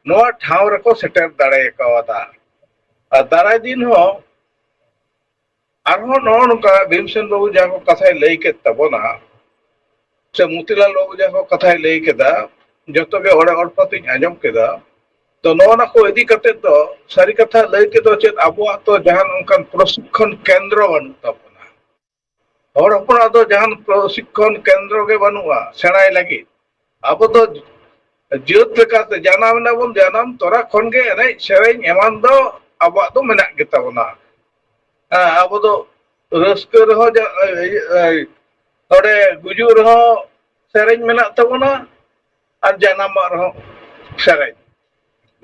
ᱱᱚᱣᱟ ᱴᱷᱟᱶ ᱨᱮᱠᱚ ᱥᱮᱴᱮᱨ ᱫᱟᱲᱮ ᱠᱟᱣᱫᱟ᱾ ᱟᱨ ᱫᱟᱨᱟᱭ ᱫᱤᱱ ᱦᱚᱸ ᱟᱨᱦᱚᱸ ᱱᱚᱜᱼᱚ ᱱᱚᱝᱠᱟ ᱵᱷᱤᱢᱥᱮᱱ ᱵᱟᱹᱵᱩ ᱡᱟᱦᱟᱸ ᱠᱚ ᱠᱟᱛᱷᱟᱭ ᱞᱟᱹᱭ ᱠᱮᱫ ᱛᱟᱵᱚᱱᱟ, ᱥᱮ ᱢᱚᱛᱤᱞᱟᱞ ᱵᱟᱹᱵᱩ ᱡᱟᱦᱟᱸ ᱠᱚ ᱠᱟᱛᱷᱟᱭ ᱞᱟᱹᱭ ᱠᱮᱫᱟ, ᱡᱚᱛᱚ ᱜᱮ ᱚᱲᱮ ᱚᱲᱯᱟᱛᱤᱧ ᱟᱸᱡᱚᱢ ᱠᱮᱫᱟ᱾ ᱛᱚ, ᱱᱚᱜᱼᱚ ᱱᱟ ᱠᱚ ᱤᱫᱤ ᱠᱟᱛᱮ ᱫᱚ ᱥᱟᱹᱨᱤ ᱠᱟᱛᱷᱟ ᱞᱟᱹᱭ ᱛᱮᱫᱚ ᱪᱮᱫ ᱟᱵᱚᱣᱟᱜ ᱛᱚ ᱡᱟᱦᱟᱱ ᱚᱱᱠᱟᱱ ᱯᱨᱚᱥᱤᱠᱠᱷᱚᱱ ᱠᱮᱱᱫᱨᱚ ᱵᱟᱹᱱᱩᱜ ᱛᱟᱵᱚᱱᱟ᱾ ᱦᱚᱲ ᱦᱚᱯᱚᱱᱟᱜ ᱫᱚ ᱡᱟᱦᱟᱱ ᱯᱨᱚᱥᱤᱠᱠᱷᱚᱱ ᱠᱮᱱᱫᱨᱚ ᱜᱮ ᱵᱟᱹᱱᱩᱜᱼᱟ ᱥᱮᱬᱟᱭ ᱞᱟᱹᱜᱤᱫ᱾ ᱟᱵᱚ ᱫᱚ ᱡᱟᱹᱛ ᱞᱮᱠᱟᱛᱮ ᱡᱟᱱᱟᱢ ᱮᱱᱟᱵᱚᱱ, ᱡᱟᱱᱟᱢ ᱛᱚᱨᱟ ᱠᱷᱚᱱ ᱜᱮ ᱮᱱᱮᱡ ᱥᱮᱨᱮᱧ ᱮᱢᱟᱱ ᱫᱚ ᱟᱵᱚᱣᱟᱜ ᱫᱚ ᱢᱮᱱᱟᱜ ᱜᱮᱛᱟ ᱵᱚᱱᱟ᱾ ᱦᱮᱸ, ᱟᱵᱚ ᱫᱚ ᱨᱟᱹᱥᱠᱟᱹ ᱨᱮᱦᱚᱸ ᱡᱟ-, ᱮ, ᱮ, ᱱᱚᱰᱮ ᱜᱩᱡᱩᱜ ᱨᱮᱦᱚᱸ ᱥᱮᱨᱮᱧ ᱢᱮᱱᱟᱜ ᱛᱟᱵᱚᱱᱟ ᱟᱨ ᱡᱟᱱᱟᱢᱚᱜ ᱨᱮᱦᱚᱸ ᱥᱮᱨᱮᱧ᱾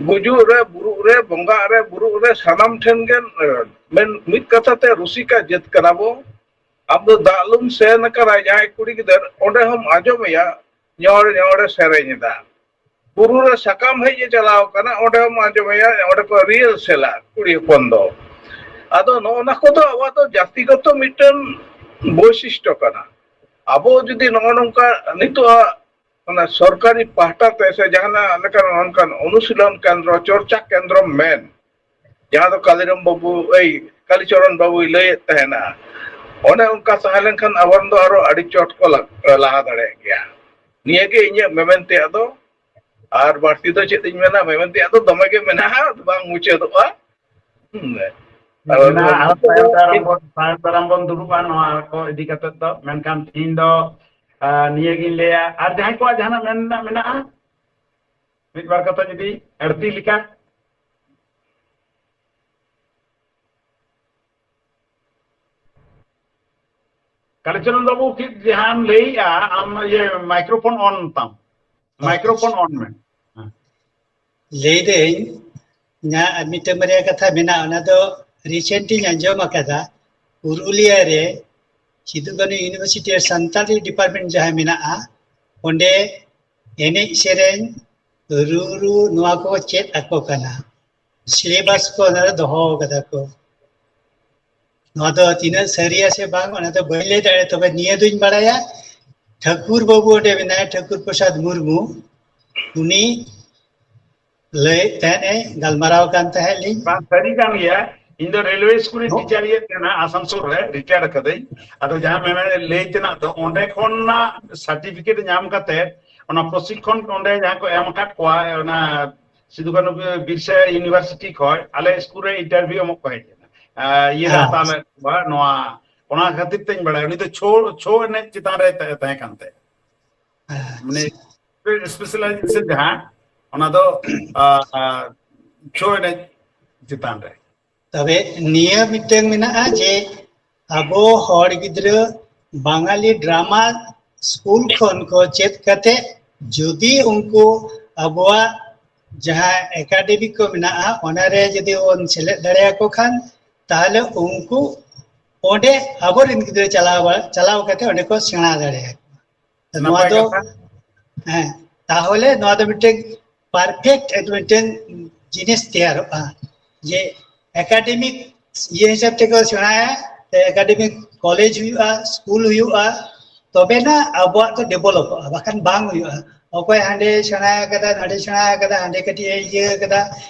ᱜᱩᱡᱩᱜ ᱨᱮ, ᱵᱩᱨᱩᱜ ᱨᱮ, ᱵᱚᱸᱜᱟᱜ ᱨᱮ, ᱵᱩᱨᱩᱜ ᱨᱮ ᱥᱟᱱᱟᱢ ᱴᱷᱮᱱ ᱜᱮ, ᱮ, ᱢᱮᱱ, ᱢᱤᱫ ᱠᱟᱛᱷᱟ ᱛᱮ ᱨᱩᱥᱤᱠᱟ ᱡᱟᱹᱛ ᱠᱟᱱᱟ ᱵᱚ᱾ ᱟᱢ ᱫᱚ ᱫᱟᱜ ᱞᱩᱢ ᱥᱮᱱ ᱟᱠᱟᱱᱟ ᱡᱟᱦᱟᱸᱭ ᱠᱩᱲᱤ ᱜᱤᱫᱟᱹᱨ, ᱚᱸᱰᱮ ᱦᱚᱸᱢ ᱟᱸᱡᱚᱢᱮᱭᱟ ᱧᱚᱲ ᱧᱚᱲᱮ ᱥᱮᱨᱮᱧ ᱮᱫᱟ᱾ ᱵᱩᱨᱩ ᱨᱮ ᱥᱟᱠᱟᱢ ᱦᱮᱡ ᱮ ᱪᱟᱞᱟᱣ ᱠᱟᱱᱟ, ᱚᱸᱰᱮ ᱦᱚᱸᱢ ᱟᱸᱡᱚᱢᱮᱭᱟ, ᱚᱸᱰᱮ ᱠᱚ ᱨᱤᱦᱟᱨᱥᱮᱞᱟ ᱠᱩᱲᱤ ᱦᱚᱯᱚᱱ ᱫᱚ᱾ ᱟᱫᱚ ᱱᱚᱜᱼᱚ ᱱᱟ ᱠᱚᱫᱚ ᱟᱵᱚᱣᱟᱜ ᱫᱚ ᱡᱟᱹᱛᱤᱜᱚᱛᱚ ᱢᱤᱫᱴᱟᱝ ᱵᱳᱭᱥᱤᱥᱴᱚ ᱠᱟᱱᱟ᱾ ᱟᱵᱚ ᱡᱩᱫᱤ ᱱᱚᱜᱼᱚ ᱱᱚᱝᱠᱟ ᱱᱤᱛᱚᱜ ᱚᱱᱟ ᱥᱚᱨᱠᱟᱨᱤ ᱯᱟᱦᱴᱟ ᱛᱮ ᱥᱮ ᱡᱟᱦᱟᱱᱟᱜ ᱞᱮᱠᱟᱱ ᱚᱱᱠᱟᱱ ᱚᱱᱩᱥᱤᱞᱚᱱ ᱠᱮᱱᱫᱨᱚ, ᱪᱚᱨᱪᱟ ᱠᱮᱱᱫᱨᱚ ᱢᱮᱱ, ᱡᱟᱦᱟᱸ ᱫᱚ ᱠᱟᱞᱤᱨᱟᱢ ᱵᱟᱹᱵᱩ, ᱮᱭ, ᱠᱟᱞᱤᱪᱚᱨᱚᱱ ᱵᱟᱹᱵᱩᱭ ᱞᱟᱹᱭᱮᱫ ᱛᱟᱦᱮᱱᱟ, ᱚᱱᱮ ᱚᱱᱠᱟ ᱛᱟᱦᱮᱸ ᱞᱮᱱᱠᱷᱟᱱ ᱟᱵᱚᱨᱮᱱ ᱫᱚ ᱟᱨᱚ ᱟᱹᱰᱤ ᱪᱚᱴ ᱠᱚ ᱞᱟ-, ᱞᱟᱦᱟ ᱫᱟᱲᱮᱭᱟᱜ ᱜᱮᱭᱟ᱾ ᱱᱤᱭᱟᱹᱜᱮ ᱤᱧᱟᱹᱜ ᱢᱮᱢᱮᱱ ᱛᱮᱭᱟᱜ ᱫᱚ᱾ ᱟᱨ ᱵᱟᱹᱲᱛᱤ ᱫᱚ ᱪᱮᱫ ᱤᱧ ᱢᱮᱱᱟ, ᱢᱮᱢᱮᱱ ᱛᱮᱭᱟᱜ ᱫᱚ ᱫᱚᱢᱮ ᱜᱮ ᱢᱮᱱᱟᱜᱼᱟ, ᱵᱟᱝ ᱢᱩᱪᱟᱹᱫᱚᱜᱼᱟ᱾ ᱦᱩᱸ᱾ ᱢᱮᱱᱟᱜᱼᱟ᱾ ᱟᱨ ᱛᱟᱭᱚᱢ ᱫᱟᱨᱟᱢ ᱵᱚᱱ, ᱛᱟᱭᱚᱢ ᱫᱟᱨᱟᱢ ᱵᱚᱱ ᱫᱩᱲᱩᱵᱼᱟ ᱱᱚᱣᱟ ᱠᱚ ᱤᱫᱤ ᱠᱟᱛᱮ ᱫᱚ᱾ ᱢᱮᱱᱠᱷᱟᱱ ᱛᱤᱦᱤᱧ ᱫᱚ, ᱟᱨ, ᱱᱤᱭᱟᱹ ᱜᱤᱧ ᱞᱟᱹᱭᱟ᱾ ᱟᱨ ᱡᱟᱦᱟᱸᱭ ᱠᱚᱣᱟᱜ ᱡᱟᱦᱟᱱᱟᱜ ᱢᱮᱱ ᱨᱮᱱᱟᱜ ᱢᱮᱱᱟᱜᱼᱟ, ᱢᱤᱫ ᱵᱟᱨ ᱠᱟᱛᱷᱟ ᱡᱩᱫᱤ ᱟᱹᱲᱛᱤ ᱞᱮᱠᱟ᱾ ᱠᱟᱞᱤᱪᱚᱨᱚᱱ ᱵᱟᱹᱵᱩ, ᱪᱮᱫ ᱡᱟᱦᱟᱸᱢ ᱞᱟᱹᱭᱮᱜᱼᱟ ᱟᱢ, ᱤᱭᱟᱹ, microphone on ᱛᱟᱢ, ᱦᱳᱭ᱾ Microphone on ᱢᱮ᱾ ᱦᱮᱸ᱾ ᱞᱟᱹᱭᱫᱟᱹᱧ, ᱤᱧᱟᱹᱜ ᱟᱨ ᱢᱤᱫᱴᱟᱝ ᱵᱟᱨᱭᱟ ᱠᱟᱛᱷᱟ ᱢᱮᱱᱟᱜᱼᱟ, ᱚᱱᱟ ᱫᱚ recent ᱤᱧ ᱟᱸᱡᱚᱢ ᱟᱠᱟᱫᱟ, ᱯᱩᱨᱩᱞᱤᱭᱟᱹ ᱨᱮ ᱥᱤᱫᱩ ᱠᱟᱹᱱᱦᱩ University ᱨᱮ ᱥᱟᱱᱛᱟᱲᱤ department ᱡᱟᱦᱟᱸ ᱢᱮᱱᱟᱜᱼᱟ, ᱚᱸᱰᱮ ᱮᱱᱮᱡ ᱥᱮᱨᱮᱧ, ᱨᱩ ᱨᱩ ᱱᱚᱣᱟ ᱠᱚ ᱪᱮᱫ ᱟᱠᱚ ᱠᱟᱱᱟ, syllabus ᱠᱚ ᱚᱱᱟ ᱨᱮ ᱫᱚᱦᱚ ᱠᱟᱫᱟ ᱠᱚ᱾ ᱱᱚᱣᱟ ᱫᱚ ᱛᱤᱱᱟᱹᱜ ᱥᱟᱹᱨᱤᱭᱟ ᱥᱮ ᱵᱟᱝ, ᱚᱱᱟ ᱫᱚ ᱵᱟᱹᱧ ᱞᱟᱹᱭ ᱫᱟᱲᱮᱭᱟᱜᱼᱟ, ᱛᱚᱵᱮ ᱱᱤᱭᱟᱹ ᱫᱩᱧ ᱵᱟᱲᱟᱭᱟ, ᱴᱷᱟᱹᱠᱩᱨ ᱵᱟᱹᱵᱩ ᱚᱸᱰᱮ ᱢᱮᱱᱟᱭᱟ, ᱴᱷᱟᱹᱠᱩᱨ ᱯᱨᱚᱥᱟᱫᱽ ᱢᱩᱨᱢᱩ, ᱩᱱᱤ ᱞᱟᱹᱭᱮᱫ ᱛᱟᱦᱮᱸᱫ ᱮ, ᱜᱟᱞᱢᱟᱨᱟᱣ ᱠᱟᱱ ᱛᱟᱦᱮᱸᱫ ᱞᱤᱧ᱾ ᱵᱟᱝ, ᱥᱟᱹᱨᱤ ᱠᱟᱱ ᱜᱮᱭᱟ᱾ ᱤᱧ ᱫᱚ ᱨᱮᱞᱣᱮ ᱥᱠᱩᱞ ᱨᱮ ᱦᱚᱸ᱾ ᱴᱤᱪᱟᱨ ᱤᱭᱟᱹ ᱛᱟᱦᱮᱱᱟ, ᱟᱥᱟᱱᱥᱳᱞ ᱨᱮ ᱨᱤᱴᱟᱭᱟᱨ ᱠᱟᱹᱫᱟᱹᱧ᱾ ᱟᱫᱚ ᱡᱟᱦᱟᱸ ᱢᱮᱢᱮ ᱞᱟᱹᱭ ᱛᱮᱱᱟᱜ ᱫᱚ, ᱚᱸᱰᱮ ᱠᱷᱚᱱᱟᱜ ᱥᱟᱨᱴᱤᱯᱷᱤᱠᱮᱴ ᱧᱟᱢ ᱠᱟᱛᱮ, ᱚᱱᱟ ᱯᱨᱚᱥᱤᱠᱠᱷᱚᱱ ᱚᱸᱰᱮ ᱡᱟᱦᱟᱸ ᱠᱚ ᱮᱢ ᱟᱠᱟᱫ ᱠᱚᱣᱟ, ᱚᱱᱟ ᱥᱤᱫᱩ ᱠᱟᱹᱱᱦᱩ ᱵᱤᱨᱥᱟ ᱤᱭᱩᱱᱤᱵᱷᱟᱨᱥᱤᱴᱤ ᱠᱷᱚᱱ ᱟᱞᱮ ᱥᱠᱩᱞ ᱨᱮ ᱤᱱᱴᱟᱨᱵᱷᱤᱭᱩ ᱮᱢᱚᱜ ᱠᱚ ᱦᱮᱡ ᱞᱮᱱᱟ᱾ ᱟᱨ ᱤᱭᱟᱹ ᱞᱮ ᱦᱮᱸ᱾ ᱦᱟᱛᱟᱣ ᱞᱮᱫ ᱠᱚᱣᱟ, ᱱᱚᱣᱟ, ᱚᱱᱟ ᱠᱷᱟᱹᱛᱤᱨ ᱛᱮᱧ ᱵᱟᱲᱟᱭᱟ᱾ ᱩᱱᱤ ᱫᱚ ᱪᱷᱳ, ᱪᱷᱳ ᱮᱱᱮᱡ ᱪᱮᱛᱟᱱ ᱨᱮ ᱛᱟᱦᱮᱸ, ᱛᱟᱦᱮᱸ ᱠᱟᱱ ᱛᱟᱭᱟ᱾ ᱢᱟᱱᱮ, ᱟᱪᱪᱷᱟ᱾ ᱥᱯᱮᱥᱟᱞᱟᱭᱡᱮᱥᱚᱱ ᱡᱟᱦᱟᱸ, ᱚᱱᱟ ᱫᱚ, ᱟ, ᱟ, ᱪᱷᱳ ᱮᱱᱮᱡ ᱪᱮᱛᱟᱱ ᱨᱮ᱾ ᱛᱚᱵᱮ ᱱᱤᱭᱟᱹ ᱢᱤᱫᱴᱟᱝ ᱢᱮᱱᱟᱜᱼᱟ ᱡᱮ ᱟᱵᱚ ᱦᱚᱲ ᱜᱤᱫᱽᱨᱟᱹ ᱵᱟᱝᱟᱞᱤ ᱰᱨᱟᱢᱟ ᱥᱠᱩᱞ ᱠᱷᱚᱱ ᱠᱚ ᱪᱮᱫ ᱠᱟᱛᱮ, ᱡᱩᱫᱤ ᱩᱱᱠᱩ ᱟᱵᱚᱣᱟᱜ ᱡᱟᱦᱟᱸ ᱮᱠᱟᱰᱮᱢᱤ ᱠᱚ ᱢᱮᱱᱟᱜᱼᱟ, ᱚᱱᱟᱨᱮ ᱡᱩᱫᱤ ᱵᱚᱱ ᱥᱮᱞᱮᱫ ᱫᱟᱲᱮᱭᱟᱠᱚ ᱠᱷᱟᱱ, ᱛᱟᱦᱚᱞᱮ ᱩᱱᱠᱩ ᱚᱸᱰᱮ ᱟᱵᱚᱨᱮᱱ ᱜᱤᱫᱽᱨᱟᱹ ᱪᱟᱞᱟᱣ ᱵᱟ-, ᱪᱟᱞᱟᱣ ᱠᱟᱛᱮ ᱚᱸᱰᱮ ᱠᱚ ᱥᱮᱬᱟ ᱫᱟᱲᱮᱭᱟᱠᱚᱣᱟ᱾ ᱱᱚᱣᱟ ᱱᱟᱯᱟᱭ ᱫᱚ, ᱠᱟᱛᱷᱟ᱾ ᱦᱮᱸ, ᱛᱟᱦᱚᱞᱮ ᱱᱚᱣᱟ ᱫᱚ ᱢᱤᱫᱴᱮᱱ perfect ᱢᱤᱫᱴᱮᱱ ᱡᱤᱱᱤᱥ ᱛᱮᱭᱟᱨᱚᱜᱼᱟ, ᱡᱮ ᱮᱠᱟᱰᱮᱢᱤᱠ ᱤᱭᱟᱹ ᱦᱤᱥᱟᱹᱵ ᱛᱮᱠᱚ ᱥᱮᱬᱟᱭᱟ, ᱮᱠᱟᱰᱮᱢᱤᱠ ᱠᱚᱞᱮᱡᱽ ᱦᱩᱭᱩᱜᱼᱟ, ᱥᱠᱩᱞ ᱦᱩᱭᱩᱜᱼᱟ, ᱛᱚᱵᱮᱱᱟ ᱟᱵᱚᱣᱟᱜ ᱫᱚ ᱰᱮᱵᱷᱞᱚᱯᱚᱜᱼᱟ, ᱵᱟᱠᱷᱟᱱ ᱵᱟᱝ ᱦᱩᱭᱩᱜᱼᱟ᱾ ᱚᱠᱚᱭ ᱦᱟᱸᱰᱮ ᱥᱮᱬᱟ ᱟᱠᱟᱫᱟ, ᱱᱚᱰᱮ ᱥᱮᱬᱟ ᱟᱠᱟᱫᱟ, ᱦᱟᱸᱰᱮ ᱠᱟᱹᱴᱤᱡ ᱮ ᱤᱭᱟᱹ ᱟᱠᱟᱫᱟ,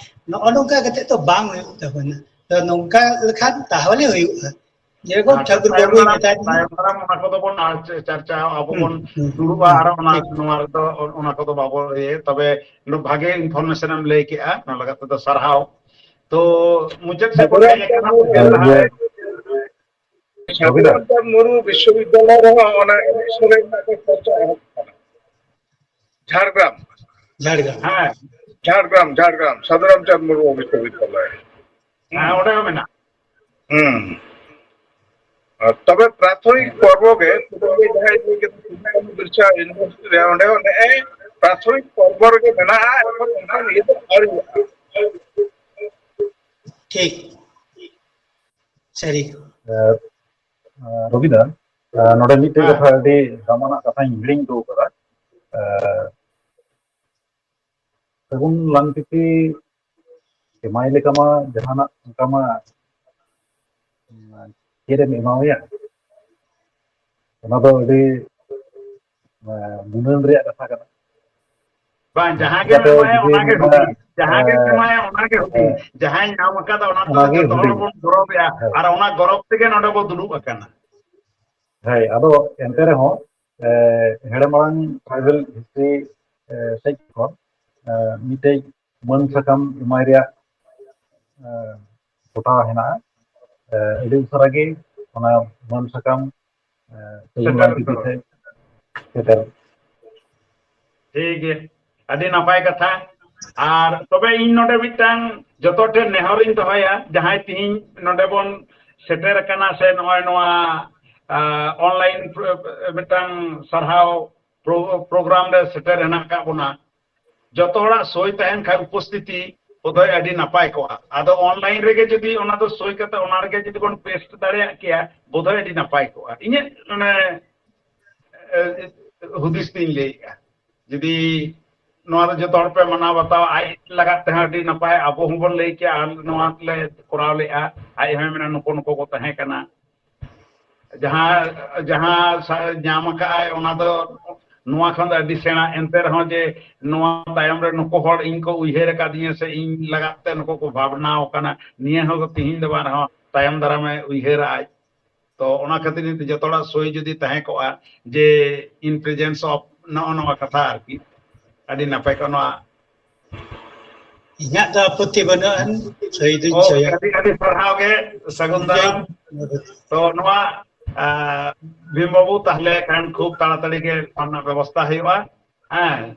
ᱱᱚᱜᱼᱚ ᱱᱚᱝᱠᱟ ᱠᱟᱛᱮ ᱛᱚ ᱵᱟᱝ ᱦᱩᱭᱩᱜ ᱛᱟᱵᱚᱱᱟ᱾ ᱛᱚ ᱱᱚᱝᱠᱟ ᱞᱮᱠᱷᱟᱱ ᱛᱟᱦᱚᱞᱮ ᱦᱩᱭᱩᱜᱼᱟ᱾ ᱡᱮᱨᱚᱠᱚᱢ ᱟᱪᱪᱷᱟ, ᱴᱷᱟᱹᱠᱩᱨ ᱛᱟᱭᱚᱢ ᱵᱟᱹᱵᱩᱭ ᱫᱟᱨᱟᱢ, ᱢᱮᱛᱟ ᱫᱤᱧᱟ᱾ ᱛᱟᱭᱚᱢ ᱫᱟᱨᱟᱢ ᱚᱱᱟ ᱠᱚᱫᱚ ᱵᱚᱱ ᱟᱨ ᱪᱮ-, ᱪᱟᱨᱪᱟ, ᱟᱵᱚ ᱦᱩᱸ, ᱵᱚᱱ ᱦᱩᱸ, ᱫᱩᱲᱩᱵᱼᱟ, ᱦᱩᱸ, ᱟᱨ ᱚᱱᱟ, ᱴᱷᱤᱠ᱾ ᱱᱚᱣᱟ ᱨᱮᱫᱚ ᱚᱱᱟ ᱠᱚᱫᱚ ᱵᱟᱵᱚ ᱤᱭᱟᱹ, ᱛᱚᱵᱮ ᱩᱱᱟᱹᱜ ᱵᱷᱟᱜᱮ information ᱮᱢ ᱞᱟᱹᱭ ᱠᱮᱜᱼᱟ, ᱚᱱᱟ ᱞᱟᱹᱜᱤᱫ ᱛᱮᱫᱚ ᱥᱟᱨᱦᱟᱣ᱾ ᱛᱚ ᱢᱩᱪᱟᱹᱫ ᱥᱮᱫ ᱵᱚᱱ ᱦᱮᱡ ᱟᱠᱟᱱᱟ᱾ ᱥᱟᱫᱷᱩ ᱨᱟᱢᱪᱟᱸᱫᱽ ᱢᱩᱨᱢᱩ ᱵᱤᱥᱥᱚᱵᱤᱫᱽᱫᱟᱞᱚᱭ ᱨᱮᱦᱚᱸ ᱚᱱᱟ ᱮᱱᱮᱡ ᱥᱮᱨᱮᱧ ᱨᱮᱱᱟᱜ ᱫᱚ ᱪᱚᱨᱪᱟ ᱮᱦᱚᱵ ᱟᱠᱟᱱᱟ᱾ ᱡᱷᱟᱲᱜᱨᱟᱢ᱾ ᱡᱷᱟᱲᱜᱨᱟᱢ᱾ ᱦᱮᱸ᱾ ᱡᱷᱟᱲᱜᱨᱟᱢ, ᱡᱷᱟᱲᱜᱨᱟᱢ, ᱥᱟᱫᱷᱩ ᱨᱟᱢᱪᱟᱸᱫᱽ ᱢᱩᱨᱢᱩ ᱵᱤᱥᱥᱚᱵᱤᱫᱽᱫᱟᱞᱚᱭ᱾ ᱦᱮᱸ, ᱚᱸᱰᱮ ᱦᱚᱸ ᱢᱮᱱᱟᱜᱼᱟ᱾ ᱦᱩᱸ᱾ ᱟᱨ ᱛᱚᱵᱮ ᱯᱨᱟᱛᱷᱚᱢᱤᱠ ᱯᱚᱨᱵᱚ ᱜᱮ, ᱡᱟᱦᱟᱸᱭ ᱞᱟᱹᱭ ᱠᱮᱫᱟ ᱥᱤᱫᱩ ᱠᱟᱹᱱᱦᱩ ᱵᱤᱨᱥᱟ ᱤᱭᱩᱱᱤᱵᱷᱟᱨᱥᱤᱴᱤ ᱨᱮ, ᱚᱸᱰᱮ ᱦᱚᱸ ᱱᱮᱜᱼᱮ ᱯᱨᱟᱛᱷᱚᱢᱤᱠ ᱯᱚᱨᱵᱚ ᱨᱮᱜᱮ ᱢᱮᱱᱟᱜᱼᱟ, ᱮᱠᱷᱚᱱ ᱚᱱᱠᱟᱱ ᱤᱭᱟᱹ ᱫᱚ ᱟᱹᱣᱨᱤᱭᱟᱜᱼᱟ᱾ ᱴᱷᱤᱠ᱾ ᱥᱟᱹᱨᱤ᱾ ᱮ, ᱮ, ᱨᱚᱵᱤᱫᱟ, ᱮ, ᱱᱚᱰᱮ ᱢᱤᱫᱴᱮᱡ ᱦᱮᱸ᱾ ᱠᱟᱛᱷᱟ, ᱟᱹᱰᱤ ᱫᱟᱢᱟᱱᱟᱜ ᱠᱟᱛᱷᱟᱧ ᱦᱤᱲᱤᱧ ᱦᱚᱴᱚ ᱠᱟᱫᱟ᱾ ᱮ, ᱥᱟᱹᱜᱩᱱ ᱞᱟᱝᱛᱤᱛᱤ ᱮᱢᱟᱭ ᱞᱮᱠᱟ ᱢᱟ ᱡᱟᱦᱟᱱᱟᱜ ᱚᱱᱠᱟ ᱢᱟ, ᱩᱸ, ᱪᱮᱫ ᱮᱢ ᱮᱢᱟᱣᱟᱭᱟ? ᱚᱱᱟ ᱫᱚ ᱟᱹᱰᱤ, ᱮ, ᱜᱩᱱᱟᱹᱱ ᱨᱮᱭᱟᱜ ᱠᱟᱛᱷᱟ ᱠᱟᱱᱟ᱾ ᱵᱟᱝ, ᱡᱟᱦᱟᱸ ᱜᱮᱢ ᱪᱤᱠᱟᱹᱛᱮ ᱮᱢᱟᱭᱟ, ᱡᱩᱫᱤ ᱚᱱᱟᱜᱮ ᱢᱮᱱᱟ, ᱦᱩᱫᱤᱥ᱾ ᱡᱟᱦᱟᱸ ᱜᱮᱢ ᱮ, ᱮᱢᱟᱭᱟ, ᱚᱱᱟᱜᱮ ᱮ, ᱦᱩᱫᱤᱥ᱾ ᱡᱟᱦᱟᱸᱭ ᱧᱟᱢ ᱟᱠᱟᱫᱟ, ᱚᱱᱟ ᱫᱚ ᱚᱱᱟᱜᱮ ᱡᱚᱛᱚ ᱦᱚᱲ ᱦᱩᱫᱤᱥ᱾ ᱵᱚᱱ ᱜᱚᱨᱚᱵᱮᱜᱼᱟ᱾ ᱦᱳᱭ᱾ ᱟᱨ ᱚᱱᱟ ᱜᱚᱨᱚᱵ ᱛᱮᱜᱮ ᱱᱚᱰᱮ ᱵᱚ ᱫᱩᱲᱩᱵ ᱟᱠᱟᱱᱟ᱾ ᱦᱳᱭ, ᱟᱫᱚ ᱮᱱᱛᱮ ᱨᱮᱦᱚᱸ, ᱮ, ᱦᱮᱲᱮᱢᱟᱲᱟᱝ ᱴᱨᱟᱭᱵᱮᱞ ᱦᱤᱥᱴᱨᱤ, ᱮ, ᱥᱮᱫ ᱠᱷᱚᱱ, ᱮ, ᱢᱤᱫᱴᱮᱡ ᱢᱟᱹᱱ ᱥᱟᱠᱟᱢ ᱮᱢᱟᱭ ᱨᱮᱭᱟᱜ, ᱮ, ᱜᱚᱴᱟ ᱦᱮᱱᱟᱜᱼᱟ᱾ ᱮ, ᱟᱹᱰᱤ ᱩᱥᱟᱹᱨᱟ ᱜᱮ ᱚᱱᱟ ᱢᱟᱹᱱ ᱥᱟᱠᱟᱢ, ᱮ, ᱥᱟᱹᱜᱩᱱ ᱥᱮᱴᱮᱨ ᱞᱟᱝᱛᱤᱛᱤ ᱩᱛᱟᱹᱨᱚᱜ᱾ ᱥᱮᱫ ᱥᱮᱴᱮᱨ᱾ ᱴᱷᱤᱠ ᱜᱮ, ᱟᱹᱰᱤ ᱱᱟᱯᱟᱭ ᱠᱟᱛᱷᱟ᱾ ᱟᱨ ᱛᱚᱵᱮ ᱤᱧ ᱱᱚᱰᱮ ᱢᱤᱫᱴᱟᱝ ᱡᱚᱛᱚ ᱴᱷᱮᱱ ᱱᱮᱦᱚᱨᱤᱧ ᱫᱚᱦᱚᱭᱟ, ᱡᱟᱦᱟᱸᱭ ᱛᱤᱦᱤᱧ ᱱᱚᱰᱮ ᱵᱚᱱ ᱥᱮᱴᱮᱨ ᱟᱠᱟᱱᱟ ᱥᱮ ᱱᱚᱜᱼᱚᱭ ᱱᱚᱣᱟ, ᱟ, online ᱯᱨᱚ-, ᱢᱤᱫᱴᱟᱝ ᱥᱟᱨᱦᱟᱣ ᱯᱨᱚ-, program ᱨᱮ ᱥᱮᱴᱮᱨ ᱦᱮᱱᱟᱜ ᱟᱠᱟᱫ ᱵᱚᱱᱟ, ᱡᱚᱛᱚ ᱦᱚᱲᱟᱜ ᱥᱳᱭ ᱛᱟᱦᱮᱱ ᱠᱷᱟᱱ, ᱩᱯᱚᱥᱛᱷᱤᱛᱤ, ᱵᱳᱫᱷᱚᱭ ᱟᱹᱰᱤ ᱱᱟᱯᱟᱭ ᱠᱚᱜᱼᱟ᱾ ᱟᱫᱚ online ᱨᱮᱜᱮ ᱡᱩᱫᱤ ᱚᱱᱟ ᱫᱚ ᱥᱳᱭ ᱠᱟᱛᱮ ᱚᱱᱟ ᱨᱮᱜᱮ ᱡᱩᱫᱤ ᱵᱚᱱ paste ᱫᱟᱲᱮᱭᱟᱜ ᱠᱮᱭᱟ, ᱵᱳᱫᱷᱚᱭ ᱟᱹᱰᱤ ᱱᱟᱯᱟᱭ ᱠᱚᱜᱼᱟ᱾ ᱤᱧᱟᱹᱜ ᱚᱱᱮ, ᱮ, ᱦᱩᱫᱤᱥ ᱛᱤᱧ ᱞᱟᱹᱭᱮᱜᱼᱟ᱾ ᱡᱩᱫᱤ ᱱᱚᱣᱟ ᱫᱚ ᱡᱚᱛᱚ ᱦᱚᱲ ᱯᱮ ᱢᱟᱱᱟᱣ ᱵᱟᱛᱟᱣᱟ, ᱟᱡ ᱞᱟᱜᱟᱫ ᱛᱮᱦᱚᱸ ᱟᱹᱰᱤ ᱱᱟᱯᱟᱭ, ᱟᱵᱚ ᱦᱚᱸᱵᱚᱱ ᱞᱟᱹᱭ ᱠᱮᱭᱟ, ᱟᱨ ᱱᱚᱣᱟ ᱞᱮ ᱠᱚᱨᱟᱣ ᱞᱮᱜᱼᱟ, ᱟᱡ ᱦᱚᱸᱭ ᱢᱮᱱᱟ, "ᱱᱩᱠᱩ ᱱᱩᱠᱩ ᱠᱚ ᱛᱟᱦᱮᱸ ᱠᱟᱱᱟ᱾" ᱡᱟᱦᱟᱸ, ᱡᱟᱦᱟᱸ ᱥᱟ-, ᱧᱟᱢ ᱟᱠᱟᱫ ᱟᱭ, ᱚᱱᱟ ᱫᱚ ᱱᱚᱣᱟ ᱠᱷᱚᱱ ᱫᱚ ᱟᱹᱰᱤ ᱥᱮᱬᱟ᱾ ᱮᱱᱛᱮ ᱨᱮᱦᱚᱸ ᱡᱮ ᱱᱚᱣᱟ ᱛᱟᱭᱚᱢ ᱨᱮ ᱱᱩᱠᱩ ᱦᱚᱲ ᱤᱧ ᱠᱚ ᱩᱭᱦᱟᱹᱨ ᱟᱠᱟᱫᱤᱧᱟ ᱥᱮ ᱤᱧ ᱞᱟᱜᱟᱫ ᱛᱮ ᱱᱩᱠᱩ ᱠᱚ ᱵᱷᱟᱵᱽᱱᱟ ᱟᱠᱟᱱᱟ, ᱱᱤᱭᱟᱹ ᱦᱚᱸ ᱛᱤᱦᱤᱧ ᱫᱚ ᱵᱟᱝ ᱨᱮᱦᱚᱸ ᱛᱟᱭᱚᱢ ᱫᱟᱨᱟᱢᱮ ᱩᱭᱦᱟᱹᱨᱟ ᱟᱡ᱾ ᱛᱚ ᱚᱱᱟ ᱠᱷᱟᱹᱛᱤᱨ ᱡᱩᱫᱤ ᱡᱚᱛᱚ ᱦᱚᱲᱟᱜ ᱥᱳᱭ ᱡᱩᱫᱤ ᱛᱟᱦᱮᱸ ᱠᱚᱜᱼᱟ ᱡᱮ in presence of ᱱᱚᱜᱼᱚ ᱱᱚᱣᱟ ᱠᱟᱛᱷᱟ ᱟᱨᱠᱤ, ᱟᱹᱰᱤ ᱱᱟᱯᱟᱭ ᱠᱚᱜᱼᱟ᱾ ᱱᱚᱣᱟ ᱤᱧᱟᱹᱜ ᱫᱚ ᱟᱯᱚᱛᱛᱤ ᱵᱟᱹᱱᱩᱜᱼᱟ᱾ ᱥᱟᱹᱦᱤ ᱫᱩᱧ ᱳ, ᱥᱟᱹᱦᱤ᱾ ᱟᱹᱰᱤ ᱟᱹᱰᱤ ᱥᱟᱨᱦᱟᱣ ᱜᱮ ᱥᱟᱹᱜᱩᱱ ᱫᱟᱨᱟᱢ᱾ ᱛᱚ ᱱᱚᱣᱟ ᱟᱸ, ᱵᱷᱤᱢ ᱵᱟᱹᱵᱩ, ᱛᱟᱦᱞᱮ ᱠᱷᱟᱱ ᱠᱷᱩᱵ ᱛᱟᱲᱟᱛᱟᱲᱤ ᱜᱮ ᱚᱱᱟ ᱵᱮᱵᱚᱥᱛᱷᱟ ᱦᱩᱭᱩᱜᱼᱟ᱾ ᱦᱮᱸ,